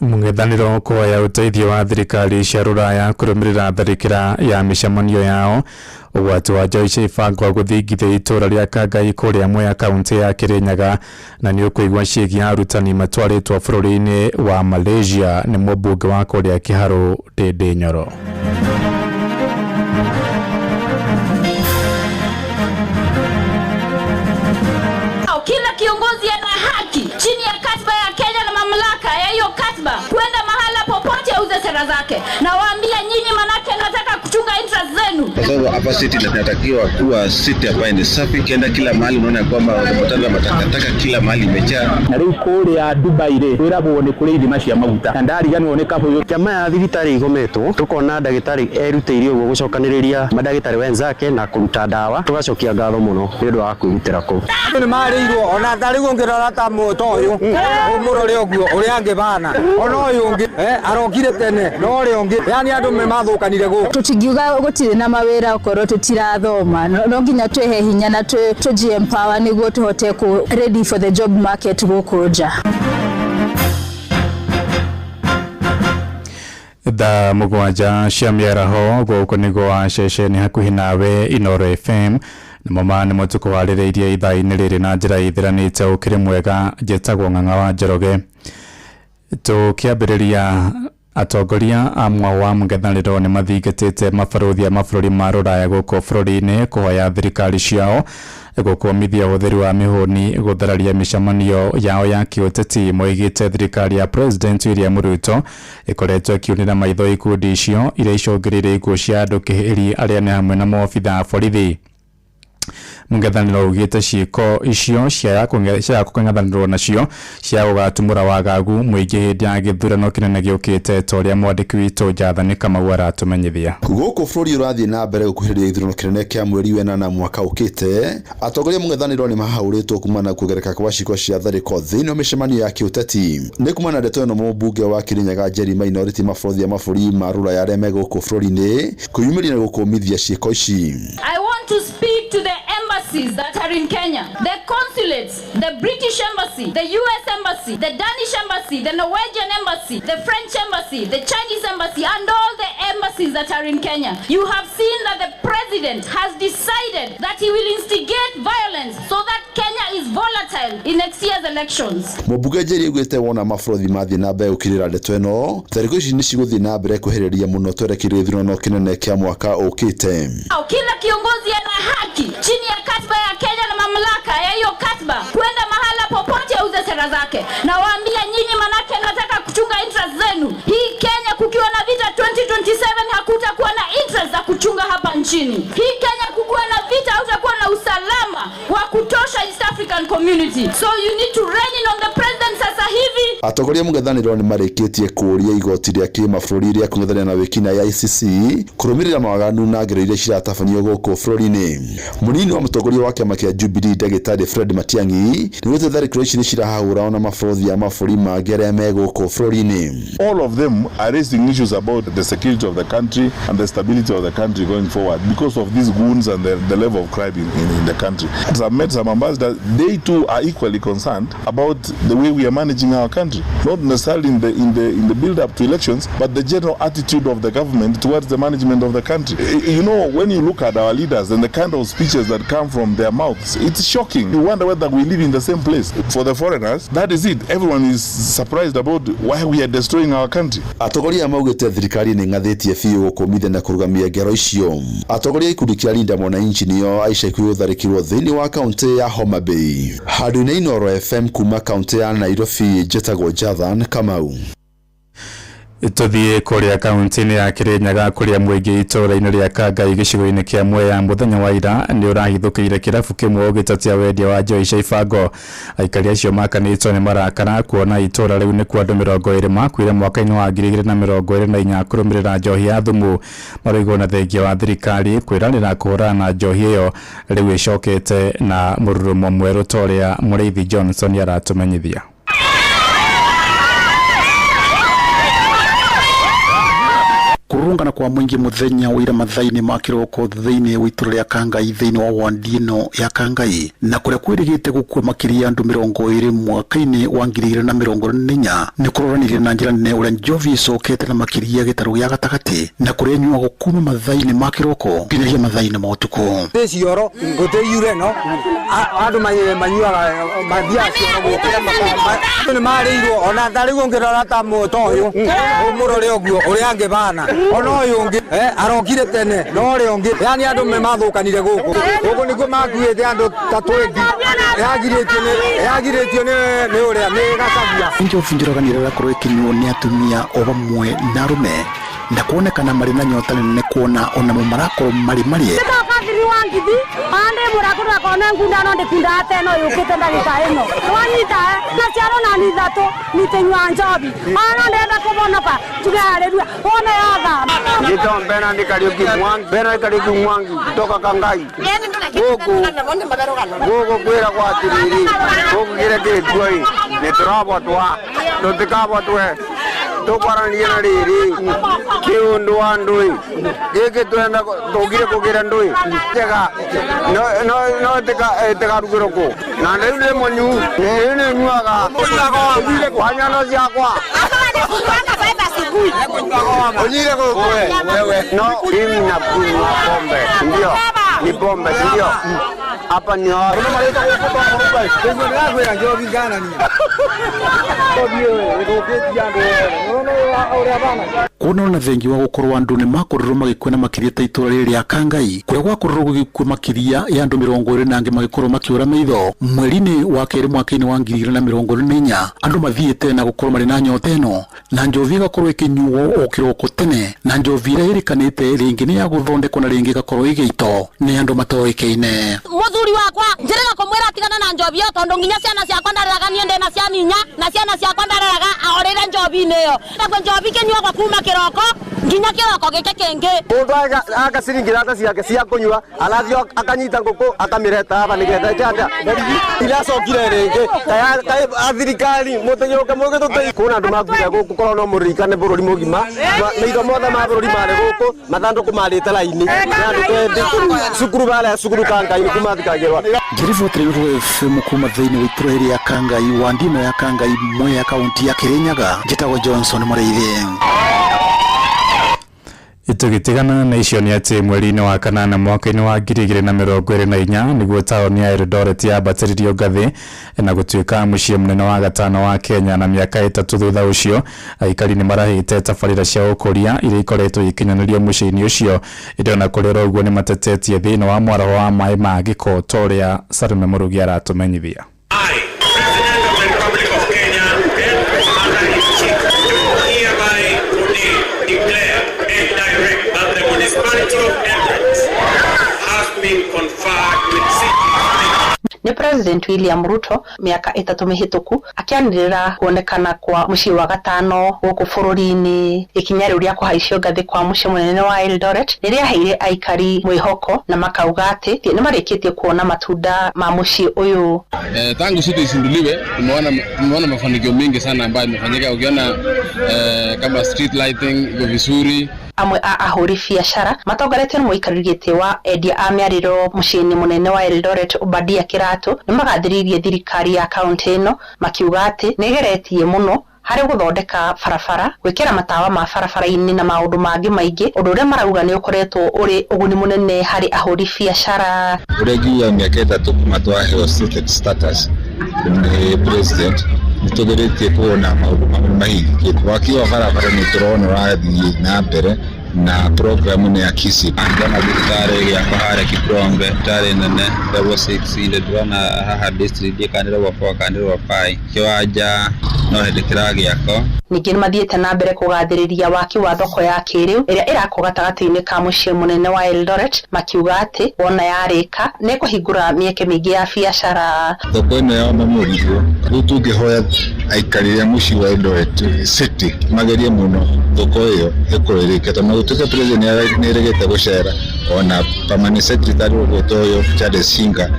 Mũng'ethanĩro kũhoya ũteithio wa thirikari cia rũraya kũrũmĩrĩra tharĩkĩra ya mĩcemanio yao. Ũgwati wa njohi cia ibango gũthingithia itũra rĩa Kangai kũrĩa Mwea, kaunti ya Kirinyaga. Na nĩ ũkũigua ciĩgiĩ arutani matwarĩtwo bũrũri-inĩ wa Malaysia nĩ mũmbunge wa kũrĩa Kĩharũ, Ndĩndĩ Nyoro. Kila kiongozi ana haki chini ya katiba ya Kenya na mamlaka ya hiyo katiba kwenda mahala popote auze sera zake. Nawaambia nyinyi, manake nataka kuchunga interest zenu. Kwa sababu hapa city inatakiwa kuwa city ambayo ni safi. Ukienda kila mahali unaona kwamba unapatana matakataka kila mahali imejaa. Na rĩu kũrĩa Dubai rĩ, kwĩragwo nĩ kũrĩ ithima cia maguta, na ndariganĩrwo nĩ kabũyũ. Kĩama ya thibitarĩ igometwo, tukona ndagĩtarĩ erutĩire ũguo gũcokanĩrĩria mandagĩtarĩ wenzake na kũruta ndawa, tũgacokia ngatho mũno nĩ ũndũ wa kwĩrutĩra kũu. Andũ nĩ marĩirwo ona ta rĩu ũngĩrora ta ta ũyũ ũmũrore ũguo ũrĩa angĩ bana, ona ũyũ ũngĩ arokire tene na ũrĩa ũngĩ, yani andũ nĩ mathũkanire gũkũ. Tũtingiuga gũtirĩ na mawĩra okorwo tũtirathoma. No nginya twĩhe hinya na tũji empower nĩguo tũhote ku ready for the job market gũkũ nja. Thaa 7 cia mĩaraho, gũkũ nĩguo wa ceceni hakuhĩ nawe Inoro FM, namo ma nĩmo tũkũharĩrĩirie ithaa-inĩ rĩrĩ na njĩra ĩthiranĩte. Ũkĩrĩ mwega, njĩtagwo Ng'ang'a wa Njoroge. Tũkĩambĩrĩria, atongoria a mwao wa mũng'ethanĩro nĩ mathingatĩte mabarũthi a mabũrũri ma rũraya gũkũ bũrũri-inĩ kũhoya thirikari ciao gũkũmithia ũhũthĩri wa mĩhũni gũthararia mĩcemanio yao ya kĩũteti. Moigĩte thirikari ya President William Ruto ĩkoretwo ĩkiunĩra maitho ikundi icio iria icũngĩrĩirie ikuũ cia andũ kĩhĩri, arĩa nĩ hamwe na maobitha a borithi. Mũng'ethanĩro ugĩte ciĩko icio cia kũng'ethanĩrwo nacio cia gũgatumũra wagagu mũingĩ hĩndĩ ya gĩthurano kĩnene gĩũkĩte, ta ũrĩa mwandĩki witũ Jathani Kamau aratũmenyithia. Gũkũ bũrũri ũrathiĩ na mbere gũkuhĩrĩria gĩthurano kĩnene kĩa mweri wenana mwaka ũkĩte, atongoria mũng'ethanĩro nĩ mahaũrĩtwo kumana na kuongerereka kwa ciĩko cia tharĩko thĩinĩ wa mĩcemanio ya kĩũteti. Nĩ kumana na ndeto ĩno, mũmbunge wa Kirinyaga Njeri Minority mabarũthi a mabũrũri ma rũraya arĩa me gũkũ bũrũri-inĩ kwĩyumĩria na gũkũmithia ciĩko ici. I want to speak to the embassies that are in Kenya, the consulates, the British Embassy, the US Embassy, the Danish Embassy, the Norwegian Embassy, the French Embassy, the Chinese Embassy, and all the embassies that are in Kenya. You have seen that the president has decided that he will instigate violence so that Kenya is volatile in next year's elections. Mũmbunge Njeri augĩte wona mabarũthi mathiĩ na mbere gũkirĩra ndeto ĩno, tharĩko ici nĩ cigũthiĩ na mbere kwĩhĩrĩria mũno twerekeire gĩthurano kĩnene kĩa mwaka ũkĩte. Kila kiongozi ana haki chini ya katiba ya Kenya na mamlaka ya hiyo katiba kwenda mahala popote auze sera zake. Nawaambia nyinyi, manake nataka kuchunga interest zenu. Hii Kenya kukiwa na vita 2027, hakutakuwa na interest za kuchunga hapa nchini. Hii Kenya kukiwa na vita, hakutakuwa na usalama wa kutosha East African Community. So you need to rein in on the president sasa hivi. Atongoria mũng'ethanĩro nĩ marĩkĩtie kũũria igoti rĩa kĩmabũrũri rĩa kũng'ethanĩra na wĩkinaĩ ya ICC kũrũmĩrĩra mawaganu na ngero iria ciratabanio gũkũ bũrũri-inĩ. Mũnini wa mũtongoria wa kĩama kĩa Jubilee, ndagĩtarĩ Fred Matiang'i, nĩgwĩte tharĩkĩro ici nĩ cirahahũra ona mabarũthi a mabũrũri mangĩ arĩa me gũkũ bũrũri-inĩ. All of them are raising issues about the security of the country and the stability of the country going forward because of these goons and the level of crime in the country. As I've met some ambassadors, they too are equally concerned about the way we are managing our country. Not necessarily in the build-up to elections, but the general attitude of the government towards the management of the country. When you look at our leaders and the kind of speeches that come from their mouths, it's shocking. You wonder whether we live in the same place. For the foreigners, that is it. Everyone is surprised about why we are destroying our country. Atongoria maugĩte thirikari nĩ ng'athĩtie biũ gũkũmithia na kũrũgamia ngero icio. Atongoria a ikundi kĩa Linda Mwananchi nĩo aica ikuhĩ gũtharĩkĩrwo thĩinĩ wa kaunti ya Homa Bay. Handũ-inĩ Inooro FM kuma kaunti ya Nairobi, njĩtagwo Jathan Kamau. Tũthiĩ kũrĩa kaunti-inĩ ya Kirinyaga, kũrĩa mũingĩ itũũra-inĩ rĩa Kangai, gĩcigo-inĩ kĩa Mwea, mũthenya wa ira nĩ ũrahithũkĩire kĩrabu kĩmwe ũgĩtetia wendia wa njohi cia ibango. Aikari acio makanĩtwo nĩ marakara kuona itũũra rĩu nĩkuo andũ 20 makuire mwaka-inĩ wa 2024 kũrũmĩrĩra njohi ya thumu. Maroigwo na thengia wa thirikari kwĩranĩra kũhũrana na njohi ĩyo, rĩu ĩcokete na mũrurumo mwerũ, ta ũrĩa Mũrĩithi Johnson aratũmenyithia. Kurunga. Kũrũrũngana kwa mũingĩ mũthenya wa ira mathaa-inĩ ma kĩroko thĩinĩ wa itũra rĩa Kangai thĩinĩ wa wandi ĩno ya Kangai na kũrĩa kwĩrĩgĩte gũkua makĩria ya andũ 20 mwaka-inĩ wa 2024 nĩ kũroranire na njĩra nene ũrĩa njovi ĩcokete na makĩria gĩtarũ gĩa gatagatĩ na kũrĩa ĩnyuagwo kuma mathaa-inĩ ma kĩroko nginyagia mathaa-inĩ ma ũtukũ. Gũtĩ cioro gũtĩ yureno andũ manyuaga mathiaga cioro gũkũ andũ nĩ marĩirwo ona ta rĩu ũngĩrora ta ũyũ ũmũrore ũguo ũrĩa angĩbana ona ũyũ ũngĩ arokire tene na ũrĩa ũngĩ yani andũ nĩmathũkanire gũkũ gũkũ nĩkuo makuĩte andũ ta 20 yagirĩtio nĩ ũrĩa nĩ Gachagua. Njovi njũraganĩra ĩrakorwo ĩkĩnyuo nĩ atumia o vamwe na arũme na kuonekana marĩ na nyota nene kuona onamo marakorwo marĩ marĩe. Kathiri wa ngithi ande murakura kona ngunda no ndikunda ateno yukite ndagika ino wanyita na ciaro na ni thatu nitenywa njobi ana ndenda kubonoka tugarerua wona yatha Ngito Bernard Kariuki Mwangi, Bernard Kariuki Mwangi kutoka Kangai. Guku guku kwira kwa atiriri guku kira gikuo ni turabotwa tutikabotwe tukwarania na riri kiundu wa ndui giki twenda tugire kugira ndui njega no no no tikarugirwo ku na riu ni munyu riu ni nyuaga wanyano ciakwa unyire guku wewe no mimi nakunywa pombe ndio ni pombe ndio hapa ni Kuona na thengi wa gukorwo andu ni makorirwo magikua na makiria ta itura riri rĩa Kangai kuria gwakorirwo gugikua makiria ya andu 20 na angi magikorwo makiura maitho mweri-inĩ wa kerĩ mwaka-inĩ wa 2024 andu mathiĩte na gukorwo marĩ na nyota ĩno na njovi ĩgakorwo ĩkĩnyuo o kĩroko tene na njovi ĩrĩa ĩrĩkanĩte rĩngĩ nĩ ya gũthondekwo na rĩngĩ ĩgakorwo ĩgĩitwo nĩ andũ matoĩkaine. Muthuri wakwa njĩrĩga kũmwĩra atigana na njovi ĩyo tondũ nginya ciana ciakwa ndareraga niĩ ndĩna ciana inya na ciana ciakwa ndareraga ahorĩire njovi-inĩ ĩyo nakuo njovi kĩnyuagwo kuma kĩroko nginya kĩroko gĩkĩ kĩngĩ. Mũndũ agaciringira ata ciake cia kũnyua arathiĩ akanyita ngũkũ akamĩreta haha nĩgetha ĩke iracokire rĩngĩ thirikari mũtĩgĩũke mũgĩtũteithie kwĩna andũ makuire gũkũ korwo no mũririkane bũrũri mũgima maitho mothe ma bũrũri marĩ gũkũ mathandũkũ marĩte raini nĩ andũ 20 cukuru barĩa cukuru Kangai nĩkuo mathikagĩrwo. Ngĩribotera Inooro FM kuma thĩinĩ wa itũra rĩrĩ rĩa Kangai wandi ĩno ya Kangai Mwea kaunti ya Kirinyaga njĩtagwo Johnson Mũrĩithi. Tũgĩtigana na icio nĩ atĩ mweri-inĩ wa kanana mwaka-inĩ wa 2024 nĩguo taũni ya Eldoret yambatĩririo ngathĩ na gũtuĩka mũciĩ mũnene wa gatano wa Kenya na mĩaka 3 thutha ũcio aikari nĩ marahĩte tabarĩra cia ũkũria iria ikoretwo ikinyanĩrio mũciĩ-inĩ ũcio ĩndĩ ona kũrĩ oro ũguo nĩ matetetie thĩna wa mwaraho wa maĩ ma gĩko ta ũrĩa Salome Mũrugi aratũmenyithia. Ni President William Ruto miaka 3 mĩhĩtũku akĩanĩrĩra kuonekana kwa mũciĩ wa gatano gũkũ bũrũri-inĩ. Ikinya rĩu rĩa kũhaicio ngathĩ kwa mũciĩ mũnene wa Eldoret nĩ rĩaheire aikari mwĩhoko na makauga atĩ nĩ marĩkĩtie kuona matunda ma mũciĩ ũyũ. Tangu city izinduliwe tumeona mafanikio mengi sana ambayo imefanyika. Ukiona kama street lighting iko vizuri. Amwe a ahũri biacara matongoretio nĩ mũikarĩri gĩtĩ wa endia a mĩarĩro mũciĩ-inĩ mũnene wa Eldoret Obadia Kĩratũ nĩ magathĩrĩirie thirikari ya kaunti ĩno makiuga atĩ nĩ ĩgeretie mũno harĩ gũthondeka barabara, gwĩkĩra matawa ma barabara-inĩ na maũndũ mangĩ maingĩ, ũndũ ũrĩa marauga nĩ ũkoretwo ũrĩ ũguni mũnene harĩ ahũri biacara. Ũrĩa ngiuga mĩaka 3 kuma twaheo city status nĩ president nĩtũgeretie kuona maũndũ mamwe mahingĩkĩte. Waki wa barabara nĩ tũrona ũrathiĩ na mbere na programu nĩ ya KISIP. Ndona thibitarĩ ĩgĩakwo harĩa Kiprombe, thibitarĩ nene level 6 ndĩ ndĩrona haha district kana level 4 kana level 5 kĩwanja no hĩndĩ kĩragĩakwo. Ningĩ nĩ mathiĩte na mbere kũgathĩrĩria waki wa thoko ya kĩrĩu ĩrĩa ĩrakwo gatagatĩ-inĩ ka mũciĩ mũnene wa Eldoret makiuga atĩ wona yarĩka nĩ ĩkũhingũra mĩeke mĩingĩ ya biacara. Thoko ĩno ya Mamũrithwo rĩu tũngĩhoya aikari a mũciĩ wa Eldoret City magerie mũno thoko ĩyo ĩkorwo ĩrĩke tondũ gũtuĩka president nĩ ĩregete gũcera ona permanent secretary ũgwĩtwo ũyũ Charles Shinga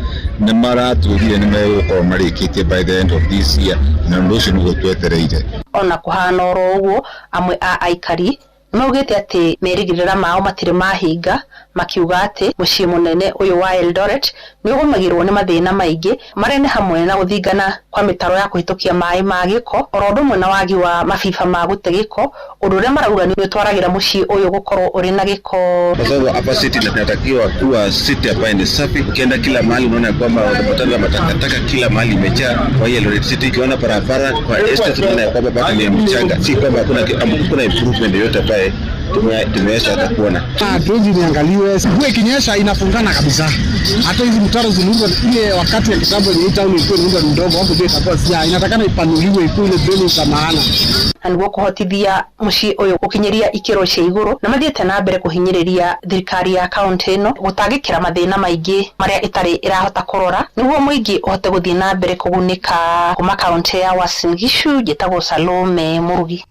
nĩ maratwĩrire nĩ megũkorwo marĩkĩtie by the end of this year na ũndũ ũcio nĩguo twetereire. Ona kũhana oro ũguo amwe a aikari Nĩmaugĩte atĩ merĩgĩrĩra mao matirĩ mahinga, makiuga atĩ mũciĩ mũnene ũyũ wa Eldoret nĩ ũgũmagĩrwo nĩ mathĩna maingĩ marĩa nĩ hamwe na gũthingana kwa mĩtaro ya kũhĩtũkia maĩ ma gĩko oro ũndũ ũmwe na wagi wa mabiba ma gũte gĩko, ũndũ ũrĩa marauga nĩ ũtwaragĩra mũciĩ ũyũ gũkorwo ũrĩ na gĩko. Kwa sababu hapa city inatakiwa kuwa city ambayo ni safi. Ukienda kila mahali unaona kwamba unapatana na matakataka kila mahali imejaa. Kwa hiyo Eldoret City, ukiona barabara kwa estate unaona ya kwamba bado ni ya mchanga, si kwamba hakuna improvement yoyote ambaye tumeweza hata kuona. Drainage niangaliwe, mvua ikinyesha inafungana kabisa. Hata hizi mtaro ziliundwa ile wakati ya kitambo yenye hii town ilikuwa inaundwa ni ndogo, hapo ndio itakuwa sia, inatakana ipanuliwe ikuwe ile drainage za maana. Na nĩguo kũhotithia mũciĩ ũyũ gũkinyĩria ikĩro cia igũrũ, na mathiĩte na mbere kũhinyĩrĩria thirikari ya kaũntĩ ĩno gũtangĩkĩra mathĩna maingĩ marĩa ĩtarĩ ĩrahota kũrora nĩguo mũingĩ ũhote gũthiĩ na mbere kũgunĩka. Kuma kaũntĩ ya Uasin Gishu, njĩtagwo Salome Mũrugi.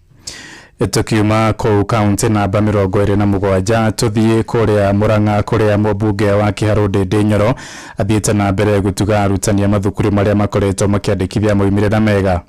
Tukiuma kũu kaunti namba 27 tuthiĩ kũrĩa Murang'a kũrĩa mũmbunge wa Kiharũ Ndĩndĩ Nyoro athiĩte na mbere gũtuga arutani a mathukuru marĩa makoretwo makĩandĩkithia moimĩrĩra mega.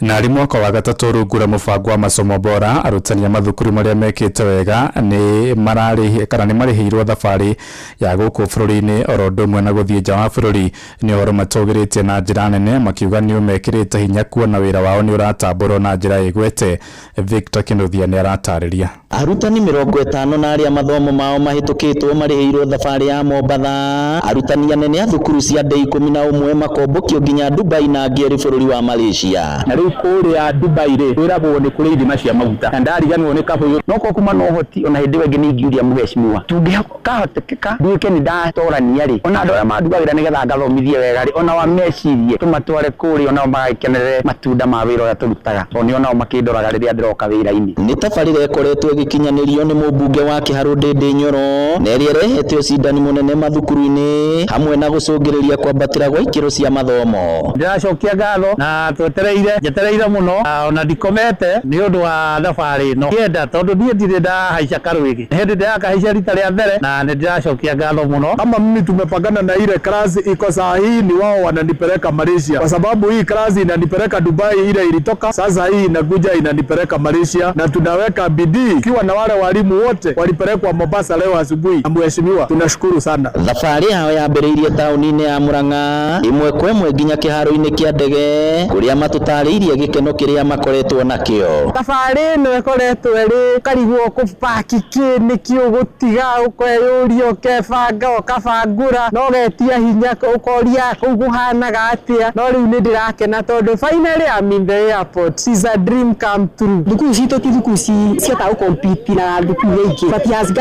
Na arĩ mwaka wa gatatũ rungu rwa mũbango wa masomo bora, arutani a mathukuru marĩa mekĩte wega nĩ mararĩhi kana nĩ marĩhĩirwo thabarĩ ya gũkũ bũrũri-inĩ oro ũndũ ũmwe na gũthiĩ nja wa bũrũri. Nĩ ũhoro matũgĩrĩtie na njĩra nene makiuga nĩ ũmekĩrĩte hinya kuona wĩra wao nĩ ũratambũrwo na njĩra ĩgwete. Victor Kinuthia nĩ aratarĩria. Arutani 50 na arĩa mathomo mao mahĩtũkĩtwo marĩhĩirwo thabarĩ ya Mombatha. Arutani anene a thukuru cia ndĩ 11 makombũkio nginya Dubai na angĩ erĩ bũrũri wa Malaysia. Na rĩu kũrĩa Dubai rĩ kwĩragwo nĩ kũrĩ ithima cia maguta na ndariganĩrwo nĩ kabũyũ no ko kuma no hoti ona hĩndĩ ĩyo ĩngĩ nĩ ingĩũria mũheshimiwa tũngĩkahotekeka nduĩke nĩ ndatorania rĩ ona andũ arĩa mandugagĩra nĩgetha ngathomithie wega rĩ ona wa mecirie tũmatware kũrĩa onao magagĩkenerere matunda ma wĩra ũrĩa tũrutaga tondũ nĩ onao makĩndoraga rĩrĩa ndĩroka wĩra-inĩ. Nĩ tabarĩra ĩkoretwo ĩgĩkinyanĩrio nĩ mũmbunge wa Kĩharũ Ndĩndĩ Nyoro na ĩrĩa ĩrehete ũcindani mũnene mathukuru-inĩ hamwe na gũcũngĩrĩria kwambatĩra gwa ikĩro cia mathomo. Ndĩracokia ngatho na twetereire njetereire mũno ona ndikomete nĩ ũndũ wa thabarĩ ĩno ngĩenda tondũ niĩ ndirĩ ndahaica karwĩgĩ hĩndĩ ndĩrakahaica rita rĩa mbere na nĩ ndĩracokia ngatho mũno. Kama mimi tumepangana na ile klasi iko saa hii ni wao wananipeleka Malaysia, kwa sababu hii klasi inanipeleka Dubai, ile ilitoka sasa hii inakuja inanipeleka Malaysia, na tunaweka bidii ikiwa na wale walimu wote walipelekwa Mombasa leo asubuhi. Na mheshimiwa, tunashukuru sana. Thabarĩ yao yambĩrĩirie taũni-inĩ ya Murang'a ĩmwe kwa ĩmwe nginya kĩharo-inĩ kĩa ndege kũrĩa matũtarĩirie gĩkeno kĩrĩa makoretwo nakĩo. Thabarĩ ĩno ĩkoretwo ĩrĩ ũkarigwo kũbaki kĩ nĩkĩ ũgũtiga ũkeyũria ũkebanga ũkabangũra na ũgetia hinya ũkoria kũu kũhanaga atĩa, no rĩu nĩ ndĩrakena tondũ finally I'm in the airport. It's a dream come true. Thukuru citũ ti thukuru cihotaga gũcompete na thukuru iria ingĩ, but it has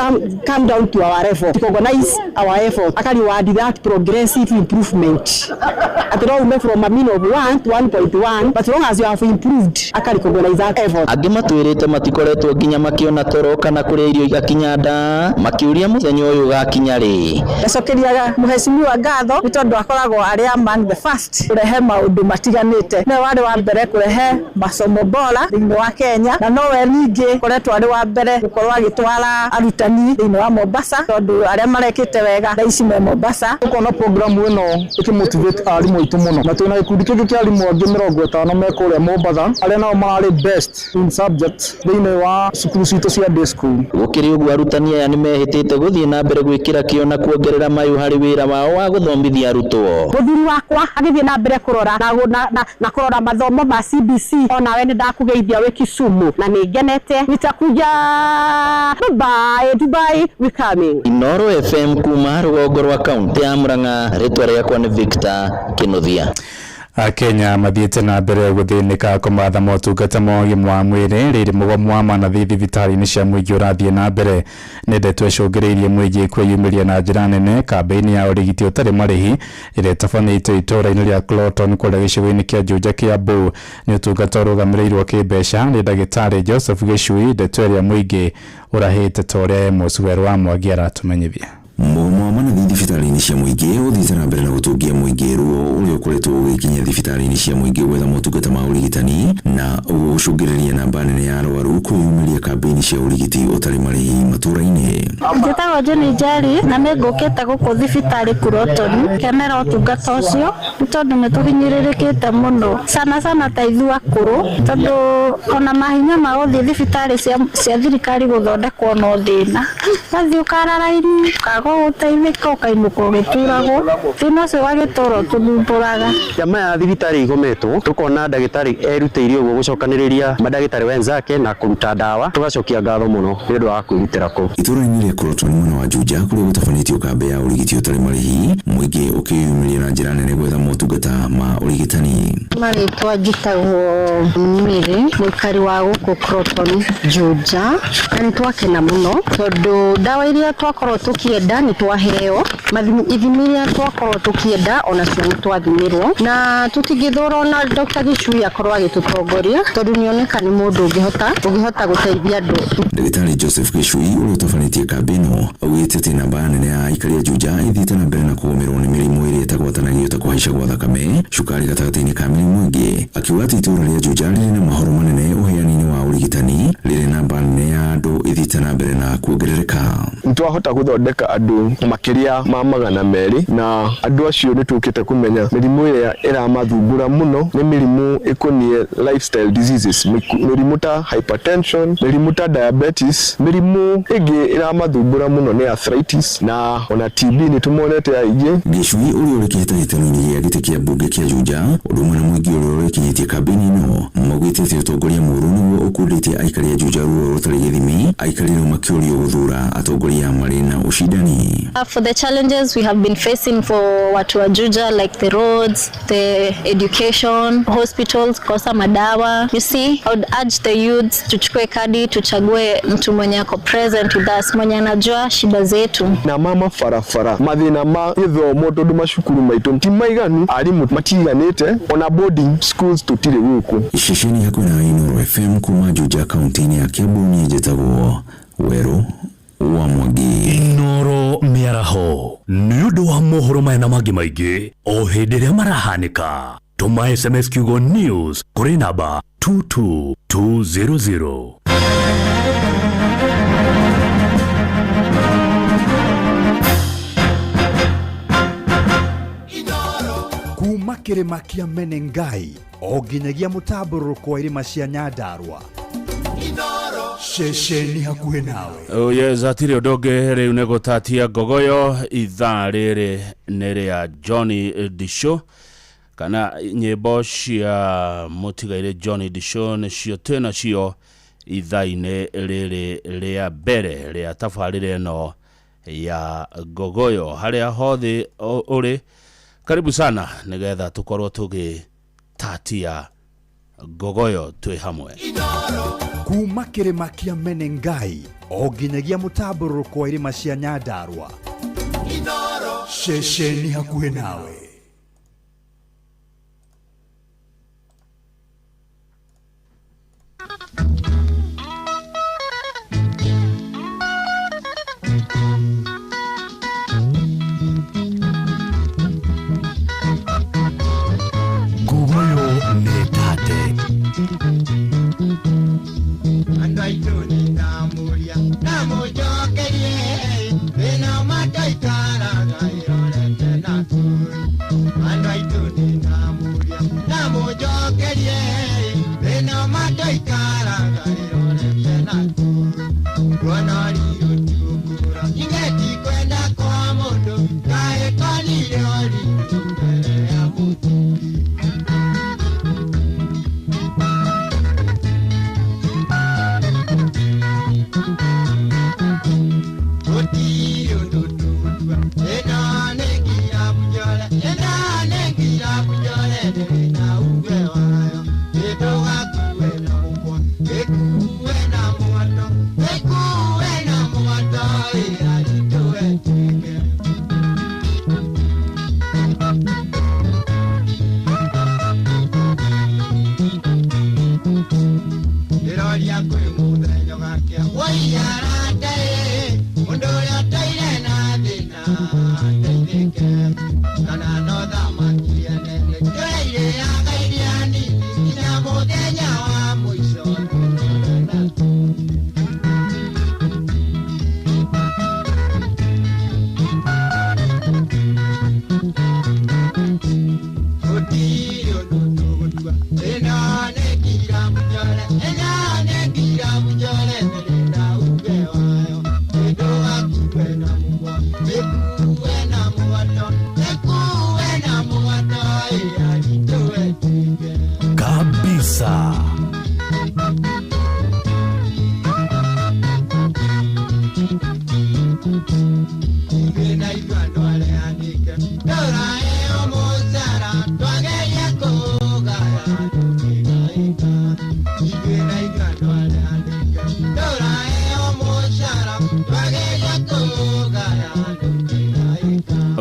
come down to our effort to organize our effort aka reward that progressive improvement atĩ no ume from a mean of 1 to 1.1, but long as you have improved aka recognize that effort. Angĩ matwĩrĩte matikoretwo nginya makĩona toro kana kũrĩa irio igakinya nda, makĩũria mũthenya ũyũ ũgakinya rĩ. Ndacokeriaga mũheshimiwa ngatho nĩ tondũ akoragwo arĩ among the first kũrehe maũndũ matiganĩte. Nĩwe warĩ wa mbere kũrehe masomo bora thĩinĩ wa Kenya, na nowe ningĩ koretwo arĩ wa mbere gũkorwo agĩtwara arutani thĩinĩ wa Mombasa tondũ arĩa marekĩte wega thaa ici me Mombasa. Ũkona programu ĩno ĩkĩmotivate arimũ aitũ mũno, na twĩna gĩkundi kĩngĩ kĩa arimũ angĩ 50 me kũrĩa Mombatha arĩa nao mararĩ best in subject thĩinĩ wa cukuru citũ cia day school. Gũkĩrĩ ũguo arutani aya nĩmehĩtĩte gũthiĩ na mbere gwĩkĩra kĩo na kuongerera mayũ harĩ wĩra wao wa gũthomithia arutwo. Mũthuri wakwa agĩthiĩ na mbere kũrora na kũrora mathomo ma CBC, onawe nĩ ndakũgeithia wĩ Kisumu na nĩ ngenete nitakuja Dubai, Dubai we coming. Inooro FM kuma rũgongo rwa kaunti ya Murang'a, rĩtwa rĩakwa nĩ Victor Kinuthia. Akenya mathiĩte na mbere gũthĩnĩka kũmatha motungata ma ũgima wa mwĩrĩ rĩrĩ mũgomo wa manathi thibitarĩ-inĩ cia mũingĩ ũrathiĩ na mbere. Nĩ ndeto ĩcũngĩrĩirie mũingĩ kwĩyumĩria na njĩra nene kambĩini ya ũrigiti ũtarĩ marĩhi ĩrĩa ĩtabanĩtio itũũra-inĩ rĩa Cloton kũrĩa gĩcigo-inĩ kĩa Juja Kiambu. Nĩ ũtungata ũrũgamĩrĩirwo kĩmbeca nĩ ndagĩtarĩ Joseph Gĩcui, ndeto ĩrĩa mũingĩ ũrahĩte ta ũrĩa Amos Werũ wa Mwangi aratũmenyithia. Mũgomo wa manathi thibitarĩ-inĩ cia mũingĩ ũthiĩte na mbere na gũtũngia mũingĩ ruo ũrĩa ũkoretwo ũgĩkinya thibitarĩ-inĩ cia mũingĩ gwetha motungata ma ũrigitani na ũguo gũcũngĩrĩria namba nene ya arwaru kwĩyumĩria kambĩini cia ũrigiti ũtarĩ marĩhi matũũra-inĩ. Njĩtagwo Jane Njeri na nĩ ngũkĩte gũkũ thibitarĩ Kuroton kenera ũtungata ũcio nĩ tondũ nĩ tũhinyĩrĩrĩkĩte mũno sana sana ta ithuĩ akũrũ tondũ ona mahinya ma gũthiĩ thibitarĩ cia thirikari gũthondekwo no thĩna, wathiĩ ũkara raini ũkaga gũteithĩka ũkainũka ũgĩturagwo, thĩna ũcio wa gĩtũũra ũtũthumbũraga. Njama ya thibitarĩ igometwo tukona ndagĩtarĩ erutĩire ũguo gũcokanĩrĩria mandagĩtarĩ wenzake na kũruta ndawa, tũgacokia ngatho mũno nĩ ũndũ wa kwĩrutĩra kũu. Itũũra-inĩ rĩa Kuroton mwena wa Juja kũrĩa gũtabanĩtio kambĩ ya ũrigiti ũtarĩ marĩhi, mũingĩ ũkĩyumĩria na njĩra nene gwetha motungata ma ũrigitani. Marĩtwa njĩtagwo Mary, mũikari wa gũkũ Croton Juja, na nĩ twakena mũno tondũ ndawa iria twakorwo tũkĩenda nĩ twaheo, ithimi iria twakorwo tũkĩenda onacio nĩ twathimirwo, na tũtingĩthũra ona Dr. Gichui akorwo agĩtũtongoria tondũ nĩoneka nĩ mũndũ ũngĩhota gũteithia andũ. Ndagĩtarĩ Joseph Gichui ũrĩa ũtabanĩtie kambĩ ĩno augĩte atĩ namba nene ya aikari a Juja ĩthiĩte na mbere na kũgũmĩrwo nĩ mĩrimũ ĩrĩa ĩtagwatanagio ta kũhaica gwa thakame, cukari gatagatĩ-inĩ ka mĩrimũ ĩngĩ, akiuga atĩ itũũra rĩa Juja rĩrĩ na mahoro manene ũheani-inĩ wa ũrigitani, rĩrĩ namba nene ya andũ ĩthiĩte na mbere na kuongerereka. Nĩtwahota gũthondeka andũ makĩria ma 200 na andũ acio nĩtũkĩte kũmenya mĩrimũ ĩrĩa ĩramathumbũra mũno nĩ mĩrimũ ĩkoniĩ lifestyle diseases, mĩrimũ ta hypertension, mĩrimũ ta diabetes, mĩrimũ ĩngĩ ĩramathumbũra mũno nĩ arthritis na ona TB nĩtũmonete aingĩ. Gichui ũrĩa ũrĩ kĩhĩtahĩtano-inĩ gĩa gĩtĩ kĩa mbunge kĩa Juja ũndũ ũmwe na mũingĩ ũrĩa ũrekinyĩtie kambĩini ĩno maugĩte atĩ ũtongoria mũũru nĩguo ũkundĩtie aikari a Juja ruo rũtarĩ gĩthimi, aikari rĩu makĩũrio gũthura atongoria marĩ na ũcindani. For the challenges we have been facing for watu wa Juja, like the roads, the education, hospitals, kosa madawa. You see, I would urge the youths tuchukue kadi, tuchague mtu mwenye ako present with us, mwenye anajua shida zetu. Na mama farafara mathina ma gĩthomo tondũ macukuru maitũ ti maiganu, arimũ matiganĩte, ona boarding schools tũtirĩ gũkũ. Ceceni hakuhĩ na Inooro FM kuma Juja kaunti-inĩ ya Kiambu, niĩ njĩtagwo Werũ wa Mwangi. Inooro mĩaraho nĩ ũndũ wa mohoro maya na mangĩ maingĩ o hĩndĩ ĩrĩa marahanĩka, tũma SMS kiugo news kũrĩ namba 22200. Kuma kĩrĩma kĩa Menengai o nginyagia mũtambũrũko wa irĩma cia Nyandarua, ceceni hakuhĩ nawe. Oh yes, hatirĩ ũndũ ũngĩ rĩu nĩ gũtatia ngogoyo. Ithaa rĩrĩ nĩ rĩa Johnny Disho kana nyĩmbo cia mũtigairĩ Johnny Disho nĩcio twĩnacio ithaa-inĩ rĩrĩ rĩa mbere rĩa tabarĩra ĩno ya ngogoyo. Harĩa hothe ũrĩ, karibu sana nĩgetha tũkorwo tũgĩtatia ngogoyo twĩ hamwe. Kuma kĩrĩma kĩa Menengai o nginyagia mũtambũrũko wa irĩma cia Nyandarua, ceceni hakuhĩ nawe. Ngogoyo nĩ tate. Andũ aitũ nĩ ndamũria ndamũnjokerie thĩna mataikaraga ĩrorete na kũu. Andũ aitũ nĩ ndamũria ndamũnjokerie thĩna mataikaraga ĩrorete na kũu. Kuona riũ tigũkũra ingetikwenda kwa mũndũ kaĩ konire ũritũ mbere ya mũthuri.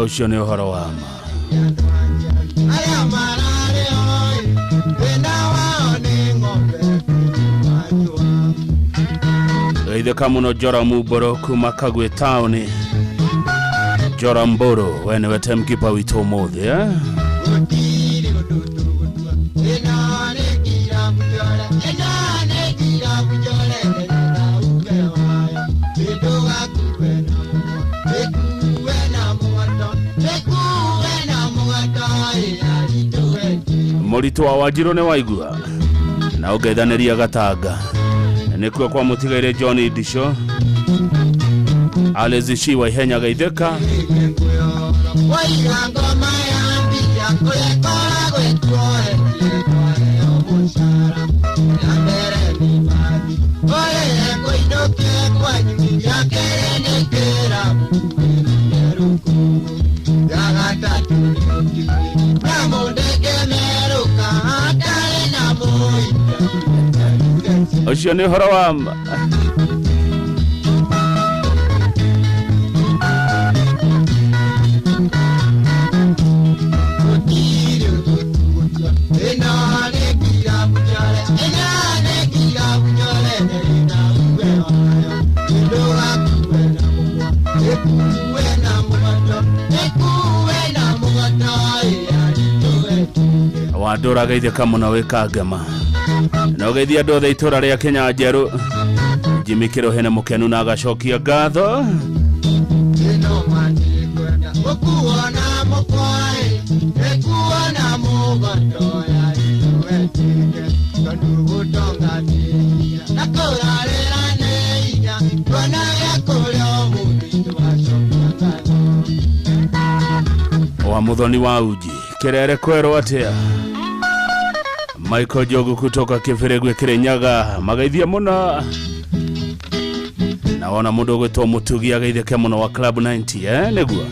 Ũcio nĩ ũhoro wa ma. Arĩa mararĩ oi thĩna wao nĩ ng'ombe kũnyua. Geithĩka mũno Joramu Mboro kuma Kagwe taũni. Joram Mboro, we nĩwe timekeeper witũ ũmũthĩ, eh? Gũtirĩ ũndũ tũgũtua ĩno nĩ kirabu njore, ĩno nĩ kirabu njore na uge wayo ĩndũgakue na mũgo, ĩkue na mũgoto, ĩkue na mũgoto ĩaritũwe. Mũritũ wa Wanjirũ nĩ waigua na ũngeithanĩria Gatanga nĩkuo kwa mũtigaire John Ndisho Alice wa ihenya geithĩka. Waiga ngoma ya mbia kũrĩa ĩkoragwo ĩtuoetie twaheo mũcara ya mbere nĩ bathi ũrĩre kũinũkie kwanyu, ya kerĩ nĩ kĩrabu kĩrũkũngũ, ya gatatũ nĩ ũkimwi na mũndĩkĩmerũka hatarĩ na mũita. Ũcio nĩ ũhoro wa ma. Gũtirĩ ũndũ tũgũtua ĩno nĩ kirabu njore, ĩno nĩ kirabu njore na uge wayo ĩndũgakue na mũkwa, ĩkue na mũgoto, ĩkue na mũgoto ĩaritũwe. Wandũra geithĩka mũno wĩ Kangema na ũgeithia andũ othe itũra rĩa Kenya Njerũ. Jimmy Kĩrohe nĩ mũkenu na agacokia ngatho. Ĩno matikwenda gũkuo na mũkwaĩ, ĩkuo na mũgoto yaritũwe tike tondũ gũtonga nĩ hinya na kũrarĩra nĩ hinya, tuona gĩa kũrĩa ũmũthĩ twacokia ngatho. Wa Muthoni wa Uji Kerere kwerwo atĩa. Michael Jogu kutoka Kĩbĩrĩgwe Kĩrĩnyaga mageithia mũno na wona mũndũ ũgwĩtwo Mũtugi ageithĩke mũno wa Club 90, nĩguo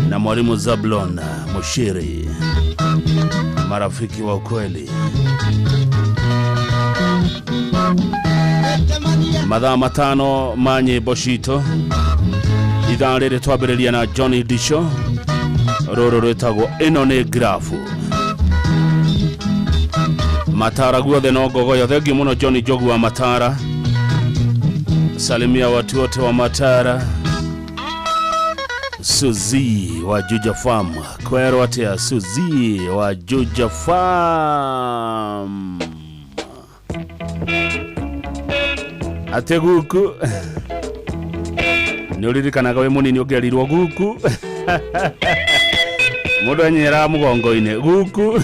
na mwalimu Zablon Mushiri, marafiki wa ukweli. Mathaa 5 ma nyĩmbo citũ ithaa rĩrĩ twambĩrĩria na Johnny Disho, rũrũ rwĩtagwo ĩno nĩ grafu Matara guothe no ngogoyo. Thengiũ mũno Johnny Njogu wa Matara, salimia watu wote wa Matara. Suzi wa Juja Farm kwerwo atĩa. Suzi wa Juja Farm atĩ guku nĩ ũririkanaga wĩ mũnini ũngĩerirwo guku mũndũ enyeraga mũgongo-inĩ guku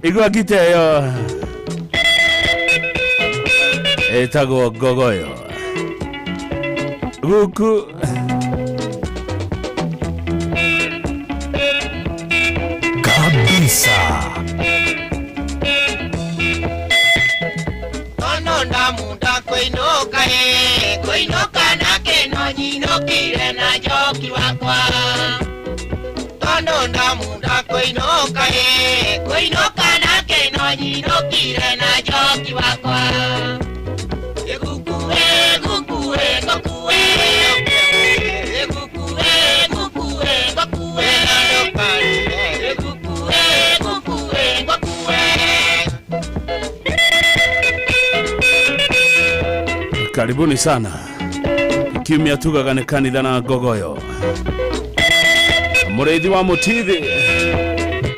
igua ngita ĩyo ĩtagwo ngogoyo guku. Kabisa. Tono ndamunda kũinũka ĩ kũinũka na kĩno nyinũkire na njoki wakwa, tondo ndamunda kũinũka ĩ kũinũka na kĩno nyinũkire na njoki wakwa, ĩgukue gukue ngũkue ĩgukue gukue ngũkue ĩgukue gukue ngũkue. Karibuni sana. Kiumia tugaga nĩ kanitha na ngogoyo. Mũrĩithi wa Mũtithi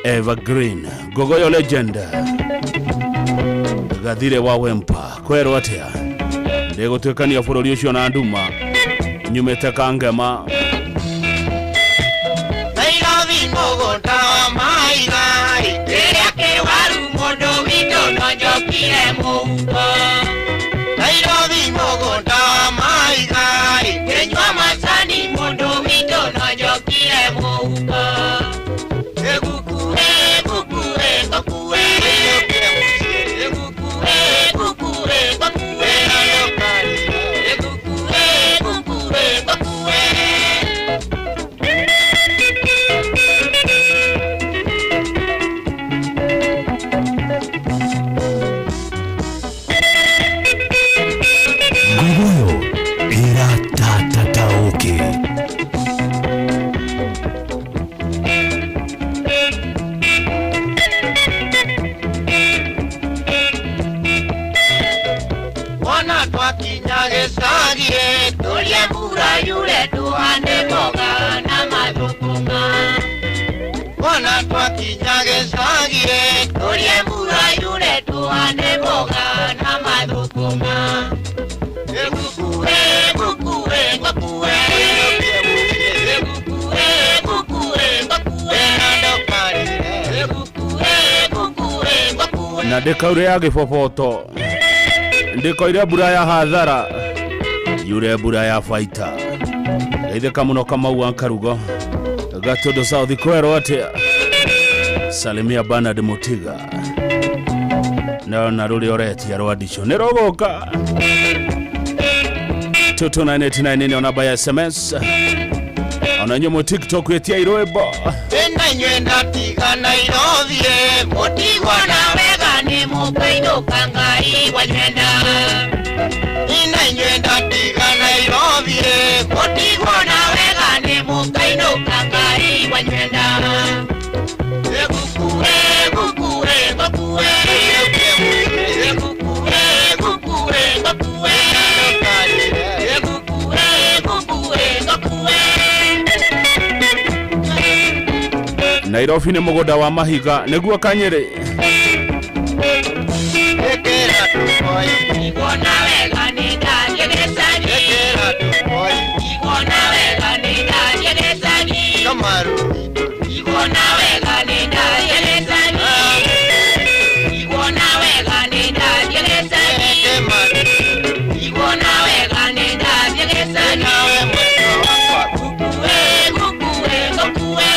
Evergreen Ngogoyo legend Gathire wa Wempa kwerwo atĩa. Ndĩgũtuĩkania bũrũri ũcio na nduma nyumĩte Kangema. Nairobi mũgũnda wa maiga rĩrĩa kĩwaru mũndũ witũ no njokire mũhuko. Nairobi mũgũnda wa maiga kĩnyua macani mũndũ witũ no njokire mũhuko. Ĩgukue gukue ngũkue ĩgukue gukue ngũkue ĩgukue gukue ngũkue. Ngogoyo Mbura yure tuhande mboga na mathũkũma. Wona twakinya gĩcagi-rĩ, tũrĩe mbura yure tuhande mboga na mathũkũma. Ngũkue, ngũkue, ngũkue. Ngũkue, ngũkue, ngũkue. Ngũkue, ngũkue, ngũkue. Na ndĩkaure ya gĩboboto, ndĩkoire mbura ya hathara, yure mbura ya baita. Geithĩka mũno Kamau wa Karugo, Gatondo South kwerwo atĩa. Salimia Bernard Mutiga, na rũrĩa ũretia rwa ndico nĩ rũgũka. 22989 nĩ namba ya SMS. Ona inyuĩ mwĩ TikTok ĩtiai rwĩmbo. Ĩna inyuĩ ndatiga Nairobi ĩ, mũtigwo na wega nĩ mũkainũka Ngai wanywenda. Ĩna inyuĩ ndatiga Nairobi ĩ, mũtigwo na wega nĩ mũkainũka Ngai wanywenda. Ngũkue, ngũkue, ngũkue. Ngũkue, ngũkue, ngũkue. Ngũkue, ngũkue, ngũkue. Nairobi nĩ mũgũnda wa mahiga nĩguo Kanyĩrĩ. Igona wega nĩ ndathiĩ gĩcagi. Igona wega nĩ ndathiĩ gĩcagi. Igona wega nĩ ndathiĩ gĩcagi. Igona wega nĩ ndathiĩ gĩcagi. Igona wega nĩ ndathiĩ gĩcagi. Ngũkue, ngũkue, ngũkue.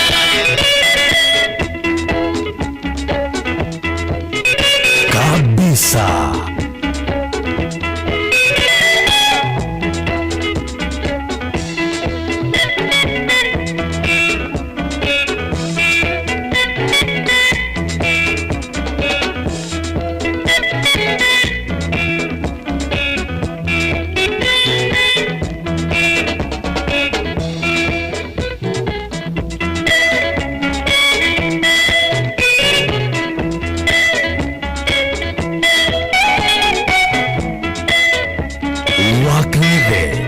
Kabisa. Wakathe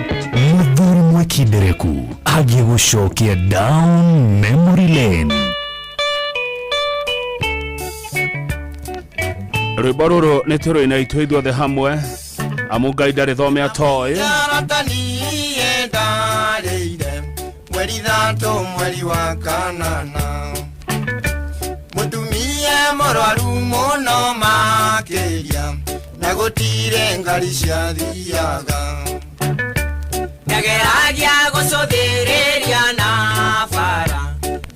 muthuri mwekindereku agĩgũcokia down memory lane. Rwĩmbo rũrũ nĩ tũrũina itũ ithuothe hamwe, amu Ngai ndarĩ thome atoĩ. Arataniĩ ndarĩire mweri 3 mweri wa kanana, mũtumia mũrwaru mũno makĩria na gũtirĩ ngari ciathiaga. Ndageragia gũcũthĩrĩria na bara,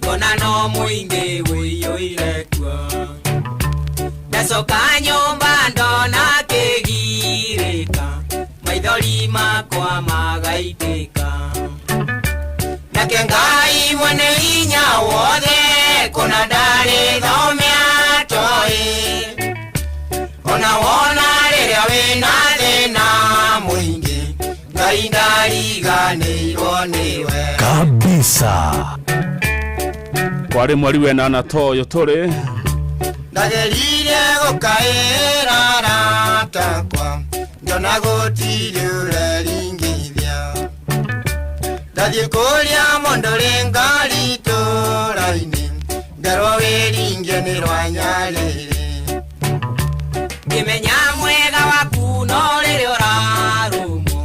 ngona no mũingĩ ũiyũire kuo. Ndacoka nyũmba ndona kĩgirĩka, maithori makwa magaitĩka. Nake Ngai mwene hinya wothe kũna ndarĩ thome atoĩ. Ona wona rĩrĩa wĩna thĩna mũingĩ, Ngai ndariganĩirwo nĩwe. Kabisa. Kwarĩ mweri wenana toyũ tũrĩ. Ndagerire gũkaĩra aratakwa, ngĩona gũtirĩ ũreringithia. Ndathiĩ kũrĩa mũndũ rĩ ngari itũũra-inĩ, ngerwo wĩringie nĩ rwa Nyarĩrĩ. Ngĩmenya mwega waku no rĩrĩa ũrarũmwo,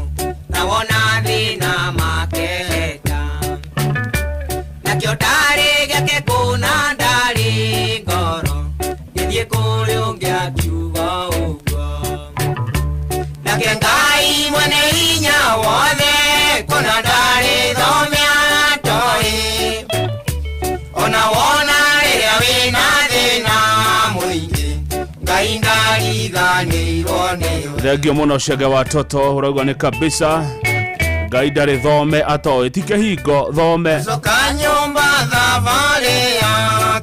na wona thĩna makeheta. Nakĩo ndarĩ gĩake kũna ndarĩ ngoro, ngĩthiĩ kũrĩ ũngĩ akiuga ũguo. Nake Ngai mwene hinya wothe kũna ndarĩ thome atoĩ. Ona wona rĩrĩa wĩna thĩna mũingĩ, Ngai ndariganĩirwo nĩwe. Thengio mũno Chege wa Toto, ũraigua nĩ kabisa. Ngai ndarĩ thome atoĩ, ti kĩhingo thome. Coka nyũmba thabarĩ ya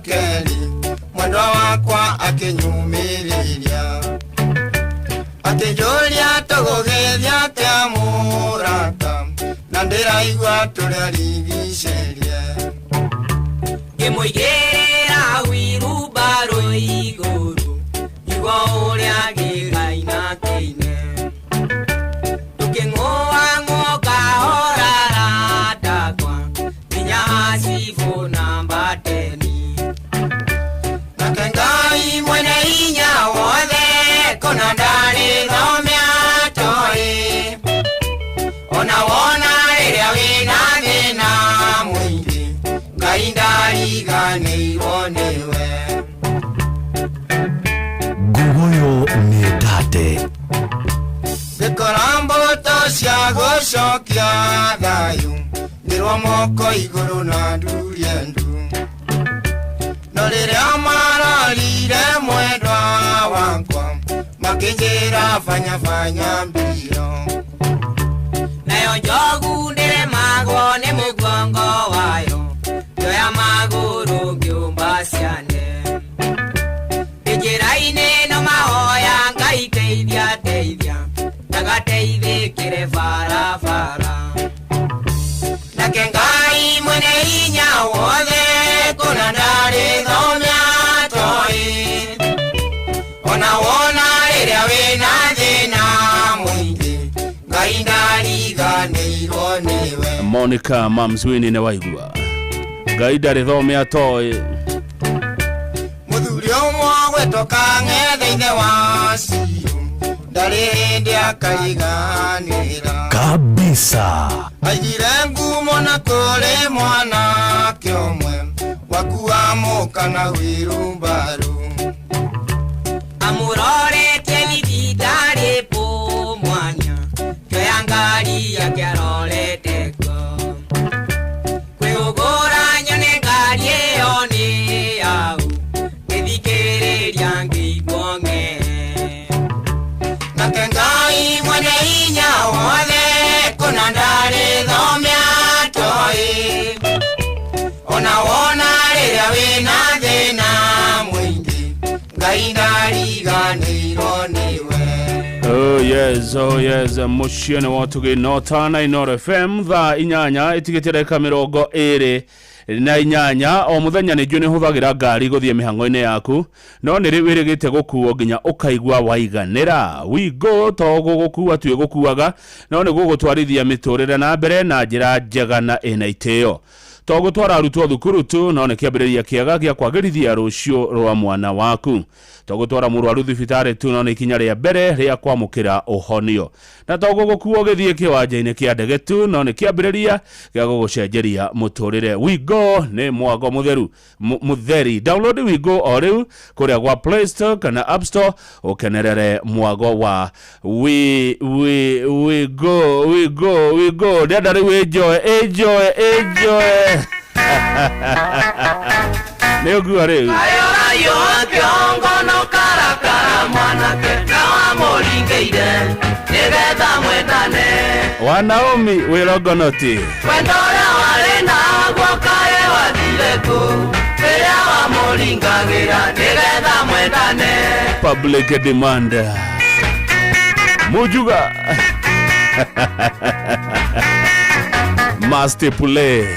kerĩ, mwendwa wakwa akĩnyumĩrĩria, akĩnjũria tũgũgĩthiĩ atĩa mũrata, na ndĩraigua tũrĩa rigicĩrie. Ngĩmũigĩrĩra wirubaro igũrũ, igua ũrĩa gĩkaina kĩine. Tũkĩng'ũa ng'ũa kahora. wendete. Ngĩkora mboto cia gũcokia thayũ ngĩrwo moko igũrũ na ndurie ndu no rĩrĩa marorire mwendwa wakwa makĩnjĩra fanya fanya mbio nayo njogu ndĩremagwo nĩ mũgongo wayo njoya magũrũ ngĩũmba ciane njĩra-inĩ no mahoya Ngai teithia teithia ndagateithĩkĩre barabara nake Ngai mwene hinya wothe kũna ndarĩ thomia toĩ ona wona rĩrĩa wĩna thĩna mũingĩ Ngai ndariganĩirwo nĩwe. Monica Mamswini nĩ waigua Ngai ndarĩ thomia toĩ. Mũthuri ũmwe gwetwo Kang'ethe ithe wa Ciũ ndarĩ hĩndĩ akariganĩra kabisa. Aigire ngumo na kũrĩ mwanake ũmwe wakuamũka na wĩrumbaru amũroretie thibitarĩ pũ mwanya kĩoya ngari yake arorete kuo kwĩhũgũra nyone ngari ĩyo nĩ yaũ ngĩthikĩrĩria ngĩigua ng'ee nake Ngai mwene hinya wothe kũna ndarĩ thomia toĩ ona wona rĩrĩa wĩna thĩna mũingĩ Ngai ndariganĩirwo nĩwe. Oh yes, oh yes, mũciĩ nĩ wotugĩ Nota Inooro FM thaa 8 ĩtigĩte ndagĩka 28 o mũthenya nĩ njũĩ nĩ hũthagĩra ngari gũthiĩ mĩhang'o-inĩ yaku no nĩ rĩ wĩrĩgĩte gũkuo nginya ũkaigua waiganĩra. Wigo to gũgũkua tu ĩgũkuaga no nĩ gũgũtwarithia mĩtũrĩre na mbere na njĩra njega na ĩna itĩo. To gũtwara arutwo thukuru tu no nĩ kĩambĩrĩria kĩega gĩa kwagĩrithia rũciũ rwa mwana waku. To gũtwara mũrwaru thibitarĩ tu no nĩ ikinya rĩa mbere rĩa kwamũkĩra ũhonio. Na to gũgũkua ũgĩthiĩ kĩwanja-inĩ kĩa ndege tu no nĩ kĩambĩrĩria gĩa gũgũcenjeria mũtũrĩre. Wigo nĩ mwago mũtheru mũtheri. Download Wigo o rĩu kũrĩa gwa Play Store kana App Store ũkenerere mwago wa Wigo Wigo Wigo. Ndĩrenda rĩu enjoy enjoy enjoy. Nĩ ũguo rĩu. Ayo kĩongo no karakara mwanake na wamũringĩire nĩgetha mwendane. Wa Naomi wĩrongonoti wendo ũrĩa warĩ naguo kaĩ wathire kũ rĩrĩa wamũringagĩra nĩgetha mwendane. Public demand Mujuga Master Pule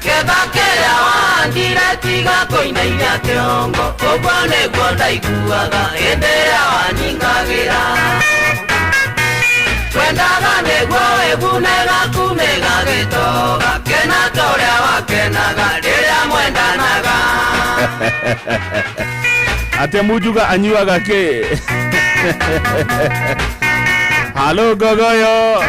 Ketha kĩrĩa wahandire tiga kũinainia kĩongo ũguo nĩguo ndaiguaga hĩndĩ ĩrĩa wanyingagĩra wendaga nĩguo wĩgune gaku nĩgagĩtoga kena ta ũrĩa wakenaga rĩrĩa mwendanaga. Ate Mujuga anyuaga kĩ? Halo gogoyo.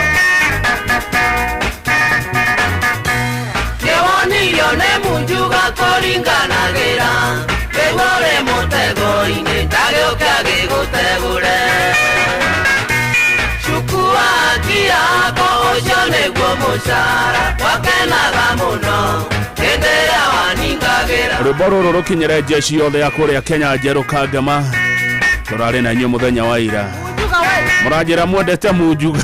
Nĩwonirio nĩ Mujuga kũringanagĩra rĩu ũrĩ mũtego-inĩ ndagĩũke agĩgũtegũre cukua haki yako ũcio nĩguo mũcara wakenaga mũno hĩndĩ ĩrĩa waningagĩra. Rwĩmbo rũrũ rũkinyĩre jeshi yothe ya kũrĩa Kenya njerũ Kangama tũrarĩ na inyuĩ mũthenya wa ira mũranjĩra mwendete Mujuga.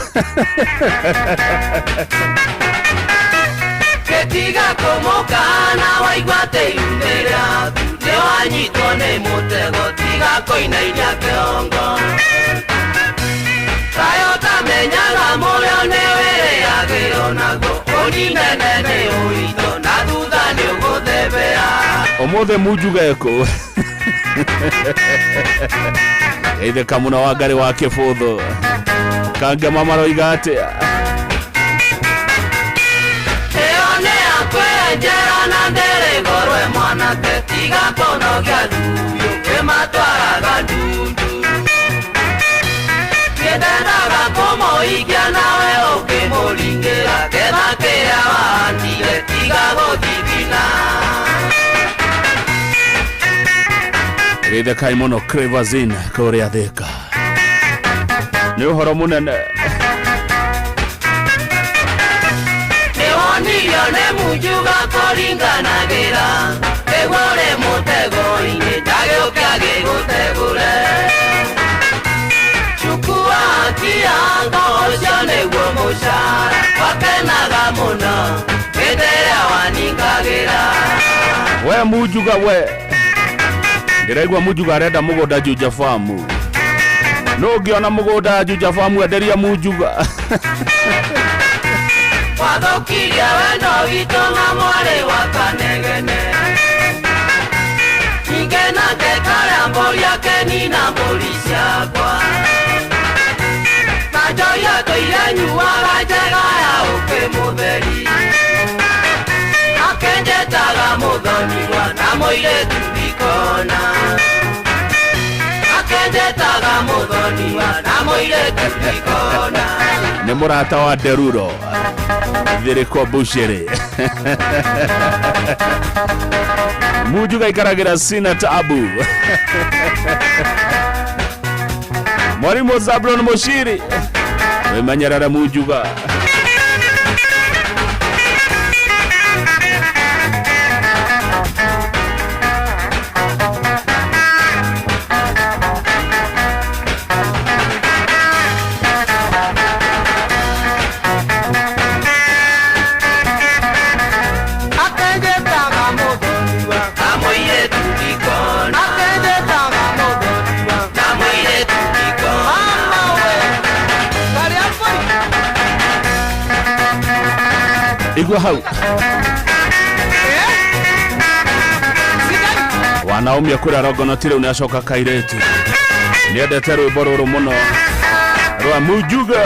Gĩtiga kũmũkana waigua atĩ ihu nĩ rĩaku nĩwanyitwo nĩ mũtego tiga kũinainia kĩongo tayo ũtamenyaga mũrĩo nĩwĩrĩagĩrwo naguo ũninene nĩ ũritũ na thutha nĩũgũthebea. Ũmũthĩ Mujuga ekũ? Geithĩka mũno Wangari wa Kĩbũthũ. Kangama maroiga atĩa? Ĩyo nĩ ya kwĩenjera na ndĩrĩ gorwe mwanake tiga kũnogia nduyũ ĩmatwaraga ndundu nĩndendaga kũmũikia nawe ũkĩmũringĩra ketha kĩrĩa wahandire tiga gũthithina. Geithakai mũno Crevazin kũrĩa Thĩka. Nĩ ũhoro mũnene. Nĩwonirio nĩ Munjuga kũringanagĩra nĩguo ũrĩ mũtego-inĩ ndagĩũke agĩgũtegũre. Chukua haki yako ũcio nĩguo mũcara wakenaga mũno hĩndĩ ĩrĩa waningagĩra. We Munjuga we, ndĩraigua Munjuga arenda mũgũnda Juja Farm. No ũngĩona mũgũnda Juja Farm enderia Munjuga. Wathũkirie wendo witũ na mwarĩ wa Kanegene. Ningĩ nake karĩa mbũri akenina mbũri ciakwa. Na njohi atũire nyuaga njega ya ũkĩ mũtheri. Akenjetaga mũthoniwa na mũirĩtu ndikona. Akenjetaga mũthoniwa na mũirĩtu ndikona. Nĩ mũrata wa Deruro Thirikwa Bushiri. Munjuga ikaragĩra sina tabu. Mwalimu Zablon Mushiri wĩmenyerere Munjuga. Akenjetaga mũthoniwa na mũirĩtu ndikona. Akenjetaga mũthoniwa na mũirĩtu ndikona. Mama we, karĩa mbũri. Igua hau wanaumia kũrĩa rongonoti rĩu nĩacoka kairĩtu. Nĩendete rwĩmbo rũrũ mũno rwa Munjuga.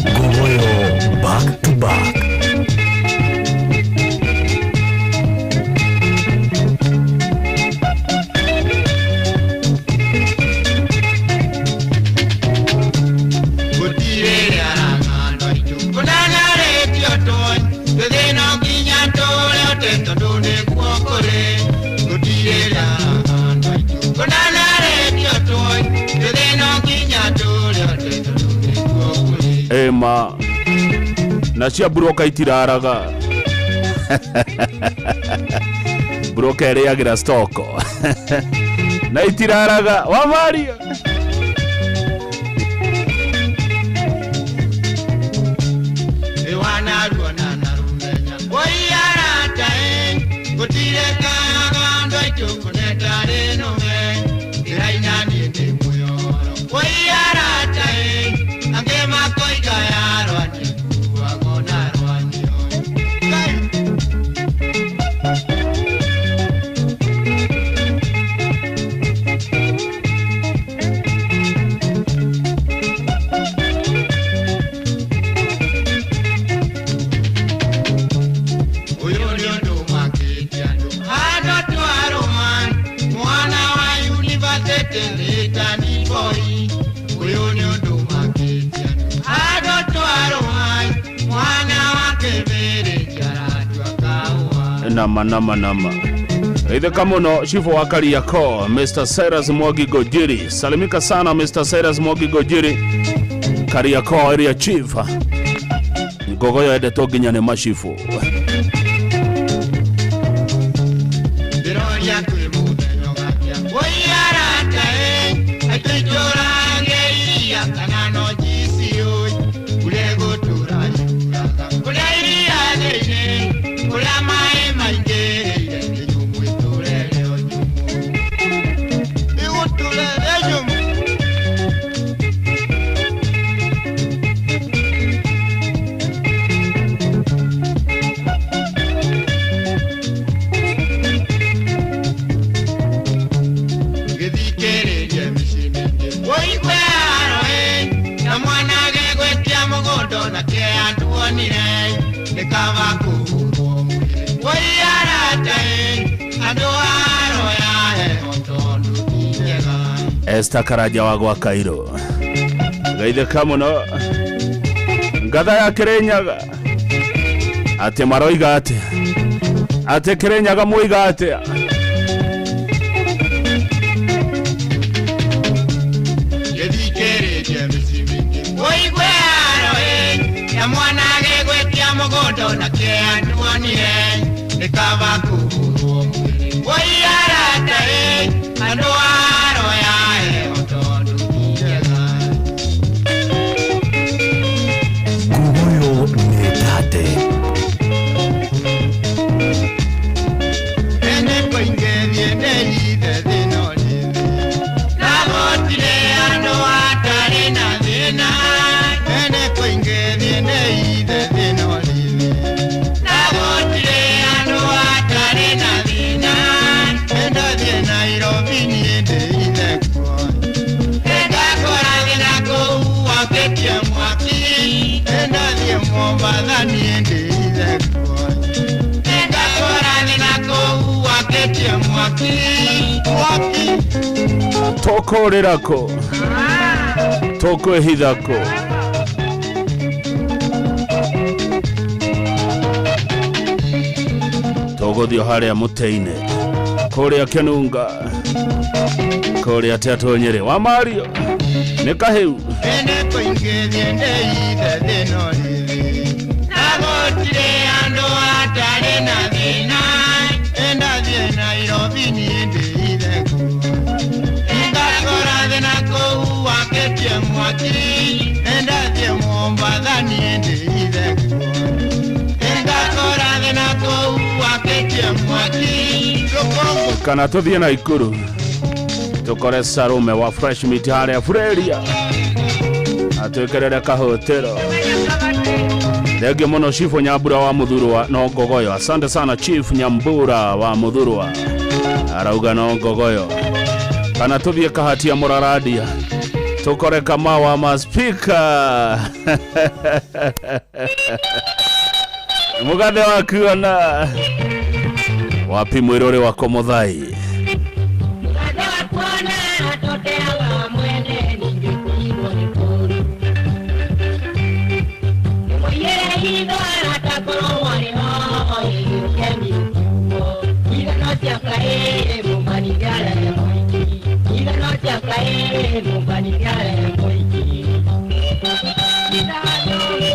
Ngogoyo back to back. Gũtirĩ arang'ano aitũ kũnanarĩtio tũĩ tũthiĩ no nginya tũre ũte tondũ nĩguo kũrĩ. Gũtirĩ arang'ano aitũ kũnanarĩtio tũĩ tũthiĩ no nginya tũre ũte tondũ nĩguo kũrĩ. Ĩma na cia buroka itiraraga. Buroka ĩrĩagĩra stoko na itiraraga wa Maria. Wanaruona na rumenya woi arata ĩ gũtirĩ kaga andũ aitũ kũnetarĩ nũme ndĩraina niĩ ndĩ mũyoro woi arata ĩ angĩ makoiga yarwa nĩkuagwo na rwanio. Ũyũ nĩ ũndũ makĩtie andũ handũ twarũma mwana wa yunivasĩtĩ nĩtani boy. Ũyũ nĩ ũndũ makĩtie andũ handũ twarũma mwana wa kĩbĩrĩti aratua kahũa. Nama nama nama. Geithĩka mũno chifu wa Kariakoo Mr. Cyrus Mwangi Gojiri. Salimika sana Mr. Cyrus Mwangi Gojiri, Kariakoo area chief. Ngogoyo endetwo nginya nĩ macibu. Ndĩroria kwĩ mũthenya ũgakĩa woi arata ĩ aitũ itũrange iria kana no njiciũĩ kũrĩa gũtũra yuraga kũrĩa iria thĩinĩ kũrĩa maĩ maingĩrĩire nĩ nyũmũ ĩtũrere o nyũmũ ĩgũtũrere nyũmũ. kaba kũhũrwo mwĩrĩ. Woi arata ĩ, andũ aro ya heho tondũ ti njega. Esther Karanja wa gwa Kairo geithĩka mũno ngatha ya Kĩrĩnyaga atĩ maroiga atĩa atĩ Kĩrĩnyaga mwoiga atĩa Gĩthikĩrĩtie mĩciĩ mĩingĩ. Ũigue aro ĩ, ya mwana agĩgwĩtia mũgũnda onake atuanire, nĩ kaba kũhũrwo mwĩrĩ. Woi arata ĩ, andũ aro ya heho tondũ ti njega. Ngugoyo nĩ tate. Ene kũingĩrie ndĩithe thĩna ũrĩ thĩ. Na gũtirĩ andũ atarĩ na thĩna. Ene kũingĩrie ndĩithe thĩna ũrĩ thĩ. Na gũtirĩ andũ atarĩ na thĩna. Ndathiĩ Nairobi niĩ ndĩithe kuo. Ndakora thĩna kũu wakĩtie mwaki. Ndathiĩ Mombatha niĩ ndĩithe kuo. Ndakora thĩna kũu wakĩtie mwaki. Mwaki. Tũkũrĩra kũ tũkwĩhitha kũ tũgũthiĩ harĩa mũtĩ-inĩ kũrĩa Kĩnunga kũrĩa Tetũ Nyĩrĩ wa Mario nĩ kahĩu. Ene kũingĩrie ndĩithe thĩna ũrĩ thĩ. Na gũtirĩ andũ atarĩ na thĩna. Ndathiĩ Nairobi niĩ ndĩithe kuo. Ndakora thĩna kũu wakĩtie mwaki. Ndathiĩ Mombatha niĩ ndĩithe kuo. Ndakora thĩna kũu wakĩtie mwaki. Rũkũngũ kana tũthiĩ Naikuru tũkore Sarume wa Fresh Meat harĩa Fureria atwĩkĩrĩre kahũtĩro. Thengio mũno Chief Nyambura wa Muthurwa no Ngogoyo. Asante sana Chief Nyambura wa Muthurwa arauga no Ngogoyo. Kana tũthiĩ Kahatia Mũraradia tũkore Kamau wa maspika mũgathe wakuona wapi mwĩrũrĩ wako Mũthai.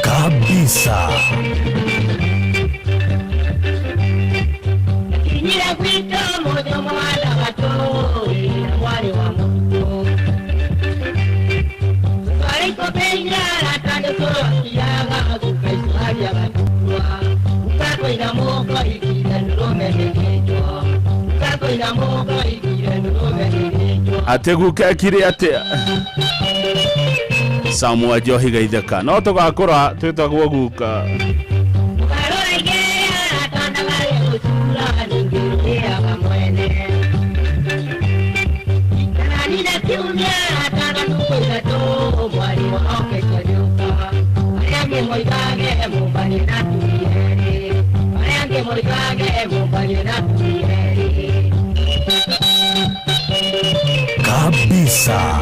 Kabisa. Atĩ guka ekire atĩa Samuel Njohi geithĩka no tũgakũra twĩtagwo guka. Kabisa.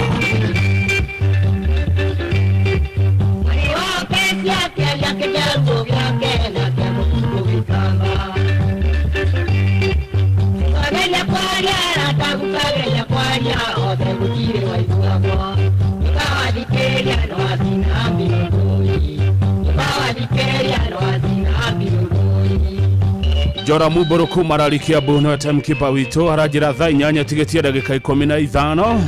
Jora Muboro kuma rarikia buno timekeeper witũ aranjĩra thaa 8 tigĩtie ndagĩka 15.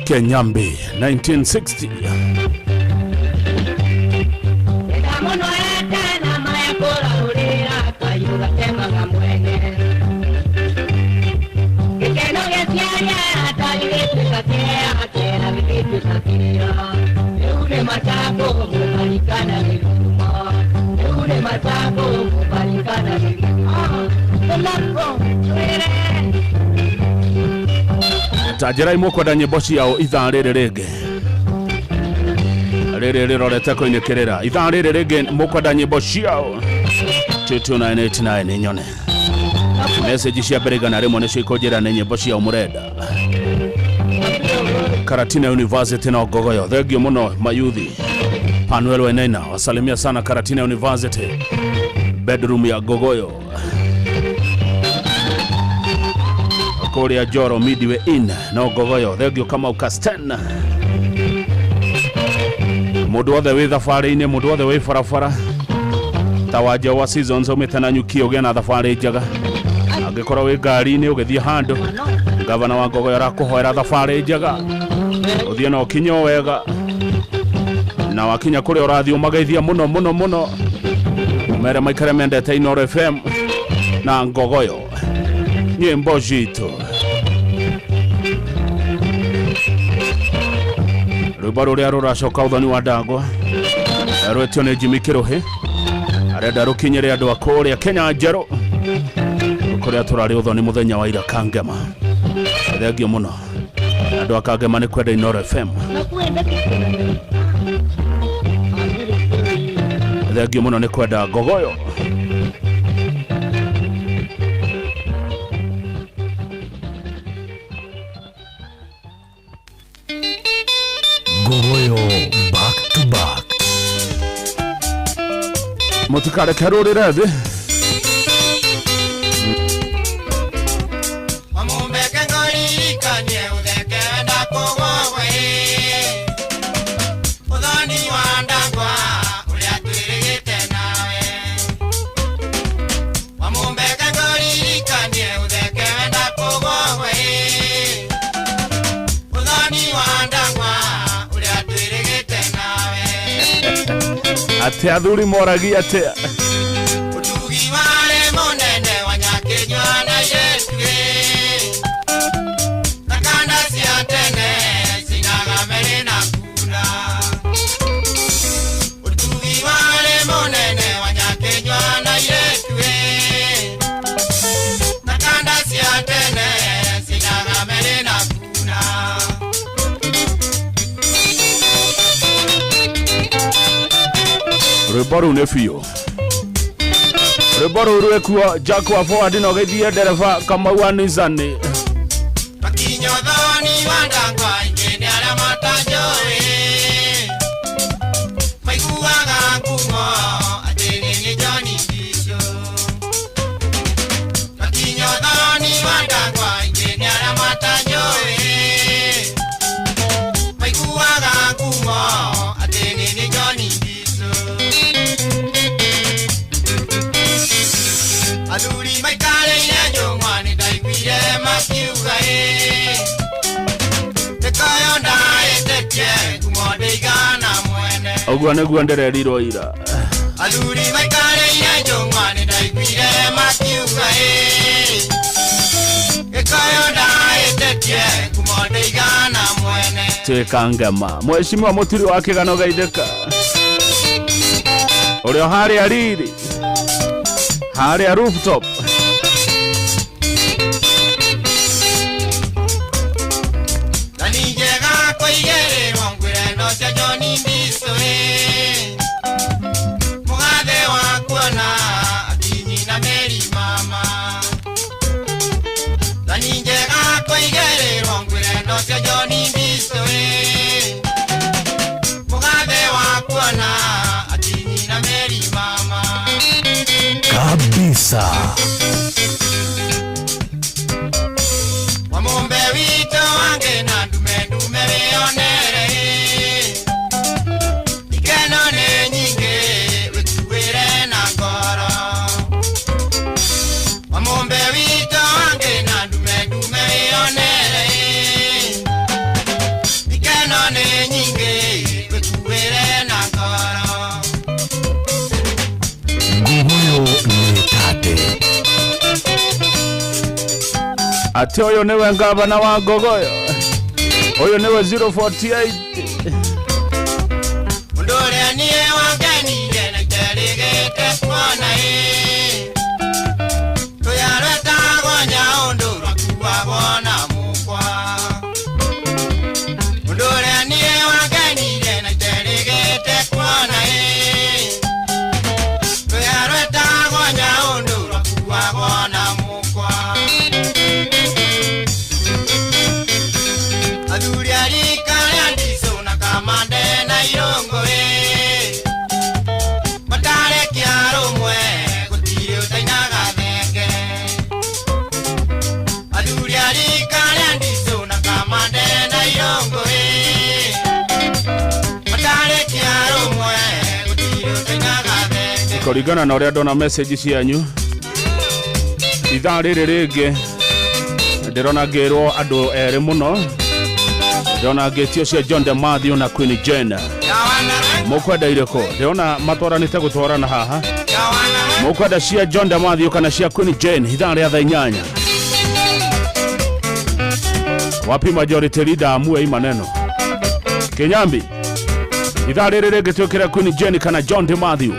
Kenyambi 1960. Ta njĩrai mũkwenda nyĩmbo ciao ithaa rĩrĩ rĩngĩ rĩrĩ rĩrorete kũinĩkĩrĩra ithaa rĩrĩ rĩngĩ mũkwenda nyĩmbo ciao 22989 nyone message cia mbere 100 nĩcio ikũnjĩra nĩ nyĩmbo ciao mũrenda. Karatina University na Ngogoyo, thengio mũno mayuthi. Panuel Wainaina wasalimia sana Karatina University, bedroom ya Ngogoyo kũrĩa Njoro Midway Inn no Ngogoyo, thengio Kamau Casten. Mũndũ wothe wĩ thabarĩ-inĩ, mũndũ wothe wĩ barabara ta wanja wa Seasons umĩte na nyuki, ũgĩe na thabarĩ njega. Angĩkorwo wĩ ngari-inĩ ũgĩthiĩ handũ, gavana wa Ngogoyo arakũhoera thabarĩ njega, ũthiĩ na ũkinye o wega, na wakinya kũrĩa ũrathiĩ ũmageithia mũno mũno mũno, mere maikare mendete Inooro FM na Ngogoyo nyĩmbo citũ. Rwĩmbo rũrĩa rũracoka ũthoni wa Ndagwa rwetio nĩ Jimmy Kĩrũhĩ, arenda rũkinyĩre andũ a kũrĩa Kenya Njerũ kũrĩa tũrarĩ ũthoni mũthenya wa ira Kangema. Thengio mũno andũ a Kangema nĩ kwenda Inooro FM. Thengio mũno nĩ kwenda Ngogoyo. Ngogoyo back to back. Mũtikareke rũrĩre thĩ. Wamumbeke ngũririkanie ũtheke wenda kũgũgwe ũthoni wa Ndagwa ũrĩa twĩrĩgĩte nawe. Wamumbeke ngũririkanie ũtheke wenda kũgũgwe ũthoni wa Ndagwa ũrĩa twĩrĩgĩte nawe. Atĩ athuri moragia atĩa? Ũtugi warĩ mũnene wa Nyakĩnyua na airĩtu na kanda cia tene cinaga merĩ na kura. Ũtugi warĩ mũnene wa Nyakĩnyua na airĩtu na kanda cia tene cinaga merĩ na kura. Rwĩmbo rũu nĩ biũ. Rwĩmbo rũu rwĩkuo Jack wa Forward na ũgeithie ndereba Kamau wa Nissan. Makinya ũthoni wa Ndagwa aingĩ nĩ arĩa matanjũĩ maiguaga ngumo atĩ niĩ nĩ John Ndichu. Makinya ũthoni wa Ndagwa aingĩ nĩ arĩa matanjũĩ maiguaga ngumo atĩ niĩ nĩ John Ndichu. Athuri maikarĩire njũng'wa nĩ ndaiguire makiuga ĩ Gĩkũyũ ndaĩtĩtie ngumo ndĩigana mwene. Ũguo nĩguo ndĩrerirwo ira. Athuri maikarĩire njũng'wa nĩ ndaiguire makiuga ĩ Gĩkũyũ ndaĩtĩtie ngumo ndĩigana mwene. Tuĩka ngema. Mheshimiwa Mũturi wa Kĩgano geithĩka ũrĩa harĩa riri harĩa rooftop. Na nĩ njega kũigĩrĩrwo ngwĩre no cia John Ndichu ĩ mũgathe wa kuona akinyi na Mary mama. Na nĩ njega kũigĩrĩrwo ngwĩre no cia John Ndichu ĩ mũgathe wa kuona akinyi na Mary mama. Kabisa. Wamũmbe witũ wange na ndume ndume wĩonere ikeno nĩ nyingĩ wĩkuĩre na ngoro. Wamũmbe witũ wange na ndume ndume wĩonere ikeno nĩ nyingĩ wĩkuĩre na ngoro. Ngogoyo nĩ tate. Atĩ ũyũ nĩwe ngavana wa Ngogoyo, ũyũ nĩwe 048. Mũndũ ũrĩa niĩ wangenire na iterĩgĩte kuona ĩ tũya rwetagwo nyaũndũ rwakuagwo na mũkwa. Kũringana na ũrĩa ndona message cianyu ithaa rĩrĩ rĩngĩ ndĩrona ngĩrwo andũ erĩ mũno, ndĩrona ngĩtio cia John de Matthew na Queen Jane. Mũkwenda irĩkũ? Ndĩrona matwaranĩte gũtwarana haha. Mũkwenda cia John de Matthew kana cia Queen Jane ithaa rĩa thaa 8? Wapi majority leader amue hii maneno? Kinyambi, ithaa rĩrĩ rĩngĩ twĩkĩre Queen Jane kana John de Matthew?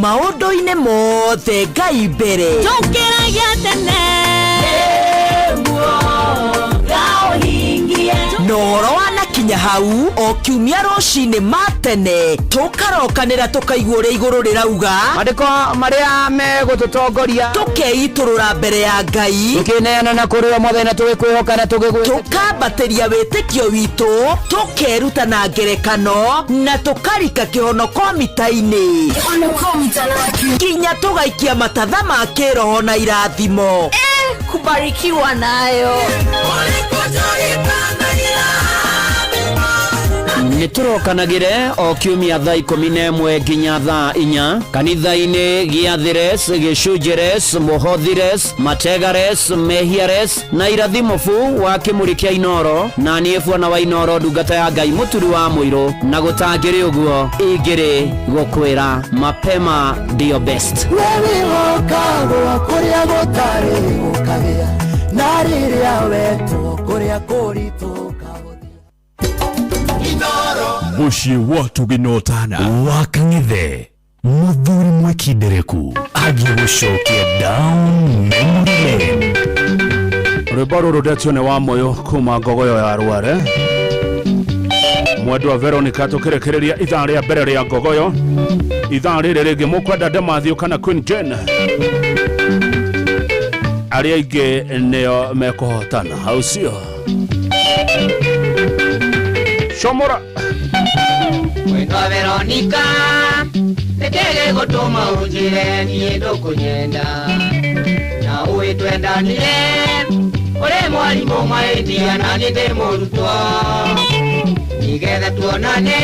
Maũndũ-inĩ mothe Ngai mbere. Tũkĩragia tene na ũhoro wanakinya hau o kiumia rũcinĩ ma tene tũkarokanĩra tũkaigua ũrĩa igũrũ rĩrauga, mandĩko marĩa megũtũtongoria, tũkeitũrũra mbere ya Ngai, tũkĩneana na kũrĩ o mwathani na tũgĩkwĩhoka na tũkambatĩria wĩtĩkio witũ, tũkeruta na ngerekano na tũkarika kĩhonoko mita-inĩ nginya tũgaikia matatha ma kĩroho na irathimo kubarikiwa nayo. Nĩtũrokanagĩre o kiumia thaa 11 nginya thaa 4 kanitha-inĩ gĩathĩres, gĩcunjĩres, mũhothires, mategares, mehiares na irathimo bu wa kĩmũrĩ kĩa Inoro na niĩ bwana wa Inoro ndungata ya Ngai mũturi wa mũirũ na gũtangĩrĩ ũguo ingĩrĩ gũkwĩra mapema ndio best. Wĩhokagwo kũrĩa gũtarĩ gũkagĩa na rĩrĩa wetwo kũrĩa kũritũ. Mũciĩ wa tũgĩnotana wa Kang'ethe, mũthuri mwĩkindereku agĩgũcokia down memory lane. Rwĩmbo rũrũ ndetio nĩ wa Moyo kuma Ngogoyo ya Rware. Mwendwa Veronica tũkĩrekereria ithaa rĩa mbere rĩa Ngogoyo. Ithaa rĩrĩ rĩngĩ mũkwenda De Matthew kana Queen Jane? Arĩa aingĩ nĩo mekũhotana, hau sio? Shomora Mwendwa Veronica, nĩkĩĩ gĩgũtũma ũnjĩre niĩ ndũkũnyenda na ũĩ twendanire ũrĩ mwarimũ mahĩtia na niĩ ndĩ mũrutwo nĩgetha tuonane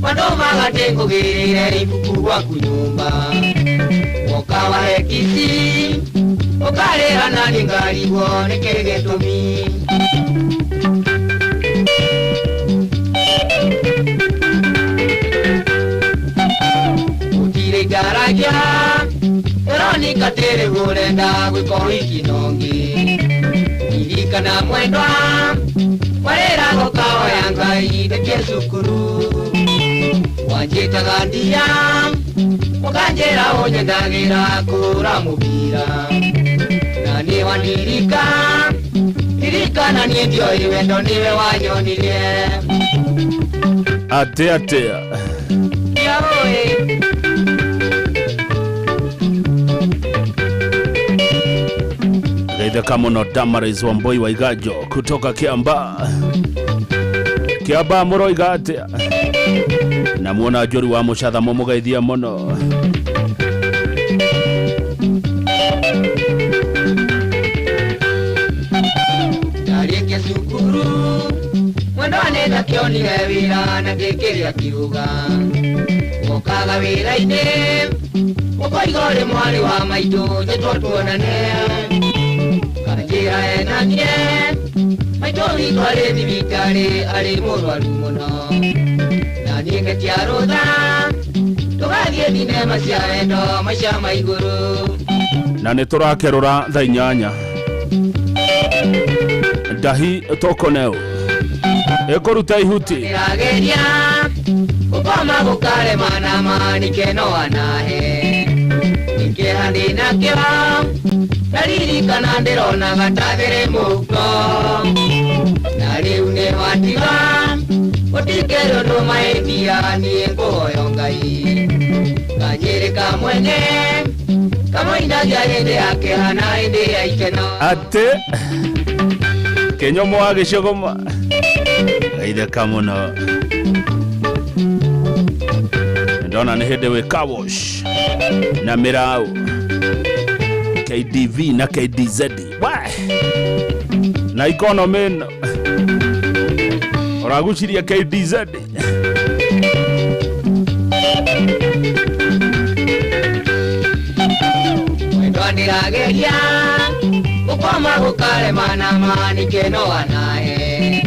andũ magatĩ ngũgĩrĩre ibuku gwaku nyũmba woka wahe kisi ũkarĩra na niĩ ngarigwo nĩkĩĩ gĩtũmi. Garagia Veronica tere gurenda gwĩka ũhiki nongi ririkana mwendwa warĩra gũkahoya Ngai ndĩkie cukuru wanjĩtaga ndia ũkanjĩra ũnyendagĩra kũra mũbira na nĩ wandirika ririkana niĩ ndioĩ wendo nĩwe wanyonirie. Atĩa atĩa Geitheka muno Damaris Wamboi wa Igajo kutoka Kiambaa. Kiambaa mũroiga atĩa? Namuona Njũri wa Mũcatha mũmũgeithia mũno. Ndarĩkia cukuru mwendwa nĩndakĩonire wĩra na ngĩkĩrĩa kiuga wokaga wĩra-inĩ ũkoiga ũrĩ mwarĩ wa maitũ njĩtwo tuonane kanjĩra enanie maitũ witũ arĩ thibitarĩ arĩ mũrwaru mũno na niĩ ngetia rũtha tũgathiĩ thinema cia wendo maica ma igũrũ. Na nĩ tũrakerũra thaa 8 ndahi tokoneo ĩkũruta ihuti ndĩrageria gũkoma gũkarema na manike no anahe nĩkĩeha ndĩnakĩo ndaririkana ndĩronaga ta thĩrĩ mũhuko na rĩu nĩ watiga gũtikĩrĩ ũndũ mahĩtia niĩ ngũhoya Ngai kanyĩrĩ ka mwene Kamũinagia hĩndĩ ya kĩeha na hĩndĩ ya ikeno. Atä kĩnyomo wa gĩcũgũma geithĩka mũno ndona nĩ hĩndĩ wĩ kawosh na mĩraũ KDV na KDZ we na ikonomĩ ĩno ũragucirie KDZ. Mwendwa ndĩrageria gũkoma gũkarema na ma nĩkĩnoa nae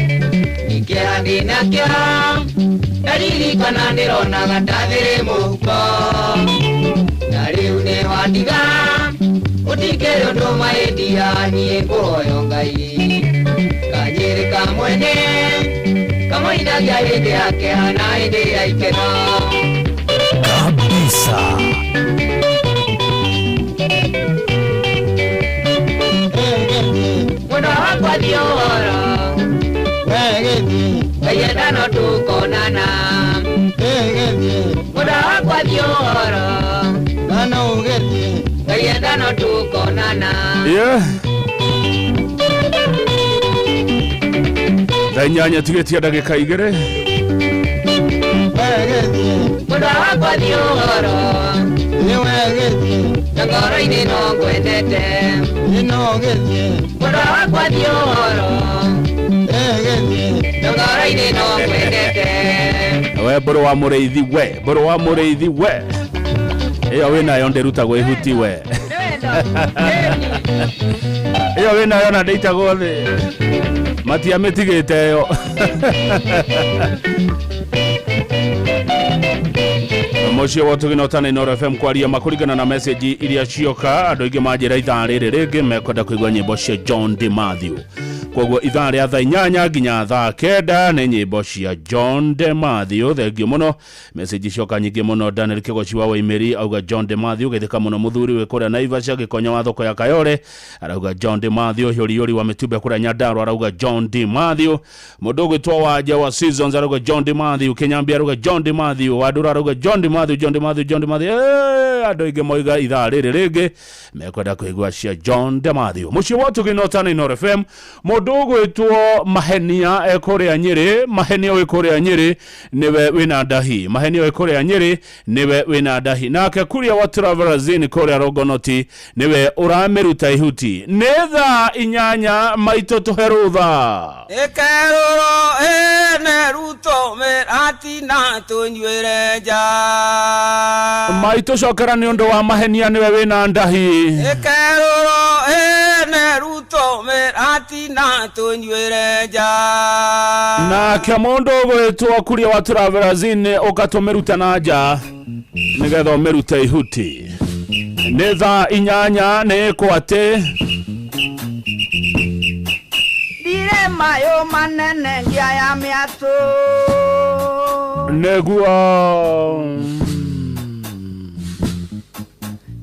nĩkĩeha ndĩnakĩo ndaririkana ndĩronaga ndathĩrĩ mũhuko na rĩu nĩ wandiga ũtikĩrĩ ũndũ mahĩtia niĩ ngũhoyo Ngai kanyĩrĩ ka mwene kamũinagia hĩndĩ ya kĩeha na hĩndĩ ya ikeno. Kabisa. Mwendwa wakwa thiĩ ũhoro Ngai enda no tũkonana. Mwendwa wakwa thiĩ ũhoro Ngai enda no tũkonana. Yeah. Thaa 8 tigĩtie ndagĩka 2. Mwendwa wakwa thiĩ ũhoro na ngoro-inĩ no ngwendete. Mwendwa wakwa thiĩ ũhoro na ngoro-inĩ no ngwendete. We mbũrũ wa mũrĩithi we, mbũrũ wa mũrĩithi we, ĩyo wĩnayo ndĩrutagwo ihuti we, ĩyo wĩnayo na ndĩitagwo thĩ matiamĩtigĩte ĩyo. Mũciĩ wa Ũtugĩ na Inooro FM kwaria makũringana na message iria cioka andũ aingĩ manjĩra ithaa rĩrĩ rĩngĩ mekwenda kũigua nyĩmbo cia John De Mathew. Koguo ithaa rĩa thaa 8 nginya thaa 9 nĩ nyĩmbo cia John De Mathew. Thengio mũno, message cioka nyingĩ mũno. Daniel Kĩgoci wa Waimĩri auga John De Mathew geithĩka mũno mũthuri wĩ kũrĩa Naivasha. Gĩkonya wa thoko ya Kayore arauga John De Mathew. Hiũriũri wa Mĩtumbe kũrĩa Nyandarua arauga John De Mathew. Mũndũ ũgwĩtwo Wanja wa Seasons arauga John De Mathew. Kĩnyambi arauga John De Mathew. Wandũra arauga John De Mathew, John De Mathew, John De Mathew. Andũ aingĩ moiga ithaa rĩrĩ rĩngĩ mekwenda kũigua cia John De Mathew. Mũciĩ wa Ũtugĩ na Ũtana Inooro FM. Mũndũ ũgwĩtwo Mahenia ekũrĩa Nyĩrĩ, Mahenia wĩ kũrĩa Nyĩrĩ nĩwe wĩna ndahi, Mahenia wĩ kũrĩa Nyĩrĩ nĩwe wĩna ndahi. Nake Kuria wa Travelers Inn kũrĩa Rongonoti nĩwe ũramĩruta ihuti. Nĩ thaa 8 maitũ tũhe rũtha. Ĩkerũrwo ĩne ruto mĩratina tũnyuĩre nja. Maitũ cokera nĩ ũndũ wa Mahenia nĩwe wĩna ndahi. Ĩkerũrwo ĩne ruto mĩratina tũnyuĩre nja. Nake mũndũ ũgwĩtwo Kuria wa Travelers Inn ũkatũmĩruta na nja nĩgetha ũmĩrute ihuti. Nĩ thaa 8 nĩ kwatĩ Ndirĩ mayũ manene ngia ya mĩatũ. Nĩguo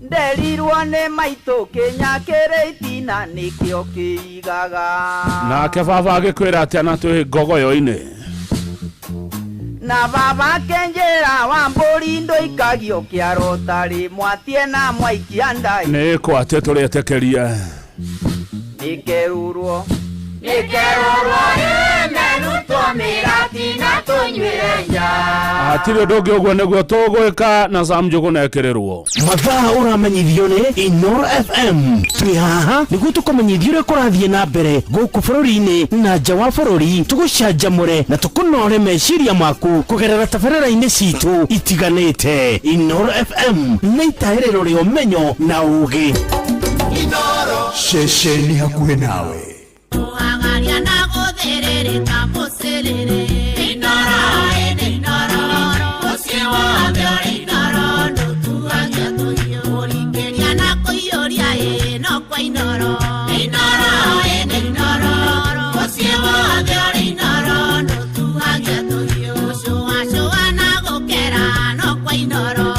Nderirwo nĩ maitũ kĩnya kĩrĩ itina nĩkĩo kĩigaga. Nake baba agĩkwĩra atĩa na twĩ ngogoyo-inĩ. Na baba akĩnjĩra wa mbũri ndũikagio kĩaro tarĩ mwatie na mwaikia ndai. Nĩ kwatĩ tũrĩetĩkĩrie. Nĩkerũrwo nĩkerũrwo ĩne rutwo mĩratina tũnyuĩre nja. Hatirĩ ũndũ ũngĩ ũguo nĩguo tũgwĩka na Sam Njũgũna ekĩrĩrwo. Mathaa ũramenyithio nĩ Inooro FM. Twĩ haha nĩguo tũkũmenyithie ũrĩa kũrathiĩ na mbere gũkũ bũrũri-inĩ na nja wa bũrũri, tũgũcanjamũre na tũkũnore meciria maku kũgerera tabarĩra-inĩ citũ itiganĩte. Inooro FM nĩ itaĩrĩro rĩa ũmenyo na ũũgĩ. Ceceni hakuhĩ nawe. Kũhagaria na gũthĩrĩrĩka mũcĩrĩrĩ. Inooro ĩnĩ Inooro, mũciĩ wothe ũrĩ Inooro, ndũtuagia tũhiũ. Kũringĩria na kũiyũria ĩ no kwa Inooro. Inooro ĩnĩ Inooro, mũciĩ wothe ũrĩ Inooro, ndũtuagia tũhiũ. Gũcũacũa na gũkera no kwa Inooro.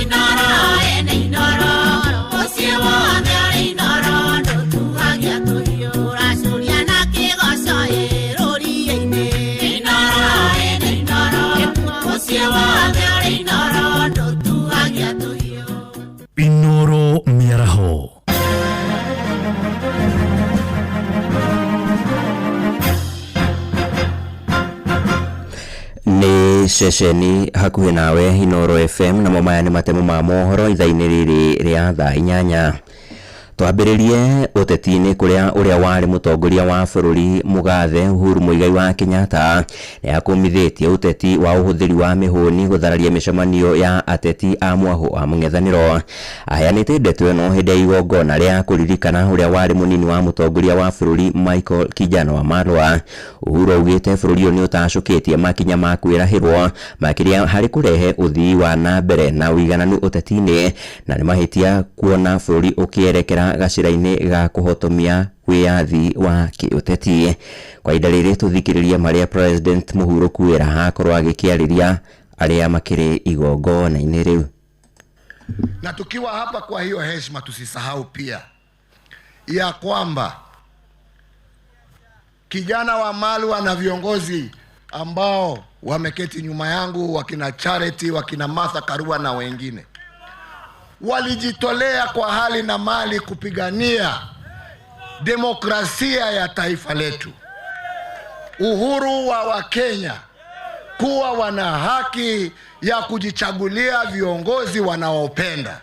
Inooro ĩnĩ Inooro, mũciĩ wothe ũrĩ Inooro, ndũtuagia tũhiũ. Ũracũria na kĩgoco ĩ rũriĩ-inĩ. Nĩ ceceni hakuhĩ nawe Inooro FM, namo maya nĩ matemo ma mohoro ithaa-inĩ rĩrĩ rĩa thaa 8. Twambĩrĩrie ũteti-inĩ kũrĩa ũrĩa warĩ mũtongoria wa bũrũri mũgathe Uhuru Muigai wa Kenyatta nĩ akũmithĩtie ũteti wa ũhũthĩri wa mĩhũni gũthararia mĩcemanio ya ateti a mwahũ wa mũng'ethanĩro. Aheanĩte ndeto ĩno hĩndĩ ya igongona rĩa kũririkana ũrĩa warĩ mũnini wa mũtongoria wa bũrũri Michael Kijana Wamalwa. Uhuru augĩte bũrũri ũyũ nĩ ũtacũkĩtie makinya ma kwĩrahĩrwo makĩria harĩ kũrehe ũthii wa na mbere na ũigananu ũteti-inĩ, na nĩ mahĩtia kuona bũrũri ũkĩerekera gacĩra-inĩ ga kũhotomia wĩyathi wa kĩũteti. Kwa ihinda rĩrĩ tũthikĩrĩrie marĩa President Mũhurũku Wĩraha akorwo agĩkĩarĩria arĩa makĩrĩ igongona-inĩ rĩu. Na tukiwa hapa kwa hiyo heshima, tusisahau pia ya kwamba Kijana Wamalwa na viongozi ambao wameketi nyuma yangu, wakina Charity, wakina Martha Karua na wengine, walijitolea kwa hali na mali kupigania demokrasia ya taifa letu, uhuru wa Wakenya kuwa wana haki ya kujichagulia viongozi wanaopenda.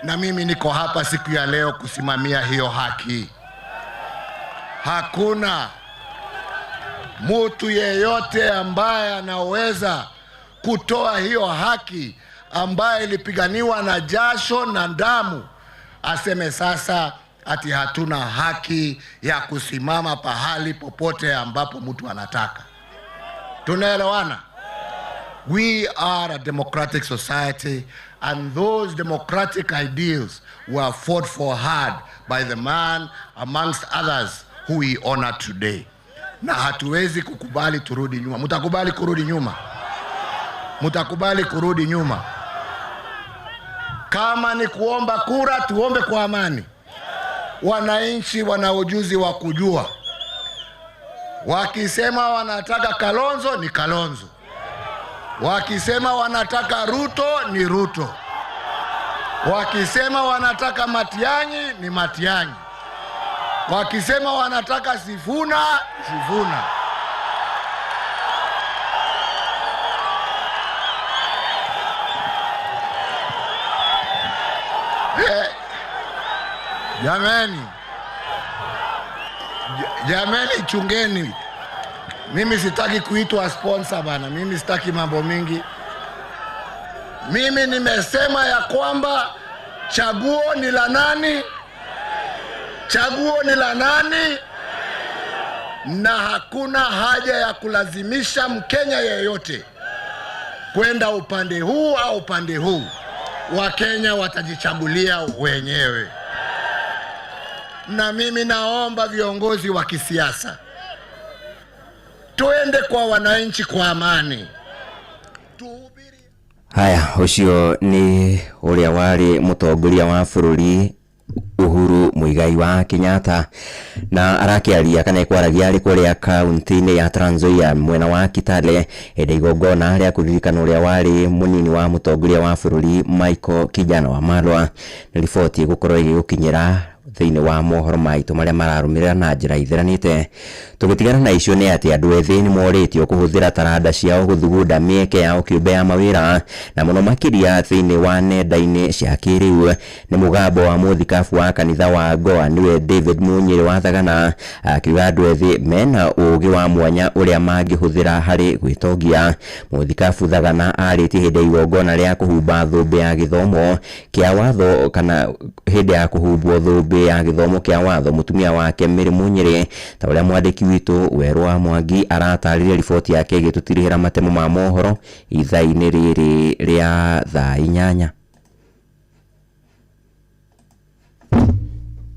Na mimi niko hapa siku ya leo kusimamia hiyo haki. Hakuna mtu yeyote ambaye anaweza kutoa hiyo haki ambaye ilipiganiwa na jasho na damu aseme sasa ati hatuna haki ya kusimama pahali popote ambapo mtu anataka. Tunaelewana? We are a democratic society, and those democratic ideals were fought for hard by the man amongst others who we honor today. Na hatuwezi kukubali turudi nyuma. Mtakubali kurudi nyuma? Mtakubali kurudi nyuma? Kama ni kuomba kura, tuombe kwa amani. Wananchi wana ujuzi wa kujua. Wakisema wanataka Kalonzo ni Kalonzo. Wakisema wanataka Ruto ni Ruto. Wakisema wanataka Matiang'i ni Matiang'i. Wakisema wanataka Sifuna, Sifuna. Jameni, jameni, chungeni. Mimi sitaki kuitwa sponsor bana. Mimi sitaki mambo mingi. Mimi nimesema ya kwamba chaguo ni la nani? Chaguo ni la nani? Na hakuna haja ya kulazimisha Mkenya yeyote kwenda upande huu au upande huu. Wakenya watajichagulia wenyewe. Na mimi naomba viongozi wa kisiasa, tuende kwa wananchi kwa amani. Haya, ucio ni uria wari mutongoria wa bururi Uhuru Muigai wa Kenyatta, na arakiaria kana ekwaragia ari kuria kaunti-inĩ ya Trans Nzoia mwena wa Kitale hĩndĩ igongona rĩa kũririkana ũrĩa warĩ mũnini wa mũtongoria wa bũrũri Michael Kijana Wamalwa. Nĩ riboti ĩgũkorwo ĩgĩgũkinyĩra thĩinĩ wa mohoro maitũ marĩa mararũmĩrĩra na njĩra ithiranĩte. Tũgĩtigana na icio nĩ atĩ andũ ethĩ nĩ morĩtio kũhũthĩra taranda ciao gũthugunda mĩeke yao kĩũmbe ya mawĩra, na mũno makĩria thĩinĩ wa nenda-inĩ cia kĩrĩu. Nĩ mũgambo wa mũthikabu wa kanitha wa Goa nĩwe David Munyĩrĩ wa Thagana akiuga andũ ethĩ mena ũũgĩ wa mwanya ũrĩa mangĩhũthĩra harĩ gwĩtongia. Mũthikabu Thagana arĩtie hĩndĩ ya igongona rĩa kũhumba thũmbĩ ya gĩthomo kĩa watho, kana hĩndĩ ya kũhumbwo thũmbĩ ya gĩthomo kĩa watho mũtumia wake Mary Munyĩrĩ, ta ũrĩa mwandĩki witũ Werũ wa Mwangi aratarĩria riboti yake ĩgĩtũtirihĩra matemo ma mohoro ithaa-inĩ rĩrĩ rĩa thaa 8.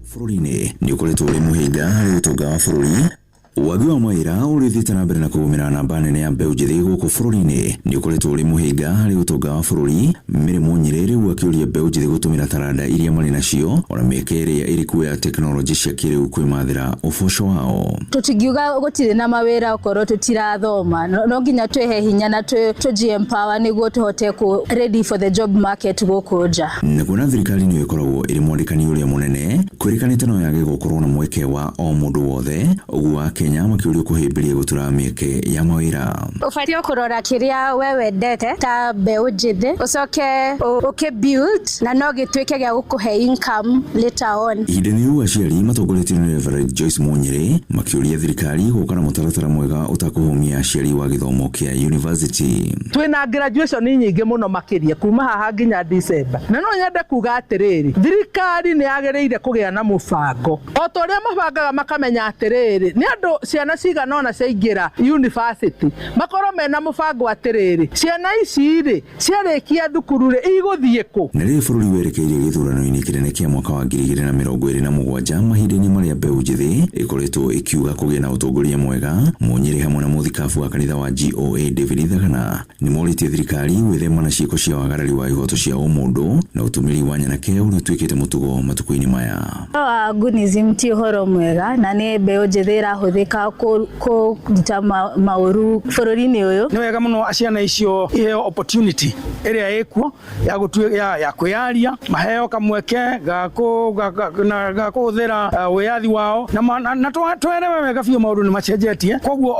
Bũrũri-inĩ nĩ ũkoretwo ũrĩ mũhĩnga harĩ ũtonga wa bũrũri. Wagi wa mawĩra ũrĩa ũthiĩte na mbere na kũgũmĩra namba nene ya mbeũ njĩthĩ gũkũ bũrũri-inĩ nĩ ũkoretwo ũrĩ mũhĩnga harĩ ũtonga wa bũrũri. Mary Munyĩrĩ rĩu akĩũria mbeũ njĩthĩ gũtũmĩra taranda iria marĩ nacio ona mĩeke ĩrĩa ĩrĩ kuo ya tekinoronjĩ cia kĩrĩu kwĩmathĩra ũboco wao. Tũtingiuga gũtirĩ na mawĩra okorwo tũtirathoma, no nginya twĩhe hinya na tũji empower nĩguo tũhote ku ready for the job market gũkũ nja. Na kuona thirikari nĩyo ĩkoragwo ĩrĩ mwandĩkani ũrĩa mũnene, kwĩrĩkanĩte no yage gũkorwo na mweke wa o mũndũ wothe, ũguo Wakenya Kenya makĩũrio kũhĩmbĩria gũtura mĩeke ya mawĩra. Ũbatiĩ kũrora kĩrĩa we wendete ta mbeũ njĩthĩ, ũcoke ũkĩ build na no gĩtuĩke gĩa gũkũhe income later on. Ihinda-inĩ rĩu aciari matongoretio nĩ Reverend Joyce Munyere makĩũria thirikari gũka na mũtaratara mwega ũtakũhũmia aciari wa gĩthomo kĩa university. Twĩna graduation nyingĩ mũno makĩria kuma haha nginya December, na no nyende kuga atĩrĩrĩ, thirikari nĩ yagĩrĩire kũgĩa na mũbango o ta ũrĩa mabangaga makamenya atĩrĩrĩ, nĩ andũ ciana cigana ũna ciaingĩra university, makorwo mena mũbango atĩrĩrĩ, ciana ici rĩ ciarĩkia thukuru rĩ igũthiĩ kũ. Na rĩrĩ bũrũri werekeire gĩthurano-inĩ kĩnene kĩa mwaka wa 2027 mahinda-inĩ marĩa mbeũ njĩthĩ ĩkoretwo ĩkiuga kũgĩa na ũtongoria mwega, Munyere hamwe na mũthikabu wa kanitha wa GOA David Thagana nĩ morĩtie thirikari gwĩthema na ciĩko cia wagarari wa ihoto cia ũmũndũ na ũtũmĩri wa nyanake ũrĩa ũtuĩkĩte mũtugo matukũ-inĩ maya. Wa Gunism ti ũhoro mwega na nĩ mbeũ njĩthĩ ĩrahũthĩka kũruta maũru bũrũri-inĩ ũyũ. Nĩ wega mũno ciana icio iheo opportunity ĩrĩa ĩkuo ya gũtuĩka ya kwĩyaria, maheo kamweke ga kũhũthĩra wĩyathi wao na twerewe wega biũ maũndũ nĩ macenjetie, koguo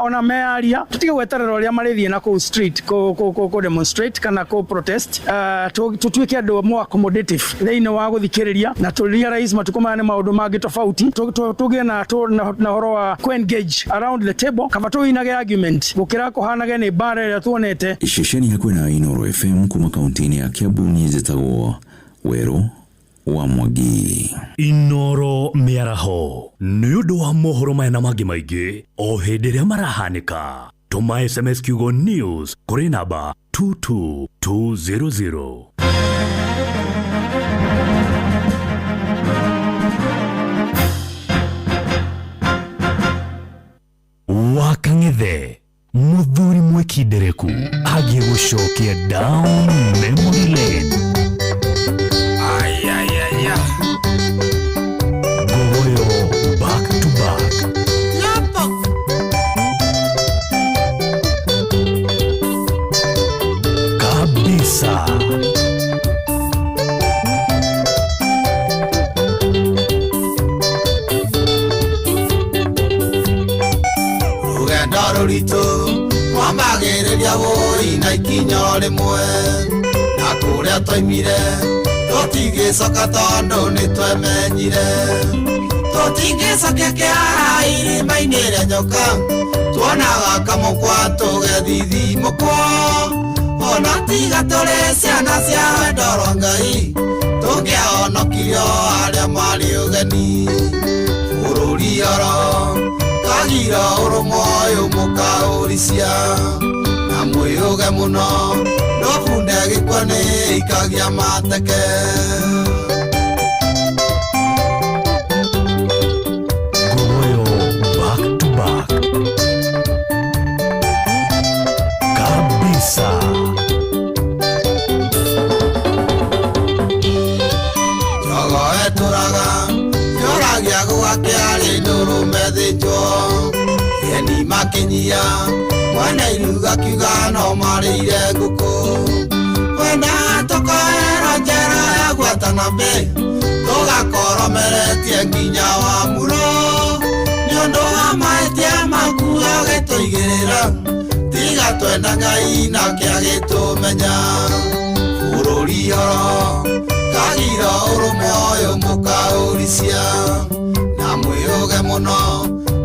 ona meyaria tũtige gweterera ũrĩa marĩthiĩ na kũu street kũ demonstrate kana kũ protest, tũtuĩke andũ more accommodative thĩinĩ wa gũthikĩrĩria na tũ realize matukũ maya nĩ maũndũ mangĩ tofauti, tũgĩe na ũhoro wa kũ engage around the table kaba tũinage argument gũkĩra kũhanage nĩ mbara ĩrĩa tuonete. Ceceni hakuhĩ na Inooro FM kuma kaunti-inĩ ya Kiambu niĩ njĩtagwo Werũ wa Mwangi. Inooro mĩaraho nĩ ũndũ wa mohoro maya na mangĩ maingĩ o hĩndĩ ĩrĩa marahanĩka, tũma SMS kiugo news kũrĩ namba 22200. Wakang'ethe muthuri mwĩkindereku agĩgũcokia down memory lane. Gogoyo back to back. Kabisa. Rũgendo rũritũ twambagĩrĩria wũi na ikinya rĩmwe, na kũrĩa twaimire tũtingĩcoka tondũ nĩ twemenyire, tũtingĩcokia kĩara irima-inĩ rĩa nyoka, tuonaga kamũkwa tũgethithimũkwo, ona tiga tũrĩ ciana cia wendo rwa Ngai tũngĩahonokirio arĩa marĩ ũgeni. Bũrũri oro kagira ũrũmwe ũyũ mũkaũricia na mwĩyũge mũno no bunde gĩkua nĩ ikagia mateke. Gogoyo back to back. Kabisa. Njogo ĩtũraga yũragia gũgakĩa ndũrũme thĩnjwo, eni makinyia mwene iruga kiuga no marĩire ngũkũ, wenda tũkoerwo njera ya gwatana mbĩ tũgakorwo meretie nginya wa muro, nĩ ũndũ wa mahĩtia maku agĩtũigĩrĩra, tiga twenda Ngai nake agĩtũmenya. Bũrũri oro kagira ũrũmwe ũyũ mũkaũricia na mwĩyũge mũno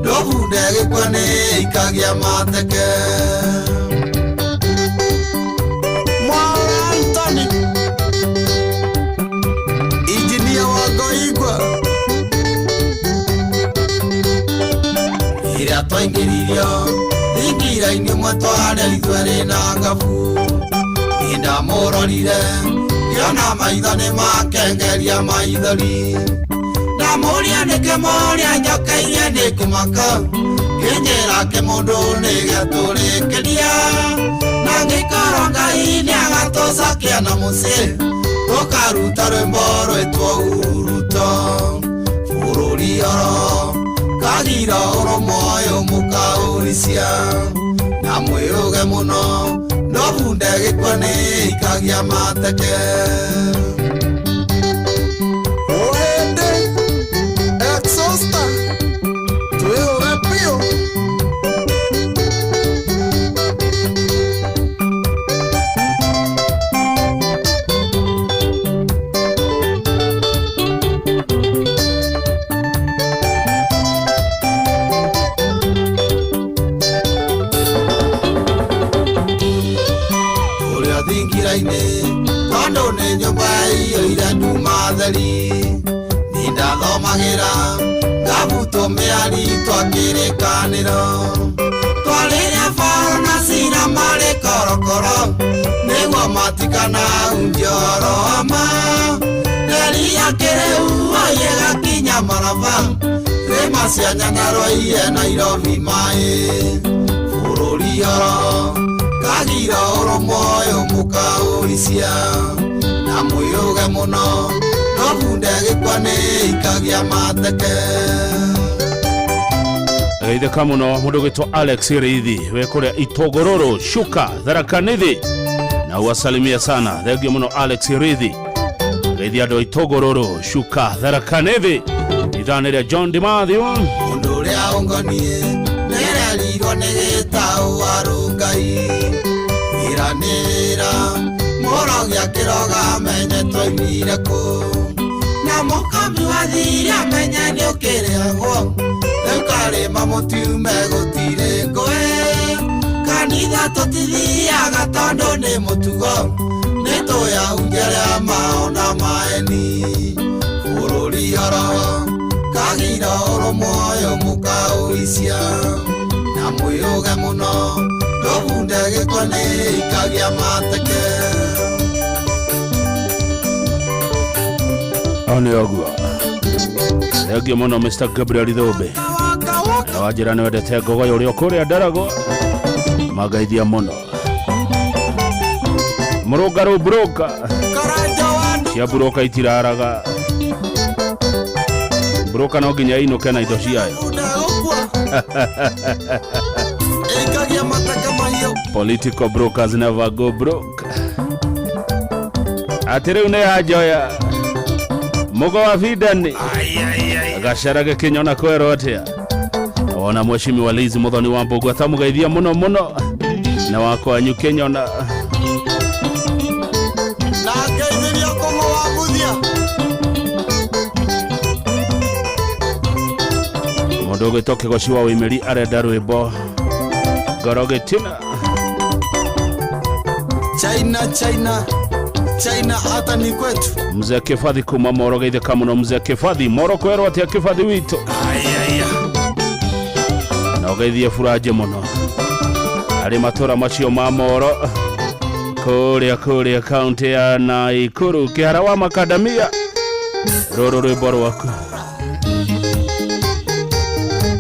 ndũbunde gĩkua nĩ ikagia mateke. Mwaura Anthony injinia wa Ngoigwa, rĩrĩa twaingĩririo thingira-inĩ ũmwe twarĩ ithuerĩ na ngabu, niĩ ndamũrorire ngĩona maitho nĩ makengeria maithori, ndamũria nĩkĩ mũrĩa njokeirie nĩ kũmaka, kĩnjĩra kĩmũndũ nĩ gĩatũrĩkĩria, na ngĩkorwo Ngai nĩagatũcokia na mũciĩ tũkaruta rwĩmbo rwĩtwo Uruto. Bũrũri oro kagira ũrũmwe ũyũ mũkaũricia na mwĩyũge mũno no bunde gĩkua nĩ ikagia mateke. Ũhĩndĩ exhauster twĩhũre biũ. kanitha-inĩ tondũ nĩ nyũmba iyũire nduma theri niĩ ndathomagĩra ngabutwo mĩari twakĩrĩkanĩro twarĩrĩa baro na cira marĩ korokoro nĩguo matikanahunjie ũhoro wa ma nderi ya kĩrĩu ĩgakinya maraba rĩma cia Nyandarua iye Nairobi maĩ bũrũri oro kagira ũrũmwe ũyũ mũkaũricia na mwĩyũge mũno no bunde gĩkwa nĩ ikagia mateke. Geithĩka mũno mũndũ ũgwĩtwo Alex Riithi wĩ kũrĩa Itogororo Shuka Tharaka Nithi na uwasalimia sana. Thengio mũno Alex Riithi, geithia andũ a Itogororo Shuka Tharaka Nithi. Ithaa nĩ rĩa John Dimathew. Ũndũ ũrĩa ũngoniĩ nĩrerirwo nĩ gĩtaũ warũngai ĩranĩra mũrogi akĩroga amenye twaimire kũ na mũkami wathire amenye nĩ ũkĩrĩagwo rĩu karĩma mũtiume gũtirĩ ngũĩ kanitha tũtithiaga tondũ nĩ mũtugo nĩ tũyahunjia arĩa maona maeni bũrũri oro kagira ũrũmwe ũyũ mũkaũicia na mwĩyũge mũno ndũbunde gĩkwa nĩ ikagia mateke. Ao nĩ ũguo. Thengio mũno Mr. Gabriel Thũmbĩ na wanjĩra nĩ wendete ngogoyo ũrĩa ũkũrĩa ndaragwo mangaithia mũno mũrũngarũ mburoka cia mburoka itiraraga mburoka no nginya inũke na indo ciayo. Ikagia mateke mahiũ. Political brokers never go broke. Atĩ rĩu nĩ yanjoya mũgo wa bindani gacera gĩkĩnyona kwerwo atĩa wona mheshimiwa Liz Muthoni wa Mbũgua atamũgeithia mũno mũno na wakwanyu kĩnyona. Na ngeithĩria kũng'ũ wa Mbuthia. Mũndũ ũgwĩtwo Kĩgoci wa Wĩimĩri arenda rwĩmbo ngoro gĩtina. China China China hata ni kwetu. Mzee Kĩbathi kuma Moro geithĩka mũno mzee Kĩbathi Moro kwerwo atĩa Kĩbathi witũ na ũgeithie buranje mũno arĩ matũra macio ma Moro kũrĩa kũrĩa kaunti ya Naikuru kĩhara wa makadamia rũrũ rwĩmbo rwaku.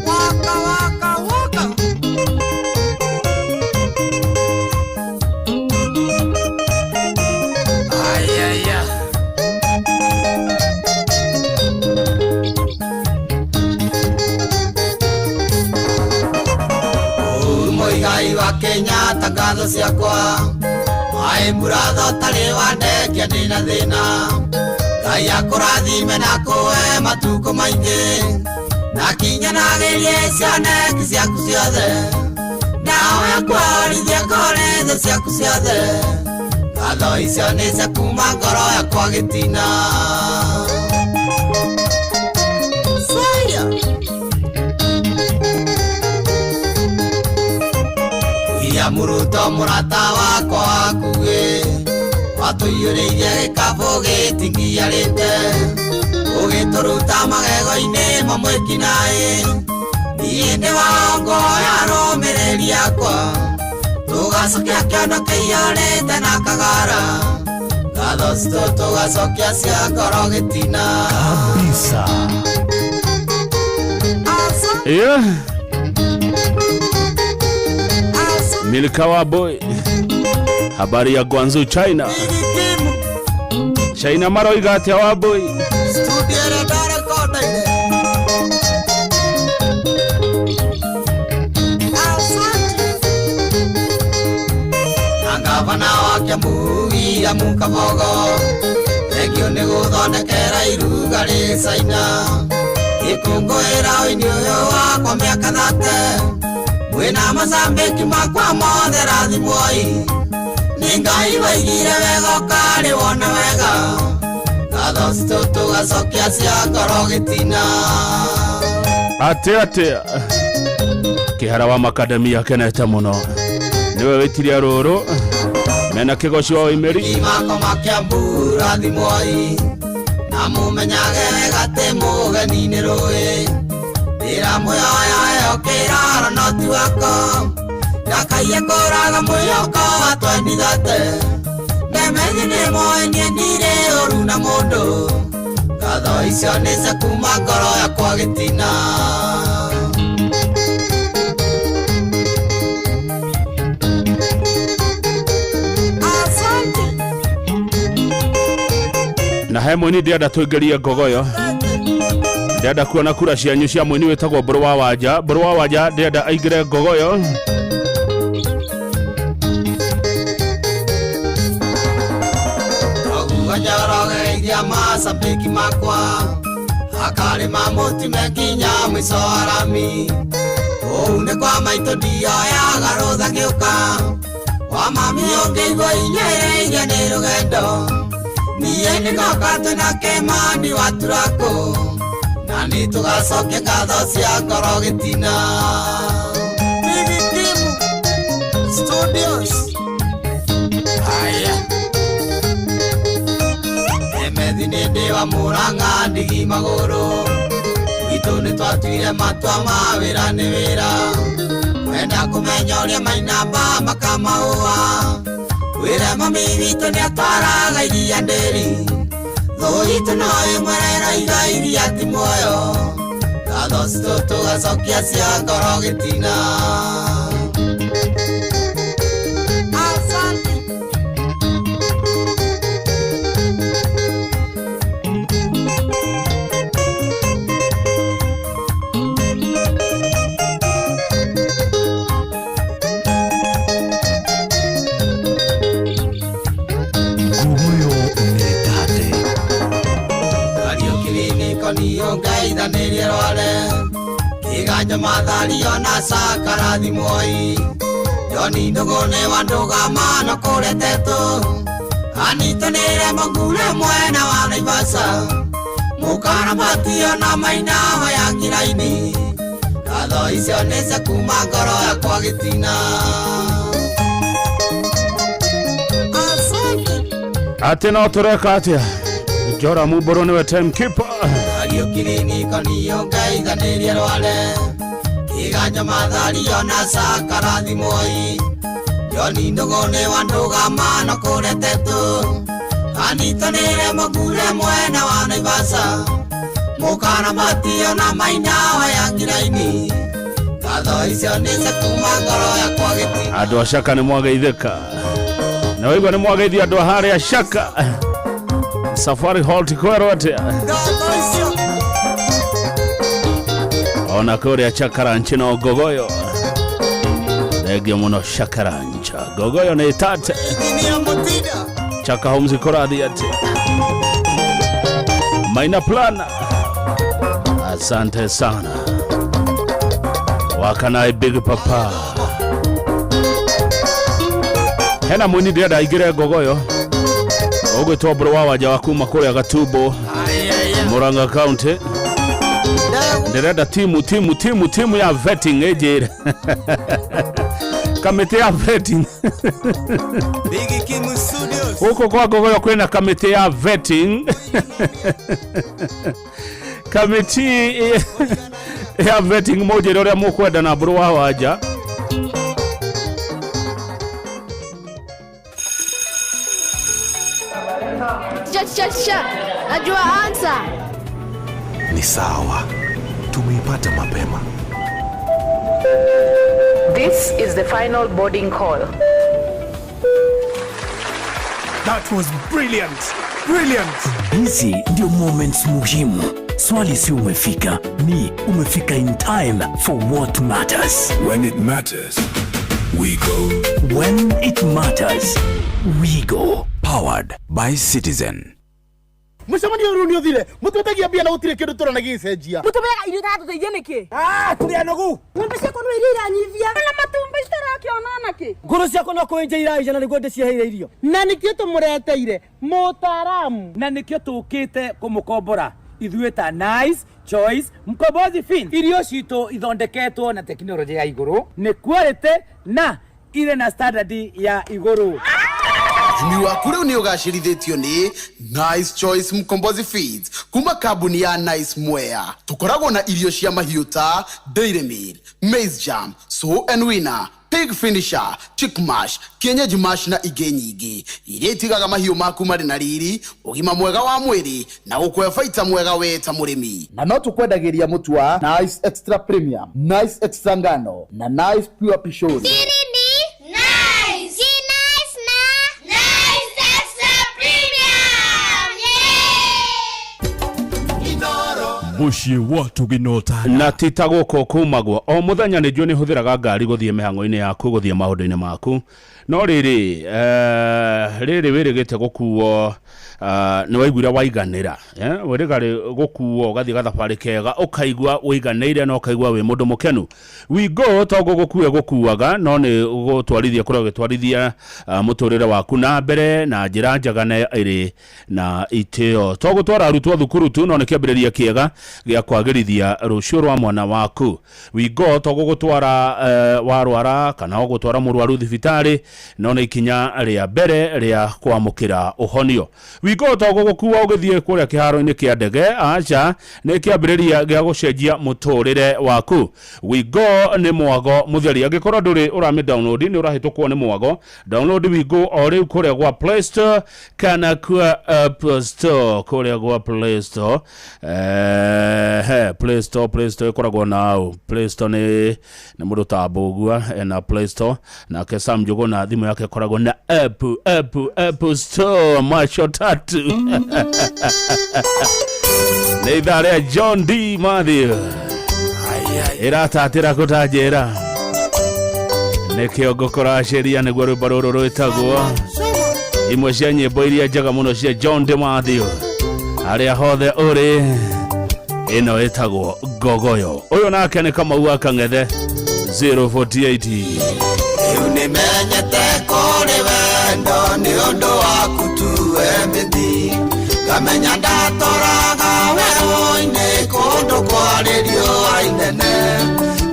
Waka waka waka. Ayaya. Uhuru Muigai wa Kenyatta ngatho ciakwa maĩ mũratho ũtarĩ wandekia ndĩna thĩna Ngai akũrathime na akũhe matukũ maingĩ na kinyanagĩrie cioneki ciaku ciothe nawe akwarithie kũrĩ thũ ciaku ciothe ngatho icio nĩ cia kuma ngoro yakwa gĩtina. Saia. William Ruto mũrata wakwa wakuĩ watũiyũrĩirie gĩkabũ gĩtingiarĩte ũgĩtũruta magego-inĩ mamwĩkinaĩ niĩ ndĩ waongoya arũmĩrĩri akwa tũgacokia kĩondo kĩiyũrĩte na kagara ngatho citũ tũgacokia cia ngoro gĩtina. Kabisa. Yeah. Milka wa boy. Habari ya Guangzhou China. China maroiga atĩa wa boy. Studio ĩrĩa ndarekondeire. Na gavana wa Kiambu William Kabogo thengio nĩ gũthondekera iruga rĩ China gĩkũngũĩra ũini ũyũ wakwa mĩaka 30 mwĩna macambĩki makwa mothe rathimwoi nĩ Ngai waigire wega ũkarĩ wona wega ngatho citũ tũgacokia cia ngoro gĩtina. Atĩa atĩa kĩhara wa makadamia akenete mũno nĩwe wĩtirie rũrũ Mena kĩgoci wa Imeri. Mako makiambura thimoi na mumenyage wega atĩ mũgeni nĩ rũĩ ndĩra muyoyoyo kĩraro no ti wako ndakaiye kũraga mwĩhoko wa twendithate ndemethi nĩ moĩ niĩ ndirĩ ũru na mũndũ ngatho icio nĩ cia kuma ngoro yakwa gĩtina. Asante. Na he mũini ndĩrenda tũingĩrie ngogoyo. Ndĩrenda kuona kura cianyu cia mũini wĩtagwo Mbũrũ wa Wanja. Mbũrũ wa Wanja ndĩrenda aingĩre ngogoyo. Koguo njorogeithia macabĩki makwa akarĩma mũtime nginya mũico wa rami kũu nĩ kwa maitũ ndioyaga rũtha ngĩũka wa mami ũngĩigua inyĩrĩirie nĩ rũgendo niĩ nĩgoka twĩna kĩmani wa turakũ na nĩ tũgacokia ngatho cia ngoro gĩtina. Big Team Studios. Aya. Emethi nĩ ndĩ wa Mũrang'a ndigi magũrũ gwitũ nĩ twatuire matua ma wĩra nĩ wĩra kwenda kũmenya ũrĩa mainamba makamahũa wĩre mami witũ nĩ atwaraga iria ndĩri thũ itũ no ĩmwe ĩroiga iria ti muoyo ngatho citũ tũgacokia cia ngoro gĩtina. Asante. Ngogoyo nĩ tate. Kariũki nikonio ngeithanĩrie rware kĩganjo mathario na cakarathi moi Joni ndũgũ nĩ wa ndũgamano kũretetwo anyitanĩre mũgure mwena wa Naivasha mũkarabatio na mainawa ya ngiraini ngatho icio nĩ cia kuma ngoro yakwa gĩtina. Asante. Atĩ no tũreka atĩa? Joramu Mbũrũ nĩwe timekeeper. Kariũki nikonio ngeithanĩrie rware kĩganjo mathario na cakarathi moi Joni ndũgũ nĩ wa ndũgamano kũretetwo anyitanĩre mũgure mwena wa Naivasha mũkarabatio na mainawa ya ngiraini ngatho icio nĩ cia kuma ngoro yakwa gĩtina. Andũ a Shaka nĩ mwageithĩka. Na waigua nĩ mwageithia andũ a harĩa Shaka. Safari halt kwerwo atĩa? Ngatho icio. Ona kũrĩa Chakaranchi no ngogoyo. Thengio mũno Shakarancha. Ngogoyo nĩ tate. Chaka Homes kũrathiĩ atĩa? Maina Plana. Asante sana. Wakanai Big Papa. Hena mũini ndĩrenda aingĩre ngogoyo. Ũgwĩtwo Mbũrũ wa Wanja wa kuma kũrĩa Gatumbo, Murang'a County. Ndĩrenda timu timu timu timu ya vetting ĩnjĩre. Kamĩtĩ ya vetting. Big Kim Studios. Gũkũ kwa Ngogoyo kwĩna kamĩtĩ ya vetting. Kamĩtĩ ya vetting mũnjĩre ũrĩa mũkwenda na Mbũrũ wa Wanja. Teacher, teacher, teacher. Najua answer. Ni sawa, tumeipata mapema. This is the final boarding call. That was brilliant. Brilliant. Hizi ndio moments muhimu. Swali si umefika, ni umefika in time for what matters. When it matters, we go. When it matters, we go. Powered by Citizen. Mũcemanio rĩu nĩ ũthire mũtwetagia mbia na gũtirĩ kĩndũ tũrona gĩgĩcenjia. Mũtũmĩraga irio itatũteithia nĩkĩ? Tũrĩ anogu. Ng'ombe ciakwa no iria iranyivia na matumbĩ citarakĩona nakĩ. Ngũrũ ciakwa no kũenja iraija na nĩguo ndĩciheire irio. Na nĩkĩo tũmũreteire mũtaaramu. Na nĩkĩo tũkĩte kũmũkombora ithuĩ ta Nice Choice Mkombozi Fin. Irio citũ ithondeketwo na tekinoronjĩ ya igũrũ, nĩ quality na irĩ na standard ya igũrũ. Ũrĩmi waku rĩu nĩ ũgacĩrithĩtio nĩ Nice Choice Mkombozi Feeds kuma kambuni ya Nice Mwea. Tũkoragwo na irio cia mahiũ ta Dairy Meal, Maize Jam, Sow and Winner, Pig Finisher, Chick Mash, Kienyeji Mash na ingĩ nyingĩ iria itigaga mahiũ maku marĩ na riri, ũgima mwega wa mwĩrĩ na gũkũhe baita mwega we ta mũrĩmi. Na no tũkwendagĩria mũtu wa Nice Extra Premium, Nice Extra Ngano na Nice Pure Pishori. Siri ni nice. Si nice na nice extra premium. Mũciĩ wa Tũginota. Na ti ta gũkũ kumagwo o mũthenya nĩ njũĩ nĩ hũthĩraga ngari gũthiĩ mĩhang'o-inĩ yaku, gũthiĩ maũndũ-inĩ maku, no rĩrĩ rĩrĩ wĩrĩgĩte gũkuo, nĩ waiguire waiganĩra, wĩrĩga gũkuo ũgathiĩ gathabarĩ kega ũkaigua ũiganĩire na ũkaigua wĩ mũndũ mũkenu. Wingo to gũgũkue gũkuaga, no nĩ gũtwarithia kũrĩa ũgĩtwarithia mũtũrĩre waku na mbere na njĩra njega na ĩrĩ na itĩo. To gũtwara arutwo thukuru tu, no nĩ kĩambĩrĩria kĩega gĩa kwagĩrithia rũciũ rwa mwana waku. Wingo to gũgũtwara warwara kana gũgũtwara mũrwaru thibitarĩ, no nĩ ikinya rĩa mbere rĩa kwamũkĩra ũhonio. Wingo to gũgũkua ũgĩthiĩ kũrĩa kĩharo-inĩ kĩa ndege, aca, nĩ kĩambĩrĩria gĩa gũcenjia mũtũrĩre waku. Wingo nĩ mwago mũtheri. Angĩkorwo ndũrĩ ũramĩ download, nĩ ũrahĩtũkwo nĩ mwago, download Wingo o rĩu kũrĩa gwa Play Store kana kwa App Store. Kũrĩa gwa Play Store, Play Store, Play Store ĩkoragwo na ũ? Play Store nĩ mũndũ ta Mbũgua ena Play Store, nake Sam Njũgũna thimũ yake ĩkoragwo na app, app, App Store macho tatu. Nĩ ithaa rĩa John D Mathew ĩratatĩra kũtanjĩra nĩkĩo ngũkũracĩria, nĩguo rwĩmbo rũrũ rwĩtagwo imwe cia nyĩmbo iria njega mũno cia John D Mathew. Harĩa hothe ũrĩ, ĩno ĩtagwo Ngogoyo. Ũyũ nake nĩ Kamau wa Kang'ethe 048. Rĩu nĩmenyete kũrĩ wendo nĩ ũndũ waku tuwe mĩthi, ngamenya ndatoraga werũ-inĩ kũndũ kwarĩ riũa inene.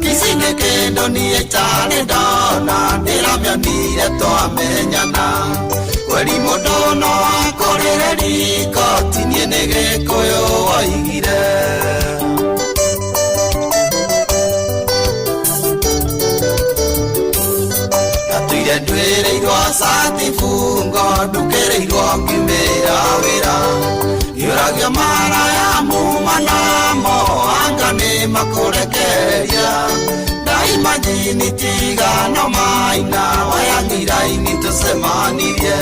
Kici nĩ kĩndũ niĩ itarĩ ndona, ndĩramĩonire twamenyana. Kweri mũndũ no akũrĩre riko, ti niĩ nĩ Gĩkũyũ woigire. Ndatũire ndwĩrĩirwo cati bungo, ndukĩrĩirwo ngiumĩra wĩra. Ngĩũragio maraya muma namo, anga nĩ makũrekereria. Ndaimajini tigano maina, wayang'ira-inĩ tũcemanirie.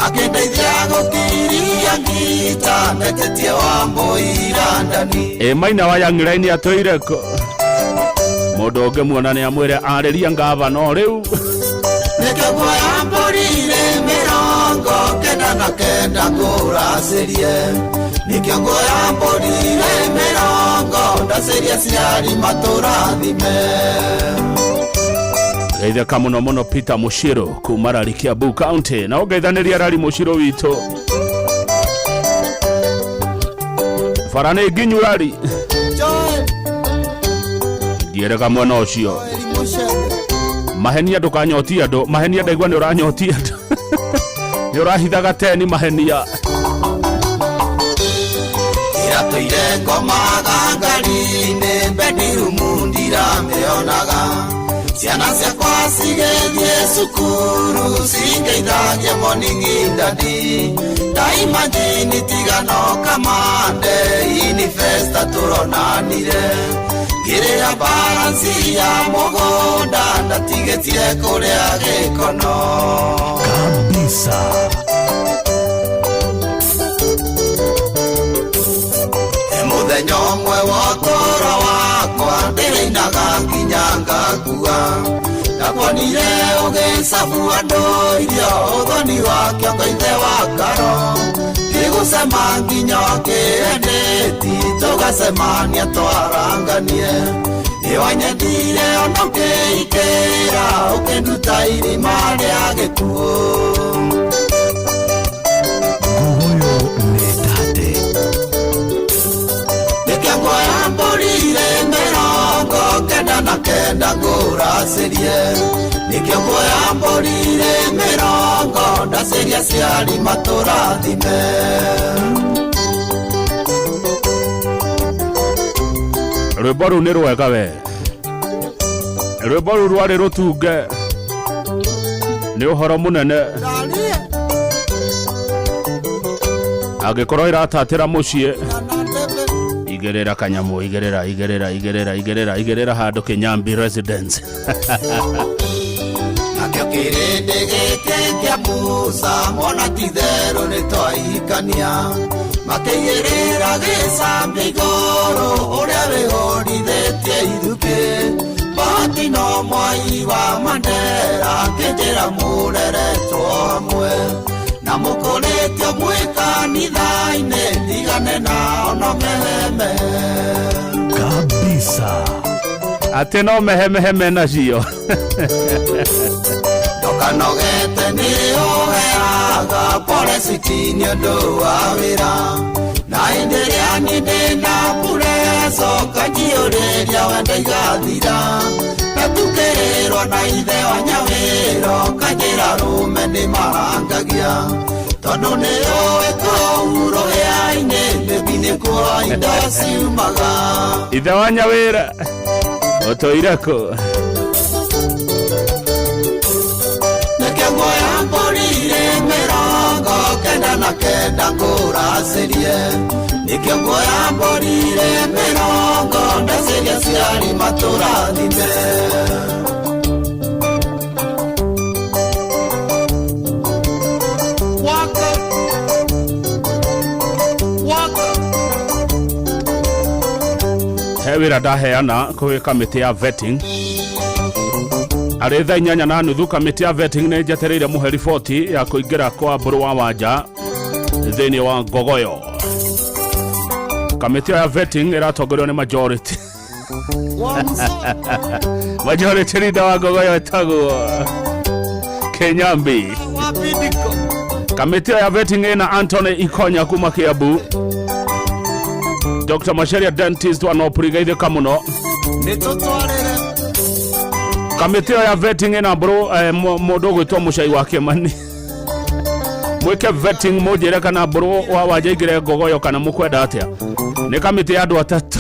Akĩndeithia gũkiria ngita, ndetĩtie wa mũira ndani. Ĩ maina wayang'ira-inĩ atũire kũ? Mũndũ ũngĩmuona nĩ amwĩre arĩria ngavana o rĩu. Nĩkĩo nguoya mbũri irĩ 99 ngũracĩrie. Nĩkĩo nguoya mbũri irĩ 40 ndacĩrie aciari matũrathime. Geithĩka mũno mũno Peter Mũcirũ kuma Rari Kiambu County, na ũngeithanĩria Rari Mũcirũ witũ. Bara nĩ nginyu Rari. Ndierega mwena ũcio. Mahenia ndũkanyotie andũ, mahenia ndaigua nĩ ũranyotia andũ. Nĩ ũrahithaga teni mahenia. Iratũire ngomaga ngari-inĩ, bedroom ndiramĩonaga. Ciana ciakwa cigĩthiĩ cukuru, cingeithagia morning daddy. Ndaimajini tigano kamande, ini festa tũronanire. Ngĩrĩha baranci ya mũgũnda, ndatigĩtie kũrĩa gĩkono. Kabisa. Mũthenya ũmwe wa ũtũũro wakwa, ndĩrĩinaga nginya ngakua. Ndakuonire ũgĩcabu andũ irio, ũthoni wa kĩongo ithe wa karo. Ngĩgũcema nginya ũkĩendeti, tũgacemania twaranganie. Nĩwanyendire ona ũkĩikĩra, ũkĩnduta irima rĩa gĩkuũ. Ngogoyo nĩ tate. Nĩkĩo nguoya mbũri irĩ 99 ngũracĩrie. Nĩkĩo nguoya mbũri irĩ mĩrongo ndacĩria aciari matũrathime. Rwĩmbo rũu nĩ rwega we. Rwĩmbo rũu rwarĩ rũtunge nĩ ũhoro mũnene. Angĩkorwo ĩratatĩra mũciĩ, igĩrĩra kanyamũ, igĩrĩra igĩrĩra igĩrĩra igĩrĩra igĩrĩra handũ Kinyambi residence. Nakĩo kĩrĩndĩ gĩkĩ kĩa Musa mona ti itherũ nĩ twahikania, makĩigĩrĩra gĩcambi igũrũ ũrĩa wĩhũrithĩtie ithukĩ. Bahati no mwai wa Mandera akĩnjĩra mũreretwo hamwe na mũkũrĩtio mwĩ kanitha-inĩ, ndigane nao no meheme kabisa. Atĩ no mehemeheme nacio. Ndokanogete nĩ ũheaga pole citi nĩ ũndũ wa wĩra, na hĩndĩ ĩrĩa niĩ ndĩna pureco kanjiyũrĩria wenda igathira. Ndatukĩrĩrwo na ithe wa Nyawĩra kanjĩra rũme nĩ marangagia, tondũ nĩ ũĩ kũu rũhĩa-inĩ mĩbi nĩkuo indo ciumaga. Ithe wa Nyawĩra ũtũire kũ? Nĩkĩo nguoya mbũri irĩ mĩrongo 99 ngũracĩrie. Nĩkĩo nguoya mbũri irĩ mĩrongo ndacĩria aciari matũrathime. Waka waka. He wĩra ndaheana kwĩ kamĩtĩ ya vetting arĩ thaa 8:30. Kamĩtĩ ya vetting nĩ njetereire mũhe riboti ya kũingĩra kwa Mbũrũ wa Wanja thĩinĩ wa Ngogoyo. Kamĩtĩ ya vetting ĩratongorio nĩ majority majority leader wa Ngogoyo etagwo Kinyambi. Kamĩtĩ ya vetting ĩna Anthony Ikonya kuma Kiambu, Dr. Macharia dentist wa Nopurigaithĩka mũno. Kamĩtĩ ĩyo ya vetting ĩna mbũrũ mũndũ ũgwĩtwo Mũcai wa Kĩmani. Mwĩke vetting mũnjĩre kana Mbũrũ wa Wanja aingĩre Ngogoyo kana mũkwenda atĩa. Nĩ kamĩtĩ ya andũ atatũ.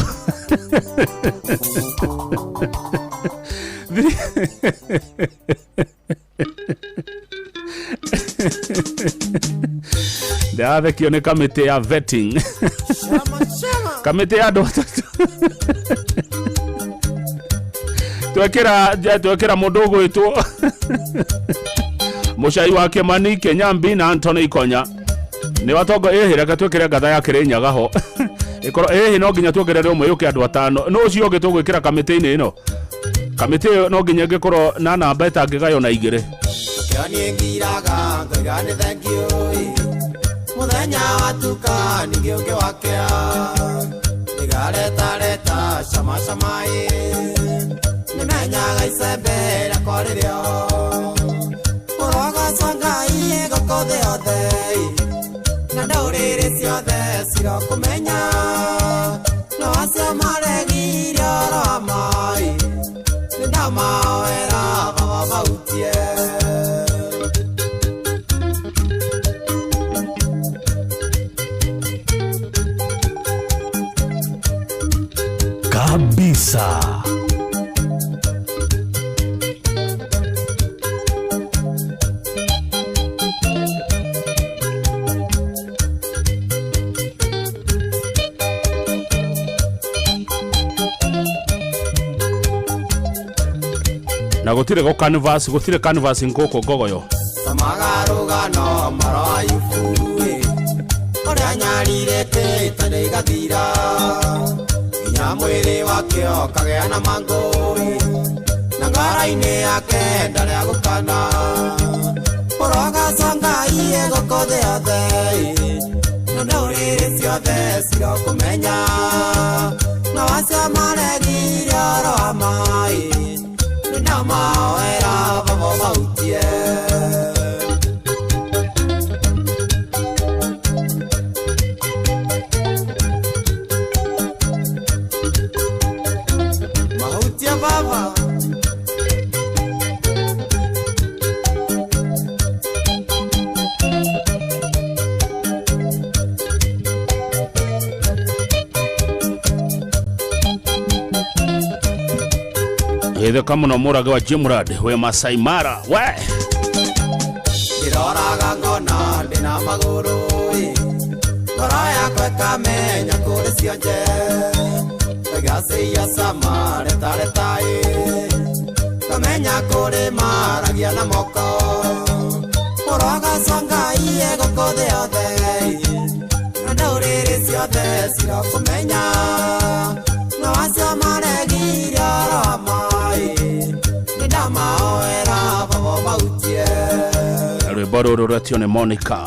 Ndĩrathekio nĩ kamĩtĩ ya vetting. Kamĩtĩ ya andũ atatũ. Twekĩra mũndũ ũgwĩtwo Mũcai wa Kĩmani, Kĩnyambi na Anthony Ikonya. Nĩ watongo ĩhĩ, reke twĩkĩre ngatha ya Kĩrĩnyaga ho. Ĩkorwo ĩhĩ no nginya tuongerere ũmwe yũke andũ atano. No ũcio ũngĩ tũgwĩkĩra kamĩtĩ-inĩ ĩno. Kamĩtĩ ĩyo no nginya ĩngĩkorwo na namba ĩtangĩgaywo na igĩrĩ. Kĩo niĩ ngiraga ngaiga nĩ thank you mũthenya watuka ningĩ ũngĩ wakĩa nĩgaretareta cama cama ĩ nĩmenyaga icembe rĩakwa rĩrĩo mũrogoco Ngai gũkũ thĩ yothe na ndũrĩrĩ ciothe cirokũmenya no acio maregire ũhoro wa ma ĩ nĩndamahoera baba mahutie. Kabisa. Na gũtirĩ go canvas, gũtirĩ canvas ngũkũ Ngogoyo. Magarũgano maraibu ũrĩa nyarirĩte nĩ igathira nginya mwĩrĩ wake ũkagĩa na mangũi na ngoro-inĩ yake ndarĩa gũkana ũrogoco Ngai gũkũ thĩ yothe na ndũrĩrĩ ciothe cirokũmenya no acio maregire ũhoro wa ma nĩndamahoera baba mahutie. Mahutie baba. Geithĩka mũno mũrage wa Jimrad wĩ Masai Mara we. Ndĩroraga ngona ndĩna magũrũ ĩ, ngoro yakwa ĩkamenya kũrĩ cionje Legacy sama reta ĩ, ngamenya kũrĩ maragia na moko Ũrogoco Ngai egũkũ thĩ yothe ĩ, na ndũrĩrĩ ciothe cirokũmenya no acio maregire ũhoro wa ma ĩ, nĩndamahoera baba mautie. Rwĩmbo rũrũ rwetio nĩ Monica,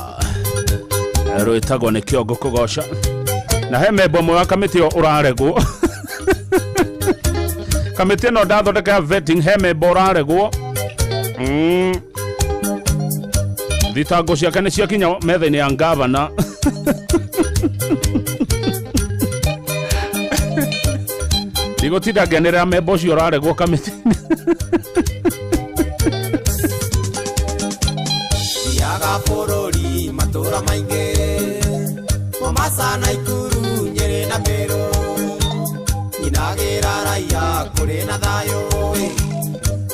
rwĩtagwo nĩ kĩongo kũgoca, na he memba ũmwe wa kamĩtĩ ĩyo ũraregwo. Kamĩtĩ ĩno ndathondeka ya vetting, he memba ũraregwo. Thitango ciake nĩ ciakinya metha-inĩ ya ngavana. Ndigũtinda ngĩanĩrĩra memba ũcio ũraregwo kamĩtĩ-inĩ. Thiaga bũrũri matũra maingĩ, Mombasa, Naikuru, Nyĩrĩ na Meru, nyinagĩra raia kũrĩ na thayũ ĩ,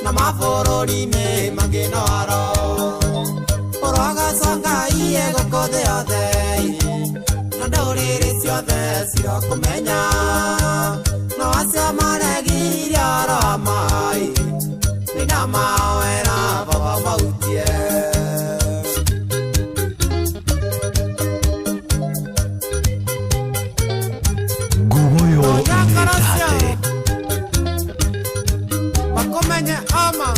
na mabũrũri-inĩ mangĩ no aro. Ũrogoco Ngai egũkũ thĩ yothe ĩ, na ndũrĩrĩ ciothe cirokũmenya no acio maregire ũhoro wa ma ĩ, nĩndamahoera baba mautie. Nguguyo nĩ tate. Bakomenye ama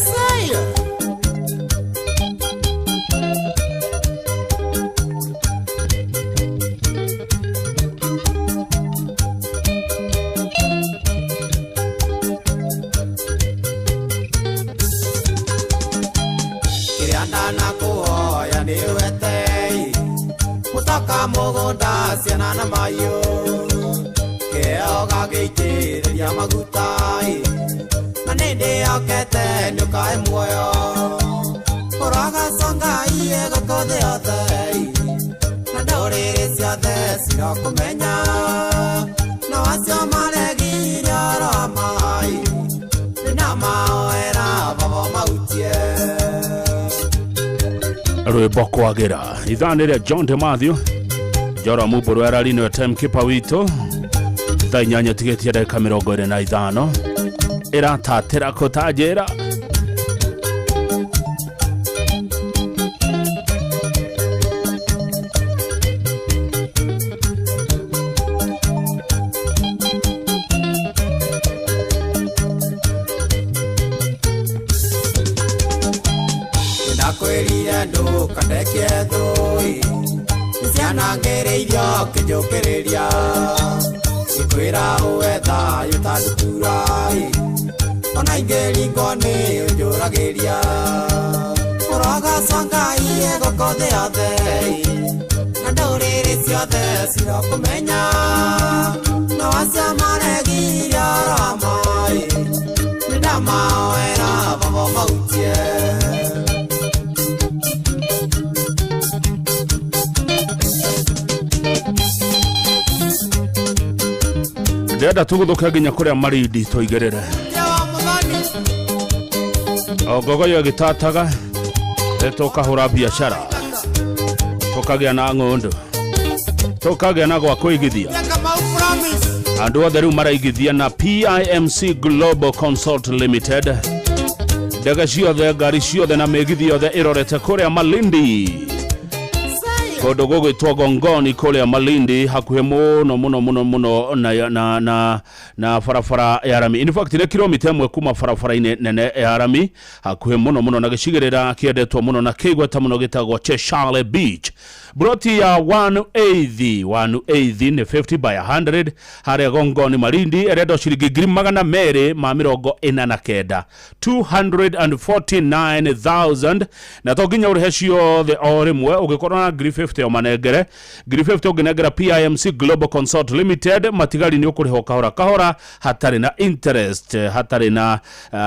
Say it. Kĩrĩa ndanakũhoya nĩ wetei mũtoka mũgũnda ciana na mahiũ kĩo gagĩitĩrĩria maguta ĩ, na nĩ ndĩhokete nĩũkahe muoyo. Ũrogoco Ngai egũkũ thĩ yothe ĩ, na ndũrĩrĩ ciothe cirokũmenya no acio maregire ũhoro wa ma ĩ, nĩndamahoera baba mautie. Rwĩmbo kwagĩra ithaa nĩ rĩa John de Mathew Njora Mumburu arari nĩwe timekeeper witũ. Thaa 8 tigĩtie ndagĩka 25 ĩratatĩra kũtanjĩra. Nĩndakwĩrire ndũkandeke thũi, nĩcianangĩrĩirio kĩnjũkĩrĩria ngĩkwĩra ũwe thayũ ta ndutura ĩ, ona ingĩringwo nĩ ũnjũragĩria. Ũrogoco Ngai egũkũ thĩ yothe ĩ, na ndũrĩrĩ ciothe cirokũmenya no acio maregire ũhoro wa ma ĩ, nĩndamahoera baba mautie. Ndĩrenda tũgũthũke nginya kũrĩa Malindi tũigĩrĩre o ngogoyo ĩgĩtataga, tũkahũra biacara, tũkagĩa na ng'ũndũ, tũkagĩa na gwa kũigithia. Andũ othe rĩu maraigithia na PIMC Global Consult Limited. Ndege ciothe, ngari ciothe na mĩgithi yothe ĩrorete kũrĩa Malindi, kũndũ gũgwĩtwo Gongoni kũrĩa Malindi, hakuhĩ mũno mũno mũno mũno na, na, na, na barabara ya rami. In fact nĩ kilomita 1 kuma barabara-inĩ nene ya rami, hakuhĩ mũno mũno na gĩcigĩrĩra kĩendetwo mũno na kĩigweta mũno gĩtagwo Cheshire Beach. Broti ya 180 180 nĩ 50 by 100 harĩa Gongoni Malindi, ĩrendwo ciringi 249,000, 249,000, na to nginya ũrĩhe ciothe o rĩmwe. Ũngĩkorwo na ngiri 50 50 ũmanengere. Ngiri 50 ũngĩnengera PIMC Global Consult Limited, matigari nĩ ũkũrĩhwo kahora kahora, hatarĩ na interest, hatarĩ na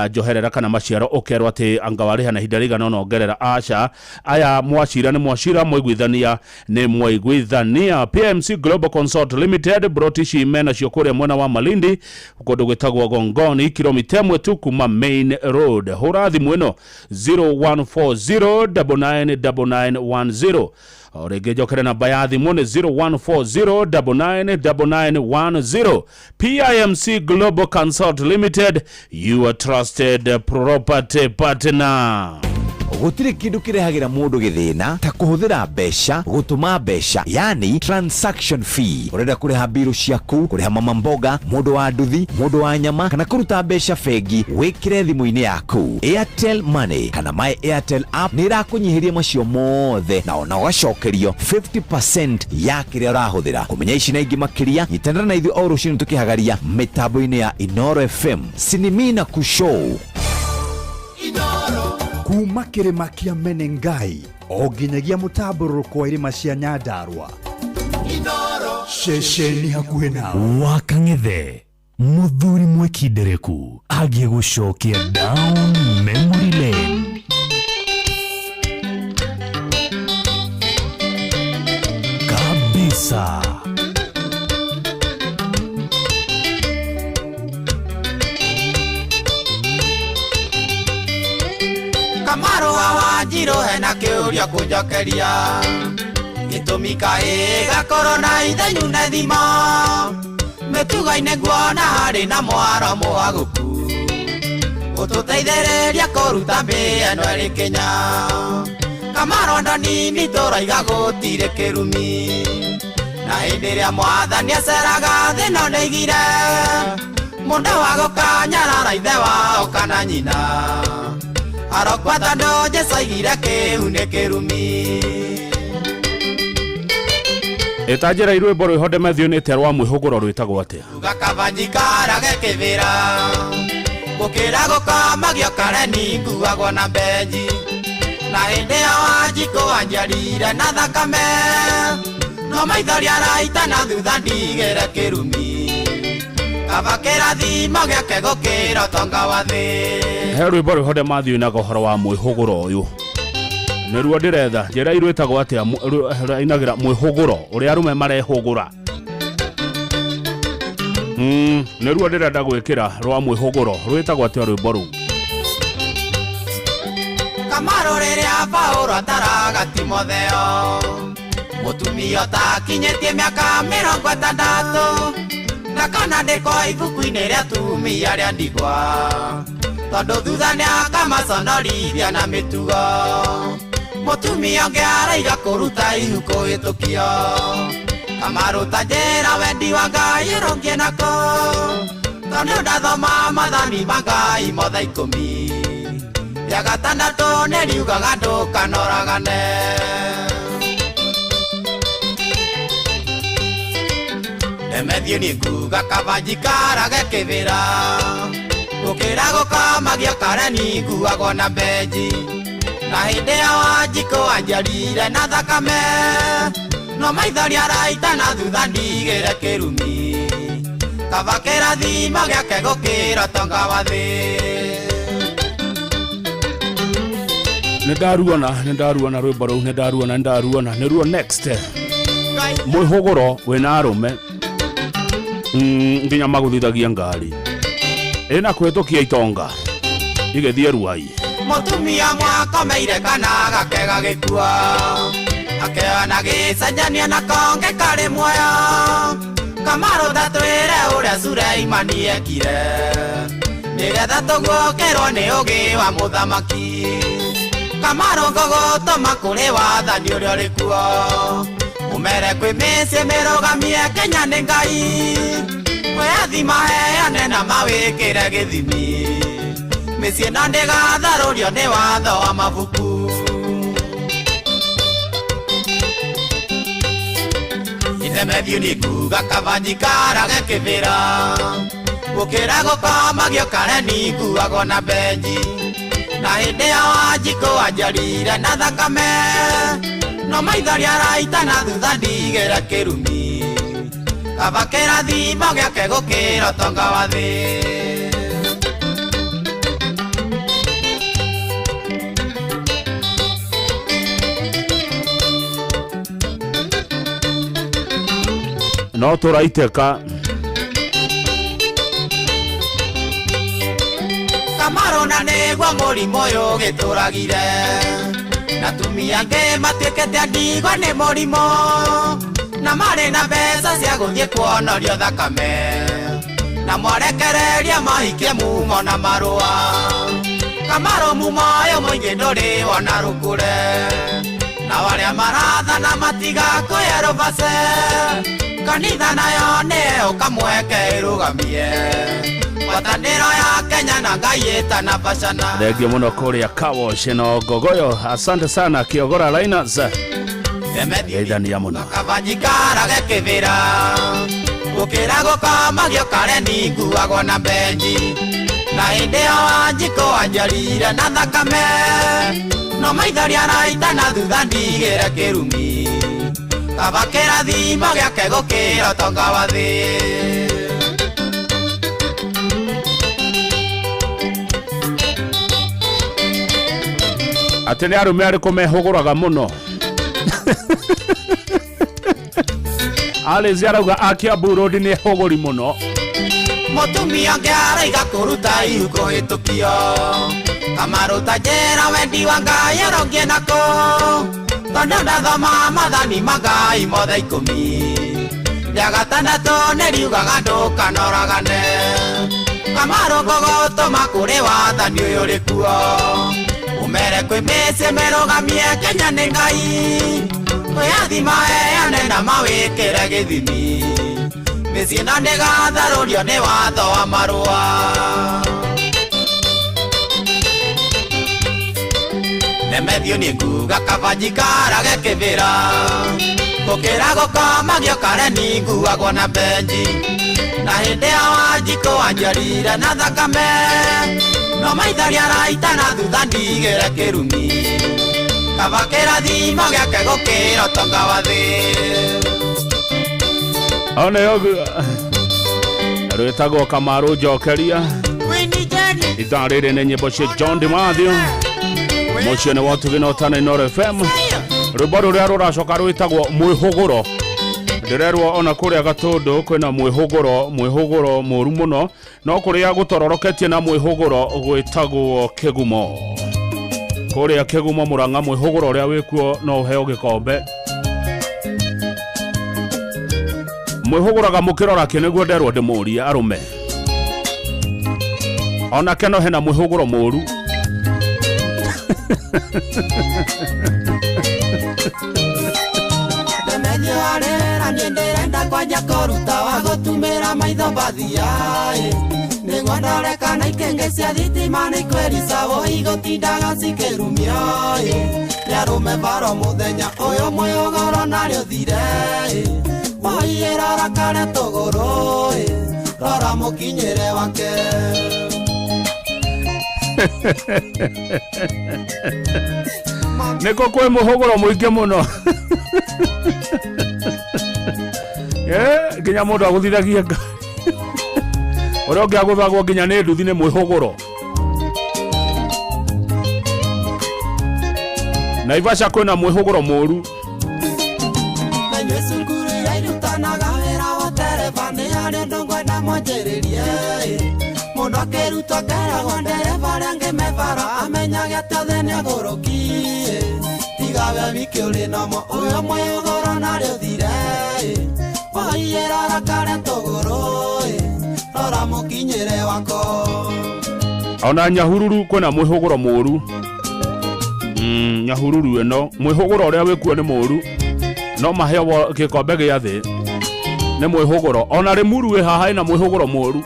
njoherera kana maciaro ũkerwo atĩ anga warĩha na ihinda rĩigana ũna ongerera. Aca, aya mwacira nĩ mwacira, mwaiguithania nĩ mwaiguithania. PMC Global Consult Limited, broti ici menacio kũrĩa mwena wa Malindi, kũndũ gwĩtagwo Gongoni, kilomita 1 tu kuma main road. Hũra thimũ ĩno 0140999910. O rĩngĩ njokere namba ya thimũ nĩ 0140999910. PIMC Global Consult Limited, your trusted property partner. Gũtirĩ kĩndũ kĩrehagĩra mũndũ gĩthĩna ta kũhũthĩra mbeca gũtũma mbeca, yani transaction fee. Ũrenda kũrĩha mbirũ ciaku, kũrĩha mama mboga, mũndũ wa nduthi, mũndũ wa nyama, kana kũruta mbeca bengi, wĩkĩre thimũ-inĩ yaku. Airtel Money kana My Airtel app nĩ ĩrakũnyihĩria macio mothe na ona ũgacokerio 50% ya kĩrĩa ũrahũthĩra. Kũmenya ici na ingĩ makĩria, nyitanĩra na ithuĩ o rũcinĩ tũkĩhagaria mĩtambo-inĩ ya Inoro FM Sinimina Kushow. Kuma kĩrĩma kĩa Menengai o nginyagia mũtambũrũrũko wa irĩma cia Nyandarua, ceceni hakuhĩ nawe. Wa Kang'ethe, mũthuri mwĩkindereku agiĩ gũcokia down memory lane. Kabisa. Kamarũa wa Njirũ hena kĩũria kũnjokeria, gĩtũmi kaĩ gakorwo na ithenyu na thimo, mĩtugo-inĩ nguona harĩ na mwaro mũhagũku, ũtũteithĩrĩria kũruta mbĩa ĩno ĩrĩ Kenya. Kamarũ ndonini tũraiga gũtirĩ kĩrumi, na hĩndĩ ĩrĩa mwathani aceraga thĩ ĩno nĩaigire mũndũ wa gũkanyarara ithe wao kana nyina, arokwa tondũ Jesũ aigire kĩu nĩ kĩrumi. Ĩtanjĩra rwĩmbo rwĩho ndemethionĩte rwa mwĩhũgũro rwĩtagwo atĩa? Gakabanjikarage kĩbĩra gũkĩra gũkomagio kareni nguagwo na mbenji, na hĩndĩ ya Wanjikũ anjiarire na thakame, no maithori araita na thutha ndigĩre kĩrumi, kaba kĩrathimo gĩake gũkĩra ũtonga wa thĩ. He rwĩmbo rwĩho ndemathioinaga ũhoro wa mwĩhũgũro ũyũ, nĩruo ndĩretha. Njĩra rwĩtagwo atĩa? Rũinagĩra mwĩhũgũro ũrĩa arũme marehũgũra. Nĩruo ndĩrenda gwĩkĩra rwa mwĩhũgũro, rwĩtagwo atĩa rwĩmbo rũu? Kamarũ rĩrĩa Paũlũ ataraga Timotheo, mũtumia ũtakinyĩtie mĩaka 60, ndakanandĩkwo ibuku-inĩ rĩa atumia arĩa ndigwa, tondũ thutha nĩakamaconorithia na mĩtugo. Mũtumia ũngĩ araiga kũruta ihu kũhĩtũkio, Kamarũ ta njĩra wendi wa Ngai ũrũngie nako, tondũ ndathoma maathani ma Ngai mothe 10, rĩa gatandatũ nĩriugaga ndũkanoragane. Ndemethio nĩ nguga kaba njikarage kĩbĩra, gũkĩra gũkomagio kareni nguagwo na mbenji, na hĩndĩ ya Wanjikũ anjiarire na thakame, no maithori araita na thutha ndigĩre kĩrumi, kaba kĩrathimo gĩake gũkĩra ũtonga wa thĩ. Nĩ ndaruona rwĩmbo rũu, nĩ ndaruona nĩruo next. Mwĩhũgũro wĩna arũme nginya magũthithagia ngari ĩna kũhĩtũkia itonga igĩthiĩ Ruai. Mũtumia mwakomeire kana gake gagĩkua, akĩona gĩcenjania na konge karĩ muoyo, Kamarũ tatwĩre ũrĩa Suleimani ekire, nĩgetha tũguũkĩrwo nĩ ũũgĩ wa mũthamaki. Kamarũ ngũgũtũma kũrĩ wathani ũrĩa ũrĩ kuo, ũmere kwĩ mĩciĩ mĩrũgamie Kenya nĩ Ngai, wĩyathi maheane na mawĩkĩre gĩthimi, mĩciĩ ĩno ndĩgatharũrio nĩ watho wa mabuku. Ndemethiũ nĩ nguga kaba njikarage kĩbĩra, gũkĩra gũkomagio kareni nguagwo na mbenji, na hĩndĩ ya Wanjikũ anjiarire na thakame, No maithori araita na thutha ndigĩra kĩrumi kaba kĩrathimo gĩake gũkĩra ũtonga wa thĩ. No tũraitĩka Kamarũ na nĩguo mũrimũ ũyũ gĩtũragire na atumia angĩ matuĩkĩte a ndigwa nĩ mũrimũ na marĩ na mbeca cia gũthiĩ kuonorio thakame na mwarekereria mahikie mumo na marũa Kamarũ mumo ũyũ mũingĩ ndũrĩ wona rũkũre na arĩa marathana matigakũhe rũbace kanitha nayo nĩyo kamweke ĩrũgamie ngwatanĩro ya Kenya na Ngai ĩtanabacana. Thengio mũno kũrĩa Kawosh no Ngogoyo, asante sana Kiogora Liners, geithania mũno. Kabanjikarage kĩbĩra gũkĩra gũkomagio kareni nguagwo na benji na hĩndĩ ĩyo Wanjikũ anjarire na thakame no maithori araita na thutha ndigĩre kĩrumi kaba kĩrathimo gĩake gũkĩra ũtonga wa thĩ. Atĩ nĩ arũme arĩkũ mehũgũraga mũno? Alice arauga a Kiambu Road nĩ hũgũri mũno. Mũtumia ũngĩ araiga kũruta ihu kũhĩtũkio Kamarũ ta njĩra wendi wa Ngai arongie nako tondũ ndathoma mathani ma Ngai mothe 10 rĩa gatandatũ nĩriugaga ndũkanoragane Kamarũ ngũgũtũma kũrĩ wathani ũyũ ũrĩ kuo umere kwĩ mĩciĩ mĩrũgamie Kenya nĩ Ngai wĩyathi maheane na mawĩkĩre gĩthimi mĩciĩ ĩno ndĩgatharũrio nĩ watho wa marũa. Nemethio nĩ nguga kaba njikarage kĩbĩra gũkĩra gũkomagio kareni nguagwo na benji na hĩndĩ ya Wanjikũ anjarire na thakame no maithori araita na thutha ndigĩre kĩrumi kaba kĩrathimo gĩake gũkĩra ũtonga wa thĩ. One ũguo rwĩtagwo Kamarũ Njokeria. Ithaa rĩrĩ nĩ nyĩmbo cia John DiMathio mũciĩ nĩ wa Ũtugi na Ũtana Inooro FM. Rwĩmbo rũrĩa rũracoka rwĩtagwo Mwĩhũgũro. Ndĩrerwo ona kũrĩa Gatũndũ kwĩna mwĩhũgũro, mwĩhũgũro mũru mũno, no kũrĩa gũtororoketie na mwĩhũgũro gwĩtagwo Kĩgumo. Kũrĩa Kĩgumo Mũrang'a mwĩhũgũro ũrĩa wĩkuo no ũheo gĩkombe. Mwĩhũgũraga mũkĩrora kĩ nĩguo nderwo ndĩmũrie arũme. Onake no hena mwĩhũgũro mũru. Ndemenye arera niĩ ndĩrenda kwanja kũruta wa gũtumĩra maitho mbathia nĩguo ndore kana ikenge cia thitima nĩ ikwĩricagwo igũtindaga cikĩrumio nĩ arũme baro mũthenya ũyũ mwĩhũgũro narĩo ũthire waiĩ rora karĩa tũgũrũ rora mũkinyĩre wake. Nĩkũ kwĩ mũhũgũro mũingĩ mũno nginya mũndũ agũthithagia ngari ũrĩa ũngĩ agũthagwo nginya nĩ nduthi nĩ mwĩhũgũro. Naivasha kwĩna mwĩhũgũro mũru. Nainyuĩ cukuru iria irutanaga wĩra wa ndereba nĩ harĩ ũndũ ngwenda mwanjĩrĩrie mũndũ akĩrutwo akeragwo ndereba arĩa angĩ me bara amenyage atĩ othe nĩ agũrũki tiga we wiki ũrĩ namo ũyũ mwĩhũgũro narĩ ũthire waiĩ rora karĩa tũgũrũ rora mũkinyĩre wako. Ona Nyahururu kwĩna mwĩhũgũro mũru. Nyahururu ĩno mwĩhũgũro ũrĩa wĩkuo nĩ mũru no maheo gĩkombe gĩa thĩ nĩ mwĩhũgũro. Ona Rĩmuru wĩ haha ĩna mwĩhũgũro mũru.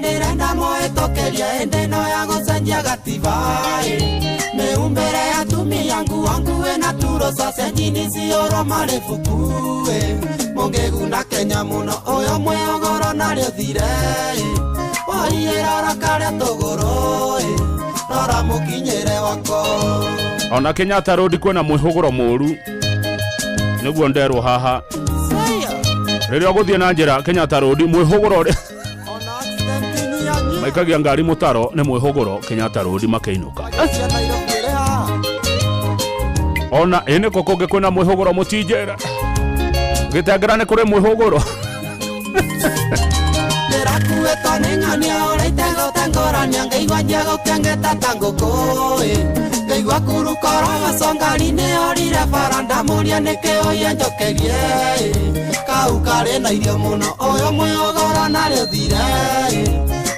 Ndĩrenda mũhĩtũkĩrie hĩndĩ ĩno ya gũcenjia gatiba mĩhumbĩre ya atumia nguo nguĩ na turo Turosa cia njini ciorwo marĩ buku Mũngĩguna Kenya mũno ũyũ mwĩogoro narĩo thire Waiĩ rora karĩa tũgũrũ rora mũkinyĩre wako. Ona Kenyatta Road kwĩna mwĩhũgũro mũru nĩguo nderwo haha rĩrĩa ũgũthiĩ na njĩra Kenyatta Road mwĩhũgũro ũrĩa maikagia ngari mũtaro nĩ mwĩhũgũro Kenyatta Road makĩinũka. Ona ĩ nĩkũ kũngĩ kwĩna mwĩhũgũro mũtinjĩra gĩtengera nĩ kũrĩ mwĩhũgũro. Ndĩrakuĩtwo nĩ ng'ania ũrĩa itegũtengũrania ngaigua njegũkĩangĩta ta ngũkũ ngaigua kurukoro gacongari nĩ orire bara ndamũria nĩkĩ ũiye njokerie kau karĩ na irio mũno ũyũ mwĩhũgũro narĩo thire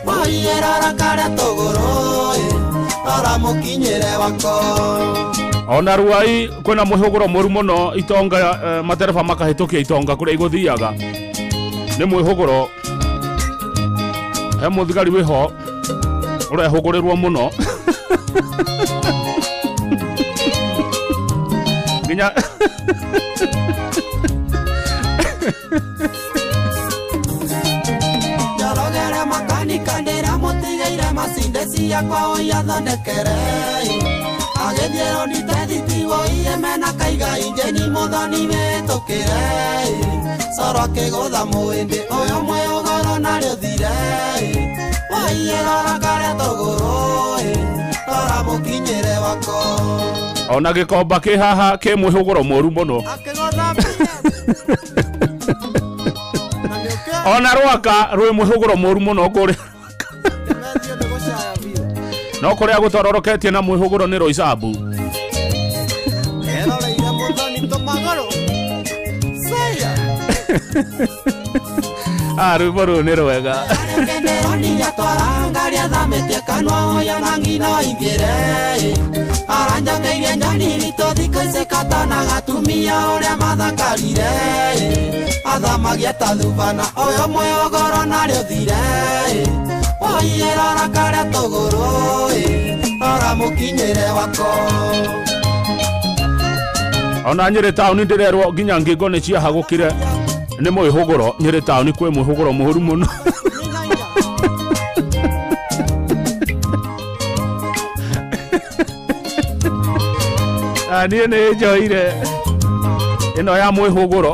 Waiĩ rora karĩa tũgũrũ rora mũkinyĩre wako. Ona Ruai kwĩna mwĩhũgũro mũru mũno itonga matereba makahĩtũkia itonga kũrĩa igũthiaga nĩ mwĩhũgũro. He mũthigari wĩho ũrehũgũrĩrwo mũno nginya Njorogere makanika ndĩramũtigĩire macinde ciakwa ũiathondekere agĩthiĩ rondite thitiwo iye mena kaiga injeni mũthoni wĩtũkĩre coro akĩgũtha mũĩndĩ ũyũ mwĩũgoro narĩo thire Waiĩ rora karĩa tũgũrũ rora mũkinyĩre wako. Ona gĩkomba kĩ haha kĩ mwĩhũgũro mũru mũno. Ona Rwaka rwĩ mwĩhũgũro mũru mũno kũrĩa no kũrĩa gũtororoketie na mwĩhũgũro nĩ Roysambu. Eroreire mũthoni tũmagũrũ Ah, rwĩmbo rũu nĩ rwega. Ndĩronia twarangaria kanua ũyũ na ngino ingĩre aranjokeirie nyoni ritũ thikũ ici katona gatumia ũrĩa mathakarire athamagia ta thubana ũyũ mwĩhũgũro narĩo thire Waiĩ rora karĩa tũgũrũ rora mũkinyĩre wako. Ona Nyĩrĩ taũni ndĩrerwo nginya ngingo nĩ ciahagũkire nĩ mwĩhũgũro. Nyĩrĩ taũni kwĩ mwĩhũgũro mũru mũno. Niĩ nĩ njoire ĩno ya mwĩhũgũro.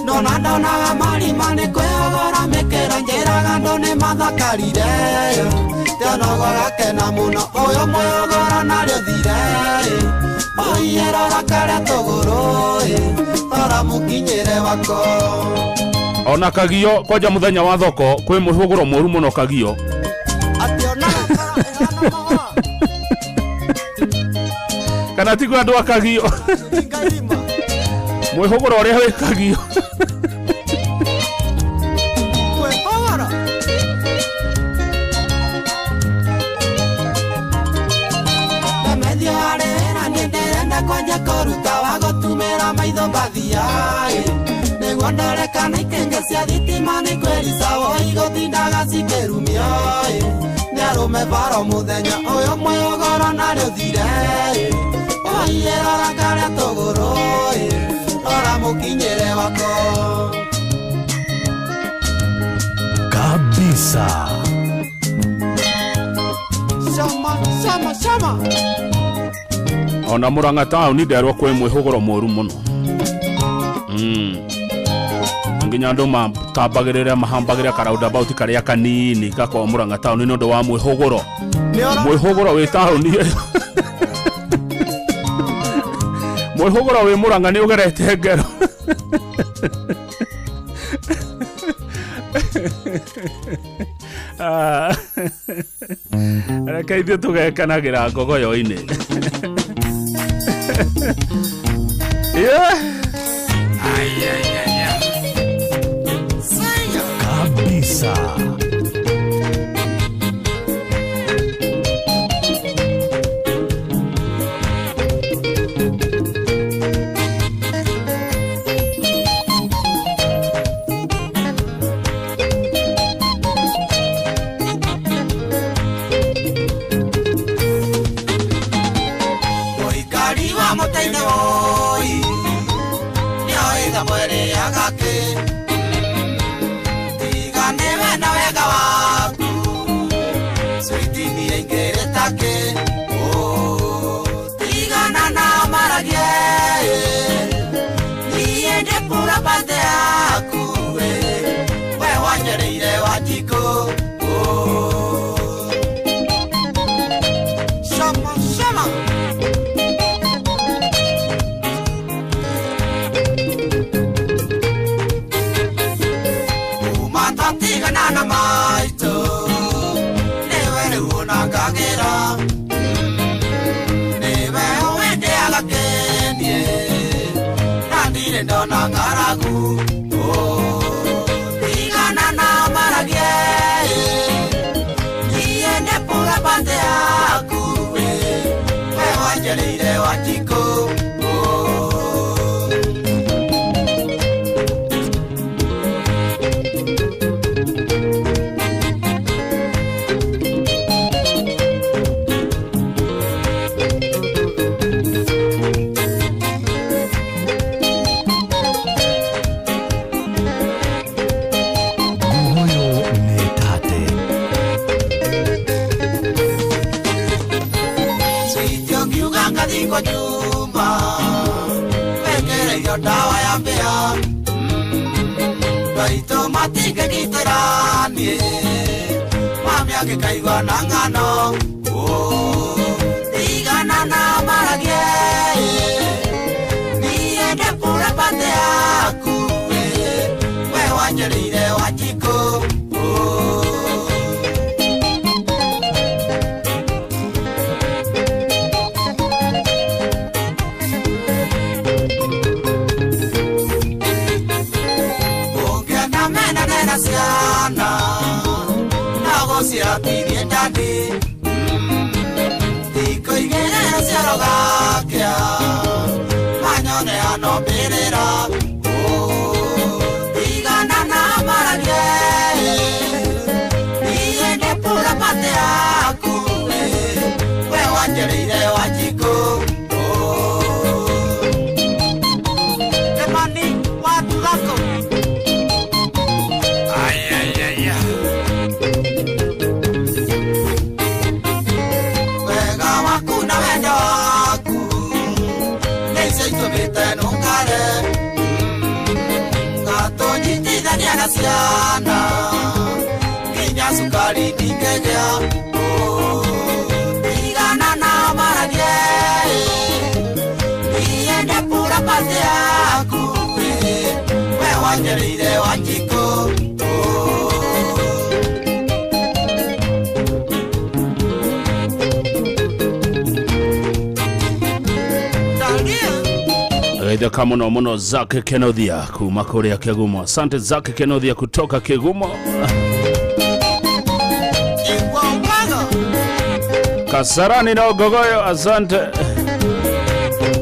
Nona ndonaga marima nĩ kwĩhũgũra mĩkĩra njĩraga andũ nĩ mathakarire Ndĩonogo gakena mũno ũyũ mwĩhũgũro narĩo thire Waiĩ rora karĩa tũgũrũ rora mũkinyĩre wako. Ona Kagio kwanja mũthenya wa thoko kwĩ mwĩhũgũro mũru mũno Kagio. Kana tiguo andũ a Kagio mwĩhũgũro ũrĩa wĩ Kagio. Ndemethio harĩ wĩra niĩ ndĩrenda kwanja kũruta wa gũtumĩra maitho mbathia nĩguo ndore kana ikenge cia thitima nĩ kwĩricawo igũtindaga cikĩrumio nĩ arũme baro mũthenya ũyũ mwĩhũgũro narĩo thire Waiĩ rora karĩa tũgũrũ rora mũkinyĩre wako. Kabisa. Shama, shama, shama. Ona Murang'a taũni nderwo kwĩ mwĩhũgũro mũru mũno. Nginya andũ matambagĩrĩre mahambagĩre karaundabout karĩa kanini gakorwo Murang'a taũni nĩ ũndũ wa mwĩhũgũro. Mwĩhũgũro wĩ taũni ĩyo. Mwĩhũgũro wĩ Murang'a nĩ ũgerete ngero. Reke ithuĩ tũgekenagĩra ngogoyo-inĩ. Yeah. Kabisa. Wanjikũ. Shama, shama. Kuma twatigana na maitũ, nĩwe rĩu ũnangagĩra. Nĩwe ũwendeaga kĩniĩ, na ndirĩ ndona ng'aragu. Tigana na maragie, niĩ ndĩpũra bate yaku, we wanjĩrĩire Wanjikũ. Ngogoyo nĩ tate. Sitio ngiuga ngathi kwa nyumba, wekereirio ndawa ya mbĩa. Maitũ matingĩgitĩra niĩ, mami angĩkaigua na ng'ano. Tigana na maragie, niĩ ndĩpũra bate yaku, we wanjĩrĩire Wanjikũ. Ũngĩenda menane na ciana, no gũciratithie ndandi. Thikũ igĩrĩ gaciaro gakĩa, manyone ano mbĩrĩra. Tigana na maragie, niĩ ndĩpũra bate yaku, we wanjĩrĩire Wanjikũ. Kĩmani wa Thuraku. Wega waku na wendo waku nĩicio itũmĩte nũngare, ngatũnyitithania na ciana nginya cukari ndingĩgĩa. Tigana na maragie, niĩ ndĩpũra bate yaku, we wanjĩrĩire Wanjikũ. Agĩtheka mũno mũno Zake Kenothia kuma kũrĩa Kĩgumo. Asante Zake Kenothia kutoka Kĩgumo. Kasarani na Ogogoyo, asante.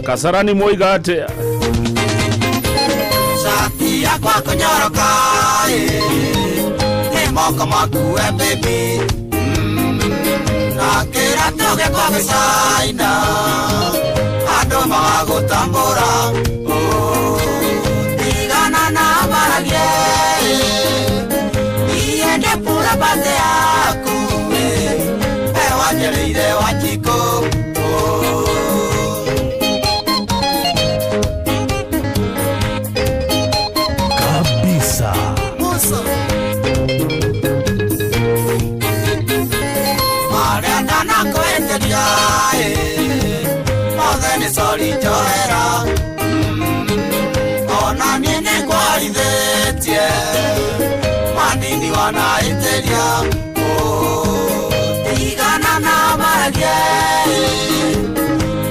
Kasarani mwoiga atĩa? Shati yakwa kũnyoroka, nĩ moko maku we baby, na kĩratũ gĩakwa gĩcaina, andũ magagũtambũra. Tigana na maragie, niĩ ndĩpũra bate yaku, we wanjĩrĩire Wanjikũ. Kabisa. Musa. Marĩa ndanakwĩtĩria, mothe nĩ sorry njohera. Ona niĩ nĩngwarithĩtie, manini wanahĩtĩria. Tigana na maragie,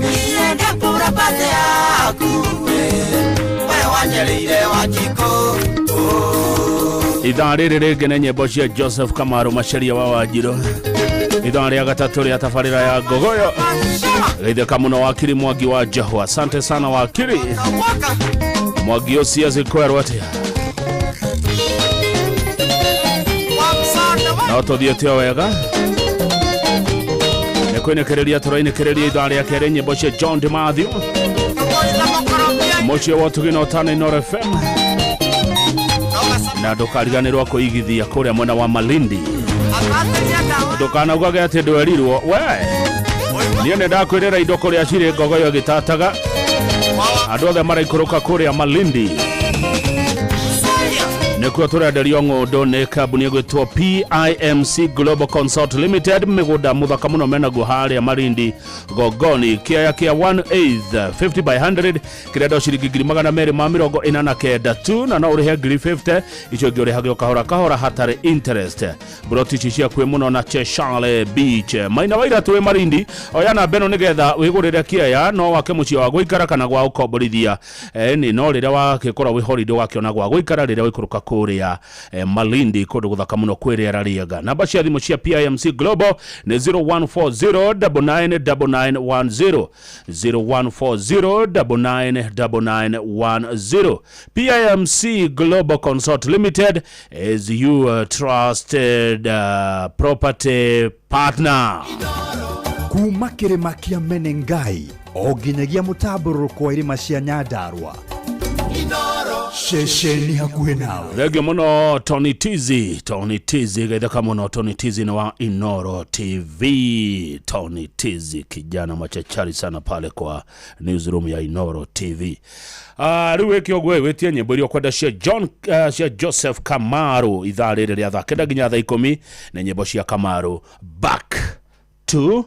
niĩ ndĩpũra bate yaku, we wanjĩrĩire Wanjikũ. Ithaa rĩrĩ rĩngĩ nĩ nyĩmbo cia Joseph Kamaru Macharia wa Wanjirũ. Ithaa rĩa gatatũ rĩa tabarĩra ya Ngogoyo. Geithĩka mũno wakiri Mwangi wa Njohu. Asante sana wakiri Mwangi ũcio azikwerwo atĩa? No tũthiĩte o wega nĩ kwĩnĩkĩrĩria tũrainĩkĩrĩria ithaa rĩa kerĩ nyĩmbo cia John de Mathew mũciĩ wa ũtugi na ũtana Inooro FM, na ndũkariganĩrwo kũigithia kũrĩa mwena wa Malindi. Ndũkanaugage atĩ ndwerirwo we. Niĩ nĩ ndakwĩrĩra indo kũrĩa cirĩ Ngogoyo gĩtataga, andũ othe maraikũrũka kũrĩa Malindi. Nĩkuo tũrenderio ng'ũndũ nĩ kambuni ĩgwĩtwo PIMC Global Consult Limited, mĩgũnda mũthaka mũno menaguo harĩa Malindi Gongoni, kĩaya kĩa 1/8 50 by 100 kĩrendwo ciringi 249,000 tu, na no ũrĩhe 50,000, icio ingĩ ũrĩhage o kahora kahora hatarĩ interest. Broti ici ciakuĩ mũno na Cheshale Beach. Maina wa Iratũ wĩ Malindi, oya namba ĩno nĩgetha wĩgũrĩre kĩaya, no wake mũciĩ wa gũikara kana gwa gũkomborithia. Ĩni no rĩrĩa wakĩkorwo wĩ holiday ũgakĩona gwa gũikara rĩrĩa waikũrũka kũrĩa Malindi, kũndũ gũthaka mũno kwĩ rĩera rĩega. Namba cia thimũ cia PIMC Global nĩ 0140 999910, 0140 999910. PIMC Global Consult Limited is your trusted property partner. Kuma kĩrĩma kĩa Menengai o nginyagia mũtambũrũrũko wa irĩma cia Nyandarua, ceceni hakuhĩ nawe. Thengio mũno Tony Tizi, Tony Tizi gaithaka mũno. Tony Tizi nĩ wa Inoro TV. Tony Tizi kijana machachari sana pale kwa newsroom ya Inoro TV. Rĩu wĩke ũguo, wĩtie nyĩmbo iria ũkwenda cia John, cia Joseph Kamaru. Ithaa rĩrĩ rĩa thaa 9 nginya thaa 10 nĩ nyĩmbo cia Kamaru back to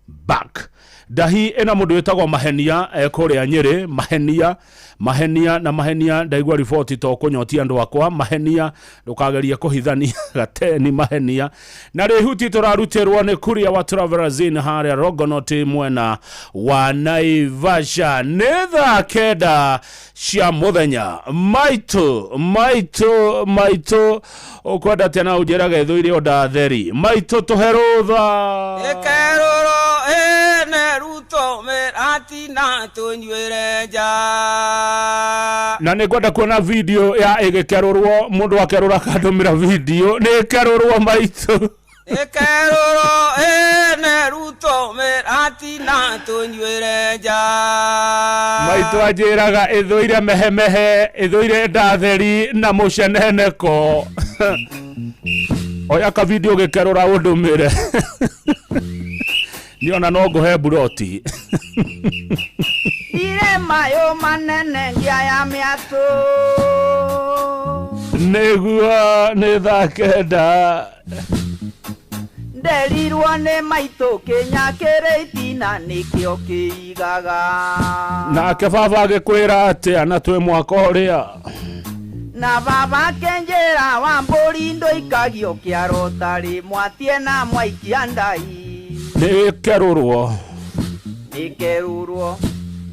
back. Ndahi ĩna mũndũ wĩtagwo Mahenia kũrĩa Nyĩrĩ. Mahenia, Mahenia na Mahenia, ndaigua riboti to kũnyotia andũ akwa. Mahenia, ndũkagerie kũhithania gateni Mahenia. Na rĩhuti tũrarutĩrwo nĩ kuria wa Travelers Inn harĩa Rogonot mwena wa Naivasha. Nĩ thaa 9 cia mũthenya. Maitũ, maitũ, maitũ, ũkwenda atĩa na ũnjĩrage ithũire o ndatheri. Maitũ, tũhe rũtha. Ĩkerũrwo ĩne Ruto mĩratina tũnyuĩre nja. Na nĩ ngwenda kuona video ya ĩgĩkerũrwo, mũndũ akerũra akandũmĩra video nĩ ĩkerũrwo maitũ. Ĩkerũrwo ĩne Ruto mĩratina tũnyuĩre nja. Maitũ anjĩraga ĩthũire mehemehe, ĩthũire ndatheri na mũceneneko. Oya ka video gĩkerũra ũndũmĩre. Niona no ngũhe buroti. Ire mayo manene ngia ya mĩatũ. Nĩguo nĩ thaa 9. Nderirwo nĩ maitũ kĩnya kĩrĩ itina nĩkĩo kĩigaga. Nake baba agĩkwĩra atĩa na twĩ mwaka ũrĩa? Na baba akĩnjĩra wa mbũri ndũikagio kĩaro tarĩ mwatie na mwaikia ndai. Nĩ ĩkerũrwo. Nĩkerũrwo.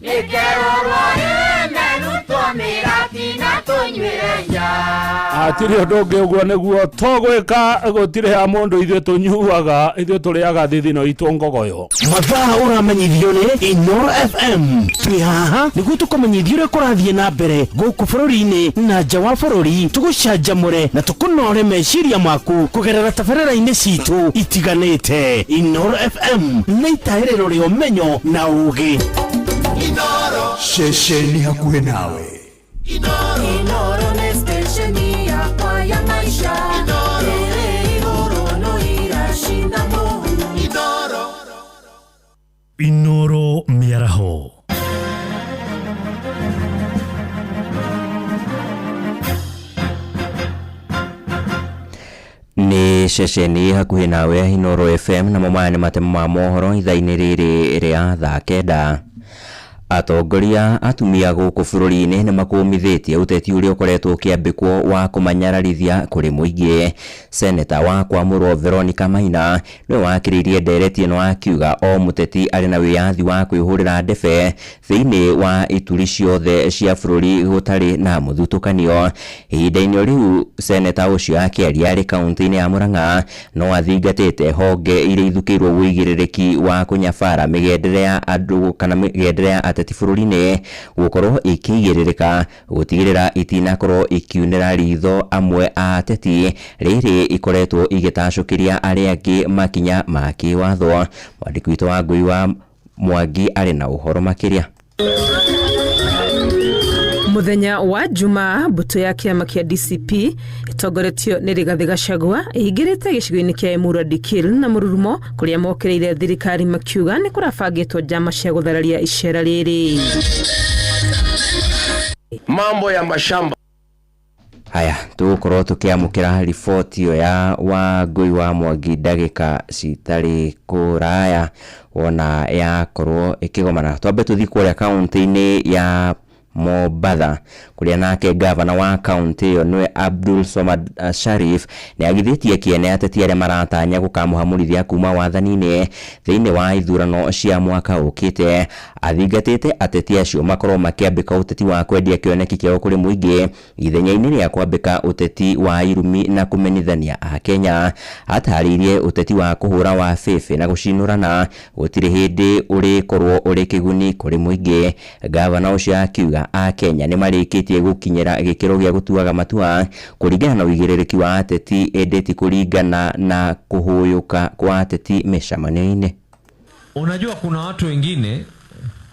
Nĩkerũrwo ĩne Ruto mĩratina tũnyuĩre nja. Hatirĩ ũndũ ũngĩ ũguo nĩguo tũgwĩka, gũtirĩ ha mũndũ ithuĩ tũnyuaga, ithuĩ tũrĩaga thithino itũ ngogoyo. Mathaa ũramenyithio nĩ Inoro FM. Twĩ haha nĩguo tũkũmenyithie ũrĩa kũrathiĩ na mbere gũkũ bũrũri-inĩ na nja wa bũrũri, tũgũcanjamũre na tũkũnore meciria maku kũgerera tabarĩra-inĩ citũ itiganĩte. Inoro FM nĩ itaĩrĩro rĩa ũmenyo na ũgĩ. Ceceni hakuhĩ nawe. Inoro nĩ stesheni yakwa ya maisha. Ĩrĩ igũrũ no iracinda mũhu. Inoro mĩaraho. Nĩ ceceni hakuhĩ nawe Inoro FM, namo maya nĩ matemo ma mohoro ithaa-inĩ rĩrĩ rĩa thaa 9. Atongoria atumia gũkũ bũrũri-inĩ nĩ makũmithĩtie ũteti ũrĩa ũkoretwo ũkĩambĩkwo wa kũmanyararithia kũrĩ mũingĩ. Seneta wa Kwamũrwo Veronica Maina nĩwe wakĩrĩirie ndereti ĩno akiuga o mũteti arĩ na wĩyathi wa kwĩhũrĩra ndebe thĩinĩ wa ituri ciothe cia bũrũri gũtarĩ na mũthutũkanio. Ihinda-inĩ rĩu seneta ũcio akĩaria arĩ kaunti-inĩ ya Murang'a no athingatĩte honge iria ithukĩirwo ũigĩrĩrĩki wa kũnyabara mĩgendere ya andũ kana mĩgendere ya ateti bũrũri-inĩ gũkorwo ikĩigĩrĩrĩka gũtigĩrĩra itinakorwo ikiunĩra ritho amwe a ateti rĩrĩ ikoretwo igĩtacũkĩria arĩa angĩ makinya ma kĩwatho. Mwandĩki witũ wa Ngũi wa Mwangi arĩ na ũhoro makĩria. Muthenya wa Juma, mbũtũ ya kĩama kĩa DCP ĩtongoretio nĩ Rigathĩ Gachagua ĩingĩrĩte gĩcigo-inĩ kĩa Emurua Dikirr na mũrurumo kũrĩa mokĩrĩire thirikari makiuga nĩ kũrabangĩtwo njama cia gũthararia icera rĩrĩ. Mambo ya mashamba. Haya, tũgũkorwo tũkĩamũkĩra riboti ĩyo ya Wangũi wa Mwangi ndagĩka citarĩ kũraya wona yakorwo ĩkĩgomana. Twambe tũthiĩ kũrĩa kaũntĩ-inĩ ya Mombatha kũrĩa nake gavana wa kaũntĩ ĩyo nĩwe Abdul Swamad Sharif nĩ agithĩtie kĩene ateti arĩa maratanya gũkamũhamũrithia kuma wathani-inĩ thĩinĩ wa ithurano cia mwaka ũkĩte. Athingatĩte ateti acio makorwo makĩambĩka ũteti wa kwendia kĩoneki kĩao kũrĩ mũingĩ ithenya-inĩ rĩa kwambĩka ũteti wa irumi na kũmenithania Akenya. Atarĩirie ũteti wa kũhũra wa bĩbĩ na gũcinũrana gũtirĩ hĩndĩ ũrĩkorwo ũrĩ kĩguni kũrĩ mũingĩ. Gavana ũcio akiuga Akenya nĩ marĩkĩtie gũkinyĩra gĩkĩro gĩa gũtuaga matua kũringana na ũigĩrĩrĩki wa ateti ĩndĩ ti kũringana na kũhũyũka kwa ateti mĩcemanio-inĩ. Unajua kuna watu wengine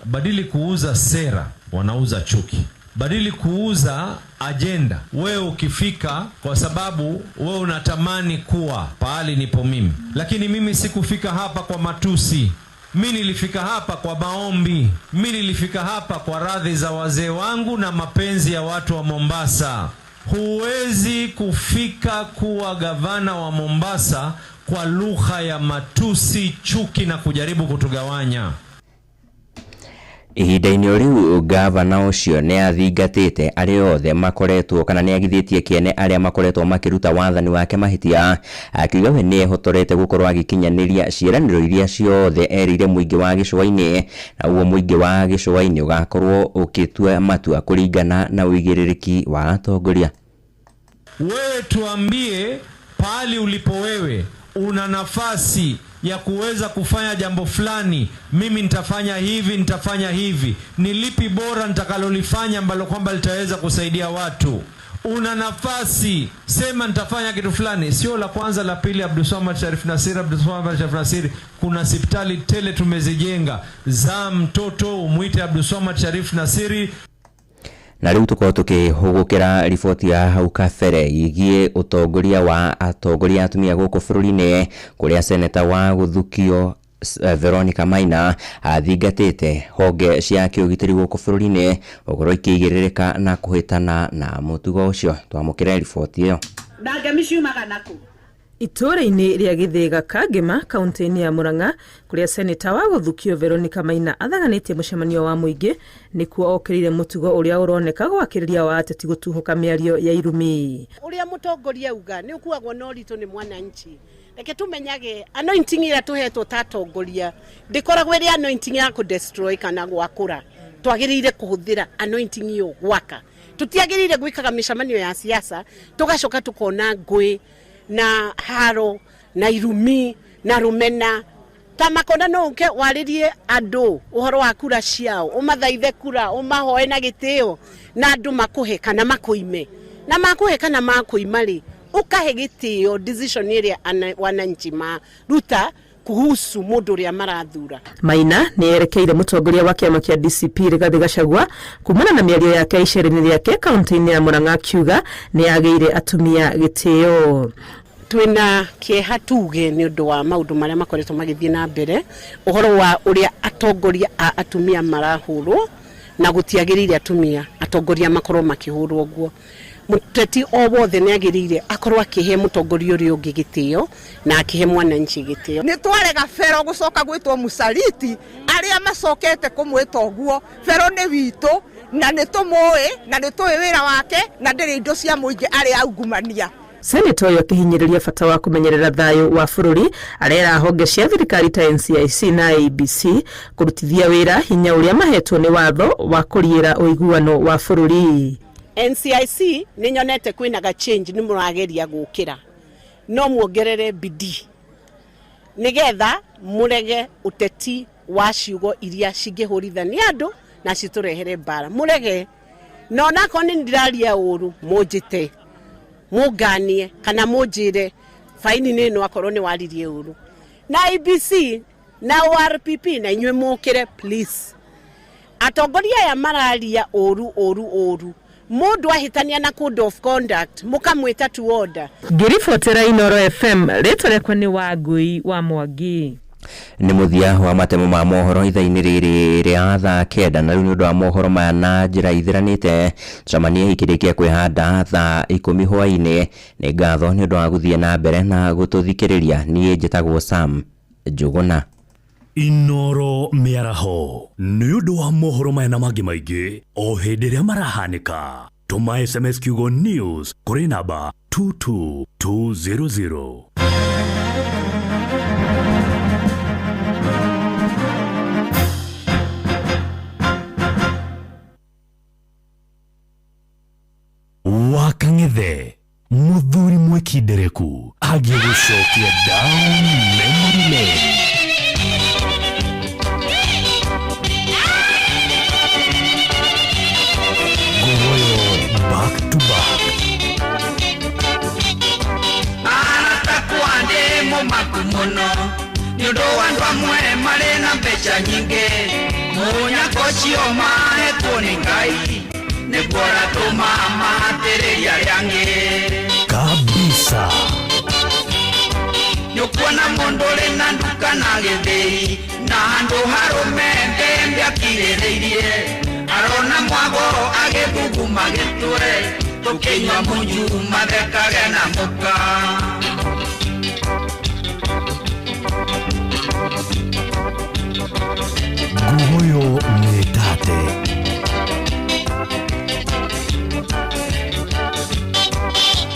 badili kuuza sera wanauza chuki, badili kuuza ajenda. Wewe ukifika, kwa sababu wewe unatamani kuwa pahali nipo mimi, lakini mimi sikufika hapa kwa matusi. Mi nilifika hapa kwa maombi, mi nilifika hapa kwa radhi za wazee wangu na mapenzi ya watu wa Mombasa. Huwezi kufika kuwa gavana wa Mombasa kwa lugha ya matusi, chuki na kujaribu kutugawanya. Ihinda-inĩ o rĩu gavana ũcio nĩ athingatĩte arĩa othe makoretwo kana nĩ agithĩtie kĩene arĩa makoretwo makĩruta wathani wake mahĩtia, akiuga we nĩ ehotorete gũkorwo agĩkinyanĩria ciĩranĩro iria ciothe erĩire mũingĩ wa gĩcũa-inĩ, na ũguo mũingĩ wa gĩcũa-inĩ ũgakorwo ũgĩtua matua kũringana na ũigĩrĩrĩki wa atongoria. Wewe tuambie pahali ulipo wewe una nafasi ya kuweza kufanya jambo fulani, mimi nitafanya hivi, nitafanya hivi, ni lipi bora nitakalolifanya ambalo kwamba litaweza kusaidia watu? Una nafasi, sema nitafanya kitu fulani, sio la kwanza, la pili, Abdulswamad Sharif Nasir, Abdulswamad Sharif Nasir. Kuna hospitali tele tumezijenga za mtoto umwite Abdulswamad Sharif Nasiri. Na rĩu tũkorwo tũkĩhũgũkĩra riboti ya hau kabere ĩgiĩ ũtongoria wa atongoria atumia gũkũ bũrũri-inĩ, kũrĩa seneta wa gũthukio Veronica Maina athingatĩte honge cia kĩũgitĩri gũkũ bũrũri-inĩ gũkorwo ikĩigĩrĩrĩka na kũhĩtana na mũtugo ũcio. Twamũkĩre riboti ĩyo. Na ngemi ciumaga nakũ? Itũũra-inĩ rĩa Gĩthĩga Kangema kaũntĩ-inĩ ya Murang'a kũrĩa seneta wa gũthukio Veronica Maina athaganĩtie mũcemanio wa mũingĩ nĩkuo okĩrĩire mũtugo ũrĩa ũroneka gwakĩrĩria wa ateti gũtuhũka mĩario ya irumi. Ũrĩa mũtongoria auga nĩ ũkuagwo na ũritũ nĩ mwananchi. Reke tumenyage anointing ĩrĩa tũhetwo ta atongoria ndĩkoragwo ĩrĩ anointing ya kũ-destroy kana gwakũra. Twagĩrĩire kũhũthĩra anointing ĩyo gwaka. Tũtiagĩrĩire gwĩkaga mĩcemanio ya siasa tũgacoka tũkona ngũĩ na haro na irumi na rumena. Ta makona no uke warĩrie andũ ũhoro wa kura ciao, ũmathaithe kura, ũmahoe na gĩtĩo, na andũ makũhe kana makũime. Na makũhe kana makũima rĩ, ũkahe gĩtĩo decision ĩrĩa wananchi maruta kuhusu mũndũ ũrĩa marathura. Maina nĩ erekeire mũtongoria wa kĩama kĩa DCP Rigathĩ Gachagua kumana na mĩario yake icera-inĩ rĩake kaũntĩ-inĩ ya Murang'a akiuga nĩ agĩire atumia gĩtĩo. Twina kĩeha tuge nĩ ũndũ wa maũndũ marĩa makoretwo magĩthiĩ na mbere, ũhoro wa ũrĩa atongoria a atumia marahũrwo, na gũtiagĩrĩire atumia atongoria makorwo makĩhũrwo ũguo. Mũteti o wothe nĩ agĩrĩire akorwo akĩhe mũtongoria ũrĩa ũngĩ gĩtĩo na akĩhe mwananchi gĩtĩo. Nĩ twarega Bero gũcoka gwĩtwo mũsaliti, arĩa macokete kũmwĩta ũguo. Bero nĩ witũ na nĩ tũmũĩ na nĩ tũĩ wĩra wake na ndĩrĩ indo cia mũingĩ arĩa aungumania. Seneta ũyũ akĩhinyĩrĩria bata wa kũmenyerera thayũ wa bũrũri arera honge cia thirikari ta NCIC na ABC kũrutithia wĩra hinya ũrĩa mahetwo nĩ watho wa kũriĩra ũiguano wa bũrũri. NCIC nĩ nyonete kwĩna ga change, nĩ mũrageria gũkĩra, no muongerere bidii nĩgetha mũrege ũteti wa ciugo iria cingĩhũrithania andũ na citũrehere mbara. Mũrege, na onakorwo nĩ ndĩraria ũru mũnjĩte, mũnganie kana mũnjĩre faini nĩ ĩno akorwo nĩ waririe ũru. Na ABC na ORPP na inyuĩ mũkĩre please. Atongoria aya mararia ũru ũru ũru, mũndũ ahĩtania na code of conduct mũkamwĩta to order. Ngĩribotera Inooro FM, rĩtwa rĩakwa nĩ Wangũi wa Mwangi. Nĩ mũthia wa matemo ma mohoro ithaa-inĩ rĩrĩ rĩa thaa 9, na rĩu nĩ ũndũ wa mohoro maya na njĩra ithiranĩte, tũcemanie ikĩrĩkia kwĩhanda thaa 10 hwaĩ-inĩ. Nĩ ngatho nĩ ũndũ wa gũthiĩ na mbere na gũtũthikĩrĩria. Niĩ njĩtagwo Sam Njũgũna. Inoro mĩaraho nĩ ũndũ wa mohoro maya na mangĩ maingĩ o hĩndĩ ĩrĩa marahanĩka, tũma SMS kiugo news kũrĩ namba 22200. Wakang'ethe muthuri mwekindereku agĩgũcokia down memory lane. Ngogoyo back to back. Aratakwa ndĩ mũmaku mũno nĩ ũndũ wa andũ amwe marĩ na mbeca nyingĩ, mũnyaka ũcio mahetwo nĩ Ngai nĩguo ũratũma mahatĩrĩrie arĩa angĩ. Kabisa. Nĩũkuona mũndũ ũrĩ na nduka na gĩthĩi na handũ harũme mbembe akirĩrĩirie, arona mwago agĩthuguma gĩtwe, tũkĩnyua mũnyu mathekage na mũka. Nguoyo mĩtate.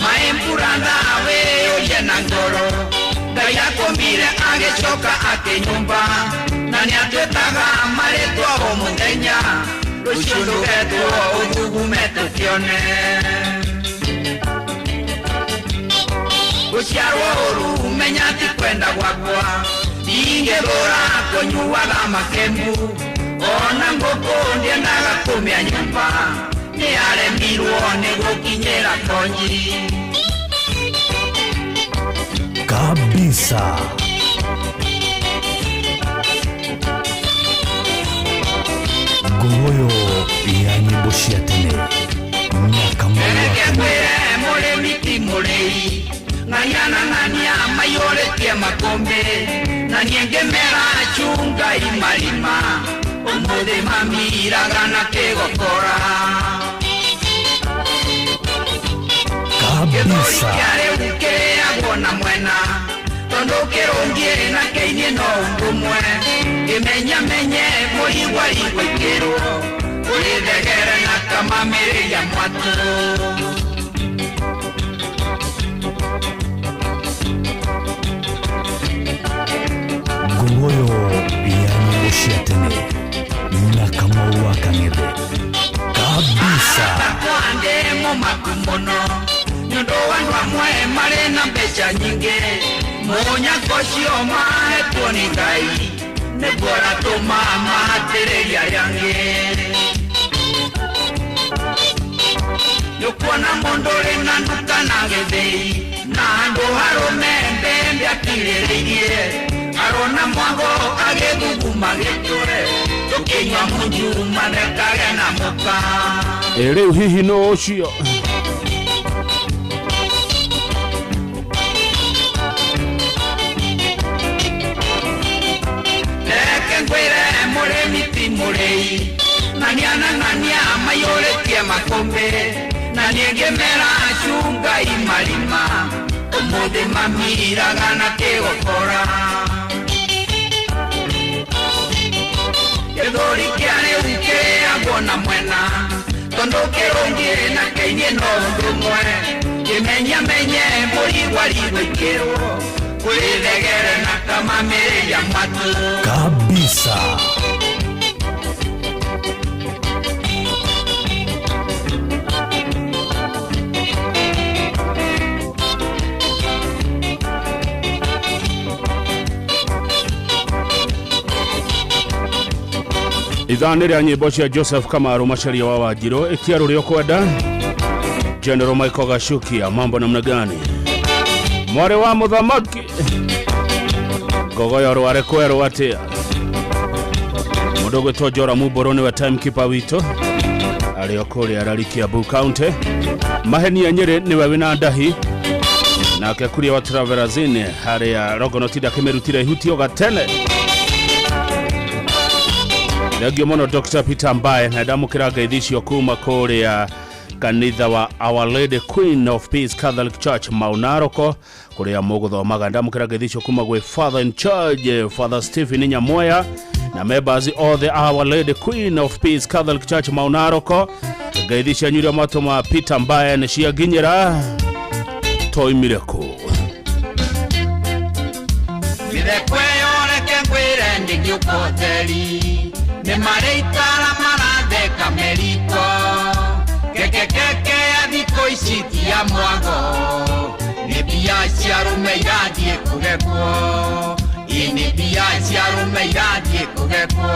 Maembura nawe ũrie na ngoro, Ngai akũmbire agĩcoka akĩnyũmba, na nĩatwĩtaga marĩtwa o mũthenya, rũciũ ndũgetwo ũthugume tũkĩone. Gũciarwo ũru menya ti kwenda gwakwa, ndingĩthũra kũnyuaga makembu, ona ngũkũ ndiendaga kũmĩa nyũmba, nĩaremirwo nĩ gũkinyĩra konyi. Kabisa. Ngogoyo ya nyimbo cia tene na Kamau wa Reke Kang'ethe. ngwĩre mũrĩmi ti mũrĩi, ng'ania na ng'ania maiyũrĩtie makũmbĩ, na niĩ ngĩmera chungai marima, ũmũthĩ mamiraga na kĩgokora. Gĩthũri Kabisa. kĩa rĩu kĩrĩagwo na mwena, tondũ kĩrũngiĩ na kĩinie no ũndũ ũmwe, kĩmenyamenye mũrigwarigwa ikĩrwo, ũrĩ thegere na kamamĩrĩria mwatũ. Ngogoyo ya nyimbo cia tene na Kamau wa Kang'ethe. Kabisa. Atakwa ndĩ mũmaku mũno nĩ ũndũ wa andũ amwe marĩ na mbeca nyingĩ, mũnyaka ũcio mahetwo nĩ Ngai nĩguo ũratũma mahatĩrĩrie arĩa angĩ. Nĩũkuona mũndũ ũrĩ na nduka na gĩthĩi na handũ harũme mbembe akirĩrĩirie, arona mwago agĩthuguma gĩtwe, tũkĩnyua mũnju mathekage na mũka. Ĩ rĩu hihi nũ ũcio? Reke ngwĩre mũrĩmi ti mũrĩi, ng'ania na ng'ania maiyũrĩtie makũmbĩ, na niĩ ngĩmera chungai marima, ũmũthĩ mamiraga na kĩgokora. Gĩthũri kĩa rĩu kĩrĩagwo na mwena, tondũ kĩrũngiĩ na kĩinie no ũndũ ũmwe, kĩmenyamenye mũrigwarigwa ikĩrwo, kũrĩ thegere na kamamĩrĩria mwatũ. Kabisa. Ithaa nĩ rĩa nyĩmbo cia Joseph Kamaru Macharia wa Wanjirũ, ĩtia rũrĩa ũkwenda. General Michael Gachukia, mambo namna gani? Mwarĩ wa mũthamaki Ngogoyo rware kwerwo atĩa? Mũndũ ũgwĩtwo Jora Mumbũrũ nĩwe timekeeper witũ, arĩ o kũrĩa Rarikiambu County. Mahenia Nyĩrĩ nĩwe wĩna ndahi na Nake kuria wa Travelers Inn harĩa Rogonot ndakĩmĩrutire ihutio gatene. Thengio mũno Dr. Peter Mbae, na ndamũkĩra ngeithi icio kuma kũrĩa kanitha wa Our Lady Queen of Peace Catholic Church Maunaroko kũrĩa mũgũthomaga. Ndamũkĩra ngeithi icio kuma gwĩ Father in Charge Father Stephen Nyamoya na members othe Our Lady Queen of Peace Catholic Church Maunaroko. Ngeithi cianyu iria mwatũma Peter Mbae nĩ cianginyĩra. Twoimire kũ? Mĩtheko ĩyo reke ngwĩre ndĩngĩũka ũtheri, nĩ marĩ itara maratheka meriko. Kekekeke ya thikũ ici ti ya mwago, nĩ mbia cia arũme irathiĩ kũgekwo. Ĩ nĩ mbia cia arũme irathiĩ kũgekwo.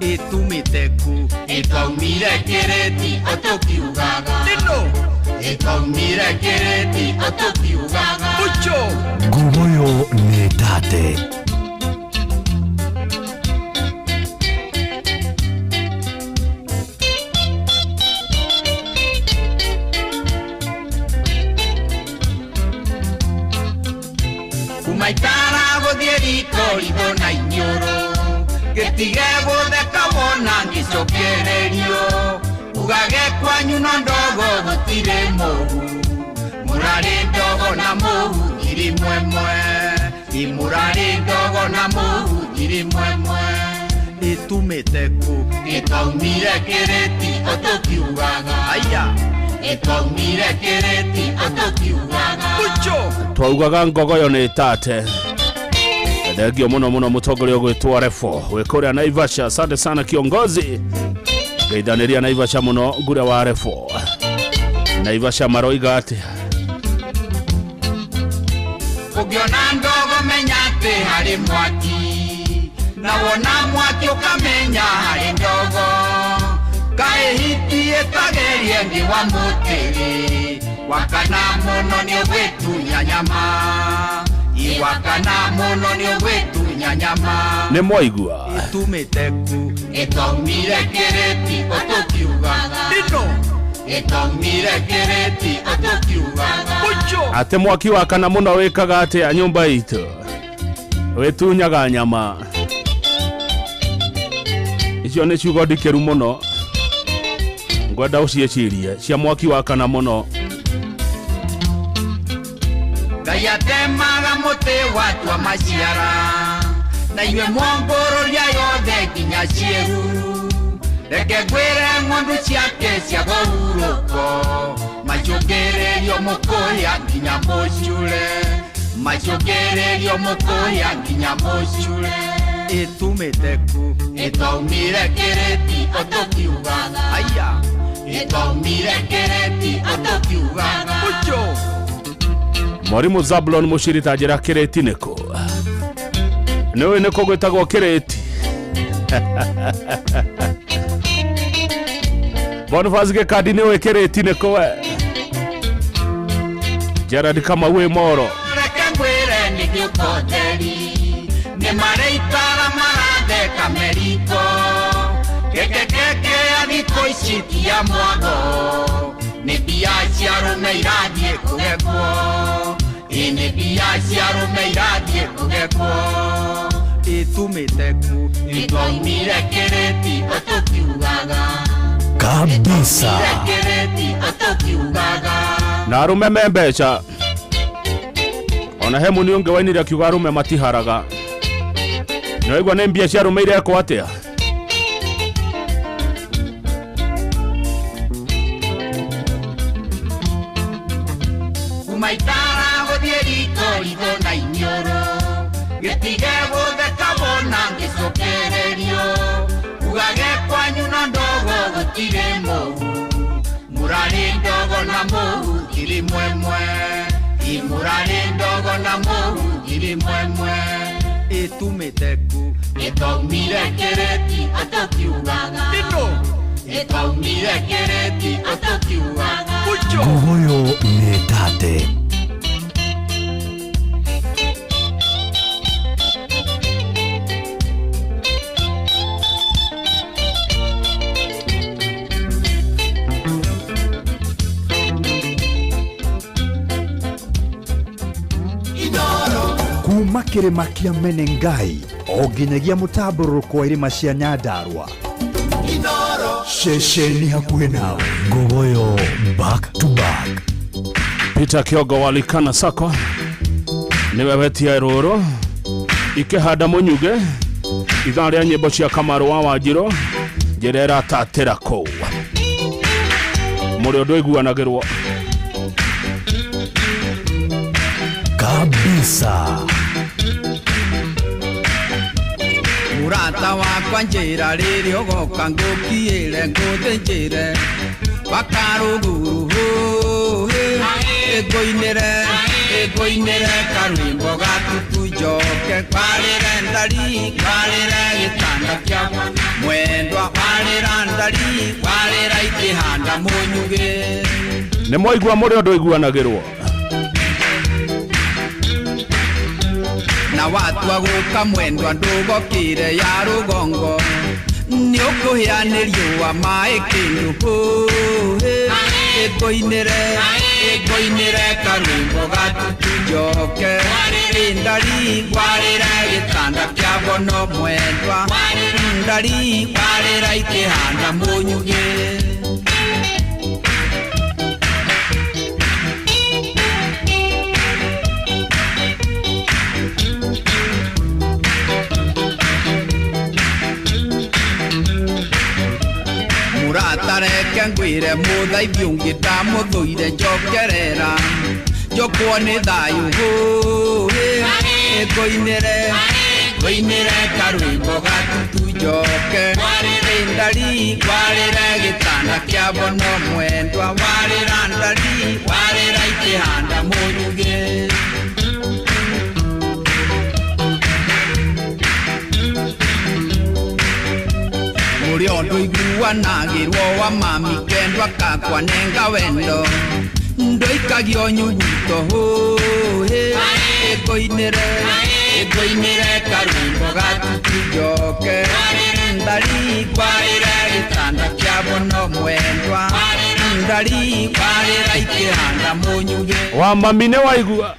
Ĩtumĩte kũ? Ĩtwaumire kĩrĩti ũtũkiugaga. Ĩtwaumire kĩrĩti ũtũkiugaga. Ngugoyo nĩ tate. Kuma itara gũthiĩ riko ritho na inyũrũ, gĩtige gũtheka wona ngĩcokererio. Ugage kwanyu no ndogo gũtirĩ mũhu, mũrarĩ ndogo na mũhu ngiri mwemwe. Ĩ mũrarĩ ndogo na mũhu ngiri mwemwe. Ĩtumĩte kũ? Ĩtwaumire kĩrĩti ũtũkiugaga. Aya, ĩtwaumire kĩrĩti ũtũkiugaga. Twaugaga ngogoyo nĩ tate. Thengio mũno mũno mũtongoria ũgwĩtwo Refo wĩ kũrĩa Naivasha. Asante sana kiongozi, ngeithanĩria Naivasha mũno ngure wa Refo. Naivasha maroiga atĩa? Ũngĩona ndogo menya atĩ harĩ mwaki, na wona mwaki ũkamenya harĩ ndogo. Kaĩ hiti ĩtagerie thĩ wa mũtĩrĩ, wakana mũno nĩ ũgwĩtunya nyama. Iwakana mũno nĩ ũgwĩtunya nyama. Nĩ mwaigua? Ĩtumĩte kũ? Ĩtwaumire kĩrĩti ũtũkiugaga. Ĩtwaumire kĩrĩti ũtũkiugaga. Atĩ mwaki wakana mũno wĩkaga atĩa nyũmba itũ? Wĩtunyaga nyama. Icio nĩ ciugo ndikĩru mũno, ngwenda ũciĩcirie cia mwaki wakana mũno. Ngai atemaga mũtĩ watua maciara, na inyuĩ mwongũrũria yothe nginya ciĩruru. Reke ngwĩre ng'ondu ciake cia kũhurũko, macũngĩrĩrio mũkũya nginya mũcure. Macũngĩrĩrio mũkũya nginya mũcure. Ĩtumĩte kũ? Ĩtwaumire kĩrĩti ũtũkiugaga. Aya, ĩtwaumire kĩrĩti ũtũkiugaga. Mwarimu Zablon Mushiri ta njĩra kĩrĩti nĩkũ? Nĩũĩ nĩkũ gwĩtagwo kĩrĩti? Boniface Gĩkandi nĩũĩ kĩrĩti nĩkũ we? Gerard Kamau wĩ Moro. Reke ngwĩre nĩngĩũka ũtheri, nĩ marĩ itara maratheka meriko. Kekekeke ya thikũ ici ti ya mwago, nĩ mbia cia arũme irathiĩ kũgekwo. Ĩ nĩ mbia cia arũme irathiĩ kũgekwo. Ĩtumĩte kũ? Ĩtwaumire kĩrĩti ũtũkiugaga. Kabisa. Kĩrĩti ũtũkiugaga. Na arũme me mbeca. Ona he mũni ũngĩ wainire akiuga arũme matiharaga. Nĩwaigua nĩ mbia cia arũme irekwo atĩa? Kuma itara gũthiĩ riko ritho na inyũrũ, gĩtige gũtheka wona ngĩcokererio. Ugage kwanyu no ndogo gũtirĩ mũhu, mũrarĩ ndogo na mũhu ngiri mwemwe. Ĩ mũrarĩ ndogo na mũhu ngiri mwemwe. Ĩtumĩte kũ? Ĩtwaumire kĩrĩti ũtũkiugaga. Ĩtwaumire kĩrĩti ũtũkiugaga. Ngugoyo nĩ tate. Kuma kĩrĩma kĩa Menengai o nginyagia mũtambũrũrũko wa irĩma cia Nyandarua, ceceni hakuhĩ nawe, Ngogoyo back to back. Peter Kiogo walikana sako niwe wetia rũrũ ikĩhanda mũnyuge ithaa rĩa nyĩmbo cia Kamaru wa Wanjirũ njĩra ĩratatĩra kũu mũrĩ ũndũ iguanagĩrwo kabisa. Murata wakwa njĩra rĩrĩa ũgoka ngũkiĩre ngũthĩnjĩre wakarũguru hũhĩ ĩngũinĩre ĩngũinĩre karwĩmbo gatutu njoke kwarĩre ndari kwarĩre gĩtanda kĩa mwendwa kwarĩra ndari kwarĩra ikĩhanda mũnyugĩ. Nĩ mwaigua mũrĩ ũndũ iguanagĩrwo. Na watua gũka mwendwa ndũgokire ya rũgongo nĩ ũkũhĩa nĩ riũa maĩ kĩndũ hũhĩ ĩngũinĩre ĩngũinĩre karwĩmbo gatutu njoke ndari kwarĩre gĩtanda kĩa bono mwendwa ndari kwarĩra ikĩhanda mũnyugĩ. Mũratareke ngwĩre mũthaithi ũngĩ ndamũthũire njokerera njokwo nĩ thayũ hũhĩ ĩngũinĩre ngũinĩre karwĩmbo gatutu njoke ndari kwarĩre gĩtanda kĩa bono mwendwa warĩra ndari warĩra ikĩhanda mũnyugĩ. Mũrĩ ũndũ iguanagĩrwo wa mami kendwa kakwa nenga wendo ndũikagio nyuguto hũhĩ ĩngũinĩre ĩngũinĩre karwĩmbo gatutu njoke ndari kwarĩre gĩtanda kĩa bono mwendwa ndari kwarĩra ikĩhanda mũnyugĩ. Wa mami nĩ waigua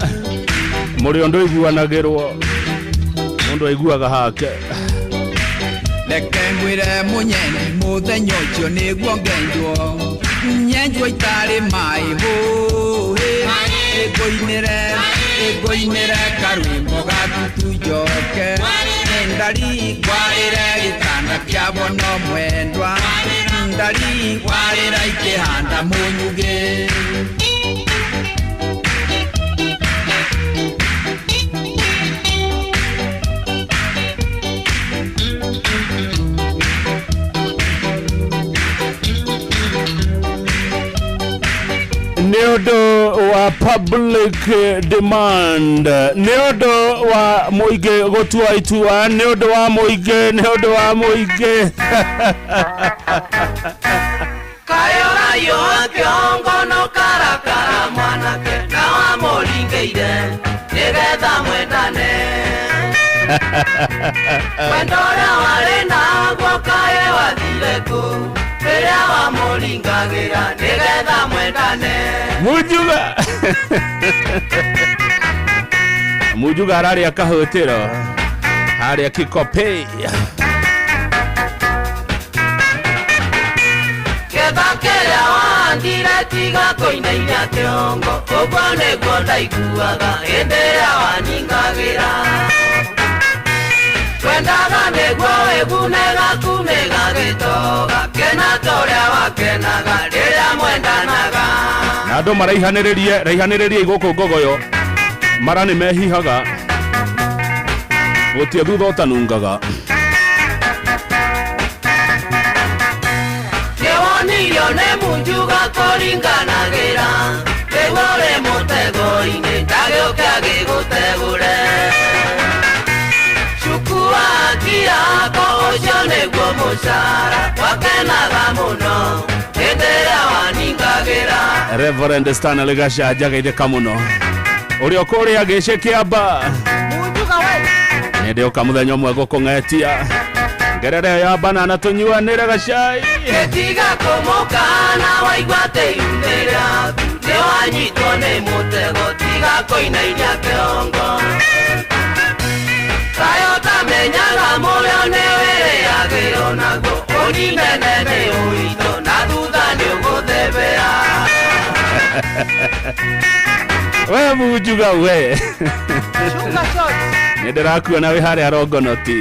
mũrĩ ũndũ iguanagĩrwo mũndũ aiguaga hake. Reke ngwĩre mũnyendi mũthenya ũcio nĩguo ngenjwo nyenjwo itarĩ maĩ hũhĩ ĩngũinĩre ĩngũinĩre karwĩmbo gatutu njoke ndari kwarĩre gĩtanda kĩa bono mwendwa ndari kwarĩra ikĩhanda mũnyugĩ. Nĩ ũndũ wa public demand, nĩ ũndũ wa mũingĩ gũtua itua, nĩ ũndũ wa mũingĩ, nĩ ũndũ wa mũingĩ. Kayorayo kĩongo no karakara mwanake na wamũringĩire nĩgetha mwendane wendo ũrĩa warĩ naguo kaĩ wathire kũ rĩrĩa wamũringagĩra nĩgetha mwendane. Mujuga Mujuga ararĩa kahũtĩro harĩa Kikopey. Ketha kĩrĩa wahandire tiga kũinainia kĩongo ũguo nĩguo ndaiguaga hĩndĩ ĩrĩa waningagĩra twendaga nĩguo wĩgune gaku nĩgagĩtoga kena ta ũrĩa wakenaga rĩrĩa mwendanaga. Na andũ maraihanĩrĩrie raihanĩrĩrie gũkũ Ngogoyo mara nĩ mehihaga gũtirĩ thutha ũtanungaga. Nĩwonirio nĩ Munjuga kũringanagĩra rĩu ũrĩ mũtego-inĩ ndagĩũke agĩgũtegũre cukua kĩako ũcio nĩguo mũcara wakenaga mũno hĩndĩ ĩrĩa waningagĩra. Reverend Stanley Gachanja geithĩka mũno ũrĩa ũkũrĩa gĩcĩ kĩamba Munjuga we nĩ ndĩũka mũthenya ũmwe gũkũng'etia ngerere ya banana tũnyuanĩre gacai. Gĩtiga kũmũkana waigua atĩ ihu rĩaku nĩ wanyitwo nĩ mũtego tiga kũinainia kĩongo. Mbũri nene nĩ ũritũ na thutha nĩ ũgũthebea. We munjuga we. Chunga shot. Nĩ ndĩrakuona wĩ harĩa rongonoti.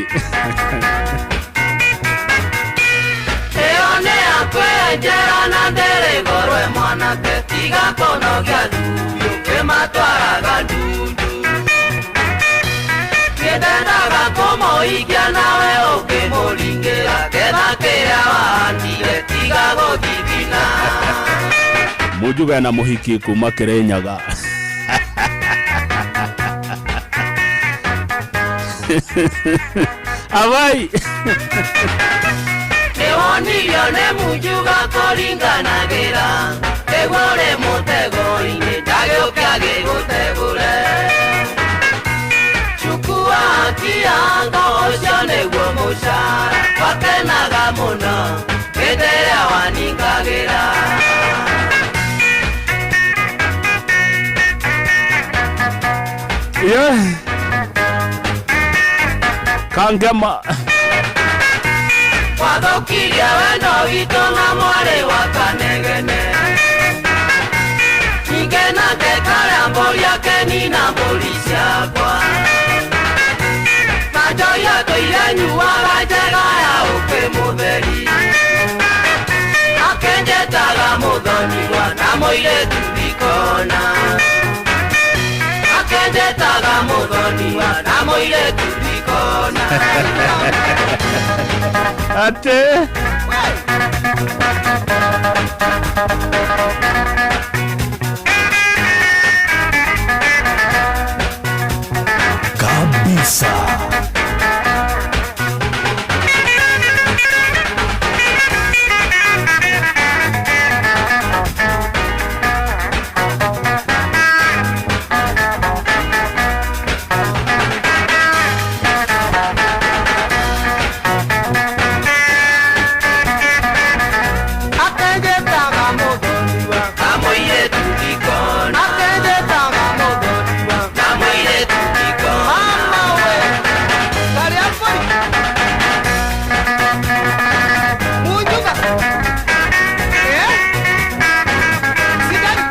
Ĩyo nĩ yakwenjera na ndĩrĩ goro ĩ mwanake tiga kũnogia athuri ũkĩmatwaraga ndundu. Niĩ ndendaga kũmũhikia nawe ũkĩmũringĩra ketha kĩrĩa wahandire tiga gũthithina. Munjuga ena mũhiki kuma Kĩrĩnyaga. Abai. Nĩwonirio nĩ munjuga kũringanagĩra nĩguo ũrĩ mũtego-inĩ ndagĩũke agĩgũtegũre. Chukua kiango ũcio nĩguo mũcara wakenaga mũno hĩndĩ ĩrĩa waningagĩra. Yeah. Kangema. Wathũkirie wendo witũ na mwarĩ wa Kanegene. Ningĩ nake karĩa mbũri akenina mbũri ciakwa. Na njohi atũire nyuaga njega ya ũkĩ mũtheri. Akenjetaga mũthoniwa na mũirĩtu ndikona. Akenjetaga mũthoniwa na mũirĩtu ndikona. Ate. Kabisa. Akenjetaga mũthoniwa na mũirĩtu ndikona. Akenjetaga mũthoniwa na mũirĩtu ndikona. Mama we. Karĩa mbũri. Munjuga. Eh? Sidari.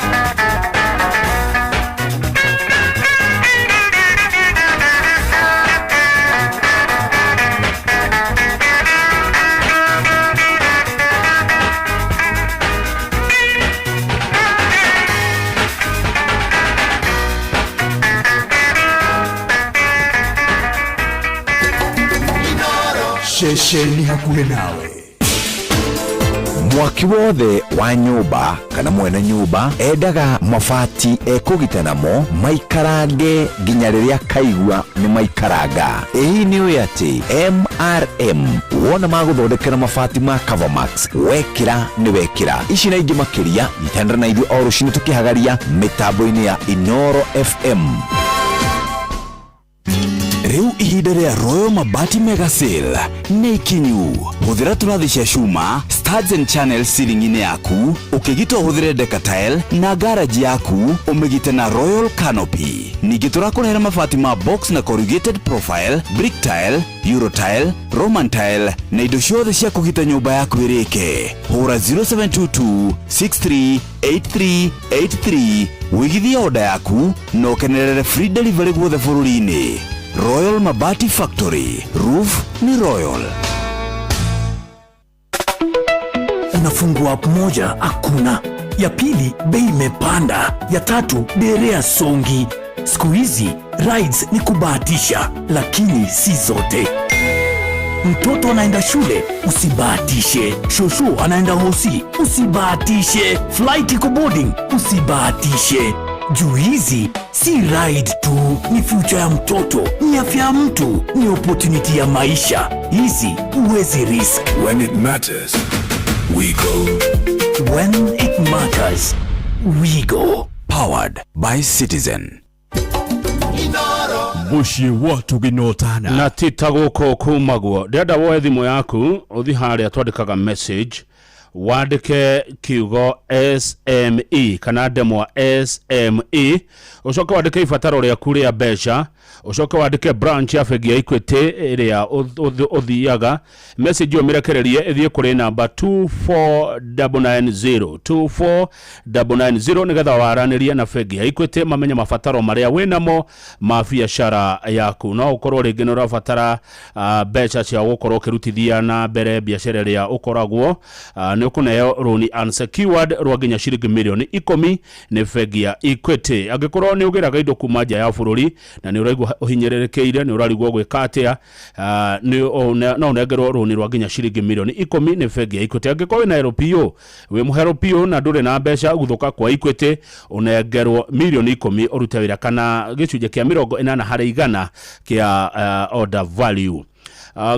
Ceceni hakuhĩ nawe. Mwaki wothe wa nyũmba kana mwene nyũmba endaga mabati ekũgita namo maikarange nginya rĩrĩa kaigua nĩ maikaranga. Ĩĩ nĩ ũĩ atĩ MRM wona magũthondekera mabati ma Covermax wekĩra nĩ wekĩra. Ici na ingĩ makĩria nyitanĩra na ithuĩ o rũcinĩ tũkĩhagaria mĩtambo-inĩ ya Inoro FM. Rĩu ihinda rĩa Royal Mabati Mega Sale nĩ ikinyu. Hũthĩra tũrathi cia cuma studs and channel ceiling-inĩ yaku, ũkĩgita ũhũthĩre Decatile na garage yaku ũmĩgite na Royal Canopy. Ningĩ tũrakũrehera mabati ma box na corrugated profile, brick tile, Euro tile, Roman tile na indo ciothe cia kũgita nyũmba yaku ĩrĩke. Hũra 0722 638383 wĩigithie oda yaku na ũkenerere free delivery guothe bũrũri-inĩ. Royal Mabati Factory. Roof ni Royal. Unafungua app moja, hakuna. Ya pili, bei imepanda. Ya tatu, derea songi. Siku hizi rides ni kubahatisha, lakini si zote. Mtoto anaenda shule, usibahatishe. Shosho anaenda hosi, usibahatishe. Flight iko boarding, usibahatishe. Juu hizi si ride tu, ni future ya mtoto, ni afya ya mtu, ni opportunity ya maisha. Hizi huwezi risk. When it matters, we go. When it matters, we go. Powered by Citizen. Mũciĩ wa tũginotana. Na ti ta gũkũ kumagwo. Ndĩrenda woe thimũ yaku ũthi harĩa twandĩkaga message. Wandĩke kiugo SME kana ndemwa SME, ũcoke wandĩke ibataro rĩaku rĩa mbeca, ũcoke wandĩke branch ya bengi ya Equity ĩrĩa ũthiaga. Message ĩyo mĩrekererie ĩthiĩ kũrĩ namba 24990, 24990, nĩgetha waranĩrie na bengi ya Equity mamenye mabataro marĩa wĩnamo ma biacara yaku. No ũkorwo rĩngĩ nĩ ũrabatara mbeca cia gũkorwo ũkĩrutithia na mbere biacara ĩrĩa ũkoragwo, nĩ ũkũneo rũni unsecured rwa nginya ciringi mirioni 10 nĩ bengi ya Equity. Angĩkorwo nĩ ũgĩraga indo kuma nja ya bũrũri na nĩ ũraigua ũhinyĩrĩrĩkĩire, nĩ ũrarigwo gwĩka atĩa, no ũnengerwo rũni rwa nginya ciringi mirioni 10 nĩ bengi ya Equity. Angĩkorwo wĩna LPO, wĩ mũhe LPO na ndũrĩ na mbeca, guthũka kwa Equity ũnengerwo mirioni 10 ũrute wĩra kana gĩcunjĩ kĩa 80% kĩa order value.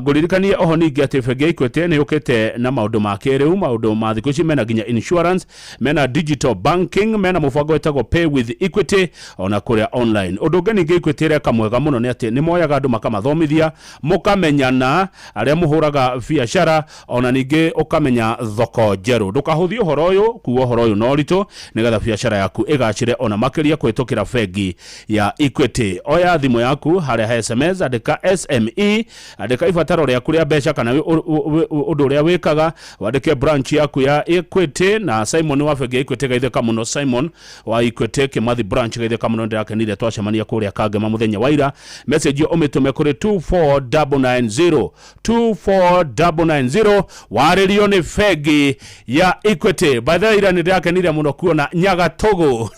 Ngũririkanie oho ningĩ atĩ bengi ya Equity nĩ yũkĩte na maũndũ ma kĩrĩu, maũndũ ma thikũ ici. Mena nginya insurance, mena digital banking, mena mũbango wĩtagwo Pay with Equity ona kũrĩa online. Ũndũ ũngĩ ningĩ Equity ĩreka mwega mũno nĩ atĩ nĩ moyaga andũ makamathomithia, mũkamenyana arĩa mũhũraga biacara, ona ningĩ ũkamenya thoko njerũ. Ndũkahũthie ũhoro ũyũ, kuga ũhoro ũyũ no ũritũ, nĩgetha biacara yaku ĩgacĩre ona makĩria kũhĩtũkĩra bengi ya Equity. Oya thimũ yaku, harĩa he SMS andĩka SME, andĩka ibataro rĩaku rĩa mbeca kana ũndũ ũrĩa wĩkaga, wandĩke branch yaku ya Equity. Na Simon wa bengi ya Equity, geithĩka mũno. Simon wa Equity Kimathi branch, geithĩka mũno, ndĩrakenire twacemania kũrĩa Kangema mũthenya wa ira. Message ĩyo ũmĩtũme kũrĩ 24990, 24990, warĩrio nĩ bengi ya Equity. By the way, ira nĩ ndĩrakenire mũno kuona Nyagatũgũ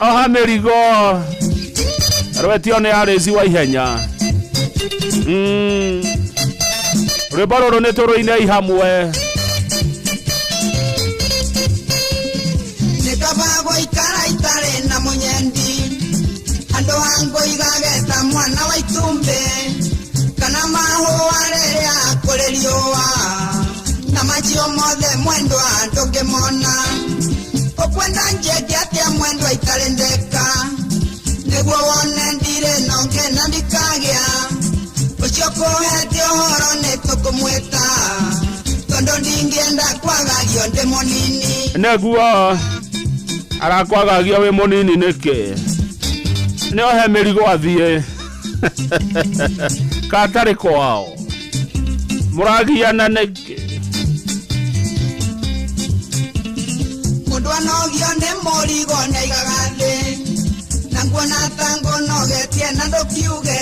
oha mĩrigo rwetio nĩ arĩci wa ihenya. Rwĩmbo rũrũ nĩ tũrũinei hamwe. Nĩ kaba gũikara itarĩ na mũnyendi, handũ ha ngũigage ta mwana wa itumbĩ kana mahũa rĩrĩa kũrĩ riũa, na macio mothe mwendwa ndũngĩmona. Ũkwenda njĩke atĩa mwendwa itarĩ ndeka, nĩguo wone ndirĩ na ũngĩ na ndikagĩa ũcio kũhete ũhoro? Nĩ tũkũmwĩta tondũ ndingĩenda kwagagio ndĩ mũnini. Nĩguo arakwagagia wĩ mũnini nĩkĩ? Nĩ ohe mĩrigo athiĩ katarĩ kwao, mũragiana nĩkĩ? Mũndũ anogio nĩ mũrigo nĩaigaga thĩ, na nguona ta ngũnogetie na ndũkiuge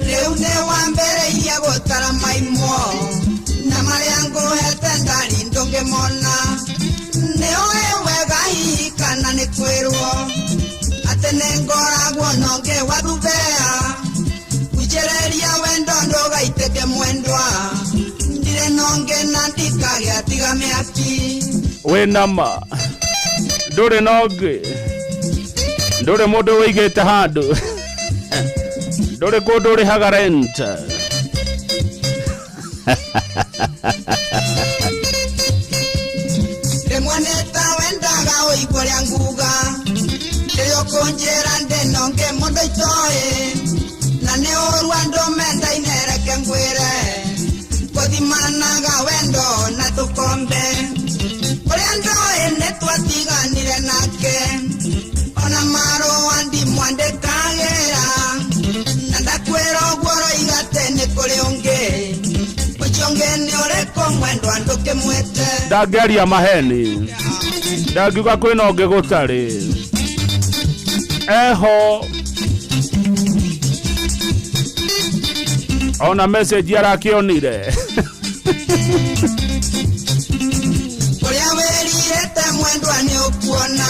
rĩu nĩ wambĩrĩirie gũtara maimwo, na marĩa ngũhete ndari ndũngĩmona. Nĩ ũĩ wega hihi kana nĩ kwĩrwo atĩ nĩ ngoragwo nonge wathuthea gucĩrĩria wendo ndũgaitĩke mwendwa, ndirĩ nonge na ndikagĩa tiga mĩaki. Wĩna ma ndũrĩ na ũngĩ, ndũrĩ mũndũ wĩigĩte handũ, ndũrĩ kũndũ ũrĩhaga rent. Rĩmwe nĩ ta wendaga ũigua ũrĩa nguga, rĩrĩa ũkũnjĩra ndĩ nonge mũndũ itoĩ, na nĩ ũru andũ mendaine. Reke ngwĩre, gũthimanaga wendo na tũkombe. Ũrĩa ndoĩ nĩ twatiganire nake, ona marũa ndimwandĩkagĩra, na ndakwĩra ũguo ũroiga atĩ nĩ kũrĩ ũngĩ. Ũcio ũngĩ nĩ ũrĩkũ mwendwa ndũkĩmwĩte? Ndangĩaria maheni, ndangiuga kwĩna ũngĩ gũtarĩ eho. Ona message arakĩonire. Ũrĩa wĩrirĩte mwendwa nĩ ũkuona,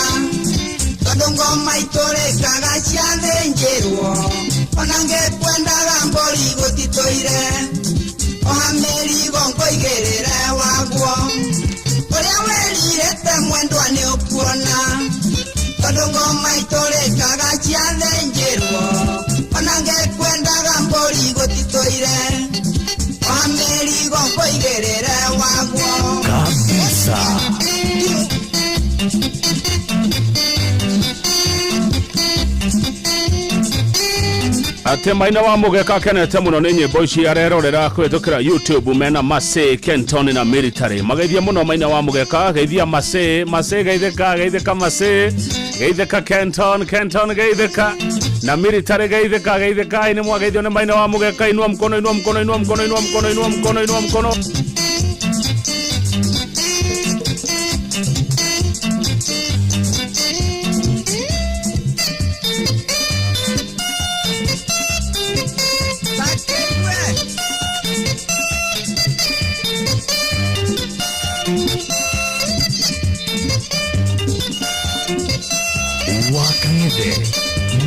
tondũ ngoma itũrĩkaga ciathĩnjĩrwo. Ona ngĩkwendaga mbũri gũtitũire, oha mĩrigo ngũigĩrĩre waguo. Ũrĩa wĩrirĩte mwendwa nĩ ũkuona, tondũ ngoma itũrĩkaga ciathĩnjĩrwo. Ona ngĩkwendaga mbũri gũtitũire, oha mĩrigo ngũigĩrĩre waguo. Kabisa. Atä maina wa mũgeka akenete mũno nĩ nyĩmbo ici arerorera kũhĩtũkĩra YouTube mena Masĩ Kenton na Military. Mageithia mũno maina wa mũgeka, geithia Masĩ, Masĩ geithĩka, geithĩka Masĩ, geithĩka Kenton, Kenton geithĩka na Military geithĩka, geithĩka. Nĩ mwageithio nĩ maina wa mũgeka. Inua mkono, inua mkono, inua mkono, inua mkono, inua mkono, inua mkono. Wakang'ethe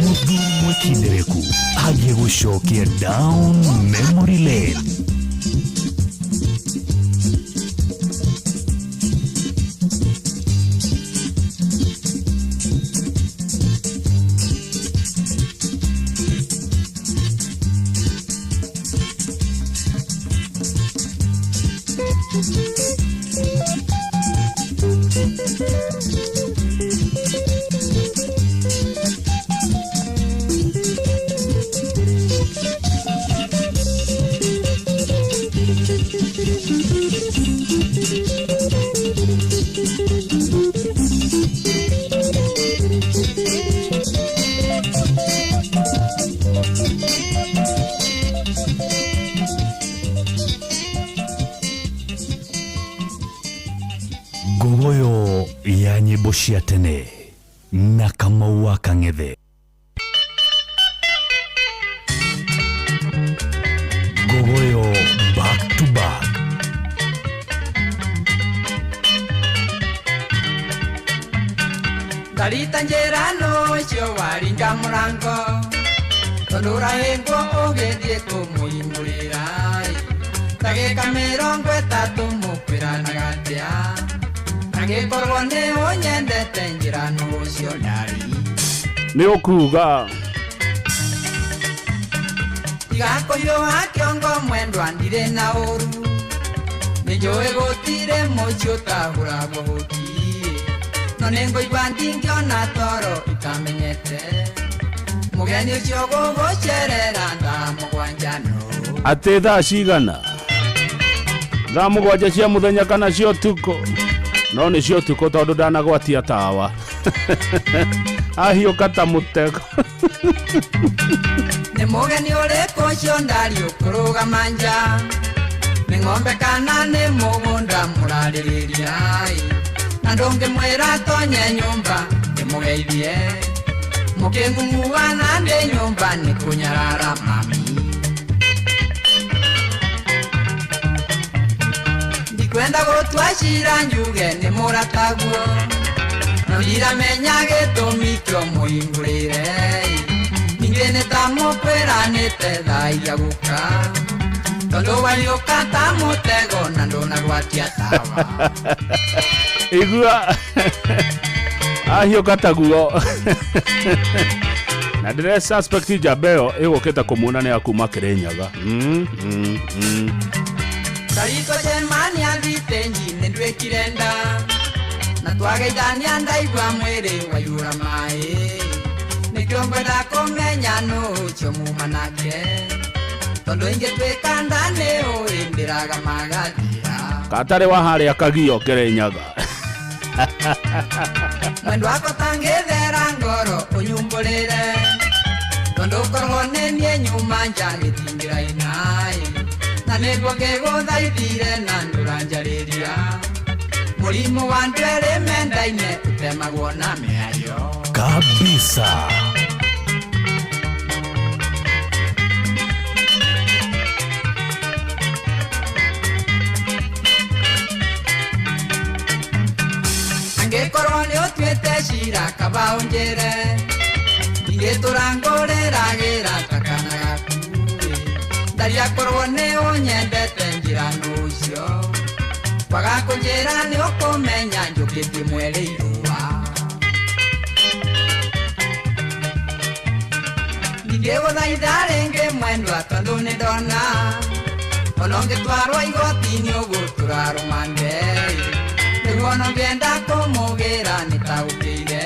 mũthuri mwĩkindereku agĩgũcokia down memory lane. Ngogoyo ya nyĩmbo cia tene na Kamau wa Kang'ethe. Ngogoyo back to back. Ndarita njĩra nũcio waringa mũrango tondũ ũrahĩngwo ũgĩthiĩ kũmũhingũrĩra ndagĩka 30 mũkwĩranaga atĩa angĩkorwo nĩ ũnyendete njĩra nũcio ndari Nĩ ũkuga tiga kũhiũha kĩongo mwendwa ndirĩ na ũru nĩ njũĩ gũtirĩ mũciĩ ũtahũragwo hũti no nĩ ngũigua ndingĩona toro itamenyete mũgeni ũcio gũgũcerera thaa mũgwanja no atĩ thaa cigana? Thaa 7 cia mũthenya kana cia ũtukũ? No nĩ cia ũtukũ tondũ ndanagwatia tawa. Ahiũka ta mũtego. Nĩ mũgeni ũrĩkũ ũcio ndari ũkũrũgama nja nĩ ng'ombe kana nĩ mũgũnda mũrarĩrĩria na ndũngĩmwĩra tonye nyũmba ndĩmũgeithie mũkĩng'ung'uana ndĩ nyũmba nĩ kũnyarara mami ndikwenda gũtua cira njuge nĩ mũrataguo no ndiramenya gĩtũmi kĩo mũhingũrĩre ningĩ nĩ ta mũkwĩranĩte thaa iria gũka tondũ wariũka ta mũtego na ndũnagwatia tawa. Igua ahiũka taguo. Na ndĩre suspect njamba ĩyo ĩgũkĩte kũmuona nĩ ya kuma Kĩrĩnyaga. Ndarĩtwo cemania thitĩnji nĩ nduĩkire nda na twageithania ndaigua mwĩrĩ waiyũra maĩ nĩkĩo ngwenda kũmenya nũ ũcio muma nake tondũ ingĩtuĩka nda nĩ ũĩ ndĩraga magathira Katarĩ wa harĩa Kagio Kĩrĩnyaga. Mwendwa wakwa tangĩthera ngoro ũnyumbũrĩre tondũ korwo nĩ niĩ nyuma nja gĩtingĩraina na nĩguo ngĩgũthaithire na ndũranjarĩria mũrimũ wa andũ erĩ mendaine ũtemagwo na mĩario kabisa. Angĩkorwo nĩ ũtuĩte cira kaba ũnjĩre ingĩtũra ngũrĩragĩra ta kana gaku ndaria korwo nĩ ũnyendete njĩra nũcio kwaga kũnjĩra nĩ ũkũmenya njũkĩtie mweri irũa ndingĩgũthaitha rĩngĩ mwendwa tondũ nĩ ndona ona ũngĩtwarwo igoti-inĩ ũgũtũra rũmande nĩguo ona ũngĩenda kũmũgĩra nĩtaũkĩire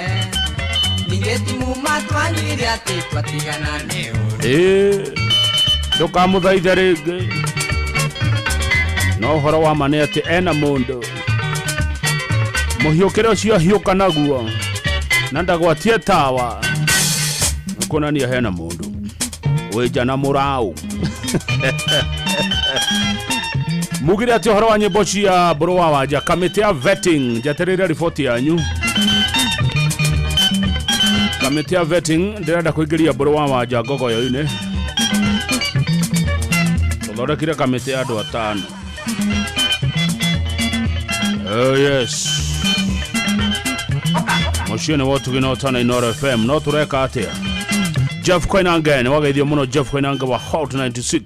Ningĩ ti muma twanyuire atĩ twatigana nĩ ũru. Ĩĩ, ndũkamũthaithe rĩngĩ, no ũhoro wa ma nĩ atĩ ena mũndũ mũhiũkĩre ũcio ahiũka naguo na ndagwatie tawa, nĩkuonania hena mũndũ wĩ na mũraũ. Mugire atĩ ũhoro wa nyĩmbo cia Mbũrũ wa Wanja, kamĩtĩ ya vetting, njetereire riboti yanyu. Kamĩtĩ ya vetting ndĩrenda kũingĩria Mbũrũ wa Wanja ngogoyo-inĩ. Tũthondekire kamĩtĩ ya andũ 5. Oh yes, mũciĩ nĩ wotugi na ũtana Inooro FM. No tũreka atĩa? Jeff Koinange nĩ wageithio mũno. Jeff Koinange wa Hot 96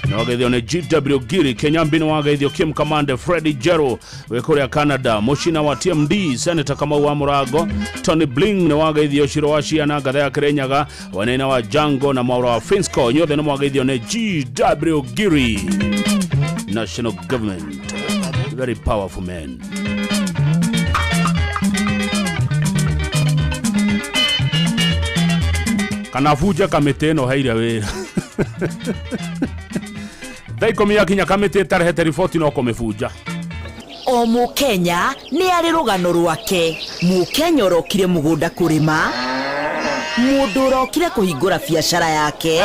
nĩ wageithio nĩ GW Giri Kenyambi, nĩ wageithio Kim Kamande, Freddy Jero wĩ kũrĩa Canada, Mũcina wa TMD, Senator Kamau wa Mũrango, Tony Bling nĩ wageithio, Ciro wa Ciana, Ngatha ya Kirinyaga, Wainaina wa Jango na Mwaura wa Finsco, inyuothe nĩ mwageithio nĩ GW Giri. National government, very powerful man. Kana bunje kamĩtĩ ĩno heire wĩra. Thaa 10 yakinya kamĩtĩ ĩtarehete riboti no kũmĩbunja. O Mũkenya nĩ arĩ rũgano rwake. Mũkenya ũrokire mũgũnda kũrĩma, mũndũ ũrokire kũhingũra biacara yake,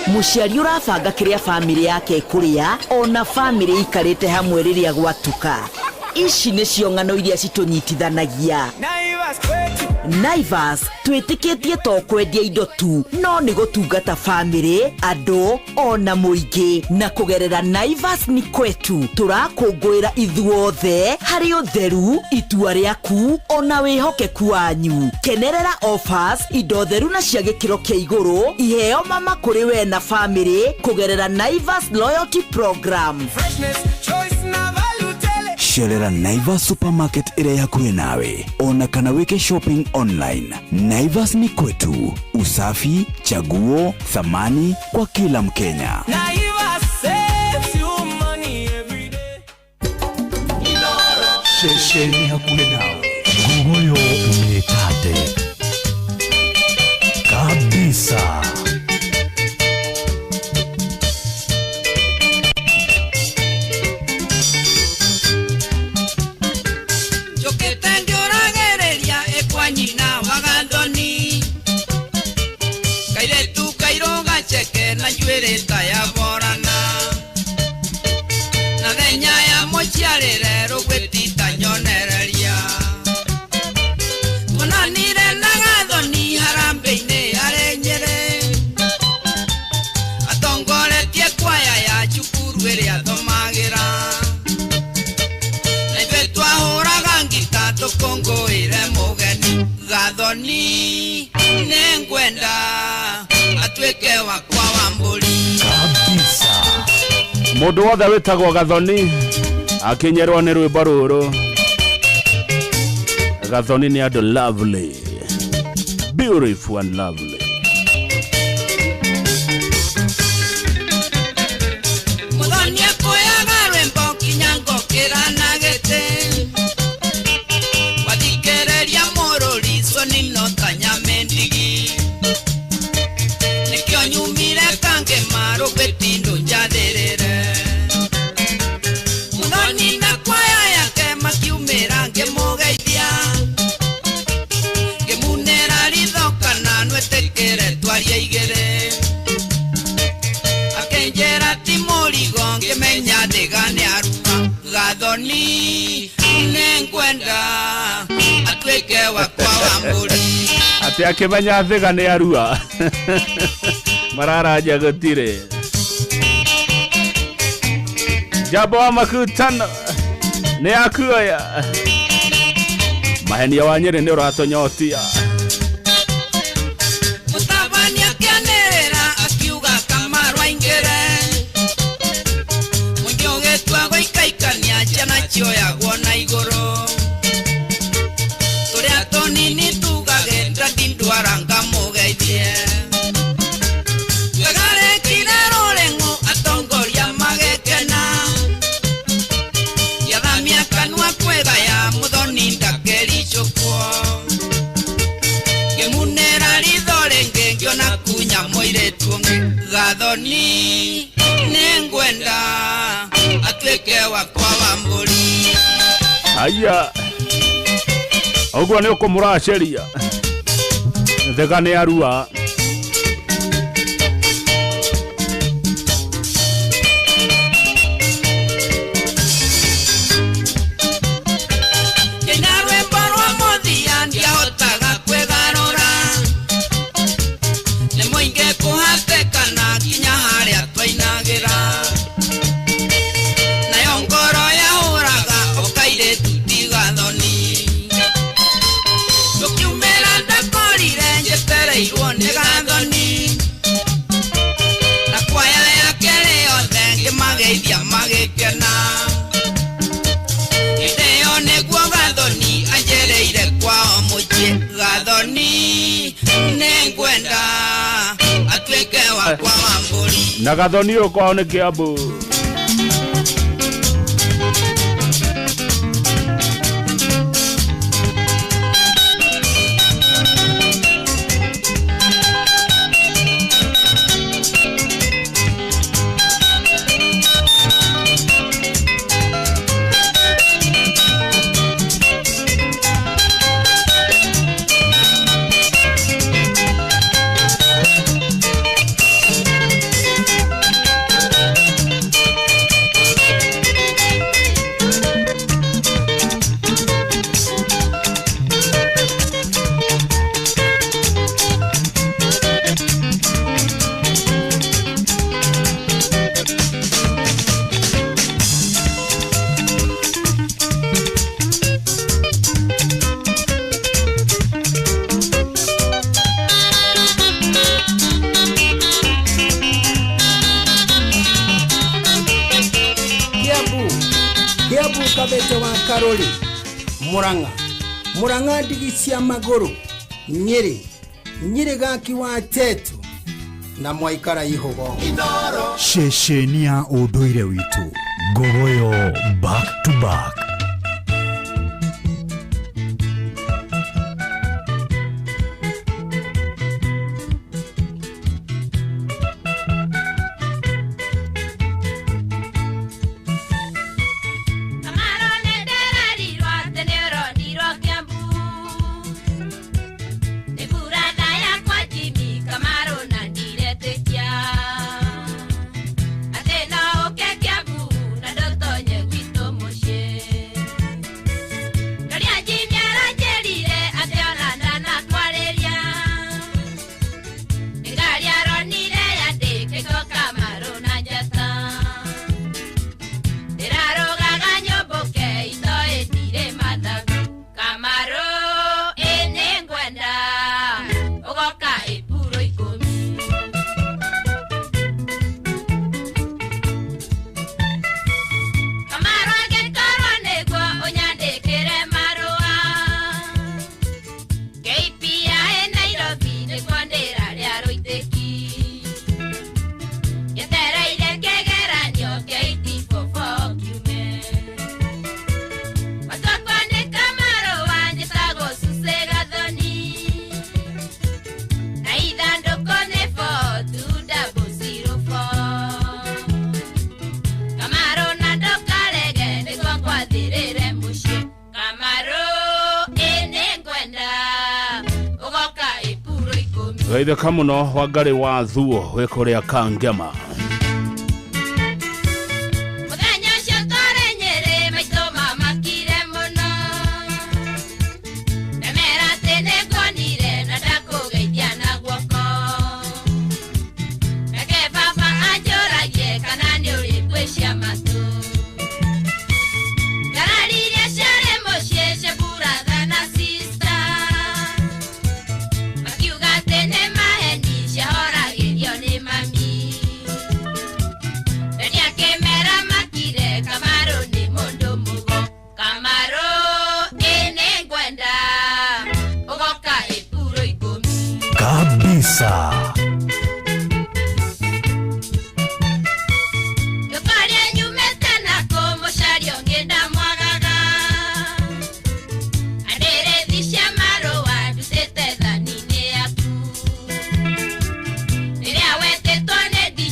mũciari ũrabanga kĩrĩa bamĩrĩ yake ĩkũrĩa, ona bamĩrĩ ikarĩte hamwe rĩrĩa gwatuka. Ici nĩcio ng'ano iria citũnyitithanagia. Naivas twĩtĩkĩtie to kwendia indo tu, no nĩ gũtungata bamĩrĩ, andũ ona mũingĩ. Na kũgerera Naivas ni kwetu tũrakũngũĩra ithuothe harĩ ũtheru, itua rĩaku ona wĩhokeku wanyu. Kenerera offers, indo theru na cia gĩkĩro kĩa igũrũ, iheo mama kũrĩ we na bamĩrĩ kũgerera Naivas Loyalty Program. Cerera Naivas Supermarket ĩrĩa hakuhĩ nawe ona kana wĩke shopping online. Naivas ni kwetu, usafi, chaguo, thamani kwa kila Mkenya. Naivas saves you money every day. Ceceni hakuhĩ nawe, ngugoyo nĩ tate kabisa. Njũkĩte ngĩũragĩrĩria ĩkwa nyina wa Gathoni, kairĩtu kairũ gaceke na njuĩrĩ ta ya borana, na thenya ya mũciarĩre rũgwĩti ta nyonereria. Tuonanire na Gathoni harambĩ-inĩ arĩ Nyĩrĩ, atongoretie kwaya ya cukuru ĩrĩa thomagĩra. Na ithuĩ twahũraga ngita tũkũngũĩre mũgeni. Gathoni nĩngwenda atuĩke wakwa wa mbũri. Kabisa. Mũndũ wothe wĩtagwo Gathoni akinyerwo nĩ rwĩmbo rũrũ. Gathoni nĩ andũ lovely, beautiful and lovely. Mũthoni akũyaga rwĩmbo nginya ngokĩra na gĩtĩ, wathikĩrĩria mũrũri coni no ta nyamĩndigi. Nĩkĩo nyumire kangĩma rũgwĩtindũ njathĩrĩre. Mũthoni na kwaya yake makiumĩra ngĩmũgeithia, ngĩmunĩra ritho kana nwĩtĩkĩre twarie igĩrĩ. Akĩnjĩra ti mũrigo ngĩmenya ndĩga nĩ arua. Gathoni nĩngwenda atuĩke wakwa wa mbũri. Atĩ akĩmenya thĩga nĩ arua. Mararanja gũtirĩ. Jambo wa makutano nĩ akuoya. Mahenia wa Nyĩrĩ nĩ ũratũnyotia. Mũtabania akĩanĩrĩra akiuga Kamaru aingĩre, mũingĩ ũgĩtua gũikaikania ciana cioyagwo na igũrũ. Tũrĩa tũnini tugage ndandindwara ngamũgeithie. Twegarekire rũrĩng'ũ atongoria magĩkena, gĩathamia kanua kwĩgaya mũthoni ndakĩricũkwo. Gathoni nĩngwenda atuĩke wakwa wa mbũri. Aya ũguo nĩ ũkũmũraceria thega nĩ arua. Ngĩina rwĩmbo rwa mũthia ndiahotaga kwĩgarũra, nĩ mũingĩ kũhatĩkana nginya harĩa twainagĩra, nayo ngoro yahũraga ũkairĩtu tiga thoni. Tũkiumĩra ndakorire njetereirwo nĩ Gathoni, na kwaya yake rĩothe ngĩmageithia magĩkena. Hĩndĩ ĩyo nĩguo Gathoni anjĩrĩire kwao mũciĩ. Gathoni nĩngwenda atuĩke wakwa wa mbũri. Na Gathoni ũyũ kwao nĩ Kiambu. Kiambu Kiambu Kabete wa Karori, Murang'a Murang'a ndigi cia magũrũ, Nyĩrĩ Nyĩrĩ gaki wa Tetu na mwaikara ihũgo. Ceceni ya ũndũire witũ Ngogoyo back to back. Kamaro nĩndĩrerirwo atĩ nĩũronirwo Kiambu. Nĩ buratha yakwa Jimmy Kamaro na ndiretĩkia atĩ no ũke Kiambu na ndũtonye gwitũ mũciĩ. Ndoria Jimmy aranjĩrire atĩ ona ndanakwarĩria, nĩ ngari aronire yandĩkĩtwo Kamaro na njata. Ndĩrarũgaga nyũmbũke itoĩ ndirĩ mathagu. Kamaro ĩ nĩngwenda ũgoka ĩpuro 10. Kamaro angĩkorwo nĩguo ũnyandĩkĩre marũa, KPI Nairobi nĩkuo ndĩrarĩa rũitĩki. Njetereire kĩgeranio kĩa 844 kiume. Matua kwandĩka marũa njĩtagwo Susie Gathoni, na ithandũkũ nĩ 42004. Kamaro na ndũkarege nĩguo ngwathĩrĩre mũciĩ. Kamaro ĩ nĩngwenda ũgoka ĩpuro 10. Geithĩka mũno Wangarĩ wa Thuo wĩ kũrĩa Kangema. Mũthenya ũcio twarĩ Nyĩrĩ maitũ mamakire mũno, ndamera atĩ nĩnguonire na ndakũgeithia na guoko. Reke baba anjũragie kana nĩũrĩ ngwĩ cia matũ. Ngarari iria ciarĩ mũciĩ cia buratha na sista, makiuga atĩ nĩ maheni ciahoragĩrio nĩ mami. Ndani akĩmera makire Kamaro nĩ mũndũ mũgo. Kamaro ĩ nĩngwenda ũgoka ĩpuro 10. Kabisa. Ndũkarĩa nyumĩte nako mũcaria ũngĩ ndamwagaga, andĩrĩthi cia marũa ndutĩte thani-inĩ yaku. Rĩrĩa wetĩtwo nĩ ndici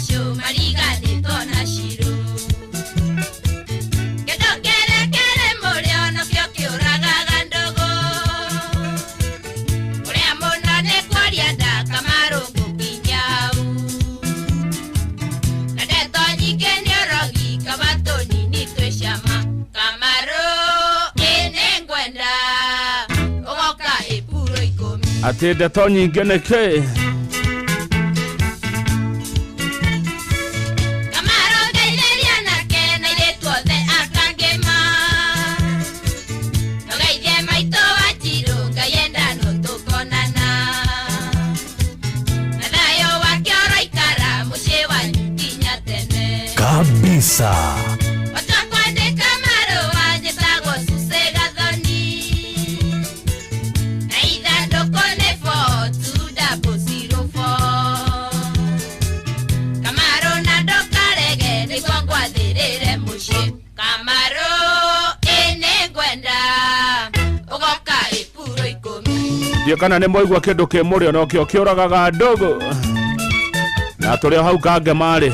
Atĩ ndeto nyingĩ nĩkĩ? Kamaro ngeithĩria nake na airĩtu othe a Kangema. Ndũgeithie maitũ wa Njirũ, Ngai enda no tũkonana. Na thayũ wake ũroikara mũciĩ wanyu nginya tene. Kabisa. Watu wa kwandĩka marũa njĩtagwo Susie Gathoni. Na ithandũkũ nĩ 42004. Kamaru na ndũkarege nĩguo ngwathĩrĩre mũciĩ. Kamaru ĩ nĩngwenda ũgoka ĩpuro 10. Ndiũ kana nĩ mwaigua kĩndũ kĩ mũrĩo nokĩo kĩũragaga ndũgũ. Na tũrĩ o hau Kangema-rĩ,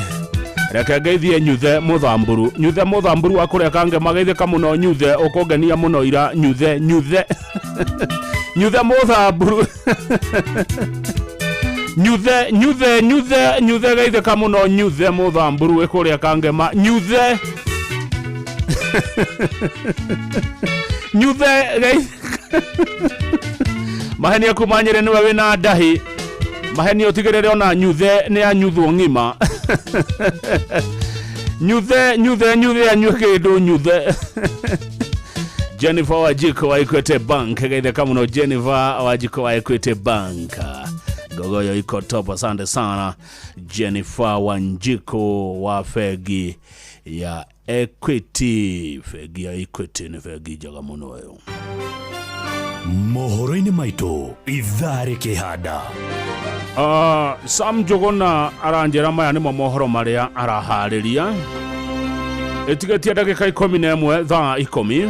reke ngeithie Nyuthe Mũthamburu. Nyuthe Mũthamburu wa kũrĩa Kangema, geithĩka mũno Nyuthe, ũkũngenia mũno ira. Nyuthe, Nyuthe Nyuthe Mũthamburu. Nyuthe, Nyuthe, Nyuthe, Nyuthe, geithĩka mũno Nyuthe Mũthamburu wĩ kũrĩa Kangema. Nyuthe Nyuthe geithĩka. Mahenia kuma Nyĩrĩ nĩwe wĩna ndahi. Maheni ũtigĩrĩre ona Nyuthe nĩ anyuthwo ng'ima. Nyuthe, Nyuthe, Nyuthe anyue kĩndũ Nyuthe. Jennifer Wajiko wa Equity Bank, geithĩka mũno Jennifer Wajiko wa Equity Bank. Gogoyo iko top, asante sana Jennifer Wanjiko wa bengi ya Equity. Bengi ya Equity nĩ bengi njega mũno ĩyo. Mohoro-inĩ maitũ ithaa rĩkĩhanda. Sam Njuguna aranjĩra maya nĩmo mohoro marĩa araharĩria. Ĩtigĩtie ndagĩka 11 thaa 10.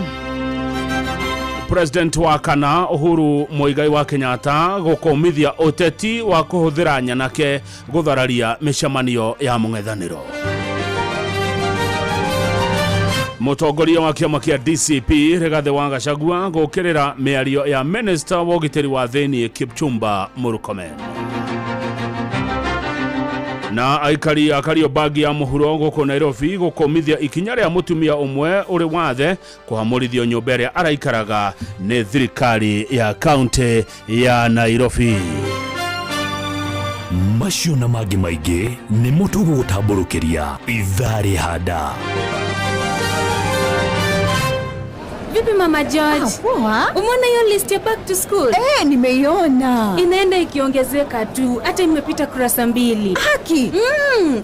President wa kana Uhuru Muigai wa Kenyatta gũkũmithia ũteti wa kũhũthĩra nyanake gũthararia mĩcemanio ya mũng'ethanĩro. Mũtongoria wa kĩama kĩa DCP Rigathĩ wa Gachagua gũkĩrĩra mĩario ya minister wa ũgitĩri wa thĩiniĩ Kipchumba Murkomen. Na aikari a Kariobangi ya mũhuro gũkũ Nairobi gũkũmithia ikinya rĩa mũtumia ũmwe ũrĩ wathe kũhamũrithio nyũmba ĩrĩa araikaraga nĩ thirikari ya kaunti ya Nairobi. Macio na mangĩ maingĩ nĩmo tũgũgũtambũrũkĩria ithaa rĩhanda. Vipi Mama George? Poa. Umeona hiyo list ya back to school? Nimeiona. Inaenda ikiongezeka tu, hata imepita kurasa 2. Haki.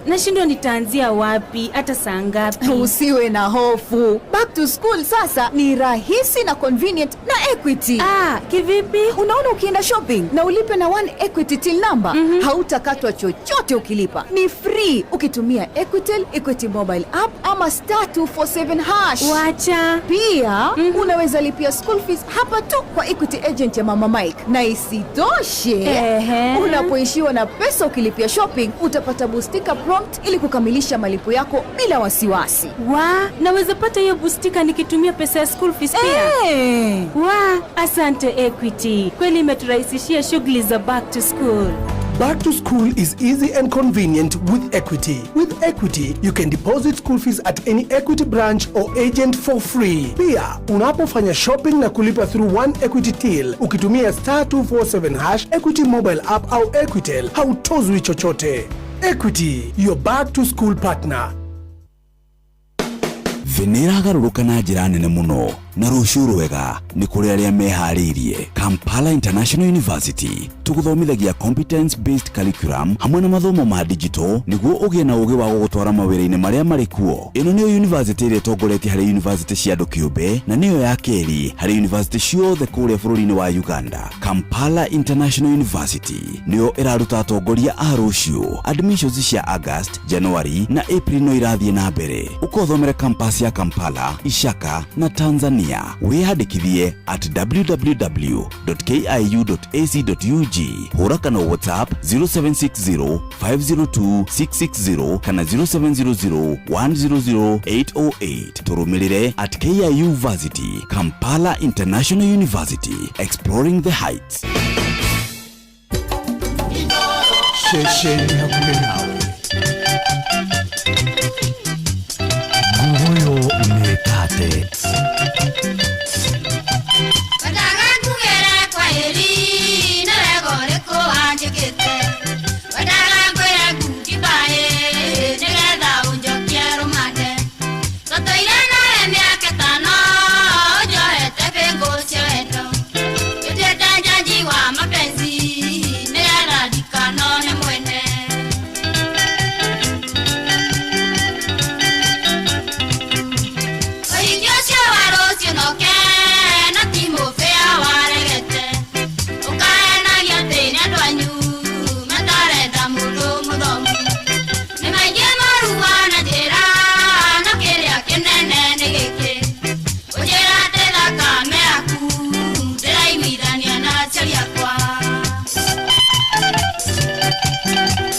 Nashindwa nitaanzia wapi, hata saa ngapi? Usiwe na hofu. Back to school sasa ni rahisi na convenient na Equity. Kivipi? Unaona ukienda shopping na ulipe na One Equity till number, hautakatwa chochote ukilipa. Ni free ukitumia Equitel, Equity mobile app ama *247#. Wacha. Pia unaweza lipia school fees hapa tu kwa Equity agent ya Mama Mike. Na isitoshe, unapoishiwa na pesa ukilipia shopping, utapata bustika prompt ili kukamilisha malipo yako bila wasiwasi. Naweza pata hiyo bustika nikitumia pesa ya school fees pia? Asante Equity. Kweli imeturahisishia shughuli za back to school. Back to school is easy and convenient with Equity. With Equity, you can deposit school fees at any Equity branch or agent for free. Pia, unapofanya shopping na kulipa through One Equity Till, ukitumia *247# Equity mobile app au Equitel, hautozwi chochote. Equity, your back to school partner. Thĩ nĩ ĩragarũrũka na njĩra nene mũno na rũciũ rwega nĩ kũrĩ arĩa meharĩirie. Kampala International University tũgũthomithagia competence based curriculum hamwe na mathomo ma digital nĩguo ũgĩe na ũgĩ wa gũgũtwara mawĩra-inĩ marĩa marĩ kuo. Ĩno nĩyo university ĩrĩa ĩtongoretie harĩ university cia andũ kĩũmbe na nĩyo ya kerĩ harĩ university ciothe kũrĩa bũrũri-inĩ wa Uganda. Kampala International University nĩyo ĩraruta atongoria a rũciũ. Admissions cia August, January na April no irathiĩ na mbere. Ũkothomere campus ya Kampala, Ishaka na Tanzania. Wĩyandĩkithie at www.kiu.ac.ug. Hũra kana WhatsApp 0760 502 660 kana 0700 100 808. Tũrũmĩrĩre at KIU Varsity, Kampala International University, exploring the heights. Ceceni hakuhĩ nawe. Nguo nĩ tate. Wendaga ngugĩre kwaheri, nĩ wega.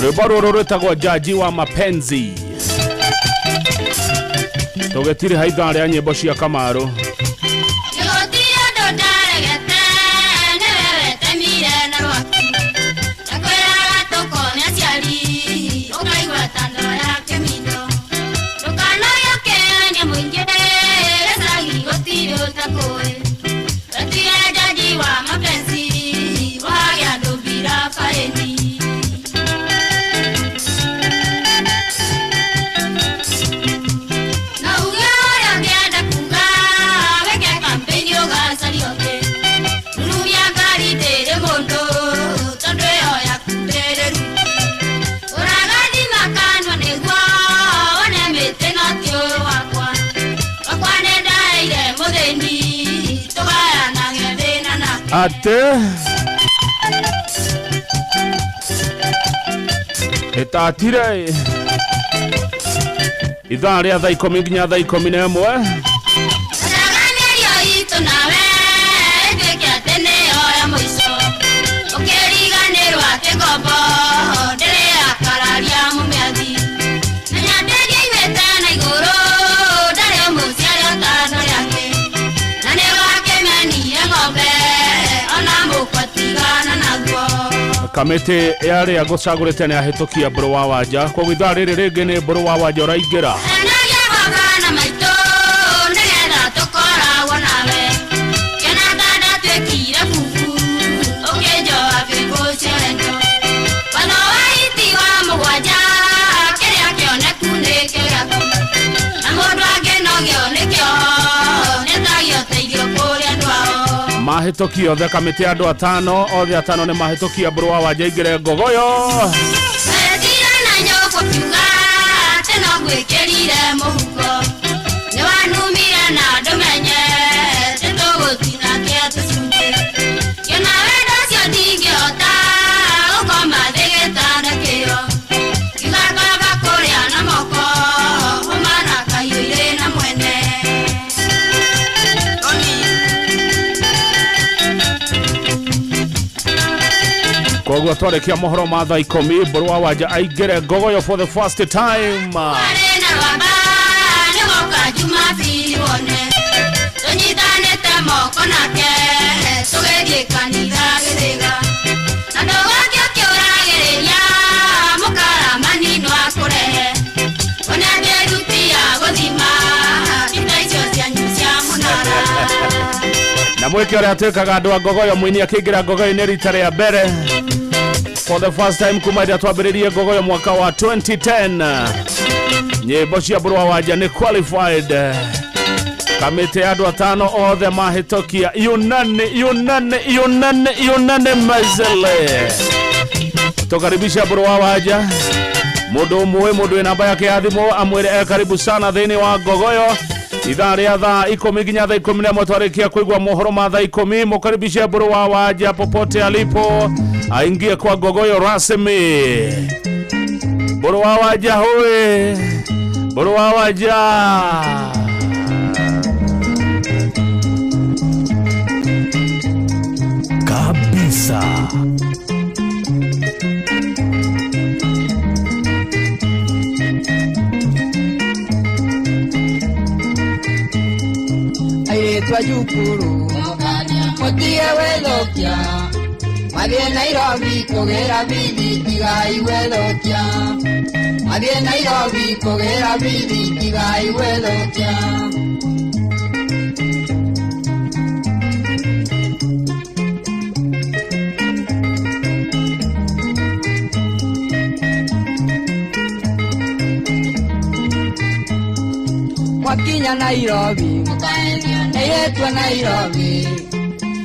Rwĩmbo rũrũ rwĩtagwo Jaji wa Mapenzi. Tũgĩtiriha ithaa rĩa nyĩmbo cia Kamaru. Ate ĩtatire ithaa rĩa thaa 10 nginya thaa 11. Kamĩtĩ yarĩa gũcagũrĩte nĩ ahĩtũkia Mbũrũ wa Wanja, koguo ithaa rĩrĩ rĩngĩ nĩ Mbũrũ wa Wanja ũraingĩra. Mahĩtũkia othe kamĩtĩ ya andũ atano, othe atano nĩ mahĩtũkia Mbũrũ wa Wanja aingĩre Ngogoyo. Koguo twarĩkia mohoro ma thaa 10 Mbũrũ wa Wanja aingĩre Ngogoyo for the first time. Na mwĩke ũrĩa twĩkaga andũ a Ngogoyo, mũini akĩingĩra Ngogoyo-inĩ rita rĩa mbere for the first time kuma rĩrĩa twambĩrĩrie Ngogoyo mwaka wa 2010. Nyĩmbo cia Mbũrũ wa Wanja nĩ qualified. Kamĩtĩ ya andũ atano othe mahĩtũkia unanimously. Tũkaribisha Mbũrũ wa Wanja, mũndũ ũmwe, mũndũ wĩ namba yake ya thimũ amwĩre e karibu sana thĩinĩ wa Ngogoyo. Ithaa rĩa thaa 10 nginya thaa 11 twarĩkia kũigua mohoro ma thaa 10. Mũkaribishe Mbũrũ wa Wanja popote alipo aingie kwa Ngogoyo rasmi. Mbũrũ wa Wanja hoye, Mbũrũ wa Wanja. Kabisa. Airĩtu a cukuru mũtige gwĩthũkia, mathiĩ Nairobi kũgĩra bithi tigai gwĩthũkia, mathiĩ Nairobi kũgĩra bithi tigai gwĩthũkia. Mwakinya Nairobi, airĩtu a Nairobi,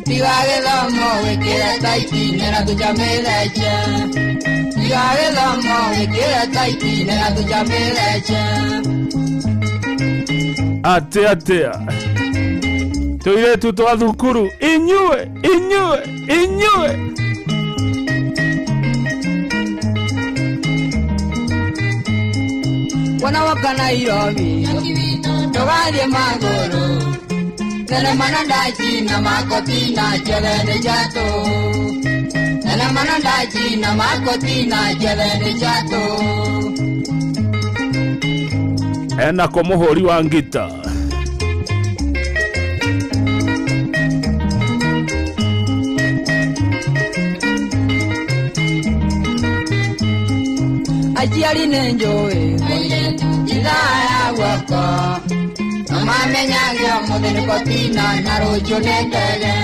tiga gĩthomo wĩkĩre taiti nĩna tũcamĩrece, tiga gĩthomo wĩkĩre taiti nĩna tũcamĩrece. Atĩa atĩa tũirĩtu twa thukuru, inyuĩ inyuĩ inyuĩ. Wona woka Nairobi ndũgathiĩ magũrũ, thenema na ndaci na makoti na ciothe nĩ cia tũhũ, Ala mananda china makotina jele ni chato. Ena ko muhuri wa ngita. Aciari nĩ njũĩ ithaa ya guoko no mamenyage ũmũthĩ nĩ kotina na rũciũ nĩ ndege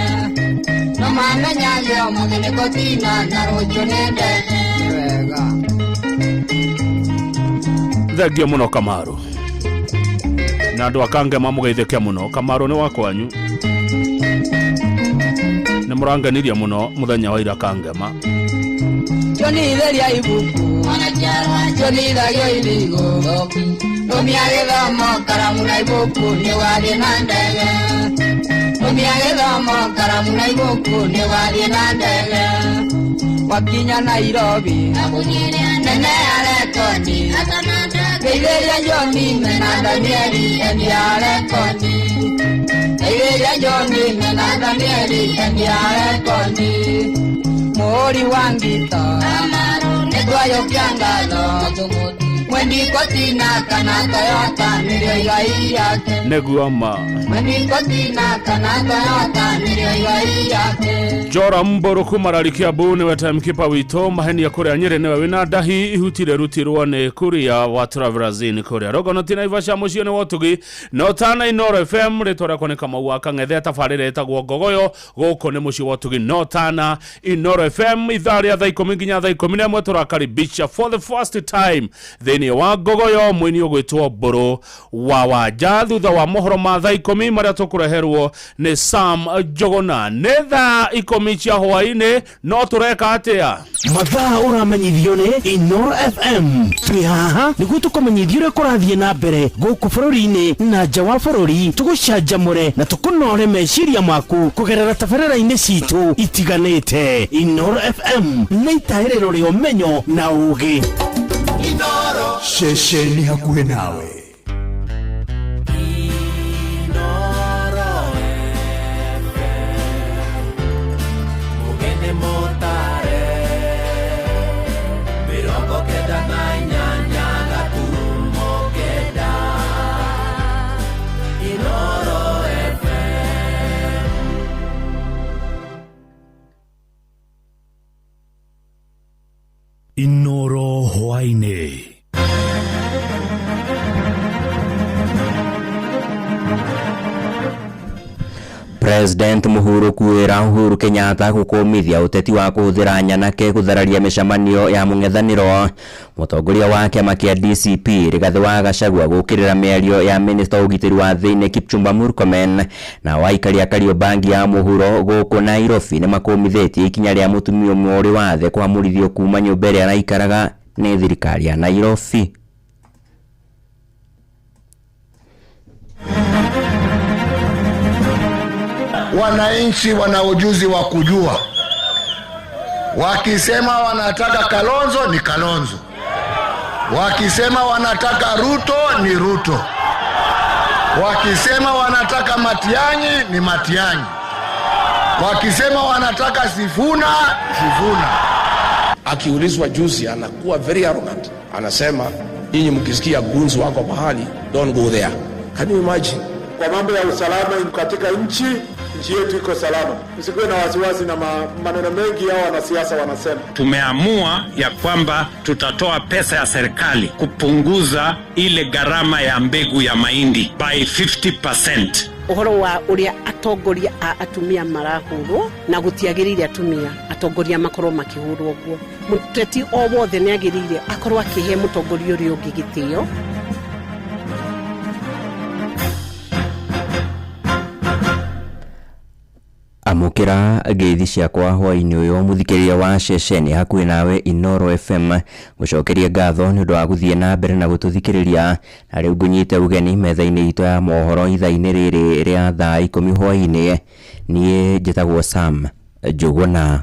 no mamenyage ũmũthĩ nĩ kotina na rũciũ nĩ ndege wega. Thengio mũno Kamaru na andũ a Kangema mũgeithĩke mũno. Kamaru nĩ wa kwanyu, nĩ mũrangenirie mũno mũthenya wa ira Kangema. Chonitheria ibuku chonithagio irigo rumia gĩthomo karamu na ibuku nĩ ũgathiĩ na ndege rumia gĩthomo karamu na ibuku nĩ ũgathiĩ na ndege wakinya Nairobi nene ya rekodi geithĩria John mena Danieli endia rekodi geithĩria John mena Danieli endia rekodi Mũhũri wa ngita nĩtwayũkia ngatho mwendi kotina kana Toyota nĩrĩo igai rĩake nĩguo ma mwendi kotina kana Toyota nĩrĩo igai rĩake. Jora Mburu kuma Rari Kiambu nĩwe timekeeper witũ. Mahenia kũrĩa Nyĩrĩ nĩwe wĩna ndahi ihuti rĩrutirwo nĩ kuria wa Travelers Inn kũrĩa Rogonoti Naivasha mũciĩ nĩ wotugi no tana Inoro FM rĩtwa rĩakwa nĩ Kamau wa Kang'ethe tabarĩra ĩtagwo Ngogoyo gũkũ nĩ mũciĩ wa ũtugi no tana Inoro FM ithaa rĩa thaa 10 nginya thaa 11 tũrakaribisha for the first time thĩinĩ wa Ngogoyo mũini ũgwĩtwo Mburu wa Wanja thutha wa mohoro ma thaa 10 marĩa tũkũreherwo nĩ Sam Njuguna. Nĩ thaa 10 cia hwaĩ-inĩ no tũreka atĩa? Mathaa ũramenyithio nĩ Inoro FM. Twĩ haha nĩguo tũkũmenyithie ũrĩa kũrathiĩ na mbere gũkũ bũrũri-inĩ na nja wa bũrũri, tũgũcanjamũre na tũkũnore meciria maku kũgerera tabarĩra-inĩ citũ itiganĩte. Inoro FM nĩ itaĩrĩro rĩa ũmenyo na ũũgĩ. Ceceni hakuhĩ nawe. Inoro hwaĩ-inĩ. President Muhuru kwĩra Uhuru Kenyatta gũkũmithia ũteti wa kũhũthĩra nyanake gũthararia mĩcemanio ya mũng'ethanĩro. Mũtongoria wa kĩama kĩa DCP Rigathĩ wa Gachagua gũkĩrĩra mĩario ya minista wa ũgitĩri wa thĩinĩ Kipchumba Murkomen na waikaria a Kariobangi ya mũhuro gũkũ Nairobi nĩmakũmithĩtie ikinya rĩa mũtumia ũmwe ũrĩ wathe kũhamũrithio kuma nyũmba ĩrĩa araikaraga nĩ thirikari ya Nairobi. Wananchi wana ujuzi wa kujua, wakisema wanataka Kalonzo ni Kalonzo, wakisema wanataka Ruto ni Ruto, wakisema wanataka Matiang'i ni Matiang'i, wakisema wanataka Sifuna Sifuna. Akiulizwa juzi anakuwa very arrogant, anasema nyinyi mkisikia goons wako mahali don't go there. Can you imagine? Kwa mambo ya usalama katika nchi yetu iko salama. Msikuwe na wasiwasi na maneno mengi hao wanasiasa wanasema. Tumeamua ya kwamba tutatoa pesa ya serikali kupunguza ile gharama ya mbegu ya mahindi by 50%. Ũhoro wa ũrĩa atongoria a atumia marahũrwo na gũtiagĩrĩire atumia atongoria makorwo makĩhũrwo ũguo. Mũteti o wothe nĩagĩrĩire akorwo akĩhe mũtongoria ũrĩa ũngĩ gĩtĩo. Amũkĩra ngeithi ciakwa hwaĩ-inĩ ũyũ mũthikĩrĩria wa ceceni hakuhĩ nawe Inoro FM gũcokeria ngatho nĩ ũndũ wa gũthiĩ na mbere na gũtũthikĩrĩria na rĩu ngũnyite ũgeni metha-inĩ itũ ya mohoro ithaa-inĩ rĩrĩ rĩa thaa 10 hwaĩ-inĩ. Niĩ njĩtagwo Sam Njuguna.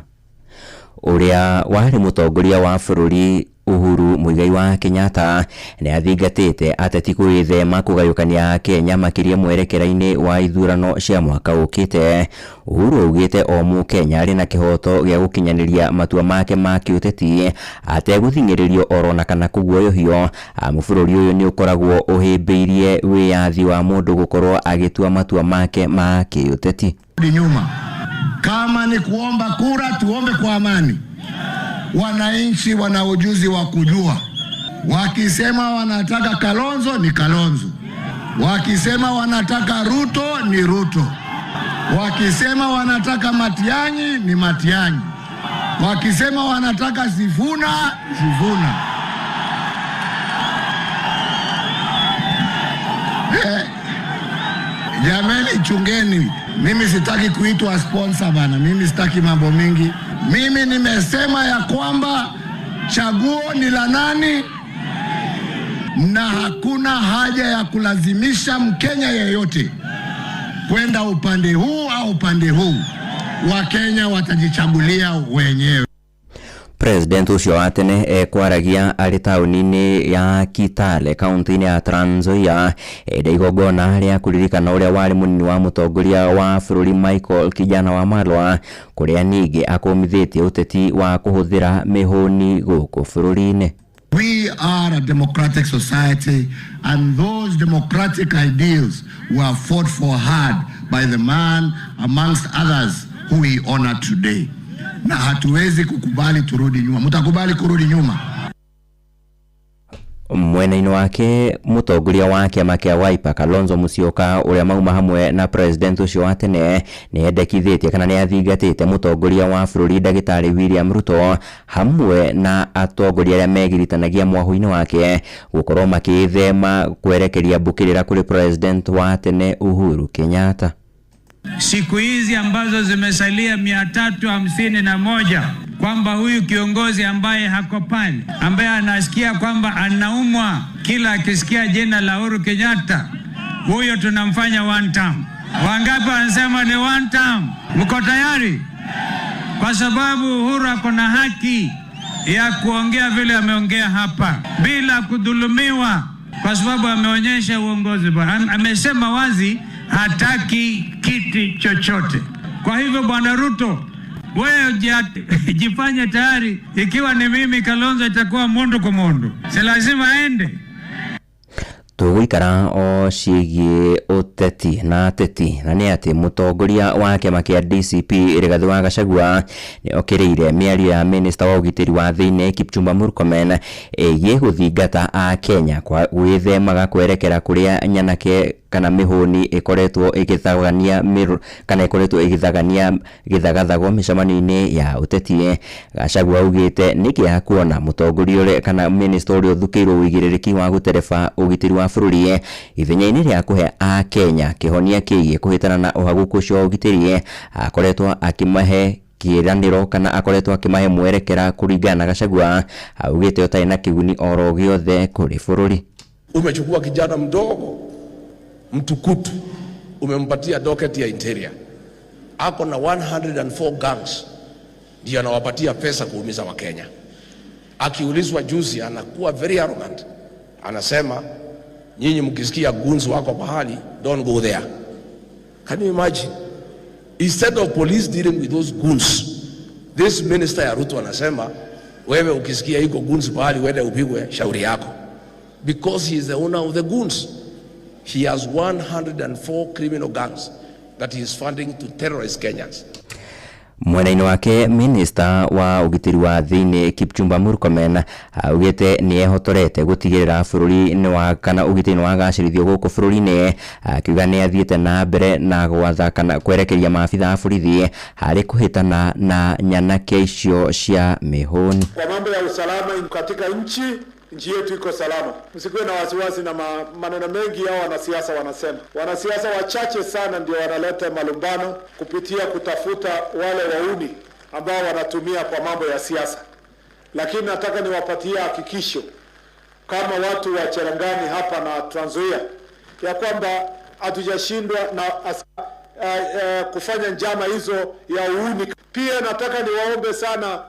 Ũrĩa warĩ mũtongoria wa bũrũri Uhuru Muigai wa Kenyatta nĩ athingatĩte ateti gwĩthema kũgayũkania Kenya makĩria mwerekera-inĩ wa ithurano cia mwaka ũkĩte. Uhuru augĩte o mũkenya arĩ na kĩhoto gĩa gũkinyanĩria matua make ma kĩũteti ategũthing'ĩrĩrio orona kana kũguoyohio, amu bũrũri ũyũ nĩ ũkoragwo ũhĩmbĩirie wĩyathi wa mũndũ gũkorwo agĩtua matua make ma kĩũteti. Nyuma kama ni kuomba kura, tuombe kwa amani. Wananchi wana ujuzi wa kujua, wakisema wanataka Kalonzo ni Kalonzo, wakisema wanataka Ruto ni Ruto, wakisema wanataka Matiang'i ni Matiang'i, wakisema wanataka Sifuna Sifuna. Jameni, chungeni. Mimi sitaki kuitwa sponsor bana, mimi sitaki mambo mingi. Mimi nimesema ya kwamba chaguo ni la nani, na hakuna haja ya kulazimisha Mkenya yeyote kwenda upande huu au upande huu. Wakenya watajichagulia wenyewe. President ũcio wa tene ekwaragia arĩ taũni-inĩ ya Kitale kaunti-inĩ ya Trans Nzoia ĩndĩ igongona rĩa kũririkana ũrĩa warĩ mũnini wa mũtongoria wa bũrũri Michael Kijana wa Malwa, kũrĩa ningĩ akũmithĩtie ũteti wa kũhũthĩra mĩhũni gũkũ bũrũri-inĩ. We are a democratic society, and those democratic ideals were fought for hard by the man amongst others who we honor today. Na hatuwezi kukubali turudi nyuma. Mtakubali kurudi nyuma? Mwena-inĩ wake mũtongoria wa kĩama kĩa Wiper Kalonzo Musyoka ũrĩa mauma hamwe na president ũcio wa tene nĩ endekithĩtie kana nĩ athingatĩte mũtongoria wa bũrũri ndagĩtarĩ William Ruto hamwe na atongoria arĩa megiritanagia mwahũ-inĩ wake gũkorwo makĩĩthema kwerekeria mbũkĩrĩra kũrĩ president wa tene Uhuru Kenyatta. Siku hizi ambazo zimesalia 351, kwamba huyu kiongozi ambaye hako pale, ambaye anasikia kwamba anaumwa kila akisikia jina la Uhuru Kenyatta, huyo tunamfanya one term. Wangapi wanasema ni one term? Mko tayari? Kwa sababu Uhuru ako na haki ya kuongea vile ameongea hapa bila kudhulumiwa, kwa sababu ameonyesha uongozi. Amesema wazi hataki kiti chochote. Kwa hivyo Bwana Ruto, wewe jifanye tayari. Ikiwa ni mimi Kalonzo itakuwa mundu kwa mundu, si lazima aende. Tũgũikara o ciĩgiĩ ũteti na ateti, na nĩ atĩ mũtongoria wa kĩama kĩa DCP Rigathĩ wa Gachagua nĩ okĩrĩire mĩario ya minista wa ũgitĩri wa thĩinĩ Kipchumba Murkomen ĩgiĩ gũthingata a Kenya kwa gwĩthemaga kwerekera kũrĩa nyanake kana mĩhũni ĩkoretwo ĩgĩthagania kana ĩkoretwo ĩgĩthagania gĩthagathago mĩcemanio-inĩ ya ũteti. Gachagua augĩte nĩ kĩeha kuona mũtongoria ũrĩa kana minista ũrĩa ũthukĩirwo ũigĩrĩrĩki wa gũtereba ũgitĩri wa bũrũri ithenya-inĩ rĩa kũhe a Kenya kĩhonia kĩgiĩ kũhĩtana na ũhagũku ũcio wa ũgitĩri akoretwo akĩmahe kĩĩranĩro kana akoretwo akĩmahe mwerekera kũringana na Gachagua augĩte ũtarĩ na kĩguni oro gĩothe kũrĩ bũrũri. Umechukua kijana mdogo mtukutu, umempatia docket ya interior, ako na 104 gangs, ndio anawapatia pesa kuumiza Wakenya. Akiulizwa juzi anakuwa very arrogant, anasema nyinyi mkisikia goons wako pahali, don't go there. Can you imagine? Instead of police dealing with those goons, this minister ya Ruto anasema wewe ukisikia iko goons pahali uende upigwe, shauri yako, because he is the owner of the goons. He has 104 criminal gangs that he is funding to terrorize Kenyans. Mwena-inĩ wake minista wa ũgitĩri wa thĩinĩ Kipchumba Murkomen augĩte nĩ ehotorete gũtigĩrĩra bũrũri nĩ wa kana ũgitĩri nĩ wagacĩrithio gũkũ bũrũri-inĩ, akiuga nĩ athiĩte na mbere na gwatha kana kwerekeria maabitha a borithi harĩ kũhĩtana na nyanake icio cia mĩhũni. Kwa mambo ya usalama katika nchi yetu iko salama. Msikuwe na wasiwasi na maneno mengi yao wanasiasa wanasema. Wanasiasa wachache sana ndio wanaleta malumbano kupitia kutafuta wale wauni ambao wanatumia kwa mambo ya siasa. Lakini nataka niwapatie hakikisho kama watu wa Cherangani hapa na Trans Nzoia ya kwamba hatujashindwa na kufanya njama hizo ya uuni. Pia nataka niwaombe sana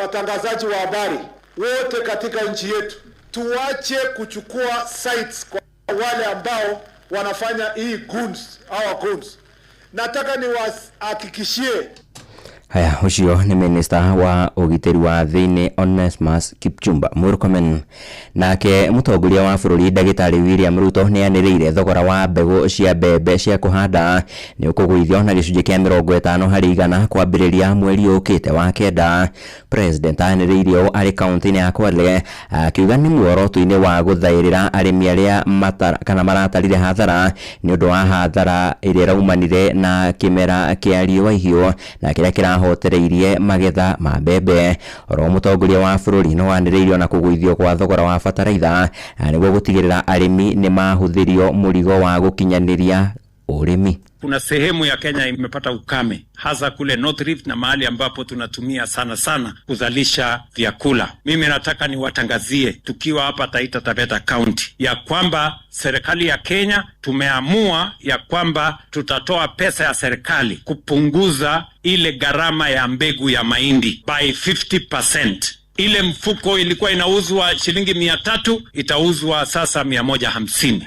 watangazaji wa habari, wote katika nchi yetu tuache kuchukua sites kwa wale ambao wanafanya hii goons, our goons. Nataka niwahakikishie. Haya, ũcio nĩ minista wa ũgitĩri wa thĩinĩ Onesmus Kipchumba Murkomen. Nake mũtongoria wa bũrũri ndagĩtarĩ William Ruto nĩ anĩrĩire thogora wa mbegũ cia mbembe cia kũhanda nĩ ũkũgũithio na gĩcunjĩ kĩa 50% kwambĩrĩria mweri ũkĩte wa 9. President anĩrĩire ũũ arĩ kaunti-inĩ ya Kwale akiuga nĩ muoroto-inĩ wa gũthaĩrĩra arĩmi arĩa kana maratarire hathara nĩ ũndũ wa hathara ĩrĩa ĩraumanire na kĩmera kĩa riũa ihiũ na kĩrĩa kĩrahotereirie magetha ma mbembe. Oro mũtongoria wa bũrũri no anĩrĩirio na kũgũithio kwa thogora wa bataraitha nĩguo gũtigĩrĩra arĩmi nĩ mahũthĩrio mũrigo wa gũkinyanĩria ũrĩmi. Kuna sehemu ya Kenya imepata ukame, hasa kule North Rift na mahali ambapo tunatumia sana sana kuzalisha vyakula. Mimi nataka niwatangazie tukiwa hapa Taita Taveta County ya kwamba serikali ya Kenya tumeamua ya kwamba tutatoa pesa ya serikali kupunguza ile gharama ya mbegu ya mahindi by 50%. Ile mfuko ilikuwa inauzwa shilingi 300 itauzwa sasa 150.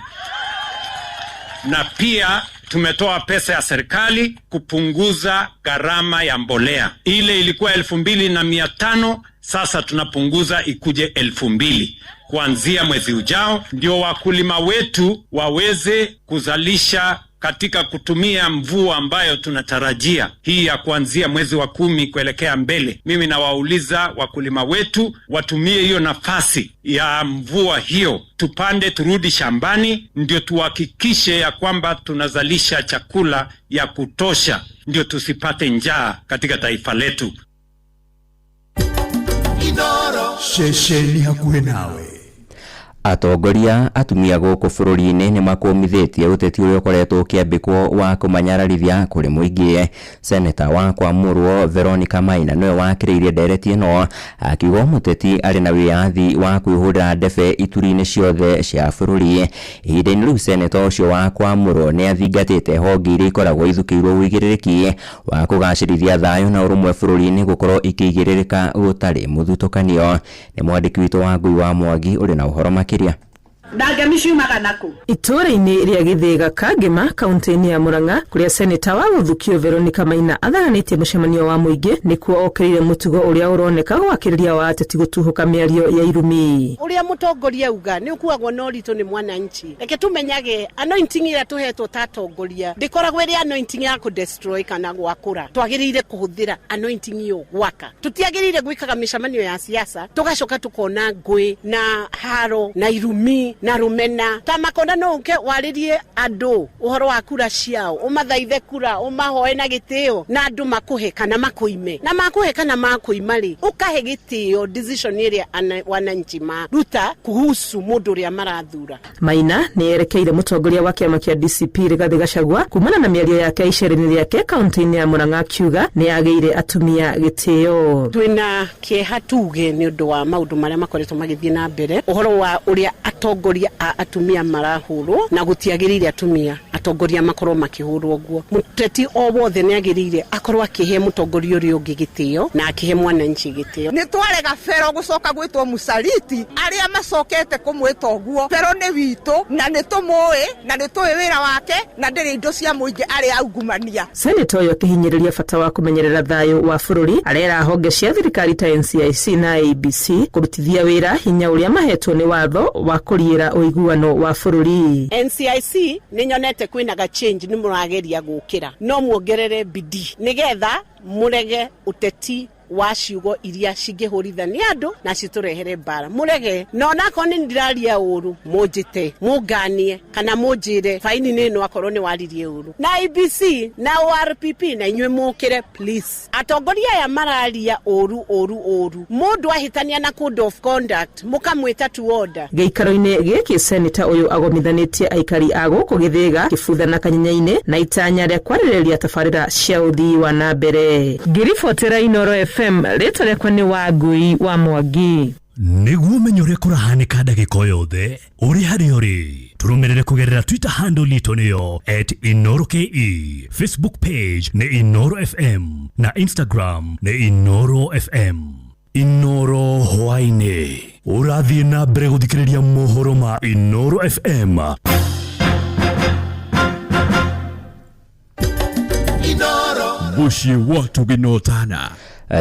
Na pia tumetoa pesa ya serikali kupunguza gharama ya mbolea. Ile ilikuwa 2,500, sasa tunapunguza ikuje 2,000 kuanzia mwezi ujao, ndio wakulima wetu waweze kuzalisha katika kutumia mvua ambayo tunatarajia hii ya kuanzia mwezi wa 10 kuelekea mbele. Mimi nawauliza wakulima wetu watumie hiyo nafasi ya mvua hiyo, tupande turudi shambani, ndio tuhakikishe ya kwamba tunazalisha chakula ya kutosha, ndio tusipate njaa katika taifa letu. Ceceni hakuhĩ nawe. Atongoria atumia gũkũ bũrũri-inĩ nĩ makũmithĩtie ũteti ũrĩa ũkoretwo ũkĩambĩkwo wa kũmanyararithia kũrĩ mũingĩ. Seneta wa Kwamũrwo Veronica Maina nĩwe wakĩrĩirie ndereti ĩno akiuga mũteti arĩ na wĩyathi wa kwĩhũrĩra ndebe ituri-inĩ ciothe cia bũrũri. Ihinda-inĩ rĩu seneta ũcio wa Kwamũrwo nĩ athingatĩte honge iria ikoragwo ithukĩirwo ũigĩrĩrĩki wa kũgacĩrithia thayũ na ũrũmwe bũrũri-inĩ gũkorwo ikĩigĩrĩrĩka gũtarĩ mũthutũkanio. Nĩ mwandĩki witũ wa Ngui wa Mwangi ũrĩ na ũhoro makĩria. Itũũra-inĩ rĩa Gĩthĩga Kangema kaunti-inĩ ya Murang'a kũrĩa seneta wa gũthukio Veronica Maina athaganĩtie mũcemanio wa mũingĩ nĩkuo okĩrĩire mũtugo ũrĩa ũroneka gwakĩrĩria wa ateti gũtuhũka mĩario ya irumi. Ũrĩa mũtongoria auga nĩ ũkuagwo na ũritũ nĩ mwananchi. Reke tũmenyage anointing ĩrĩa tũhetwo ta atongoria ndĩkoragwo ĩrĩ anointing ya kũdestroy kana gwakũra. Twagĩrĩire kũhũthĩra anointing ĩyo gwaka. Tũtiagĩrĩire gwĩkaga mĩcemanio ya siasa tũgacoka tũkona ngũĩ na haro na irumi na rumena. Ta makona no ũke warĩrie andũ ũhoro wa kura ciao, ũmathaithe kura, ũmahoe na gĩtĩo, na andũ makũhe kana makũime. Na makũhe kana makũima rĩ, ũkahe gĩtĩo decision ĩrĩa wananchi maruta kuhusu mũndũ ũrĩa marathura. Maina nĩ erekeire mũtongoria wa kĩama kĩa DCP Rigathĩ Gachagua kumana na mĩario yake icera-inĩ rĩake kaunti-inĩ ya Murang'a akiuga nĩ agĩire atumia gĩtĩo. Twĩna kĩeha tuge nĩ ũndũ wa maũndũ marĩa makoretwo magĩthiĩ na mbere, ũhoro wa ũrĩa atongoria a atumia marahũrwo, na gũtiagĩrĩire atumia atongoria makorwo makĩhũrwo ũguo. Mũteti o wothe nĩ agĩrĩire akorwo akĩhe mũtongoria ũrĩa ũngĩ gĩtĩo na akĩhe mwananchi gĩtĩo. Nĩ twarega Bero gũcoka gwĩtwo mũsaliti, arĩa macokete kũmwĩta ũguo. Bero nĩ witũ na nĩ tũmũĩ na nĩ tũĩ wĩra wake na ndĩrĩ indo cia mũingĩ arĩa aungumania. Seneta ũyũ akĩhinyĩrĩria bata wa kũmenyerera thayũ wa bũrũri arera honge cia thirikari ta NCIC na ABC kũrutithia wĩra hinya ũrĩa mahetwo nĩ watho wa kũriĩra ũiguano wa bũrũri. NCIC nĩ nyonete kwĩna ga change, nĩ mũrageria gũkĩra, no muongerere bidii nĩgetha mũrege ũteti wa ciugo iria cingĩhũrithania andũ na citũrehere mbara. Mũrege na onakorwo nĩ ndĩraria ũru mũnjĩte, mũnganie kana mũnjĩre faini nĩ ĩno akorwo nĩ waririe ũru. Na ABC na ORPP na inyuĩ mũkĩre please. Atongoria aya mararia ũru ũru ũru, mũndũ ahĩtania na code of conduct mũkamwĩta to order. Gĩikaro-inĩ gĩkĩ seneta ũyũ agomithanĩtie aikari a gũkũ Gĩthĩga, Kĩbutha na Kanyenyainĩ na itanya rĩa kwarĩrĩria tabarĩra cia ũthii wa na mbere. Ngĩribotera Inooro FM, rĩtwa rĩakwa nĩ Wangui wa Mwangi. Nĩguo ũmenye ũrĩa kũrahanĩka ndagĩka o yothe ũrĩ harĩa ũrĩ, tũrũmĩrĩre kũgerera Twitter handle itũ nĩyo @InooroKE, Facebook page nĩ Inooro FM na Instagram nĩ Inooro FM. Inoro hwaĩ-inĩ ũrathiĩ na mbere gũthikĩrĩria mohoro ma Inoro FM. Mũciĩ wa tũgĩnotana.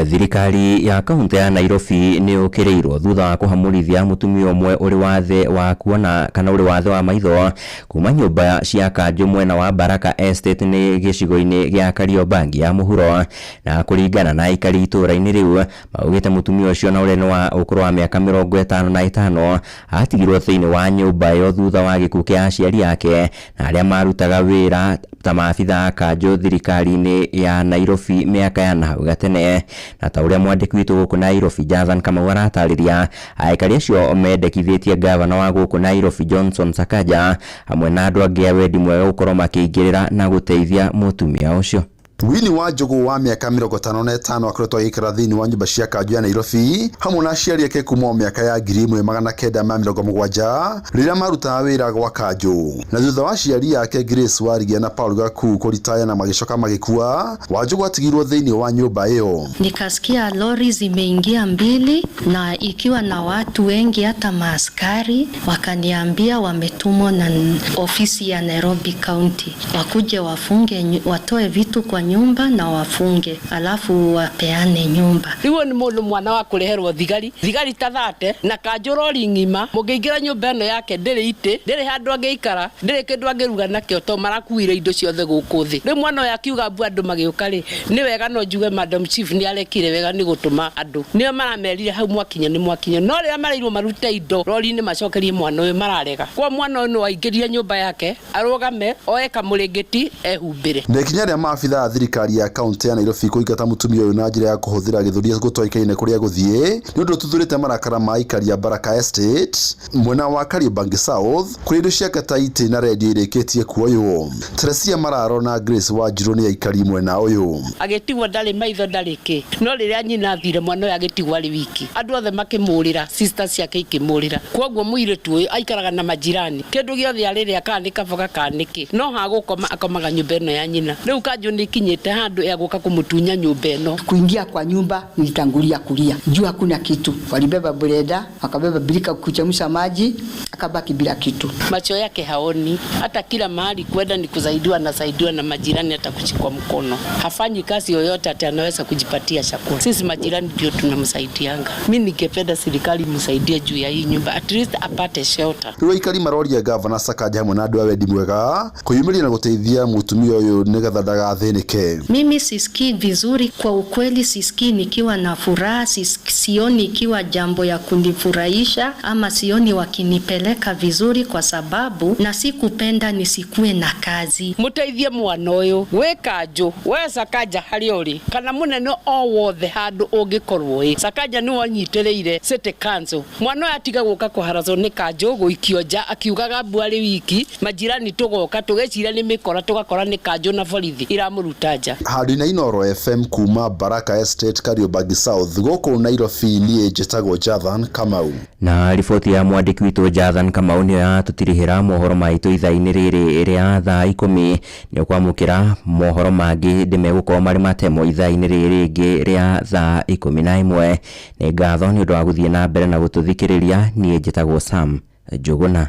Thirikari ya kaunti ya Nairobi nĩ ũkĩrĩirwo thutha wa kũhamũrithia mũtumia ũmwe ũrĩ wathe wa kuona kana ũrĩ wathe wa maitho kuma nyũmba cia kanjũ mwena wa Baraka Estate nĩ gĩcigo-inĩ gĩa Kariobangi ya mũhuro. Na kũringana na aikari itũũra-inĩ rĩu, maugĩte mũtumia ũcio na ũrĩa nĩ wa ũkũrũ wa mĩaka 55 atigirwo thĩinĩ wa nyũmba ĩyo thutha wa gĩkuũ kĩa aciari ake na arĩa marutaga wĩra ta maabitha a kanjũ thirikari-inĩ ya Nairobi mĩaka ya nahau gatene. Na ta ũrĩa mwandĩki witũ gũkũ Nairobi Jonathan Kamau aratarĩria, aikari acio mendekithĩtie gavana wa gũkũ Nairobi Johnson Sakaja hamwe na andũ angĩ a wendi mwega gũkorwo makĩingĩrĩra na gũteithia mũtumia ũcio. Winnie wa Njogu wa mĩaka 55 akoretwo agĩikara thĩinĩ wa nyũmba cia kanjũ ya Nairobi hamwe na aciari ake kuma o mĩaka ya 1970 rĩrĩa marutaga wĩra gwa kanjũ. Na thutha wa aciari ake Grace Warigia na Paul Gaku kũritaya na magĩcoka magĩkua, Wanjũgũ atigirwo thĩinĩ wa nyũmba ĩyo. Nikasikia lori zimeingia mbili na ikiwa na watu wengi, hata maaskari wakaniambia wametumwa na ofisi ya Nairobi County wakuje wafunge, watoe vitu kwa nyumba na wafunge, alafu wapeane nyumba. Riu ni mundu mwana wa kureherwo thigari thigari ta thate na kanjũ rori ng'ima mũngĩingĩra nyũmba ĩno yake ndĩrĩ itĩ, ndĩrĩ handũ angĩikara, ndĩrĩ kĩndũ angĩruga nakĩo to marakuire indo ciothe gũkũ thĩ. Rĩu mwana ũyũ akiuga mbu andũ magĩũka rĩ, nĩ wega no njuge Madam Chief nĩ arekire wega nĩ gũtũma andũ nĩo maramerire hau mwakinya nĩ mwakinya, no rĩrĩa mareirwo marute indo rori-inĩ macokerie mwana ũyũ mararega. Kwa mwana ũyũ no aingĩrire nyũmba yake arũgame oe kamũrĩngĩti ehumbĩre. Na ikinya rĩa maabitha a thirikari ya kaunti ya Nairobi kũingata mũtumia ũyũ na njĩra ya kũhũthĩra gĩthũri gũtoĩkaine kũrĩa gũthiĩ nĩ ũndũ ũtuthũrĩte marakara ma aikari a Baraka Estate mwena wa Kariobangi South kũrĩa indo ciake ta itĩ na redio irĩkĩtie kuoywo. Teresia Mararo na Grace Wanjirũ nĩ aikari mwena ũyũ. Agĩtigwo ndarĩ maitho ndarĩ kĩ, no rĩrĩa nyina athire mwana ũyũ agĩtigwo arĩ wiki, andũ othe makĩmũrĩra, sisters ciake ikĩmũrĩra. Kwoguo mũirĩtu ũyũ aikaraga na majirani, kĩndũ gĩothe arĩrĩa kana nĩ kaboga kana nĩ kĩ, no hagũkoma akomaga nyũmba ĩno ya nyina. Rĩu kanjũ nĩ ikinyĩte handũ ya gũka kũmũtunya nyũmba ĩno. Kuingia kwa nyumba nilitangulia kulia juu hakuna kitu, walibeba blender wakabeba birika kuchemsha maji, akabaki bila kitu. Macho yake haoni, hata kila mahali kwenda ni kusaidiwa na saidiwa na majirani, hata kushikwa mkono. Hafanyi kazi yoyote ati anaweza kujipatia chakula. Sisi majirani ndio tunamsaidianga. Mimi ningependa serikali msaidie juu ya hii nyumba, at least apate shelter. Rĩu aikari maroria gavana Sakaja hamwe na andũ a wendi mwega kwĩyumĩria na gũteithia mũtumia ũyũ nĩgetha ndagathĩnĩke. Mimi sisikii vizuri kwa ukweli, sisikii nikiwa na furaha, sioni ikiwa jambo ya kunifurahisha ama sioni wakinipeleka vizuri, kwa sababu na sikupenda nisikue na kazi. Muteithie mwana ũyũ wĩ kanjũ we Sakaja harĩa ũrĩ kana mũnene o wothe handũ ũngĩkorwo ĩ, Sakaja nĩ wanyitĩrĩire City Council. Mwana ũyũ atiga gũka kũharacwo nĩ kanjũ gũikio nja akiugaga mbu arĩ wiki, majirani tũgoka tũgeciria nĩ mĩkora tũgakora nĩ kanjũ na borithi iramũruta nja. Handũ-inĩ Inooro FM kuma Baraka Estate Kariobangi South gũkũ Nairobi, niĩ njĩtagwo Jonathan Kamau. Na riboti ya mwandĩki witũ Jonathan Kamau nĩyo yatũtirihĩra mohoro maitũ ithaa-inĩ rĩrĩ rĩa thaa 10. Nĩ ũkwamũkĩra mohoro mangĩ ndĩmegũkorwo marĩ matemo ithaa-inĩ rĩrĩ rĩngĩ rĩa thaa 11. Nĩ ngatho nĩ ũndũ wa gũthiĩ na mbere na gũtũthikĩrĩria. Niĩ njĩtagwo Sam Njũgũna.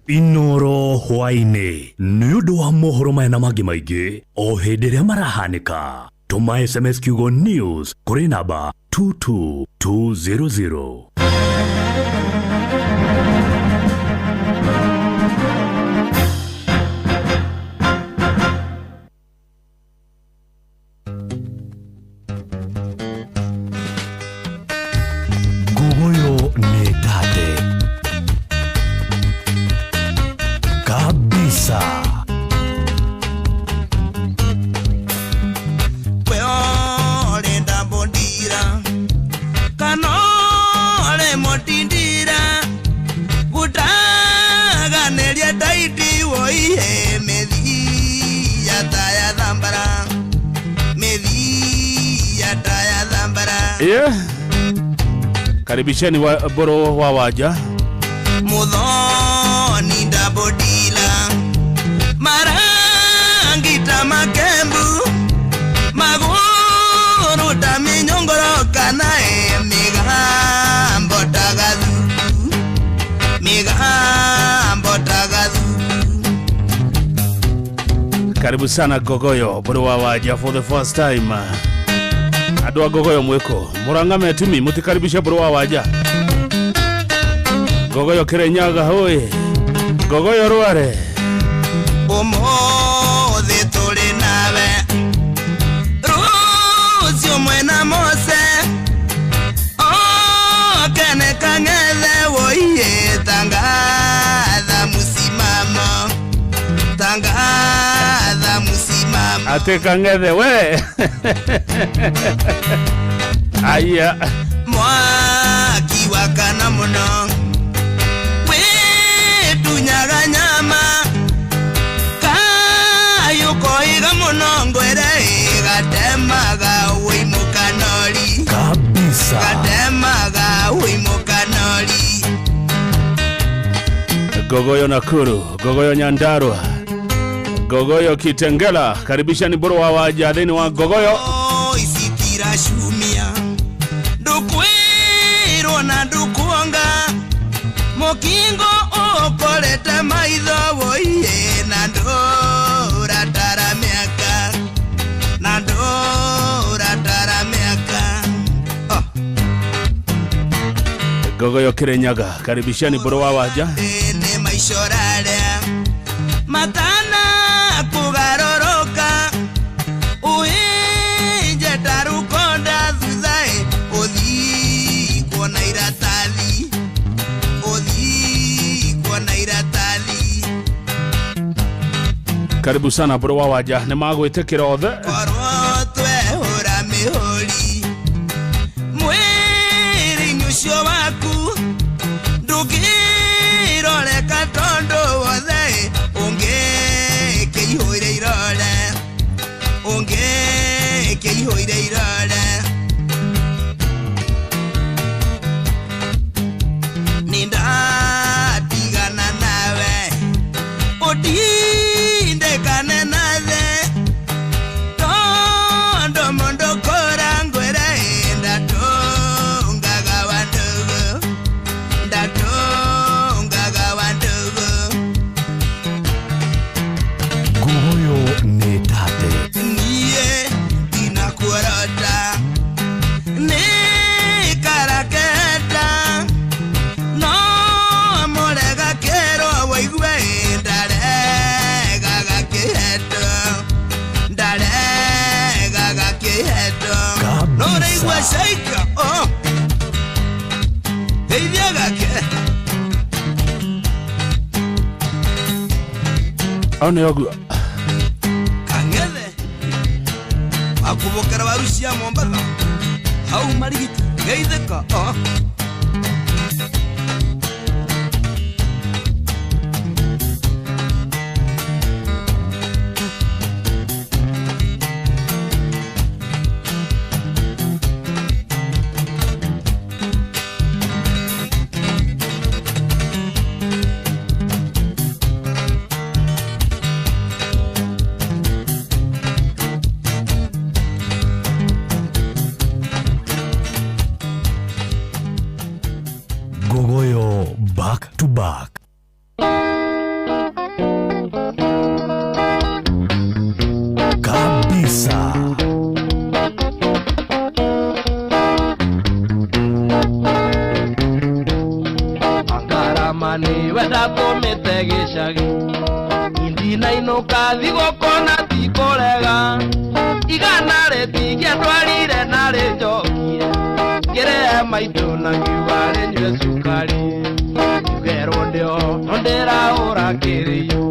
Inoro hwaĩ-inĩ nĩ ũndũ wa mohoro maya na mangĩ maingĩ o hĩndĩ ĩrĩa marahanĩka. Tũma SMS kiugo news kũrĩ namba 22200. Nguguyo nĩ tate kabisa. Yeah. Karibisheni wa boro wa waja Muthoni ndabodila marangita makembu maguru ta minyongoro kana emiga Karibu sana Gogoyo bũrũ wa Wanja for the first time. Andũ a Gogoyo mwĩkũ Murang'a metumi mũtikaribishe bũrũ wa Wanja. Gogoyo Kirinyaga hoi, Gogoyo Rware. Ũmũthĩ tũrĩ nawe, rũciũ mwena Mose, okene kang'ethe woiye, tangatha mũsimamo, tangatha mũsimamo. Ate kang'ethe we. Aya. Mwaki wakana mũno, wĩtunyaga nyama, kayũkoiga mũno ngwere, gatemaga wĩimũkanori. Kabisa. Gatemaga wĩimũkanori. Gogoyo Nakuru, Gogoyo Nyandarua, Gogoyo Kitengela, karibisha ni boro wa Wanja thĩinĩ wa Gogoyo. Isikira shumia ndukwirwo na ndukuonga, mukingo ukorete maitho woiye, na ndũratara mĩaka, na ndũratara mĩaka. Gogoyo Kirinyaga, karibishani boro wa Wanja. Nĩ maicoraria matana kugarũrũka, uhinje tarukonda thutha ũthii kuona iratathi, ũthii kuona iratathi. Karibu sana boro wa Wanja, nĩ magwĩtĩkĩra othe. Korwo twehũra mĩhũri mwĩrĩ-inĩ ũcio waku, ndũngĩroreka tondũ wothe ũngĩkĩihũire irore, ũngĩkĩihũire irore. Nĩndatigana nawe, ũtindĩkane nathe, tondũ mũndũ kũra ngwĩre, ndatũngaga wa ndũgũ, ndatũngaga wa ndũgũ. Gogoyo nĩ tate. Niĩ ndinakuorota, nĩ karaketa, no mũrega kĩrwo wũigue, ndaregaga kĩheto, ndaregaga kĩheto. No ũraigua caika, oh, teithia gake. Au nĩ ũguo. Kang'ethe akubokera waru cia Mombatha hau Marigiti geithĩka, oh. Gogoyo back to back. Kabisa. Angarama nĩwe ndatũmĩte gĩcagi, ndinainũka thigũkũ na tikũrega, igana rĩtigie ndwarire na rĩnjokie, ngĩrĩhe maitũ na ngiuga rĩnyue cukari, ngiugerwo ndĩo no ndĩrahũra kĩrĩyũ,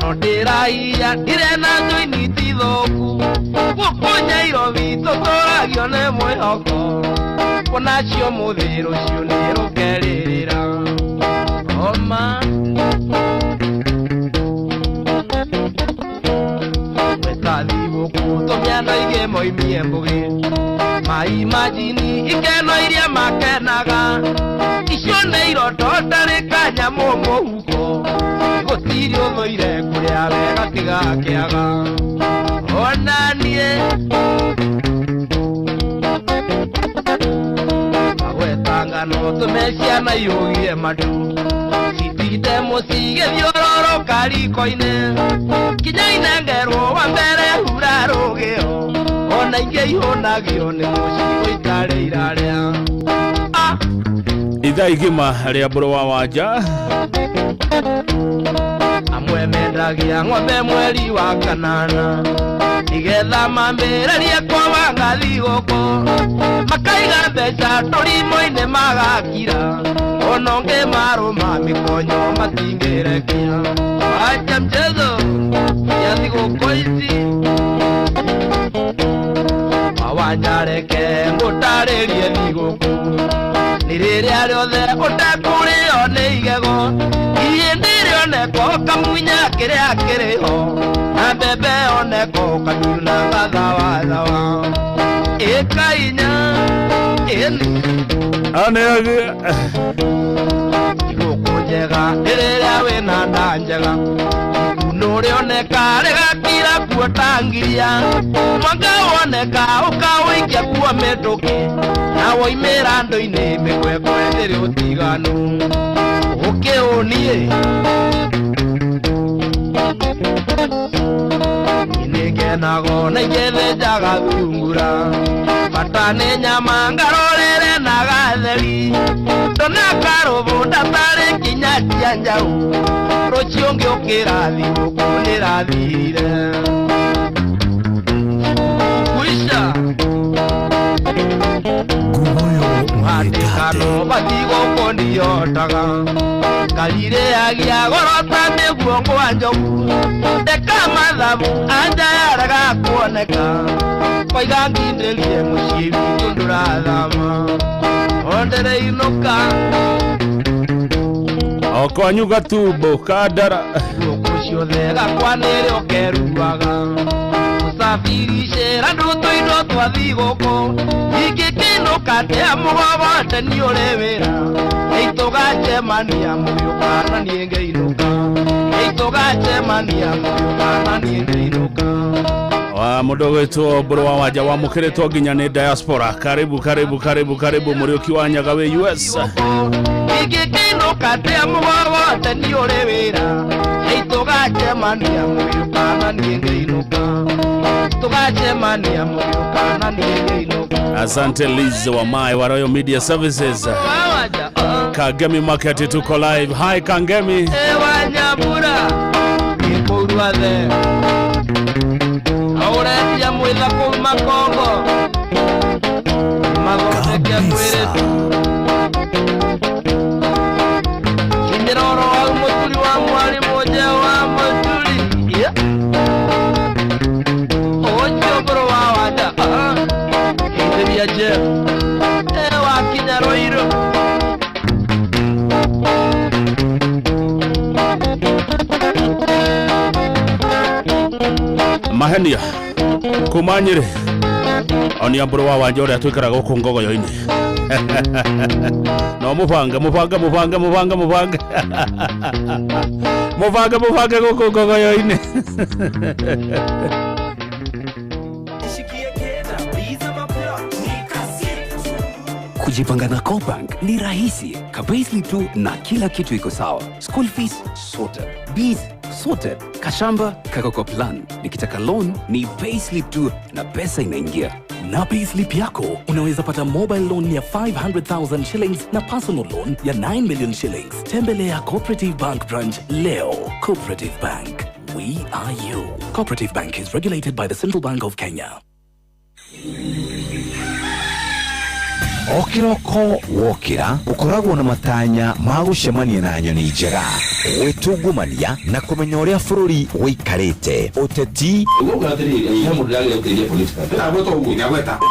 no ndĩraiya ndirĩ na njoini ti thũku, gũkũ Nyairobi tũtũragio nĩ mwĩhoko, kuonacio mũthĩ rũciũ nĩrũkerĩrĩra. Oma wetathi gũkũ tũmĩano igĩ moimie mbũgĩ, maimajini ikeno iria makenaga, icio nĩ iroto ndarĩ kanyamũ mũhuko, gũtirĩ ũthũire kũrĩa wega tiga kĩaga. Ona niĩ magwetanga no tũme ciana iũgie matu, Ite mũcigĩthiũrũrũka riko-inĩ kinya inengerwo wa mbere hura rũgĩo ona ingĩ ihũnagio nĩ mũcigo itarĩ irarĩa. Ithaa igima rĩa mbũrũ wa wanja. Amwe mendagia ng'ombe mweri wa kanana igetha mambĩrĩrie kwawanga thigũkũ makaiga mbeca tũrimũ-inĩ magakira ona ũngĩ marũma mĩkonyo matingĩrekia. Acha mchezo ya thigũkũ ici mawanja reke ngũtarĩrie thigũkũ nĩ rĩrĩa rĩothe ũtekũrĩo nĩ igego ihĩndĩ rĩoneko kamunya kĩrĩa kĩrĩho na mbembe oneko kanyuna gathawathawa ĩkainya ĩni thigũkũ njega nĩ rĩrĩa wĩna nda njega ikuno rĩoneka rĩgakira kuo ta ngiria mwanga woneka ũkawĩikia kuo mĩtũkĩ na woimĩra andũ-inĩ mĩkwekwe ndĩrĩ ũtiganu ũkĩũniĩ nĩngenago na ingĩthĩnjaga thungura bata nĩ nyama ngarorere na gatheri ndona karũbũ ndatarĩ nginya cia njaũ rũciũ ngĩũkĩra thigũkũ nĩrathirire kuica hatĩkano batigũkũ ndiyotaga karirĩagia goro ta nĩguo ngwa njogu ndeka mathabu anja yaraga kuoneka koiga ngindĩrie mũciĩ witũ ndũrathama ondereinũka o kwanyu gatumbo kandara gũkũ ciothe gakwa nĩrĩ ũkeruaga gũcabiricĩra ndũtũ indo twa thigũkũ ingĩkĩinũka tĩa mũgogote nĩ ũrĩ wĩra ĩtũgacemania mũgĩũka na niĩ ngĩinũka ĩtũgacemania mũgĩũka na niĩ ngĩinũka. Wa mũndũ ũgwĩtwo Mbũrũ wa Wanja wamũkĩrĩtwo nginya nĩ diaspora. Karibu karibu karibu karibu Mũriũki wa Nyaga wĩ US. Ingĩkĩinũka tĩa mũgogote nĩ ũrĩ wĩra ĩtũgacemania mũgĩũka na niĩ ngĩinũka tũgacemania mũgĩũka na niĩ ngĩinũka. Asante Liz wa Mai wa Royal Media Services. Kangemi Market tuko live. Hi Kangemi. Ewa Nyambura ikuruathe auretia mwitha kuma Kongo mathondeke mwĩrĩtu kinyĩroro wa mũturi wa mwarimũ nje wa mũturi ũcio mbũrũ wa wanja ithĩria Jeff ewa kinya Rũirũ. Mahenia kuma Nyĩrĩ onia Mbũrũ wa Wanja ũrĩa twĩkaraga gũkũ ngogoyo-inĩ no mũbange mũbange mũbange mũbange mũbange mũbange mũbange gũkũ ngogoyo-inĩ. Kujipanga na CoBank ni rahisi. Ka-payslip tu na kila kitu iko sawa. School fees sorted. Bills sorted. Kashamba kako kwa plan. Nikitaka loan ni payslip tu na pesa inaingia. Na payslip yako unaweza pata mobile loan ya 500,000 shillings na personal loan ya 9 million shillings. Tembelea Cooperative Bank branch leo. Cooperative Bank. We are you. Cooperative Bank is regulated by the Central Bank of Kenya. O kĩroko wokĩra ũkoragwo na matanya ma gũcemania na nyoni njega gwĩtungumania na kũmenya ũrĩa bũrũri ũikarĩte ũteti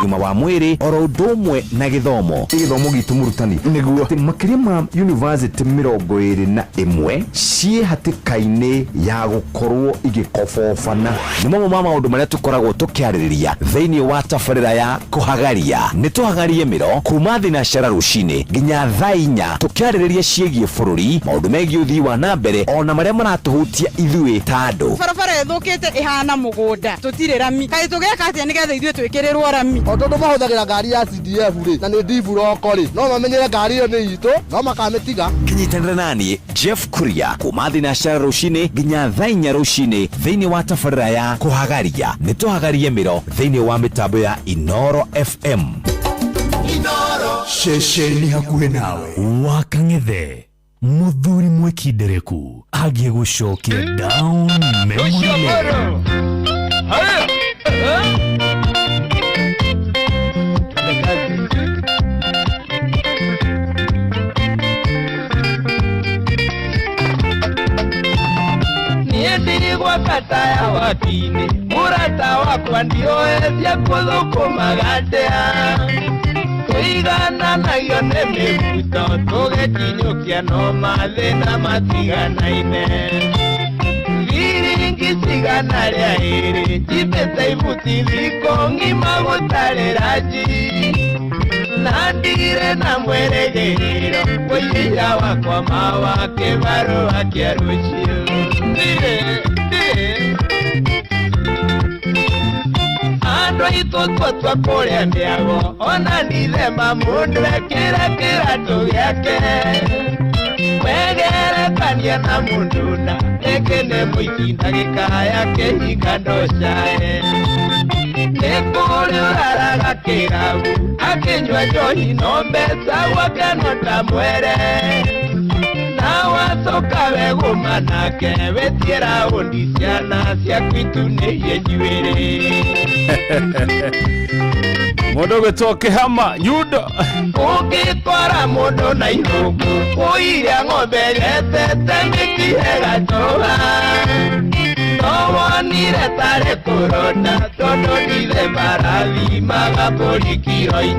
ũgima wa mwĩrĩ oro ũndũ ũmwe na gĩthomo gĩthomo gitũ mũrutani nĩguo atĩ makĩria ma university 21 ciĩ hatĩka-inĩ ya gũkorwo igĩkobobana. Nĩ mamwe ma maũndũ marĩa tũkoragwo tũkĩarĩrĩria thĩinĩ wa tabarĩra ya kũhagaria. Nĩ tũhagarie mĩro kuma thinacara rũcinĩ nginya thaa inya tũkĩarĩrĩria ciĩgiĩ bũrũri, maũndũ megiĩ ũthii wa na mbere ona marĩa maratũhutia ithuĩ ta andũ. Barabara ĩthũkĩte ĩhana mũgũnda, tũtirĩ rami. Kaĩ tũgeka atĩa nĩgetha ithuĩ twĩkĩrĩrwo rami? O tondũ mahũthagĩra ngari ya CDF rĩ, na nĩ ndibũroko rĩ, no mamenyere ngari ĩyo nĩ itũ, no makamĩtiga. Kĩnyitanĩra naniĩ Jeff Kuria kuma thinacara rũcinĩ nginya thaa 4 rũcinĩ thĩinĩ wa tabarĩra ya kũhagaria. Nĩ tũhagarie mĩro thĩinĩ wa mĩtambo ya Inoro FM. Inoro ceceni hakuhĩ nawe. Wakang'ethe muthuri mwikindereku agie gucokia down memory lane. Niĩ kata ya wakini murata wakwa ndioetie kũthũkũmaga ndĩa tũigananagio nĩ mĩbuto tũgekinyũkia no mathĩna matiganaine thiringi cigana rĩa ĩrĩ njibĩte ibuti thikũ ng'ima gũtarĩra nji na ndigire na mwĩrĩgĩrĩro kũiyĩra wakwa mawa kĩbarũa kĩa rũciũ. Andũ aitũ twatua kũrĩa mĩago ona ndithemba mũndũ ekĩre kĩratũ gĩake wegerekania na mũndũ na rĩngĩ nĩ mũici ndagĩka ya kĩhinga ndocae nĩ kũrĩ ũraraga kĩrabu akĩnyua njohi no mbeca gwake no ta mwere na wacoka wegũma nake wĩtie raũndi ciana ciaku itunĩie njuĩrĩ. Mũndũ ũgwĩtwo Kĩhama Nyundo ũngĩkora mũndũ na ihũngũ kũiria ng'ombe yetete mĩkihe gatũha no wonire tarĩ kũronda tondũ ndithe marathimaga mbũri kiro 4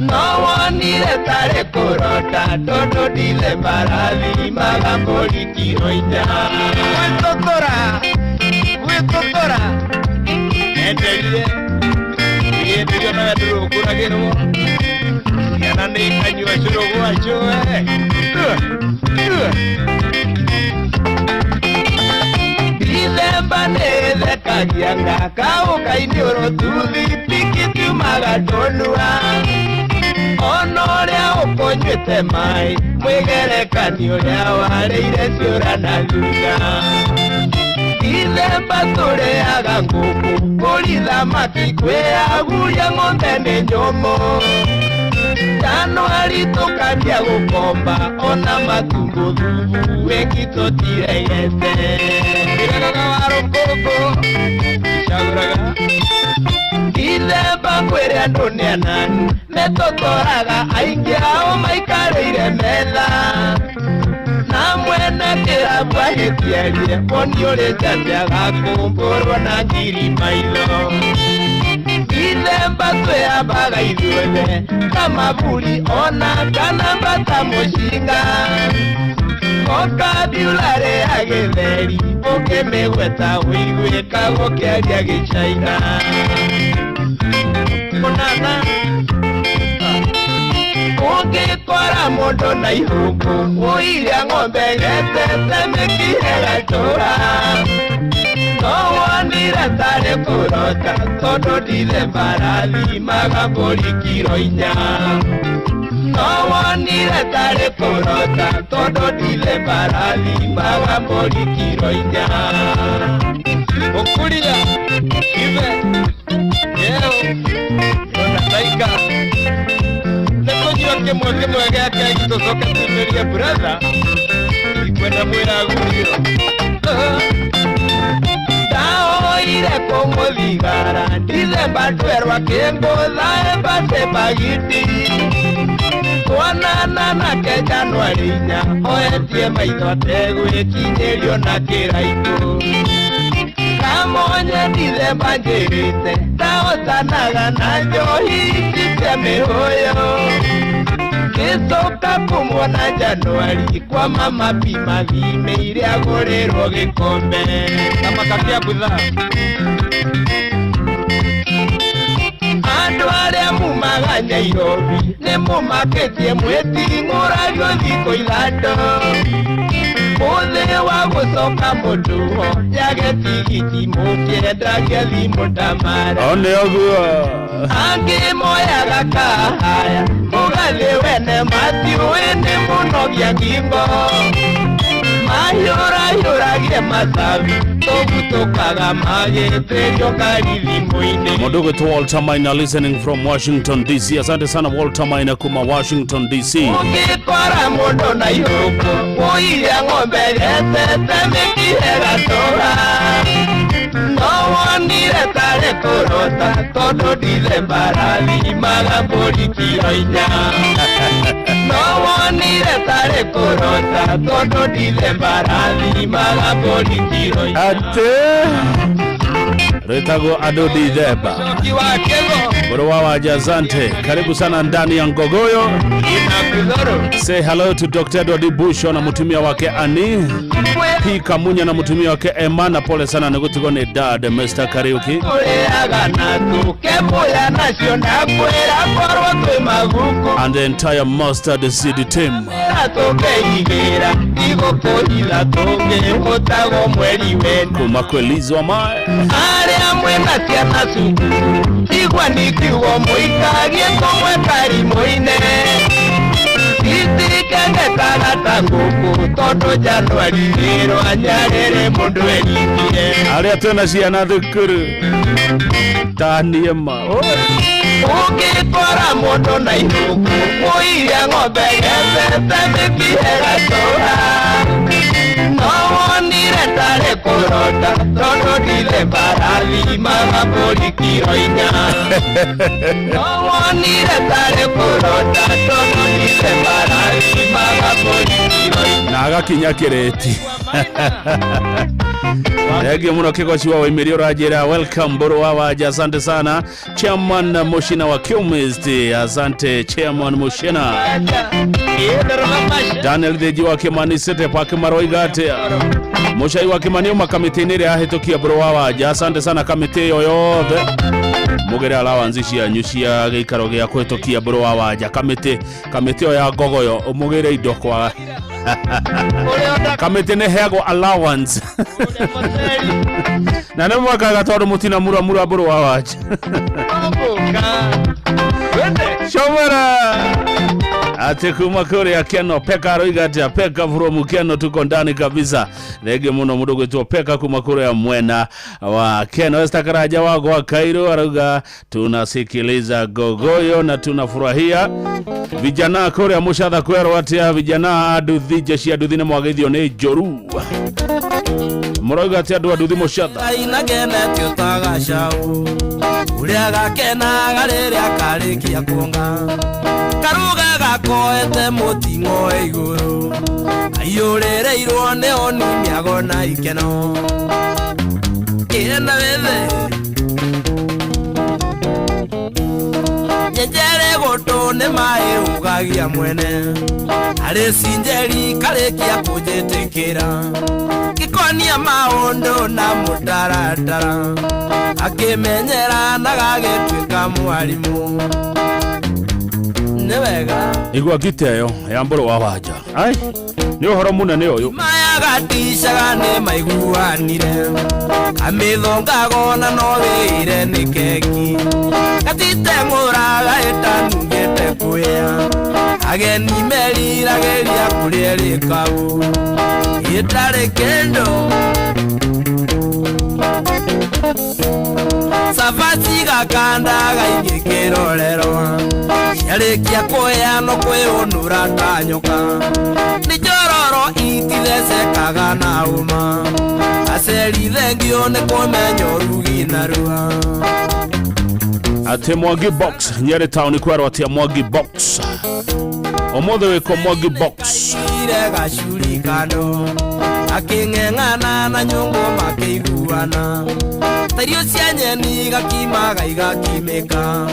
no wonire tarĩ kũronda tondũ ndithe marathimaga mbũri kiro 4. Gwĩtũtũra gwĩtũtũra enderie enderio nawe ndũrũkũragĩrwo ciana nĩ ikanyua cũrũ gwacio we. Ndithemba nĩ ĩthekagia ngakaũka-inĩ ũrũtuthi piki tiumaga tũnua ona ũrĩa ũkũnyuĩte maĩ mwĩgerekani ũrĩa warĩire ciũra na thutha. Ndithemba tũrĩaga ngũkũ mbũri thamaki kwĩaguria ng'ombe nĩ nyũmũ Januari tũkambia gũkomba ona matumbo thubu wĩki tũtiregete. Ĩregaga wa rũkũngũ icagũraga. Ndithemba kwĩrĩ andũ nĩ ananu metũtoraga aingĩ ao maikarĩire metha na mwene kĩrabu ahĩtiarie woni ũrĩ njate agakũmbũrwo na ngiri maitho. Ndithemba twĩambaga ithuothe ta maburi ona kana mbata mũcinga vocabulary ya gĩtheri ũkĩmĩgweta ũiguĩka gũkĩaria gĩchaina. Mũnana ũngĩkora mũndũ na ihũngũ ũiria ng'ombe yetete mĩkihe gatũra no wonire tarĩ kũrota tondũ ndithemba rathimaga mbũri kiro 4 no wonire tarĩ kũrota tondũ ndithemba rathimaga mbũri kiro 4. Ũkũria ithe yeo ona taika nĩ kũnyua kĩmwe kĩmwe gĩa keki tũcoke tumĩrie brother ikwenda mwĩra gurio. Ndaoire kũmũthigara ndithemba twerwa kĩngũtha embate bagiti twanana nake Januari 4 oetie maitho ategwĩkinyĩrio na kĩraitũ kamonye ndithemba njĩrĩte ndahotanaga na njohi ici cia mĩhũyũ Gĩcoka kũmuona Januari kwa mama pima thimĩire agũrĩrwo gĩkombe kamakakia butha. Andũ arĩa mumaga Nairobi nĩ mũmakĩtie mwĩting'ũragio thikũ 3. Mũgĩcoka mũtuo yage tigiti mũkĩendagia thimũ ndamara. O nĩ ũguo. Angĩ moyaga kahaya mũgathiĩ wene matiũĩ nĩ mũnogia ngingo. Mahiũrahiũragie macabi tũgutũkaga magĩtĩrio karithimũ-inĩ. Mũndũ ũgwĩtwo Walter Maina listening from Washington DC. Asante sana Walter Maina kuma Washington DC. Ũngĩtwara mũndũ na ihũngũ ũiria ng'ombe getete mĩkihe gatũra. No wonire tarĩ kũrota tondũ Dithemba rathimaga mbũri kiro inya. No wonire tarĩ kũrota tondũ Dithemba rathimaga mbũri kiro inya. Atĩ rwĩtagwo andũ Dithemba. Ũcoki wa kĩgo Bũrũ wa Wanja, asante. Karibu sana ndani ya Ngogoyo. Say hello to Dr. Edward Busho na mutumia wake Ani P Kamunya na mutumia wake Emma, na pole sana nĩ gũtigwo nĩ dad Mr. Kariuki. Tũrĩaga na tũkemũya nacio na kwĩra korwo twĩ maguku. And the entire Mustard City team. Ra tũkeigĩra igũkũhitha tũngĩhũtagwo mweri wena. Kuma kwelizwa mae. Arĩa mwĩna ciana cukuru igua nĩ kiugo mũikagie tũmwe karimũ-inĩ. Itikengekaga ta ngũkũ tondũ Januari nĩrwa nyarĩrĩ mũndũ erikire. Arĩa twĩna ciana thukuru ta niĩ ma. Ũngĩtwara mũndũ na ihũngũ ũiria ng'ombe gethete mĩkihe gatũra. No wonire tarĩ kũrota tondũ Dithemba rathimaga mbũri kiro inya. No wonire tarĩ kũrota tondũ Dithemba rathimaga mbũri kiro inya. Na agakinya kĩrĩti. Thengiũ mũno Kĩgoci wa Waimĩri ũranjĩra welcome Mbũrũ wa Wanja, asante sana Chairman Mushina wa Chemist, asante Chairman Mushina. Daniel Thĩnji wa Kĩmani City Park maroiga atĩa? Mũcai wa Kĩmani uma kamĩtĩ-inĩ ĩrĩa yahĩtũkia Mbũrũ wa Wanja, asante sana kamĩtĩ ĩyo yothe. Mũgĩre allowance cianyu cia gĩikaro gĩa kũhĩtũkia Mbũrũ wa Wanja, kamĩtĩ ĩyo ya Ngogoyo ũmũgĩre indo kwa kamĩtĩ nĩ heagwo allowance. Na nĩ mwakaga tondũ mũtina muramura Mbũrũ wa Wanja. Shomera ate kuma kũrĩa Keno Peka aroiga atĩa? Peka from Keno, tuko ndani kabisa. Thengio mũno mũndũ gwĩtwo Peka kuma kũrĩa mwena wa Keno. Esther Karaja wa gwa Cairo arauga tunasikiliza Gogoyo na tunafurahia. Vijana kũrĩa Mũcatha kwerwo atĩa? Vijana anduthi, jeshi anduthi nĩ mwageithio nĩ Njoru. Mũrauga atĩa andũ anduthi Mũcatha? Inagenetio ta gacau ũrĩa gakenaga rĩrĩa karĩkia kuonga karuga gakoete mũting'o igũrũ aiyũrĩrĩirwo nĩ oni mĩago na ikeno ĩna wethe nyenjere gũtũ nĩ maĩ ũgagia mwene arĩ cinjeri karĩkia kũnjĩtĩkĩra gĩkonia maũndũ na mũtaratara akĩmenyera na gagĩtuĩka mwarimũ nĩ wega. Igua ngita ĩyo ya Mbũrũ wa Wanja. Ai, nĩ ũhoro mũnene ũyũ. Maya gaticaga nĩ maiguanire kamĩthongago na no wĩire nĩ keki gatiteng'ũraga ĩtanungĩte kwĩa ageni meriragĩria kũrĩa rĩkabu ĩtarĩ kĩndũ cabaci gakandaga igĩkĩrorerwo ciarĩkia kũhĩa no kwĩũnũra ta nyoka nĩ njororo itithecekaga na ũma aceri thengio nĩ kũmenya ũrugi narua. Atĩ Mwangi Box Nyeri town kwerwo atĩa Mwangi Box ũmũthĩ wĩkwo Mwangi Box. Ire gacuri kando akĩng'eng'ana na nyũngũ makĩiguana ta irio cia nyeni gakimaga igakimĩka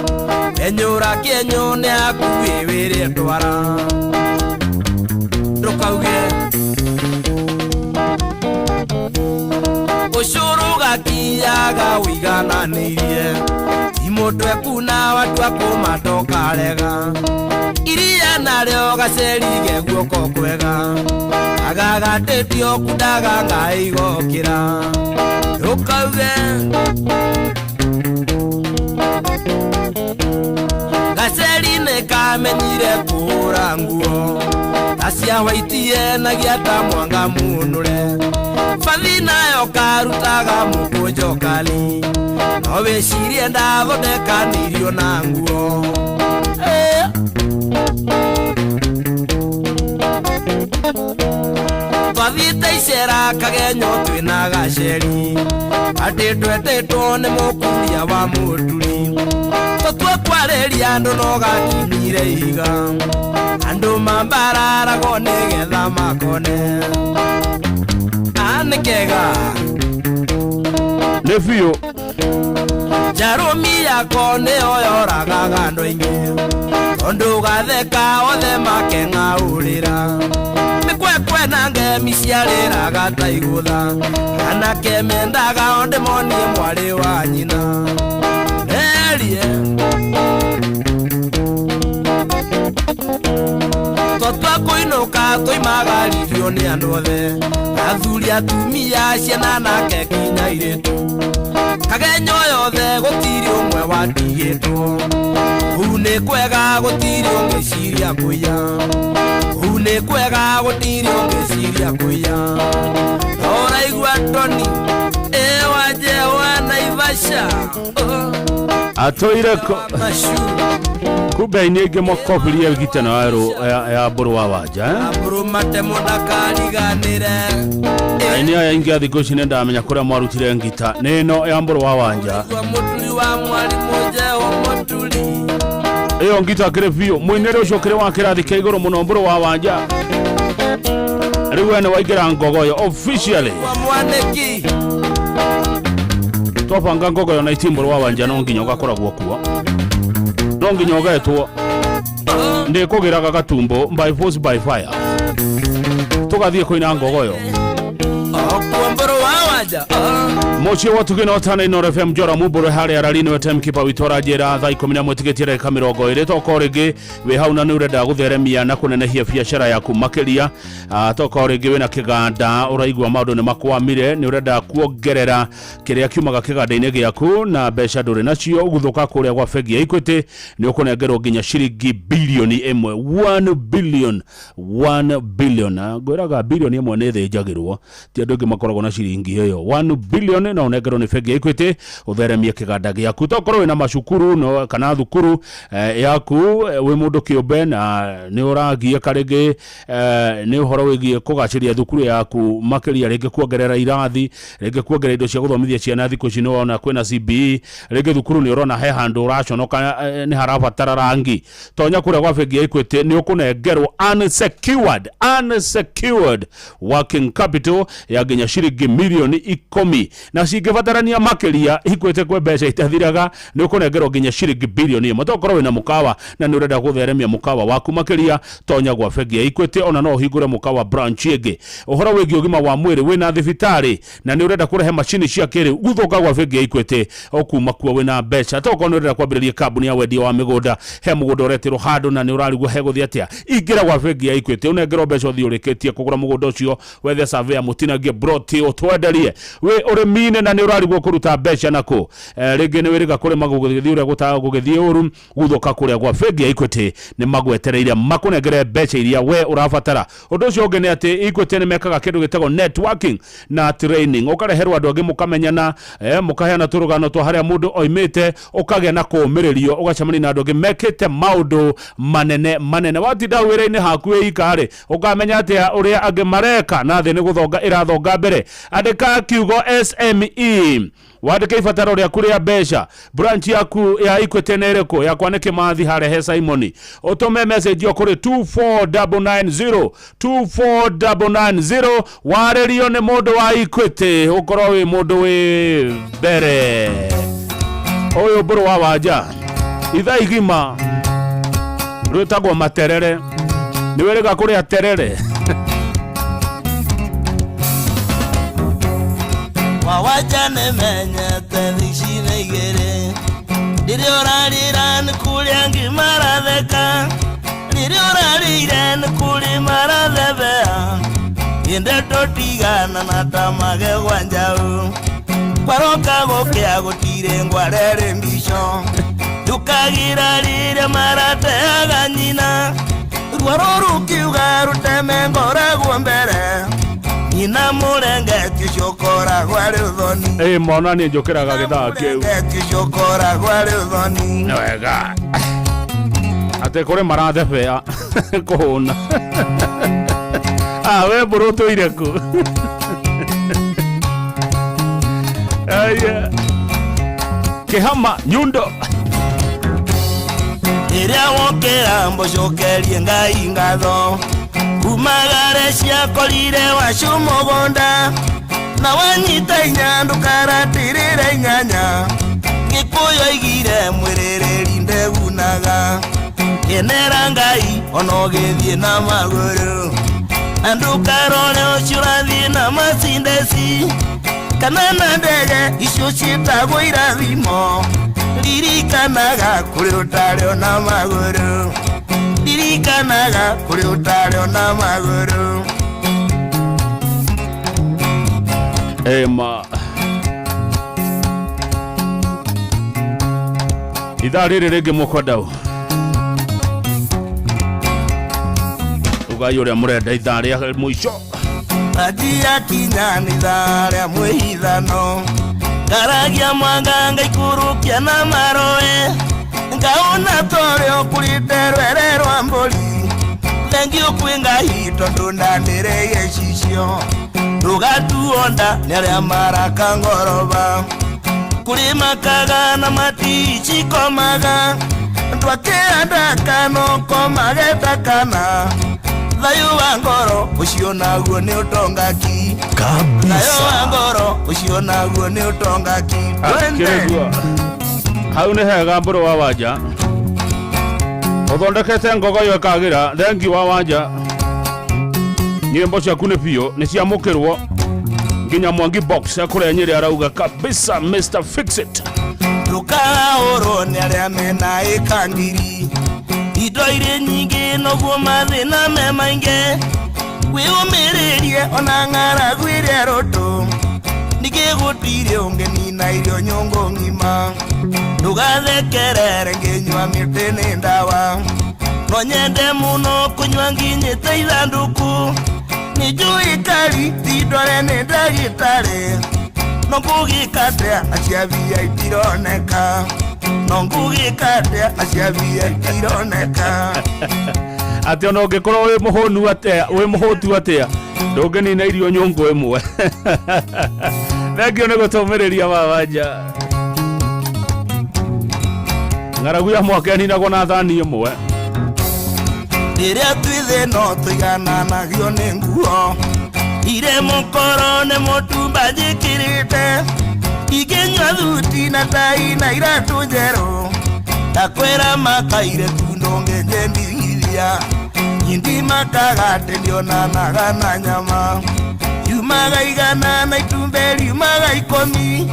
enyũra kĩenyũ nĩ hakuhĩ wĩrĩ ndwara ndũkauge ũcũrũ gakiaga ũigananĩirie ti mũndũ ekuna watua kũmatokarega iria narĩo gacerige guoko kwega Agagatĩtio kundaga Ngai gokĩra Ndũkauge Gaceri nĩ kamenyire kũhũra nguo Acia waitie na gĩata mwanga munũre Bathi nayo karutaga mũkũnjo kali No wĩcirie ndathondekanirio na nguo. Twathiĩte icera kagenyo twĩna gaceri Atĩ twetĩtwo nĩ mũkuria wa mũturi Tũtue kwarĩria andũ no gakinyire ihiga Andũ mambararagwo nĩgetha makone Nĩ kega Nĩ biũ Njarũmi yako nĩyo yoragaga andũ aingĩ Tondũ gatheka othe makeng'aũrĩra Mĩkwekwe na ngemi ciarĩraga ta igũtha Anake mendaga o ndĩmonie mwarĩ wa nyina Erie Twatua kũinũka tũimagaririo nĩ andũ othe Athuri atumia ciana nake nginya airĩtu Kagenyo yothe gũtirĩ ũmwe watigĩtwo Kũu nĩ kwega gũtirĩ ũngĩciria kũiya Kũu nĩ kwega gũtirĩ ũngĩciria kũiya Ũraigua Toni ĩwa Jewa Naivasha Atũire kumbe aini aingĩ makobirie gitana ya Mbũrũ wa Wanja Mbũrũ matemo ndakariganĩre Aini aya aingĩ a thikũ ici nĩndamenya kũrĩa mwarutire ngita nĩ ĩno ya Mbũrũ wa Wanja Mũturi wa mwarimũ Jeho Mũturi ĩyo ngita kĩrĩ biũ mũinĩre ũcio kĩrĩ wa kĩrathi kĩa igũrũ mũno Mbũrũ wa Wanja rĩu we nĩ waingĩra Ngogoyo officially Mwanĩki twabanga Ngogoyo na iti Mbũrũ wa Wanja no nginya ũgakoragwo kuo no nginya ũgetwo ndĩkũgĩraga gatumbo by force by fire tũgathiĩ kũina Ngogoyo Mũciĩ wa Tugĩ na Ũtana Inooro FM Njora Mumbũrũ harĩa arari nĩwe timekeeper witũ ũranjĩra thaa 11 tigĩtie ndagĩka 20 tokorwo rĩngĩ wĩ hau na nĩ ũrenda gũtheremia na kũnenehia biacara yaku makĩria tokorwo rĩngĩ wĩna kĩganda ũraigua maũndũ nĩ makwamire nĩ ũrenda kuongerera kĩrĩa kiumaga kĩganda-inĩ gĩaku na mbeca ndũrĩ nacio ũguthũka kũrĩa gwa bengi ya Equity nĩ ũkũnengerwo nginya ciringi bilioni ĩmwe 1 billion 1 billion ngwĩraga bilioni ĩmwe nĩ ĩthĩnjagĩrwo ti andũ aingĩ makoragwo na ciringi ĩyo 1 billion na ũnengerwo nĩ bengi ya Equity ũtheremie kĩganda gĩaku tokorwo wĩna macukuru no kana thukuru yaku wĩ mũndũ kĩũmbe na nĩ ũragiĩka rĩngĩ nĩ ũhoro wĩgiĩ kũgacĩria thukuru yaku makĩria rĩngĩ kuongerera irathi rĩngĩ kuongerera indo cia gũthomithia ciana thikũ ici nĩ wona kwĩna CBE rĩngĩ thukuru nĩ ũrona he handũ ũraconoka nĩ harabatara rangi tonya kũrĩa gwa bengi ya Equity nĩ ũkũnengerwo unsecured working capital ya nginya ciringi milioni 10 na cingĩbatarania makĩria Equity kwĩ mbeca itathiraga nĩ ũkũnengerwo nginya ciringi bilioni 1 tokorwo wĩna mũkawa na nĩ ũrenda gũtheremia mũkawa waku makĩria tonya gwa bengi ya Equity ona no ũhingũre mũkawa branch ĩngĩ ũhoro wĩgiĩ ũgima wa mwĩrĩ wĩna thibitarĩ na nĩ ũrenda kũrehe macini cia kĩrĩu gũthũka gwa bengi ya Equity okuma kuo wĩna mbeca tokorwo nĩ ũrenda kwambĩrĩria kambuni ya wendia wa mĩgũnda he mũgũnda ũretĩrwo handũ na nĩ ũrarigwo hegũthiĩ atĩa ingĩra gwa bengi ya Equity ũnengerwo mbeca ũthiĩ ũrĩkĩtie kũgũra mũgũnda ũcio wethe surveyor mũtinagie broti ũtwenderie wĩ ũrĩmi-inĩ na nĩ ũrarigwo kũruta mbeca nakũ rĩngĩ nĩ wĩrĩga kũrĩma gũgĩthiĩ ũrĩa gũgĩthiĩ ũru gũthũka kũrĩa gwa bengi ya Equity nĩ magwetereire makũnengere mbeca iria we ũrabatara ũndũ ũcio ũngĩ nĩ atĩ Equity nĩ mekaga kĩndũ gĩtagwo networking na training ũkareherwo andũ angĩ mũkamenyana mũkaheana tũrũgano twa harĩa mũndũ oimĩte ũkagĩa na kũũmĩrĩrio ũgacemania na andũ angĩ mekĩte maũndũ manene manene watinda wĩra-inĩ haku wĩ ika-rĩ ũkamenya atĩa ũrĩa angĩ mareka na thĩ nĩ gũthonga ĩrathonga mbere andĩka kiugo SME wandĩke ibataro rĩaku rĩa mbeca branch yaku ya Equity nĩ ĩrĩkũ yakwa nĩ Kĩmathi harĩa he Simon ũtũme message ĩyo kũrĩ 24990 24990 warĩrio nĩ mũndũ wa Equity ũkorwo wĩ mũndũ wĩ mbere ũyũ Mbũrũ wa Wanja ithaa igima rwĩtagwo materere nĩ wĩrĩga kũrĩa terere Wawaja nĩmenyete ici nĩ igĩrĩ Rĩrĩa ũrarĩra nĩ kũrĩ angĩ maratheka Rĩrĩa ũrarĩire nĩ kũrĩ marathebea Inde tũtigana na tamage gwa njaũ kwaroka gũkĩa gũtirĩ ngwarere mbico ndũkagira rĩrĩa marateaga nyina rwaro rũkiuga rũteme ngoragwo mbere nyina mũrengeti ũcio ũkoragwo arĩ ũthoni. Ĩ mona niĩ njũkĩraga gĩthaa kĩu. Mũrengeti ũcio ũkoragwo arĩ ũthoni. Nĩ wega atĩ kũrĩ marathebea kũhũna. Ah, we mbũrũ ũtũire kũ? Aya. Kĩhama nyundo. Rĩrĩa wokĩra mbũcokerie Ngai ngatho kumagare ciakorire wacu mũgũnda na wanyita inya ndũkaratirĩre inyanya Gĩkũyũ aigire mwĩrĩrĩri ndegunaga kenera Ngai ona ũgĩthiĩ na magũrũ na ndũkarore ũcio ũrathiĩ na macindeci kana na ndege icio ciĩtagwo irathimo ririkanaga kũrĩ ũtarĩ ona magũrũ ririkanaga kũrĩ ũtarĩ ona magũrũ. Ema ithaa rĩrĩ rĩngĩ mũkwendau ugai ũrĩa mũrenda ithaa rĩa mũico. Ranjia kinya nĩ ithaa rĩa mwĩhithano ngaragia mwanga ngaikũrũkia na maroe ngaona torĩa ũkũrĩte rwere rwa mbũri thengio kwĩ Ngai tondũ ndanĩrĩire cicio ndũgatuo nda nĩ arĩa maraka ngoroba kũrĩ makaga na maticikomaga ndwakĩandaka no komage kana thayũ wa ngoro ũcio naguo nĩ ũtongaki. Thayũ wa ngoro ũcio naguo nĩ ũtongaki. Kĩrĩguo hau nĩ hega mbũrũ wa wanja ũthondekete ngogoyo ĩkagĩra thengi wa wanja nyĩmbo ciaku nĩ biũ nĩ ciamũkĩrwo nginya Mwangi box kũrĩa Nyĩrĩ arauga kabisa Mr Fix It. Ndũkaũrwo nĩ arĩa mena ĩkangiri indo irĩ nyingĩ noguo mathĩna me maingĩ wĩyũmĩrĩrie ona ng'aragu ĩrĩa rũtũ ningĩ gũtirĩ ũngĩnina irio nyũngũ ng'ima ndũgathekerere ngĩnyua mĩtĩ nĩ ndawa no nyende mũno kũnyua nginyĩte ithandũkũ nĩ njũĩ kari ti ndware nĩ ndagĩtarĩ no ngũgĩka atĩa acia mbia itironeka no ngũgĩka atĩa acia mbia itironeka. Atĩ ona ũngĩkorwo wĩ mũhũnu atĩa wĩ mũhũtu atĩa ndũngĩnina irio nyũngũ ĩmwe. Thengio nĩ gũtũmĩrĩria mawanja ng'aragu ya mwaka ĩninagwo na thani ĩmwe. Rĩrĩa twĩ thĩ no tũigananagio nĩ nguo irĩ mũkoro nĩ mũtumba njĩkĩrĩte ingĩnyua thuti na tai na iratũ njerũ ndakwĩra makaire tu ndũngĩnjendithia indimakaga atĩ ndionanaga na nyama yumaga igana na itumbĩ riumaga ikũmi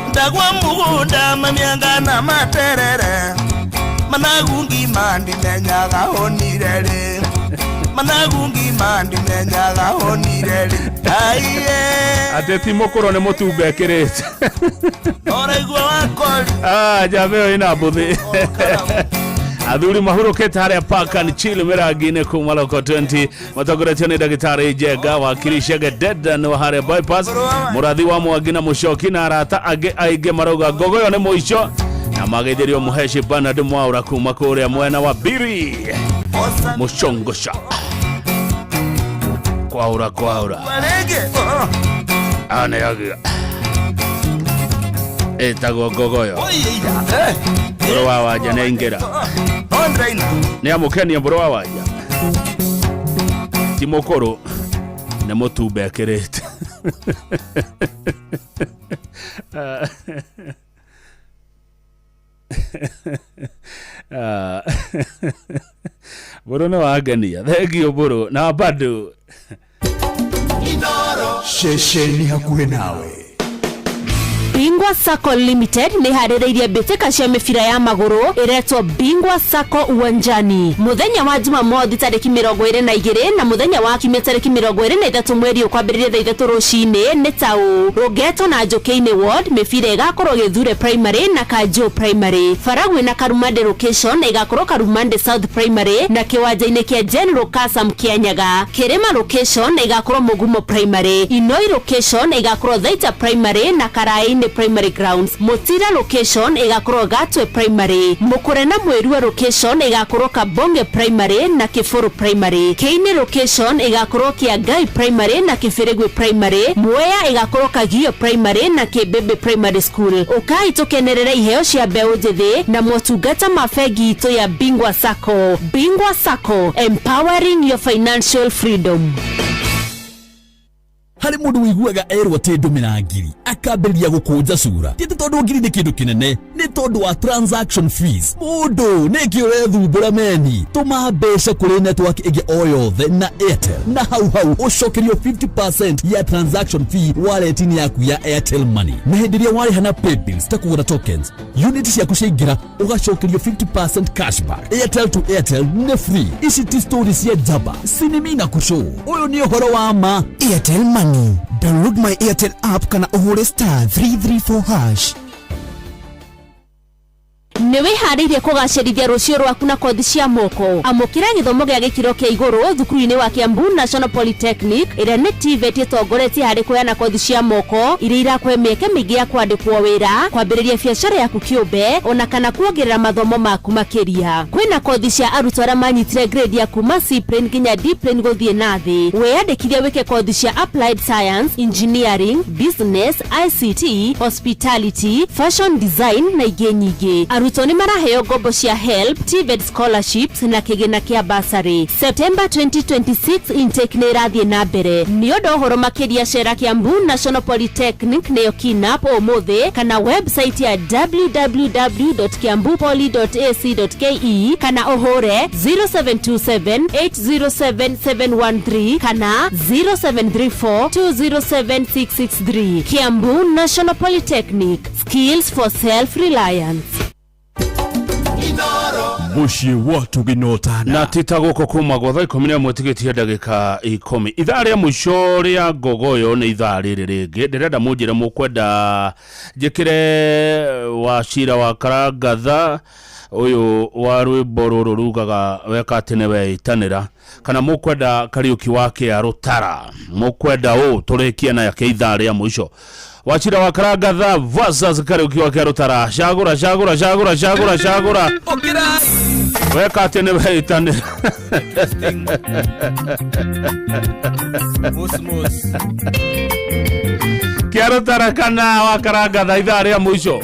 ndagwa mũgũnda mamĩanga na materere managu ngima ndimenyaga honire rĩ managu ngima ndimenyaga honire rĩ aiye atĩ ti mũkũrũ nĩ mũtumba ĩkĩrĩte ũraigua wakori. Ah, njamba ĩyo ĩna mbũthĩ. Athuri mahurũkĩte harĩa Park and Chill mĩrangi-inĩ kuma Local 20 matongoretio nĩ ndagĩtarĩ Njenga wakiri Chege Dedan wa harĩa bypass mũrathi wa Mwangi na Mũcoki na arata angĩ aingĩ marauga ngogoyo nĩ mũico na mageithĩrio Mũheci Bernard Mwaura kuma kũrĩa mwena wa Biri Mũcongosha kwaura kwaura aneagia ĩtagwo ngogoyo mbũrũ wa wanja nĩ aingĩra nĩ amũkenia mbũrũ wa wanja ti mũkũrũ nĩ mũtumba ekĩrĩte. Mbũrũ nĩ wangenia thengio mbũrũ na bado ceceni hakuhĩ nawe. Bingwa Sacco Limited nĩ harĩrĩirie mbĩtĩka cia mĩbira ya magũrũ ĩretwo Bingwa Sacco Uwanjani mũthenya wa Jumamothi tarĩki 22 na mũthenya wa Kiumia tarĩki 23 mweri ũkwambĩrĩria thaa 3 rũcinĩ nĩ tau Rũgeto na Njũkĩ-inĩ ward mĩbira ĩgakorwo Gĩthure Primary na Kanjũ Primary, Baragwi na Karumande location ĩgakorwo Karumande South Primary na kĩwanja-inĩ kĩa General Kasam Kĩanyaga, Kĩrĩma location ĩgakorwo Mũgumo Primary, Inoi location ĩgakorwo Thaita Primary na Karaĩ-inĩ Primary Grounds, Mũtira location ĩgakorwo Gatwe Primary, Mũkũre na Mwĩrua location ĩgakorwo Kabonge Primary na Kĩbũrũ Primary, Kĩinĩ location ĩgakorwo Kĩangai Primary na Kĩbĩrĩgwi Primary, Mwea ĩgakorwo Kagio Primary na Kĩmbĩmbĩ Primary School. Ũkai tũkenerere iheo cia mbeũ njĩthĩ na motungata ma bengi itũ ya Bingwa Sacco. Bingwa Sacco, empowering your financial freedom. Harĩ mũndũ wĩiguaga erwo atĩ ndũmĩra ngiri akambĩrĩria gũkũnja cura ti atĩ tondũ ngiri nĩ kĩndũ kĩnene nĩ tondũ wa transaction fees mũndũ nĩkĩ ũrethumbũra meni tũma mbeca kũrĩ network ĩngĩ o yothe na Airtel na hau hau ũcokerio 50% ya transaction fee wallet-inĩ yaku ya Airtel Money na hĩndĩ ĩrĩa warĩha na paybills ta kũgũra tokens unit ciaku ciaingĩra ũgacokerio 50% cashback. Airtel to Airtel nĩ free. Ici ti story cia njamba sinimi na kũcũ ũyũ nĩ ũhoro wa ma. Airtel Money. Download my Airtel app kana ũhũre star 334 hash. Nĩ wĩharĩirie kũgacĩrithia rũciũ rwaku na kothi cia moko. Amũkĩra gĩthomo gĩa gĩkĩro kĩa igũrũ thukuru-inĩ wa Kiambu National Polytechnic ĩrĩa nĩ TVET ĩtongoretie harĩ kũheana kothi cia moko iria irakũhe mĩeke mĩingĩ ya kwandĩkwo wĩra, kwambĩrĩria biacara yaku kĩũmbe ona kana kuongerera mathomo maku makĩria. Kwĩna kothi cia arutwo arĩa manyitire grade ya kuma C plane nginya D plane gũthiĩ na thĩ. Wĩyandĩkithie wĩke kothi cia Applied Science, Engineering, Business, ICT, Hospitality, Fashion Design na ingĩ nyingĩ. Arutwo nĩ maraheo ngombo cia HELB, TVET scholarships na kĩgĩna kĩa bursary. September 2026 intake nĩ ĩrathiĩ na mbere. Nĩ ũndũ ũhoro makĩria cera Kiambu National Polytechnic nĩyo KINAP ũmũthĩ kana website ya www.kiambupoly.ac.ke kana ũhũre 0727 807 713 kana 0734 207 663. Kiambu National Polytechnic, skills for self-reliance. Mũciĩ wa tũgĩnotana na tita gũkũ kuma gwa thaa 11 tigĩtie ndagĩka 10. Ithaa rĩa mũico rĩa ngogoyo nĩ ithaa rĩrĩ rĩngĩ. Ndĩrenda mũnjĩre mũkwenda njĩkĩre wa cira wa Karangatha ũyũ wa rwĩmbo rũrũ rugaga weka atĩ nĩ weitanĩra, kana mũkwenda Kariũki wa Kĩarũtara, mũkwenda ũ tũrĩkie na yake ithaa rĩa mũico. Wachira wa Karangatha versus Kariũki wa Kĩarũtara. Cagũra cagũra cagũra cagũra cagũra. Weka atĩ nĩ weitanĩra. Kĩarũtara kana wa Karangatha ithaa rĩa mũico.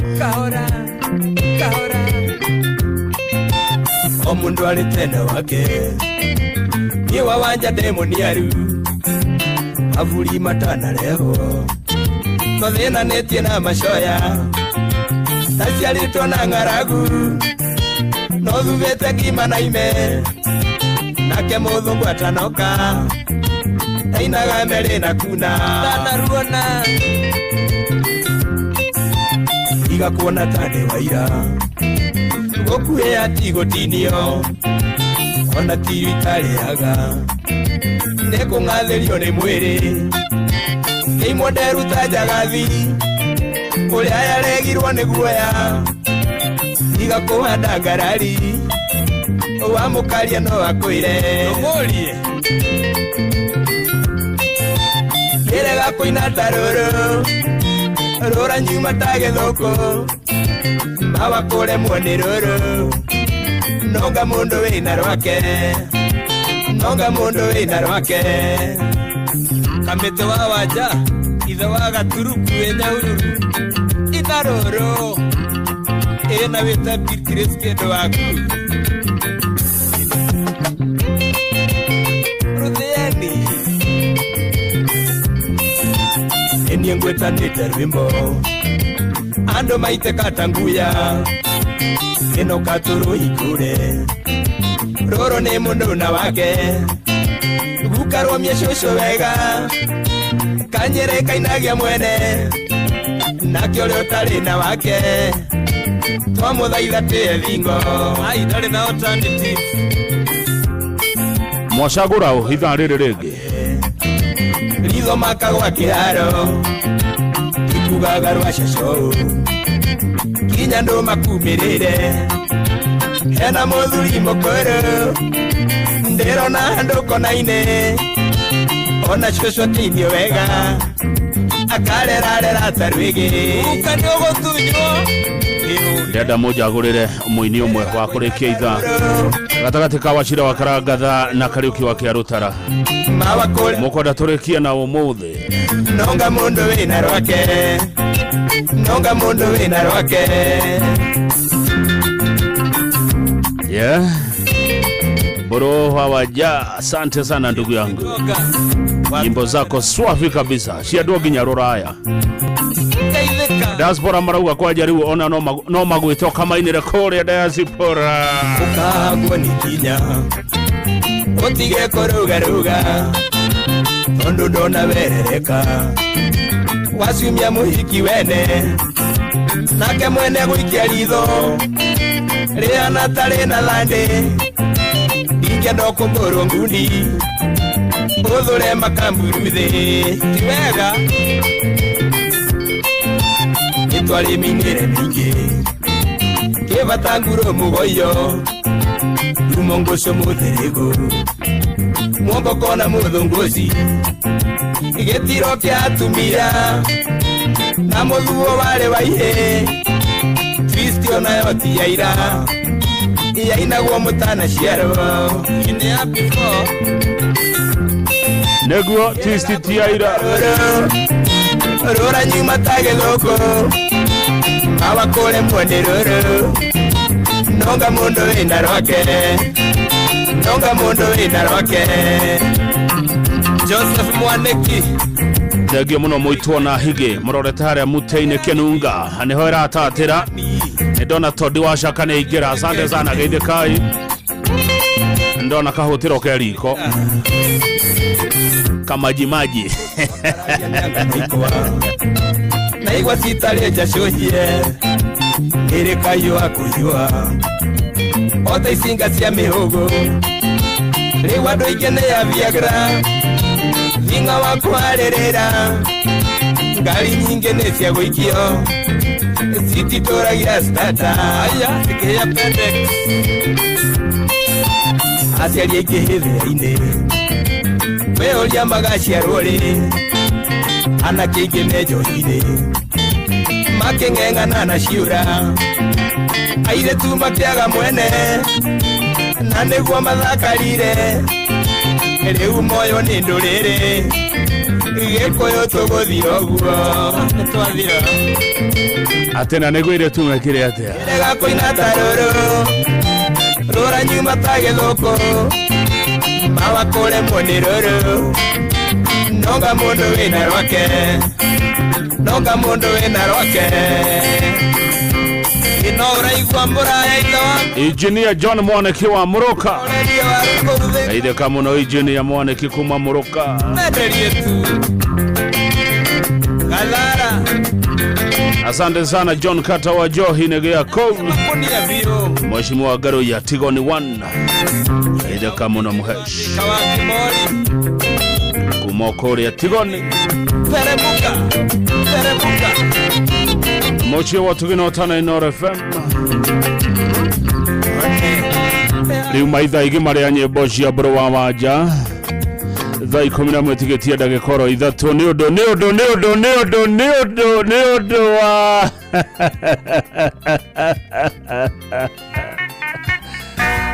O mundu arĩ tena wake niĩ wa wanja ndĩ mũniaru maburi matanarehwo tũthĩnanĩtie na macoya taciarĩtwo na ng'aragu no thuvĩte ngima na ime nake mũthũngũ atanoka tainaga merĩ na kuna tanaruona iga kuona ta ndĩ waira gũkuĩ atigũtinio ona tiru itarĩaga nĩ kũng'athĩrio nĩ mwĩrĩ kĩimwo nderuta njagathi ũrĩa yaregirwo nĩ guoya iga kũhanda ngarari wamũkaria no akwĩre ũmũrie kĩrega kũina ta rũrũ rũra nyuma ta gĩthũkũ mawa kũremwo nĩ rũrũ nonga mũndũ wĩna rwake nonga mũndũ wĩna rwake kamĩtĩ wa wanja ithe wa gaturuku wĩ Nyahururu itha rũrũ ĩna wĩte Beatrice kĩndũ waku rũthĩeni ĩniĩ ngwĩtanĩte rwĩmbo andũ maitĩka ta nguya ĩno katũrũhingũre rũrũ nĩ mũndũ na wake gukarũmie cũcũ wega kanyĩrĩ kainagia mwene Nake ũrĩa ũtarĩ na wake twamũthaitha tĩe thingo. Ai, ndarĩ na alternative. Mwacagũra ũ ithaa rĩrĩ rĩngĩ? Ritho makagwa kĩharo ikugaga rwa cecou kinya ndũ makumĩrĩre hena mũthuri mũkũrũ ndĩrona handũ kona-inĩ ona cũcũ ateithio wega akarerarera ta rwĩgĩ. Uka nĩ ũgũtunywo. Ndĩrenda mũnjagũrĩre mũini ũmwe wa kũrĩkia ithaa gatagatĩ ka Wachira wa Karangatha na Kariũki wa Kĩarũtara. Mũkwenda tũrĩkie na ũmũthĩ? Nonga mũndũ wĩna rwake, nonga mũndũ wĩna rwake. Yeah. Bro wa Waja, asante sana ndugu yangu. Nyimbo zako swafi kabisa. Ciandwo nginya rũraya. Diaspora marauga kwanja rĩu ona no magwĩte ũkamainĩre kũrĩa diaspora. Ũkagwo nĩ kinya ũtige kũrũgarũga tondũ ndũnawerereka waciumia mũhiki wene nake mwene gũikia ritho rĩhana tarĩ na thandĩ ndingĩenda kũmbũrwo ngundi ũthũre makamburuthĩ ti wega nĩtwarĩminĩre mĩingĩ kĩbata nguro mũgoyo rumo ngũco mũthĩrĩgũ mwomboko na mũthũngũci gĩtiro kĩa atumia na mũthuo warĩ wa ihĩ twist onayo ti ya ira yainagwo mũtanaciarwo inĩ ya before Neguo twist ti ya ira rũra nyuma ta gĩthũkũ mawakũre mwene rũrũ nonga mũndũ wĩna rwake nonga mũndũ wĩna rwake. Joseph Mwaniki Thengio mũno mũitwo na higĩ mũrorete harĩa mũtĩ-inĩ Kĩnunga nĩho ĩratatĩra nĩ ndona Tondi wa Caka nĩ aingĩra. Asante sana geithĩkai. Ndona kahũtĩro ke riko kamajimaji naigua citarĩ njacũhie ĩrĩ kayũa kũhiũha ota icinga cia mĩhũgũ rĩu andũ aingĩ nĩ ya Viagra thing'a wa kwarĩrĩra ngari nyingĩ nĩ cia gũikio cititũragia stata aya cikĩhĩa pendex aciari aingĩ hĩthĩra-inĩ wĩũria magaciarwo rĩ anake aingĩ me njohi-inĩ makĩng'eng'ana na ciũra airĩtu makĩaga mwene na nĩguo mathakarire rĩu moyo nĩ ndũrĩrĩ gĩkũyũ tũgũthira ũguo nĩtwathira atĩ na nĩguo airĩtu mekire atĩa rega kũina ta rũrũ rũra nyuma ta gĩthũkũ mawakũremwo nĩ rũrũ nonga mũndũ wĩna rwake nonga mũndũ wĩna rwake ino ũraigua mũraya ithe wa Engineer John Mwaniki wa Mũrũka geithĩka mũno Engineer Mwaniki kuma Mũrũka menderie tu Gathara. Asante sana John Kata wa Johi negea kou Kunia biũ Mheshimiwa Garuya Tigoni 1 geithĩka mũno Mũhesh kawa Kimori kuma kũrĩa Tigoni teremuka teremuka Mũciĩ wa Tugino Tana Inoro FM rĩu maitha igĩ marĩa nyĩmbo cia Mbũrũ wa Wanja thaa 11 tigĩtie ndagĩka oro 3 nĩ ũndũ nĩ ũndũ nĩ ũndũ nĩ ũndũ nĩ ũndũ nĩ ũndũ wa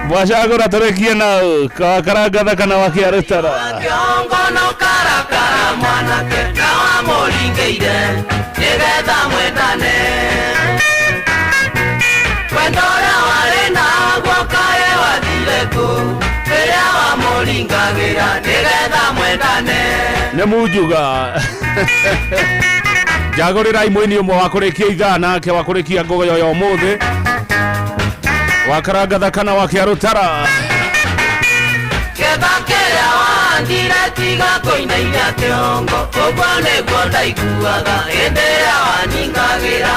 Mwacagũra tũrĩkie nau Karangatha kana wa Kĩarũtara Kĩongono karakara mwanake na wamũringĩire nĩgetha mwendane wendo ũrĩa warĩ naguo kaĩ wathire kũ rĩrĩa wamũringagĩra nĩgetha mwendane nĩ munjuga njagũrĩrai mũini ũmwe wa kũrĩkia ithaa nake wa kũrĩkia ngogoyo ya ũmũthĩ wa Karangatha kana wa Kĩarũtara kĩba kĩrĩa wa wahandire tiga kũinainia kĩongo ũguo nĩguo ndaiguaga hĩndĩ ĩrĩa waningagĩra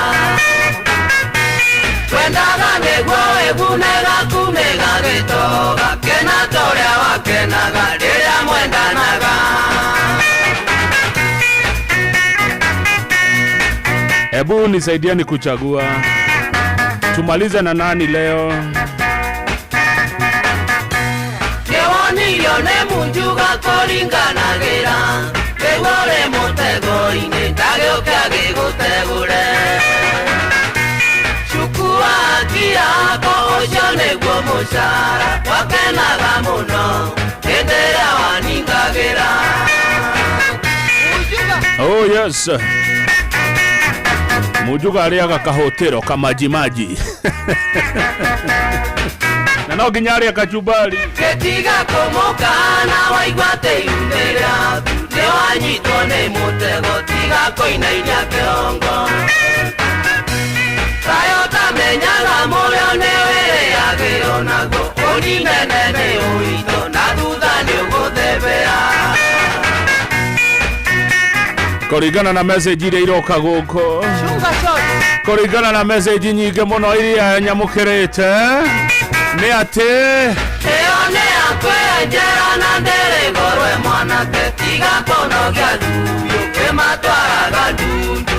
twendaga nĩguo wĩgune gaku nĩgagĩtoga kena ta ũrĩa wakenaga rĩrĩa mwendanaga. Ebu nisaidieni kuchagua. Tumalize na nani leo? Nĩwonirio nĩ munjuga kũringanagĩra rĩu ũrĩ mũtego-inĩ ndagĩũke agĩgũtegũre cukua haki yako ũcio nĩguo mũcara wakenaga mũno hĩndĩ ĩrĩa waningagĩra. Oh yes. Mujuga arĩaga kahũtĩro kamajimaji na no nginya arĩa kachumbari. Gĩtiga kũmũkana waigua atĩ ihu rĩaku nĩwanyitwo nĩ mũtego tiga kũinainia kĩongo tayo tamenyaga mũrĩo nĩwĩrĩagĩrwo naguo ũninene nĩ ũito na thutha nĩũgũthebea. Kũringana na message iria iroka gũkũ, kũringana na message nyingĩ mũno iria nyamũkĩrĩte nĩ atĩ ĩyo nĩ yakwenjera na ndĩrĩ gorwe mwanake tiga kũnogia thuyu kĩmatwaraga ndundu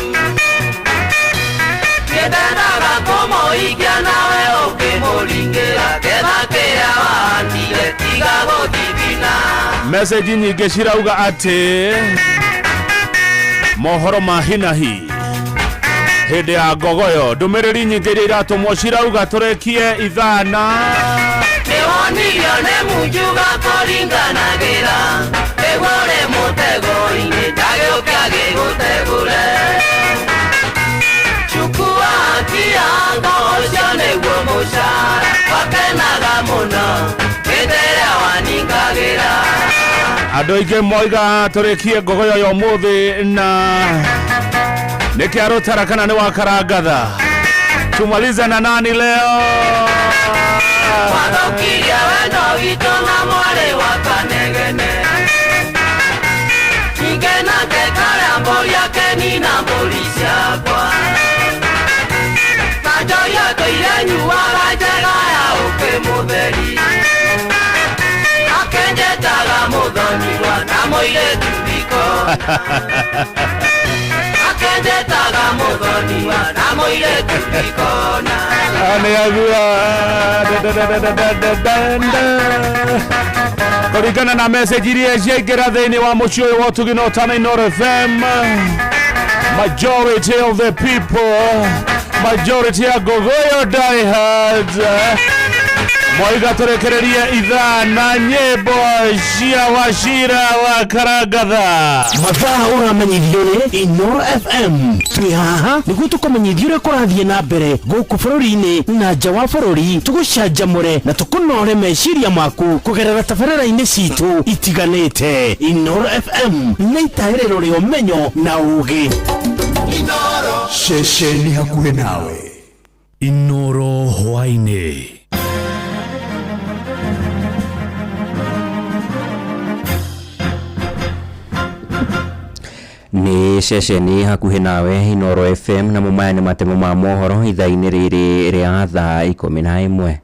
nĩndendaga kũmũikia nawe ũkĩmũringĩra getha kĩrĩa wahandire tiga gũthithina. Message nyingĩ cirauga atĩ mohoro ma hinahi hĩndĩ ya ngogoyo ndũmĩrĩri nyingĩ iria iratũmwo cirauga tũrĩkie ithana. Nĩwonirio nĩ munjuga kũringanagĩra nĩguo ũrĩ mũtego-inĩ ndagĩũke agĩgũtegũre chukua haki yako ũcio nĩguo mũcara wakenaga mũno hĩndĩ ĩrĩa waningagĩra. Andũ aingĩ moiga tũrĩkie ngogoyo ya ũmũthĩ na nĩ kĩa rũtara kana nĩ wa karangatha. Tumalize na nani leo? Wathũkirie wendo witũ na mwarĩ wa Kanegene ningĩ nake karĩa mbũri akenina mbũri ciakwa na njohi atũire nyuaga njega ya ũkĩ mũtheri akenjetaga mũthoniwa na mũirĩtu thikona akenjetaga mũthoniwa na mũirĩtu thikona. Kũringana na message iria ciaingĩra thĩinĩ wa mũciĩ ũyũ wa Ũtugi na Ũtana Inooro FM, majority of the people, majority ya Ngogoyo diehards moiga tũrekererie ithaa na nyĩmbo cia Wachira wa Karangatha. Mathaa ũramenyithio nĩ Inooro FM. Twĩ haha nĩguo tũkũmenyithie ũrĩa kũrathiĩ na mbere gũkũ bũrũri-inĩ na nja wa bũrũri, tũgũcanjamũre na tũkũnore meciria maku kũgerera tabarĩra-inĩ citũ itiganĩte. Inooro FM nĩ itaĩrĩro rĩa ũmenyo na ũũgĩ. Ceceni hakuhĩ nawe. Inooro hwaĩ-inĩ. Nĩ ceceni hakuhĩ nawe Inooro FM na maya nĩ matemo ma mohoro ithaa-inĩ rĩrĩ rĩa thaa 11.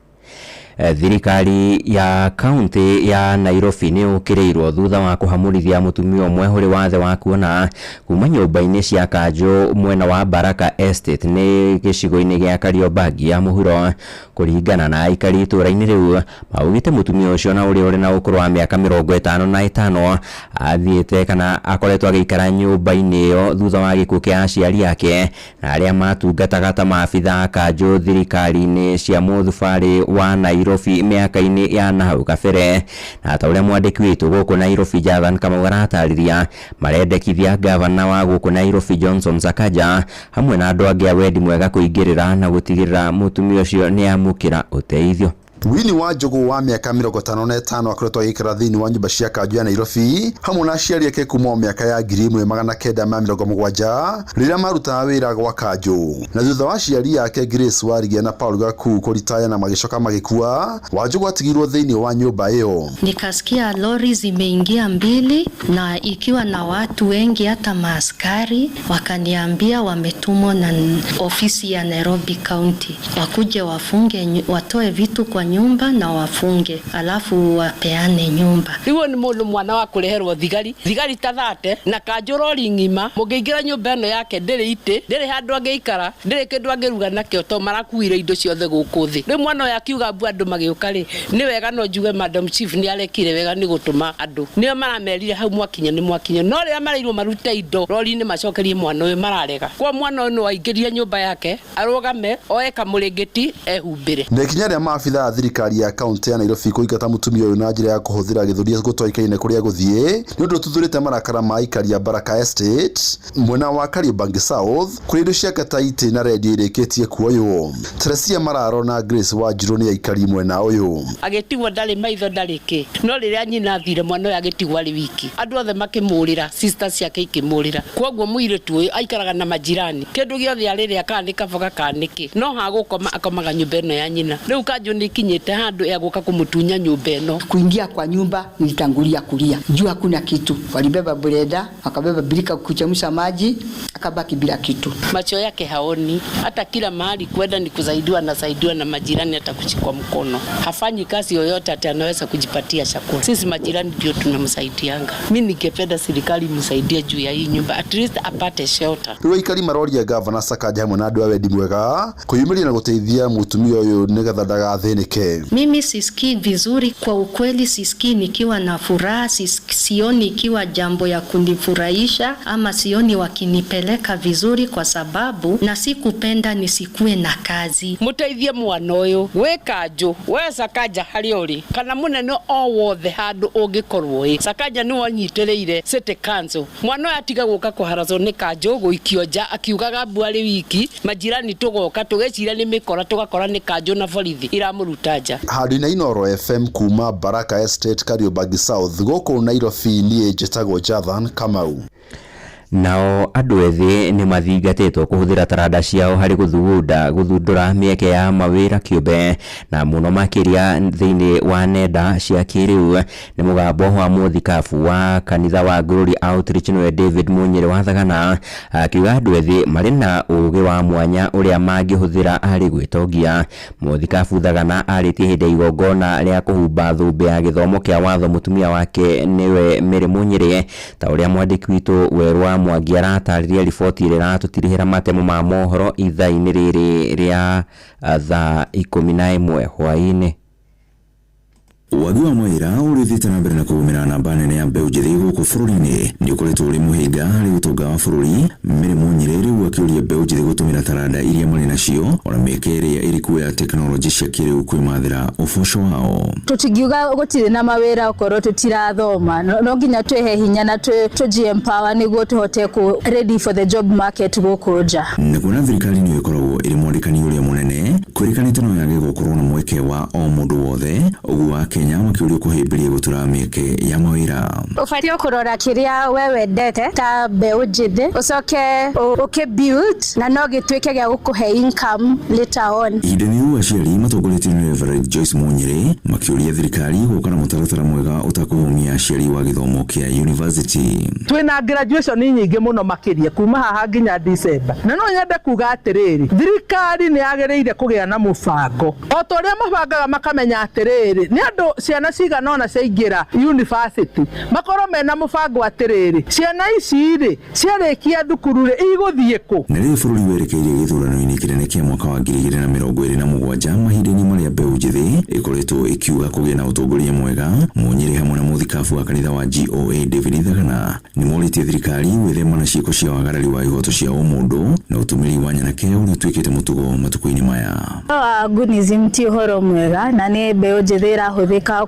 Thirikari ya kaunti ya Nairobi nĩ ũkĩrĩirwo thutha wa kũhamũrithia mũtumia ũmwe ũrĩ wathe wa kuona kuma nyũmba-inĩ cia kanjũ mwena wa Baraka Estate nĩ gĩcigo-inĩ gĩa Kariobangi ya mũhuro. Kũringana na aikari itũũra-inĩ rĩu maugĩte mũtumia ũcio na ũrĩa ũrĩ na ũkũrũ wa mĩaka 55 athiĩte kana akoretwo agĩikara nyũmba-inĩ ĩyo thutha wa gĩkuũ kĩa aciari ake na arĩa matungataga ta maabitha a kanjũ thirikari-inĩ cia mũthubarĩ wa Nairobi mĩaka-inĩ ya nahau kabere. Na ta ũrĩa mwandĩki witũ gũkũ Nairobi Jathan Kamau aratarĩria, marendekithia gavana wa gũkũ Nairobi Johnson Sakaja hamwe na andũ angĩ a wendi mwega kũingĩrĩra na gũtigĩrĩra mũtumia ũcio nĩ amũkĩra ũteithio. Winnie Wanjũgũ wa mĩaka 55 akoretwo agĩikara thĩinĩ wa nyũmba cia kanjũ ya Nairobi hamwe na aciari ake kuma o mĩaka ya 1970 rĩrĩa marutaga wĩra gwa kanjũ, na thutha wa aciari ake Grace Warigia na Paul Gaku kũritaya na magĩcoka magĩkua, Wanjũgũ atigirwo thĩinĩ wa nyũmba ĩyo. Nikasikia lori zimeingia mbili na ikiwa na watu wengi, hata maaskari. Wakaniambia wametumwa na ofisi ya Nairobi County wakuje wafunge, watoe vitu kwa nyumba na wafunge, alafu wapeane nyumba. Rĩu ũyũ nĩ mũndũ mwana wa kũreherwo thigari, thigari ta 30 na kanjũ rori ng'ima. Mũngĩingĩra nyũmba ĩno yake ndĩrĩ itĩ, ndĩrĩ handũ angĩikara, ndĩrĩ kĩndũ angĩruga nakĩo tondũ marakuire indo ciothe gũkũ thĩ. Rĩu mwana ũyũ akiuga mbu andũ magĩũka rĩ, nĩ wega no njuge Madam Chief nĩ arekire wega nĩ gũtũma andũ. Nĩo maramerire hau mwakinya nĩ mwakinya, no rĩrĩa mareirwo marute indo rori-inĩ macokerie mwana ũyũ mararega. Kwa mwana ũyũ no aingĩrie nyũmba yake arũgame oe kamũrĩngĩti ehumbĩre. Na ikinya rĩa maabithaa a thirikari ya kaunti ya Nairobi kũingata mũtumia ũyũ na njĩra ya kũhũthĩra gĩthũri gũtoĩkaine kũrĩa gũthiĩ nĩ ũndũ ũtuthũrĩte marakara ma aikari a Baraka Estate mwena wa Kariobangi South kũrĩa indo ciake ta itĩ na redio irĩkĩtie kuoywo. Teresia Mararo na Grace Wanjirũ nĩ aikari mwena ũyũ. Agĩtigwo ndarĩ maitho ndarĩ kĩ, no rĩrĩa nyina athire mwana ũyũ agĩtigwo arĩ wiki, andũ othe makĩmũrĩra, sisters ciake ikĩmũrĩra. Kwoguo mũirĩtu ũyũ aikaraga na majirani, kĩndũ gĩothe arĩrĩa kana nĩ kaboga kana nĩ kĩ, no hagũkoma akomaga nyũmba ĩno ya nyina. Rĩu kanjũ nĩ ikinyĩte handũ ya gũka kũmũtunya nyũmba ĩno. Kuingia kwa nyumba nilitangulia kulia juu hakuna kitu, walibeba blender wakabeba birika kuchemsha maji, akabaki bila kitu. Macho yake haoni, hata kila mahali kwenda ni kusaidiwa na saidiwa na majirani, hata kushikwa mkono. Hafanyi kazi yoyote ati anaweza kujipatia chakula. Sisi majirani ndio tunamsaidianga. Mimi ningependa serikali imsaidie juu ya hii nyumba, at least apate shelter. Rĩu aikari maroria gavana Sakaja hamwe na andũ a wendi mwega kwĩyumĩria na gũteithia mũtumia ũyũ nĩgetha ndagathĩnĩke. Mimi sisikii vizuri kwa ukweli, sisikii nikiwa na furaha, sioni ikiwa jambo ya kunifurahisha ama sioni wakinipeleka vizuri, kwa sababu na sikupenda nisikue na kazi. Muteithie mwana ũyũ wĩ kanjũ, we Sakaja harĩa ũrĩ kana mũnene o wothe handũ ũngĩkorwo ĩ, Sakaja nĩwe ũnyitĩrĩire City Council. Mwana ũyũ atiga gũka kũharacwo nĩ kanjũ gũikio nja akiugaga mbu arĩ wiki, majirani tũgoka tũgeciria nĩ mĩkora tũgakora nĩ kanjũ na borithi iramũruta nja. Handũ-inĩ Inooro FM kuma Baraka Estate Kariobangi South gũkũ Nairobi, niĩ njĩtagwo Jathan Kamau. Nao andũ ethĩ nĩ mathingatĩtwo kũhũthĩra taranda ciao harĩ gũthundũra mĩeke ya mawĩra kĩũmbe na mũno makĩria thĩinĩ wa nenda cia kĩrĩu. Nĩ mũgambo wa mũthikabu wa kanitha wa Glory Outreach nĩwe David Munyĩrĩ wa Thagana akiuga andũ ethĩ marĩ na ũgĩ wa mwanya ũrĩa mangĩhũthĩra harĩ gwĩtongia. Mũthikabu Thagana arĩtie hĩndĩ ya igongona rĩa kũhumba thũmbĩ ya gĩthomo kĩa watho mũtumia wake nĩwe Mary Munyĩrĩ, ta ũrĩa mwandĩki witũ Werũ wa Mwangi aratarĩria riboti ĩrĩa ĩratũtirihĩra matemo ma mohoro ithaa-inĩ rĩrĩ rĩa thaa 11 hwaĩ-inĩ. Wagi wa mawĩra ũrĩa ũthiĩte na mbere na kũgũmĩra namba nene ya mbeũ njĩthĩ gũkũ bũrũri-inĩ nĩ ũkoretwo ũrĩ mũhĩnga harĩ ũtonga wa bũrũri. Mary Munyĩrĩ rĩu akĩũria mbeũ njĩthĩ gũtũmĩra taranda iria marĩ nacio ona mĩeke ĩrĩa ĩrĩ kuo ya tekinoronjĩ cia kĩrĩu kwĩmathĩra ũboco wao. Tũtingiuga gũtirĩ na mawĩra okorwo tũtirathoma, no nginya twĩhe hinya na tũji empower nĩguo tũhote ku ready for the job market gũkũ nja. Na kuona thirikari nĩyo ĩkoragwo ĩrĩ mwandĩkani ũrĩa mũnene kwĩrĩkanĩte no yage gũkorwo na mweke wa o mũndũ wothe, ũguo Akenya makĩũrio kũhĩmbĩria gũtura mĩeke ya mawĩra. Ũbatiĩ kũrora kĩrĩa we wendete ta mbeũ njĩthĩ, ũcoke ũkĩ build na no gĩtuĩke gĩa gũkũhe income later on. Ihinda-inĩ rĩu aciari matongoretio nĩ Reverend Joyce Munyĩrĩ makĩũria thirikari gũka na mũtaratara mwega ũtakũhũmia aciari wa gĩthomo kĩa university. Twĩna graduation nyingĩ mũno makĩria kuma haha nginya December, na no nyende kuga atĩrĩrĩ, thirikari nĩ yagĩrĩire kũgĩa na mũbango o ta ũrĩa mabangaga makamenya atĩrĩrĩ nĩ andũ ciana cigana ona ciaingĩra university makorwo mena mũbango atĩrĩrĩ ciana ici rĩ ciarĩkia thukuru rĩ igũthiĩ kũ. Na rĩrĩ bũrũri werekeire gĩthurano-inĩ kĩnene kĩa mwaka wa 2027 mahinda-inĩ marĩa mbeũ njĩthĩ ĩkoretwo ĩkiuga kũgĩa na ũtongoria mwega. Munyĩrĩ hamwe na mũthikabu wa kanitha wa GOA David Thagana nĩ morĩtie thirikari gwĩthema na ciĩko cia wagarari wa ihoto cia ũmũndũ na ũtũmĩri wa nyanake ũrĩa ũtuĩkĩte mũtugo matukũ-inĩ maya. Wa Gunism ti ũhoro mwega na nĩ mbeũ njĩthĩ ĩrahũthĩka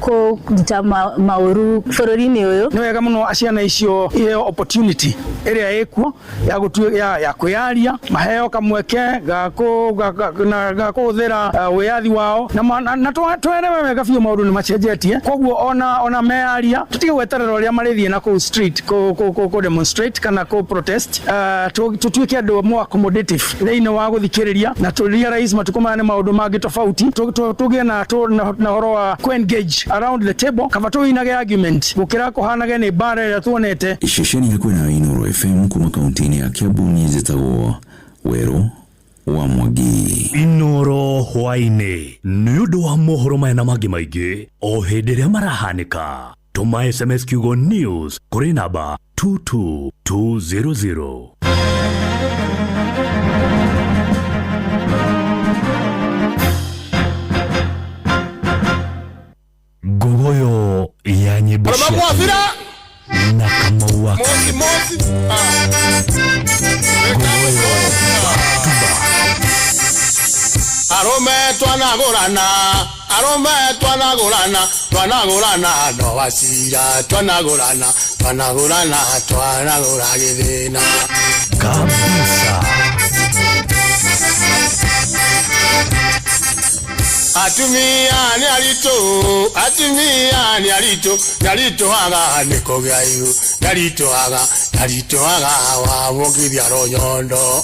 kũruta maũru bũrũri-inĩ ũyũ. Nĩ wega mũno ciana icio iheo opportunity ĩrĩa ĩkuo ya gũtu ya kwĩyaria, maheo kamweke ga kũhũthĩra wĩyathi wao na twerewe wega biũ maũndũ nĩ macenjetie, koguo ona meyaria tũtige gweterera ũrĩa marĩthiĩ na kũu street kũ demonstrate kana kũ protest, tũtuĩke andũ more accommodative thĩinĩ wa gũthikĩrĩria na tũ realize matukũ maya nĩ maũndũ mangĩ tofauti, tũgĩe na ũhoro wa kũ engage around the table kaba tũinage argument gũkĩra kũhanage nĩ mbara ĩrĩa tuonete. Ceceni hakuhĩ na Inooro FM kuma kaunti-inĩ ya Kiambu niĩ njĩtagwo Werũ wa Mwangi. Inooro hwaĩ-inĩ nĩ ũndũ wa mohoro maya na mangĩ maingĩ o hĩndĩ ĩrĩa marahanĩka. Tũma SMS kiugo news kũrĩ namba 22200. Ngogoyo ya nyĩmbo cia na Kamau wa Ngogoyo Tuba. Arũme twanagũrana, arũme twanagũrana, twanagũrana no wacira, twanagũrana, twanagũrana, twanagũra gĩthĩna kabisa. Atumia nĩ aritũ, atumia nĩ aritũ, nĩ aritũhaga nĩ kũgĩa ihu, nĩ aritũhaga, nĩ aritũhaga wamũkithia rũnyondo.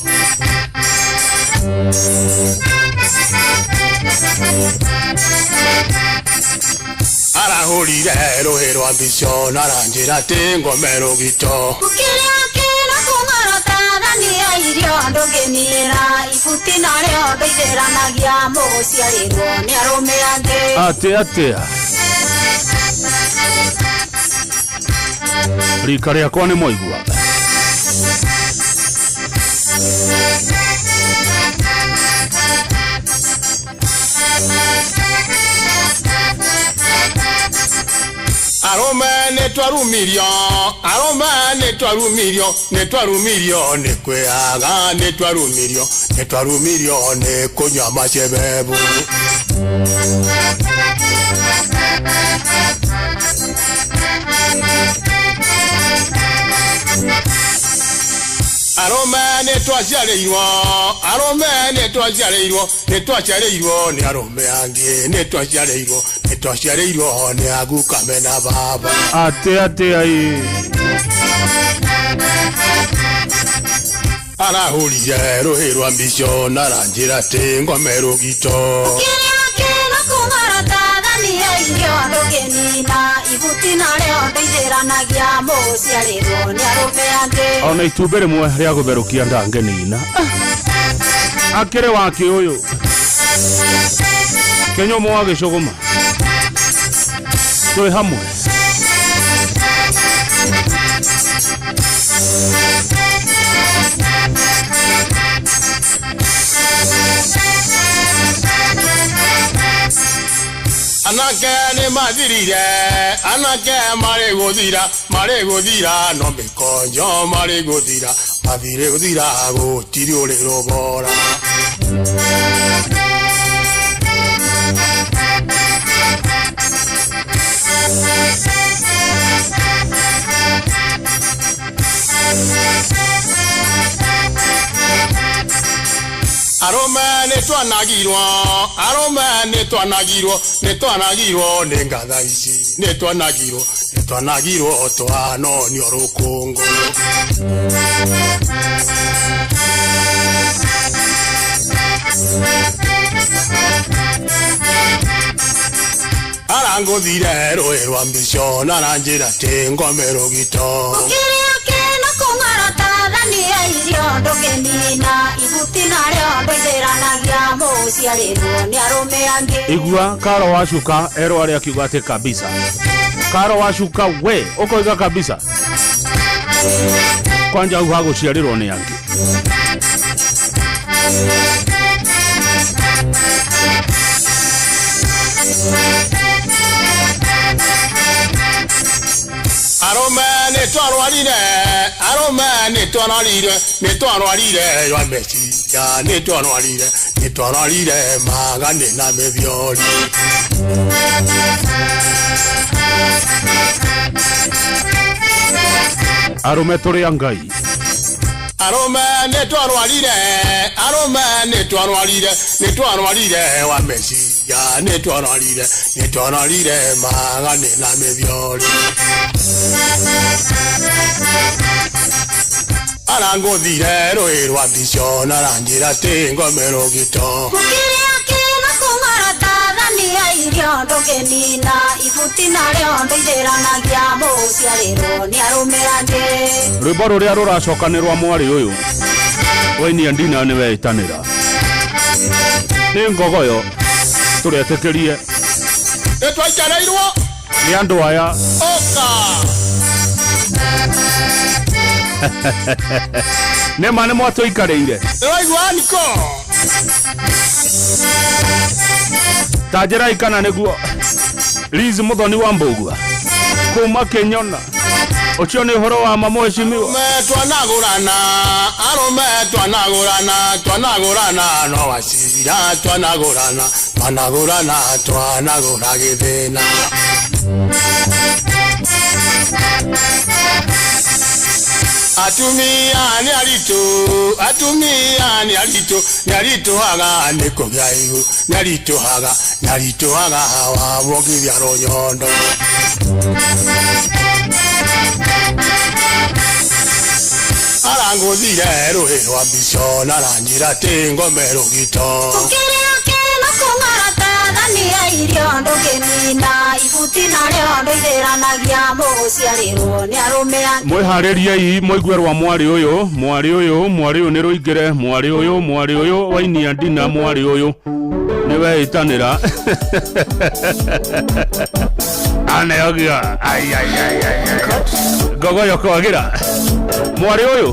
Arahũrire rũhĩ rwa mbico na aranjĩra atĩ ngome rũgito. Kĩrĩa kĩna kũng'orota thania irio ndũngĩniĩra ibuti narĩo ndũithĩranagia mũgũciarĩrwo nĩ arũme angĩ. Atĩ atĩa rika rĩakwa nĩ mwaigua. Arũme nĩ twarumirio, arũme nĩ twarumirio, nĩ twarumirio nĩ kwĩaga, nĩ twarumirio, nĩ twarumirio nĩ kũnyua macebebu. Arũme nĩ twaciarĩirwo, arũme nĩ twaciarĩirwo, nĩ twaciarĩirwo nĩ arũme angĩ, nĩ twaciarĩirwo, nĩ twaciarĩirwo nĩ aguka mena baba. Atĩ atĩa ĩ Arahũrire rũhĩ rwa mbico na aranjĩra atĩ ngome rũgito. Kĩrĩa kĩna kũng'orota thania irio ndũngĩnina ibuti narĩo ndũithĩranagia mũgũciarĩrwo nĩ arũme angĩ. Ona itumbĩ rĩmwe rĩa gũtherũkia ndangĩnina. Akĩrĩ wake ũyũ Kĩnyũmũ wa gĩcũgũma twĩ hamwe. Anake nĩ mathirire, anake marĩ gũthira, marĩ gũthira no mĩkonjo marĩ gũthira, mathirĩ gũthira gũtirĩ ũrĩ rũbora. Arũme nĩ twanagirwo, arũme nĩ twanagirwo, nĩ twanagirwo nĩ ngatha ici, nĩ twanagirwo, nĩ twanagirwo twanonio rũkũngũ. Arangũthire rũĩ rwa mbico na aranjĩra atĩ ngome rũgito. Kĩrĩa kĩna kũng'orota thania irio ndũngĩnina ibuti narĩo ndũithĩranagia mũgũciarĩrwo nĩ arũme angĩ. Igua Karo wa Shuka erwo arĩa akiuga atĩ kabisa. Karo wa Shuka we ũkoiga kabisa. Kwanja hau hagũciarĩrwo nĩ angĩ. Arũme nĩ twarwarire, arũme nĩ twarwarire, nĩ twarwarire rwa meciria, nĩ twarwarire, nĩ Nĩtwarorire magani na mĩthiori. Arũme tũrĩ a Ngai. Arũme nĩtwarwarire, arũme nĩtwarwarire, nĩtwarwarire wa meciria, nĩtwarwarire, nĩtwarwarire magani na mĩthiori. Arangũthire rũĩ rwa mbico na aranjĩra atĩ ngome rũgito. Mũkĩrĩa kĩna kũng'orota thania irio ndũngĩnina ibuti narĩo ndũithĩranagia mũciarĩrwo nĩ arũme angĩ. Rwĩmbo rũrĩa rũracoka nĩ rwa mwarĩ ũyũ wainia ndina nĩ weĩtanĩra nĩ ngogoyo tũretĩkĩrie Nĩtwaikarĩirwo nĩ andũ aya ũka. Nĩ ma nĩ mwatũikarĩire. Nĩwaigua Aniko? Ta njĩrai kana nĩguo Liz Muthoni wa Mbũgua kuma Kĩnyona ũcio nĩ ũhoro wa ma mheshimiwa. Arũme twanagũrana, arũme twanagũrana, twanagũrana no wacira, twanagũrana, twanagũrana, twanagũra gĩthĩna. Atumia nĩ aritũ, atumia nĩ aritũ, nĩ aritũhaga nĩ kũgĩa ihu, nĩ aritũhaga, nĩ aritũhaga wamũkithia rũnyondo. Arangũthire rũĩ rwa mbico na aranjĩra atĩ ngome rũgito. Mũkĩrĩa kĩna kũng'orota thania irio ndũngĩnina ibuti narĩo ndũithĩranagia mũciarĩrwo nĩ arũme angĩ. Mwĩharĩriei mũigue rwa mwarĩ ũyũ, mwarĩ ũyũ, mwarĩ ũyũ nĩ rũingĩre, mwarĩ ũyũ, mwarĩ ũyũ wainia ndina, mwarĩ ũyũ nĩ weĩtanĩra. Aneogia ai ai ai ai ai. Ngogoyo kwagĩra mwarĩ ũyũ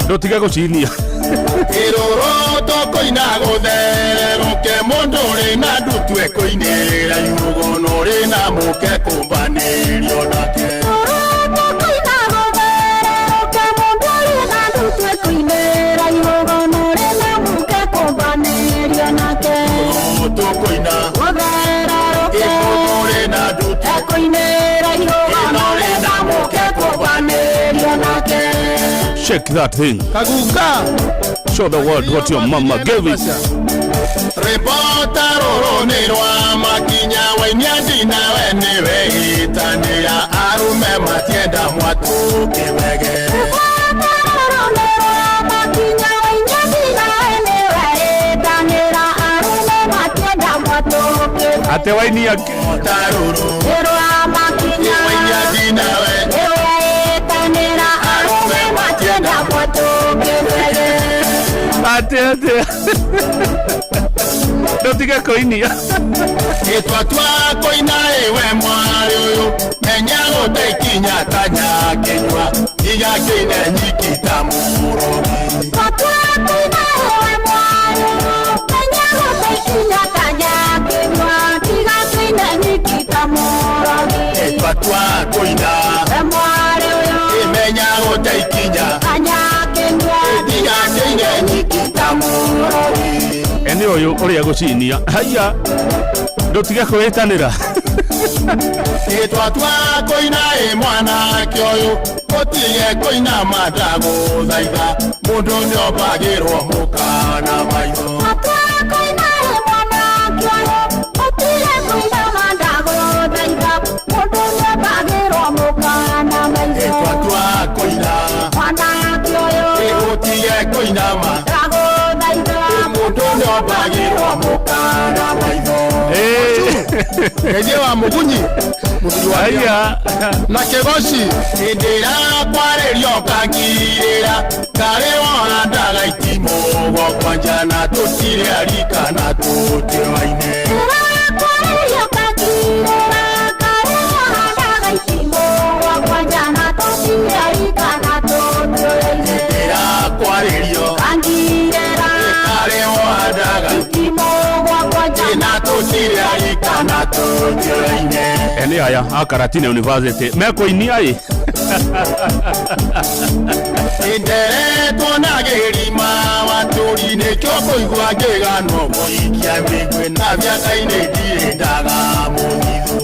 ndũtige gũcinia. Kĩrũrũ tũkũina gũthererũke mũndũ ũrĩ na ndutu ekũinĩra ihugo na ũrĩ na mũke kũmbanĩrio nake. Kĩrũrũ tũkũina mũndũ ũrĩ na ndutu ũrĩ na mũke kũmbanĩrio nake. Shake that thing. Kaguka. Show the world what your mama gave you. Ribota rũrũ nĩ rwa makinya wainia ndina we nĩwe ĩtanĩra arũme matienda mwatũ kĩwege. Ate wainia Rũrũ wainia ndina we arũme matienda mwatũ kĩwege. Ate ate ndũtige kũinia. Gĩtwatua kũina ĩwe mwarĩ ũyũ menya gũte ikinya ta nyakĩnyua iga kĩine nyiki ta mũrogi. Gĩtwatua kũina ĩmenya gũte ikinya tiga kĩine nyiki ta mũrogi. Ene ũyũ ũrĩa gũcinia haiya ndũtige kwĩtanĩra. Gĩtwatua kũina ĩ mwanake ũyũ ũtige kũina mandagũthaitha mũndũ nĩombagĩrwo mũkana maitho. Gĩtwatua kũina ũtige kũinama mũndũ nĩombagĩrwo mũkana maitho. Ngeithie wa Mũgunyi mũthuri wa Haiya. na kĩgoci hĩndĩ ĩrĩa kwarĩrio ngangirĩra karĩ wohandaga itimũ gwakwa na tũtirĩ arika na tũtĩwaine. Hĩndĩ ĩrĩa kwarĩrio karĩ wohandaga na tũtirĩ arika na tũtĩwaine. Ene aya a Karatina University mekũinia ĩ. Nderetwo na gĩrima watũri nĩ Nĩkĩo kũigua ngĩganwo mũikia mĩguĩ na mĩaka-inĩ ndiendaga mũthithũ.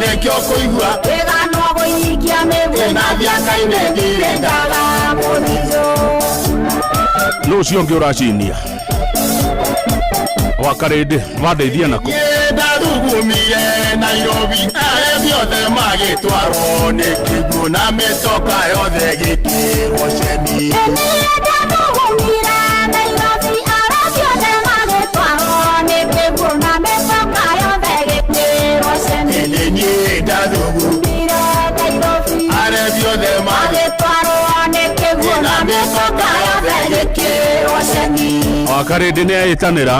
Nĩkĩo kũigua ngĩganwo gũikia mĩguĩ na mĩaka-inĩ ndirendaga mũthithũ. Nũ ũcio ũngĩ ũracinia wakarĩndĩ wandeithia nako. Ndathugumire Nairobi arĩa othe magĩtwarwo nĩ kĩguũ na mĩtoka yothe gĩkĩrwo ceni. Ndathugumire Nairobi arĩa othe magĩtwarwo nĩ kĩguũ na mĩtoka yothe gĩkĩrwo ceni. Niĩ ndathugumire Nairobi arĩa othe magĩtwarwo nĩ kĩguũ na mĩtoka yothe gĩkĩrwo ceni. Wakarĩndĩ nĩ eĩtanĩra.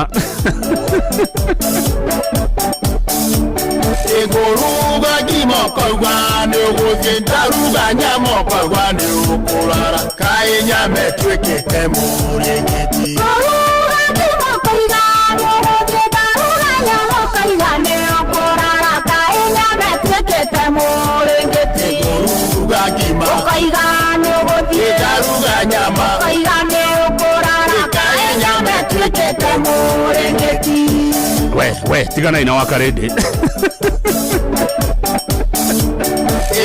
Ĩngũruga ngima ũkauga nĩ ũgũthiĩ, ndaruga nyama ũkauga nĩ ũkũrara, kaĩ nyama ĩtuĩkĩte mũrĩngĩti. Ngũruga ngima ũkoiga nĩ ũgũthiĩ, ndaruga nyama ũkoiga nĩ ũkũrara, kaĩ nyama ĩtuĩkĩte mũrĩngĩti. Ngũruga ngima ũkoiga nĩ ũgũthiĩ, ndaruga nyama ũkoiga nĩ ũkũrara, kaĩ nyama ĩtuĩkĩte mũrĩngĩti. We tiganai na wakarĩndĩ.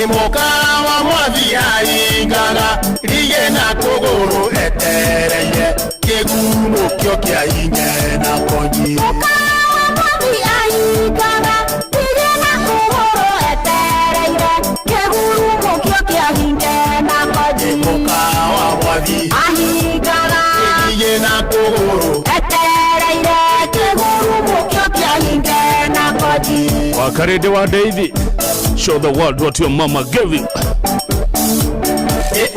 Ĩmũka wa mwathi aingaga rige na kũgũrũ etereire kĩgumo kĩo kĩa inge na konji. Mũka wa mwathi aingaga rige na kũgũrũ etereire kĩgumo kĩo kĩa inge na konji. Mũka wa mwathi ahingaga rige na kũgũrũ etereire kĩgumo kĩo kĩa inge na konji. Wakarĩndĩ wa Ndeithi, show the world what your mama gave you.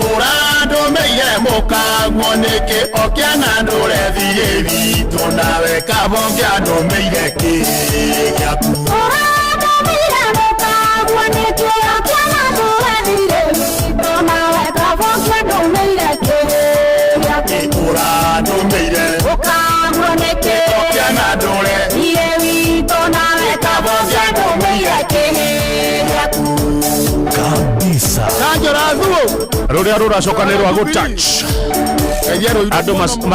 Ũrandũmĩire mũkaguo nĩkĩ ũkĩana ndũrethiĩ witũ nawe kabonge andũmĩire kĩ gĩaku. Ũrandũmĩire mũkaguo nĩkĩ ũkĩana ndũrethiĩ witũ nawe kabonge andũmĩire kĩ gĩaku. Ũrandũmĩire mũkaguo nĩkĩ ũkĩana ndũrethiĩ witũ nawe kabonge andũmĩire kĩ gĩaku. Kabisa. Rũrĩa rũracoka nĩ rwa gũtouch.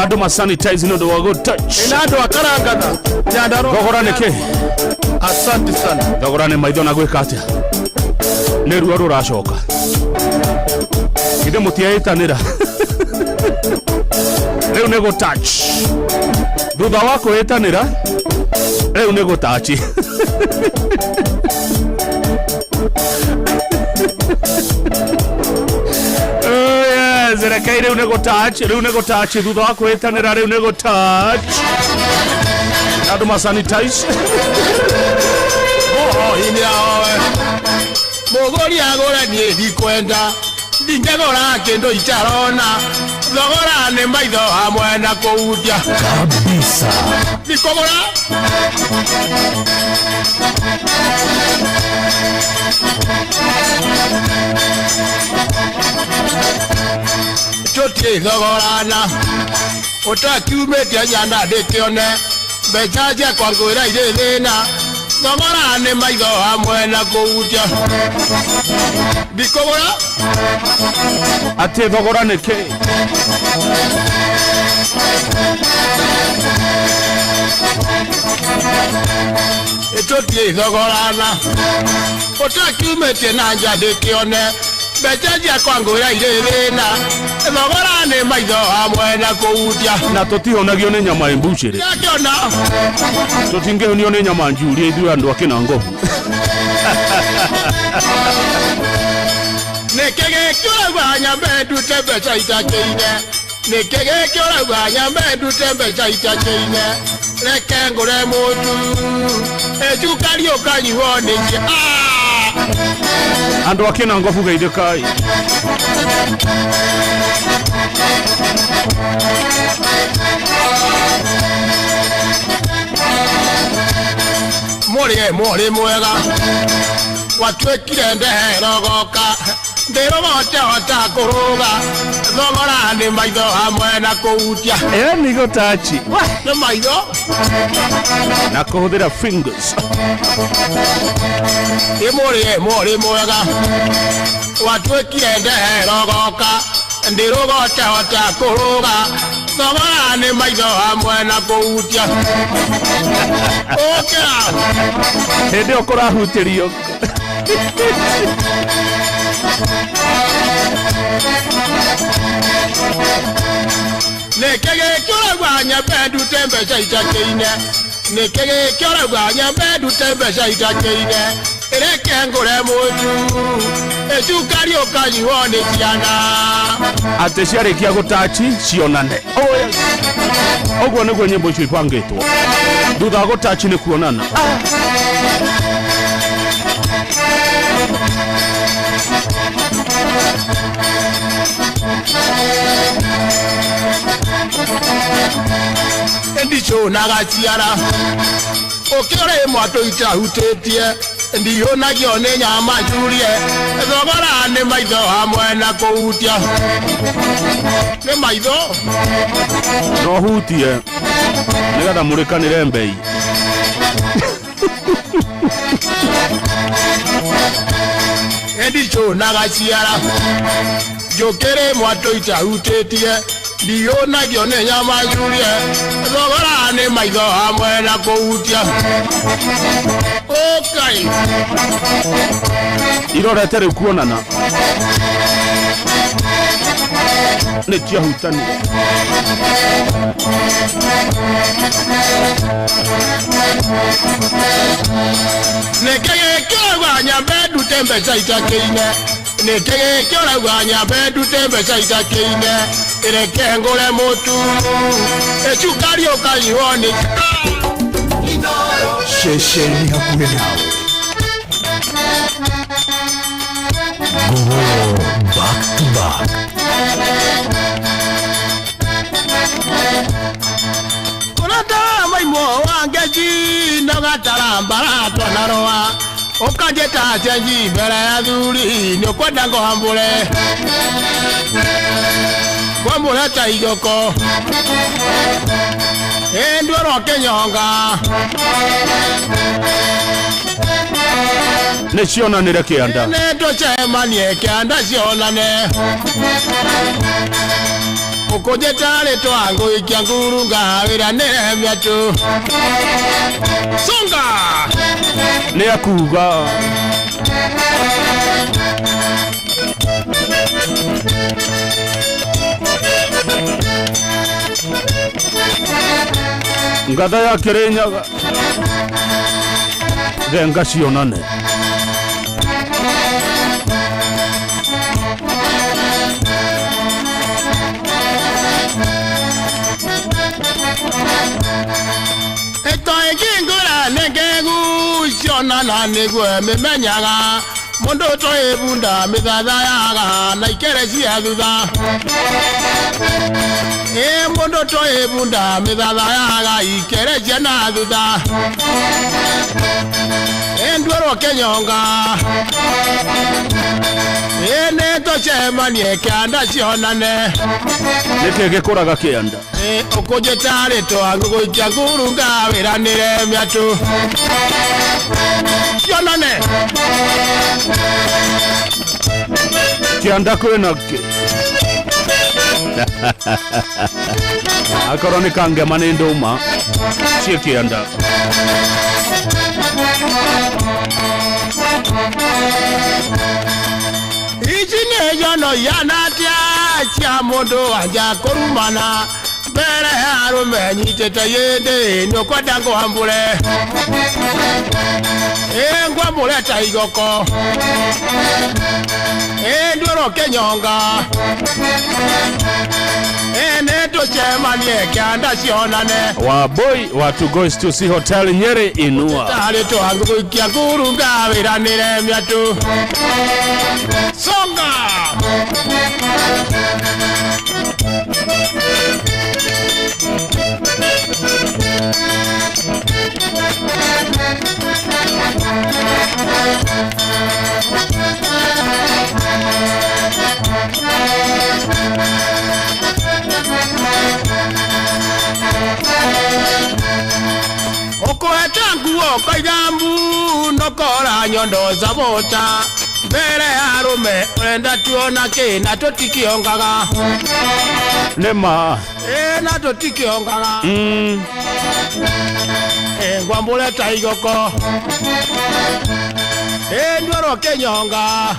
Andũ ma sanitize nĩ ũndũ wa gũtouch. Ĩna andũ akarangatha Nyandarua. Thogora nĩ kĩ? Asante sana. Thogora nĩ maitho na gwĩka atĩa? Nĩ ruo rũracoka. Githĩ mũtiaĩtanĩra. Rĩu nĩ gũtouch. Thutha wa kwĩtanĩra rĩu nĩ gũtouch. Rekei rĩu nĩ gũtouch, rĩu nĩ gũtouch, thutha wa kwĩtanĩra rĩu nĩ gũtouch. Andũ ma sanitize. Mũgũri agũre niĩ ndikwenda, ndingĩgũra kĩndũ itarona, thogora nĩ maitho hamwe na kũhutia. Kabisa. Ndikũgũra. Tũtiĩ thogorana ũtakiumĩte nyana ndĩkĩone mbeca ciakwa ngwĩra irĩ thĩna thogora nĩ maitho hamwe na kũhutia. Ndikũgũra. Atĩ thogora nĩ kĩ? Tũtiĩ thogorana ũtakiumĩte na nja ndĩkĩone mbeca ciakwa ngwĩra irĩ thĩna thogora nĩ maitho hamwe na kũhutia. Na tũtihũnagio nĩ nyama mbucĩrĩ. Ndakĩona. Tũtingĩhũnio nĩ nyama njurie ithuĩ andũ a Kĩnangobu. Nĩkĩ gĩkĩ ũrauga nyambe ndute mbeca itakĩire? Nĩkĩ gĩkĩ ũrauga nyambe ndute mbeca itakĩire? Reke ngũre mũtu ĩcukari ũkanyuo nĩ niĩ. Andũ a Kĩnangobu geithĩkai. Mũrĩe mũrĩ mwega Watuĩkire ndehero goka ndĩrũgotehota kũrũga thogora nĩ maitho hamwe na kũhutia. Ĩyo nĩ gũtachi. Nĩ maitho na kũhũthĩra fingers. Ĩmũrĩ mũrĩ mwega watuĩkire ndehero goka ndĩrũgotehota kũrũga thogora nĩ maitho hamwe na kũhutia. Ũkĩra hĩndĩ ĩyo kũrahutĩrio. Nĩkĩ gĩkĩ ũraigua nyambe ndute mbeca itakĩine? Nĩkĩ gĩkĩ ũraigua nyambe ndute mbeca itakĩine? Ĩreke ngũre mũtu ĩcukari ũkanyuo nĩ ciana. Atĩ ciarĩkia gũtachi cionane. Oh yes. Ũguo nĩguo nyĩmbo icio ibangĩtwo. Thutha wa gũtachi nĩ kuonana. Ndiconaga ciara ũkĩũrĩ mwatũ itahutĩtie ndihũnagio nĩ nyama njurie thogora nĩ maitho hamwe na kũhutia. Nĩ maitho no hutie nĩgetha mũrĩkanĩre mbei. Ndiconaga ciara njũkĩrĩ mwatũ itahutĩtie ndihũnagio nĩ nyama njurie thogora nĩ maitho hamwe na kũhutia. Ũkai irorete rĩu kuonana nĩ ciahutanire. Nĩkĩ gĩkĩ ũraigua nyambe ndute mbeca itakĩine? Nĩkĩ gĩkĩ ũraigua nyambe ndute mbeca itakĩine? Ĩreke ngũre mũtu ĩcukari ũkanyuo nĩ ceceni hakuhĩ nawe. Gogoyo back to back. Ũratara maimũ wa ngeji na ũgatara mbaratwa na rũa ũkanjĩta cenji mbere ya thuri nĩ ũkwenda ngũhambũre ngwambũre ta igoko ĩnduĩrwo kĩnyonga. Nĩ cionanire kĩanda. Nĩ tũcemanie kĩanda cionane ũkũnjĩta rĩtwa ngũikia nguru ngawĩra nĩre mĩatũ songa nĩ akuga ngatha ya Kĩrĩnyaga thenga cionane. Ĩto ĩkĩngũra nĩngegu cionana nĩguo mĩmenyaga mũndũ toĩ bunda mĩthathayaga na ikere cia thutha. Ĩ mũndũ toĩ bunda mĩthathayaga ikere cia na thutha. Ĩ nduĩrwo kĩnyonga ĩ nĩ tũcemanie kĩanda cionane. Nĩkĩ gĩkũraga kĩanda? Ĩ ũkũnjĩta rĩtwa ngũgũikia nguru ngawĩranĩre mĩatũ cionane. Kĩanda kwĩna kĩ? Akorwo nĩ kangema nĩ ndũma ciĩ kĩanda. Ici nĩ njono ihana atĩa cia mũndũ wanja kũrumana mbere ya arũme nyitĩte yĩndĩ nĩ ũkwenda ngũhambũre ĩ ngwambũre ta igoko ĩ nduĩrwo kĩnyonga ĩ nĩ tũcemanie kĩanda cionane. Waboi wa Two to See Hotel Nyeri inua tarĩ tũhangũgũikia nguru ngawĩranĩre mĩatũ songa. nguo koiga mbu nokora nyondo zabota mbere ya arume urenda tuona kĩ na tũtikĩongaga nĩma ĩ na tũtikĩongaga ĩ ngwambũre ta igoko ĩ ndwaro kĩnyonga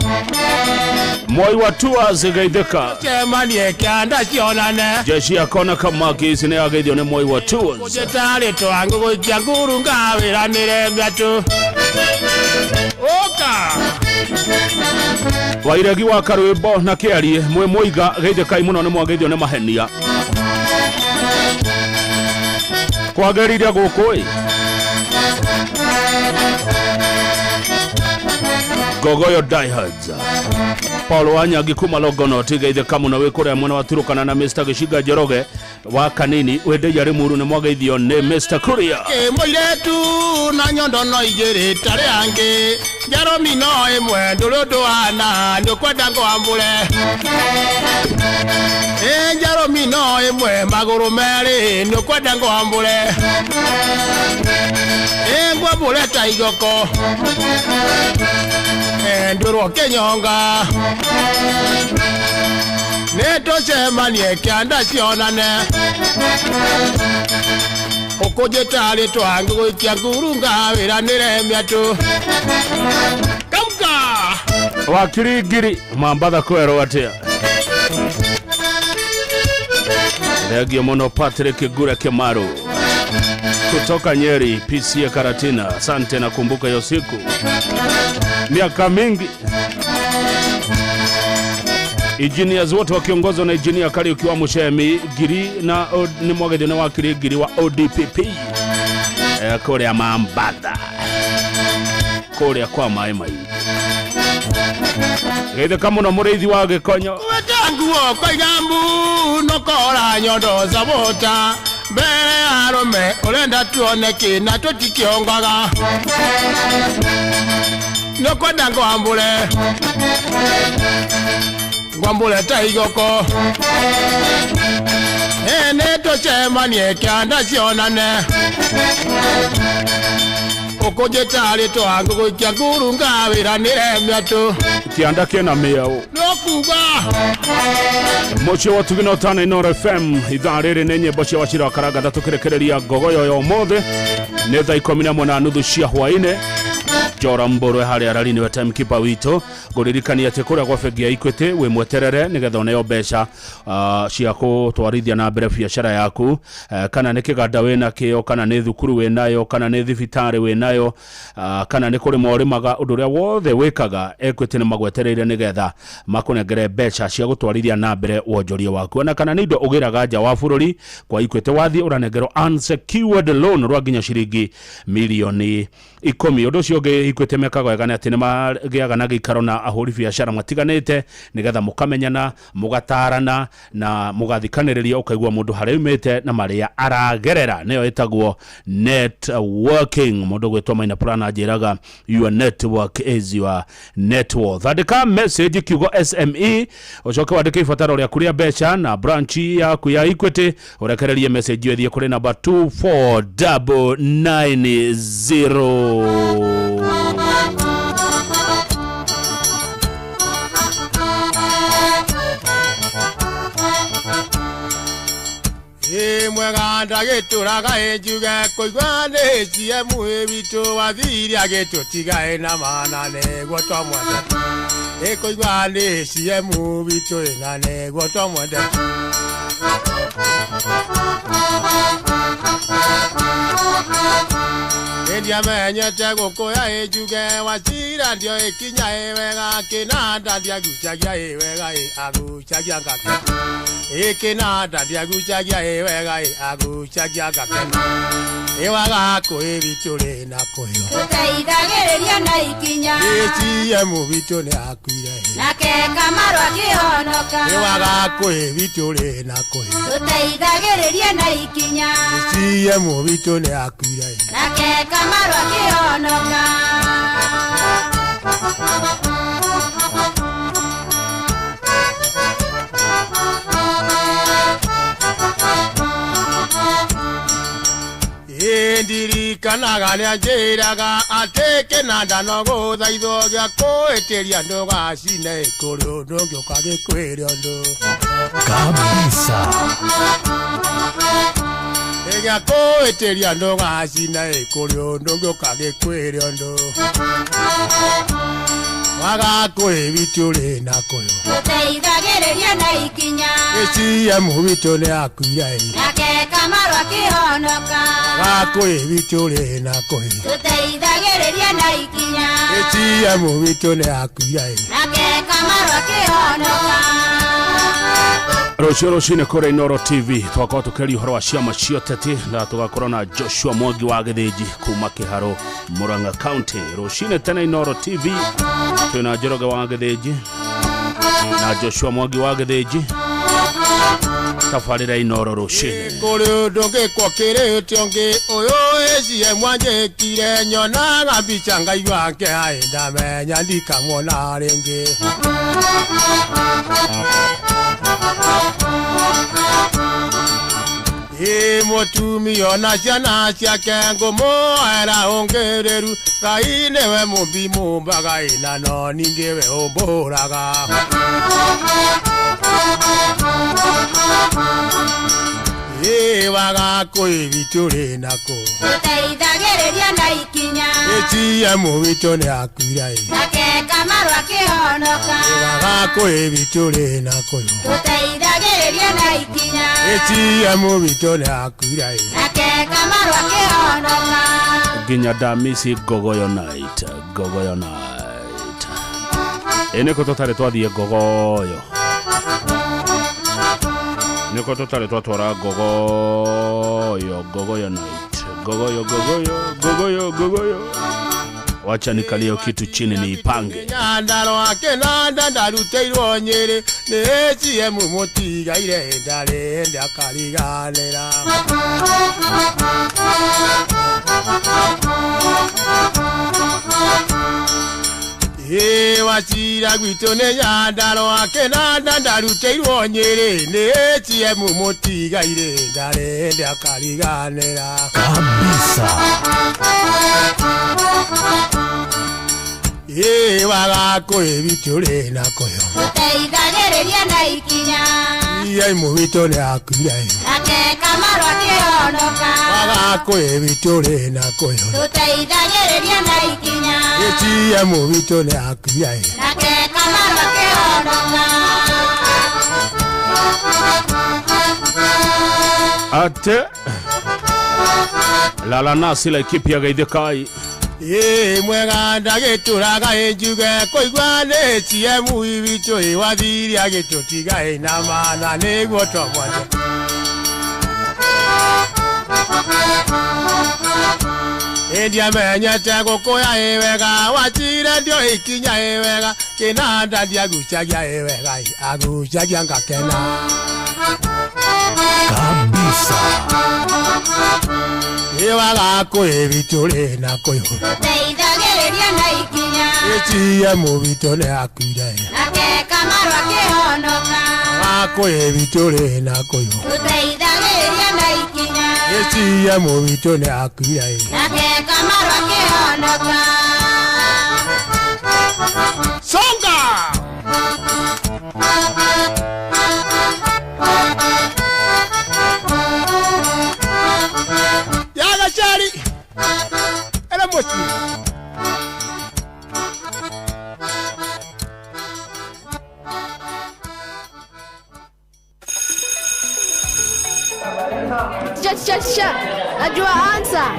Moi wa Tours geithĩka cemanie kĩanda cionane jeshi ya kona kamaki ici nĩ yageithio nĩ Moi wa Tours kũnjĩtarĩ twangu gũikia nguru ngawĩranĩre mĩatũ ũka Wairegi wa Karwimbo na Kĩarie mwĩ mũiga geithĩkai mũno nĩ mwageithio nĩ mahenia kwagĩrĩire gũkũ ĩ Gogoyo Diehards Paul Wanyangi kuma Longonot geithĩka mũno wĩ kũrĩa mwena wa Turukana na Mr. Gĩcinga Njoroge wa Kanini wĩndĩia Rĩmuru nĩ mwageithio nĩ Mr. Kuria Ĩ mũirĩtu na nyondo no igĩrĩ tarĩ angĩ njaromi no ĩmwe ndũrĩ ũndũ wana nĩũkwenda ngwambũre ĩ njaromi no ĩmwe magũrũ merĩ nĩũkwenda ngwambũre ĩ ngwambũre ta igoko ĩ ndũrwo kĩnyonga nĩ tũcemanie kĩanda cionane ũkũnjĩtarĩ twangu gũikia nguru ngawĩranĩre mĩatũ kamka Wakiri ngiri Mambatha kwerwo atĩa Thengio mũno Patrick Ngure Kĩmaru kutoka Nyeri PCA Karatina, asante na kumbuka hiyo siku miaka mingi. Engineers wote wakiongozwa na engineer Kariuki wa Mushemi ngiri na nĩ mwagethio nĩ wakiri ngiri wa ODPP kũrĩa Mambatha kũrĩa kwa maĩ maingĩ geithĩka mũno mũrĩithi wa Gĩkonyo Weta nguo koiga mbu nokora nyondo zabota mbere ya arũme ũrenda tuone kĩ na tũtikĩongaga nĩũkwenda ngwambũre ngwambũre ta igoko ĩ nĩ tũcemanie kĩanda cionane ũkũnjĩtarĩ twangu gũikia nguru ngawĩranĩre mĩatũ kĩanda kĩna mĩaũ nĩũkuga mũciĩ wa Tugina Ũtana Inooro FM ithaa rĩrĩ nĩ nyĩmbo cia Wachira wa Karangatha tũkĩrekereria ngogoyo ya ũmũthĩ nĩ thaa 11:30 cia hwaĩ-inĩ Njora Mbũrwe harĩa arari nĩwe timekeeper witũ ngũririkania atĩ kũrĩa gwa bengi ya Equity wĩ mweterere nĩgetha ũneo mbeca cia gũtwarithia na mbere biacara yaku kana nĩ kĩganda wĩna kĩo kana nĩ thukuru wĩnayo kana nĩ thibitarĩ wĩnayo kana nĩ kũrĩma ũrĩmaga ũndũ ũrĩa wothe wĩkaga Equity nĩ magwetereire nĩgetha makũnengere mbeca cia gũtwarithia na mbere wonjoria waku ona kana nĩ indo ũgĩraga nja wa bũrũri kwa Equity wathiĩ ũranengerwo unsecured loan rwa nginya ciringi milioni 10 ũndũ ũcio ũngĩ Equity mekaga wega nĩ atĩ nĩ magĩaga na gĩikaro na ahũri biacara matiganĩte nĩgetha mũkamenyana mũgatarana na mũgathikanĩrĩria ũkaigua mũndũ harĩa aumĩte na marĩa aragerera nĩyo ĩtagwo networking mũndũ gwĩtwo Maina Plan anjĩraga your network is your net worth andĩka message kiugo SME ũcoke wandĩke ibataro rĩaku rĩa mbeca na branch yaku ya Equity ũrekererie message ĩyo ĩthiĩ kũrĩ namba 24990 Ĩ mwega ndagĩtũraga ĩ njuge kũigua nĩ CM witũ wathire agĩtũtiga ĩ na mana nĩguo twamwendete ĩ kũigua nĩ CM witũ ĩ na nĩguo twamwendete Ndiamenyete gũkũya ĩ njuge Wachira ndio ĩkinya ĩ wega kĩnanda ndiagucagia ĩ wega ĩ agucagia ngakena ĩ kĩnanda ndiagucagia ĩ wega ĩ agucagia ngakena ĩ waga kũĩ witũ rĩ na kũhĩo Tũteithagĩrĩria na ikinya ĩ CM witũ nĩ akuire ĩ nake Kamaru akĩhonoka ĩ waga kũĩ witũ rĩ na kũhĩo Tũteithagĩrĩria na ikinya CM witũ nĩ akuire ĩ nake Kamaru akĩhonoka Ĩ Nĩndirikanaga nĩanjĩraga atĩ kĩnanda no gũthaithwo gĩa kũĩtĩria ndũgacine kũrĩ ũndũ ũngĩ ũkagĩkwĩre ũndũ Kabisa. Gĩa kũĩtĩria ndũgacine kũrĩ ũndũ ũngĩ ũkagĩkwĩre ũndũ wagakũĩ witũ rĩ na kũyũ Tũteithagĩrĩria na ikinya ATM witũ nĩ akuire ĩ nake Kamaru akĩhonoka wagakũĩ witũ rĩ na kũyũ Tũteithagĩrĩria na ikinya ATM witũ nĩ akuire ĩ nake Kamaru akĩhonoka. Rũciũ rũcinĩ kũrĩa Inoro TV twakorwo tũkĩaria ũhoro wa ciama cia ũteti na tũgakorwo na Joshua Mwangi wa Gĩthĩnji kuma Kĩharũ, Murang'a County. Rũcinĩ tene Inoro TV twĩna Njoroge wa Gĩthĩnji na Joshua Mwangi wa Gĩthĩnji, tabarĩra Inoro rũcinĩ. Kũrĩ ũndũ ngĩkwo kĩrĩte ũngĩ ũyũ ACM wanjĩkire nyonaga mbica ngaigua nkehaĩ ndamenya ndikamuona rĩngĩ. Ĩ mũtumia ona ciana ciake ngũmũera ũngĩrĩru Ngai nĩwe mũmbi mũmbaga ĩ na no ningĩ we ũmbũraga. Ĩ wagakũĩ witũ rĩ nakũ Tũteithagĩrĩria na ikinya ATM witũ nĩ akuire ĩ nake Kamaru akĩhonoka wagakũĩ witũ rĩ nakũyũ Tũteithagĩrĩria na ikinya ATM witũ nĩ akuire ĩ nake Kamaru akĩhonoka. Nginya ndamisi Ngogoyo night, Ngogoyo night. Ĩ nĩkũ tũtarĩ twathiĩ Ngogoyo? Nĩkũ tũtarĩ twatwara Ngogoyo, Ngogoyo night, Ngogoyo, Ngogoyo, Ngogoyo, Ngogoyo. Wacha nikalie kitu chini niipange. Nyandarua kĩnanda ndarutĩirwo Nyĩrĩ nĩ ATM mũtigaire ndarĩ ndakariganĩra. Ĩ wacira gwitũ nĩ Nyandarua kĩnanda ndarutĩirwo Nyĩrĩ nĩ ATM mũtigaire ndarĩ ndakariganĩra. Kabisa. Ĩ wagakũĩ witũ rĩ nakũyũ Tũteithagĩrĩria na ikinya ATM witũ nĩ akuire ĩ nake Kamaru akĩhonoka wagakũĩ witũ rĩ nakũyũ Tũteithagĩrĩria na ikinya ATM witũ nĩ akuire ĩ nake Kamaru akĩhonoka. Ate lala nasi Laikipia geithĩkai. Ĩ mwega ndagĩtũraga ĩ njuge kũigua nĩ ATM witũ ĩ wathire agĩtũtiga ĩ na mana nĩguo twamwende. Ndiamenyete gũkũya ĩ wega wacire ndioĩ ikinya ĩ wega kĩnanda ndiagucagia ĩ wega ĩ agucagia ngakena. Kabisa. Ĩ wagakũĩ witũ rĩ nakũyũ Tũteithagĩrĩria na ikinya ATM witũ nĩ akuire ĩ nake Kamaru akĩhonoka wagakũĩ witũ rĩ nakũyũ Tũteithagĩrĩria na ikinya ATM witũ nĩ akuire ĩ nake Kamaru akĩhonoka. Songa! Yagachari! Era mochi. Teacher, teacher, teacher, najua answer.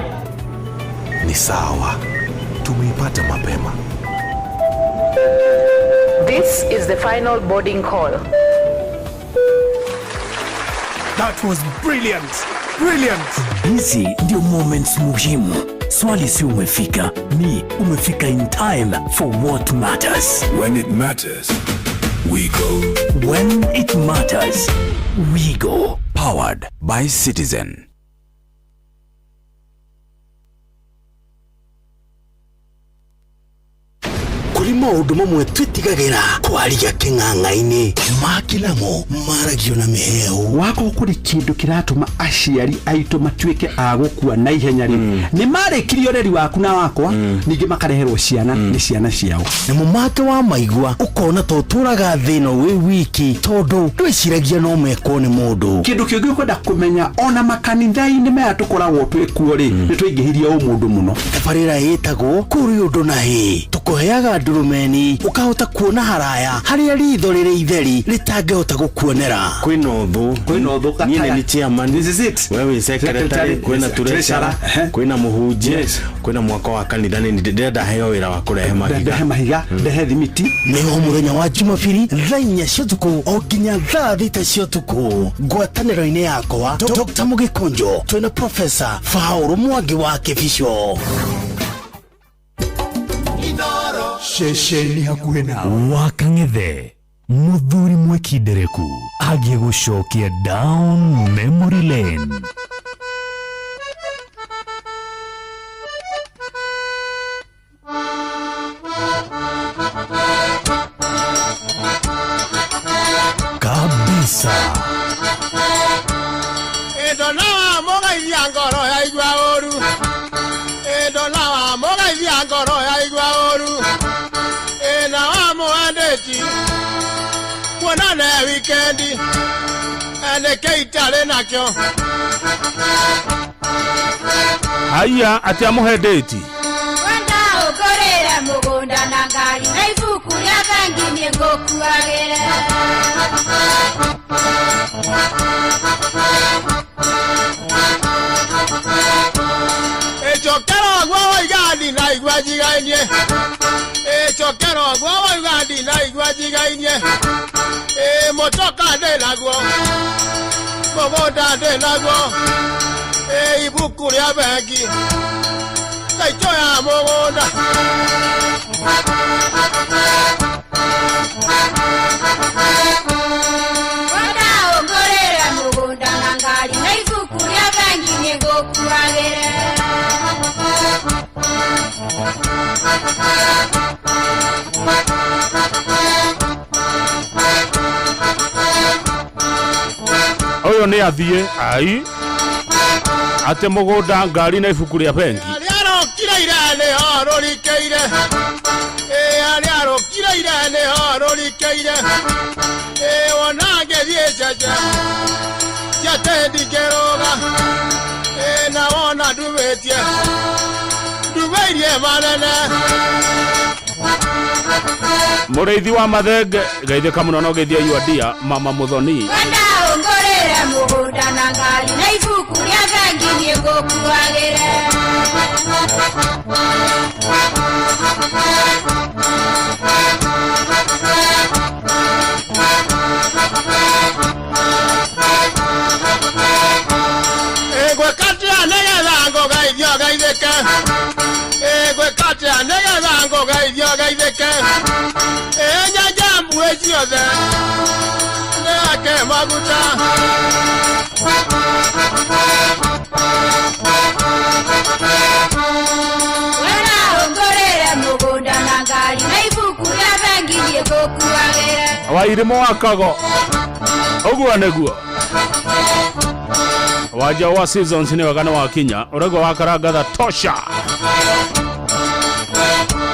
Ni sawa, tumeipata mapema. This is the final boarding call. That was brilliant. Brilliant. Hizi ndio moments muhimu. Swali si umefika, ni umefika in time for what matters. When it matters, we go. When it matters, we go. Powered by Citizen. Kũrĩ Maũndũ mamwe twĩtigagĩra kwaria kĩng'ang'a-inĩ makĩnamo maragio na mĩhehu. Wakorwo kũrĩ kĩndũ kĩratũma aciari aitũ matuĩke a gũkua na ihenya rĩ, nĩ marĩkirie ũreri waku na wakwa, ningĩ makareherwo ciana nĩ ciana ciao. Na mũmake wa maigua ũkona ta ũtũraga thĩ ĩno wĩ wiki tondũ ndwĩciragia no mekwo nĩ mũndũ. Kĩndũ kĩngĩ ũkwenda kũmenya, ona makanitha-inĩ maya tũkoragwo twĩkuo rĩ, nĩ twaingĩhirie ũmũndũ mũno. Tabarĩra ĩtagwo kũrĩ ũndũ na hĩ, tũkũheaga ndurumeni ũkahota kuona haraya harĩa ritho rĩrĩ itheri rĩtangĩhota gũkuonera. Kwĩna ũthũ, kwĩna ũthũ. Niĩ nĩ ni chairman. This is it. We wĩ secretary, kwĩna treasurer, kwĩna mũhunjia, kwĩna mwako wa kanitha. Nĩ ndĩrenda heo wĩra wa kũrehe mahiga. Ndehe mahiga, ndehe thimiti. Nĩ o mũthenya wa Jumabiri thaa 4 cia ũtukũ o nginya thaa 6 cia ũtukũ, ngwatanĩro-inĩ yakwa Dr. Mũgĩkũnjo twĩna Profesa Faũrũ Mwangi wa Kĩbico. Ceceni hakuhĩ nawe. Wakang'ethe muthuri mwekindereku agĩgũcokia down memory lane. Kabisa. Ndona wa mũgeithia ngoro yaigua ũru, ndona wa mũgeithia ngoro yaigua ũru, na wa mũandĩki kuonane wikendi nĩkĩ itarĩ nakĩo. Haya, atĩ amũhe date. Wenda ũngũrĩre mũgũnda na ngari na ibuku rĩa bengi niĩ ngũkuagĩre. Ĩcokera ũguo waiga ndinaigua njigainie, ĩcokera ũguo waiga ndinaigua njigainie, ĩ mũtoka ndĩ naguo, mũgũnda ndĩ naguo, ĩ ibuku rĩa bengi taitũ ya mũgũnda. Wenda ũngũrĩre mũgũnda na ngari na ibuku rĩa bengi niĩ ngũkuagĩre. Ũyũ nĩ athiĩ ai atĩ mũgũnda, ngari na ibuku rĩa bengi. Arĩa arokire ira nĩho rũrikĩire, ĩ arĩa arokire ira nĩho rũrikĩire, ĩ wona ngĩthiĩ cece tiatĩ ndingĩrũga, ĩ na wona ndumĩtie ndumĩirie manene. Mũrĩithi wa mathenge geithĩka mũno na ũgeithia yuandia mama Mũthoni. Wenda ũngũrĩre mũgũnda na ngari na ibuku rĩa bengi niĩ ngũkuagĩre. Ngwĩka atĩa nĩgetha ngũgeithio geithĩke, ngwĩka atĩa nĩgetha ngũgeithio geithĩke, nyenje mbuĩ ciothe nĩhake maguta. Wenda ũngũrĩre mũgũnda na ngari na ibuku rĩa bengi niĩ ngũkuagĩre. Wairĩmũ wa Kago ũguo nĩguo wanja wa seasons nĩ wega nĩ wakinya ũraigua wakarangatha tosha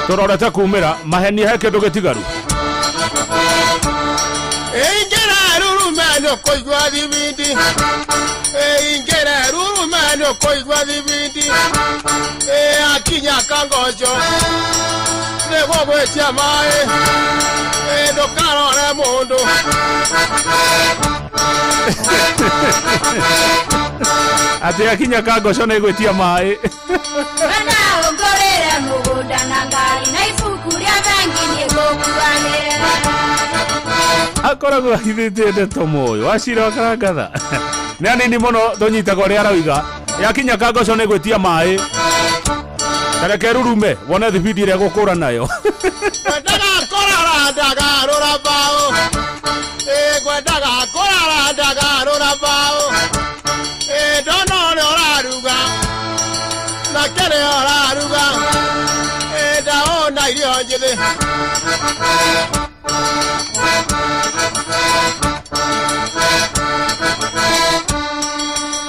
tũrorete kumĩra maheni he kĩndũ gĩtigaru. Ingĩra rurume nĩ ũkũigua thibindi, ingĩra rurume nĩ ũkũigua thibindi, akinya kangoco nĩguo gwĩtia maĩ, ndũkarore mũndũ. Atĩ akinya kangoco nĩ gwĩtia maĩ. Wenda ũngũrĩre mũgũnda na ngari na ibuku rĩa bengi niĩ ngũkuagĩre. Akoragwo ahithĩtie ndeto mũyũ wacira wakarangatha nĩ anini mũno tũnyitaga ũrĩa arauga yakinya kangoco nĩ gwĩtia maĩ. Tareke rurume wone thibindi ĩrĩa gũkũra nayo. Ngwendaga kũrara ndagarũra mbaũ, ngwendaga kũrara ndagarũra mbaũ, ndona ũrĩa ũraruga na kĩrĩa ũraruga, ndaona irio. njĩthĩ.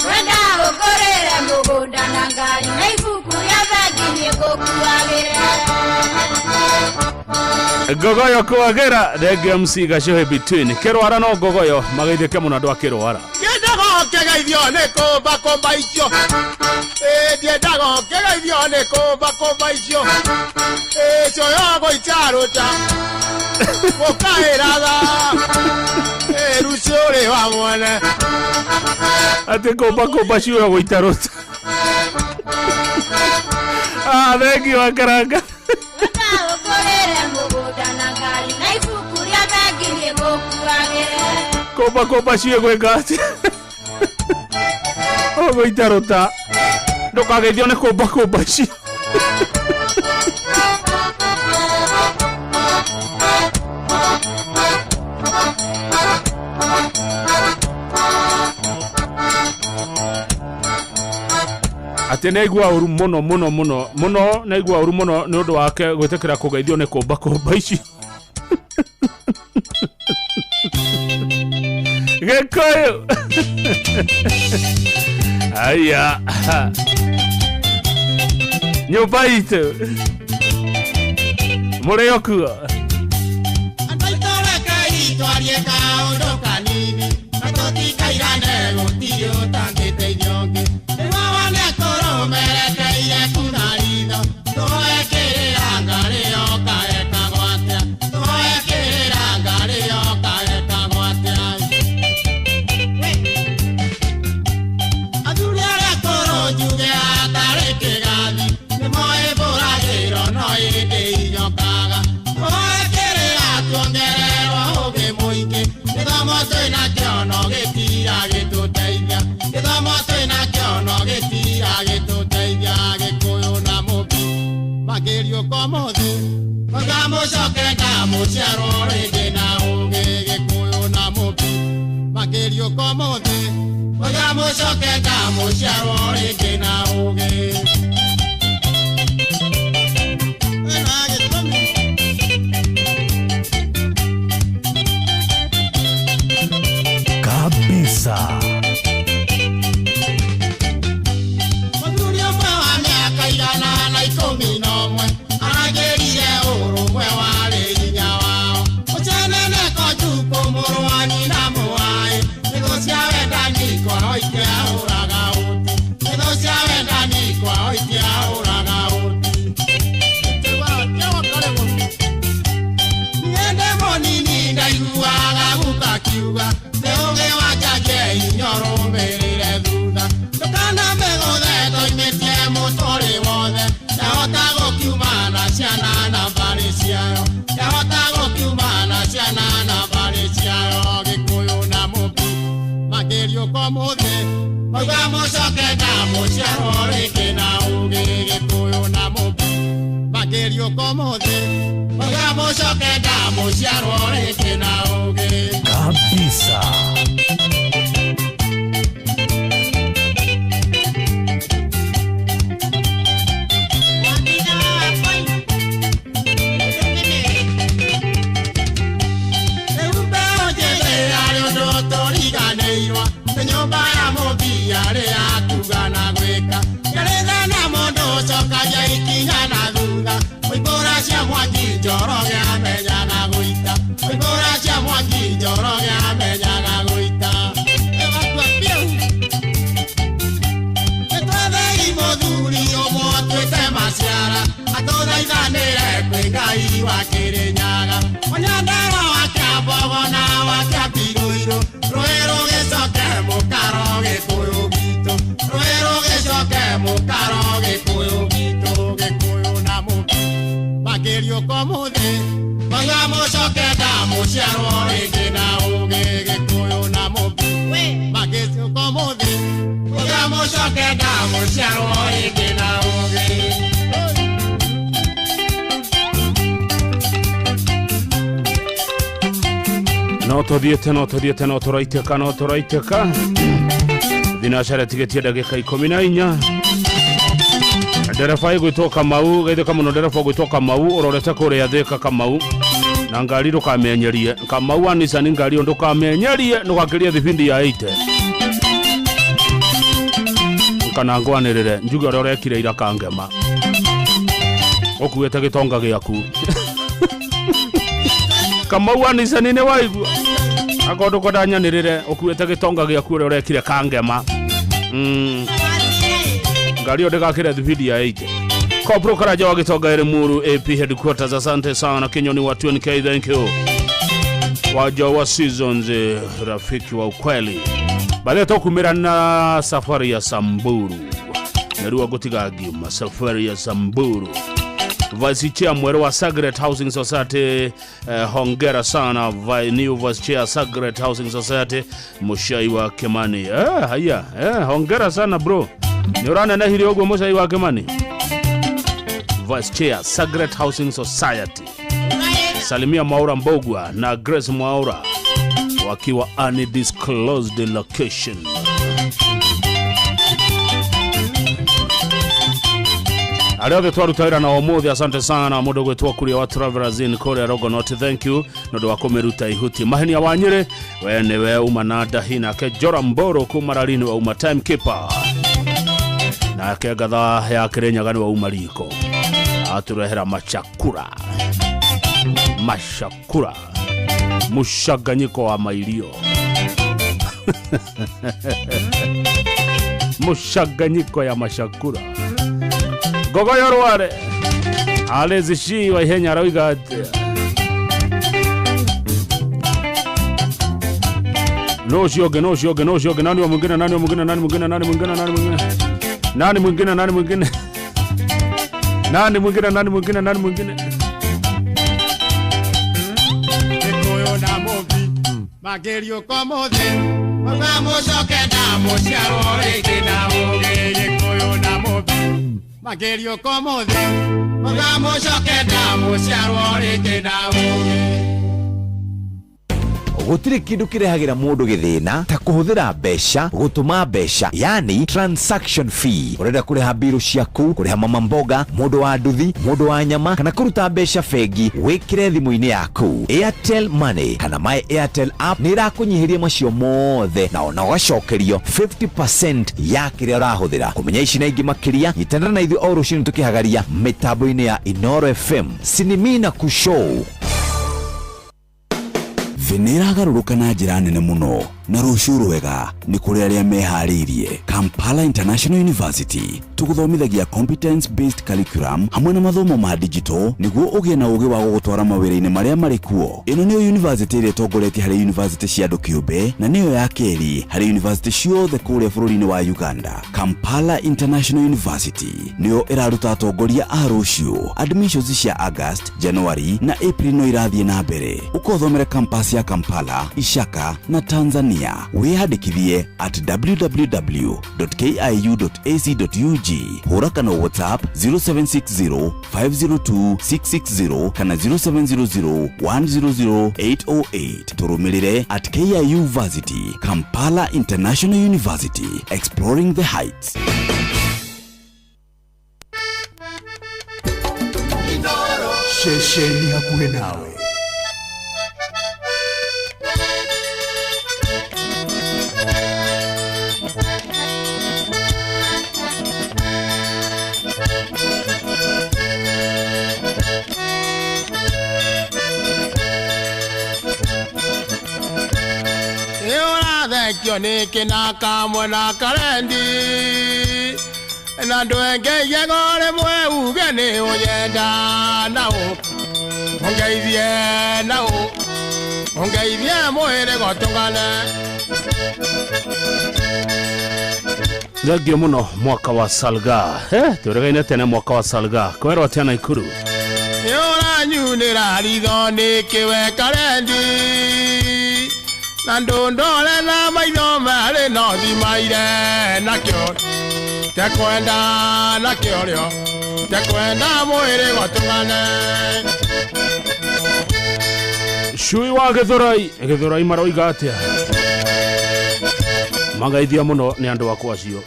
Wenda ũngũrĩre mũgũnda na ngari na ibuku rĩa bengi nĩngũkuagĩre. Ngogoyo kwagĩra thengio MC Gacohe between kĩrwara no ngogoyo mageithĩke mũno andũ a kĩrwara. Ndiendaga ũkĩgeithio nĩ kũmba kũmba icio. Ĩ ndiendaga ũkĩgeithio nĩ kũmba kũmba icio. Ĩ coyo gũitarũta gũkaĩra tha. Ĩ rucio ũrĩ wa mwene. Atĩ kũmba kũmba ciũra gũitarũta. Ah, thengio wa karanga. Wenda ũngũrĩre mũgũnda na ngari na ibuku rĩa bengi nĩngũkuagĩre. Kũmba kũmba ciĩ gwĩka atĩa? Ũgũitarũta ndũkageithio nĩ kũmba kũmba cio. Atĩ nĩaigua ũru mũno mũno mũno mũno, nĩaigua ũru mũno nĩ ũndũ wake gwĩtĩkĩra kũgeithio nĩ kũmba kũmba icio. Gĩkũyũ. Aya, nyũmba itũ mũrĩ o kuo. Andũ aitũ rekei twarie kaũndũ kanini na tũtikairane gũtirĩ ũtangĩteithia ũngĩ. Nĩguo wone kũrũmerekeire kuna ritho tũhoe kĩrĩra ngarĩ yoka ĩkagwo atĩa, tũhoe kĩrĩra ngarĩ yoka ĩkagwo atĩa. Athuri arĩa akũrũ njuge atarĩ kĩgathi nĩmoĩ mbũragĩro no ĩndĩ inyokaga. Tũhoe kĩrĩra tuongererwo ũũgĩ mũingĩ, gĩthomo twĩnakĩo no gĩtira gĩtũteithia, gĩthomo twĩnakĩo no gĩtira gĩtũteithia. Gĩkũyũ na Mũmbi makĩriũka ũmũthĩ mauga mũcoke ndamũciarwo rĩngĩ na ũũgĩ. Gĩkũyũ na Mũmbi makĩriũka ũmũthĩ mauga mũcoke ndamũciarwo rĩngĩ na ũũgĩ. Ĩna gĩtũmi. Kabisa. Mũthuri ũmwe wa mĩaka 111 aragĩrire ũrũmwe warĩ hinya wao. Ũcenene Kojukũ mũrũ wa nyina mũaĩ, nĩthũ cia wendani kwao itiahũraga ũti, nĩthũ cia wendani kwao itiahũraga ũti. Niĩ ndĩ mũnini ndaiguaga guka akiuga nĩ ũũgĩ wa njanjie inyorũmĩrĩre thutha. Ndũkanamĩgũthe toimĩtie mũtũrĩ wothe, yahota gũkiuma na ciana na mbarĩ ciayo, yahota gũkiuma na ciana na mbarĩ ciayo. Gĩkũyũ na Mũmbi makĩriũka ũmũthĩ mauga mũcoke ndamũciarwo rĩngĩ na ũũgĩ. Gĩkũyũ na Mũmbi makĩriũka ũmũthĩ mauga mũcoke ndamũciarwo rĩngĩ na ũũgĩ. Kabisa. Rĩu mbeũ njĩthĩ arĩ ũndũ tũriganĩirwo nĩ nyũmba ya Mũmbi yarĩ ya kuga na gwĩka. Ngeretha na mũndũ ũcokagia ikinya na thutha, mũimbũra cia mwaki Njoroge amenyaga gũita, mũimbũra cia mwaki Njoroge amenyaga gũita. Nĩtwethei mũthuri ũmwe ũtuĩte maciara atũthaithanĩre kwĩ Ngai wa Kĩrĩnyaga. Mũnyandarua wa Kĩambogo na wa Kĩambirũirũ, rũĩ rũgĩcoke mũkaro Gĩkũyũ gitũ, rũĩ rũgĩcoke mũkaro Gĩkũyũ gitũ. Gĩkũyũ na Mũmbi makĩriũka ũmũthĩ mauga mũcoke ndamũciarwo rĩngĩ na ũũgĩ. Gĩkũyũ na Mũmbi makĩriũka ũmũthĩ mauga mũcoke ndamũciarwo rĩngĩ na ũũgĩ. No tũthiĩte no tũthiĩte no tũraitĩka no tũraitĩka thinacara tigĩtie ndagĩka 14. Ndereba ĩgwĩtwo Kamau, geithĩka mũno ndereba ũgwĩtwo Kamau, ũrorete kũrĩa Thĩka Kamau. Na ngari ndũkamĩenyerie. Kamau wa Nissan ngari ĩyo ndũkamĩenyerie, ndũgakĩrie thibindi ya 80. Kana ngwanĩrĩre, njuge ũrĩa ũrekire ira kangema. Ũkuĩte gĩtonga gĩaku. Kamau wa Nissan nĩ waigua. Akorwo ndũkwenda nyanĩrĩre, ũkuĩte gĩtonga gĩaku ũrĩa ũrekire kangema. Ngari ĩyo ndĩgakĩre thibindi ya 80. Kopro Karaja wa Gitonga Limuru AP headquarters, asante sana. Kinyoni wa 2NK, thank you. Waja wa Seasons, rafiki wa ukweli. Baadaye tokumira na safari ya Samburu. Nerua gutiga ngima safari ya Samburu. Vice Chair mwerũ wa Sagret Housing Society, hongera sana new Vice Chair Sagret Housing Society Mushai wa Kimani. Haya, hongera sana bro. Nĩ ũranenehire ũguo Mushai wa Kimani. Vice Chair Sagret Housing Society. Salimia Mwaura Mbogwa na Grace Mwaura wakiwa undisclosed location. Arĩa othe twaruta wĩra na ũmũthĩ, asante sana mũndũ gwĩtwo Kuria wa Travelers Inn kũrĩa Rogonot, thank you nĩ ũndũ wa kũmĩruta ihuti. Mahenia wa Nyĩrĩ, we nĩwe uma na ndahi, nake Jora Mboro kuma Rarini wa uma timekeeper, nake ngatha ya Kĩrĩnyaga nĩ wa uma riko, atũrehera machakura machakura mũcanganyĩko wa mairio mũcanganyĩko ya machakura. Gogoyo rware Alezi wa ihenya arauga atĩa? No ũcio ũngĩ, no ũcio ũngĩ, no ũcio ũngĩ, nani wa mwingine, nani wa mwingine, nani mwingine, nani mwingine, nani mwingine, nani mwingine, nani mwingine, nani mwingine, nani mwingine, nani mwingine. Gĩkũyũ na Mũmbi makĩriũka ũmũthĩ, mũgacoke na mũciarwo rĩngĩ na ũgĩ. Gĩkũyũ na Mũmbi makĩriũka ũmũthĩ, mũgacoke na mũciarwo rĩngĩ na ũgĩ. Gũtirĩ kĩndũ kĩrehagĩra mũndũ gĩthĩna ta kũhũthĩra mbeca gũtũma mbeca, yani transaction fee. Ũrenda kũrĩha mbirũ ciaku, kũrĩha mama mboga, mũndũ wa nduthi, mũndũ wa nyama, kana kũruta mbeca bengi, wĩkĩre thimũ-inĩ yaku. Airtel Money kana My Airtel app nĩ ĩrakũnyihĩria macio mothe na ona ũgacokerio 50% ya kĩrĩa ũrahũthĩra. Kũmenya ici na ingĩ makĩria, nyitanĩra na ithuĩ o rũcinĩ tũkĩhagaria mĩtambo-inĩ ya Inoro FM Sinimina Kushow. Thĩ nĩ ĩragarũrũka na njĩra nene mũno, na rũciũ rwega nĩ kũrĩ arĩa meharĩirie. Kampala International University tũgũthomithagia competence based curriculum hamwe na mathomo ma digital nĩguo ũgĩe na ũgĩ wa gũgũtwara mawĩra-inĩ marĩa marĩ kuo. Ĩno nĩyo university ĩrĩa ĩtongoretie harĩ university cia andũ kĩũmbe na nĩyo ya kerĩ harĩ university ciothe kũrĩa bũrũri-inĩ wa Uganda. Kampala International University nĩyo ĩraruta atongoria a rũciũ. Admissions cia August, January na April no irathiĩ na mbere. Ũkothomera campus ya Kampala, Ishaka na Tanzania. Wĩyandĩkithie at www.kiu.ac.ug. Hũra kana WhatsApp 0760 502 660 kana 0700 100 808. Tũrũmĩrĩre at KIU Varsity, Kampala International University, exploring the heights. Ceceni hakuhĩ nawe. Ũrathekio nĩ kĩnaka mwena karendi na ndwengeie rĩmwe uge nĩ ũnyenda na ũ ũngeithie na ũ ũngeithie mwĩrĩ gũtũngane. Thengio mũno mwaka wa Salga. Tũregaine tene mwaka wa Salga. Kwerwo atĩa Naikuru? Nĩ ũranyunĩra ritho nĩkĩ we karendi na ndũndore na maitho marĩ no thimaire nakĩo tekwenda nakĩo rĩo tekwenda mwĩrĩ gũtũngane. Cui wa Gĩthũrai, Gĩthũrai maroiga atĩa? Magaithia mũno nĩ andũ akwa acio.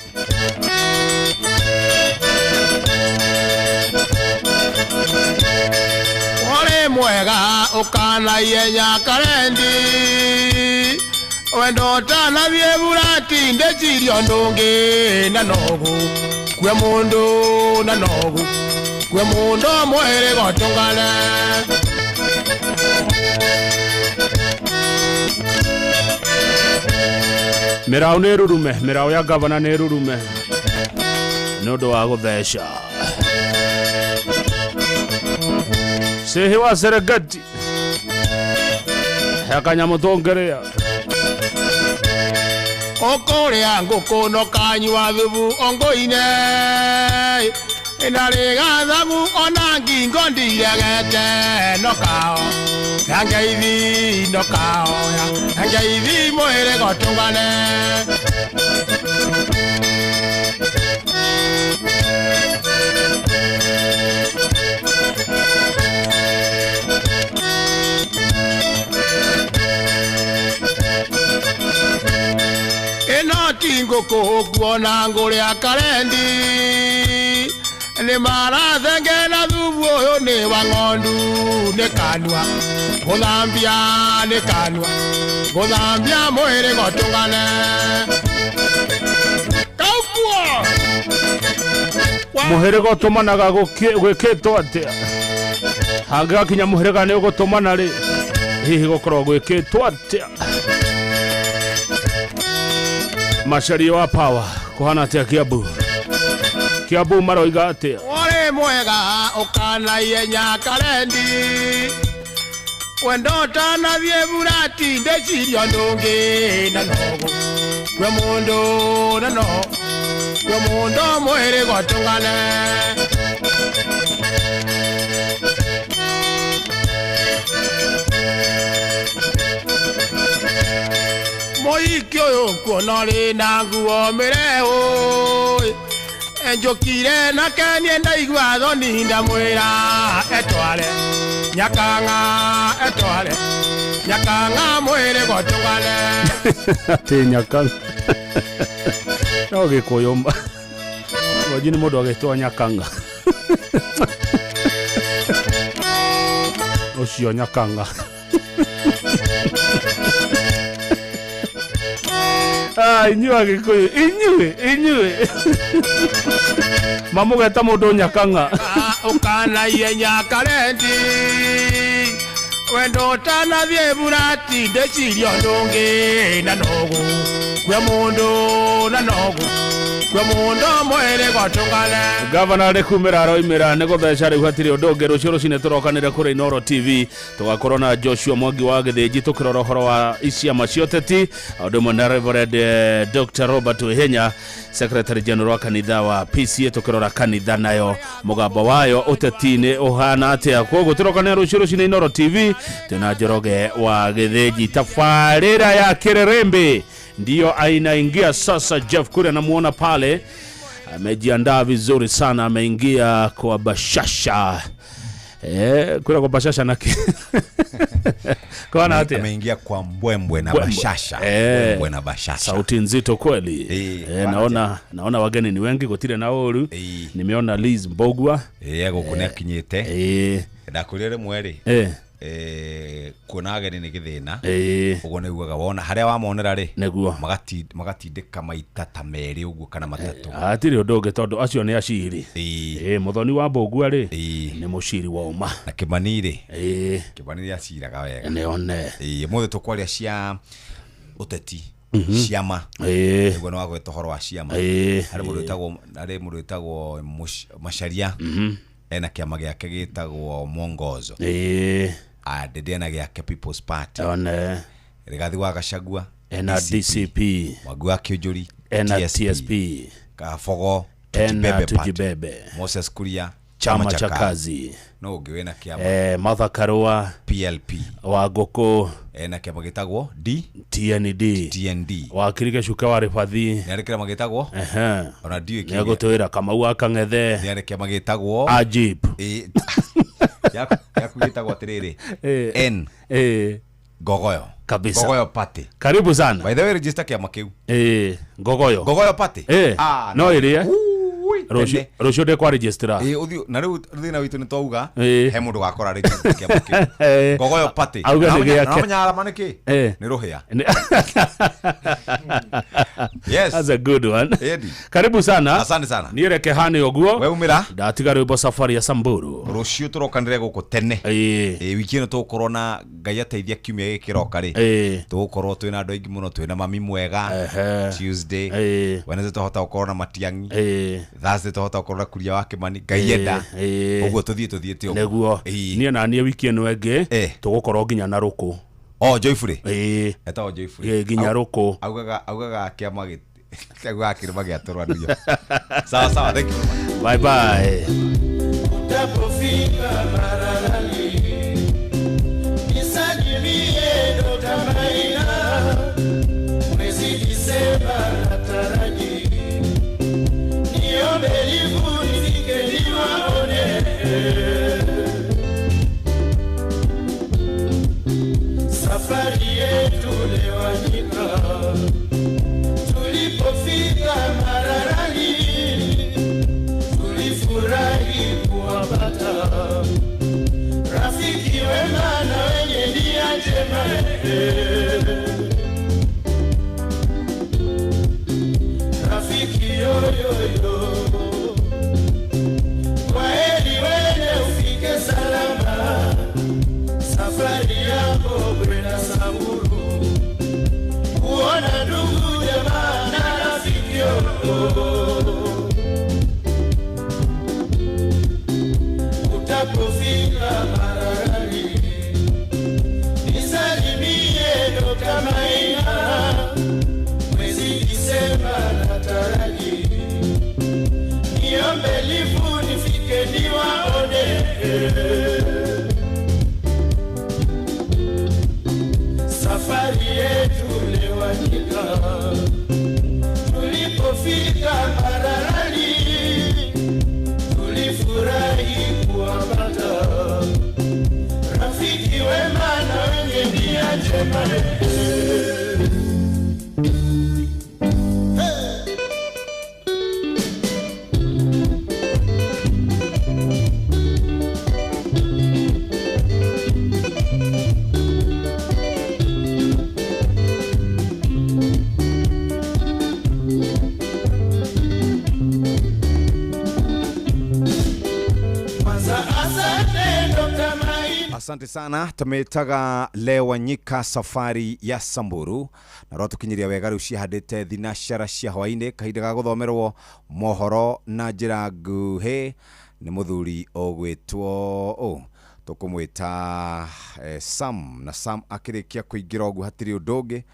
Ũkanaihenya karendi wendo ũtanathiĩ burati ndeciria ũndũ ũngĩ na nogu kue mũndũ na nogu kue mũndũ mwĩrĩ gotũngane. Mĩraũ nĩ ĩrurume, mĩraũ ya gavana nĩ ĩrurume nĩ ũndũ wa gũtheca. Shehe wa Serengeti he kanyamũ tũngĩrĩa. Ũkũrĩa ngũkũ no kanyua thubu ongũine ndarĩ gathagu ona ngingo ndiregete no kao ya ngeithi no kao ya ngeithi mwĩrĩ gotũngane. Ĩno ti ngũkũ kuona ngũrĩa karendi nĩ marathengera thubu ũyũ nĩ wa ng'ondu nĩ kanua gũthambia nĩ kanua gũthambia mwĩrĩ gotũngane kaukuo. Mũhĩrĩga ũtũmanaga gwĩkĩtwo atĩa? Hangĩgakinya mũhĩrĩga nĩ ũgũtũmana rĩ, hihi gũkorwo gwĩkĩtwo atĩa? Macaria wa power kũhana atĩa Kiambu? Kiambu maroiga atĩa? Ũrĩ mwega ũkanaihenya karendi wendo ũtanathiĩ burati ndeciria ũndũ ũngĩ na nogu kue mũndũ na no kue mũndũ mwĩrĩ gotũngane. Mũhiki ũyũ kuona ũrĩ na nguo mĩrehu njũkire nake niĩ ndaigua thoni ndamwĩra etware nyakang'a etware nyakang'a mwĩrĩ gotũngane. Atĩ nyakang'a no gĩkũyũ wanji nĩ mũndũ agĩtwo nyakang'a ũcio nyakang'a. Ah, inyuĩ Agĩkũyũ, inyuĩ inyuĩ mamũgeta mũndũ nyakang'a. Ũkanaihenya karendi wendo ũtanathiĩ burati ndeciria ũndũ ũngĩ na nogu kue mũndũ na nogu kue mũndũ mwĩrĩ gotũngane. Gavana rĩ kumĩra aroimĩra nĩ gũtheca rĩu hatirĩ ũndũ ũngĩ. Rũciũ rũcinĩ tũrokanĩre kũrĩ Inooro TV tũgakorwo na Joshua Mwangi wa Gĩthĩnji tũkĩrora ũhoro wa ciama cia ũteti, ũndũ ũmwe na Reverend Dr. Robert Wihenya Secretary General wa kanitha wa PCA tũkĩrora kanitha nayo mũgambo wayo ũteti-inĩ ũhana atĩa. Koguo tũrokanĩra rũciũ rũcinĩ Inooro TV twĩna Njoroge wa Gĩthĩnji. Tabarĩra ya Kĩrĩrĩmbĩ ndiyo ainaingia sasa. Jeff Kuria namuona pale amejiandaa vizuri sana, ameingia kwa bashasha. Kura kwa bashasha na kwa atia? Ameingia kwa mbwembwe na bashasha. Mbwembwe na bashasha. Sauti nzito kweli. Naona wageni ni wengi gutire na oru. Nimeona Liz Mbogwa. Guku ni akinyite. Ndakurire mweri. Kuona ageni ni githina. Uguo niguaga wona haria wamonera ri niguo magatindika maita ta meri uguo kana matatu. Hatiri undu ungi tondu acio ni aciri. Muthoni wa Mbogwa ri ni muciri wa uma. Na Kimani ri. Kimani ri aciraga wega. Nione. Muthe tukwaria cia uteti. Ciama. Niguo no wagweta uhoro wa ciama. Hari mundu witagwo hari mundu witagwo Macharia. Ena kiama giake gitagwo Mwongozo. Ndende ena giake People's Party. One. Rigathi wa Gachagua ena DCP. Mwangi wa Kiunjuri ena TSP. Kabogo ena Tujibebe. Moses Kuria Chama cha Kazi. No ungi wina kiama. Martha Karua PLP. Wa Ngũkũ ena kiama gitagwo TND. TND. Wa Kirige Cuka wa Ribathi. Ni ari kiama gitagwo? Ona ndiũĩ kĩrĩa. Nĩegũtwĩra Kamau wa Kang'ethe. Ni ari kiama gitagwo? Ajib. Yaku gitagwo atiriri. N. Ngogoyo. Kabisa. Ngogoyo Party. Karibu sana. By the way, register kiama kiu. Ngogoyo. Ngogoyo Party. No irie. Tene. Rũciũ ndĩkwa registera. Ĩĩ, ũthiĩ na rĩu thĩna witũ nĩ twauga Ĩĩ. he mũndũ wakora rĩngĩ kĩama kĩu. Ngogoyo party. Auge nĩ gĩake. Namenya arama nĩ kĩ? Eh. Nĩ rũhĩa. Yes. That's a good one. Edi. Karibu sana. Asante sana. Niĩ reke hane ũguo. Weumĩra. Ndatiga rwĩmbo safari ya Samburu. Rũciũ tũrokanĩre gũkũ tene. Ĩĩ. Wiki ĩno tũgũkorwo na Ngai ateithia kiumia gĩkĩ kĩroka rĩ. Tũgũkorwo twĩna andũ aingĩ mũno, twĩna mami mwega. Tuesday. Wednesday twahota gũkorwo na Matiang'i. Thursday twahota gũkorwo na Kuria wa Kĩmani. Ngai enda. Ũguo tũthiĩ tũthiĩte ũguo. Nĩguo. Niĩ na niĩ wiki ĩno ĩngĩ tũgũkorwo nginya na rũkũ. Oh, Joyfully. Ĩĩ. Etagwo Joyfully. Ĩĩ, nginya rũkũ. Augaga kĩama gĩ augaga kĩrĩma gĩa tũrwanio. Sawa sawa, thank you very much. Bye bye. Utapofika Maralali, nisalimie Dr. Maina, mwezi Disemba nataraji, niombe livu nifike niwaone. Safari yetu Lewanyika, tulipofika Maralali, tulifurahi kuwapata rafiki wema na wenye nia njema. Rafiki yoyoyo, kwaheri wene ufike salama, safari yako kwenda Samburu, kuona ndugu jamaa na rafiki yoyo. Utapofika Maralali, nisalimie Dr. Maina, mwezi Disemba nataraji, niombe livu nifike niwaone. Safari yetu Lewanyika, tulipofika Maralali, tulifurahi kuwapata rafiki wema na wenye nia njema. Kwanza asante Dr. Maina. Asante sana. Tumetaga Lewanyika safari ya Samburu na ro tukinyiria wega riu cihandite thinacara cia hwaini kahinda ga guthomerwo mohoro na njira nguhi ni muthuri ugwitwo tukumwita Sam, na Sam akirikia kuingira uguo hatiri undu ungi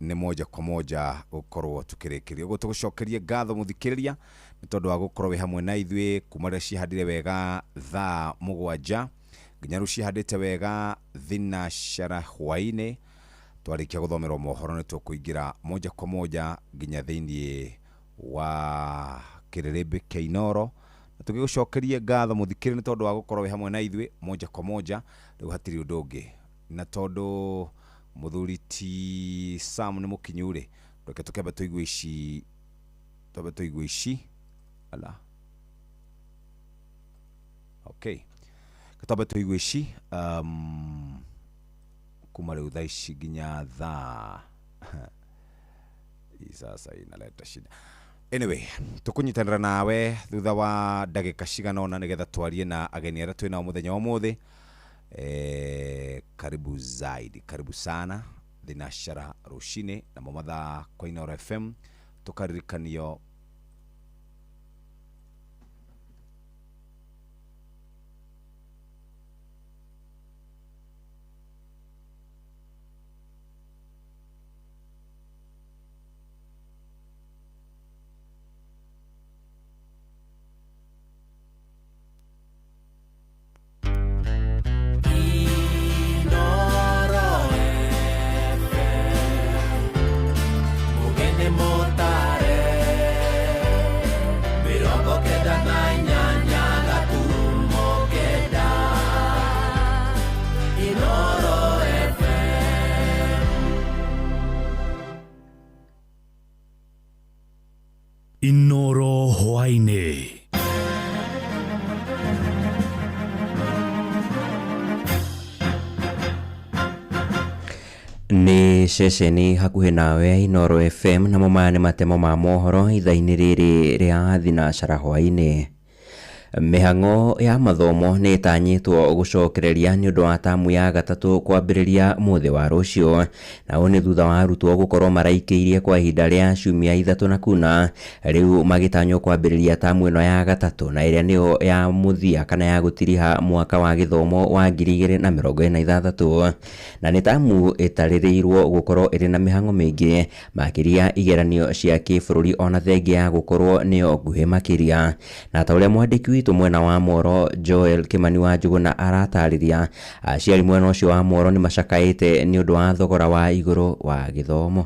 ni moja kwa moja gukorwo tukirikiria uguo. Tugucokerie ngatho muthikiriria ni tondu wa gukorwo wi hamwe na ithuĩ kuma rĩrĩa cihandire wega thaa 7 nginya rĩu cihandĩte wega thinacara hwainĩ. Twarikia guthomerwo mohoro nĩ tũkũingĩra moja kwa moja nginya thĩinĩ wa kĩrĩrĩmbĩ kĩa Inoro, na tũgĩgũcokerie ngatho mũthikĩrĩ nĩ tondũ wa gũkorwo wĩ hamwe na ithuĩ moja kwa moja. Rĩu hatirĩ ũndũ ũngĩ, na tondũ mũthuri ti Sam nĩ mũkinyu rĩ, reke tũkĩambe tũigue ici, twambe tũigue ici ala okay, twambe tũigue ici kuma rĩu thaa ici nginya thaa hii sasa inaleta shida. Anyway, tukunyitanĩra nawe thutha wa ndagĩka cigana ũna nĩgetha twarie na ageni arĩa twĩ nao mũthenya wa ũmũthĩ. Karibu zaidi, karibu sana thinacara rũcinĩ namo mathaa kwa Inoro FM tukaririkanio Mugende motare. Harĩ ceceni hakuhĩ nawe Inooro FM, namo maya nĩ matemo ma mohoro ithaa-inĩ rĩrĩ rĩa thinacara hwaĩ-inĩ. Mĩhang'o ya mathomo nĩ ĩtanyĩtwo gũcokereria nĩ ũndũ wa tamu ya gatatũ kwambĩrĩria mũthĩ wa rũciũ, na ũũ nĩ thutha wa arutwo gũkorwo maraikĩirie kwa ihinda rĩa ciumia 3 na kuna, rĩu magĩtanywo kwambĩrĩria tamu ĩno ya gatatũ na ĩrĩa nĩyo ya mũthia kana ya gũtiriha mwaka wa gĩthomo wa 2026, na nĩ tamu ĩtarĩrĩirwo gũkorwo ĩrĩ na mĩhang'o mĩingĩ makĩria igeranio cia kĩbũrũri ona thengia ya gũkorwo nĩyo nguhĩ makĩria. Na ta ũrĩa mwandĩki witũ mwena wa Moro Joel Kimani wa Njuguna aratarĩria, aciari mwena ũcio wa Moro nĩ macakaĩte nĩ ũndũ wa thogora wa igũrũ wa gĩthomo.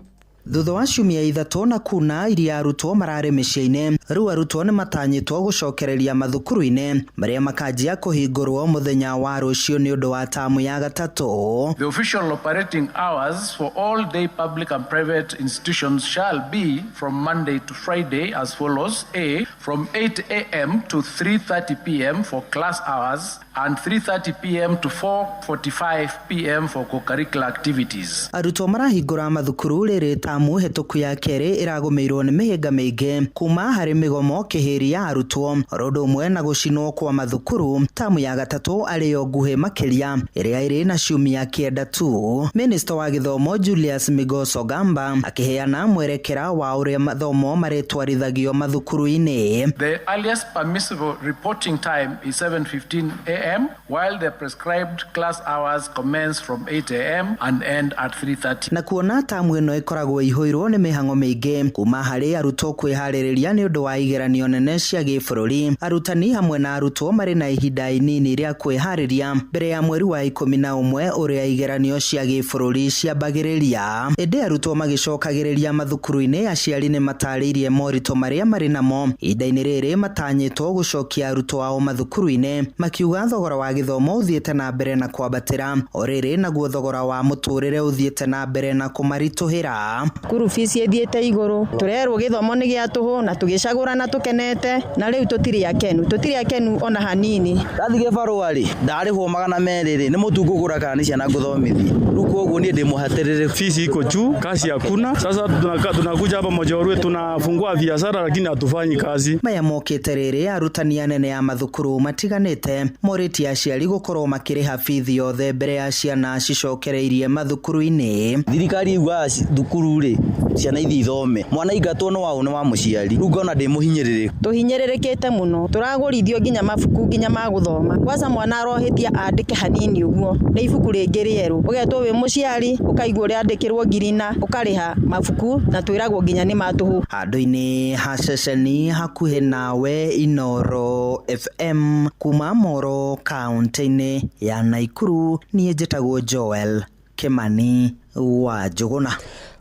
Thutha wa ciumia 3 na kuna iria arutwo mararĩ mĩciĩ-inĩ, rĩu arutwo nĩ matanyĩtwo gũcokereria mathukuru-inĩ marĩa makanjia kũhingũrwo mũthenya wa rũciũ nĩ ũndũ wa tamu ya gatatũ. The official operating hours for all day public and private institutions shall be from Monday to Friday as follows: A, from 8 a.m. to 3:30 p.m. for class hours and 3:30 p.m. to 4:45 p.m. for co-curricular activities. Arutwo marahingũra mathukuru rĩrĩ tamu hĩtũku ya kerĩ ĩragũmĩirwo nĩ mĩhĩnga mĩingĩ kuma harĩ mĩgomo kĩhĩri ya arutwo oro ũndũ ũmwe na gũcinwo kwa mathukuru. Tamu ya gatatũ arĩyo nguhĩ makĩria ĩrĩa ĩrĩ na ciumia 9 tu. Minista wa gĩthomo Julius Migos Ogamba akĩheana mwerekera wa ũrĩa mathomo marĩtwarithagio mathukuru-inĩ. The earliest permissible reporting time is 7:15 a.m. while the prescribed class hours commence from 8 a.m. and end at 3:30. Na kuona tamu ĩno ĩkoragwo ĩihũirwo nĩ mĩhang'o mĩingĩ kuma harĩ arutwo kwĩharĩrĩria nĩ ũndũ wa igeranio nene cia gĩbũrũri, arutani hamwe na arutwo marĩ na ihinda inini rĩa kwĩharĩria mbere ya mweri wa 11 ũrĩa igeranio cia gĩbũrũri ciambagĩrĩria. Ĩndĩ arutwo magĩcokagĩrĩria mathukuru-inĩ, aciari nĩ matarĩirie moritũ marĩa marĩ namo ihinda-inĩ rĩrĩ matanyĩtwo gũcokia arutwo ao mathukuru-inĩ, makiuga thogora wa gĩthomo ũthiĩte na mbere na kwambatĩra o rĩrĩ naguo thogora wa mũtũrĩre ũthiĩte na mbere na kũmaritũhĩra. Cukuru fees ĩthiĩte igũrũ, tũrerwo gĩthomo nĩ gĩa tũhũ na tũgĩcagũrana tũkenete, na rĩu tũtirĩ akenu ona hanini. Ndathiĩ gĩbarũa rĩ, ndarĩhwo 200 rĩ, nĩ mũtu ngũgũra kana nĩ ciana ngũthomithia? Rĩu koguo niĩ ndĩ mũhatĩrĩrĩku. Fees iko juu, kazi hakuna. Sasa tunakuja hapa Mojaorwe tunafungua biashara lakini hatufanyi kazi. Maya mokĩte rĩrĩ arutani anene a mathukuru matiganĩte morĩtie aciari gũkorwo makĩrĩha bithi yothe mbere ya ciana cicokereirie mathukuru-inĩ. Thirikari yugaga thukuru rĩ, ciana ithi ithome, mwana aingatwo nĩ waũ nĩ wa mũciari. Rĩu ngona ndĩ mũhinyĩrĩrĩku. Tũhinyĩrĩrĩkĩte mũno, tũragũrithio nginya mabuku nginya ma gũthoma. Kwanza mwana arohĩtia andĩke hanini ũguo nĩ ibuku rĩngĩ rĩerũ, ũgetwo wĩ mũciari ũkaigua ũrĩandĩkĩrwo 4,000 ũkarĩha mabuku na twĩragwo nginya nĩ ma tũhũ. Handũ-inĩ ha ceceni hakuhĩ nawe Inooro FM kuma Moro kaunti-inĩ ya Naikuru, niĩ njĩtagwo Joel Kimani wa Njuguna.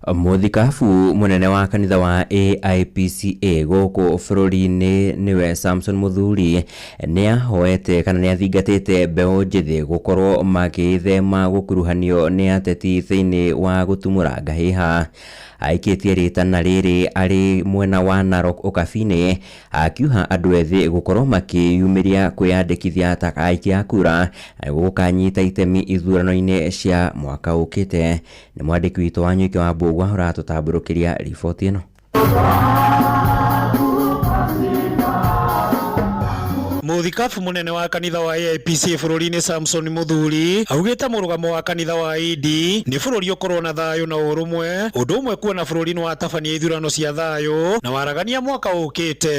Mũthikabu mũnene wa kanitha wa AIPCA gũkũ bũrũri-inĩ nĩwe Samson Muthuri nĩ ahoete kana nĩ athingatĩte mbeũ njĩthĩ gũkorwo magĩthema gũkuruhanio nĩ ateti thĩinĩ wa gũtumũra ngahĩha. Aikĩtie rĩtana rĩrĩ arĩ mwena wa Narok Ũkabi-inĩ, akiuha andũ ethĩ gũkorwo makĩyumĩria kwĩyandĩkithia ta aikia a kura gũkanyita itemi ithurano-inĩ cia mwaka ũkĩte. Nĩ mwandĩki witũ wa Nyuike wa Mbũgua ũratũtambũrũkĩria riboti ĩno. Mũthikabu mũnene wa kanitha wa AIPCA bũrũri-inĩ Samson Muthuri augĩte mũrũgamo wa kanitha wa ED nĩ bũrũri ũkorwo na thayũ na ũrũmwe, ũndũ ũmwe kuona bũrũri nĩ watabania ithurano cia thayũ na waragania mwaka ũkĩte.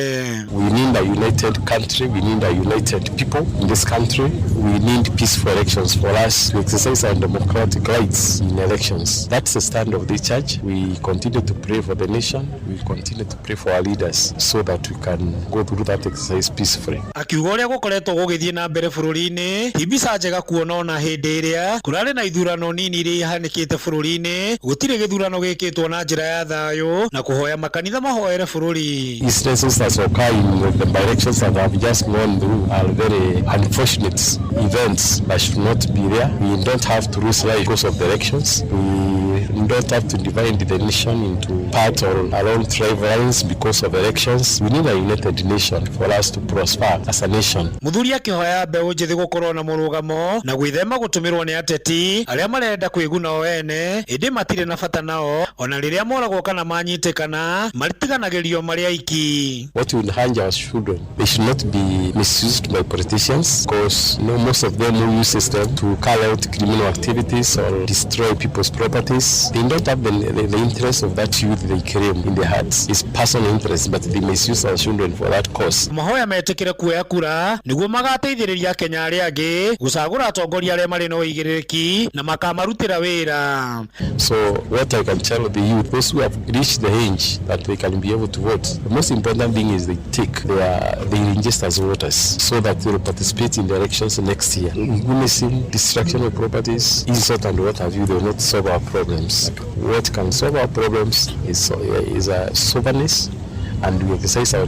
We need a united country, we need a united people in this country, we need peaceful elections for us to exercise our democratic rights in elections. That's the stand of the church. We continue to pray for the nation, we continue to pray for our leaders so that we can go through that exercise peacefully. Akiuga ũrĩa gũkoretwo gũgĩthiĩ na mbere bũrũri-inĩ ti mbica njega kuona ona hĩndĩ ĩrĩa kũrarĩ na ithurano nini iria ihanĩkĩte bũrũri-inĩ, gũtirĩ gĩthurano gĩkĩtwo na njĩra ya thayũ na kũhoya makanitha mahoere bũrũri. Instances that occur in the by-elections that have just gone through are very unfortunate events that should not be there. We don't have to lose life because of the elections. We don't have to divide the nation into apart or along tribal lines because of elections. We need a united nation for us to prosper as a nation. Muthuri akĩhoya mbeũ njĩthĩ gũkorwo na mũrũgamo na gwĩthema gũtũmĩrwo nĩ ateti arĩa marenda kwĩguna o ene ĩndĩ matirĩ na bata nao ona rĩrĩa moragwo kana manyitĩkana maritiganagĩrio marĩ aiki. What we urge our children, they should not be misused by politicians because most of them who use them to carry out criminal activities or destroy people's properties. They don't have the interest of that youth they claim in their hearts. It's personal interest, but they misuse our children for that cause. Mahoya metĩkĩre kuoya kura nĩguo magateithĩrĩria Kenya arĩa angĩ gũcagũra atongoria arĩa marĩ na ũigĩrĩrĩki na makamarutĩra wĩra. So what I can tell the youth, those who have reached the age that they can be able to vote, the most important thing is they take they register as voters so that they will participate in the elections next year. Witnessing destruction of properties, insult and what have you, they will not solve our problems. What can solve our problems is a soberness, and we exercise our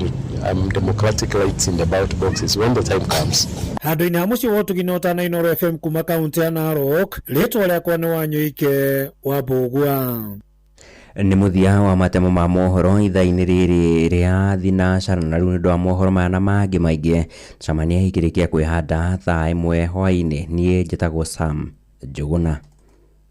democratic rights in the ballot boxes when the time comes. Handũ-inĩ ha mũciĩ wa ũtugi na ũtana Inooro FM kuma kaunti ya Narok, rĩtwa rĩakwa nĩ Wanyũike wa Mbũgua. Nĩ mũthia wa matemo ma mohoro ithaa-inĩ rĩrĩ rĩa thinacara, na rĩu nĩ ũndũ wa mohoro maya na mangĩ maingĩ tũcemanie ikĩrĩkia kwĩhanda thaa 1 hwaĩ-inĩ. Niĩ njĩtagwo Sam Njũgũna.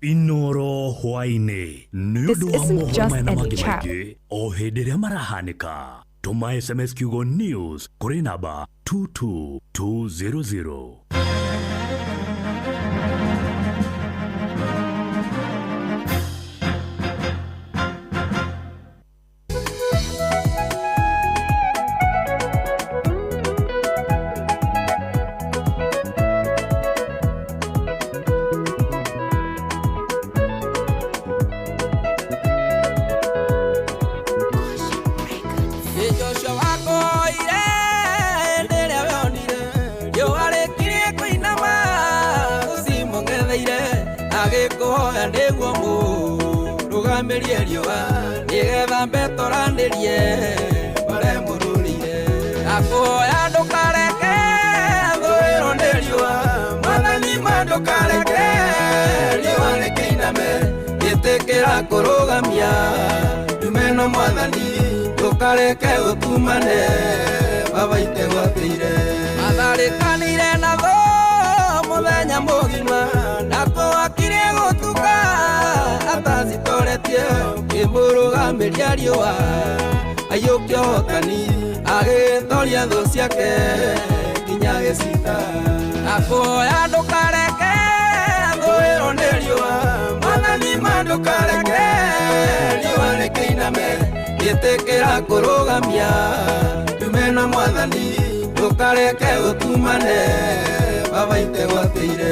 Inooro hwaĩ-inĩ nĩ This ũndũ wa isn't mohoro just maya na any mangĩ chat. maingĩ o hĩndĩ ĩrĩa marahanĩka. Tũma SMS kiugo news kũrĩ namba 22200. Joshua wakoire rĩrĩa wonire riũa rĩkirie kũinama ũcimũng'etheire agĩkũhoya nĩguo mũrũgamĩrie riũa nĩgetha mbetoranĩrie bare mũrũrĩire akũhoya ndũkareke thũĩrwo nĩ riũa mwathani ma ndũkareke riũa rĩkĩiname gĩtĩkĩra kũrũgamia ndumeno mwathani ndũkareke ũtumane baba itegwatĩire atharĩkanire na thũ mũthenya mũgima na kũhakirie gũtuka atacitoretie kĩmũrũgamĩria riũa aiyũkia ũhotani agĩtoria thũ ciake nginya gĩcita akũhoya ndũkareke thũĩrwo nĩ riũa mwathani ma ndũkareke riũa rĩkĩiname gĩtĩkĩra kũrũgamia ndumeno mwathani ndũkareke ũtumane baba itegwatĩire.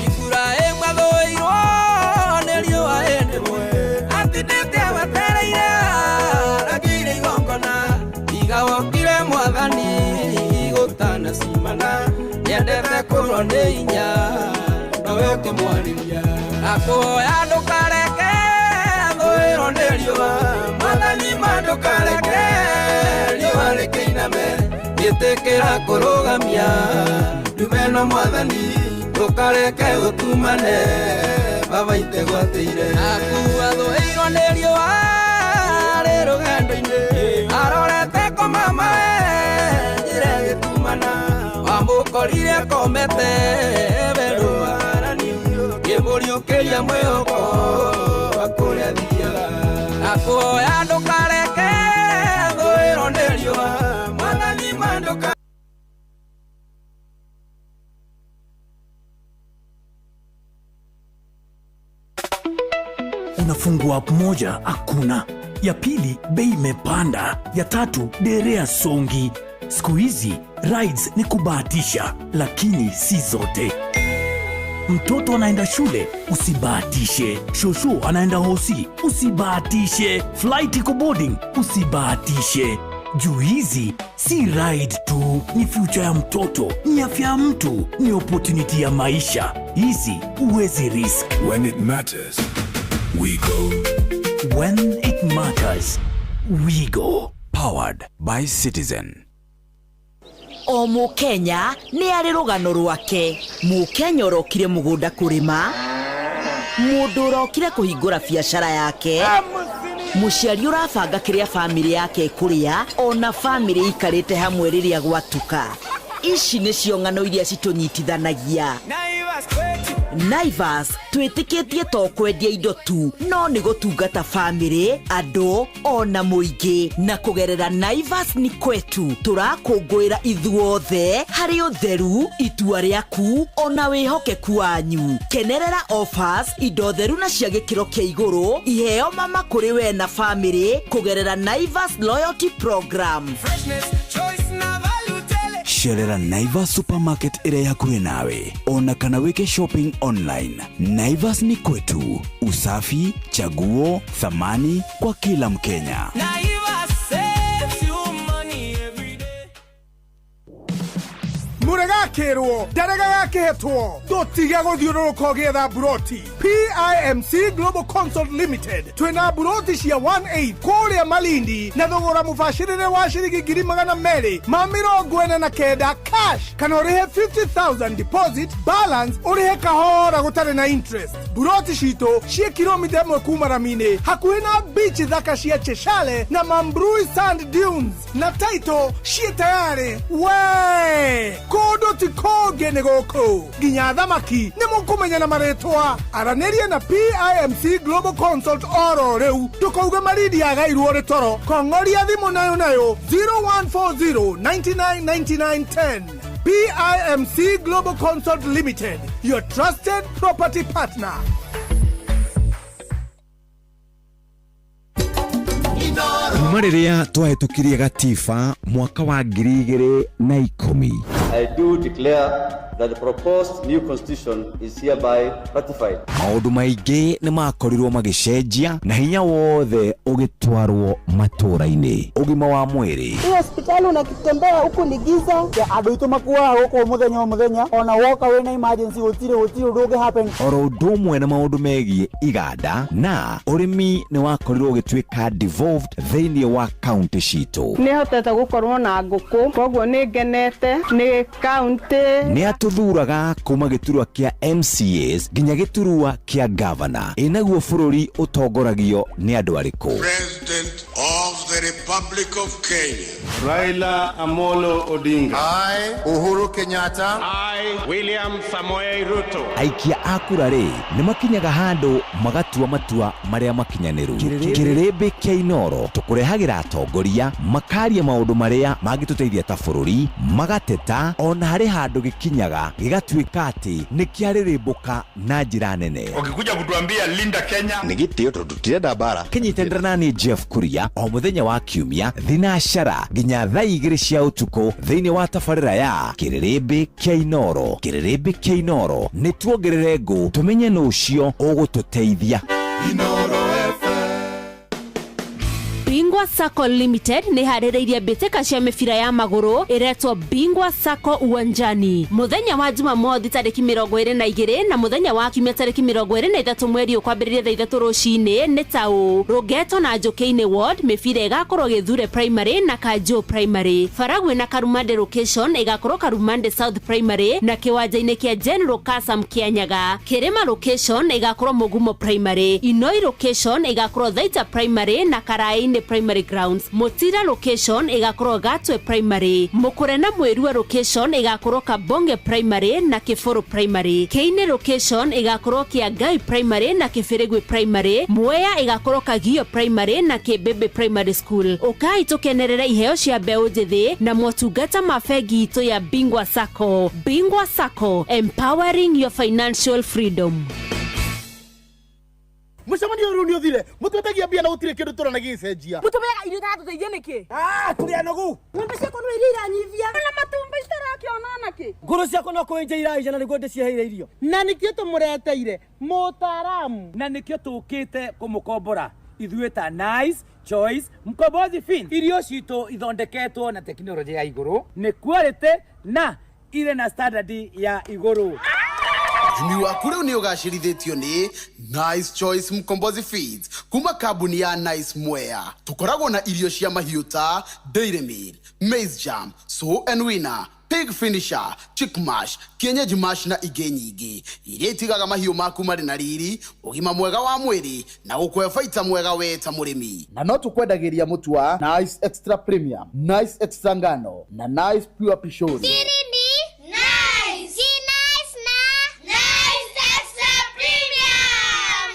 Iburahĩmu athũirwo nĩ riũa hĩndĩ ĩmwe atindĩte agwetereire aragĩire igongona tiga wokire mwathani gũtanacimana nĩendete kũrwo nĩ hinya nowe ũkĩmwarĩria akũhoya ndũkareke thũĩrwo nĩ riũa mwathani ma ndũkareke riũa rĩkĩiname gĩtĩkĩra kũrũgamia ndumeno mwathani ndũkareke ũtumane baba itegwatĩire akua thũĩirwo nĩ riũa rĩ rũgendo-inĩ arorete kũmamae njĩra ĩgĩtumana wamũkorire akomete werũaranio kĩmũriũkĩria mwĩhoko wa kũrĩa thiaga akũhoya ndũkareke thũĩrwo nĩ riũa mwathani ma ndũka Unafungua app moja hakuna, ya pili bei imepanda, ya tatu derea songi. Siku hizi rides ni kubahatisha, lakini si zote. Mtoto anaenda shule, usibahatishe. Shosho anaenda hosi, usibahatishe. Flight iko boarding, usibahatishe. Juu hizi si ride tu, ni future ya mtoto, ni afya ya mtu, ni opportunity ya maisha. Hizi huwezi risk. When it matters, we go. When it matters, we go. Powered by Citizen. O mũkenya nĩ arĩ rũgano rwake. Mũkenya ũrokire mũgũnda kũrĩma, mũndũ ũrokire kũhingũra biacara yake, mũciari ũrabanga kĩrĩa bamĩrĩ yake ĩkũrĩa, ona bamĩrĩ ikarĩte hamwe rĩrĩa gwatuka. Ici nĩcio ng'ano iria citũnyitithanagia. Naivas twĩtĩkĩtie to kwendia indo tu, no nĩ gũtungata bamĩrĩ, andũ ona mũingĩ. Na kũgerera Naivas ni kwetu tũrakũngũĩra ithuothe harĩ ũtheru, itua rĩaku ona wĩhokeku wanyu. Kenerera offers, indo theru na cia gĩkĩro kĩa igũrũ, iheo mama kũrĩ we na bamĩrĩ kũgerera Naivas Loyalty Program. Cerera Naivas Supermarket ĩrĩa hakuhĩ nawe ona kana wĩke shopping online. Naivas ni kwetu, usafi, chaguo, thamani kwa kila Mkenya. Mũregakĩrwo ndarega gakĩhetwo, ndũtige gũthiũrũrũka ũgĩetha mburoti. PIMC Global Consult Limited twĩna mburoti cia 18 kũrĩa Malindi na thogora mũbacĩrĩre wa ciringi 249,000 cash, kana ũrĩhe 50,000 deposit, balance ũrĩhe kahora gũtarĩ na interest. Mburoti citũ ciĩ kilomita 1 kuma rami-inĩ, hakuhĩ na beach thaka cia Cheshale na Mambrui Sand Dunes, na title ciĩ tayarĩ. We kũndũ ti kũngĩ nĩ gũkũ, nginya thamaki nĩ mũkũmenya na marĩtwa. Aranĩria na PIMC Global Consult oro rĩu, ndũkauge Malindi yagairwo rĩ toro. Kong'oria thimũ nayo nayo 0140 99 99 10. PIMC Global Consult Limited, your trusted property partner. Kuma rĩrĩa twahĩtũkirie gatiba mwaka wa 2010. I do declare that the proposed new constitution is hereby ratified. Maũndũ maingĩ nĩ makorirwo magĩcenjia na hinya wothe ũgĩtwarwo matũũra-inĩ. Ũgima wa mwĩrĩ, Hii hospitali unakitembea huku ni giza. Andũ aitũ makuaga gũkũ mũthenya o mũthenya, ona woka wĩna emergency gũtirĩ ũndũ ũngĩ happen. Oro ũndũ ũmwe na maũndũ megiĩ iganda na ũrĩmi nĩ wakorirwo ũgĩtuĩka devolved thĩinĩ wa kaunti citũ. Nĩ hotete gũkorwo na ngũkũ, koguo nĩ ngenete nĩ kaunti. Nĩ atũthuraga kuma gĩturwa kĩa MCAs nginya gĩturwa kĩa gavana. Ĩ naguo bũrũri ũtongoragio nĩ andũ arĩkũ? President of the Republic of Kenya. Raila Amolo Odinga. I, Uhuru Kenyatta. I, William Samoei Ruto. Aikia a kura rĩ nĩ makinyaga handũ magatua matua marĩa makinyanĩru. Kĩrĩrĩmbĩ kĩa Inoro tũkũrehagĩra atongoria makaria maũndũ marĩa mangĩtũteithia ta bũrũri, magateta ona harĩ handũ gĩkinyaga gĩgatuĩka atĩ nĩ kĩarĩrĩmbũka na njĩra nene. Ukikuja kutuambia Linda Kenya. Nĩ gĩtĩo tondũ tũtirenda mbara. Kĩnyitanĩra nani Jeff Kuria o mũthenya wa kiumia thinacara nginya thaa 2 cia ũtukũ thĩinĩ wa tabarĩra ya Kĩrĩrĩmbĩ kĩa Inoro. Kĩrĩrĩmbĩ kĩa Inoro nĩ tuongerere ngũ tũmenye nũ ũcio ũgũtũteithia. Bingwa Sacco Limited nĩ harĩrĩirie mbĩtĩka cia mĩbira ya magũrũ ĩretwo Bingwa Sacco Uwanjani mũthenya wa Jumamothi tarĩki 22 na mũthenya wa Kiumia tarĩki 23 mweri ũkwambĩrĩria thaa 3 rũcinĩ nĩ ta ũũ: Rũgeto na Njũkĩ-inĩ Ward mĩbira ĩgakorwo Gĩthure Primary na Kanjũ Primary, Baragwi na Karumande location ĩgakorwo Karumande South Primary na kĩwanja-inĩ kĩa General Kasam Kĩanyaga, Kĩrĩma location ĩgakorwo Mũgumo Primary, Inoi location ĩgakorwo Thaita Primary na Karaĩ-inĩ Primary Grounds, Mutira location ĩgakorwo Gatwe Primary, Mukure na Mwĩrua location ĩgakorwo Kabonge Primary na Kĩbũrũ Primary, Kĩinĩ location ĩgakorwo Kĩangai Primary na Kĩbĩrĩgwi Primary, Mwea ĩgakorwo Kagio Primary na Kĩmbĩmbĩ Primary School. Ũkai tũkenerere iheo cia mbeũ njĩthĩ na motungata ma bengi itũ ya Bingwa Sacco. Bingwa Sacco, empowering your financial freedom. Mũcemanio ũyũ rĩu nĩ ũthire, mũtwetagia mbia na gũtirĩ kĩndũ tũrona gĩgĩcenjia. Mũtũmĩaga irio itaratũteithia nĩkĩ? Tũrĩ anogu. Ng'ombe ciakwa no iria iranyivia na matumbĩ citarakĩona nakĩ. Ngũrũ ciakwa no kũenja iraija na nĩguo ndĩciheire irio. Na nĩkĩo tũmũreteire mũtaaramu. Na nĩkĩo tũkĩte kũmũkombora ithuĩ ta Nice Choice Mkombozi Fin. Irio citũ ithondeketwo na tekinoronjĩ ya igũrũ, nĩ quality na irĩ na standard ya igũrũ. Ũrĩmi waku rĩu nĩ ũgacĩrithĩtio nĩ Nice Choice Mkombozi Feeds kuma kambuni ya Nice Mwea. Tũkoragwo na irio cia mahiũ ta Dairy Meal, Maize Jam, Sow and Winner, Pig Finisher, Chick Mash, Kienyeji Mash na ingĩ nyingĩ iria itigaga mahiũ maku marĩ na riri, ũgima mwega wa mwĩrĩ na gũkũhe baita mwega we ta mũrĩmi. Na no tũkwendagĩria mũtu wa Nice Extra Premium, Nice Extra Ngano na Nice Pure Pishori. Siri ni nice. Si nice na nice extra premium.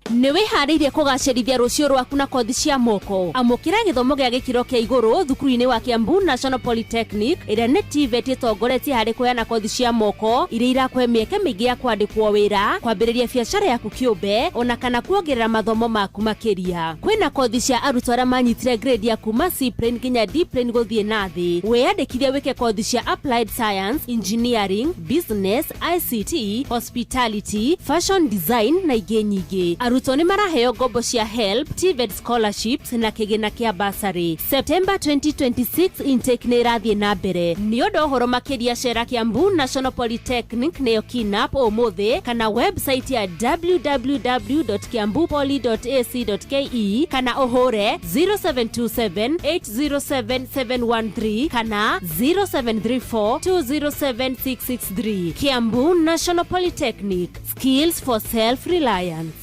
Nĩ wĩharĩirie kũgacĩrithia rũciũ rwaku na kothi cia moko? Amũkĩra gĩthomo gĩa gĩkĩro kĩa igũrũ thukuru-inĩ wa Kiambu National Polytechnic ĩrĩa nĩ TVET ĩtongoretie harĩ kũheana kothi cia moko iria irakũhe mĩeke mĩingĩ ya kwandĩkwo wĩra, kwambĩrĩria biacara yaku kĩũmbe ona kana kuongerera mathomo maku makĩria. Kwĩna kothi cia arutwo arĩa manyitire grade ya kuma C plane nginya D plane gũthiĩ na thĩ. Wĩyandĩkithie wĩke kothi cia Applied Science, Engineering, Business, ICT, Hospitality, Fashion Design na ingĩ nyingĩ. Arutwo nĩ maraheo ngombo cia HELB, TVET scholarships na kĩgĩna kĩa bursary. September 2026 intake nĩ ĩrathiĩ na mbere. Nĩ ũndũ ũhoro makĩria cera Kiambu National Polytechnic nĩyo KINAP ũmũthĩ kana website ya www.kiambupoly.ac.ke kana ũhũre 0727 807 713 kana 0734 207 663. Kiambu National Polytechnic, skills for self-reliance.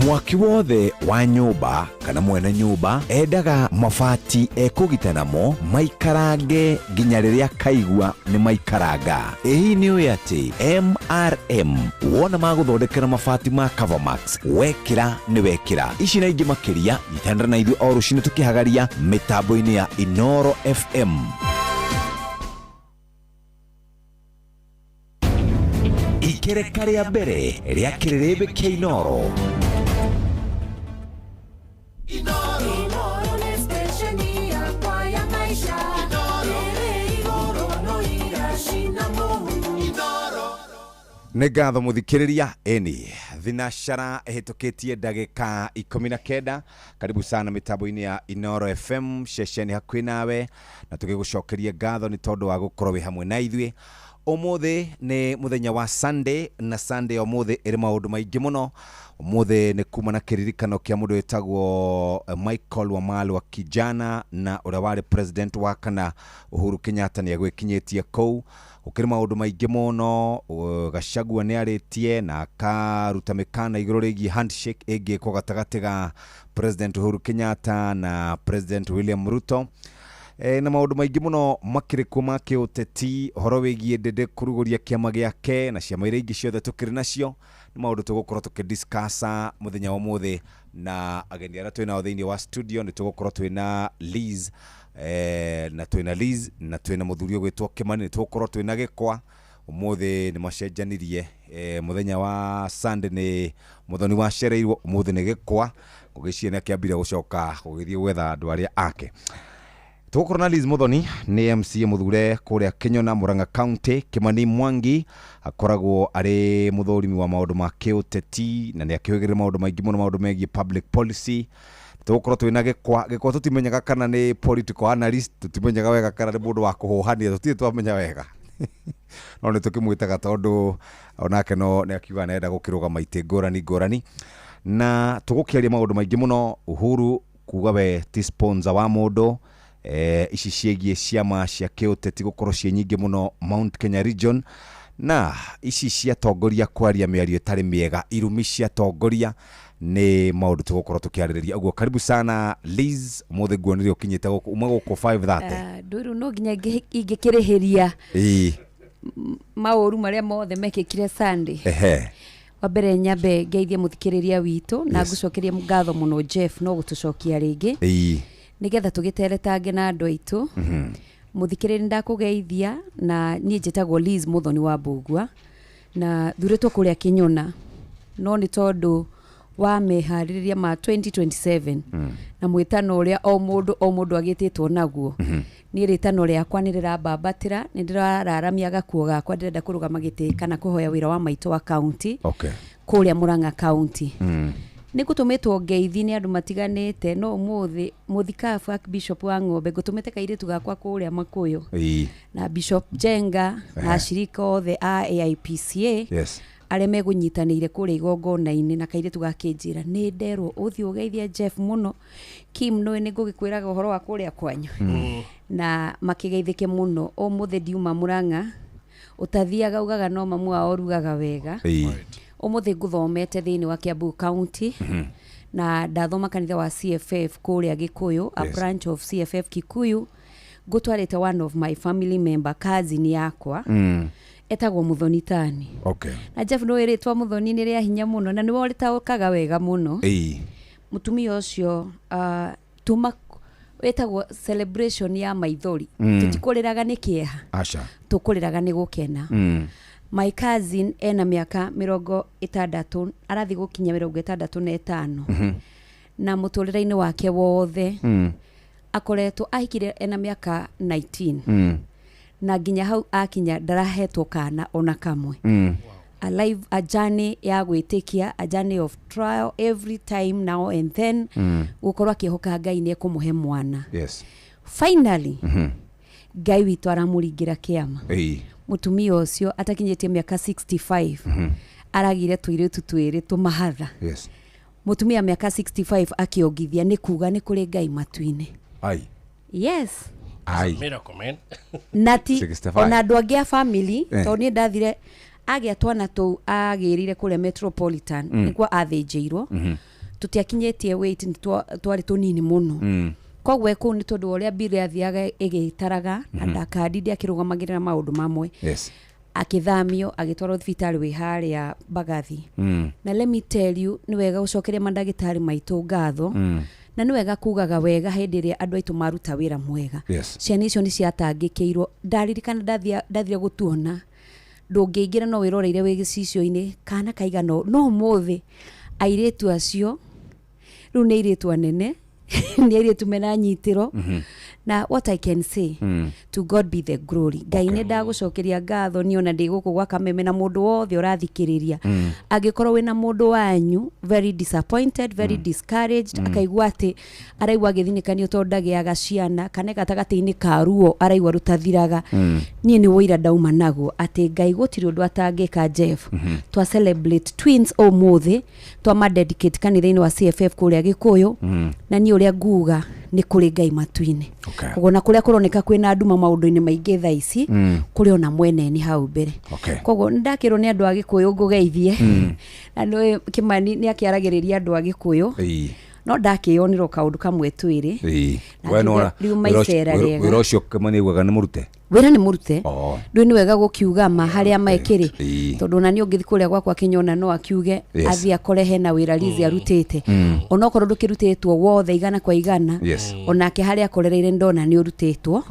Mwaki wothe wa nyũmba kana mwene nyũmba endaga mabati ekũgita namo maikarange nginya rĩrĩa kaigua nĩ maikaranga. Ĩ hihi nĩ ũĩ atĩ MRM wona magũthondekera mabati ma Covermax wekĩra nĩ wekĩra. Ici na ingĩ makĩria nyitanĩra na ithuĩ o rũcinĩ tũkĩhagaria mĩtambo-inĩ ya Inoro FM. Ikereka rĩa mbere rĩa kĩrĩrĩmbĩ kĩa Inoro. Inoro nĩ stesheni yakwa ya maisha. Ĩrĩ igũrũ no iracina mũhu. Nĩ ngatho mũthikĩrĩria ĩni thinacara ĩhĩtũkĩtie ndagĩka 19. Karibu sana mĩtambo-inĩ ya Inoro FM ceceni hakuhĩ nawe, na tũgĩgũcokeria ngatho nĩ tondũ wa gũkorwo wĩ hamwe na ithuĩ. Ũmũthĩ nĩ mũthenya wa Sunday, na Sunday ũmũthĩ ĩrĩ maũndũ maingĩ mũno. Ũmũthĩ nĩ kuma na kĩririkano kĩa mũndũ wĩtagwo Michael Wamalwa Kijana, na ũrĩa warĩ president wa kana Uhuru Kenyatta nĩ agwĩkinyĩtie kũu. Gũkĩrĩ maũndũ maingĩ mũno. Gachagua nĩ arĩtie na akaruta mĩkana igũrũ rĩgiĩ handshake ĩngĩkwo gatagatĩ ga President Uhuru Kenyatta na President William Ruto. Na maũndũ maingĩ mũno makĩrĩ kuo ma kĩũteti, ũhoro wĩgiĩ Ndĩndĩ kũrugũria kĩama gĩake na ciama iria ingĩ ciothe tũkĩrĩ nacio. Nĩ maũndũ tũgũkorwo tũkĩdiscussa mũthenya wa ũmũthĩ na ageni arĩa twĩ nao thĩinĩ wa studio. Nĩ tũgũkorwo twĩna Liz, na twĩna Liz na twĩna mũthuri ũgwĩtwo Kĩmani, nĩ tũgũkorwo twĩna Gĩkwa. Ũmũthĩ nĩ macenjanirie, mũthenya wa Sunday nĩ Mũthoni wacereirwo, ũmũthĩ nĩ Gĩkwa. Ngũgĩciria nĩ akĩambire gũcoka gũgĩthiĩ gwetha andũ arĩa ake. Tũgũkorwo na Liz Muthoni nĩ MCA mũthure kũrĩa Kĩnyona, Murang'a County. Kĩmani Mwangi akoragwo arĩ mũthũrimi wa maũndũ ma kĩũteti na nĩ akĩhũgĩrĩra maũndũ maingĩ mũno, maũndũ megiĩ public policy. Tũgũkorwo twĩna Gĩkwa. Gĩkwa tũtimenyaga kana nĩ political analyst, tũtimenyaga wega kana nĩ mũndũ wa kũhũhania, tũtirĩ twamenya wega, no nĩ tũkĩmwĩtaga tondũ onake no nĩ akiuga nĩarenda gũkĩrũgama itĩ ngũrani ngũrani. Na tũgũkĩaria maũndũ maingĩ mũno. Uhuru kuga we ti sponsor wa mũndũ. Ici ciĩgiĩ ciama cia kĩũteti gũkorwo ciĩ nyingĩ mũno Mount Kenya region, na ici cia tongoria kwaria mĩario ĩtarĩ mĩega, irumi cia tongoria, nĩ maũndũ tũgũkorwo tũkĩarĩrĩria. Ũguo karibu sana Liz, ũmũthĩ nguonire ũkinyĩte gũkũ, uma gũkũ 5:30. Ndũrũ no nginya ingĩkĩrĩhĩria maũru marĩa mothe mekĩkire Sunday. Wa mbere nyambe ngeithie mũthikĩrĩria witũ na ngũcokerie ngatho mũno Jeff no gũtũcokia rĩngĩ nĩgetha tũgĩteretange na andũ aitũ. Mũthikĩrĩria ndakũgeithia, na niĩ njĩtagwo Liz Muthoni wa Mbũgua na thurĩtwo kũrĩa Kĩnyona, no nĩ tondũ wa meharĩrĩria ma 2027 na mwĩtano ũrĩa o mũndũ agĩtĩtwo naguo. Niĩ rĩtano rĩakwa nĩ rĩrambambatĩra, nĩ ndĩrararamia gakuo gakwa, ndĩrenda kũrũgama gĩtĩ kana kũhoya wĩra wa maitũ wa county kũrĩa Murang'a County. Nĩ ngũtũmĩtwo ngeithi nĩ andũ matiganĩte, no ũmũthĩ mũthikabu Archbishop wa Ng'ombe ngũtũmĩte kairĩtu gakwa kũrĩa Makũyũ na Bishop Jenga na ashirika othe a AIPCA arĩa megũnyitanĩire kũrĩa igongona-inĩ, na kairĩtu gakĩnjĩra nĩ nderwo ũthiĩ ũgeithie Jeff mũno. Kim, nũĩ nĩ ngũgĩkwĩraga ũhoro wa kũrĩa kwanyu na makĩgeithĩke mũno. Ũmũthĩ ndiuma Mũrang'a, ũtathiaga ugaga no mamu wao ũrugaga wega. Ũmũthĩ ngũthomete thĩinĩ wa Kiambu County na ndathoma kanitha wa CFF kũrĩa Gĩkũyũ, a branch of CFF Kikuyu. Ngũtwarĩte one of my family member, cousin yakwa, etagwo Muthoni Tani. Na Jeff, nĩ rĩtwa Muthoni nĩ rĩa hinya mũno na nĩwe ũrĩtaũkaga wega mũno. Mũtumia ũcio tuma ĩtagwo celebration ya maithori. Tũtikũrĩraga nĩ kĩeha, Aca. Tũkũrĩraga nĩ gũkena. My cousin ena mĩaka 60, arathiĩ gũkinya 65, na mũtũrĩre-inĩ wake wothe akoretwo ahikire ena mĩaka 19 na nginya hau akinya ndarahetwo kana ona kamwe. A life, a journey ya gwĩtĩkia, a journey of trial every time now and then, gũkorwo akĩhoka Ngai nĩ ekũmũhe mwana. Finally Ngai witũ aramũringĩra kĩama. Mũtumia ũcio atakinyĩtie mĩaka 65 aragire tũirĩtu twĩrĩ tũmahatha. Mũtumia mĩaka 65 akĩongithia, nĩ kuga nĩ kũrĩ Ngai matu-inĩ. Ai. Yes. Ai. Miracle, man. Na ti 65. ona andũ angĩ a family, tondũ niĩ ndathire agĩa twana tũu agĩrire kũrĩa Metropolitan, nĩkuo athĩnjĩirwo. Tũtiakinyĩtie weight, nĩ twarĩ tũnini mũno. Koguo kũu nĩ tondũ wa ũrĩa mbirũ yathiaga ĩgĩtaraga na ndakandi ndiakĩrũgamagĩrĩra maũndũ mamwe, akĩthamio agĩtwarwo thibitarĩ wĩ harĩa Mbagathi. Na let me tell you, nĩ wega gũcokeria mandagĩtarĩ maitũ ngatho, na nĩ wega kugaga wega hĩndĩ ĩrĩa andũ aitũ maruta wĩra mwega. Ciana icio nĩ ciatangĩkĩirwo. Ndaririkana ndathire gũtuona, ndũngĩingĩra no wĩroreire wĩ gĩcicio-inĩ kana kaigana ũũ. No ũmũthĩ airĩtu acio rĩu nĩ airĩtu anene, nĩ airĩtu mena nyitĩro. Na what I can say, to God be the glory. Ngai, nĩ ndagũcokeria ngatho niĩ ona ndĩ gũkũ gwa Kameme, na mũndũ wothe ũrathikĩrĩria, angĩkorwo wĩna mũndũ wanyu very disappointed, very discouraged, akaigua atĩ araigua agĩthinĩkanio tondũ ndagĩaga ciana, kana gatagatĩ-inĩ ka ruo araigua rũtathiraga, niĩ nĩ wũira ndauma naguo atĩ Ngai gũtirĩ ũndũ atangĩka. Jeff, twa celebrate twins ũmũthĩ, twama dedicate kanitha-inĩ wa CFF kũrĩa Gĩkũyũ. Na niĩ ũrĩa nguga, nĩ kũrĩ Ngai matu-inĩ. Koguo na kũrĩa kũroneka kwĩna nduma maũndũ-inĩ maingĩ thaa ici, kũrĩ ona mweneni hau mbere. Koguo nĩ ndakĩrwo nĩ andũ a Gĩkũyũ ngũgeithie, na nĩ Kĩmani nĩ akĩaragĩrĩria andũ a Gĩkũyũ, no ndakĩyonera kaũndũ kamwe twĩrĩ. Na We nĩwona riuma icera rĩega. Wĩra ũcio Kĩmani augaga nĩ mũrute. Wĩra nĩ mũrute. Oh. Ndũĩ nĩ wega gũkiuga ma harĩa mekĩrĩ, tondũ ona niĩ ũngĩthiĩ kũrĩa gwakwa kĩnyona no akiuge, athiĩ akore hena wĩra Liz arutĩte, onokorwo ndũkĩrutĩtwo wothe igana kwa igana. Onake harĩa akorereire ndona nĩ ũrutĩtwo.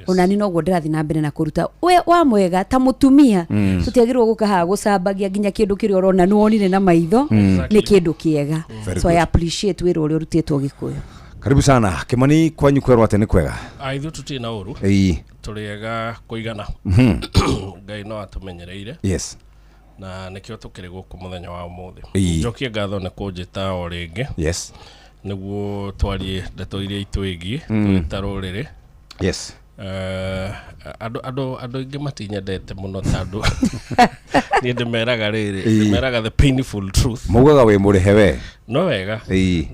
Ona niĩ noguo ndĩrathiĩ na mbere na kũruta we wa mwega ta mũtumia. Tũtiagĩrĩirwo gũka haha gũcambagia nginya kĩndũ kĩrĩa ũrona nĩ wonire na maitho nĩ kĩndũ kĩega. Very So I good. appreciate wĩra ũrĩa ũrutĩtwo Gĩkũyũ. Karibu sana Kimani, kwanyu kwerwo atĩ nĩ kwega? Ah, ithuĩ tũtirĩ na ũru. Tũrĩ ega kũigana. Ngai no atũmenyereire na nĩkĩo tũkĩrĩ gũkũ mũthenya wa ũmũthĩ. Njokie ngatho nĩ kũnjĩta o rĩngĩ nĩguo twarie ndeto iria itwĩgiĩ twĩ ta rũrĩrĩ. Andũ aingĩ matinyendete mũno tondũ niĩ ndĩmeraga rĩrĩ, ndĩmeraga the painful truth. Maugaga wĩ mũrĩhe we. No wega.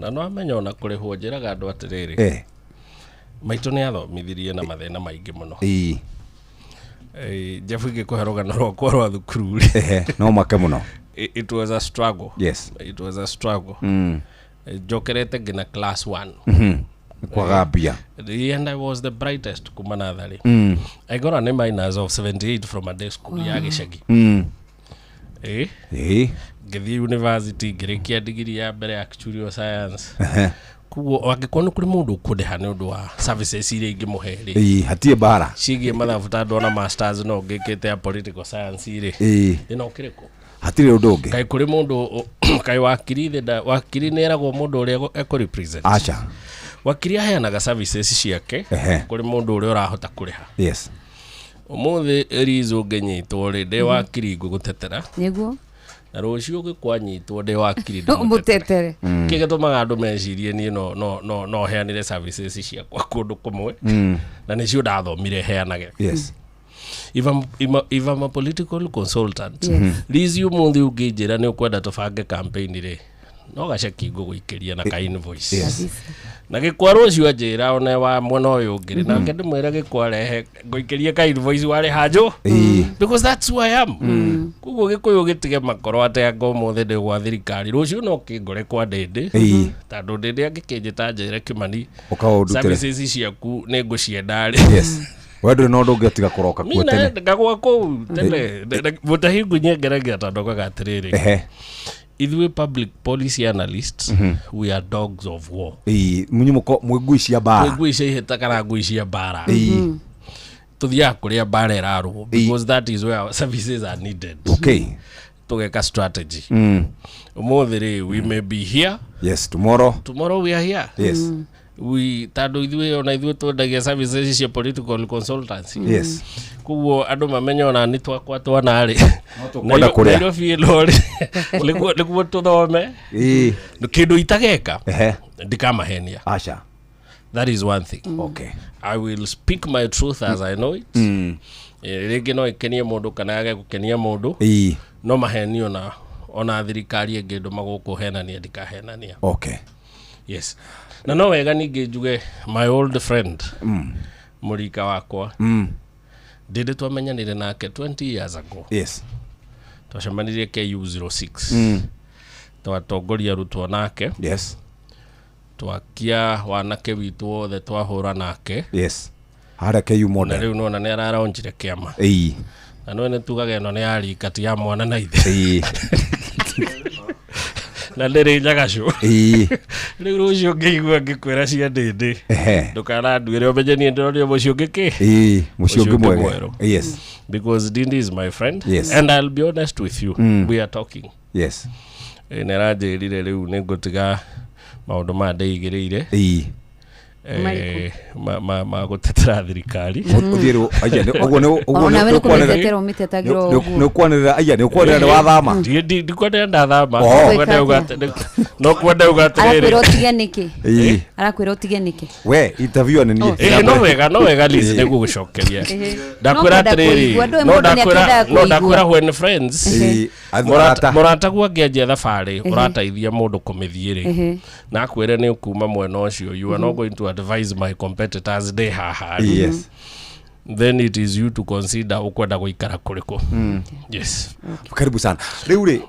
Na no amenya ona kũrĩhwo, njĩraga andũ atĩrĩrĩ, maitũ nĩ athomithirie na mathĩna maingĩ mũno. Jeff, ingĩkũhe rũgano rwakwa rwa thukuru rĩ, No make mũno. It was a struggle. It was a struggle. Njokerete nginya class 1. Nĩ kwaga mbia. And I was the brightest kuma natharĩ. I got an A minus of 78 from a day school ya gĩcagi. Ngĩthiĩ university, ngĩrĩkia digiri ya mbere ya actuarial science. Koguo angĩkorwo nĩ kũrĩ mũndũ ũkũndĩha nĩ ũndũ wa services iria ingĩmũhe rĩ, Hatirĩ mbara. Ciĩgiĩ mathabu, tondũ ona masters no ngĩkĩte ya political science rĩ, thĩna ũkĩrĩ kũ? Hatirĩ ũndũ ũngĩ. Kaĩ kũrĩ mũndũ kaĩ wakiri thĩ wakiri nĩ eragwo mũndũ ũrĩa ekũ represent? Aca. Wakiri aheanaga services ciake kũrĩ mũndũ ũrĩa ũrahota kũrĩha. Ũmũthĩ Liz, ũngĩnyitwo rĩ, ndĩ wakiri ngũgũtetera. Nĩguo. Na rũciũ gĩkwanyitwo ndĩ wakiri Mũtetere. Kĩ gĩtũmaga andũ mecirie niĩ no heanĩre services ciakwa kũndũ kũmwe, na nĩcio ndathomire heanage. Yes. If I'm a political consultant, Liz, ũmũthĩ ũngĩnjĩra nĩ ũkwenda tũbange campaign rĩ, no gaceki ngũgũikĩria na ka invoice. Yes. Na gĩkwa rũciũ anjĩra one wa mwena ũyũ ũngĩ rĩ, nake ndĩmwĩre gĩkwa rehe ngũikĩrie ka invoice warĩha njũ, because that's who I am. Koguo gĩkũyũ gĩtige makoro atĩ anga ũmũthĩ ndĩ gwa thirikari, rũciũ no kĩngore kwa Ndĩndĩ, tondũ Ndĩndĩ angĩkĩnjĩta njĩre Kĩmani, Ũka ũndutĩre. services ciaku nĩ ngũcienda rĩ, Yes. We ndũrĩ na ũndũ ũngĩtiga kũroka kuo tene. Ngagwa kũu tene mũtahi ngunyengeragia tondũ ngaga atĩrĩrĩ, ithuĩ public policy analysts, we are dogs of war. Ĩĩ, munyu mũko mwĩ ngui cia mbara. Twĩ ngui cia ihĩta kana ngui cia mbara. Tũthiaga kũrĩa mbara ĩrarũo, because that is where our services are needed. Tũgeka strategy. Ũmũthĩ rĩ, we may be here. Yes, tomorrow. Tomorrow we are here. Yes. We tondũ ithuĩ ona ithuĩ twendagia services cia political consultancy. Koguo andũ mamenye ona nĩ twakwa twana rĩ, tũkwenda kũrĩa. Nairobi ĩno rĩ, nĩguo tũthome. Kĩndũ itageka, ndikamahenia. Aca. That is one thing. I will speak my truth as I know it. Rĩngĩ no ĩkenie mũndũ kana yage gũkenia mũndũ. No maheni ona thirikari ĩngĩ ndũma gũkũ henania, ndikahenania. Yes. Na no wega ningĩ njuge my old friend, mũrika wakwa, ndĩndĩ twamenyanire nake 20 years ago. Twacemanirie KU06. Twatongoria arutwo nake. Twakia wanake witũ wothe twahũra nake. Yes. Harĩa KU Na model. rĩu nona nĩ araronjire kĩama. Na no nĩ tugaga ĩno nĩ ya rika ti ya mwana na ithe. Na ndĩrĩ njagacũ. Rĩu rũciũ ngĩigua ngĩkwĩra cia Ndĩndĩ, ndũkananduĩre ũmenye niĩ ndĩronire mũciĩ ũngĩ kĩ? Ĩĩ, mũciĩ ũngĩ mwega. Mwerũ. Because Ndindi is my friend. And I'll be honest with you, we are talking. Nĩ aranjĩrire rĩu nĩ ngũtiga maũndũ maya ndĩigĩrĩire. Marĩkũ? Ma gũtetera thirikari. Ũthiĩ rĩu, aya, ũguo ũguo Ona we nĩ nĩ ũkwanĩrĩra- kũmĩtetera ũmĩtetagĩra ũguo. nĩ ũkwanĩrĩra, aya, nĩ ũkwanĩrĩra nĩ wathama. Ndikwanĩrĩra ndathama. Oho. No kwenda uga atĩrĩrĩ. Arakwĩra ũtige nĩkĩ? Arakwĩra ũtige nĩkĩ? We, interview nĩ niĩ. No wega Liz, nĩ gũgũcokeria. Ndakwĩra No kwenda atĩrĩrĩ, kũigua, ndũĩ no mũndũ nĩ ndakwĩra, akĩendaga no ndakwĩra kũigua. when friends, Arata. mũrataguo angĩanjia thabarĩ, ũrateithia mũndũ kũmĩthiĩ rĩ, na akwĩre nĩ ũkuma mwena ũcio, you are not going to advise my competitors ndĩ haha rĩ. Then it is you to consider ũkwenda gũikara kũrĩkũ. Yes. Karibu sana. Rĩu rĩ,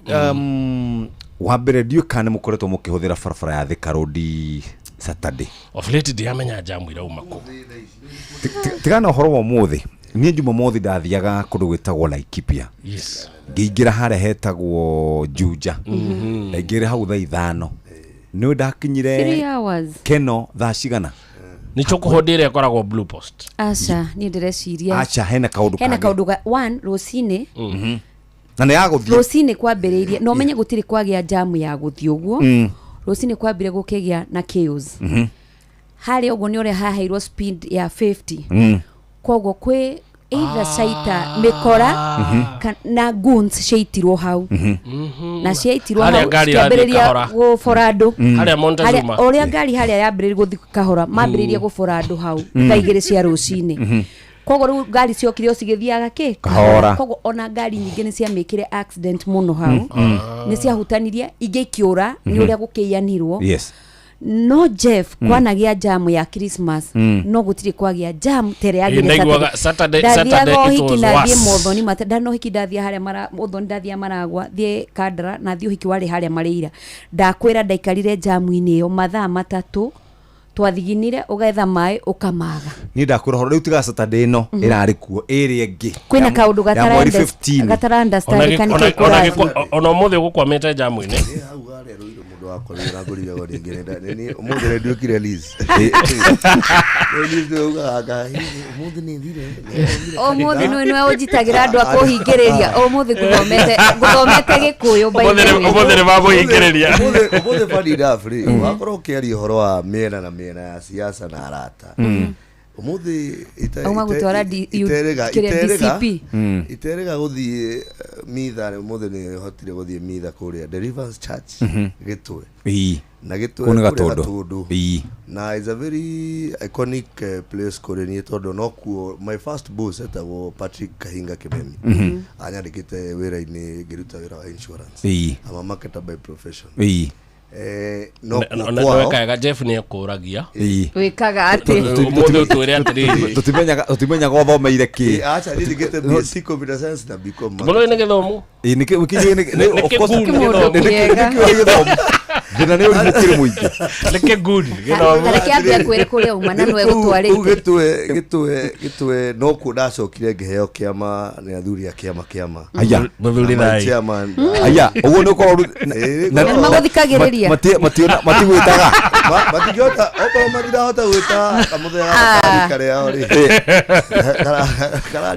wa mbere ndiũĩ kana nĩ mũkoretwo mũkĩhũthĩra barabara ya Thika Road Saturday. Of late ndiramenya jamu irauma kũ. Tigana ũhoro wa ũmũthĩ. Niĩ Jumamothi ndathiaga kũndũ gwĩtagwo Laikipia. Ngĩingĩra harĩa hetagwo Juja. Ndaingĩrire hau thaa 5. Nĩ ndakinyire 3 hours. Keno thaa cigana? Nĩ cũkũhũndĩ ĩrĩa ĩkoragwo Blue Post. Aca, niĩ ndĩreciria. Aca, hena kaũndũ Hena kangĩ. kaũndũ ga one rũcinĩ. Na nĩ ya gũthiĩ. Rũcinĩ kwambĩrĩirie, na ũmenye gũtirĩ kwagĩa jamu ya gũthiĩ ũguo. Rũcinĩ kwambire gũkĩgĩa na chaos. Harĩa ũguo nĩ ũrĩa haheirwo speed ya 50. Koguo kwĩ either caita mĩkora na goons ciaitirwo hau. Na ciaitirwo Harĩa hau ngari irathiĩ cikĩambĩrĩria kahora. gũbora andũ. Harĩa Montezuma. Harĩa, ũrĩa ngari harĩa yambĩrĩirie gũthiĩ kahora, mambĩrĩirie gũbora andũ hau thaa 2 cia rũcinĩ. Koguo rĩu ngari ciokire o cigĩthiaga kĩ? Kahora. Koguo ona ngari nyingĩ nĩ ciamĩkire accident mũno hau. Nĩ ciahutanirie, ingĩ ikĩũra nĩ ũrĩa gũkĩiyanirwo. No Jeff, kwanagĩa jamu ya Christmas, no gũtirĩ kwagĩa jam tere ya Ĩ, ndaiguaga Saturday, Ndathiaga Saturday it ũhiki was na thiĩ worse. Mothoni mate ndana ũhiki ndathiĩ harĩa mara Mothoni ndathiĩ Maragwa thiĩ Kandara na thiĩ ũhiki warĩ harĩa Marĩira. Ndakwĩra ndaikarire jamu-inĩ ĩyo mathaa 3, twathiginire ũgetha maĩ ũkamaga. Niĩ ndakwĩra ũhoro rĩu tiga Saturday ĩno ĩrarĩ kuo ĩrĩa ĩngĩ. Kwĩna kaũndũ Ya mweri 15. gatara understand kana nĩkĩo kũrathiĩ. Ona ũmũthĩ ũgũkwamĩte jamu-inĩ. Mũndũ wakwa nĩ ũrangũrire go rĩngĩ nĩ ũmũthĩ nĩ nduĩkire Liz. Liz nĩwe ugaga anga, hihi, ũmũthĩ nĩ thire. Ũmũthĩ nĩwe ũnjitagĩra andũ a kũhingĩrĩria. Ũmũthĩ ngũthomete Gĩkũyũ by the way. Ũmũthĩ nĩ mamũhingĩrĩria. Ũmũthĩ funny enough rĩ, wakorwo ũkĩaria ũhoro wa mĩena na mĩena ya siasa na arata. Umuthi Auma gũtwara iterega kĩrĩa iterega DCP. Iterega guthie mitha umuthi ni hotire guthie mitha kuria Deliverance Church Gitwe. Na Gitwe Kũu nĩ kũrĩa Gatũndũ. Gatũndũ. Na is a very iconic place kũrĩ niĩ tondũ nokuo my first boss etagwo Patrick Kahinga Kimemi. Anyandĩkĩte wĩra-inĩ ngĩruta wĩra wa insurance. I'm a marketer by profession. No kuo kwao. Wekaga Jeff nĩ ekũragia. Wĩkaga atĩ? Ũmũthĩ ũtwĩre atĩrĩrĩ. Tũtimenyaga ũthomeire kĩ. Acha niĩ ndigĩte BSc computer science na BCom. Mũrũĩ nĩ gĩthomo. Ĩ, nĩ kĩ- kĩ- nĩ- Nĩ of course, kĩguni nĩ- gĩthomo. nĩ- nĩ gĩthomo. Thĩna nĩ ũrimũ kĩrĩ mũingĩ. Nĩ kĩguni gĩthomo. Tareke ambie akwĩre kũrĩa uma na nĩwe Kũu gũtwarĩte. Gĩtwe nokuo ndacokire ngĩheo kĩama nĩ athuri a kĩama kĩama. Aya. Mũthuri Na my thai. chairman. Aya, ũguo nĩ ũkorwo Na nĩ magũthikagĩrĩria. Matigwĩtaga. Matingĩhota okorwo matirahota gwĩta kamũthenya gaka karĩa rĩ.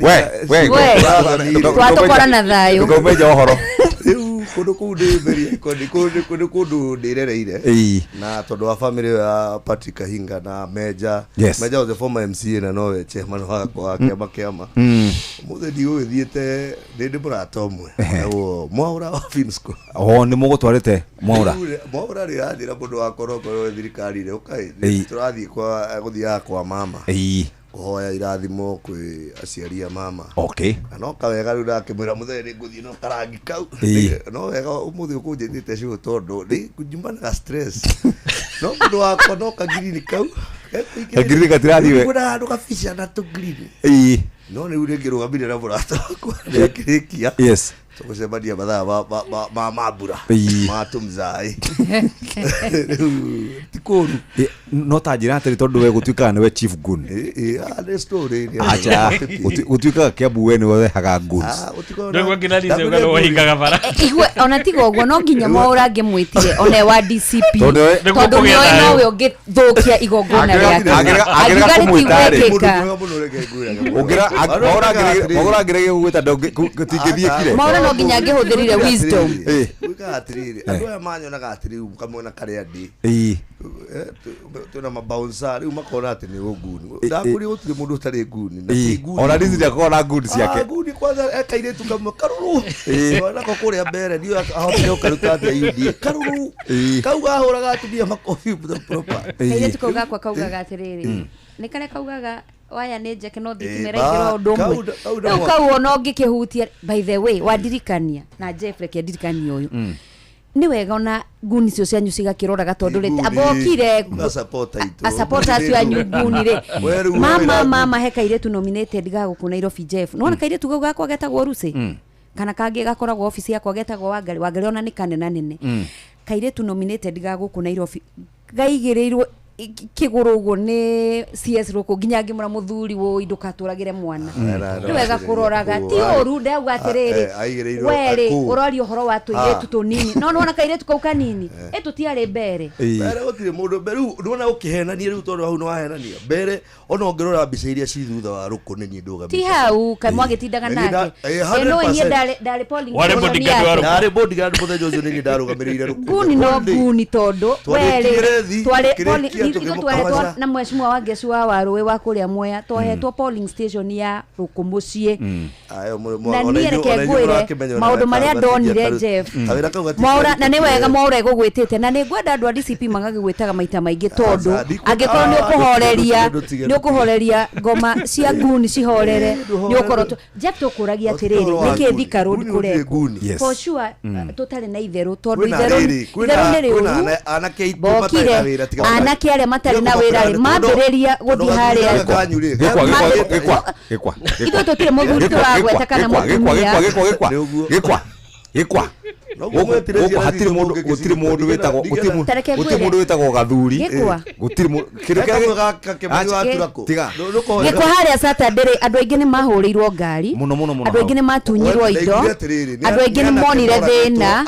We, we, We, twatũkora na thayũ. Ndũkaumenja ũhoro. Rĩu kũndũ kũu ndĩ very iconic, kũndũ kũndũ ndĩrereire. Na tondũ wa family ĩyo ya Patrick Kahinga na Meja. Meja was the former MCA na nowe chairman wakwa wa kĩama kĩama. Ũmũthĩ ndigũgĩthiĩte ndĩ ndĩ mũrata ũmwe. Etagwo Mwaũra wa Finsco. O nĩ mũgũtwarĩte Mwaũra. Mwaũra rĩ anjĩra mũndũ wa korokoro thirikari-inĩ ũkai tũrathiĩ kwa gũthiaga kwa mama. Kũhoya irathimo kwĩ aciari a mama. Na no kawega rĩu ndakĩmwĩra mũthenya nĩ ngũthiĩ no karangi kau. No wega ũmũthĩ ũkũnjĩtĩte cũũ tondũ nĩ njumanaga stress. No mũndũ wakwa no kagirini kau. Kagirini gatirathiĩ we. Kwĩna handũ gabica na tũgirini. No rĩu rĩngĩ rũgamire na mũrata wakwa ndĩkĩrĩkia. Tũgũcemania mathaa ma mambura ma tũmzai. Rĩu ti kũũru. No ta njĩra atĩrĩ tondũ we gũtuĩkaga nĩwe chief gun. Nĩ story ĩrĩa. Acha, gũtuĩkaga Kiambu we nĩwe ũrehaga guns. Ndũigua nginya Lizzy uga nĩwe ũhingaga bara. Igue ona tiga ũguo no nginya Mwaũra angĩmwĩtire ona e wa DCP Tondũ we- tondũ kũgĩa nĩoĩ thayũ. nowe ũngĩthũkia igongona rĩake. Angĩrega Angiuga kũmwĩta rĩ. rĩtigwĩkĩka. Mwaũra angĩrege gũgwĩta gũtingĩthiĩkire. Mwaũra no nginya angĩhũthĩrire wisdom. Gwĩkaga atĩrĩrĩ andũ aya manyonaga atĩ rĩu kamwena karĩa ndĩ twĩna mabouncer rĩu makona atĩ nĩ ũnguni ndakũria gũtirĩ mũndũ ũtarĩ nguni na ti nguni. Ona Lizzy ndĩakoragwo na nguni ciake. Nguni kwanza ekairĩtu kamwe karũrũ nako kũrĩa mbere ndiũĩ ahotire gũkaruta atĩa UDA karũrũ kau gahũraga atumia makobi proper. Kairĩtu kau gakwa kaugaga atĩrĩrĩ nĩ karĩa kaugaga waya nĩ njeke no thitima ĩraingĩra ũndũ ũmwe rĩu kau ona ũngĩkĩhutia. By the way, wandirikania na Jeff reke ndirikanie ũyũ nĩ wega ona nguni icio cianyu cigakĩroraga tondũ rĩ abokire asapota acio anyu nguni rĩ mama mama he kairĩtu nominated ga gũkũ Nairobi Jeff nĩwona kairĩtu kau gakwa getagwo Lucy kana kangĩ gakoragwo ofici yakwa getagwo Wangari Wangari ona nĩ kanena nene kairĩtu nominated ga gũkũ Nairobi gaigĩrĩirwo kĩgũrũ ũguo nĩ CS rũkũ nginya ngĩmũra mũthuri wũi ndũkatũragĩre mwana nĩ wega kũroraga ti ũru ndauga atĩrĩrĩ werĩ ũroria ũhoro wa tũirĩtu tũnini no nĩwona kairĩtu kau kanini ĩ tũtiarĩ mbere mbere gũtirĩ mũndũ mbere rĩu nĩwona ũkĩhenania rĩu tondũ hau nĩwahenania mbere ona ũngĩrora mbica iria ci thutha wa rũkũ nĩ niĩ ndũgamĩte ti hau kaĩ mwagĩtindaga nake ĩ no niĩ ndarĩ polling station yake ndarĩ bodyguard mũthenya ũcio nĩ niĩ ndarũgamĩrĩire rũkũ nguni no nguni tondũ werĩ twarĩ ithuĩ twahetwo na mheshimiwa wa Ngecu wa Warũĩ wa kũrĩa Mwea twahetwo polling station ya Rũkũ mũciĩ na niĩ reke ngwĩre maũndũ marĩa ndonire Jeff Mwaũra na nĩ wega Mwaũra egũgwĩtĩte na nĩ ngwenda andũ a DCP magagĩgwĩtaga maita maingĩ tondũ angĩkorwo nĩ ũkũhoreria nĩ ũkũhoreria ngoma cia nguni cihorere nĩ ũkorwo Jeff tũkũragia atĩrĩrĩ nĩkĩ Thika Road kũrekwo for sure tũtarĩ na itherũ tondũ itherũ itherũ nĩ rĩũru bokire anake arĩa matarĩ na wĩra rĩ mambĩrĩria gũthiĩ harĩa Gĩkwa ithuĩ tũtirĩ mũthuri tũragweta kana mũtumia gĩkwa gĩkwa gũkũ hatirĩ mũndũ gũtirĩ mũndũ wĩtagwo gũtirĩ mũndũ wĩtagwo gathuri gũtirĩ kĩndũ kĩrĩa tiga gĩkwa harĩa Saturday rĩ andũ aingĩ nĩ mahũrĩirwo ngari mũno mũno mũno andũ aingĩ nĩ matunyirwo indo andũ aingĩ nĩ monire thĩna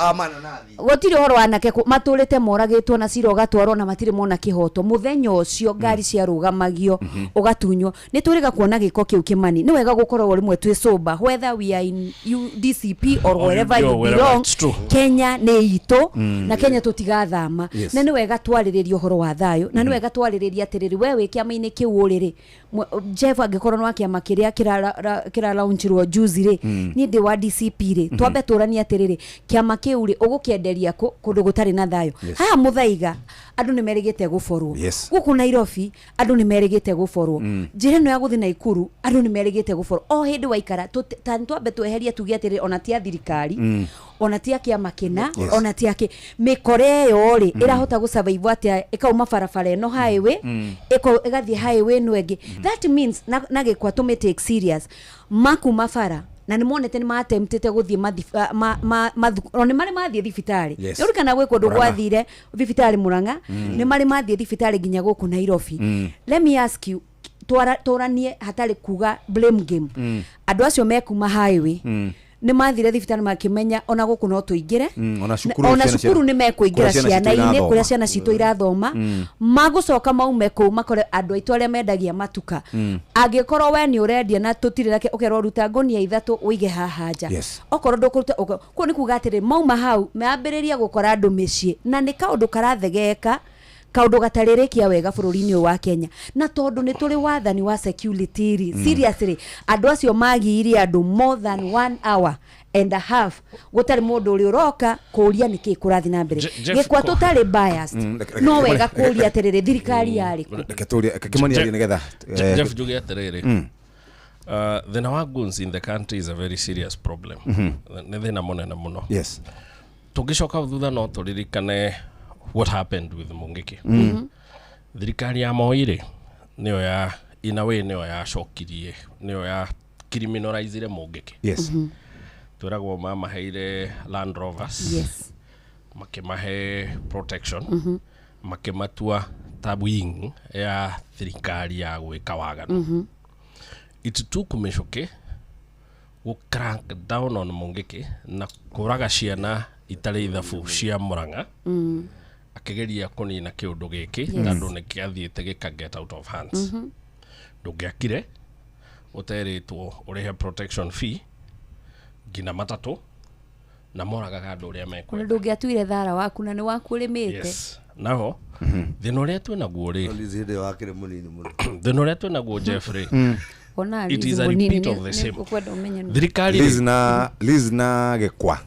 gũtirĩ ũhoro wa anake matũrĩte moragĩtwo na cira ũgatwarwo na matirĩ mona kĩhoto mũthenya ũcio ngari ciarũgamagio ũgatunywo nĩ tũrĩga kuona gĩko kĩu kĩmani nĩ wega gũkorwo rĩmwe twĩ sober whether we are in UDCP or wherever you belong Kenya nĩ itũ na Kenya tũtigathama. Na nĩ wega twarĩrĩrie ũhoro wa thayũ, na nĩ wega twarĩrĩrie atĩrĩrĩ, we wĩ kĩama-inĩ kĩu ũrĩ rĩ, Jeff angĩkorwo nĩ wa kĩama kĩrĩa kĩra launchirwo juzi rĩ, niĩ ndĩ wa DCP rĩ, twambe tũranie atĩrĩrĩ, kĩama kĩu rĩ, ũgũkĩenderia kũ kũndũ gũtarĩ na thayũ? Haha Mũthaiga andũ nĩ merĩgĩte gũborwo. Gũkũ Nairobi andũ nĩ merĩgĩte gũborwo. Njĩra ĩno ya gũthiĩ Naikuru andũ nĩ merĩgĩte gũborwo. O hĩndĩ waikara ta twambe tweherie tuge atĩrĩrĩ, ona ti a thirikari, ona ti a kĩama kĩna, ona ti a kĩ mĩkora ĩyo rĩ, ĩrahota gũ survive atĩa ĩkauma barabara ĩno highway, ĩgathiĩ highway ĩno ĩngĩ? That means na gĩkwa tũmĩ take serious makuma bara, na nĩ monete nĩ matemptĩte gũthiĩ o nĩ marĩ mathiĩ thibitarĩ. Nĩ ũririkana gwĩ kũndũ Murang'a. Gwathire thibitarĩ Murang'a, nĩ marĩ mathiĩ thibitarĩ nginya gũkũ Nairobi. Let me ask you, tũranie hatarĩ kuga blame game, andũ acio mekuma highway, nĩ mathire thibitarĩ makĩmenya ona gũkũ no tũingĩre? Ona cukuru, ona ciana cukuru nĩ mekũingĩra kũrĩa ciana citũ ciana-inĩ, irathoma. Kũrĩa ciana citũ irathoma. Magũcoka maume kũu makore andũ aitũ arĩa mendagia matuka. Angĩkorwo we nĩ ũrendia na tũtirĩ nake, ũkerwo ruta ngũnia ithatũ ũige haha nja. Okorwo ndũkũruta kũu nĩ kuga atĩrĩ, mauma hau mambĩrĩria gũkora andũ mĩciĩ, na nĩ kaũndũ karathegeka, kaũndũ gatarĩrĩkia wega bũrũri-inĩ ũyũ wa Kenya. Na tondũ nĩ tũrĩ wathani wa security rĩ, seriously, andũ acio magiirie andũ more than one hour and a half, gũtarĩ mũndũ ũrĩ ũroka kũũria nĩkĩ kũrathiĩ na mbere. Jeff, Gĩkwa tũtarĩ biased, no wega kũũria atĩrĩrĩ, thirikari yarĩ kũ? Reke tũrie, reke Kĩmani arie nĩgetha Jeff, njuge atĩrĩrĩ, thĩna wa guns in the country is a very serious problem. Nĩ thĩna mũnene mũno. Tũngĩcoka thutha no tũririkane what happened with Mungiki. Thirikari ya Moi rĩ, nĩyo ya in a way nĩyo yacokirie, nĩyo ya criminalizire Mungiki. Twĩragwo mamaheire Land Rovers, makĩmahe protection, makĩmatua ta wing ya thirikari ya gwĩka waganu. It took Michuki gũ crack down on Mungiki na kũraga ciana itarĩ ithabu cia Murang'a, akĩgeria kũnina kĩũndũ gĩkĩ, tondũ nĩ kĩathiĩte gĩka get out of hands. Ndũngĩakire ũterĩtwo ũrĩhe protection fee nginya matatũ, na moragaga andũ ũrĩa Ona mekwenda. Ndũngĩatuire thara waku na nĩ waku ũrĩmĩte. Yes, naho thĩna ũrĩa twĩnaguo rĩ, Liz hĩndĩ ĩyo akĩrĩ mũnini mũno. Thĩna ũrĩa twĩnaguo, Jeff, rĩ, Ona it is a repeat of the same. Ũkwenda ũmenye nũ. Thirikari Liz rĩ, na Liz na Gĩkwa,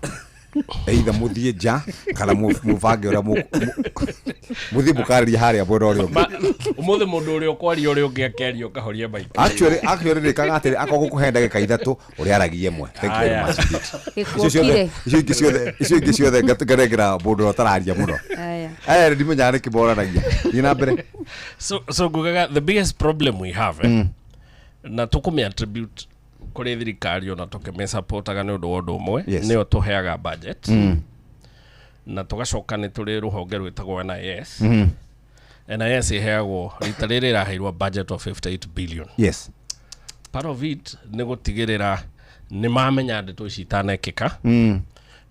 either mũthiĩ nja kana mũbange ũrĩa mũthiĩ mũkarĩrie harĩa mwena ũrĩa ũngĩ. Ũmũthĩ mũndũ ũrĩa ũkwaria, ũrĩa ũngĩ akĩaria ũkahoria maika. Actually nĩkaga atĩrĩ, akorwo gũkũhe ndagĩka ithatũ, ũrĩa aragia ĩmwe. Thank you very Aya. much indeed. Gĩkuo Icio ciothe kire. icio ingĩ ciothe nganengera mũndũ ũrĩa ũtararia mũno. Aya. Aya ndimenyaga nĩkĩ moranagia. Thiĩ na mbere. So ngugaga the biggest problem we have, na tũkũmĩ attribute kũrĩ thirikari ona tũkĩmĩsupportaga nĩ ũndũ wa ũndũ ũmwe, nĩyo tũheaga budget, na tũgacoka nĩ tũrĩ rũhonge rwĩtagwo NIS. NIS ĩheagwo rita rĩrĩ ĩraheirwo budget of 58 billion. Part of it nĩ gũtigĩrĩra nĩ mamenya ndeto ici itanekĩka,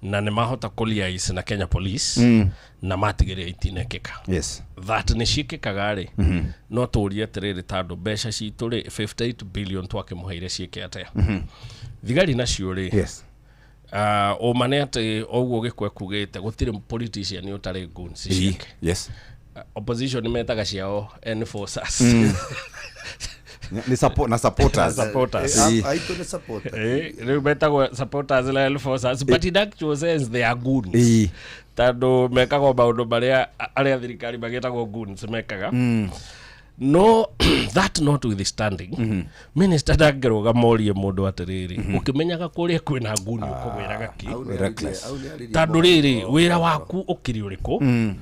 na nĩ mahota kũ na Kenya Police, na matigĩrĩra itinekĩka. That nĩ ciĩkĩkaga rĩ, no tũrie atĩrĩrĩ, tondũ mbeca citũ rĩ, 58 billion twakĩmũheire ciĩke atĩa? Thigari nacio rĩ, ũma nĩ atĩ o ũguo gĩkwe kugĩte, gũtirĩ politician ũtarĩ goons ciake. Opposition nĩ metaga ciao enforcers. Nĩ support na supporters. Supporters. Aitũ nĩ supporters. Rĩu metagwo supporters na enforcers, but in actual sense they are goons, tondũ mekaga o maũndũ marĩa arĩa thirikari magĩtagwo goons mekaga. No that notwithstanding, minister ndangĩrũgama orie mũndũ atĩrĩrĩ, ũkĩmenyaga kũrĩa kwĩna nguni ũkũgwĩraga kĩ? Au nĩ Reckless. au nĩ arĩrie Tondũ mũno. rĩrĩ, wĩra waku ũkĩrĩ ũrĩkũ?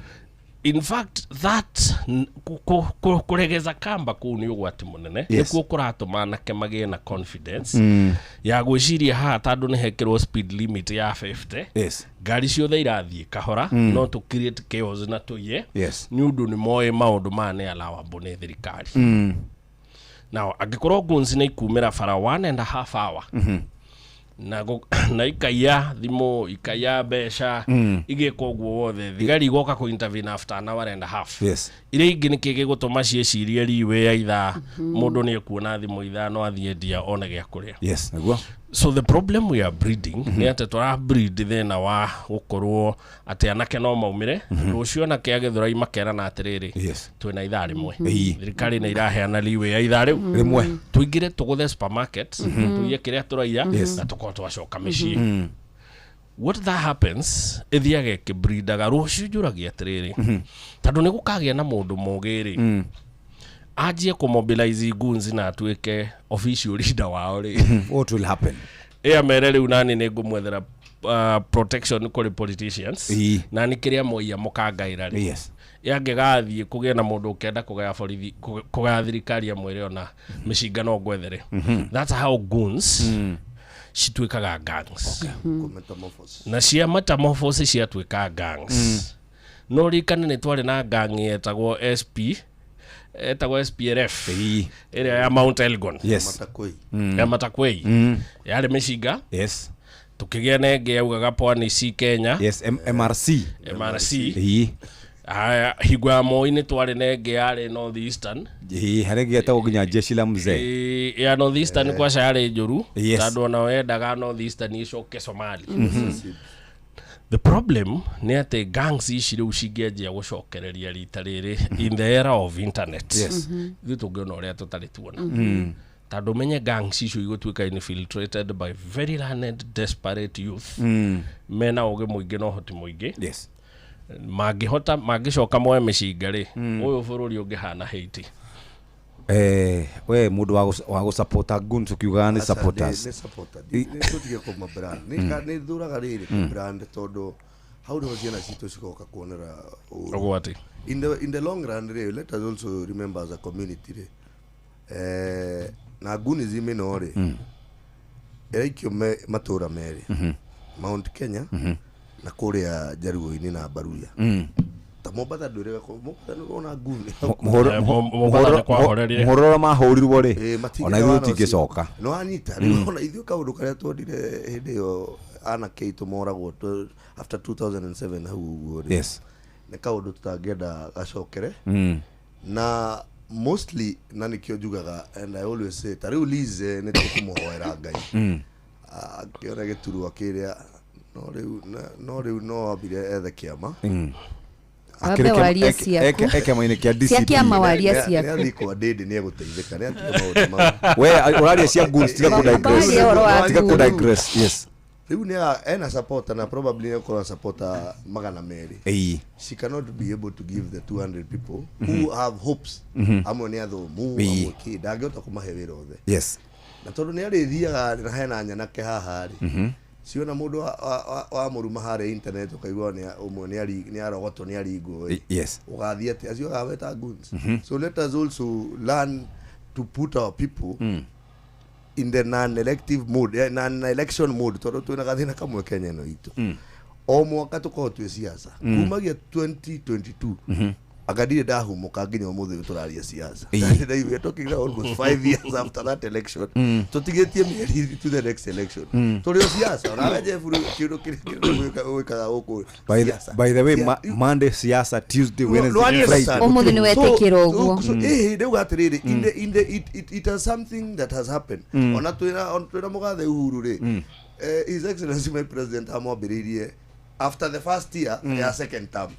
In fact that kũregeza kamba kũu nĩ ũgwati mũnene. Nĩkuo kũratũma anake magĩe na confidence ya gwĩciria haha, tondũ nĩ hekĩrwo speed limit ya 50, ngari ciothe irathiĩ kahora, no tũ create chaos na tũiye, nĩ ũndũ nĩ moĩ maũndũ maya nĩ allowable nĩ thirikari. Now angĩkorwo goons nĩ ikumĩra bara 1.5 hour na ikaiya thimũ, ikaiya mbeca, igĩka ũguo wothe, thigari igoka kũ intervene after an hour and a half, iria ingĩ nĩkĩ gĩgũtũma ciĩcirie riwe ya ithaa mũndũ nĩ ekuona thimũ ithano athiĩ endia one gĩa kũrĩa? Yes, nĩguo. So the problem we are breeding nĩ atĩ tũra breed thĩna wa gũkorwo atĩ anake no maumĩre rũciũ, anake a Gĩthũrai makerana atĩrĩrĩ, twĩna ithaa rĩmwe, thirikari nĩ iraheana leeway ya ithaa rĩu rĩmwe, tũingĩre tũgũthe supermarket, tũiye kĩrĩa tũraiya na tũkorwo twacoka mĩciĩ. What that happens, ĩthiaga ĩkĩbreedaga. Rũciũ njũragia atĩrĩrĩ, tondũ nĩ gũkagĩa na mũndũ mũgĩ rĩ, anjie kũmobilize goons na atuĩke official leader wao rĩ, what will happen? Ĩ amere rĩu nani nĩ ngũmwethera protection kũrĩ politicians, nani kĩrĩa moiya mũkangaĩra rĩ, yangĩgathiĩ kũgĩe na mũndũ ũkenda kũgaya borithi, kũgaya thirikari, amwĩre ona mĩcinga no ngwethere. That's how goons cituĩkaga gangs. Metamorphosis. Na cia metamorphosis ciatuĩka gangs. No ririkane nĩ twarĩ na gang yetagwo SP, etagwo SPLF, ĩrĩa ya Mount Elgon. Matakoi. Ya Matakwei, yarĩ mĩcinga. Tukĩgĩa na ĩngĩ yaugaga pwani si Kenya. Yes, MRC. MRC. Haya, hingo ya Moi nĩ twarĩ na ĩngĩ yarĩ North Eastern. Ĩĩ, harĩ ĩngĩ yetagwo nginya jeshi la mzee. Ĩĩ, ya North Eastern kwaca yarĩ njũru, tondũ ona yendaga North Eastern icoke Somali. The problem nĩ atĩ gangs ici rĩu cingĩanjia gũcokereria rita rĩrĩ in the era of internet, ithuĩ tũngĩona ũrĩa tũtarĩ tuona, tondũ menye gangs icio igũtuĩka infiltrated by very learned, desperate youth mena ũgĩ mũingĩ na ũhoti mũingĩ. Mangĩhota, mangĩcoka moe mĩcinga rĩ, ũyũ bũrũri ũngĩhana Haiti. We mũndũ wa gũsupporta guns ũkiugaga nĩ Aca, supporters. Nĩ supporter. Nĩ tũtige kũma brand. Nĩ thuraga rĩrĩ brand, tondũ hau nĩho ciana citũ cigoka kuonera ũũru. Ũgwati. In the long run rĩ, let us also remember as a community rĩ, na gunism ĩno rĩ, ĩraikio matũra merĩ, Mount Kenya na kũrĩa Njaruo-inĩ na Baruya. Ta Mombatha ndwĩrĩga Mombatha nĩ ũrona nguni. Mombatha nĩ kwahorerire. Mũhũrĩro ũrĩa mahũrirwo rĩ, Matingĩ ona ithuĩ wana ũcio. tũtingĩcoka. Nĩ wanyita rĩu, ona ithuĩ kaũndũ karĩa twendire hĩndĩ ĩyo anake aitũ moragwo after 2007 hau ũguo rĩ, nĩ kaũndũ tũtangĩenda gacokere. Na mostly, na nĩkĩo njugaga and I always say, ta rĩu Liz, nĩ tũkũmũhoera Ngai akĩona gĩturwa kĩrĩa, no rĩu no ambire ethe kĩama. Wambe Akĩrĩ warie ciaku. Kĩama-inĩ kĩa Cia DCP. kĩama warie Nĩ ciaku. athiĩ kwa Ndĩndĩ, nĩ egũteithĩka, nĩ atige maũndũ mau. We ũraria cia goons, tiga kũ-digress. Warie ũhoro wa Tiga goons. kũ-digress, yes. Rĩu nĩ ena supporter na probably nĩ egũkorwo na supporter 200. She cannot be able to give the 200 people who have hopes, amwe nĩ athomu, amwe kĩ, ndangĩhota kũmahe wĩra othe. Na tondũ nĩ arĩthiaga na hena nyanake haha rĩ, ciona mũndũ wa mũruma harĩa internet, ũkaigua nĩ ũmwe nĩ arogotwo, nĩ aringwo ĩ. Ũgathiĩ atĩ acio agaweta goons. So let us also learn to put our people in the non-elective mode, non-election mode, tondũ twĩna gathĩna kamwe Kenya ĩno itũ, o mwaka tũkorwo twĩ siasa. Kumagia 2022 anga ndirĩ ndahumũka nginya ũmũthĩ ũyũ tũraria siasa. We are talking now almost 5 years after that election. Tũtigĩtie mĩeri to the next election, tũrĩ o siasa. Onawe Jeff, rĩu kĩũndũ kĩrĩa gwĩkaga gũkũ siasa. By the way, Monday siasa, Tuesday, No, Wednesday, no, Friday. Ũmũthĩ nĩ wetĩkĩra ũguo. So, rĩu atĩrĩrĩ, in the it has something that has happened. Ona twĩna mũgathe Uhuru rĩ, His Excellency my President amwambĩrĩirie after the first year ya second term.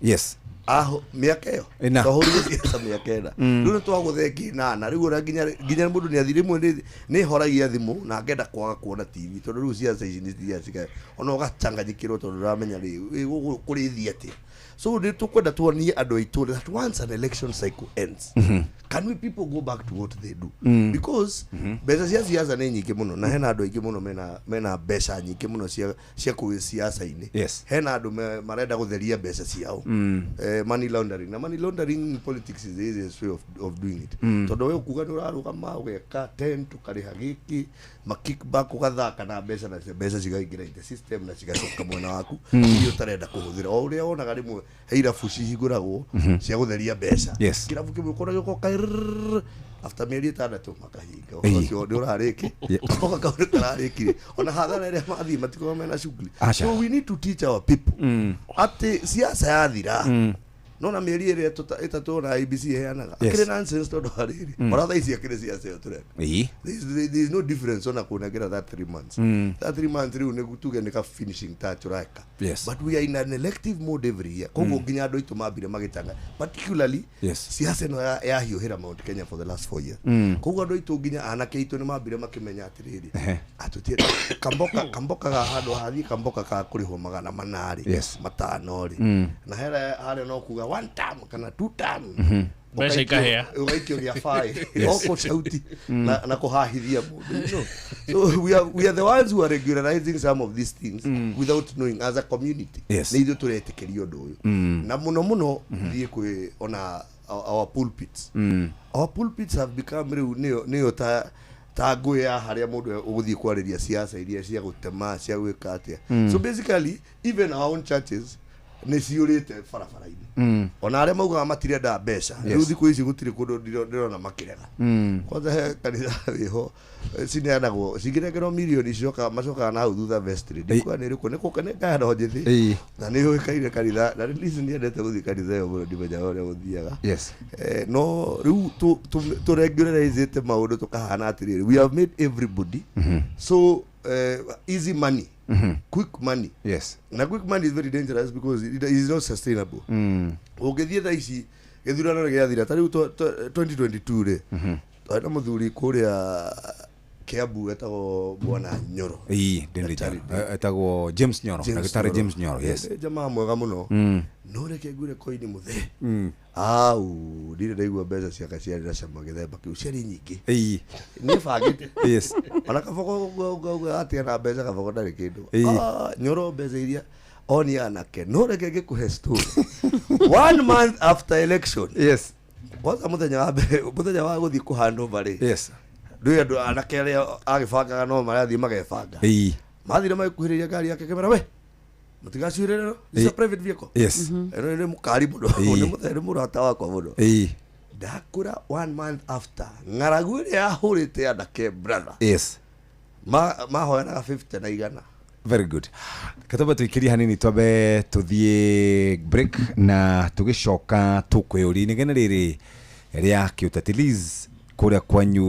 Aho mĩaka ĩyo Ĩna. twahũrire ciaca mĩaka 4. Rĩu nĩ twagũtha ĩngĩ 8 rĩu, ona nginya mũndũ nĩ athi rĩmwe nĩ horagia thimũ na ngenda kwaga kuona TV, tondũ rĩu ciaca ici nĩ cithiaga cika ona ũgacanganyikĩrwo, tondũ ndũramenya rĩ gũkũ kũrĩthiĩ atĩa. So nĩ tũkwenda tuonie andũ aitũ that once an election cycle ends, can we people go back to what they do? Because mbeca cia siasa nĩ nyingĩ mũno, na hena andũ aingĩ mũno mena mbeca nyingĩ mũno cia kũĩ siasa-inĩ. Hena andũ marenda gũtheria mbeca ciao, money laundering, na money laundering in politics is the easiest way of doing it, tondũ we ũkuga nĩ ũrarũgama, ũgeka tent, ũkarĩha gĩkĩ ma kickback, ũgathaka na mbeca, na mbeca cigaingĩra in the system na cigacoka mwena waku iria ũtarenda kũhũthĩra. O ũrĩa wonaga rĩmwe he irabu cihingũragwo cia gũtheria mbeca. Kĩrabu kĩmwe ũkona gĩgoka rrrr, after mĩeri 6 makahinga. Ũhoro ũcio nĩ ũrarĩki oka kaũndũ kararĩkire, ona hathara ĩrĩa mathiĩ matikorwo mena shughuli. Aca. So we need to teach our people atĩ siasa yathira, Nona mĩeri ĩrĩa ĩtatũ ona IEBC ĩheanaga. Yes. Akĩrĩ nonsense tondũ wa rĩrĩ. Ona thaa ici akĩrĩ ciaca ĩyo tũreka. There is no difference ona kũnengera that 3 months. That 3 months rĩu nĩ tuge nĩ ka finishing touch ũreka. But we are in an elective mode every year. Koguo nginya andũ aitũ mambire magĩtanga. Particularly siasa ĩno yahiũhĩra Mount Kenya for the last 4 years. Koguo andũ aitũ nginya anake aitũ nĩ mambire makĩmenya atĩrĩrĩ, atũtie kamboka kamboka ga handũ hathiĩ kamboka ka kũrĩhwo 400 rĩ, 500 rĩ, na hera harĩa no kuga one term kana two term. Mbeca ikahĩa. Ũgaikio gĩa baĩ oko sauti na kũhahithia mũndũ. So we are the ones who are regularizing some of these things without knowing as a community. Nĩ ithuĩ tũretĩkĩria ũndũ ũyũ. Na mũno mũno thiĩ kwĩ ona our pulpits. Our pulpits have become rĩu nĩyo ta ngũĩ ya harĩa mũndũ ũgũthiĩ kwarĩria ciaca iria cia gũtema, cia gwĩka atĩa. So basically even our own churches nĩ ciũrĩte barabara-inĩ. Ona arĩa maugaga matirenda mbeca, rĩu thikũ ici gũtirĩ kũndũ ndĩrona makĩrega. Kwanza he kanitha wĩho, cineanagwo cingĩnengerwo mirioni cicokaga macokaga na hau thutha vestry. Ndikuga nĩ ĩrĩkũ, nĩ kũ nĩ ngahano njĩthĩ. Na nĩ yũĩkaine kanitha na at niendete gũthiĩ kanitha ĩyo mũno, ndimenyaga ũrĩa gũthiaga. No rĩu tũregularizĩte maũndũ tũkahana atĩrĩrĩ, we have made everybody so easy money, quick money. Na quick money is very dangerous because it is not sustainable. Ũngĩthiĩ thaa ici gĩthurano nĩ gĩathira, ta rĩu 2022 rĩ, twarĩ na mũthuri kũrĩa Kiambu etagwo Bwana Nyoro. Ĩĩ, Ndĩrĩ Daktari. Etagwo James Nyoro. Ndagĩtarĩ James Nyoro, yes. Nĩ jamaa mwega mũno. No reke ngwĩre koini mũthee, au ndirĩ ndaigua mbeca ciake ciarĩ na cama gĩthemba kĩu, ciarĩ nyingĩ. Niĩ bangĩte ona kabogo ũguo atia na mbeca, kabogo ndarĩ kĩndũ. Ah, Nyoro mbeca iria oni anake, no reke ngĩkũhe story. One month after election, kwanza mũthenya wa mbere, mũthenya wa gũthiĩ kũ handover rĩ, ndũĩ andũ anake arĩa agĩbangaga no marathiĩ magebanga. Mathire magĩkuhĩrĩria ngari yake, kĩmera we mũtigaciũrĩre, it's a private vehicle. Ĩno nĩ mũkari mũno. Nĩ mũthee, nĩ mũrata wakwa mũno. Ndakũra one month after, ng'aragu ĩrĩa yahũrĩte anake, brother, mahoyanaga 50 na 100. Very good. Katwambe tũikĩrie hanini, twambe tũthiĩ break na tũgĩcoka tũkwĩyũria inegene rĩrĩ rĩa kĩũteti. Liz, kũrĩa kwanyu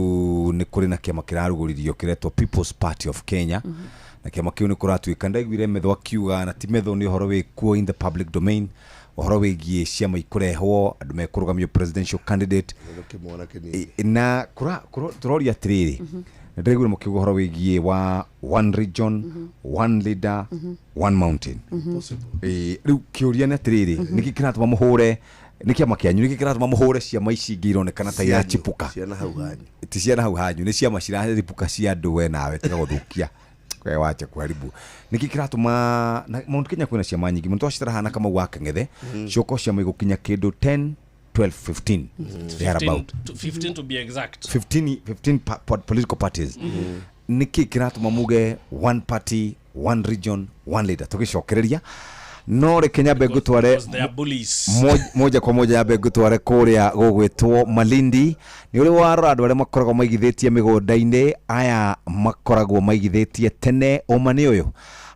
nĩ kũrĩ na kĩama kĩrarugũririo kĩretwo People's Party of Kenya, na kĩama kĩu nĩ kũratuĩka ndaiguire metho akiuga, na ti metho, nĩ ũhoro wĩkuo in the public domain, ũhoro wĩgiĩ ciama ikũrehwo, andũ mekũrũgamio presidential candidate. Kĩmwana kĩnini. Na tũroria atĩrĩrĩ, nĩ ndĩraiguire mũkiuga ũhoro wĩgiĩ wa one region, one leader, one mountain. Rĩu kĩũria nĩ atĩrĩrĩ, nĩkĩ kĩratũma mũhũre, nĩ kĩama kĩanyu, nĩkĩ kĩratũma mũhũre ciama ici ingĩ ironekana ta irachipuka? Ciana hau hanyu. Ti ciana hau hanyu, nĩ ciama ciraripũka cia andũ. We nawe tiga gũthũkia, we wache kuharibu. Nĩkĩ kĩratũma na Mount Kenya kwĩna ciama nyingĩ mũno twacitarahana Kamau wa Kang'ethe, cioko ciama igũkinya kĩndũ 10, 12, 15 thereabout. 15 to be exact. 15, 15 political parties. Nĩkĩ kĩratũma muge one party, one region, one leader? Tũgĩcokereria, no reke nyambe ngũtware Because they are bullies. Moja kwa moja nyambe ngũtware kũrĩa gũgwĩtwo Malindi. Nĩ ũrĩ warora andũ arĩa makoragwo maigithĩtie mĩgũnda-inĩ, aya makoragwo maigithĩtie tene. Ũma nĩ ũyũ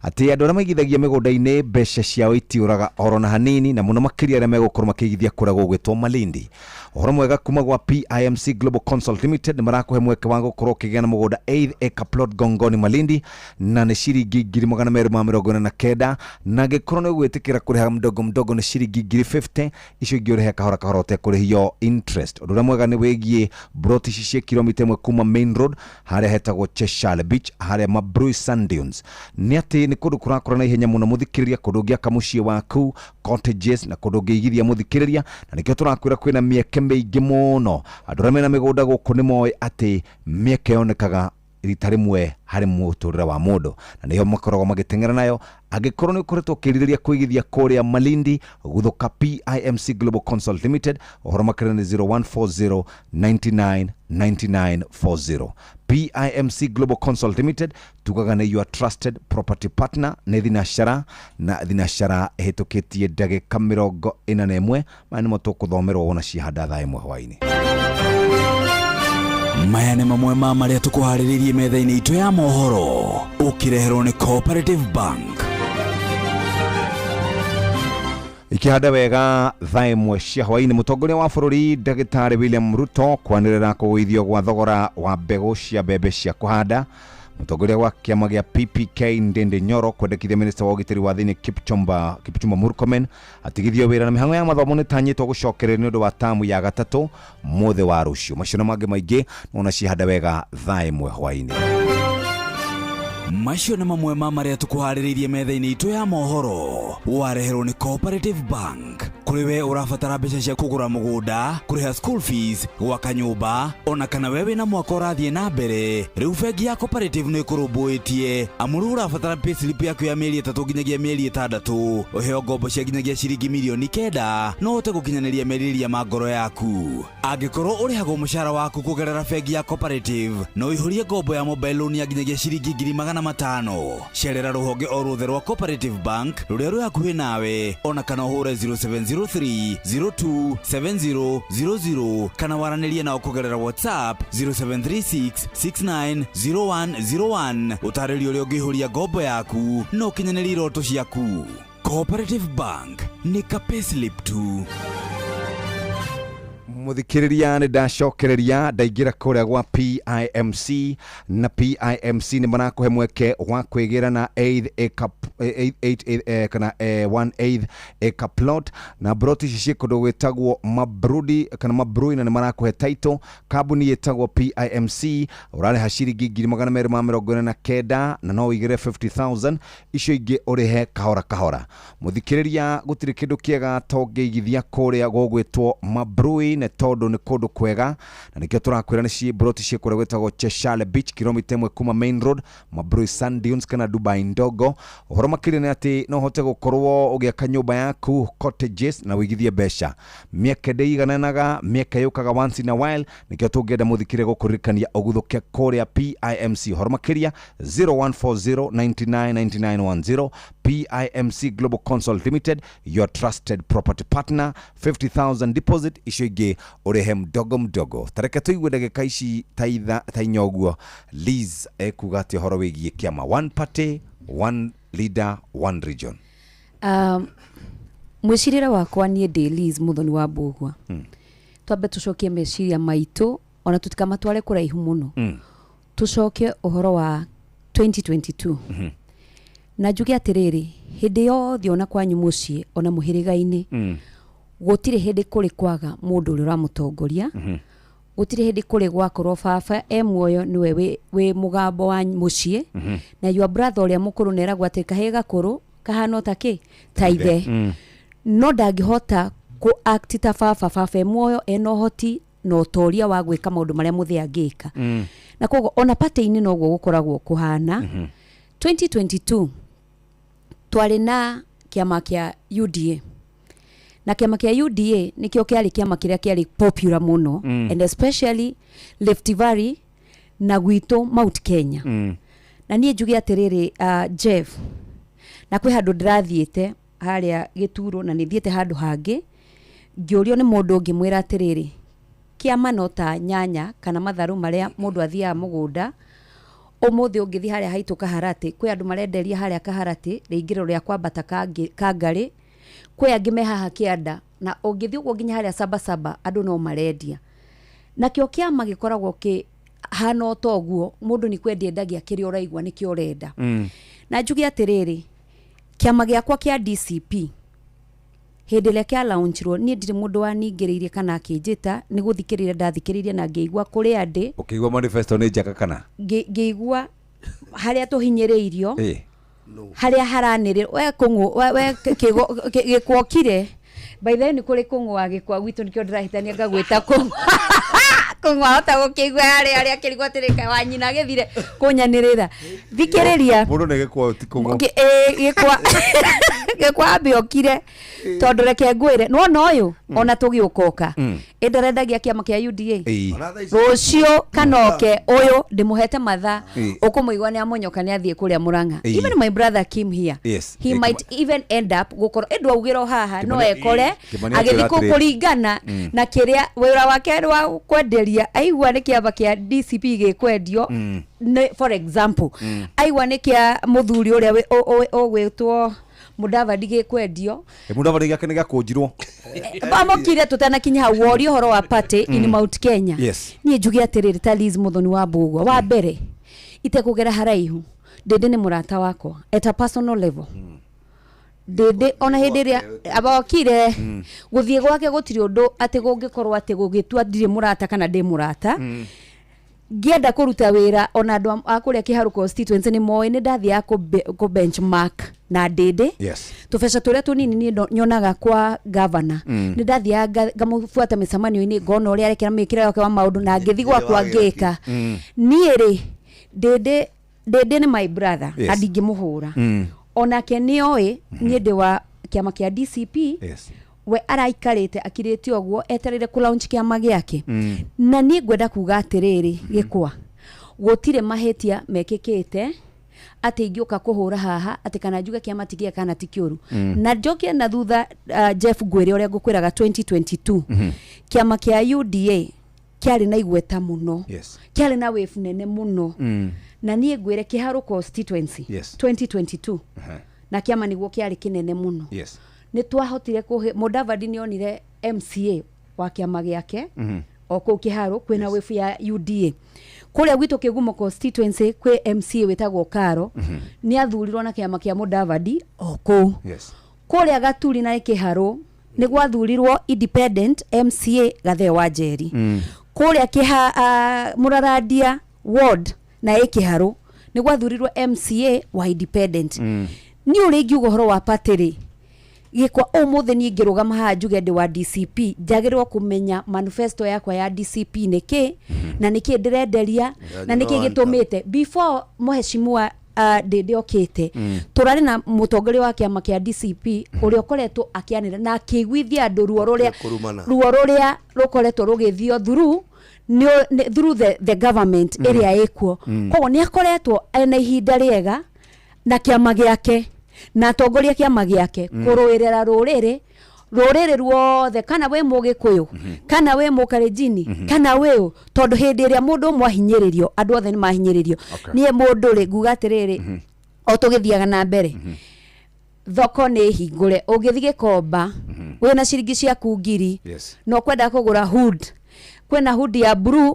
atĩ andũ arĩa maigithagia mĩgũnda-inĩ mbeca ciao itiũraga oro na hanini, na mũno makĩria arĩa megũkorwo makĩigithia kũrĩa gũgwĩtwo Malindi. Ũhoro mwega kuma gwa PIMC Global Consult Limited, nĩ marakũhe mweke wa gũkorwo ũkĩgĩa na mũgũnda 8 acre plot Gongoni Malindi na nĩ ciringi 249,000, na angĩkorwo nĩ ũgwĩtĩkĩra kũrĩha mdogo mdogo nĩ ciringi 50,000, icio ingĩ ũrĩhe kahora kahora ũtekũrĩhio interest. Ũndũ ũrĩa mwega nĩ wĩgiĩ broti ici ciĩ kilomita 1 kuma main road harĩa hetagwo Cheshire Beach, harĩa Mabrui Sand Dunes, nĩ atĩ nĩ kũndũ kũrakũra na ihenya mũno, mũthikĩrĩria, kũndũ ũngĩaka mũciĩ waku, cottages, na kũndũ ũngĩigithia, mũthikĩrĩria, na nĩkĩo tũrakwĩra kwĩna mĩeke mĩingĩ mũno. Andũ arĩa mena mĩgũnda gũkũ nĩ moĩ atĩ mĩeke yonekaga rita rĩmwe harĩ mũtũrĩre wa mũndũ, na nĩho makoragwo magĩteng'era nayo. Angĩkorwo nĩ ũkoretwo ũkĩrirĩria kũigithia kũrĩa Malindi, gũthũka PIMC Global Consult Limited. Ũhoro makĩria nĩ 0140 99 99 40. PIMC Global Consult Limited tugaga nĩ your trusted property partner. Nĩ thinacara na thinacara ĩhĩtũkĩtie ndagĩka 41. Maya nĩmo tũkũthomerwo wona ciahanda thaa 1 hwaĩ-inĩ. Maya nĩ mamwe ma marĩa tũkũharĩrĩirie metha-inĩ itũ ya mohoro, ũkĩreherwo nĩ Cooperative Bank. Ikĩhanda wega thaa ĩmwe cia hwaĩ-inĩ, mũtongoria wa bũrũri Ndagĩtarĩ William Ruto kwanĩrĩra kũgũithio gwa thogora wa mbegũ cia mbembe cia kũhanda. Mũtongoria wa kĩama gĩa PPK Ndindi Nyoro kwendekithia minista wa ũgitĩri wa thĩinĩ Kipchumba Kipchumba Murkomen atigithio wĩra, na mĩhang'o ya mathomo nĩtanyĩtwo gũcokererio nĩ ũndũ wa tamu ya gatatũ mũthĩ wa rũciũ. Macio na mangĩ maingĩ nona cihanda wega thaa ĩmwe hwaĩ-inĩ. Macio nĩ mamwe ma marĩa tũkũharĩrĩirie metha-inĩ itũ ya mohoro. Wareherwo nĩ Cooperative Bank. Kũrĩ we ũrabatara mbeca cia kũgũra mũgũnda, kũrĩha school fees, gwaka nyũmba, ona kana we wĩna mwaka ũrathiĩ na mbere, rĩu bengi ya Cooperative nĩ ĩkũrũmbũĩtie. Amu rĩu ũrabatara payslip yaku ya mĩeri 3 nginyagia mĩeri 6, ũheo ngombo cia nginyagia ciringi mirioni 9, no ũhote gũkinyanĩria merirĩria ma ngoro yaku. Angĩkorwo ũrĩhagwo mũcara waku kũgerera bengi ya Cooperative, no ũihũrie ngombo ya mobile loan ya nginyagia ciringi 500,000. Cerera rũhonge o ruothe rwa Cooperative Bank rũrĩa rwĩ hakuhĩ nawe, ona kana ũhũre 0703 027000 kana waranĩrie nao kũgerera WhatsApp 0736 690101. Ũtarĩrio ũrĩa ũngĩihũria ngombo yaku na ũkinyanĩrie iroto ciaku. Cooperative Bank nĩ ka payslip tu. Muthikiriria, nĩ ndacokereria ndaingĩra kũrĩa gwa PIMC, na PIMC nĩ marakũhe mweke wa kwĩgĩra na eighth acre, eight, eight, kana 1/8 acre plot, na plot ici ciĩ kũndũ gwĩtagwo Mabrudi kana Mabrui, na nĩ marakũhe title. Kambuni ĩtagwo PIMC, ũrarĩha ciringi 249,000 na no ũigĩre 50,000, icio ingĩ ũrĩhe kahora kahora. Muthikiriria, gũtirĩ kĩndũ kĩega ta ũngĩigithia kũrĩa gũgwĩtwo Mabrui, nĩ tondũ nĩ kũndũ kwega, na nĩkĩo tũrakwĩra nĩ ciĩ broti ciĩ kũrĩa gwĩtagwo Cheshale Beach, kilomita 1 kuma main road, Mabrui Sand Dunes kana Dubai ndogo. Ũhoro makĩria nĩ atĩ no ũhote gũkorwo ũgĩaka nyũmba yaku cottages na ũigithie mbeca. Mĩeke ndĩigananaga, mĩeke yũkaga once in a while, nĩkĩo tũngĩenda mũthikĩre gũkũririkania ũguthũke kũrĩa PIMC. Ũhoro makĩria 0140 99 99 10. PIMC Global Consult Limited, your trusted property partner. 50,000 deposit, icio ingĩ ũrĩhe mdogo mdogo. Tareke tũigue ndagĩka ici ta itha ta inya ũguo Liz ekuga atĩ ũhoro wĩgiĩ kĩama one party, one leader, one region. Mwĩcirĩre wakwa niĩ ndĩ Liz Muthoni wa Mbũgua. Twambe tũcokie meciria maitũ ona tũtikamatware kũraihu mũno. Tũcoke ũhoro wa 2022. Na njuge atĩrĩrĩ, hĩndĩ yothe ona kwanyu mũciĩ ona mũhĩrĩga-inĩ, gũtirĩ hĩndĩ kũrĩ kwaga mũndũ ũrĩa ũramũtongoria. Gũtirĩ hĩndĩ kũrĩ gwakorwo baba e muoyo nĩwe wĩ mũgambo wa mũciĩ. Na your brother ũrĩa mũkũrũ neragwo atĩ kahĩĩ gakũrũ kahana ta kĩ ta ithe. No ndangĩhota kũ act ta baba, baba e muoyo ena ũhoti na ũtoria wa gwĩka maũndũ marĩa mũthĩ angĩka. Na koguo ona party-inĩ noguo gũkoragwo kũhana. 2022 twarĩ na kĩama kĩa UDA, na kĩama kĩa UDA nĩkĩo kĩarĩ kĩama kĩrĩa kĩarĩ popular mũno, and especially Rift Valley na gwitũ Mount Kenya. Na niĩ njuge atĩrĩrĩ, Jeff, na kwĩ handũ ndĩrathiĩte harĩa Gĩturo, na nĩ thiĩte handũ hangĩ ngĩũrio nĩ mũndũ ngĩmwĩra atĩrĩrĩ, kĩama no ta nyanya kana matharũ marĩa mũndũ athiaga mũgũnda. Ũmũthĩ ũngĩthiĩ harĩa haitũ Kaharatĩ, kwĩ andũ marenderia harĩa Kaharatĩ rĩingĩro rĩa kwambata Kangarĩ, kwĩ angĩ me haha kĩanda, na ũngĩthiĩ ũguo nginya harĩa Sabasaba andũ no marendia. Nakĩo kĩama gĩkoragwo kĩ hana o ta ũguo, mũndũ nĩ kwendia endagia kĩrĩa ũraigua nĩkĩo ũrenda. Na njuge atĩrĩrĩ, kĩama gĩakwa kĩa DCP hĩndĩ ĩrĩa kĩa launchirwo, niĩ ndirĩ mũndũ waningĩrĩirie kana akĩnjĩta, nĩ gũthikĩrĩria ndathikĩrĩirie na ngĩigua kũrĩa ndĩ. Ũkĩigua manifesto nĩ njega kana? Ngĩigua harĩa tũhinyĩrĩirio, harĩa haranĩrĩrwo, we kũng'ũ, we gĩkwokire. By the way, nĩ kũrĩ kũng'ũ wa gĩkwa gwitũ, nĩkĩo ndĩrahĩtania ngagwĩta kũng'ũ. Kũng'ũ ahota gũkĩigua harĩa harĩa akĩrigwo atĩrĩ, kaĩ wa nyina agĩthire kũnyanĩrĩra. Thikĩrĩria. Mũndũ nĩ gĩkwa ti kũng'ũ. Gĩkwa ambe okire, tondũ reke ngwĩre, nĩwona ũyũ, ona tũgĩũkoka. Ĩ ndarendagia kĩama kĩa UDA. Rũciũ kana oke ũyũ ndĩmũhete mathaa, ũkũmũigua nĩ amonyoka nĩ athiĩ kũrĩa Murang'a. Even my brother came here. He might even end up gũkorwo ĩndũ augĩra o haha, no ekore agĩthiĩ kũringana na kĩrĩa wĩra wake wa kwenderia, aigua nĩ kĩama kĩa DCP gĩkwendio, nĩ, for example, aigua nĩ kĩa mũthuri ũrĩa ũgwĩtwo Mudavadi gĩkwendio. Mudavadi gĩake nĩ gĩakũnjirwo. Amokire tutanakinya hau worio ũhoro wa party in Mount Kenya. Yes. Niĩ njuge atĩrĩrĩ ta Liz Muthoni wa Mbugua, wa mbere itekũgera haraihu, Ndĩndĩ nĩ mũrata wakwa at a personal level. Ndĩndĩ ona hĩndĩ ĩrĩa abokire gũthiĩ gwake gũtirĩ ũndũ atĩ gũngĩkorwo atĩ gũgĩtua ndirĩ mũrata kana ndĩ mũrata. Ngĩenda kũruta wĩra ona andũ a kũrĩa Kĩharũ constituency nĩ moĩ nĩ ndathiaga kũ benchmark na Ndĩndĩ. Yes. Tũbeca tũrĩa tũnini niĩ nyonaga kwa governor, nĩ ndathiaga ngamũbuata mĩcemanio-inĩ, ngona ũrĩa arekĩra mĩkĩre yake wa maũndũ na ngĩthiĩ gwakwa ngĩka. Niĩ rĩ, Ndĩndĩ Ndĩndĩ nĩ my brother na ndingĩmũhũra. Onake nĩoĩ niĩ ndĩ wa kĩama kĩa DCP. Yes. We araikarĩte akirĩte ũguo etereire kũ launch kĩama gĩake. Na niĩ ngwenda kuga atĩrĩrĩ, Gĩkwa, gũtirĩ mahĩtia mekĩkĩte atĩ ingĩũka kũhũra haha atĩ kana njuge kĩama ti kĩega kana ti kĩũru. Na njokie na thutha, Jeff, ngwĩre ũrĩa ngũkwĩraga 2022 kĩama kĩa UDA kĩarĩ na igweta mũno, kĩarĩ na wave nene mũno. Na niĩ ngwĩre Kĩharũ constituency 2022 na kĩama nĩguo kĩarĩ kĩnene mũno. Nĩ twahotire kũhe Mudavadi, nĩ onire MCA wa kĩama gĩake o kũu Kĩharũ kwĩna wave ya UDA. Kũrĩa gwitũ Kĩgumo constituency kwĩ MCA wĩtagwo Karo, nĩ athurirwo na kĩama kĩa Mudavadi o kũu. Kũrĩa Gaturi na Kĩharũ nĩ gwathurirwo independent MCA Gathee wa Njeri. Kũrĩa kĩha Mũrarandia ward na ĩ Kĩharũ nĩ gwathurirwo MCA wa independent. Niĩ ũrĩa ingiuga ũhoro wa party rĩ, Gĩkwa, ũmũthĩ niĩ ngĩrũgama haha njuge ndĩ wa DCP, njagĩrĩirwo kũmenya manifesto yakwa ya DCP nĩ kĩ na nĩ kĩ ndĩrenderia na nĩ kĩ gĩtũmĩte before mheshimiwa Ndĩndĩ okĩte, tũrarĩ na mũtongoria wa kĩama kĩa DCP ũrĩa ũkoretwo akĩanĩrĩra na akĩiguithia andũ ruo rũrĩa Kũrumana. Ruo rũrĩa rũkoretwo rũgĩthio through through the government ĩrĩa ĩkuo. Koguo nĩ akoretwo ena ihinda rĩega na kĩama gĩake na atongoria kĩama gĩake kũrũĩrĩra rũrĩrĩ ruothe, kana wĩ Mũgĩkũyũ, kana wĩ Mũkalenjini, kana wĩ ũ, tondũ hĩndĩ ĩrĩa mũndũ ũmwe ahinyĩrĩrio, andũ othe nĩ mahinyĩrĩrio. Niĩ mũndũ rĩ, nguga atĩrĩrĩ, o tũgĩthiaga na mbere, thoko nĩ hingũre, ũngĩthiĩ Gĩkomba wĩna ciringi ciaku 1,000 na ũkwenda kũgũra hood, kwĩna hood ya blue,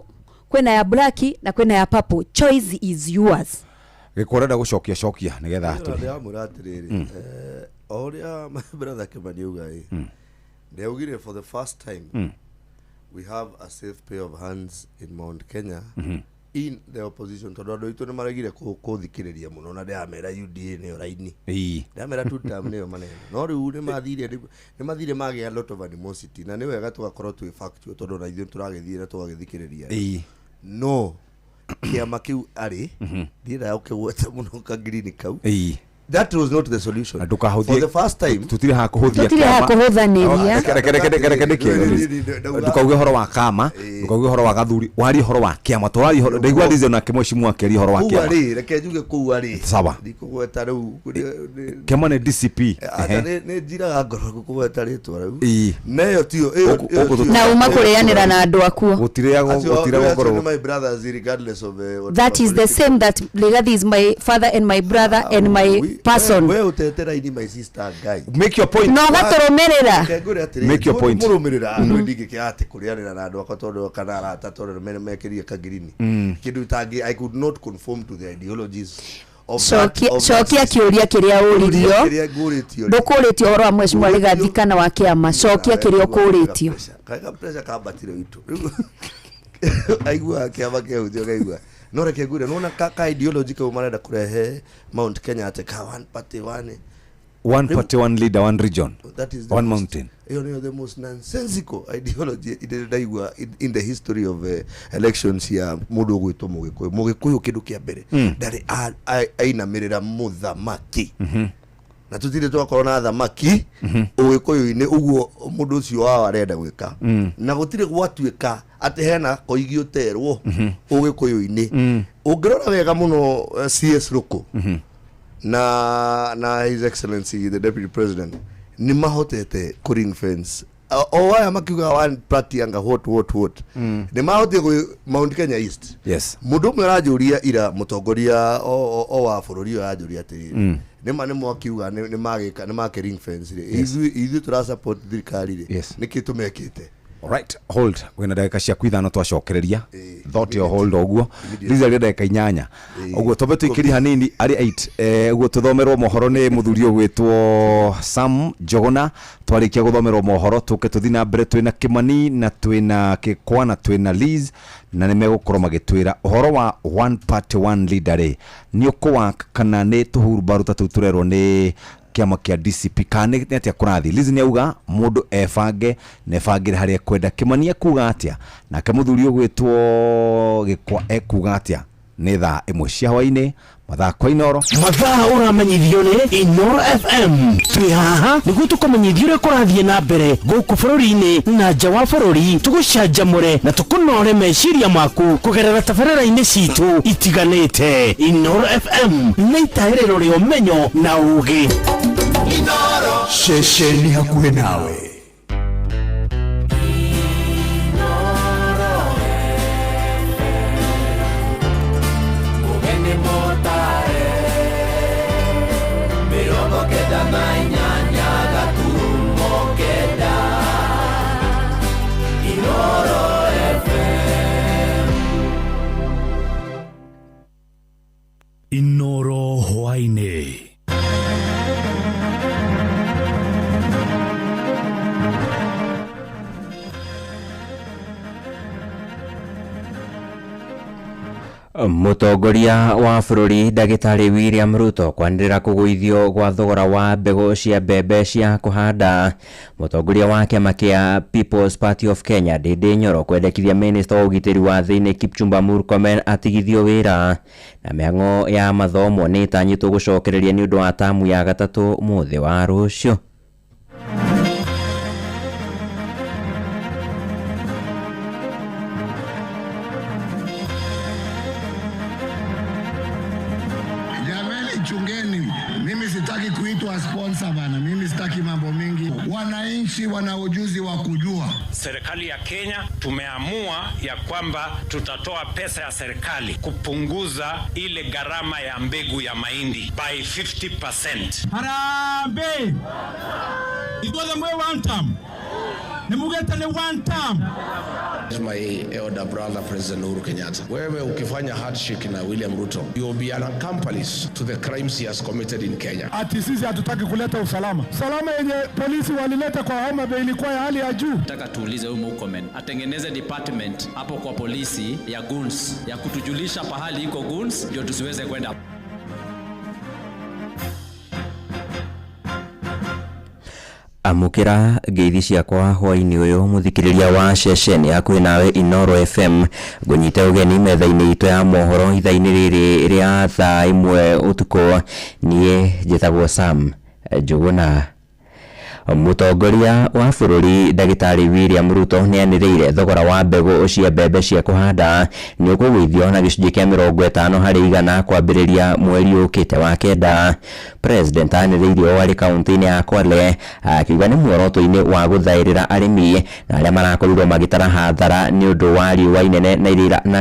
kwĩna ya black na kwĩna ya purple. Choice is yours. Gĩkwa, ũrenda gũcokia cokia nĩgetha Ndĩramwĩra atĩrĩrĩ, o ũrĩa my brother Kimani auga ĩ, nĩaugire for the first time we have a safe pair of hands in Mount Kenya in the opposition, tondũ andũ aitũ nĩ maregire kũthikĩrĩria mũno na ndĩramera UDA nĩyo raini, ndĩramera two term nĩyo maneno, no rĩu nĩ mathire magĩa a lot of animosity, na nĩ wega tũgakorwo twĩ factual tondũ na ithuĩ tũragĩthiĩ na tũgagĩthikĩrĩria. No kĩama kĩu arĩ ndiendaga gũkĩgweta mũno kangirini kau. That was not the solution. Ndũkahũthie. For the first time Tũtirĩ haha kũhũthia Tũtirĩ haha kĩama. kũhũthanĩria. Reke ndĩkie. Ndũkauge ũhoro wa kama, ndũkauge ũhoro wa gathuri, warie ũhoro wa kĩama, tũraria ũhoro. Ndaigua Liz onake mheshimiwa akĩaria ũhoro wa kũu kĩama. Arĩ reke njuge kũu arĩ Sawa. Ndikũgweta rĩu. Kĩama nĩ DCP. Ata nĩ njiraga ngoro gũkũgweta rĩtwa rĩu. Neyo tiyo Gũkũ Na uma kũrĩanĩra na andũ akuo. Gũtirĩagwo gũtirĩagwo ngoro. Nĩ my brothers regardless of whatever That is the same that Rigathi is my father and my brother and my person. We utete raini, my sister Ngai. Make your point. Na ũgatũrũmĩrĩra. Reke ngwĩre atĩrĩrĩ, Make your point. Mũrũmĩrĩra andũ ndingĩkĩaga atĩ kũrĩanĩra na andũ akwa tondũ kana arata tondũ mekĩrie kangirini kĩndũ itangĩ. I could not conform to the ideologies of that Cokia kĩũria kĩrĩa ũririo. Kĩrĩa ngũrĩtio. Ndũkũrĩtio ũhoro wa mheshimiwa Rigathi kana wa kĩama, cokia kĩrĩa ũkũrĩtio. Kaga pressure kambatire witũ rĩu aiguaga kĩama kĩahutio kaigua, no reke ngwĩre, nona ka ideology kau marenda kũrehe Mount Kenya atĩ ka one party, one One party, one leader, one region, That is the one most- mountain. Ĩyo nĩyo the most nonsensical ideology ĩrĩa ndaigua in the history of elections ya mũndũ ũgwĩtwo Mũgĩkũyũ. Mũgĩkũyũ kĩndũ kĩa mbere ndarĩ ainamĩrĩra mũthamaki, na tũtirĩ twakorwo na thamaki ũgĩkũyũ-inĩ ũguo mũndũ ũcio wao arenda gwĩka, na gũtirĩ gwatuĩka atĩ hena koigi ũterwo ũgĩkũyũ-inĩ. Ũngĩrora wega mũno, CS Ruku na His Excellency the Deputy President nĩ mahotete kũ ring fence o aya makiuga one party anga what nĩ mahotire gwĩ Mount Kenya East. Mũndũ ũmwe aranjũria ira, mũtongoria o wa bũrũri ũyũ aranjũria atĩrĩrĩ, Nĩma nĩ mwakiuga nĩ magĩka nĩ make ring fence rĩ, ithuĩ ithuĩ tũra support thirikari rĩ, nĩkĩ tũmekĩte? Alright, hold. Wĩna ndagĩka ciaku ithano twacokereria. Thought yo hold ũguo. Liz arĩ ndagĩka inyanya. Ũguo twambe tũikĩrie hanini arĩ 8. Ũguo tũthomerwo mohoro nĩ mũthuri ũgwĩtwo Sam Njogona. Twarĩkia gũthomerwo mohoro tũke tũthiĩ na mbere twĩna Kĩmani na twĩna Kĩkwa na twĩna Liz na nĩ megũkorwo magĩtwĩra ũhoro wa one party one leader rĩ, nĩ ũkũ kana nĩ tũhurumbarũ ta tũu tũrerwo nĩ kĩama kĩa DCP kana nĩ atĩa kũrathiĩ. Liz nĩ auga mũndũ ebange na ebangĩre harĩa ekwenda. Kĩmani ekuga atĩa? Nake mũthuri ũgwĩtwo Gĩkwa ekuga atĩa? Nĩ thaa ĩmwe cia hwainĩ mathaa kwa Inoro. Mathaa ũramenyithio nĩ Inoro FM. Twĩ haha nĩguo tũkũmenyithie ũrĩa kũrathiĩ na mbere gũkũ bũrũri-inĩ na nja wa bũrũri, tũgũcanjamũre na tũkũnore meciria maku kũgerera tabarĩra-inĩ citũ itiganĩte. Inoro FM nĩ itaĩrĩro rĩa ũmenyo na ũgĩ. Ceceni hakuhĩ nawe. Mũgeni mũtare 98 gaturumo 9 Inoro FM. Inoro hwainĩ. Mũtongoria wa bũrũri ndagĩtarĩ William Ruto kwanĩrĩra kũgũithio gwa thogora wa mbegũ cia mbembe cia kũhanda. Mũtongoria wa kĩama kĩa People's Party of Kenya Ndindi Nyoro kwendekithia minista wa ũgitĩri wa thĩinĩ Kipchumba Murkomen atigithio wĩra. Na mĩhang'o ya mathomo nĩ ĩtanyĩtwo gũcokereria nĩ ũndũ wa tamu ya gatatũ mũthĩ wa rũciũ. Jameni, chungeni, mimi sitaki kuitwa sponsor bana, mimi sitaki mambo mingi. Wananchi wana ujuzi wa kujua. Serikali ya Kenya tumeamua ya kwamba tutatoa pesa ya serikali kupunguza ile gharama ya mbegu ya mahindi by 50%. Harambee! Ithuothe mwĩ one term. Nĩ mugĩte nĩ one term. My elder brother President Uhuru Kenyatta, wewe ukifanya handshake na William Ruto, you will be an accomplice to the crimes he has committed in Kenya. Ati sisi hatutaki kuleta usalama. Usalama yenye polisi walileta kwa Homa Bay ilikuwa ya hali ya juu. Nataka tuulize huyu Murkomen atengeneze department hapo kwa polisi ya goons, ya kutujulisha pahali iko goons ndio tusiweze kwenda. Amũkĩra ngeithi ciakwa hwainĩ ũyũ mũthikĩrĩria wa ceceni hakuhĩ nawe Inoro FM. Ngũnyite ũgeni metha-inĩ itũ ya mohoro ithaa-inĩ rĩrĩ rĩa thaa ĩmwe ũtukũ. Niĩ njĩtagwo Sam Njũgũna. Mũtongoria wa bũrũri ndagĩtarĩ William Ruto nĩanĩrĩire thogora wa mbegũ cia mbembe cia kũhanda nĩ ũkũgũithio na gĩcunjĩ kĩa 50% kwambĩrĩria mweri ũkĩte wa kenda. President anĩrĩire ũũ arĩ kaunti-inĩ ya Kwale akiuga nĩ muoroto-inĩ wa gũthaĩrĩra arĩmi na arĩa marakorirwo magĩtara hathara nĩ ũndũ wa riũa inene na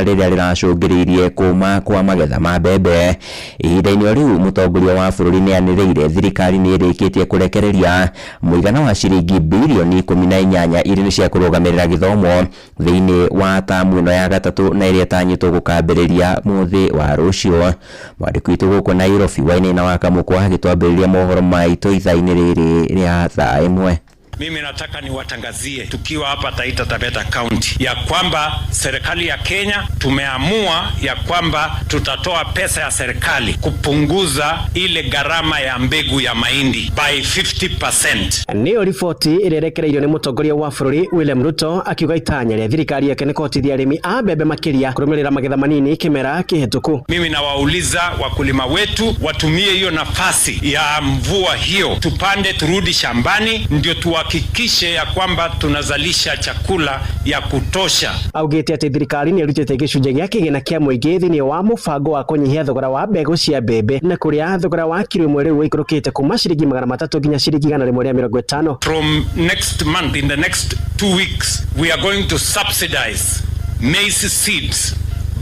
rĩrĩa rĩracũngĩrĩirie kũma kwa magetha ma mbembe. Ihinda-inĩ o rĩu mũtongoria wa bũrũri nĩanĩrĩire thirikari nĩ ĩrĩkĩtie kũrekereria mũigana wa ciringi bilioni 18 irĩ nĩ cia kũrũgamĩrĩra gĩthomo thĩinĩ wa tamu ĩno ya gatatũ na ĩrĩa ĩtanyĩtwo gũkambĩrĩria mũthĩ wa rũciũ. Mwandĩki witũ gũkũ Nairobi Wainaina wa Kamũkwa agĩtwambĩrĩria mohoro maitũ ithaa-inĩ rĩrĩ rĩa thaa ĩmwe. Mimi nataka niwatangazie tukiwa hapa Taita Taveta County ya kwamba serikali ya Kenya tumeamua ya kwamba tutatoa pesa ya serikali kupunguza ile gharama ya mbegu ya mahindi by 50%. Nĩyo riboti ĩrĩa ĩrekereirio nĩ mũtongoria wa bũrũri William Ruto akiuga itanya rĩa thirikari yake nĩ kũhotithia arĩmi a mbembe makĩria kũrũmĩrĩra magetha manini kĩmera kĩhĩtũku. Mimi nawauliza wakulima wetu watumie hiyo nafasi ya mvua hiyo, tupande turudi shambani, ndio tuhakikishe ya kwamba tunazalisha chakula ya kutosha. Augĩte atĩ thirikari nĩ ĩrutĩte gĩcunjĩ gĩa kĩgĩna kĩa mũingĩ thĩinĩ wa mũbango wa kũnyihia thogora wa mbegũ cia mbembe na kũrĩa thogora wa kiro ĩmwe rĩu ũikũrũkĩte kuma ciringi 300 nginya ciringi 150. From next month, in the next 2 weeks, we are going to subsidize maize seeds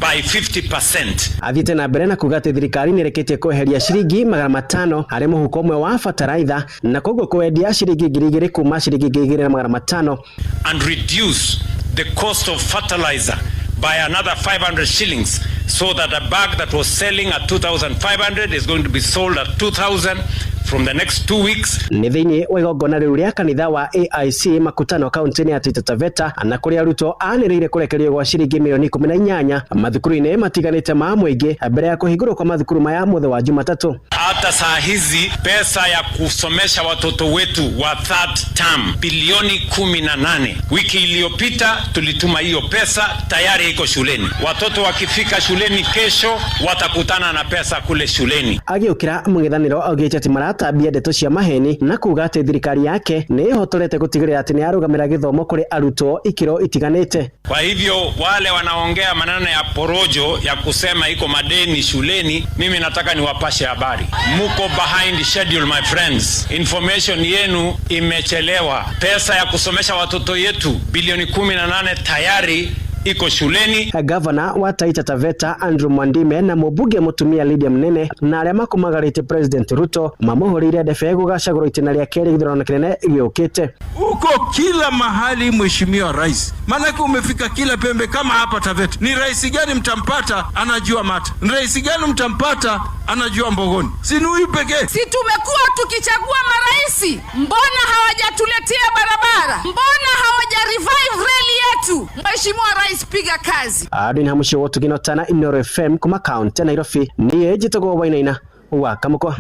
by 50%. Athiĩte na mbere na kuga atĩ thirikari nĩ ĩrĩkĩtie kweheria ciringi 500 harĩ mũhuko ũmwe wa bataraitha na koguo kwendia ciringi 2000 kuma ciringi 2500. And reduce the cost of fertilizer by another 500 shillings so that a bag that was selling at 2,500 is going to be sold at 2,000 from the next 2 weeks. Nĩ thĩinĩ wa igongona rĩu rĩa kanitha wa AIC Makutano kaunti-inĩ ya Taita Taveta na kũrĩa Ruto anĩrĩire kũrekererio gwa ciringi mirioni 18 mathukuru-inĩ matiganĩte ma mũingĩ mbere ya kũhingũrwo kwa mathukuru maya mũthĩ wa Jumatatũ. Hata saa hizi pesa ya kusomesha watoto wetu wa third term bilioni 18. Wiki iliyopita tulituma hiyo pesa, tayari iko shuleni. Watoto wakifika shuleni kesho watakutana na pesa kule shuleni. Agĩũkĩra mũng'ethanĩro augĩte atĩ maratambia ndeto cia maheni na kuga atĩ thirikari yake nĩ ĩhotorete gũtigĩrĩra atĩ nĩ yarũgamĩra gĩthomo kũrĩ arutwo ikĩro itiganĩte. Kwa hivyo wale wanaongea maneno ya porojo ya kusema iko madeni shuleni, mimi nataka niwapashe habari. Muko behind schedule, my friends. Information yenu imechelewa. Pesa ya kusomesha watoto yetu bilioni 18 tayari iko shuleni. Gavana wa Taita Taveta Andrew Mwandime na mũmbunge mũtumia Lydia Mnene na arĩa makũmagarĩte President Ruto mamũhũrĩire ndebe gũgacagũrwo itĩna rĩa kerĩ gĩthurano kĩnene gĩũkĩte. Uko kila mahali Mheshimiwa Rais, maanake umefika kila pembe. Kama hapa Taveta, ni rais gani mtampata anajua Mata? Ni rais gani mtampata anajua Mbogoni? Si ni huyu pekee? Si tumekuwa tukichagua maraisi, mbona hawajatuletea barabara? Mbona hawaja revive reli yetu? Mheshimiwa Rais, piga kazi. Adwin Hamushi wa Tugino Tana, Inooro FM kuma kaunti ya Nairobi. Niĩ njĩtagwo Wainaina wa Kamũkwa.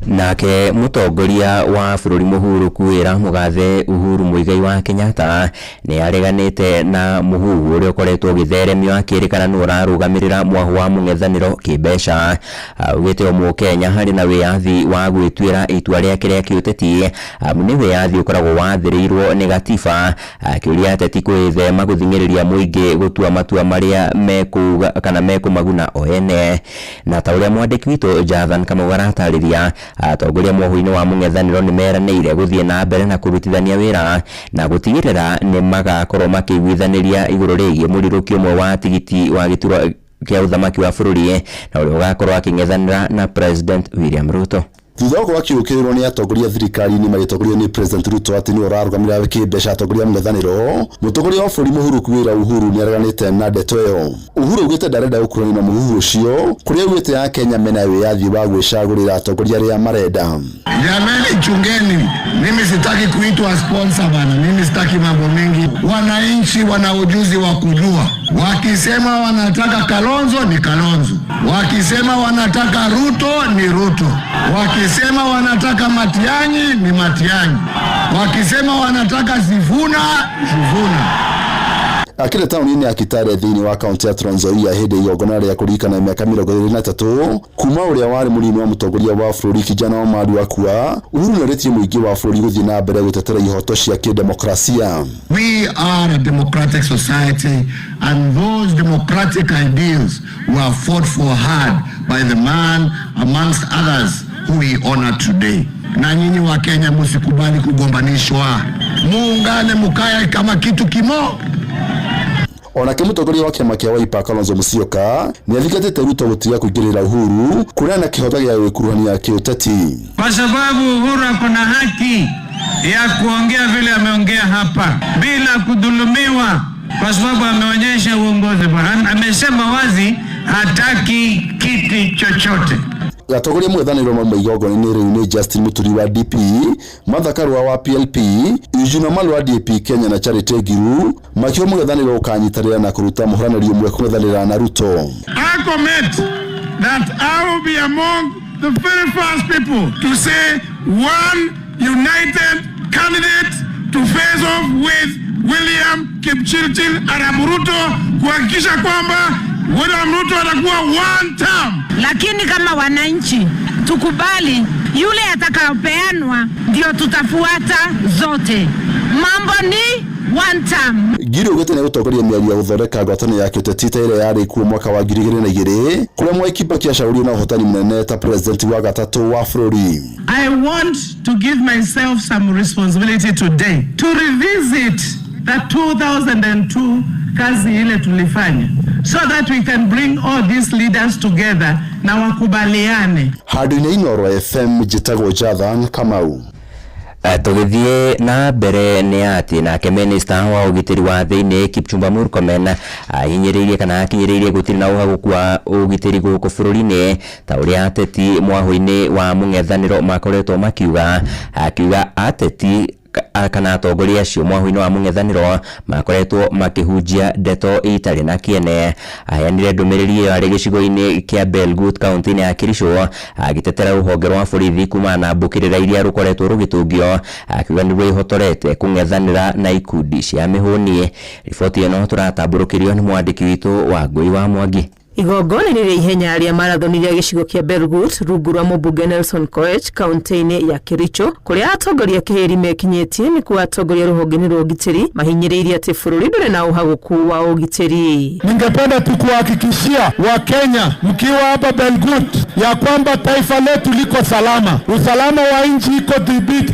Nake mũtongoria wa bũrũri mũhurũku wĩra mũgathe Uhuru Muigai wa Kenyatta nĩ areganĩte na mũhuhu ũrĩa ũkoretwo ũgĩtheremio akĩrĩkana nĩ ũrarũgamĩrĩra mwahu wa mũng'ethanĩro kĩmbeca. Augĩte o mũkenya harĩ na wĩyathi wa gwĩtuĩra itua rĩake rĩa kĩũteti, amu nĩ wĩyathi ũkoragwo wathĩrĩirwo nĩ gatiba, akĩũria ateti kwĩthema gũthing'ĩrĩria mũingĩ gũtua matua marĩa mekuga kana mekũmaguna o ene. Na ta ũrĩa mwandĩki witũ Jonathan Kamau aratarĩria, atongoria mwahu-inĩ wa mũng'ethanĩro nĩ meranĩire gũthiĩ na mbere na kũrutithania wĩra na gũtigĩrĩra nĩ magakorwo makĩiguithanĩria igũrũ rĩgiĩ mũrirũki ũmwe wa tigiti wa gĩturwa kĩa ũthamaki wa bũrũri na ũrĩa ũgakorwo akĩng'ethanĩra na President William Ruto. Thutha wa gũkorwo akĩũkĩrĩrwo nĩ atongoria thirikari-inĩ magĩtongorio nĩ President Ruto atĩ nĩwe ũrarũgamĩrĩra kĩmbeca atongoria mũng'ethanĩro, mũtongoria wa bũrũri mũhurũku wĩra Uhuru nĩareganĩte na ndeto ĩyo. Uhuru augĩte ndarenda gũkuruhanio na mũhuhu ũcio kũrĩa augĩte Akenya mena wĩyathi wa gwĩcagũrĩra atongoria arĩa marenda. Jamani, chungeni, mimi sitaki kuitwa sponsor bana, mimi sitaki mambo mingi. Wananchi wana ujuzi wa kujua, wakisema wanataka Kalonzo ni Kalonzo, wakisema wanataka Ruto ni Ruto, wakisema wanataka Matiang'i ni Matiang'i, wakisema wanataka Sifuna Sifuna. Akĩrĩ taũni-inĩ ya Kitale thĩinĩ wa kaunti ya Trans Nzoia hĩndĩ igongona rĩa kũririkana mĩaka 23 kuma ũrĩa warĩ mũnini wa mũtongoria wa bũrũri Kijana Wamaru akua, Uhuru nĩorĩtie mũingĩ wa bũrũri gũthiĩ na mbere gũtetera ihoto cia kĩdemokrasia. We are a democratic society, and those democratic ideals were fought for hard by the man amongst others who we honor today. Na nyinyi wa Kenya msikubali kugombanishwa, muungane mukae kama kitu kimo. Onake mũtongoria wa kĩama kĩa Wiper Kalonzo Musyoka nĩathikĩtĩte Ruto gũtiga kũingĩrĩra Uhuru kũrĩa na kĩhoto gĩa gwĩkuruhania kĩũteti. Kwa sababu Uhuru ako na haki ya kuongea vile ameongea hapa bila kudhulumiwa, kwa sababu ameonyesha uongozi bwana. Amesema wazi hataki kiti chochote. Atongoria mũng'ethanĩro mauma igongona-inĩ rĩu nĩ Justin Muturi wa DP, Martha Karua wa PLP, Eugene Wamalwa wa DAP Kenya na Charity Ngiru makiuga mũng'ethanĩro ũkanyitanĩra na kũruta mũhũranĩri ũmwe kũng'ethanĩra na Ruto. I commit that I will be among the very first people to say one united candidate to face off with William Kipchirchir Arap Ruto kuhakikisha kwamba William Ruto atakuwa one term. Lakini kama wananchi tukubali yule atakayopeanwa ndio tutafuata zote. Mambo ni one term. Ngiru augĩte nĩegũtongoria mĩario ya gũthondeka ngwatanĩro ya kĩũteti ta ĩrĩa yarĩ kuo mwaka wa 2002 kũrĩa Mwai Kibaki acagũrirwo na ũhotani mũnene ta president wa gatatũ wa bũrũri. I want to give myself some responsibility today to revisit That 2002 kazi ile tulifanya so that we can bring all these leaders together na wakubaliane. Handũ-inĩ Inooro FM njĩtagwo Jathan Kamau. Tũgĩthiĩ na mbere nĩ atĩ nake minista wa ũgitĩri wa thĩinĩ Kipchumba Murkomen ahinyĩrĩirie kana akinyĩrĩirie gũtirĩ na ũhagũku wa ũgitĩri gũkũ bũrũri-inĩ ta ũrĩa ateti mwahũ-inĩ wa mũng'ethanĩro makoretwo makiuga, akiuga ateti kana atongoria acio mwahũ-inĩ wa mũng'ethanĩro makoretwo makĩhunjia ndeto itarĩ na kĩene. Aheanire ndũmĩrĩri ĩyo arĩ gĩcigo-inĩ kĩa Belgut kaunti-inĩ ya Kericho agĩtetera rũhonge rwa borithi kumana na mbũkĩrĩra iria rũkoretwo rũgĩtũngio, akiuga nĩ rwĩhotorete kũng'ethanĩra na ikundi cia mĩhũni. Riboti ĩno tũratambũrũkĩrio nĩ mwandĩki witũ wa Ngũi wa Mwangi. Igongona rĩrĩa ihenya rĩa marathoni rĩa gĩcigo kĩa Belgut rungu rwa mũmbunge Nelson Koech kaunti-inĩ ya Kericho kũrĩa atongoria kĩhĩri mekinyĩtie nĩ kuo atongoria rũhonge-inĩ rwa ũgitĩri mahinyĩrĩirie atĩ bũrũri ndũrĩ na ũhagũku wa ũgitĩri. Ningependa tu kuhakikishia Wakenya mkiwa hapa Belgut ya kwamba taifa letu liko salama, usalama wa nchi iko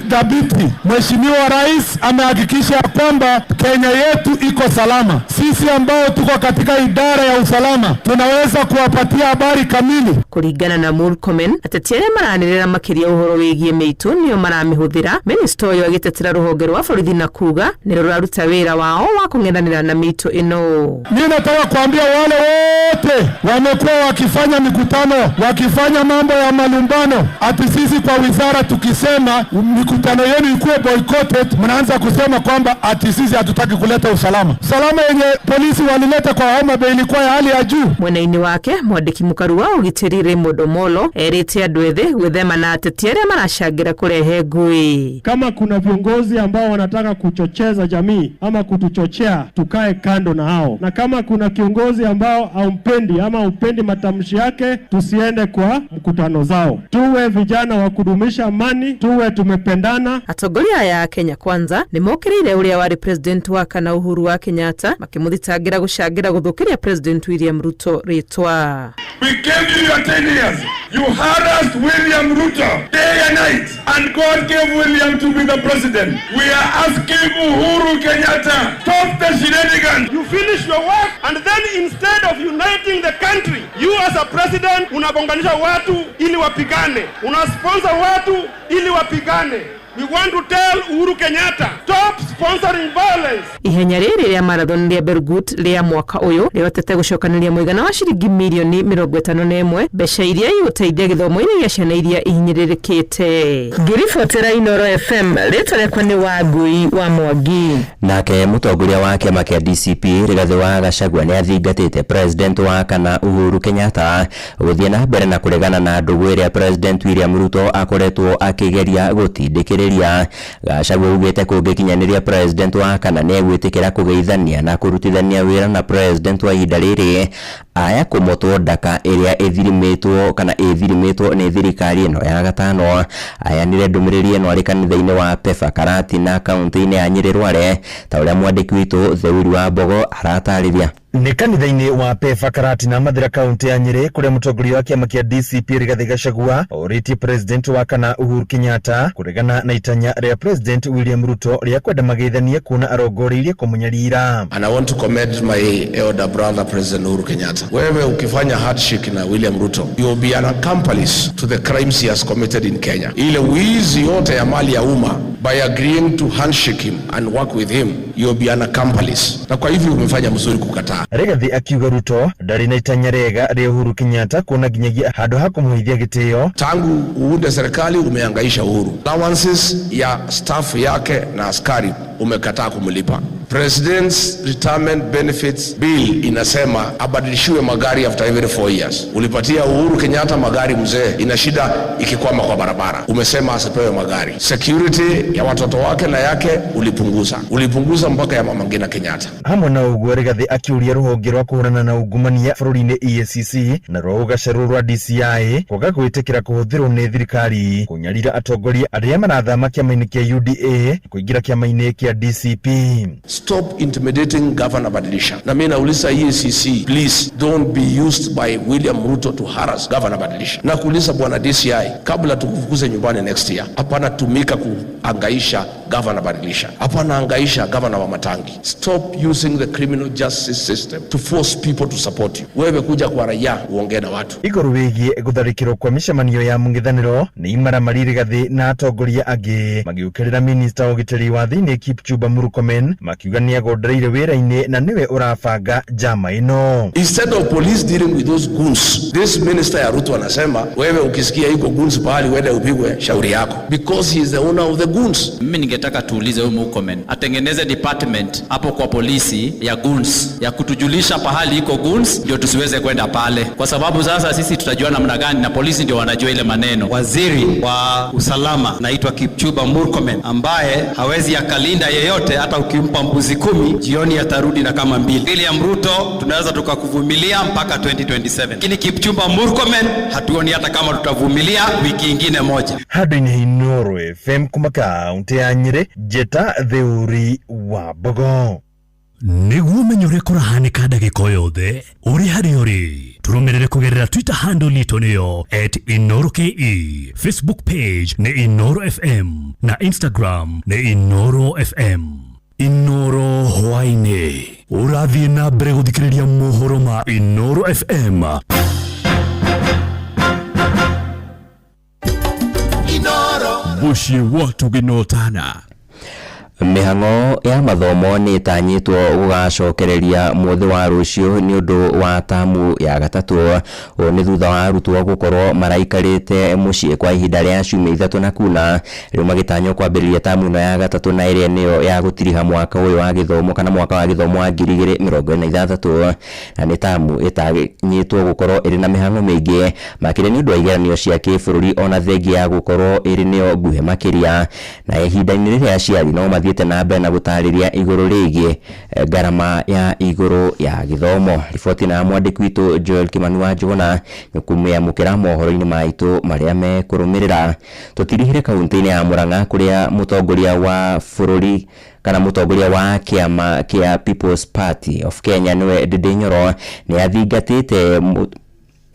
thabiti. Mheshimiwa Rais amehakikisha kwamba Kenya yetu iko salama. Sisi ambao tuko katika idara ya usalama tunaweza kuwapatia habari kamili. Kuringana na Murkomen, ateti arĩa maranĩrĩra makĩria ũhoro wĩgiĩ mĩitũ nĩo maramĩhũthĩra. Minista ũyũ agĩtetera rũhonge rwa borithi na kuga nĩ rũraruta wĩra wao wa kũng'ethanĩra na mĩitũ ĩno. Mimi nataka kuambia wale wote wamekuwa wakifanya mikutano, wakifanya mambo ya malumbano, ati sisi kwa wizara tukisema mikutano yenu ikuwe boycotted, mnaanza kusema kwamba ati sisi hatutaki kuleta usalama. Usalama yenye polisi walileta kwa Homa Bay ilikuwa ya hali ya juu. Mwena-inĩ wake mwandĩki mũkaru wa ũgitĩri Raymond Omolo erĩte andũ ethĩ gwĩthema na ateti arĩa maracangĩra kũrehe ngũĩ. Kama kuna viongozi ambao wanataka kuchocheza jamii ama kutuchochea, tukae kando na hao, na kama kuna kiongozi ambao haumpendi ama haupendi matamshi yake, tusiende kwa mkutano zao. Tuwe vijana wa kudumisha amani, tuwe tumependana. Atongoria aya Kenya Kwanza nĩ mokĩrĩire ũrĩa warĩ president wa kana Uhuru wa Kenyatta makĩmũthitangĩra gũcangĩra gũthũkĩria President William Ruto rĩtwa. We gave you your 10 years. You harassed William Ruto day and night, and God gave William to be the president. We are asking Uhuru Kenyatta, stop the shenanigans. You finish your work and then instead of uniting the country, you as a president unagonganisha watu ili wapigane, unasponsor watu ili wapigane. We want to tell Uhuru Kenyatta, stop sponsoring violence. Ihenya rĩrĩ rĩa marathon rĩa Belgut rĩa mwaka ũyũ rĩhotete gũcokanĩria mũigana wa ciringi mirioni 51 mbeca iria igũteithia gĩthomo-inĩ gĩa ciana iria ihinyĩrĩrĩkĩte. Ngĩribotera Inooro FM, rĩtwa rĩakwa nĩ Wangui wa Mwangi. Nake mũtongoria wa kĩama kĩa DCP Rigathĩ wa Gachagua nĩ athingatĩte president wa kana Uhuru Kenyatta gũthiĩ na mbere na kũregana na ndũgũ ĩrĩa President William Ruto akoretwo akĩgeria gũtindĩkĩrĩria. Gachagua augĩte kũngĩkinyanĩria president wa kana nĩ egwĩtĩkĩra kũgeithania na kũrutithania wĩra na president wa ihinda rĩrĩ aya kũmotwo ndaka ĩrĩa ĩthirimĩtwo kana ĩthirimĩtwo nĩ thirikari ĩno ya gatano. Aheanire ndũmĩrĩri ĩno arĩ kanitha-inĩ wa Pefa Karatina kaunti-inĩ ya Nyĩrĩ Rware ta ũrĩa mwandĩki witũ Theuri wa Mbogo aratarĩria. Nĩ kanitha-inĩ wa Pefa Karatina Mathira kaunti ya Nyĩrĩ kũrĩa mũtongoria wa kĩama kĩa DCP Rigathĩ Gachagua orĩtie president wa kana Uhuru Kenyatta kũregana na itanya rĩa President William Ruto rĩa kwenda mageithanie kuona arongoreirie kũmũnyarira. And I want to commend my elder brother President Uhuru Kenyatta. Wewe ukifanya handshake na William Ruto, you will be an accomplice to the crimes he has committed in Kenya. Ile wizi yote ya mali ya umma, by agreeing to handshake him and work with him, you will be an accomplice. Na kwa hivyo umefanya mzuri kukataa. Rigathi akiuga Ruto ndarĩ na itanya rĩega rĩa Uhuru Kenyatta kuona nginyagia handũ ha kũmũheithia gĩtĩo. Tangu uunde serikali umehangaisha Uhuru. Allowances ya staff yake na askari umekataa kumlipa. President's Retirement Benefits Bill inasema abadilishiwe magari after every 4 years. Ulipatia Uhuru Kenyatta magari mzee, ina shida ikikwama kwa barabara. Umesema asipewe magari. Security ya watoto wake na yake ulipunguza. Ulipunguza mpaka ya Mama Ngina Kenyatta. Hamwe na ũguo Rigathi akiũria rũhonge rwa kũhũrana na ungumania bũrũri-inĩ EACC na rwa ũgacerũ rwa DCI kwaga gwĩtĩkĩra kũhũthĩrwo nĩ thirikari kũnyarira atongoria arĩa marathama kĩama-inĩ kĩa UDA kũingĩra kĩama-inĩ kĩa DCP. Stop intimidating Governor Badilisha. Na mimi nauliza EACC, please don't be used by William Ruto to harass Governor Badilisha. Na kuuliza bwana DCI, kabla tukufukuze nyumbani next year, hapana tumika kuangaisha Gavana badilisha. Hapo anahangaisha gavana wa Matangi. Stop using the criminal justice system to force people to support you. Wewe kuja kwa raia uongee na watu. Igũrũ wĩgiĩ gũtharĩkĩrwo kwa mĩcemanio ya mũng'ethanĩro nĩ imaramari Rigathĩ na atongoria angĩ magĩũkĩrĩra minista wa ũgitĩri wa thĩinĩ Kipchumba Murkomen makiuga nĩagondereire wĩra-inĩ na nĩwe ũrabanga njama ĩno. Instead of police dealing with those goons, this minister ya Ruto anasema wewe ukisikia iko goons pahali uende upigwe, shauri yako, because he is the owner of the goons. Mimi ningetaka tuulize huyu Murkomen atengeneze department hapo kwa polisi ya goons ya kutujulisha pahali iko goons, ndio tusiweze kwenda pale, kwa sababu sasa sisi tutajua namna gani, na polisi ndio wanajua ile maneno. Waziri wa usalama naitwa Kipchumba Murkomen, ambaye hawezi akalinda yeyote, hata ukimpa mbuzi 10 jioni atarudi na kama 2. William Ruto tunaweza tukakuvumilia mpaka 2027, lakini Kipchumba Murkomen hatuoni hata kama tutavumilia wiki ingine moja. Handũ-inĩ Inooro FM kuma kaũntĩ ya Nyĩrĩ, Njĩta Theuri wa Mbogo. Nĩguo ũmenye ũrĩa kũrahanĩka ndagĩka o yothe ũrĩ harĩa ũrĩ, tũrũmĩrĩre kũgerera Twitter handle itũ nĩyo @InooroKE, Facebook page nĩ Inooro FM na Instagram nĩ Inooro FM. Inooro hwaĩ-inĩ ũrathiĩ na mbere gũthikĩrĩria mohoro ma Inooro FM. Mũciĩ wa tũgĩnotana. Mĩhang'o ya mathomo nĩ ĩtanyĩtwo gũgacokereria mũthĩ wa rũciũ nĩ ũndũ wa tamu ya gatatũ. Ũũ nĩ thutha wa arutwo gũkorwo maraikarĩte mũciĩ kwa ihinda rĩa ciumia 3 na kuna, rĩu magĩtanywo kwambĩrĩria tamu ĩno ya gatatũ na ĩrĩa nĩyo ya gũtiriha mwaka ũyũ wa gĩthomo kana mwaka wa gĩthomo wa 2026, na nĩ tamu ĩtanyĩtwo gũkorwo ĩrĩ na mĩhang'o mĩingĩ makĩria nĩ ũndũ wa igeranio cia kĩbũrũri ona thengia ya gũkorwo ĩrĩ nĩyo nguhĩ makĩria. Na ihinda-inĩ rĩrĩa aciari no mathiĩte na mbere na gũtarĩria igũrũ rĩgiĩ ngarama ya igũrũ ya gĩthomo. Riboti na mwandĩki witũ Joel Kimani wa Njũgũna nĩkũmĩamũkĩra mohoro-inĩ maitũ marĩa mekũrũmĩrĩra. Tũtirihire kaunti-inĩ ya Murang'a kũrĩa mũtongoria wa bũrũri kana mũtongoria wa kĩama kĩa People's Party of Kenya nĩwe Ndindi Nyoro nĩathingatĩte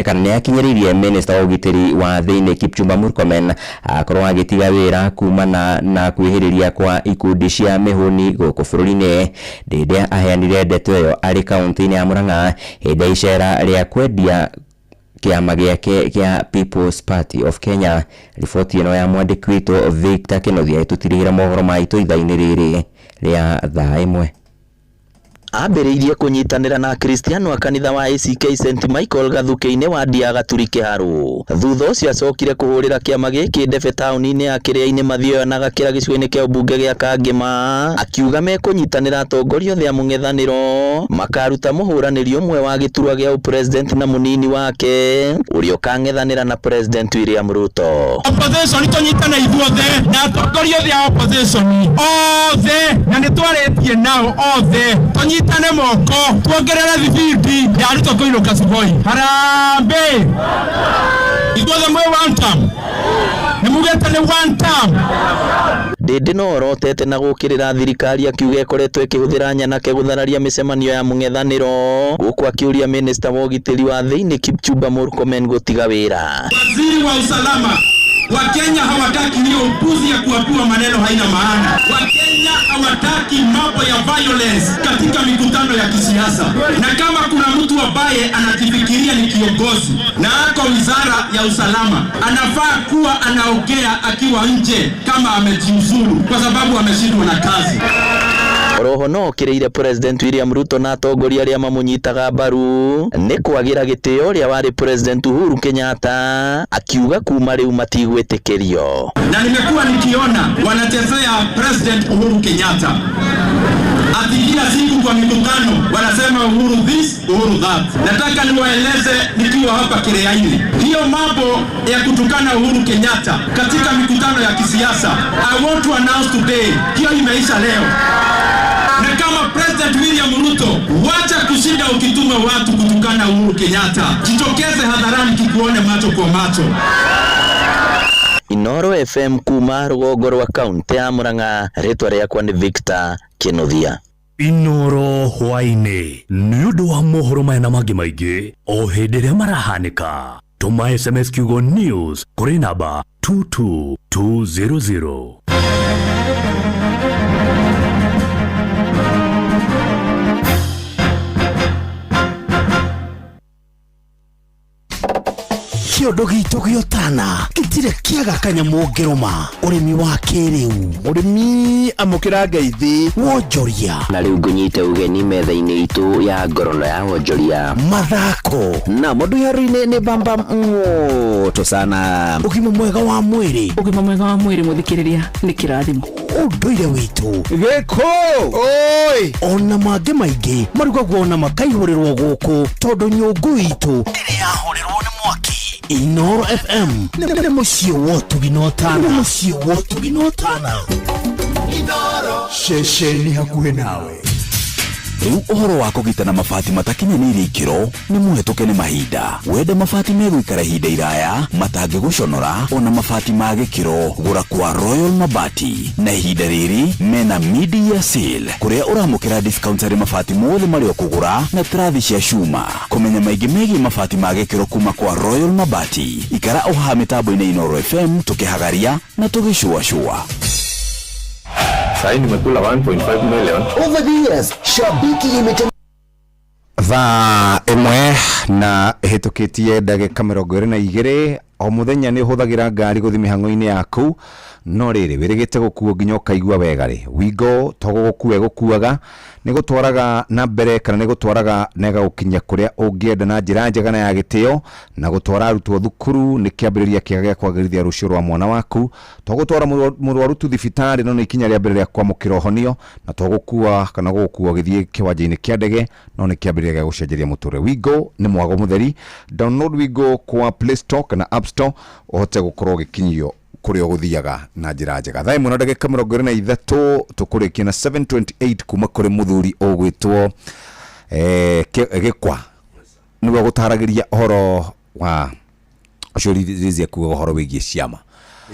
kana nĩakinyĩrĩirie minista wa ũgitĩri wa thĩinĩ Kipchumba Murkomen akorwo agĩtiga wĩra kumana na kwĩhĩrĩria kwa ikundi cia mĩhũni gũkũ bũrũri-inĩ. Ndindi aheanire ndeto ĩyo arĩ kaunti-inĩ ya Murang'a hĩndĩ ya icera rĩa kwendia kĩama gĩake kĩa People's Party of Kenya. Riboti ĩno ya mwandĩki witũ Victor Kĩnuthia ĩtũtirihĩra mohoro maitũ ithaa-inĩ rĩrĩ rĩa thaa 1. Ambĩrĩirie kũnyitanĩra na Akristiano a kanitha wa ACK St Michael Gathukĩ-inĩ wa Ndia Gaturi Kĩharũ. Thutha ũcio acokire kũhũrĩra kĩama gĩkĩ ndebe taũni-inĩ ya Kĩrĩa-inĩ Mathioya na Gakĩra gĩcigo-inĩ kĩa ũmbunge gĩa Kangĩma, akiuga mekũnyitanĩra atongoria othe a mũng'ethanĩro makaruta mũhũranĩri ũmwe wa gĩturwa gĩa ũpresident na mũnini wake ũrĩa ũkang'ethanĩra na President William Ruto. Opposition tũnyitane ithuothe na atongoria othe a opposition othe, na nĩtwarĩtie nao othe tũnyitane moko tuongerere thibindi ya Ruto kũinũka Sugoi. Harambee! Ithuothe mwĩ one term, nĩmugĩte nĩ one term. Ndindi no orotete na gũkĩrĩra thirikari akiuga ĩkoretwo ĩkĩhũthĩra nyanake gũthararia mĩcemanio ya mũng'ethanĩro, gũkũ akĩũria minista wa ũgitĩri wa thĩinĩ Kipchumba Murkomen gũtiga wĩra. Waziri wa usalama Wakenya hawataki hiyo upuzi ya kuapua maneno haina maana. Wakenya hawataki mambo ya violence katika mikutano ya kisiasa. Na kama kuna mtu ambaye anajifikiria ni kiongozi na ako wizara ya usalama, anafaa kuwa anaongea akiwa nje kama amejiuzuru kwa sababu ameshindwa na kazi. Oroho no okĩrĩire President William Ruto na atongoria arĩa mamũnyitaga mbaru nĩ kwagĩra gĩtĩo ũrĩa warĩ President Uhuru Kenyatta, akiuga kuma rĩu matigwĩtĩkĩrio. Na nimekuwa nikiona wanachezea President Uhuru Kenyatta ati kila siku kwa mikutano wanasema Uhuru this, Uhuru that. Nataka niwaeleze nikiwa hapa Kiriaini, hiyo mambo ya kutukana Uhuru Kenyatta katika mikutano ya kisiasa, I want to announce today, hiyo imeisha leo. Na kama President William Ruto, wacha kushinda ukituma watu kutukana Uhuru Kenyatta. Jitokeze hadharani tukuone macho kwa macho. Inooro FM kuma rũgongo rwa kaunti ya Murang'a, rĩtwa rĩakwa nĩ Victor Kĩnuthia. Inooro hwaĩ-inĩ nĩ ũndũ wa mohoro maya na mangĩ maingĩ o hĩndĩ ĩrĩa marahanĩka. Tũma SMS kiugo news kũrĩ namba 22200. Kĩondo gitũ gĩa ũtana gĩtirĩ kĩaga kanyamũ ngĩrũma. Ũrĩmi wa kĩrĩu. Mũrĩmi amũkĩra ngeithi. Wonjoria. Na rĩu ngũnyite ũgeni metha-inĩ itũ ya ngorono ya wonjoria. Mathako. Na mũndũ haro-inĩ nĩ bamba moto sana. Ũgima mwega wa mwĩrĩ. Ũgima mwega wa mwĩrĩ mũthikĩrĩria nĩ kĩrathimo. Ũndũire witũ. Gĩkũ. Oi. Ona mangĩ maingĩ marugagwo na makaihũrĩrwo gũkũ tondũ nyũngũ itũ ndĩrĩ yahũrĩrwo nĩ mwaki. Inoro FM nĩ mũciĩ wa ũtugi na ũtana. Nĩ mũciĩ wa ũtugi na ũtana. Ceceni hakuhĩ nawe. Rĩu ũhoro wa kũgitana mabati matakinyanĩirie ikĩro nĩ mũhetũke nĩ mahinda. Wenda mabati megũikara ihinda iraya matangĩgũconora ona mabati ma gĩkĩro, gũra kwa Royal Mabati. Na ihinda rĩrĩ mena mid-year sale kũrĩa ũramũkĩra discount harĩ mabati mothe marĩa ũkũgũra na turathi cia cuma. Kũmenya maingĩ megiĩ mabati ma gĩkĩro kuma kwa Royal Mabati, ikara o haha mĩtambo-inĩ Inooro FM tũkĩhagaria na tũgĩcũacũa. Sahii nimekula 1.5 million. Over the years, Shabiki imete Thaa ĩmwe na ĩhĩtũkĩtie ndagĩka 22. O mũthenya nĩ ũhũthagĩra ngari gũthiĩ mĩhang'o-inĩ yaku, no rĩrĩ wĩrĩgĩte gũkuo nginya ũkaigua wega rĩ, Wingo to gũgũkua ĩgũkuaga, nĩ gũtwaraga na mbere kana nĩ gũtwaraga na ĩgagũkinyia kũrĩa ũngĩenda na njĩra njega na ya gĩtĩo, na gũtwara arutwo thukuru nĩ kĩambĩrĩria kĩega gĩa kwagĩrithia rũciũ rwa mwana waku, to gũtwara mũrwaru tu thibitarĩ no nĩ ikinya rĩa mbere rĩa kwamũkĩra ũhonio, na to gũkua kana gũgũkua ũgĩthiĩ kĩwanja-inĩ kĩa ndege no nĩ kĩambĩrĩria gĩa gũcenjeria mũtũrĩre. Wingo nĩ mwago mũtheri. Download Wingo kwa Play Store kana App Store ũhote gũkorwo ũgĩkinyio kũrĩa ũgũthiaga na njĩra njega. Thaa ĩmwe na ndagĩka 23 tũkũrĩkia na 7:28 kuma kũrĩ mũthuri ũgwĩtwo Gĩkwa, nĩwe gũtaragĩria ũhoro wa ũcio Rizia kuga ũhoro wĩgiĩ ciama.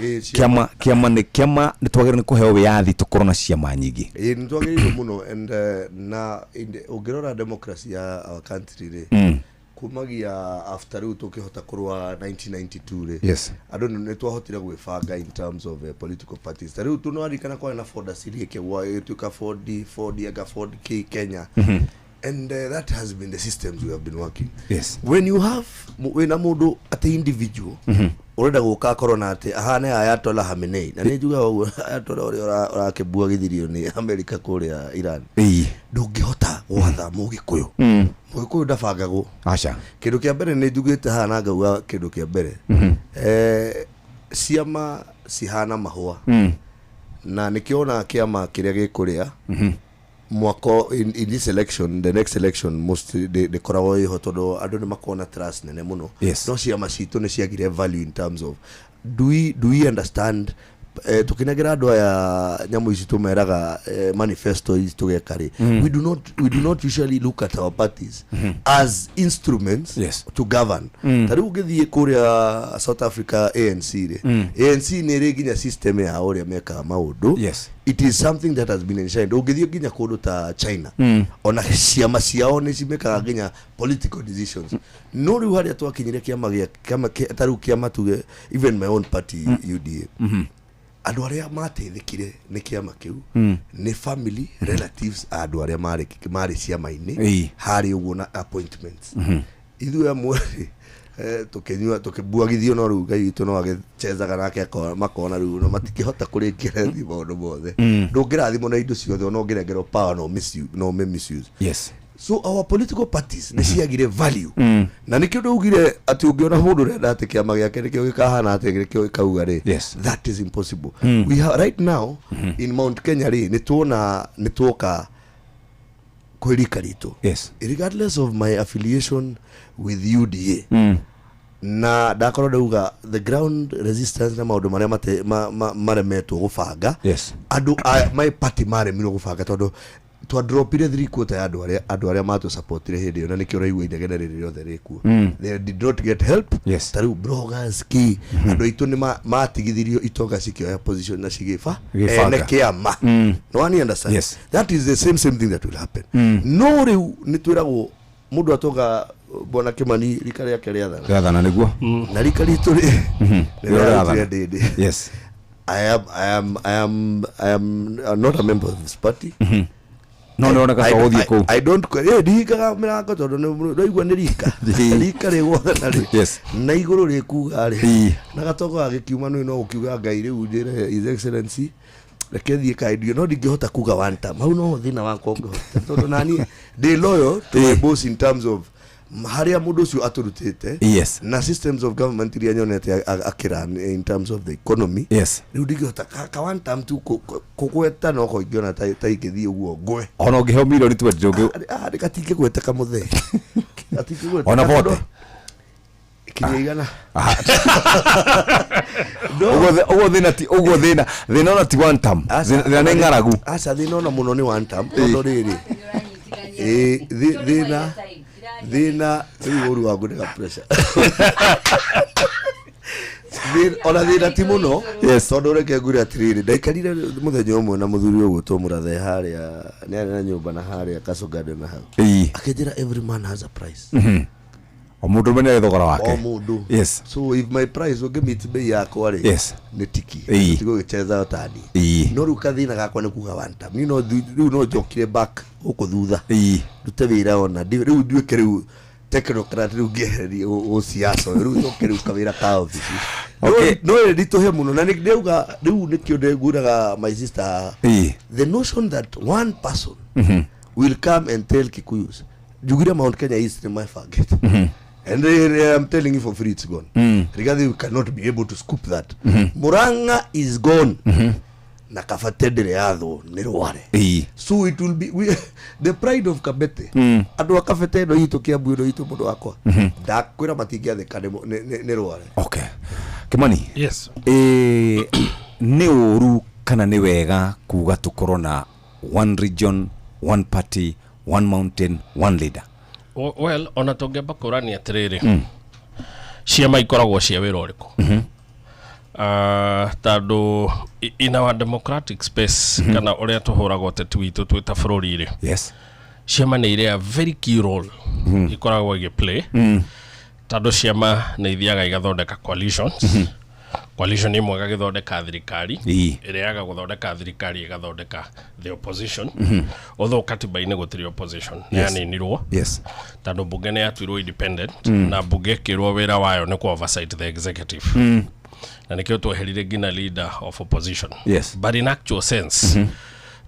Ĩĩ, ciama. Kĩama nĩ kĩama nĩ twagĩrĩirwo nĩ kũheo wĩyathi tũkorwo na ciama nyingĩ. Ĩĩ, nĩ twagĩrĩirwo mũno and na ũngĩrora democracy ya our country rĩ, kumagia after rĩu tũkĩhota kũrũa 1992 rĩ, andũ nĩ twahotire gwĩbanga in terms of political parties. Ta rĩu tũnĩwaririkana kwarĩ na Ford Asili ĩkĩgwa ĩgĩtuĩka Ford, Ford anga Ford K Kenya. And that has been the systems we have been working. When you have wĩna mũndũ atĩ individual ũrenda gũka akorwo na atĩ ahane Ayatollah Khamenei, na nĩ njugaga ũguo Ayatollah ũrĩa ũrakĩmbua gĩthirio nĩ America kũrĩa Iran, ndũngĩhota gwatha Mũgĩkũyũ. Mũgĩkũyũ ndabangagwo. Aca. Kĩndũ kĩa mbere nĩ njugĩte haha na ngauga kĩndũ kĩa mbere, ciama cihana mahũa, na nĩkĩo wonaga kĩama kĩrĩa gĩkũrĩa mwaka in this election, the next election most ndĩkoragwo ĩho tondũ andũ nĩ makoragwo na trust nene mũno. No ciama citũ nĩ ciagire value in terms of do we understand, tukinengera andũ aya nyamũ ici tũmeraga, manifesto ici tũgeka rĩ, we do not usually look at our parties as instruments to govern. Ta rĩu ũngĩthiĩ kũrĩa South Africa, ANC rĩ, ANC nĩ ĩrĩ nginya system ya ũrĩa mekaga maũndũ. It is something that has been enshrined. Ũngĩthiĩ nginya kũndũ ta China, ona ciama ciao nĩ cimekaga nginya political decisions. No rĩu harĩa twakinyire kĩama gĩa kĩama ta rĩu kĩama tuge, even my own party, UDA, andũ arĩa mateithĩkire nĩ kĩama kĩu nĩ family relatives a andũ arĩa marĩ ciama-inĩ harĩ ũguo na appointments. Ithuĩ amwe rĩ, tũkĩnyua tũkĩbuagithio, no rĩu Ngai witũ no agĩchezaga nake makona rĩu no matingĩhota kũrĩkĩrĩria maũndũ mothe. Ndũngĩrathimwo na indo ciothe, ona ũngĩnengerwo power no misuse, no ũmĩ misuse. So our political parties nĩ ciagire value, na nĩkĩo ndaugire atĩ ũngĩona mũndũ ũrenda atĩ kĩama gĩake nĩkĩo gĩkahana atĩ nĩkĩo gĩkauga rĩ, that is impossible. We have, right now in Mount Kenya rĩ, nĩ tuona nĩ tuoka kwĩ rika ritũ, regardless of my affiliation with UDA, na ndakorwo ndauga the ground resistance na maũndũ marĩa maremetwo gũbanga, andũ a my party maremirwo gũbanga tondũ twadropire 3/4 ya andũ arĩa matũsupportire hĩndĩ ĩyo, na nĩkĩo ũraigua inegene rĩrĩ rĩothe rĩkuo. They did not get help. Ta rĩu bloggers ki andũ aitũ nĩ matigithirio itonga cikĩoya position na cigĩba Gĩbanga. ene kĩama. No one understand? Yes. That is the same thing that will happen. No rĩu nĩ twĩragwo mũndũ atoga bwana Kimani rika rĩake rĩathana. Rĩathana nĩguo. Na rika ritũ rĩ, nĩ Nĩrĩo rĩarutire rĩrathana. ndĩndĩ. I am not a member of this party. No nĩ ũroneka ta ũgũthiĩ kũu. I don't ndihingaga mĩrango tondũ ndwaigua nĩ rika rika rĩ gwothe na rĩ na igũrũ rĩkuga rĩ na gatongo gagĩkiuma nĩ no gũkiuga Ngai rĩu njĩre His Excellency reke thiĩ kaendio no ndingĩhota kuga one time hau no thĩna wakwa ũngĩhota tondũ nani ndĩ loyal to my boss in terms of harĩa mũndũ ũcio atũrutĩte na systems of government iria nyonete akĩrun in terms of the economy. Rĩu ndingĩhota ka one time tu kũgweta no ko ingĩona ta ingĩthiĩ ũguo ngwe. Ona ũngĩheo mirioni 20 ndũngĩ Ah, gatingĩgweteka mũthee. Gatingĩgweteka Ona vote? tondũ kinya igana. Ũguo thĩna ti ũguo thĩna ona ti one term. Thĩna nĩ ng'aragu. Aca, thĩna ona mũno nĩ one term tondũ rĩrĩ thĩna rĩu ũru wangu nĩ ga pressure. Ona thĩna ti mũno tondũ reke ngwĩre atĩrĩrĩ, ndaikarire mũthenya ũmwe na mũthuri ũgwĩtwo Mũrathe harĩa nĩ arĩ na nyũmba na harĩa Castle Garden na hau, akĩnjĩra every man has a price. O mũndũ ũmwe nĩ arĩ thogora wake. O mũndũ. So if my price ũngĩmeet bei yakwa rĩ, nĩ tiki tigũgĩcheza tani. No rĩu kathĩna gakwa nĩ kuga one time niĩ no rĩu no njokire back gũkũ thutha ndute wĩra ona rĩu nduĩke rĩu technocrat, rĩu ngĩehererie ũciaca ũyũ, rĩu njoke rĩu kawĩra ka office. No ĩritũhe mũno na nĩ ndauga rĩu nĩkĩo ndĩnguraga my sister, the notion that one person will come and tell Kikuyus, njugire Mount Kenya East nĩ mebangĩte and I'm telling you for free, it's gone. Rigathi cannot be able to scoop that. Murang'a is gone na Kabete ndĩrĩ yathwo nĩ Rware. So it will be the pride of Kabete. Andũ a Kabete ĩno itũ, Kiambu ĩno itũ, mũndũ wakwa ndakwĩra matingĩathĩka nĩ Rware. Okay, Kimani. Yes. Nĩ ũru kana nĩ wega kuga tũkorwo na one region, one party, one mountain, one leader? Well, ona tũngĩamba kũrania atĩrĩrĩ, ciama ikoragwo cia wĩra ũrĩkũ? Tondũ in our democratic space, kana ũrĩa tũhũraga ũteti witũ twĩ ta bũrũri rĩ, ciama nĩ irĩ a very key role ikoragwo igĩplay, tondũ ciama nĩ ithiaga igathondeka coalitions. Coalition ĩmwe ĩgagĩthondeka thirikari, ĩrĩa yaga gũthondeka thirikari ĩgathondeka the opposition, although katiba-inĩ gũtirĩ opposition, nĩ yaninirwo tondũ mbunge nĩ yatuirwo independent na mbunge ĩkĩrwo wĩra wayo nĩ kũ oversight the executive, na nĩkĩo tweherire nginya leader of opposition. But in actual sense,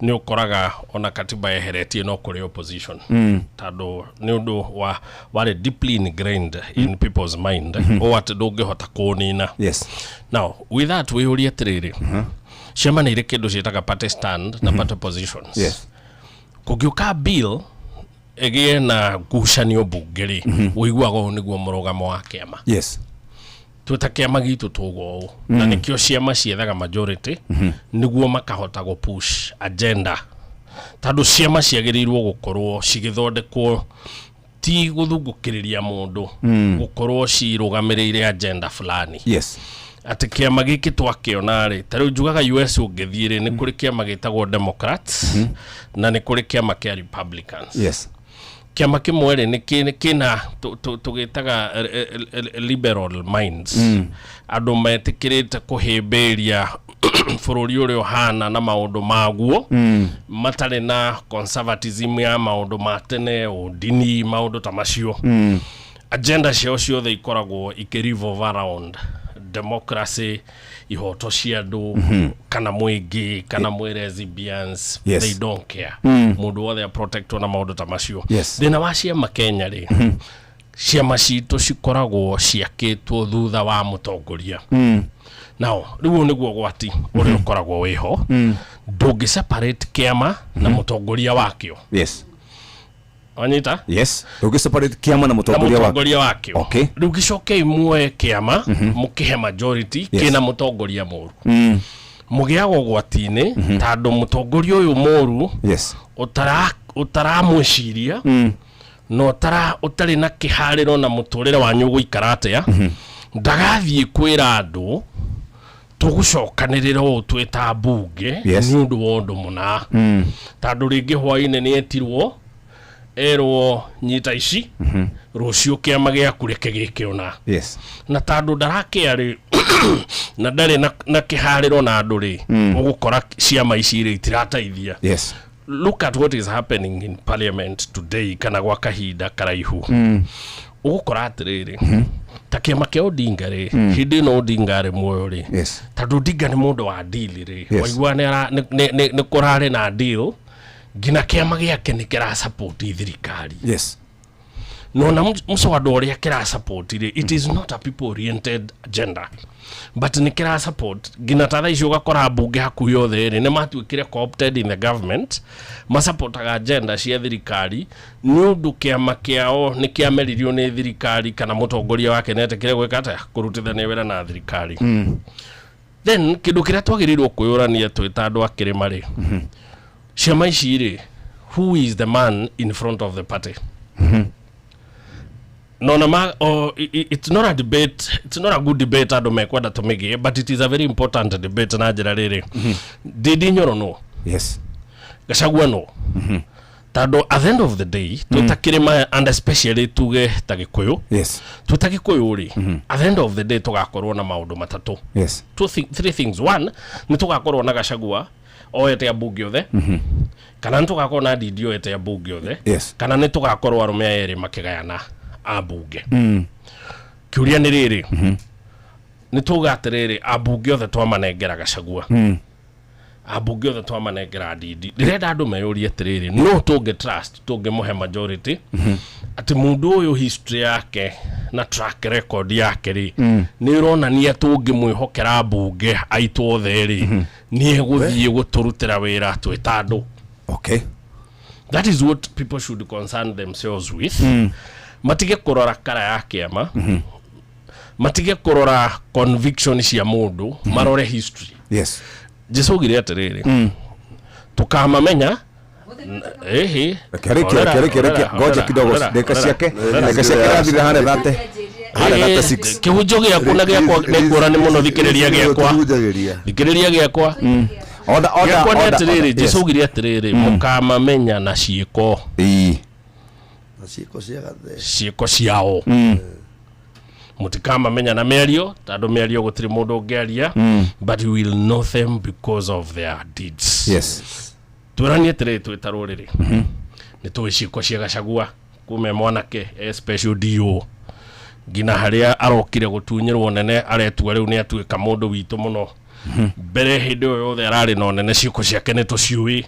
nĩ ũkoraga ona katiba yeheretie no kũrĩ opposition, tondũ nĩ ũndũ wa warĩ deeply ingrained in people's mind ũũ atĩ ndũngĩhota kũũnina. Now with that, wĩyũrie atĩrĩrĩ, ciama nĩ irĩ kĩndũ ciĩtaga party stand na party positions. Kũngĩũka bill ĩgĩe na ngucanio mbunge rĩ, ũiguaga ũũ nĩguo mũrũgamo wa kĩama. Twĩ ta kĩama gitũ tuga ũũ, na nĩkĩo ciama ciethaga majority nĩguo makahota gũ push agenda, tondũ ciama ciagĩrĩirwo gũkorwo cigĩthondekwo ti gũthungũkĩrĩria mũndũ, gũkorwo cirũgamĩrĩire agenda fulani. Atĩ kĩama gĩkĩ twakĩona rĩ, ta rĩu njugaga US ũngĩthiĩ rĩ, nĩ kũrĩ kĩama gĩtagwo Democrats na nĩ kũrĩ kĩama kĩa Republicans. Kĩama kĩmwe rĩ nĩ kĩna tũgĩtaga liberal minds, andũ metĩkĩrĩte kũhĩmbĩria bũrũri ũrĩa ũhana na maũndũ maguo, matarĩ na conservatism ya maũndũ ma tene, ũndini, maũndũ ta macio. Agenda ciao ciothe ikoragwo ikĩ around democracy, ihoto cia andũ, kana mwĩngĩ kana mwĩ lesbians, they don't care. Mũndũ wothe aprotectwo na maũndũ ta macio. Thĩna wa ciama Kenya rĩ, ciama citũ cikoragwo ciakĩtwo thutha wa mũtongoria. Now rĩu ũyũ nĩguo ũgwati ũrĩa ũkoragwo wĩho. Ndũngĩ separate kĩama na mũtongoria wakĩo. Wanyita? Yes, ndũngĩ separate kĩama na na mũtongoria wa mũtongoria wakĩo. Rĩu gĩcokei muoye kĩama mũkĩhe majority kĩna mũtongoria mũru, mũgĩaga ũgwati-inĩ, tondũ mũtongoria ũyũ mũru ũtaramwĩciria na ũtarĩ na kĩharĩro na mũtũrĩre wanyu ũgũikara atĩa, ndagathiĩ kwĩra andũ tũgũcokanĩrĩra ũũ twĩ ta mbunge nĩ ũndũ wa ũndũ mũna, tondũ rĩngĩ hwainĩ nĩ etirwo erwo nyita ici, rũciũ kĩama gĩaku reke gĩke ũna. Na tondũ ndarakĩa rĩ na ndarĩ na kĩharĩro na andũ rĩ, ũgũkora ciama ici rĩ itirateithia. Look at what is happening in parliament today kana gwa kahinda karaihu. Ũgũkora atĩrĩrĩ, ta kĩama kĩa Odinga rĩ, hĩndĩ ĩno Odinga arĩ muoyo rĩ, tondũ Odinga nĩ mũndũ wa deal rĩ, waigua nĩ kũrarĩ na deal nginya kĩama gĩake nĩ kĩra support thirikari. Nona mũcwada ũrĩa kĩra support rĩ, it is not a people oriented agenda, but nĩ kĩra support. Nginya ta thaa ici ũgakora mbunge hakuhĩ othe rĩ nĩ matuĩkire co-opted in the government, masupportaga agenda cia thirikari nĩ ũndũ kĩama kĩao nĩ kĩameririo nĩ thirikari kana mũtongoria wake nĩetĩkire gwĩka atĩa, kũrutithania wĩra na thirikari. Then kĩndũ kĩrĩa twagĩrĩirwo kwĩyũrania twĩ ta andũ a kĩrĩma rĩ, ciama ici rĩ, who is the man in front of the party? No na ma oh, it's not a debate, it's not a good debate andũ mekwenda tũmĩgĩe, but it is a very important debate na njĩra rĩrĩ, Ndindi Nyoro no Gachagua no, tondũ at the end of the day twĩ ta kĩrĩma and especially tuge ta Gĩkũyũ, twĩ ta Gĩkũyũ rĩ, at the end of the day tũgakorwo na maũndũ matatũ, three things. One, nĩ tũgakorwo na Gachagua oete ambunge othe, kana nĩ tũgakorwo na Ndindi oete ambunge othe, kana nĩ tũgakorwo arũme aya erĩ makĩgayana ambunge. Kĩũria nĩ rĩrĩ, nĩ tuga atĩrĩrĩ, ambunge othe twamanengera Gachagua, ambunge othe twamanengera Ndindi, ndĩrenda andũ meyũrie atĩrĩrĩ, no tũngĩ trust, tũngĩmũhe majority atĩ mũndũ ũyũ history yake na track record yake rĩ, nĩ ĩronania tũngĩmwĩhokera mbunge aitũ othe rĩ, nĩ egũthiĩ gũtũrutĩra wĩra twĩ ta andũ? That is what people should concern themselves with. Matige kũrora kara ya kĩama, matige kũrora conviction cia mũndũ, marore history. Jesu augire atĩrĩrĩ, tũkamamenya ĩhĩ. Reke, reke, reke, reke, ngoja kidogo, dakika ciake rathira harĩa thate, harĩa 36. Kĩhunjo gĩaku na gĩakwa nĩ ngũrani mũno. Thikĩrĩria gĩakwa, thikĩrĩria gĩakwa. Order, order, Gĩakwa nĩ order, atĩrĩrĩ, order. Jesu augire atĩrĩrĩ, mũkamamenya na ciĩko. Na ciĩko cia gathe. Ciĩko ciao. Mũtikamamenya na mĩario, tondũ mĩario gũtirĩ mũndũ ũngĩaria, but you will know them because of their deeds. Twĩranie atĩrĩrĩ, twĩ ta rũrĩrĩ nĩ tũĩ ciĩko cia Gachagua kuma e mwanake e special DO nginya harĩa arokire gũtunyĩrwo nene, aretua rĩu nĩ atuĩka mũndũ witũ mũno. Mbere hĩndĩ ĩyo yothe ararĩ na ũnene, ciĩko ciake nĩ tũciũĩ,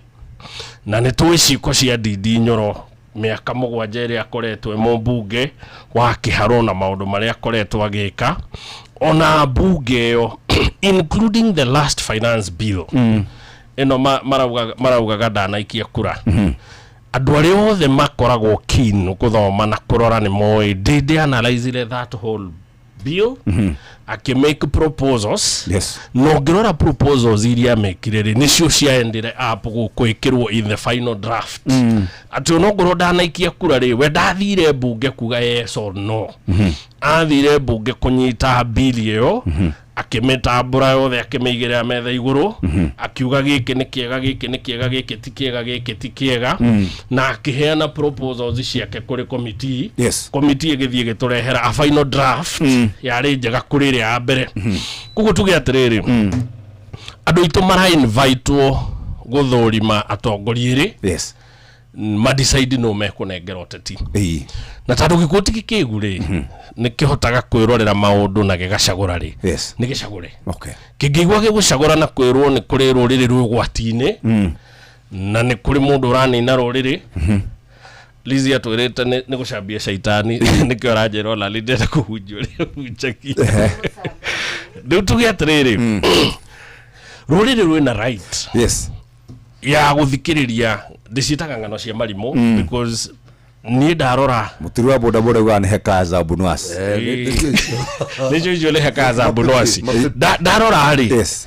na nĩ tũĩ ciĩko cia Ndindi Nyoro mĩaka 7 ĩrĩa akoretwo e mũmbunge wa Kĩharũ na maũndũ marĩa akoretwo agĩka ona mbunge ĩyo, including the last finance bill ĩno maraugaga ndanaikia kura. Andũ arĩa othe makoragwo keen gũthoma na kũrora nĩ moĩ Ndindi analyzire that whole bill, akĩmake proposals, na ũngĩrora proposals iria mekire rĩ, nĩcio ciaendire up gwĩkĩrwo in the final draft, atĩ onokorwo ndanaikia kura rĩ, we ndathire mbunge kuga yes or no, athire mbunge kũnyita bili ĩyo, akĩmĩtambũra yothe, akĩmĩigĩrĩra metha igũrũ, akiuga gĩkĩ nĩ kĩega, gĩkĩ nĩ kĩega, gĩkĩ ti kĩega, gĩkĩ ti kĩega, na akĩheana proposals ciake kũrĩ committee. Committee ĩgĩthiĩ ĩgĩtũrehera a final draft yarĩ njega kũrĩ ĩrĩa ya mbere. Koguo tuge atĩrĩrĩ, andũ aitũ mara invitwo gũthũrima atongoria erĩ, madecide no mekũnengera ũteti, na tondũ gĩkuũ ti gĩkĩgu rĩ, nĩ kĩhotaga kwĩrorera maũndũ na gĩgacagũra rĩ, nĩ gĩcagũre. Kĩngĩigua gĩgũcagũra na kwĩrwo nĩ kũrĩ rũrĩrĩ rwĩ ũgwati-inĩ na nĩ kũrĩ mũndũ ũranina rũrĩrĩ. Lizzie atwĩrĩte nĩ gũcambia caitani, nĩkĩo aranjĩra ona nĩ ndĩrenda kũhunjia ũrĩa hunjagia. Rĩu tuge atĩrĩrĩ, rũrĩrĩ rwĩna right ya gũthikĩrĩria ndĩciĩtaga ng'ano cia marimũ, because niĩ ndarora Mũturi wa bodaboda ugaga nĩ hekaya za Abunuwasi. Nĩcio icio nĩ hekaya za Abunuwasi. Ndarora rĩ,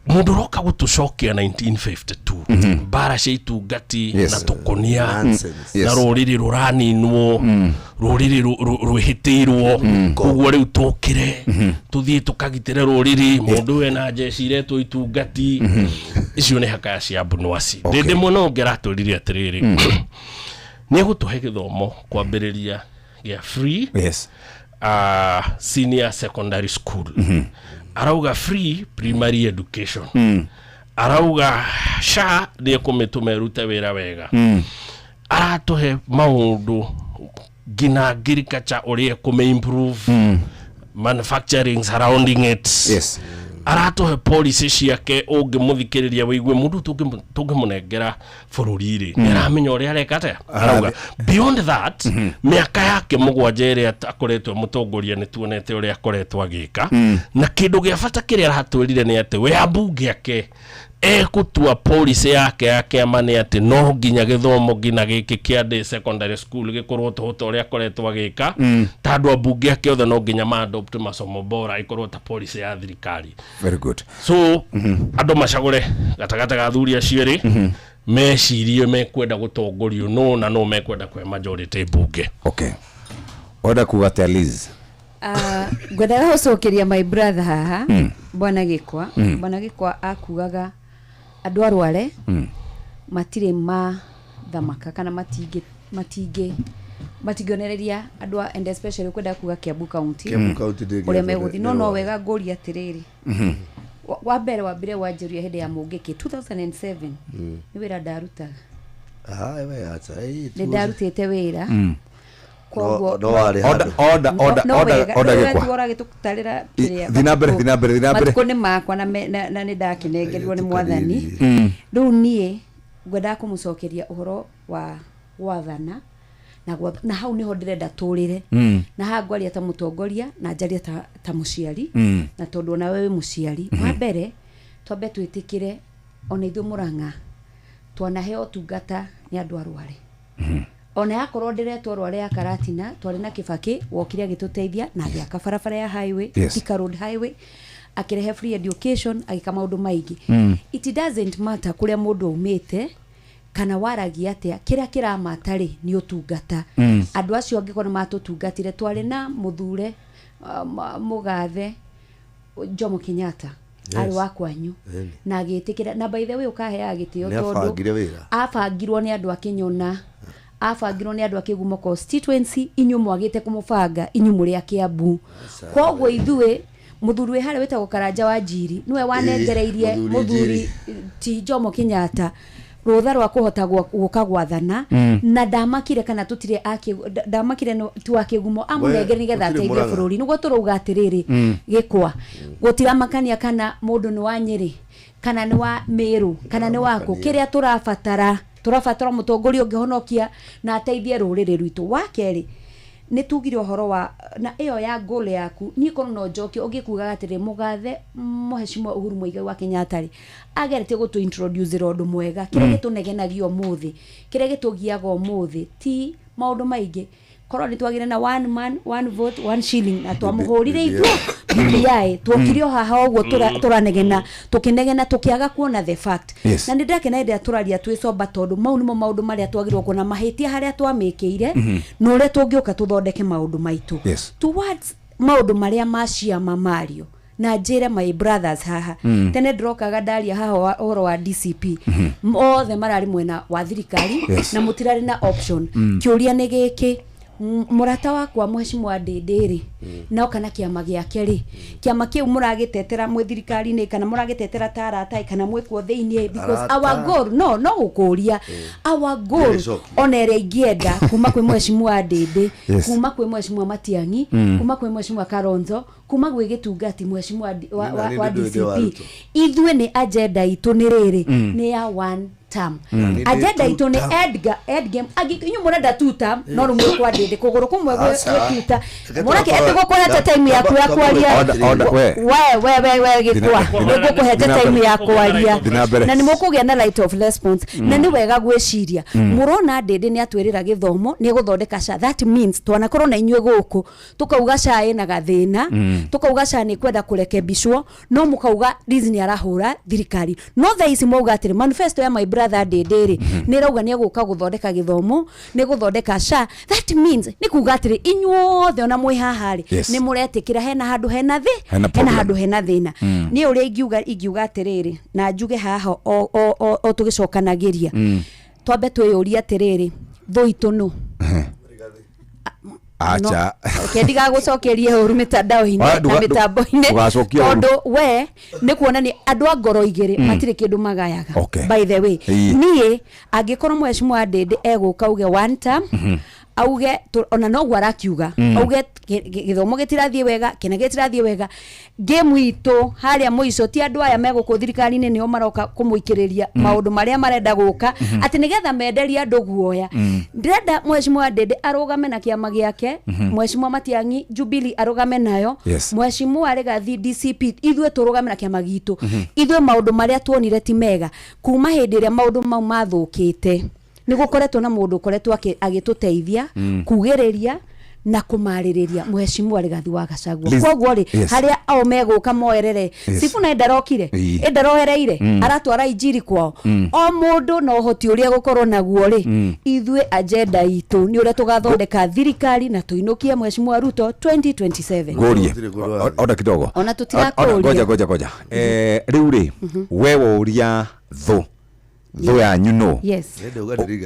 mũndũ ũroka gũtũcokia 1952, mbara cia itungati na tũkonia Nonsense. na rũrĩrĩ rũraninwo, rũrĩrĩ rwĩhĩtĩirwo, koguo rĩu tũkĩre tũthiĩ tũkagitĩre rũrĩrĩ, mũndũ ũyũ ena njeci iretwo itungati, icio nĩ hakaya cia Abunuwasi. Ndĩndĩ mũno ũngĩratwĩrire atĩrĩrĩ, nĩ egũtũhe gĩthomo kwambĩrĩria gĩa free senior secondary school, arauga free primary education, Arauga SHA nĩ ekũmĩtũma ĩrute wĩra wega. Aratũhe maũndũ nginya agriculture ũrĩa ekũmĩ improve, manufacturing surrounding it. Aratũhe policy ciake, ũngĩmũthikĩrĩria wĩigue mũndũ tũngĩmũnengera bũrũri rĩ, nĩ aramenya ũrĩa areka atĩa. Arauga beyond that, mĩaka yake 7 ĩrĩa akoretwo mũtongoria, nĩ tuonete ũrĩa akoretwo agĩka. Na kĩndũ gĩa bata kĩrĩa aratwĩrire nĩ atĩ we ambunge ake ekũtua policy yake ya kĩama nĩ atĩ no nginya gĩthomo nginya gĩkĩ kĩa day secondary school gĩkorwo tũhũ ta ũrĩa akoretwo agĩka, ta andũ ambunge ake othe no nginya ma adopt masomo bora ĩkorwo ta policy ya thirikari. Very good. So andũ macagũre gatagatĩ ga athuri acio erĩ, mecirie mekwenda gũtongorio no na no mekwenda kwe majority mbunge. Okay, order kuga atĩa, Liz? Ngwendaga gũcokeria my brother haha, bwana Gĩkwa. Bwana Gĩkwa akugaga andũ arware matirĩ mathamaka kana matingĩonereria andũ and especially kwenda kuga Kiambu County. Kiambu County ndĩngĩ- Ũrĩa megũthiĩ no nĩ wega ngũria atĩrĩrĩ, wa mbere wambire wanjĩria hĩndĩ ya Mũngĩkĩ 2007, nĩ wĩra ndarutaga. Ah, we acha. Eh, Nĩ ndarutĩte wĩra. Koguo No warĩ Order, handũ. order, order, order, order, Gĩkwa. Ũragĩtũtarĩra kĩrĩa Thiĩ na mbere, thiĩ na mbere, thiĩ na mbere. Matukũ nĩ makwa na nĩ ndakĩnengerirwo nĩ mwathani. Rĩu niĩ ngwendaga kũmũcokeria ũhoro wa gwathana na hau nĩho ndĩrenda tũrĩre. Na haha ngwaria ta mũtongoria na njaria ta mũciari, na tondũ ona we wĩ mũciari. Wa mbere twambe twĩtĩkĩre ona ithuĩ Mũrang'a twanaheo ũtungata nĩ andũ arware. Ona yakorwo ndĩretwo rware ya Karatina, twarĩ na Kibaki wokire agĩtũteithia na agĩaka barabara ya highway, Thika Road Highway, akĩrehe free education, agĩka maũndũ maingĩ. It doesn't matter kũrĩa mũndũ aumĩte kana waragia atĩa, kĩrĩa kĩramata rĩ nĩ ũtungata. Andũ acio angĩkorwo nĩ matũtungatire, twarĩ na mũthure mũgathe Jomo Kenyatta, arĩ wa kwanyu, na agĩtĩkĩra, na by the way ũkaheaga gĩtĩo Nĩ tondũ abangire wĩra. Abangirwo nĩ andũ a Kĩnyona, abangirwo nĩ andũ a Kĩgumo constituency, inyuĩ mwagĩte kũmũbanga, inyuĩ mũrĩ a Kiambu. Koguo ithuĩ mũthuri wĩ harĩa wĩtagwo Karanja wa Njiri nĩwe wanengereirie Mũthuri mũthuri ti Jomo Kenyatta rũtha rwa kũhota gũka gwathana. Na ndamakire kana tũtirĩ ndamakire ti wa Kĩgumo amũnengere nĩgetha Gũtirĩ ateithie Mũrang'a. bũrũri. Nĩguo tũrauga atĩrĩrĩ, Gĩkwa, gũtiramakania kana mũndũ nĩ wa Nyĩrĩ kana nĩ wa Mĩrũ kana nĩ wakũ, kĩrĩa tũrabatara mũtongoria ũngĩhonokia na ateithie rũrĩrĩ rwitũ. Wa kerĩ nĩ tugire ũhoro wa na ĩyo ya goal yaku, niĩ korwo no njokie ũngĩkugaga atĩrĩ, mũgathe mũheshimiwa Uhuru Muigai wa Kenyatta rĩ ageretie gũtũ introduce ũndũ mwega. Kĩrĩa gĩtũnegenagia ũmũthĩ, kĩrĩa gĩtũgiaga ũmũthĩ ti maũndũ maingĩ, korwo nĩ twagire na one man, one vote, one shilling, na twamũhũrire ithuĩ BBI, tuokire o haha ũguo tũranegena, tũkĩnegena, tũkĩaga kuona the fact. Na nĩ ndakena hĩndĩ ĩrĩa tũraria twĩ sober, tondũ mau nĩmo maũndũ marĩa twagĩrĩirwo kuona mahĩtia harĩa twamĩkĩire na ũrĩa tũngĩũka tũthondeke maũndũ maitũ towards maũndũ marĩa ma ciama mario. Na njĩre my brothers haha, tene ndĩrokaga ndaria haha ũhoro wa DCP, othe mararĩ mwena wa thirikari na mũtirarĩ na option. Kĩũria nĩ gĩkĩ, mũrata wakwa mheshimiwa Ndĩndĩ rĩ, no kana kĩama gĩake rĩ, kĩama kĩu mũragĩtetera mwĩ thirikari-inĩ kana mũragĩtetera ta arata kana mwĩ kuo thĩiniĩ? Because Arata. our goal, no gũkũria our goal, Nĩrĩcokia. ona ĩrĩa ingĩenda kuma kwĩ mheshimiwa Ndĩndĩ, kuma kwĩ mheshimiwa Matiang'i, kuma kwĩ mheshimiwa Kalonzo, kuma gwĩ gĩtungati mheshimiwa Nĩ wa nani ndũĩ wa DCP, Ruto? ithuĩ nĩ agenda itũ nĩ rĩrĩ, nĩ ya one term. Nĩ Agenda two itũ nĩ term. Edgar endgame. Inyuĩ mũrenda two term, no rĩu mwĩ kwa Ndĩndĩ kũgũrũ kũmwe Aca. gwĩ two term. Reke Mũreke twakorwo- ĩtĩgũkũhete time yaku ya kwaria. Order, order, we. We Gĩkwa, nĩngũkũhete time ya kwaria Thiĩ na mbere. Na nĩ mũkũgĩa na right of response, na nĩ wega gwĩciria. Mũrona Ndĩndĩ nĩ atwĩrĩra gĩthomo nĩ egũthondeka SHA, that means twanakorwo na inyuĩ gũkũ tukauga SHA ĩna gathĩna, tukauga SHA nĩ kwenda kũrekebicwo, no mũkauga Liz nĩ arahũra thirikari. No thaa ici mwauga atĩrĩ manifesto ya my brother Ndĩndĩ rĩ nĩ ĩrauga nĩ egũka gũthondeka gĩthomo, nĩ gũthondeka SHA, that means nĩ kuga atĩrĩ inyuothe ona mwĩ haha rĩ nĩ mũretĩkĩra hena handũ hena thĩ Hena hena problem. handũ hena thĩna. Niĩ ũrĩa ingiuga atĩrĩrĩ, na njuge haha o tũgĩcokanagĩria, twambe twĩyũrie atĩrĩrĩ, thũ itũ nũ? Acha. Reke ndigagũcokerie ũru mĩtandao-inĩ Wa, na mĩtambo-inĩ ndũgacokie ũru. tondũ we nĩ kuonania andũ a ngoro igĩrĩ matirĩ kĩndũ magayaga. Okay. By the way, Ĩĩ. niĩ angĩkorwo mheshimiwa Ndĩndĩ egũka auge one term, auge ona noguo arakiuga, auge gĩthomo gĩtirathiĩ wega, kĩna gĩtirathiĩ wega, game itũ harĩa mũico ti andũ aya megũkũ thirikari-inĩ nĩo maroka kũmũikĩrĩria maũndũ marĩa marenda gũka, atĩ nĩgetha menderie andũ guoya. Ndĩrenda mheshimiwa Ndĩndĩ arũgame na kĩama gĩake, mheshimiwa Matiang'i Jubilee arũgame nayo, mheshimiwa Rigathi DCP, ithuĩ tũrũgame na kĩama gitũ. Ithuĩ maũndũ marĩa tuonire ti mega kuma hĩndĩ ĩrĩa maũndũ mau mathũkĩte, nĩ gũkoretwo na mũndũ ũkoretwo agĩtũteithia kugĩrĩria na kũmarĩrĩria, mheshimiwa Rigathi wa Gachagua. Liz- Koguo rĩ, harĩa ao megũka moerere, Sifuna ndarokire, ĩndarohereire, aratwara injiri kwao. O mũndũ na ũhoti ũrĩa gũkorwo naguo rĩ, ithuĩ agenda itũ nĩ ũrĩa tũgathondeka thirikari na tũinũkie mheshimiwa Ruto 2027. Ngũrie ona kidogo. Ona tũtirakũria. Ngoja ngoja ngoja, rĩu rĩ, we woria thũ yanyu nũ? Yes.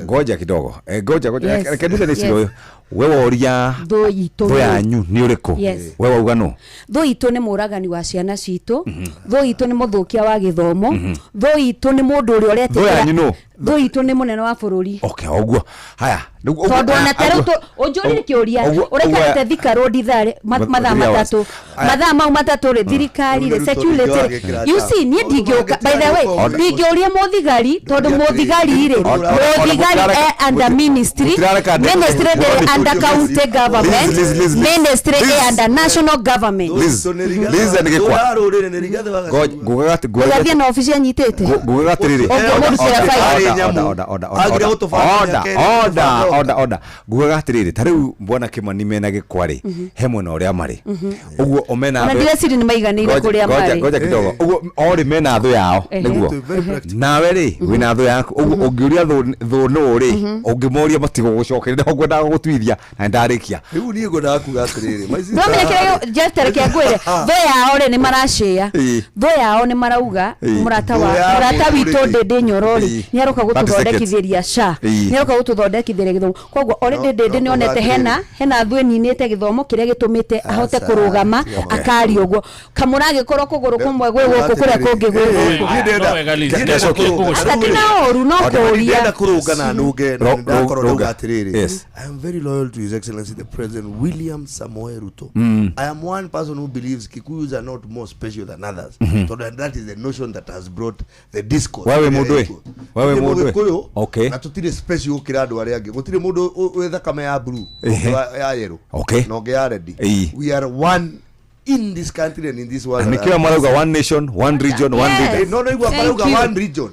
Ngoja kidogo, ngoja ngoja. Reke nduge nĩ cigo. We woria Thũ itũ thũ nũ? yanyu nĩ ũrĩkũ? Yes. We wauga nũ? Thũ itũ nĩ mũragani wa ciana citũ, thũ itũ nĩ mũthũkia wa gĩthomo, thũ itũ nĩ mũndũ ũrĩa Thũ yanyu ũretĩkĩra. nũ? Thũ itũ nĩ mũnene wa bũrũri. Okay, ũguo haya. Tondũ ona ta rĩu ũnjũrie kĩũria, ũraikarĩte Thika Road ithaa mathaa 3 hours. 3, mathaa mau 3 rĩ, thirikari rĩ, Rĩu nĩ Ruto security ningĩ rĩ, wagĩkĩra you ta. see, niĩ ndingĩũka, by the way, ndingĩũria mũthigari, tondũ mũthigari rĩ, mũthigari e under ministry, Mũtirareka ministry ndĩrĩ under county government, Liz, Liz, Liz, Liz. ministry Liz. ĩ under national government. Liz, Liz nĩ gĩkwa. Rũrĩrĩ nĩ Rigathi wa Gachagua. Ngugaga atĩ- ngugaga Ũgathiĩ na obici anyitĩte. Ngugaga atĩrĩrĩ. Ũngĩmũrutĩra Order, bail. order, order, order, order, Agire order, gũtũbanga order, mĩaka ĩrĩ, order, gũtũbanga order, order. Ngugaga atĩrĩrĩ, ta rĩu mbwana Kĩmani mena gĩkwa rĩ, he mwena ũrĩa marĩ ũguo o mena Ona thũ- ndireciria nĩ maiganĩire Ngoja- kũrĩa ngoja- marĩ. ngoja kidogo, ũguo orĩ mena thũ yao nĩguo nawe rĩ wĩna thũ yaku, ũguo ũngĩũria thũ nũ rĩ, ũngĩmoria matigũgũcokeria, nĩho ngwendaga gũgũtuithia na nĩndarĩkia. Rĩu niĩ ngwendaga kuga atĩrĩrĩ, my sister- Nĩwamenya kĩrĩa Jeff, reke ngwĩre, thũ yao rĩ nĩ maracĩa, thũ yao nĩ marauga mũrata wa Thũ yao mũrata nĩ witũ ũrĩkũ? Ndĩndĩ Nyoro rĩ, nĩ aroka 30 seconds. gũtũthondekithĩria SHA, nĩ aroka gũtũthondekithĩria gĩthomo. Koguo already Ndĩndĩ no nĩ onete kuga hena hena thũ ĩninĩte gĩthomo kĩrĩa gĩtũmĩte ahote Aca, kũrũgama Okay. akaria ũguo kamũragĩkorwo kũgũrũ kũmwe gwĩ gũkũ kũrĩa kũngĩ gwĩ gũkũ. Niĩ ndĩrenda- No wega, Liz. ndĩrenda Ndĩrenda kũrũnga. Ata ti na ũru no kũũria. Ndĩrenda kũrũnga na nũnge na nĩndakorwo Rũnga. ndauga atĩrĩrĩ, Yes. I am very loyal to His Excellency the President William Samoei Ruto. I am one person who believes Kikuyus are not more special than others. So that is the notion that has brought the discourse. Wewe mũndũ ĩ? Wewe Nĩ mũndũ ĩ? Mũgĩkũyũ, Okay. na tũtirĩ special gũkĩra andũ arĩa angĩ. Gũtirĩ mũndũ wĩ thakame ya blue, Ehe. ũngĩ ya yellow, Okay. na ũngĩ ya red. Ĩĩ. We are one in this country and in this world. Na nĩkĩo marauga one nation, one region, one Yes. leader. Eh, no no igua Thank marauga you. one region.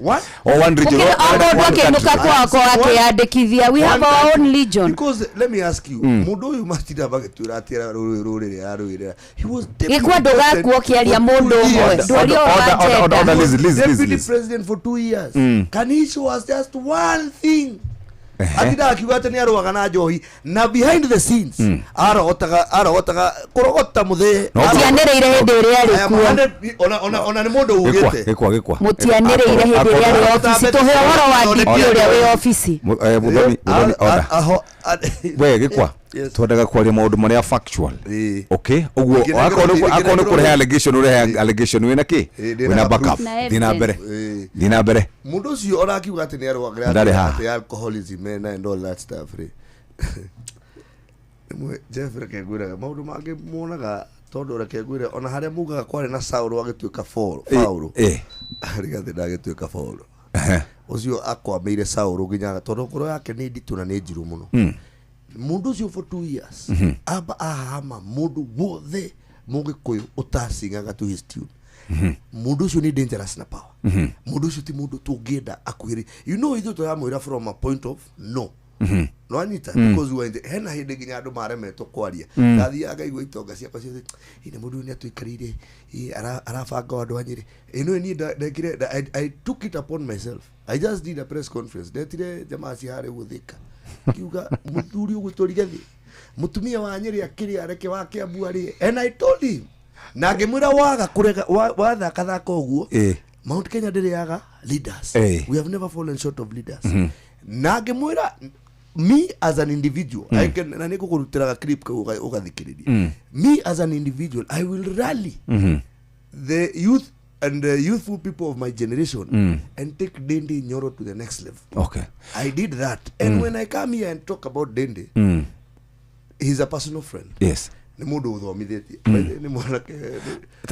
What? O one region, Ũkĩrĩ o one- mũndũ one akĩinũka country. kwao akĩyandĩkithia, we have One our own country. legion. Because let me ask you, mũndũ ũyũ matinda magĩtwĩra atĩ rũrĩrĩ arũĩrĩra. He was deputy Gĩkwa ndũgakua president ũkĩaria for mũndũ two ũmwe. years. Ndwaria Order, ũhoro wa order, order, agenda. order, Liz, Liz, Liz, Deputy Liz. president for 2 years. Can he show us just one thing? Atindaga akiuga atĩ nĩ arũaga na njohi na behind the scenes arogotaga kũrogota mũthee. No, Mũtianĩrĩire hĩndĩ ĩrĩa arĩ kuo. Ona nĩ mũndũ Gĩkwa, ugĩte. gĩkwa, gĩkwa. Mũtianĩrĩire hĩndĩ ĩrĩa arĩ obici, tũhe ũhoro wa DP ũrĩa wĩ obici. Mũthoni, Mũthoni, order. We gĩkwa, Yes. twendaga kwaria maũndũ marĩa factual. Ĩĩ. Okay, ũguo Ingĩ akorwo nĩ nĩ- akorwo nĩ kũrehe allegation, ũrehe allegation wĩna kĩ? Ĩĩ, ndĩna Wĩna proof. backup. Na Thiĩ na mbere. Ĩĩ. Thiĩ na mbere. Mũndũ ũcio ona akiuga atĩ nĩ arũaga Ndarĩ haha. atĩ alcoholism and all that stuff rĩ, rĩmwe Jeff, reke ngwĩraga maũndũ mangĩ muonaga, tondũ reke ngwĩre, ona harĩa mugaga kwarĩ na Saũlũ agĩtuĩka Paũlũ, Ĩĩ. Rigathĩ ndagĩtuĩka Paũlũ, ũcio akwamĩire Saũlũ nginya tondũ ngoro yake nĩ nditũ na nĩ njirũ mũno. Mũndũ ũcio for 2 years amba ahama mũndũ wothe mũgĩkũyũ ũtacingaga to his tune. Mũndũ ũcio nĩ dangerous na power. Mũndũ ũcio ti mũndũ tũngĩenda akuhĩrĩ, you know, ithuĩ tũramwĩra from a point of no nwanyita, because we were in the, hena hĩndĩ nginya andũ maremetwo kwaria. Ndathiaga ngaigua itonga ciakwa ciothe ine mũndũ ũyũ nĩatũikarĩire, arabanga andũ a Nyĩrĩ ĩno. Niĩ ndekire I took it upon myself. I just did a press conference, ndetire jamaa cia harĩa ũguo Thika, kiuga mũthuri ũgwĩtwo Rigathi, mũtumia wa Nyĩrĩ akĩrĩa areke wa Kĩambu arĩe, and I told him na ngĩmwĩra waga kũrega wathakathaka ũguo, Mount Kenya ndĩrĩaga leaders. We have never fallen short of leaders. Na ngĩmwĩra Me as an individual, I can na nĩ ngũkũrutĩra clip kau ũgathikĩrĩria. Me as an individual, I will rally the youth and the youthful people of my generation and take Ndindi Nyoro to the next level. I did that. And when I come here and talk about Ndindi, he's a personal friend. Nĩ mũndũ ũthomithĩtie. Nĩ mwanake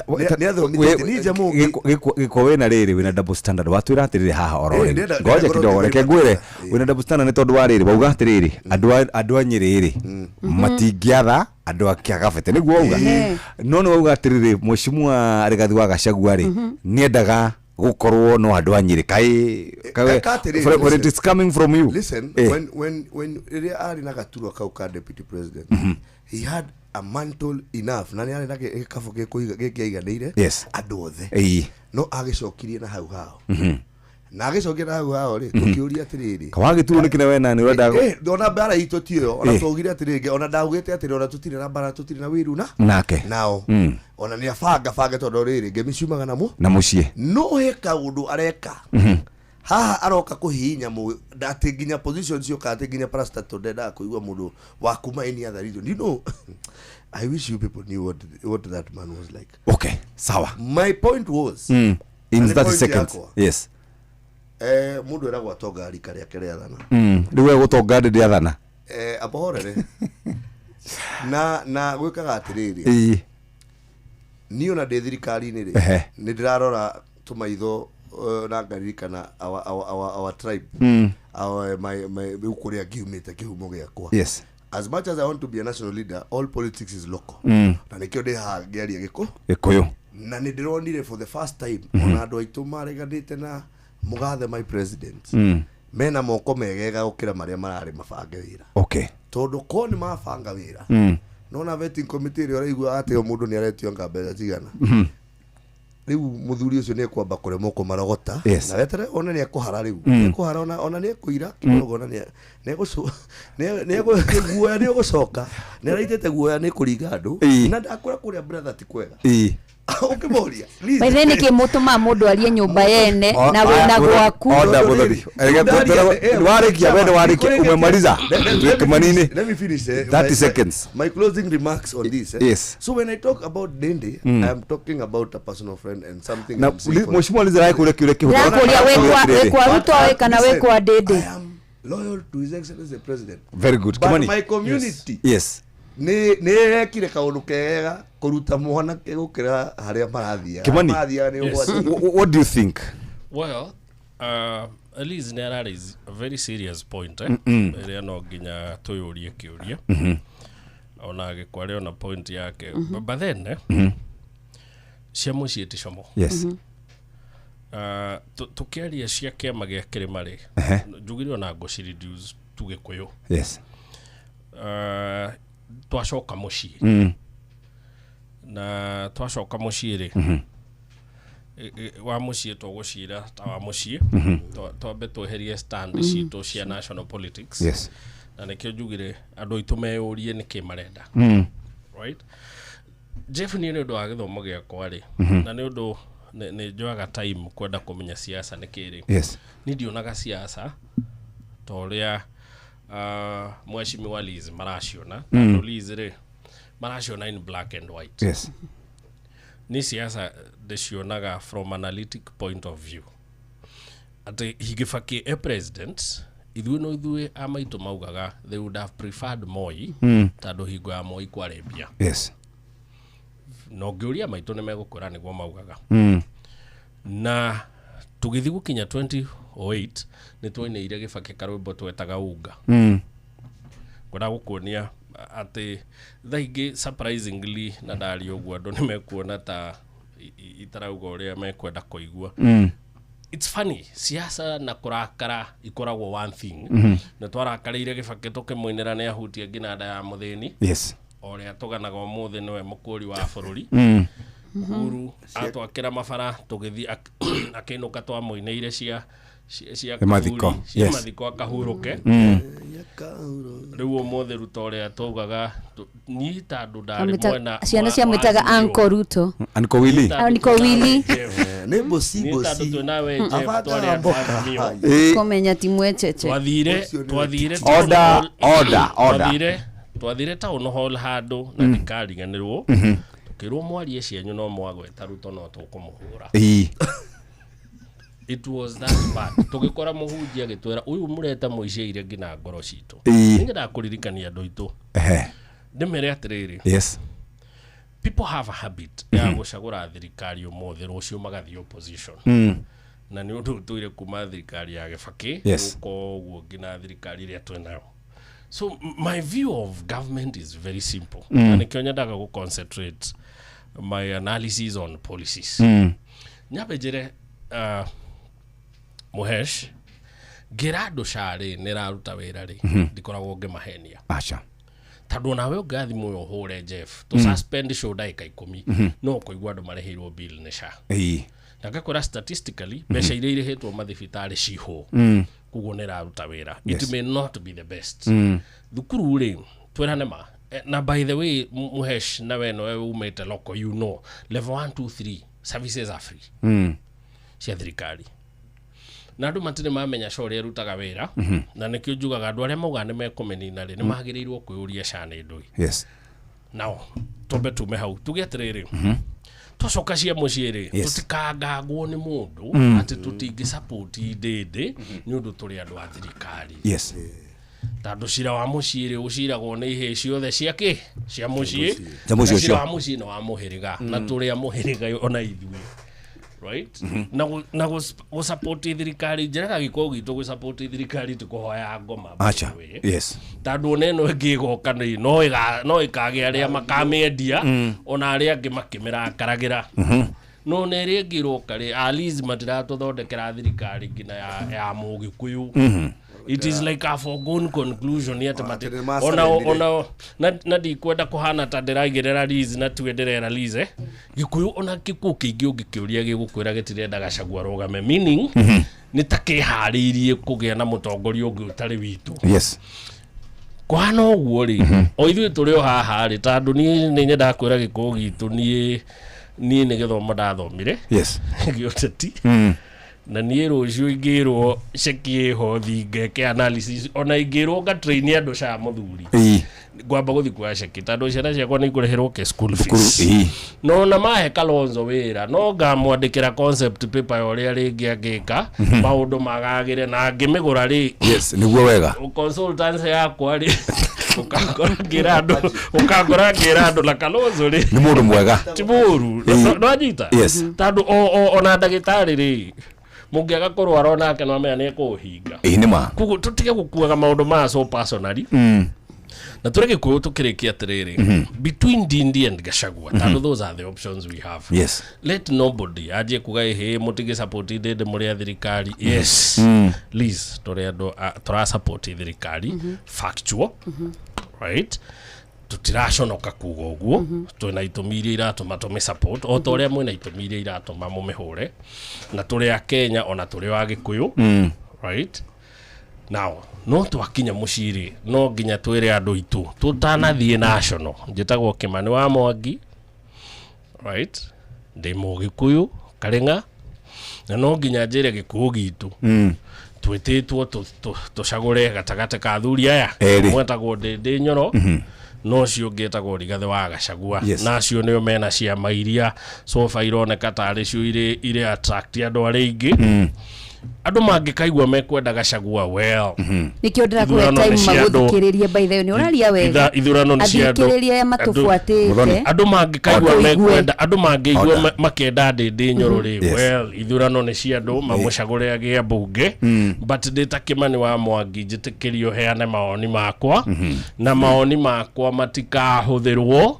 nĩ athomithĩtie. Nĩ njamu. Gĩkwa wĩna rĩrĩ, wĩna double standard, watwĩra atĩrĩrĩ haha oro Eh, rĩu. ndĩrenda Ngoja ngorwo kidogo, reke ngĩrĩ ngwĩre, matata. wĩna double standard nĩ tondũ wa rĩrĩ, wauga atĩrĩrĩ, andũ a Nyĩrĩ rĩ matingĩatha andũ a Kĩagabete, nĩguo wauga. No nĩ wauga atĩrĩrĩ, mheshimiwa Rigathi wa Gachagua rĩ nĩendaga gũkorwo no andũ a Nyĩrĩ kaĩ Eka atĩrĩrĩ, when it listen. is coming from you. Listen, when rĩrĩa arĩ na gaturwa kau ka deputy president, he had a mantle enough na nĩ arĩ na gĩkabũ gĩkĩaiganĩire andũ othe. No agĩcokirie na hau hao. Na agĩcokia na hau hao rĩ, tũkĩũria atĩrĩrĩ, Kawagĩturwo nĩ kĩna wena nĩ ũrenda Eh, ona mbara itũ ti ĩyo, ona twaugire atĩrĩrĩ, ona ndaugĩte atĩrĩ, ona tũtirĩ na mbara, tũtirĩ na wĩru na nake nao. Ona nĩ abanga bange tondũ rĩrĩ, ngemi ciumaga na mũ na mũciĩ. No he kaũndũ areka haha, aroka kũhihinya atĩ nginya position cioka, atĩ nginya parastatal ndendaga kũigua mũndũ wa kuma any other region. You know, I wish you people knew what that man was like. Okay, sawa. My point was, In na nĩ 30 point seconds. yakwa. Yes. Mũndũ eragwo atonga rika rĩake rĩathana. Rĩu we gũtonga ndĩ ndĩathana. Abohorere na gwĩkaga atĩrĩrĩ, niĩ ona ndĩ thirikari-inĩ rĩ, nĩ ndĩrarora tũmaitho, na ngaririkana our tribe, our, my, rĩu kũrĩa ngiumĩte, kĩhumo gĩakwa. As much as I want to be a national leader, all politics is local. Na nĩkĩo ndĩ haha ngĩaria gĩkũ Gĩkũyũ. Na nĩ ndĩronire for the first time ona andũ aitũ mareganĩte na mũgathe, my president, mena moko megega gũkĩra marĩa mararĩ mabange wĩra, tondũ ko nĩ mabanga wĩra, nona vetting committee ĩrĩa ũraigua atĩ o mũndũ nĩ aretio anga mbeca cigana, rĩu mũthuri ũcio nĩ ekwamba kũremwo kũmarogota na wetere one nĩ ekũhara rĩu. Nĩ ekũhara, ona nĩ ekũira kidogo, ona nĩ guoya nĩ ũgũcoka, nĩ araitĩte guoya nĩ kũringa andũ. Na ndakwĩra kũrĩa, brother, ti kwega ũkĩmoria. By the way, nĩkĩ mũtũmaga mũndũ arie nyũmba yene na wĩna gwaku? Order, mũthoni. Warĩkia, we nĩ warĩkia, umemaliza. Tuweke manini. Let me finish. 30 seconds. My closing remarks on this. Yes. So when I talk about Ndindi, I am talking about a personal friend and something Na I'm saying for- mheshimiwa Liz arakũria kĩũria kĩhũthũ. Ndĩrakũria wĩ kwa But, Ruto wĩ kana wĩ listen, kwa Ndindi? I am loyal to His Excellency the President. Very good. But Kimani. my community nĩ yekire kaũndũ kega kũruta mwanake gũkĩra harĩa marathiaga. Kimani. Marathiaga nĩ Yes. ũgwati. What do you think? Well, Elise nĩ ara raise a very serious point, eh? Ĩrĩa no nginya tũyũrie kĩũria. Ona gĩkwarĩ ona point yake. But then, cia mũciĩ ti como. Tũkĩaria cia kĩama gĩa kĩrĩma rĩ, njugire ona ngũci reduce tu Gĩkũyũ. Twacoka mũciĩ. Na twacoka mũciĩ rĩ, wa mũciĩ tũgũcira ta wa mũciĩ. Twambe tweherie stand citũ cia national politics. Na nĩkĩo njugire andũ aitũ meyũrie nĩkĩ marenda. Right? Jeff, niĩ nĩ ũndũ wa gĩthomo gĩakwa rĩ, na nĩ ũndũ nĩ njoyaga time kwenda kũmenya siasa nĩ kĩ rĩ. Niĩ ndionaga siasa ta ũrĩa mheshimiwa Liz maraciona. Tondũ Liz rĩ, maraciona in black and white. Ni siasa ndĩcionaga from analytic point of view, atĩ Kibaki e president, ithuĩ no ithuĩ a maitũ maugaga they would have preferred Moi, tondũ hingo ya Moi kwarĩ mbia. Na ũngĩũria maitũ nĩ megũkwĩra nĩguo maugaga. Na tũgĩthiĩ gũkinya 2008 nĩ twainĩire Kibaki karwĩmbo twetaga unga. Ngwenda gũkuonia atĩ thaa ingĩ, surprisingly, na ndaria ũguo andũ nĩ mekuona ta itarauga ũrĩa mekwenda kũigua. It's funny, siasa na kũrakara ikoragwo one thing. Na twarakarĩire Kibaki tũkĩmũinĩra nĩ ahutie nginya nda ya mũthĩni. O ũrĩa tũganaga ũmũthĩ nĩwe mũkũri wa bũrũri. Uhuru atwakĩra mabara, tũgĩthiĩ akĩinũka, twamũinĩire cia Mathiko. kaburi, cia mathiko akahurũke. Rĩu ũmũthĩ Ruto ũrĩa taugaga niĩ tondũ ndarĩ Amwĩta- mwena ciana wa- ciamwĩtaga wa Uncle Ruto. Uncle Willy. Uncle Willy. Nĩ mboci Niĩ tondũ mboci. twĩnawe Jeff Abanga twarĩ andũ mboka. Azimio. Kũmenya ti mwecheche. Twathire twathire Order, order, order. Twathire town hall handũ na ndikariganĩrwo. Tukĩrwo mwarie cianyu no mwagweta Ruto no tũkũmũhũra. It was that bad. Tũgĩkora mũhunjia agĩtwĩra ũyũ mũreta mũiceire nginya ngoro citũ. Nĩnyendaga kũririkania andũ aitũ. Ndĩmere atĩrĩrĩ. People have a habit ya gũcagũra thirikari ũmũthĩ rũciũ magathiĩ opposition. Na nĩ ũndũ ũtũire kuma thirikari ya Gĩbakĩ gũka ũguo nginya thirikari ĩrĩa twĩnayo. So my view of government is very simple. Na nĩkĩo nyendaga gũ concentrate my analysis on policies. Nyambe njĩre Mũhesh, ngĩra andũ SHA rĩ nĩ ĩraruta wĩra rĩ, ndikoragwo ngĩmahenia. Aca. Tondũ onawe ũngĩoya thimũ ĩyo ũhũre Jeff, tũ suspend show ndagĩka 10, no ũkũigua andũ marĩhĩirwo bill nĩ SHA. Na ngakora statistically mbeca iria irĩhĩtwo mathibitarĩ ciho. Koguo nĩ ĩraruta wĩra. It may not be the best. Thukuru rĩ, twĩrane ma. Na by the way, Mũhesh, na we nowe umĩte local, you know, level 1, 2, 3 services are free. Cia thirikari. Na andũ matirĩ mamenya SHA ũrĩa ĩrutaga wĩra. Na nĩkĩo njugaga andũ arĩa maugaga nĩ mekũmĩnina rĩ, nĩ magĩrĩirwo kwĩyũria SHA nĩ ndũĩ. Nao twambe tume hau tuge atĩrĩrĩ, twacoka cia mũciĩ rĩ, tũtikangangwo nĩ mũndũ atĩ tũtingĩ support Ndĩndĩ nĩ ũndũ tũrĩ andũ a thirikari. Tondũ cira wa mũciĩ rĩ, ũciragwo nĩ ihĩĩ ciothe cia kĩ? Cia mũciĩ. Cia mũciĩ Na cira ũcio. wa mũciĩ nĩ wa mũhĩrĩga. Na tũrĩ a mũhĩrĩga ona ithuĩ. Right? Na gũ support thirikari, njĩraga gĩkũyũ gitũ gũ support thirikari ti kũhoya ngoma, by Aca. the way. Tondũ ona ĩno ĩngĩ ĩgoka nĩ no ĩkagĩa arĩa makamĩendia, ona arĩa angĩ makĩmĩrakaragĩra. No ona ĩrĩa ĩngĩ ĩroka rĩ, at least matiratũthondekera thirikari nginya ya mũgĩkũyũ. It is like a foregone conclusion atĩ mati Atĩ nĩ ona masurrenderire. ona na ndikwenda kũhana ta ndĩraigĩrĩra Liz na tiwe ndĩrera Liz, eh. Gĩkũyũ ona gĩkuũ kĩingĩ ũngĩkĩũria gĩgũkwĩra gĩtirenda Gachagua arũgame, meaning nĩ ta kĩharĩirie kũgĩa na mũtongoria ũngĩ ũtarĩ witũ. Kũhana ũguo rĩ, o ithuĩ tũrĩ o haha rĩ, tondũ niĩ nĩ nyendaga kwĩra gĩkũyũ gitũ niĩ nĩ gĩthomo ndathomire gĩũteti. Na niĩ rũciũ ingĩrwo ceki ĩho thi ngeke analysis, ona ingĩrwo ngatrain andũ SHA mũthuri, ngwamba gũthiĩ kuoya ceki tondũ ciana ciakwa nĩ ikũrĩhĩrwo ke school fees. No na mahe Kalonzo wĩra no ngamwandĩkĩra concept paper ya ũrĩa rĩngĩ angĩka maũndũ magagĩre na angĩmĩgũra rĩ. Yes, nĩguo wega. Consultancy yakwa rĩ, ũkangora ngĩra andũ na Kalonzo rĩ Nĩ mũndũ mwega. Ti mũru. Nwanyita. Tondũ ona ndagĩtarĩ rĩ, mũngĩaga kũrwara onake no amenya nĩ ekũũhinga. Ĩĩ nĩ ma. Koguo tũtige gũkuaga maũndũ maya so personally. Na tũrĩ gĩkũyũ tũkĩrĩkia atĩrĩrĩ, between Ndindi and Gachagua, tondũ those are the options we have, let nobody anjie kuga ĩhĩ mũtige support Ndindi mũrĩ a thirikari. Yes. Liz, tũrĩ andũ tũra support thirikari, factual, right? Tũtiraconoka kuga ũguo. Twĩna itũmi iria iratũma tũmĩ support o ta ũrĩa mwĩna itũmi iria iratũma mũmĩhũre, na tũrĩ a Kenya ona tũrĩ o Agĩkũyũ. Right now, no twakinya mũciĩ rĩ, no nginya twĩre andũ aitũ tũtanathiĩ national. Njĩtagwo Kĩmani wa Mwangi, right? Ndĩ mũgĩkũyũ karĩng'a, na no nginya njĩre gĩkũyũ gitũ twĩtĩtwo tũcagũre gatagatĩ ka athuri aya. Erĩ. Ũmwe etagwo Ndĩndĩ Nyoro, no ũcio ũngĩ etagwo Rigathĩ wa Gachagua. Na acio nĩo mena ciama iria sofa ironeka tarĩ cio irĩ attract andũ arĩa aingĩ. Andũ mangĩkaigua mekwenda Gachagua, well, Nĩkĩo ndĩrakũhe ithurano time nĩ cia andũ. magũthikĩrĩrie. By the way, nĩ ũraria wega. Ithurano nĩ cia andũ. Athikĩrĩria aya matũbuatĩte. Andũ mangĩkaigua Tũigue. mekwenda, andũ mangĩigua Order. makenda Ndĩndĩ Nyoro rĩ, well, ithurano nĩ cia andũ mamũcagũre agĩe mbunge. But ndĩ ta Kĩmani wa Mwangi, njĩtĩkĩrio heane mawoni makwa, na mawoni makwa matikahũthĩrwo.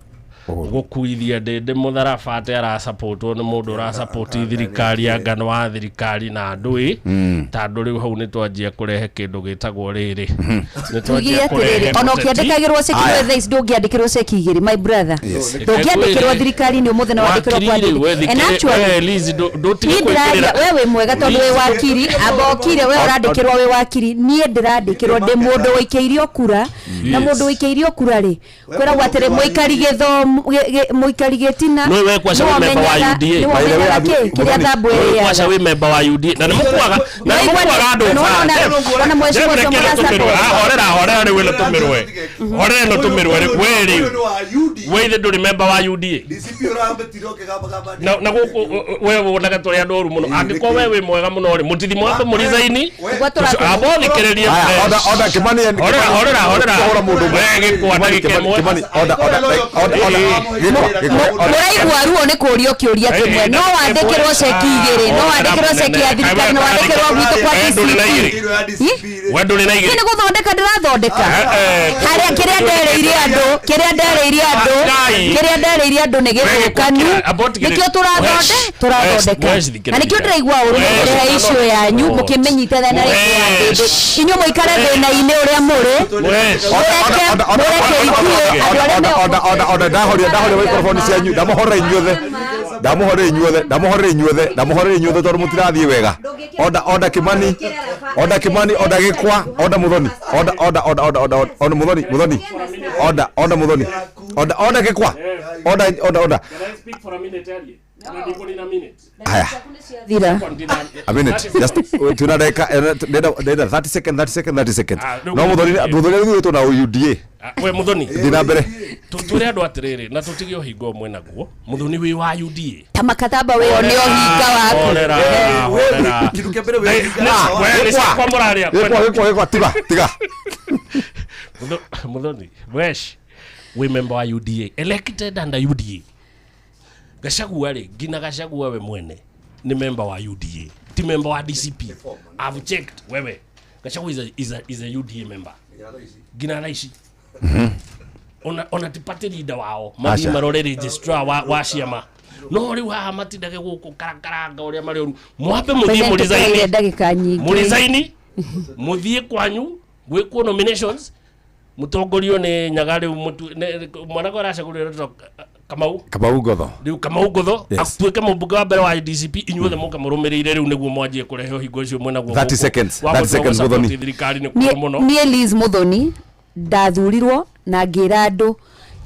Gũkuithia ndĩndĩ mũtharaba atĩ arasapotwo nĩ mũndũ ũrasapoti thirikari anga nĩ wa thirikari na andũ ĩ tondũ rĩu hau nĩ twanjia kũrehe kĩndũ gĩtagwo rĩrĩ, nĩ Tuge twanjia kũrehe atĩrĩrĩ, ona mũteti. ũkĩandĩkagĩrwo ceki Aya. no thaa ici ndũngĩandĩkĩrwo ceki igĩrĩ, my brother. Ndũngĩandĩkĩrwo thirikari-inĩ ũmũthĩ na wandĩkĩrwo kwa Wakiri rĩ, we ndĩndĩ. And thikĩrĩ- actually, we Liz, ndũtige niĩ ndĩraria kwĩkĩrĩra. we wĩ mwega tondũ wĩ wakiri, amba ũkire we ũrandĩkĩrwo wĩ wakiri, niĩ ndĩrandĩkĩrwo ndĩ mũndũ wĩikĩirio kura, na Yes. mũndũ wĩikĩirio kura rĩ, kwĩragwo atĩrĩ, mũikari gĩthomo mũikari gĩtina Nĩ we kwaca wĩ member wa nĩwe UDA. ũmenyaga kĩ kĩrĩa thambũ Nĩ kwaca ĩrĩaga. wĩ member wa UDA na nĩ mũkuaga na nĩ mũkuaga andũ Nĩwona ona mheshimiwa ũcio mũrasupport. Horera, horera rĩu ĩno tũmĩrwe, horera ĩno tũmĩrwe rĩu we rĩu we ithe ndũrĩ member wa UDA na gũkũ we wonaga tũrĩ andũ oru mũno. Angĩkorwo we wĩ mwega mũno rĩ, mũtithi mwambe mũricaini amba ũthikĩrĩrie. Aya, order, order, Kimani, Horera, horera, horera. Kũhũra mũndũ ũmwe. We gĩkwa Kimani, ndagĩka ĩmwe. Kimani, order, order, order, order. Gĩkwa, gĩkwa, order. Mũraigua ruo nĩ kũrio kĩũria kĩmwe, no wandĩkĩrwo ceki igĩrĩ, no wandĩkĩrwo ceki ya thirikari na wandĩkĩrwo gwitũ kwa DCP. We ndũrĩ na Niĩ igĩrĩ. nĩ gũthondeka ndĩrathondeka harĩa kĩrĩa ndereire andũ, kĩrĩa ndereire andũ, kĩrĩa ndereire andũ nĩ gĩthũkanu, nĩkĩo tũrathondeka, na nĩkĩo ndĩraigua ũru mũkĩrehe issue yanyu mũkĩmĩnyitithania na rĩngĩ ya ndĩndĩ, inyuĩ mũikare thĩna-inĩ ũrĩa mũrĩ, mũreke mũreke ikuũ andũ arĩa me Order, order, order, ndahoria, ndahoria microphone cianyu, ndamũhorera inyuothe, ndamũhorera inyuothe, ndamũhorera inyuothe, ndamũhorera inyuothe tondũ mũtirathiĩ wega. Order, order, Kimani, order, Kimani, order, Gĩkwa, order, Muthoni, order, order, order, order, order, order, Muthoni, Muthoni, order, order, Muthoni, order, order, Gĩkwa, order, order, order. Haya. Thira. A minute, just tuna dakika, ndenda 30 second, 30 second, 30 second. No Muthoni, Muthoni arugĩtwo na UDA. We Muthoni. Thiĩ na mbere. Twĩre andũ atĩrĩrĩ na tũtige ũhinga ũmwe naguo. Muthoni wĩ wa UDA. Ta makatamba wĩyo nĩ ũhinga waku. Horera, horera. Kĩndũ kĩa mbere wĩ We nĩ ciakwa mũrarĩa. Gĩkwa, gĩkwa, gĩkwa, tiga, tiga. Muthoni wesh wĩ member wa UDA, elected under UDA. Gachagua rĩ, nginya Gachagua we mwene nĩ member wa UDA, ti member wa DCP. I've checked. Wewe Gachagua is a UDA member nginya thaa ici, ona ti party leader wao mathiĩ Aca. marore registrar wa ciama, no rĩu haha matindage gũkũ karakaranga ũrĩa marĩ ũru. Mwambe mũthiĩ President, mũricaini tũkũheire ndagĩka nyingĩ. Mũricaini mũthiĩ kwanyu gwĩkwo nominations, mũtongorio nĩ Nyaga rĩu mwanake ũracagũrĩrwo Kamau. Kamau Ngotho. Rĩu Kamau Ngotho Yes. atuĩke mũmbunge wa mbere wa DCP, inyuothe mũke mũrũmĩrĩire rĩu nĩguo mwanjie kũrehe ũhingo ũcio mwĩnaguo 30 gũkũ seconds, wa 30 gũtua seconds, gũsupport Muthoni. thirikari nĩ kũũru mũno. Niĩ Liz Muthoni ndathurirwo na ngĩra andũ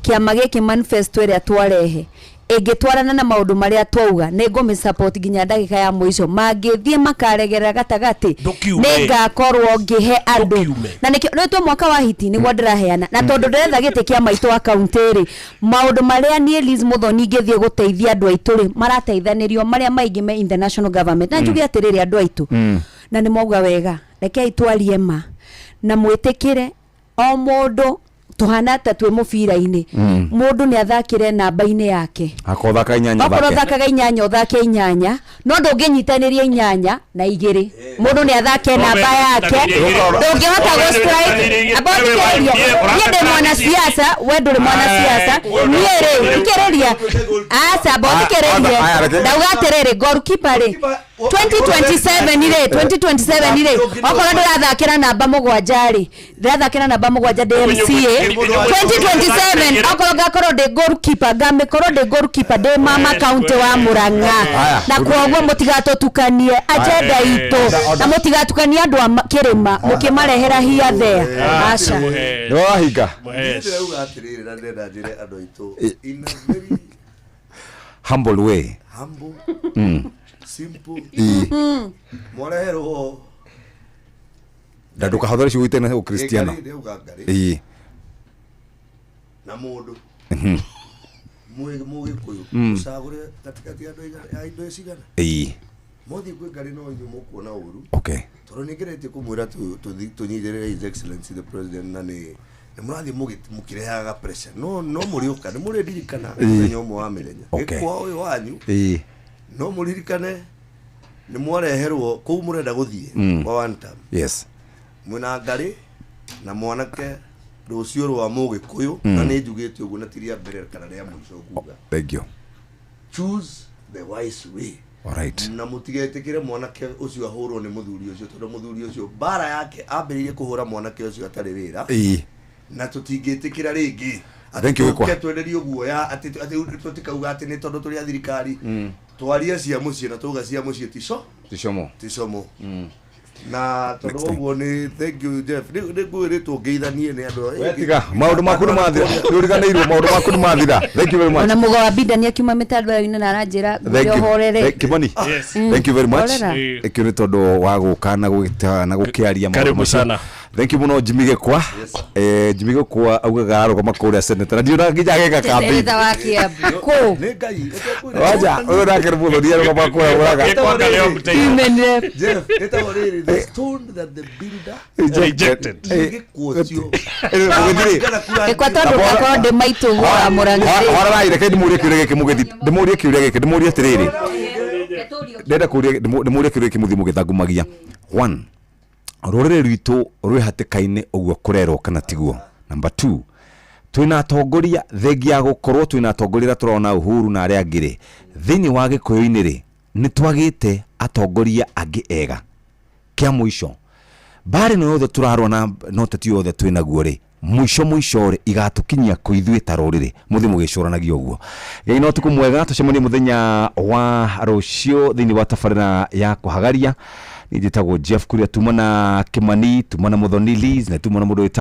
kĩama gĩkĩ manifesto ĩrĩa twarehe ĩngĩtwarana na maũndũ marĩa twauga nĩ ngũmĩ support nginya ndagĩka ya mũico, mangĩthiĩ makaregerera gatagatĩ Ndũkiume. nĩ ngakorwo ngĩhe andũ, na nĩkĩo nĩ twa mwaka wa hiti nĩguo ndĩraheana, na tondũ ndĩretha gĩtĩ kĩa maitũ wa kaunti rĩ, maũndũ marĩa niĩ Liz Muthoni ingĩthiĩ gũteithia andũ aitũ rĩ, marateithanĩrio marĩa maingĩ me international government, na njuge atĩrĩrĩ, andũ aitũ, na nĩ mwauga wega, rekei twarie ma na mwĩtĩkĩre o mũndũ tũhana ta twĩ mũbira-inĩ, mũndũ nĩ athakĩre namba-inĩ yake. Akorwo thaka inyanya, Okorwo thake. ũthakaga inyanya, ũthake inyanya, no ndũngĩnyitanĩria inyanya na igĩrĩ. Mũndũ nĩ athake namba yake, ndũngĩhota gũ strike. Amba ũthikĩrĩrie, niĩ ndĩ mwanasiasa, we ndũrĩ mwanasiasa, niĩ rĩ, thikĩrĩria, aca, amba ũthikĩrĩrie, ndauga atĩrĩrĩ, goalkeeper rĩ, 2027 rĩ, 2027 rĩ, okorwo ndĩrathakĩra namba 7 rĩ, ndĩrathakĩra namba 7 ndĩ MCA 2027, okorwo ngakorwo ndĩ goalkeeper, ngamĩkorwo ndĩ goalkeeper ndĩ mama county wa Murang'a, na kwoguo mũtigatũtukanie agenda itũ na mũtigatukanie andũ a kĩrĩma mũkĩmarehera here there, aca. Nĩ wahinga. Niĩ ndĩrauga atĩrĩrĩ, na ndĩrenda njĩre andũ aitũ in a very humble way, humble, simple, mwareherwo Na ndũkahũthĩre ciugo itena ũkristiano. Ngarĩ, ndĩrauga ngarĩ. Na mũndũ mũgĩkũyũ ũcagũre gatagatĩ ya andũ ya indo cigana mothiĩ kwĩ ngarĩ, no inyuĩ mũkuona ũru, tondũ nĩ ngeretie kũmwĩra tũnyitĩrĩre His Excellency the President, na nĩ mũrathiĩ mũkĩrehaga pressure, no mũrĩũka nĩ mũrĩndirikana mũthenya ũmwe wa mĩthenya. Gĩkwa ũyũ wanyu, no mũririkane nĩ mwareherwo kũu mũrenda gũthiĩ kwa one term. Mwĩna ngarĩ na mwanake. Rũciũ rwa Mũgĩkũyũ, na nĩ njugĩte ũguo na ti rĩa mbere kana rĩa mũico kuga, Thank you. Choose the wise way. Alright. Na mũtigetĩkĩre mwanake ũcio ahũrwo nĩ mũthuri ũcio, tondũ mũthuri ũcio mbara yake ambĩrĩirie kũhũra mwanake ũcio atarĩ wĩra, na tũtingĩtĩkĩra rĩngĩ atĩ Thank you, Gĩkwa. tũke twenderio guoya atĩ tũtikauga atĩ nĩ tondũ tũrĩ a thirikari. Twarie cia mũciĩ, na tauga cia mũciĩ tico Ticomo. Ticomo. Na tondũ ũguo nĩ thank you, Jeff, nĩ ngwĩrĩtwo ngeithanie nĩ andũ. We tiga maũndũ maku nĩ mathira, nĩ ũriganĩirwo maũndũ maku nĩ mathira. Thank you very much. Ona mũgo wa Binda nĩ akiuma mĩtandao-inĩ na aranjĩra Thank ngwĩre you. ũhorere. Kimani. Yes. Thank you very much. Horera. Thank you nĩ tondũ wa gũka na gũgĩta na gũkĩaria maũndũ Karibu macio. sana. Thank you mũno Jimmy Gĩkwa. Jimmy Gĩkwa augaga arũgama kũrĩa senator. Na ndiona nginya ageka campaign. Senator wa Kiambu kũ? Nĩ Ngai. Waja, ũyũ nake nĩ mũthoni arũgama kũrĩa mũraga. Women rep. Jeff, ĩtagwo rĩrĩ, the stone that the builder Rejected. Gĩkwa ũcio. Mũgĩthirĩ. Gĩkwa tondũ ngakorwo ndĩ maitũ wa Mũrang'ĩ. Horarai, reke ndĩmũrie kĩũria gĩkĩ mũgĩthi, ndĩmũrie kĩũria gĩkĩ, ndĩmũrie atĩrĩrĩ. Ndĩrenda kũria ndĩmũrie kĩũria gĩkĩ mũthiĩ mũgĩthangumagia. One, rũrĩrĩ rwitũ rwĩ hatĩka-inĩ ũguo kũrerwo kana tiguo? Number two, twĩna atongoria, thengia ya gũkorwo twĩna atongoria arĩa tũrona Uhuru na arĩa angĩ rĩ, thĩinĩ wa gĩkũyũ-inĩ rĩ, nĩ twagĩte atongoria angĩ ega? Kĩa mũico, mbara ĩno yothe tũrarũa na no ũteti yothe twĩ naguo rĩ, mũico mũico rĩ, igatũkinyia kũ ithuĩ ta rũrĩrĩ? Mũthiĩ mũgĩcũranagia ũguo. Ngai na ũtukũ mwega, tũcemanie mũthenya wa rũciũ thĩinĩ wa tabarĩra ya kũhagaria. Niĩ njĩtagwo Jeff Kuria, tuma na Kimani, tuma na Mũthoni Liz, na tuma na mũndũ wĩtagwo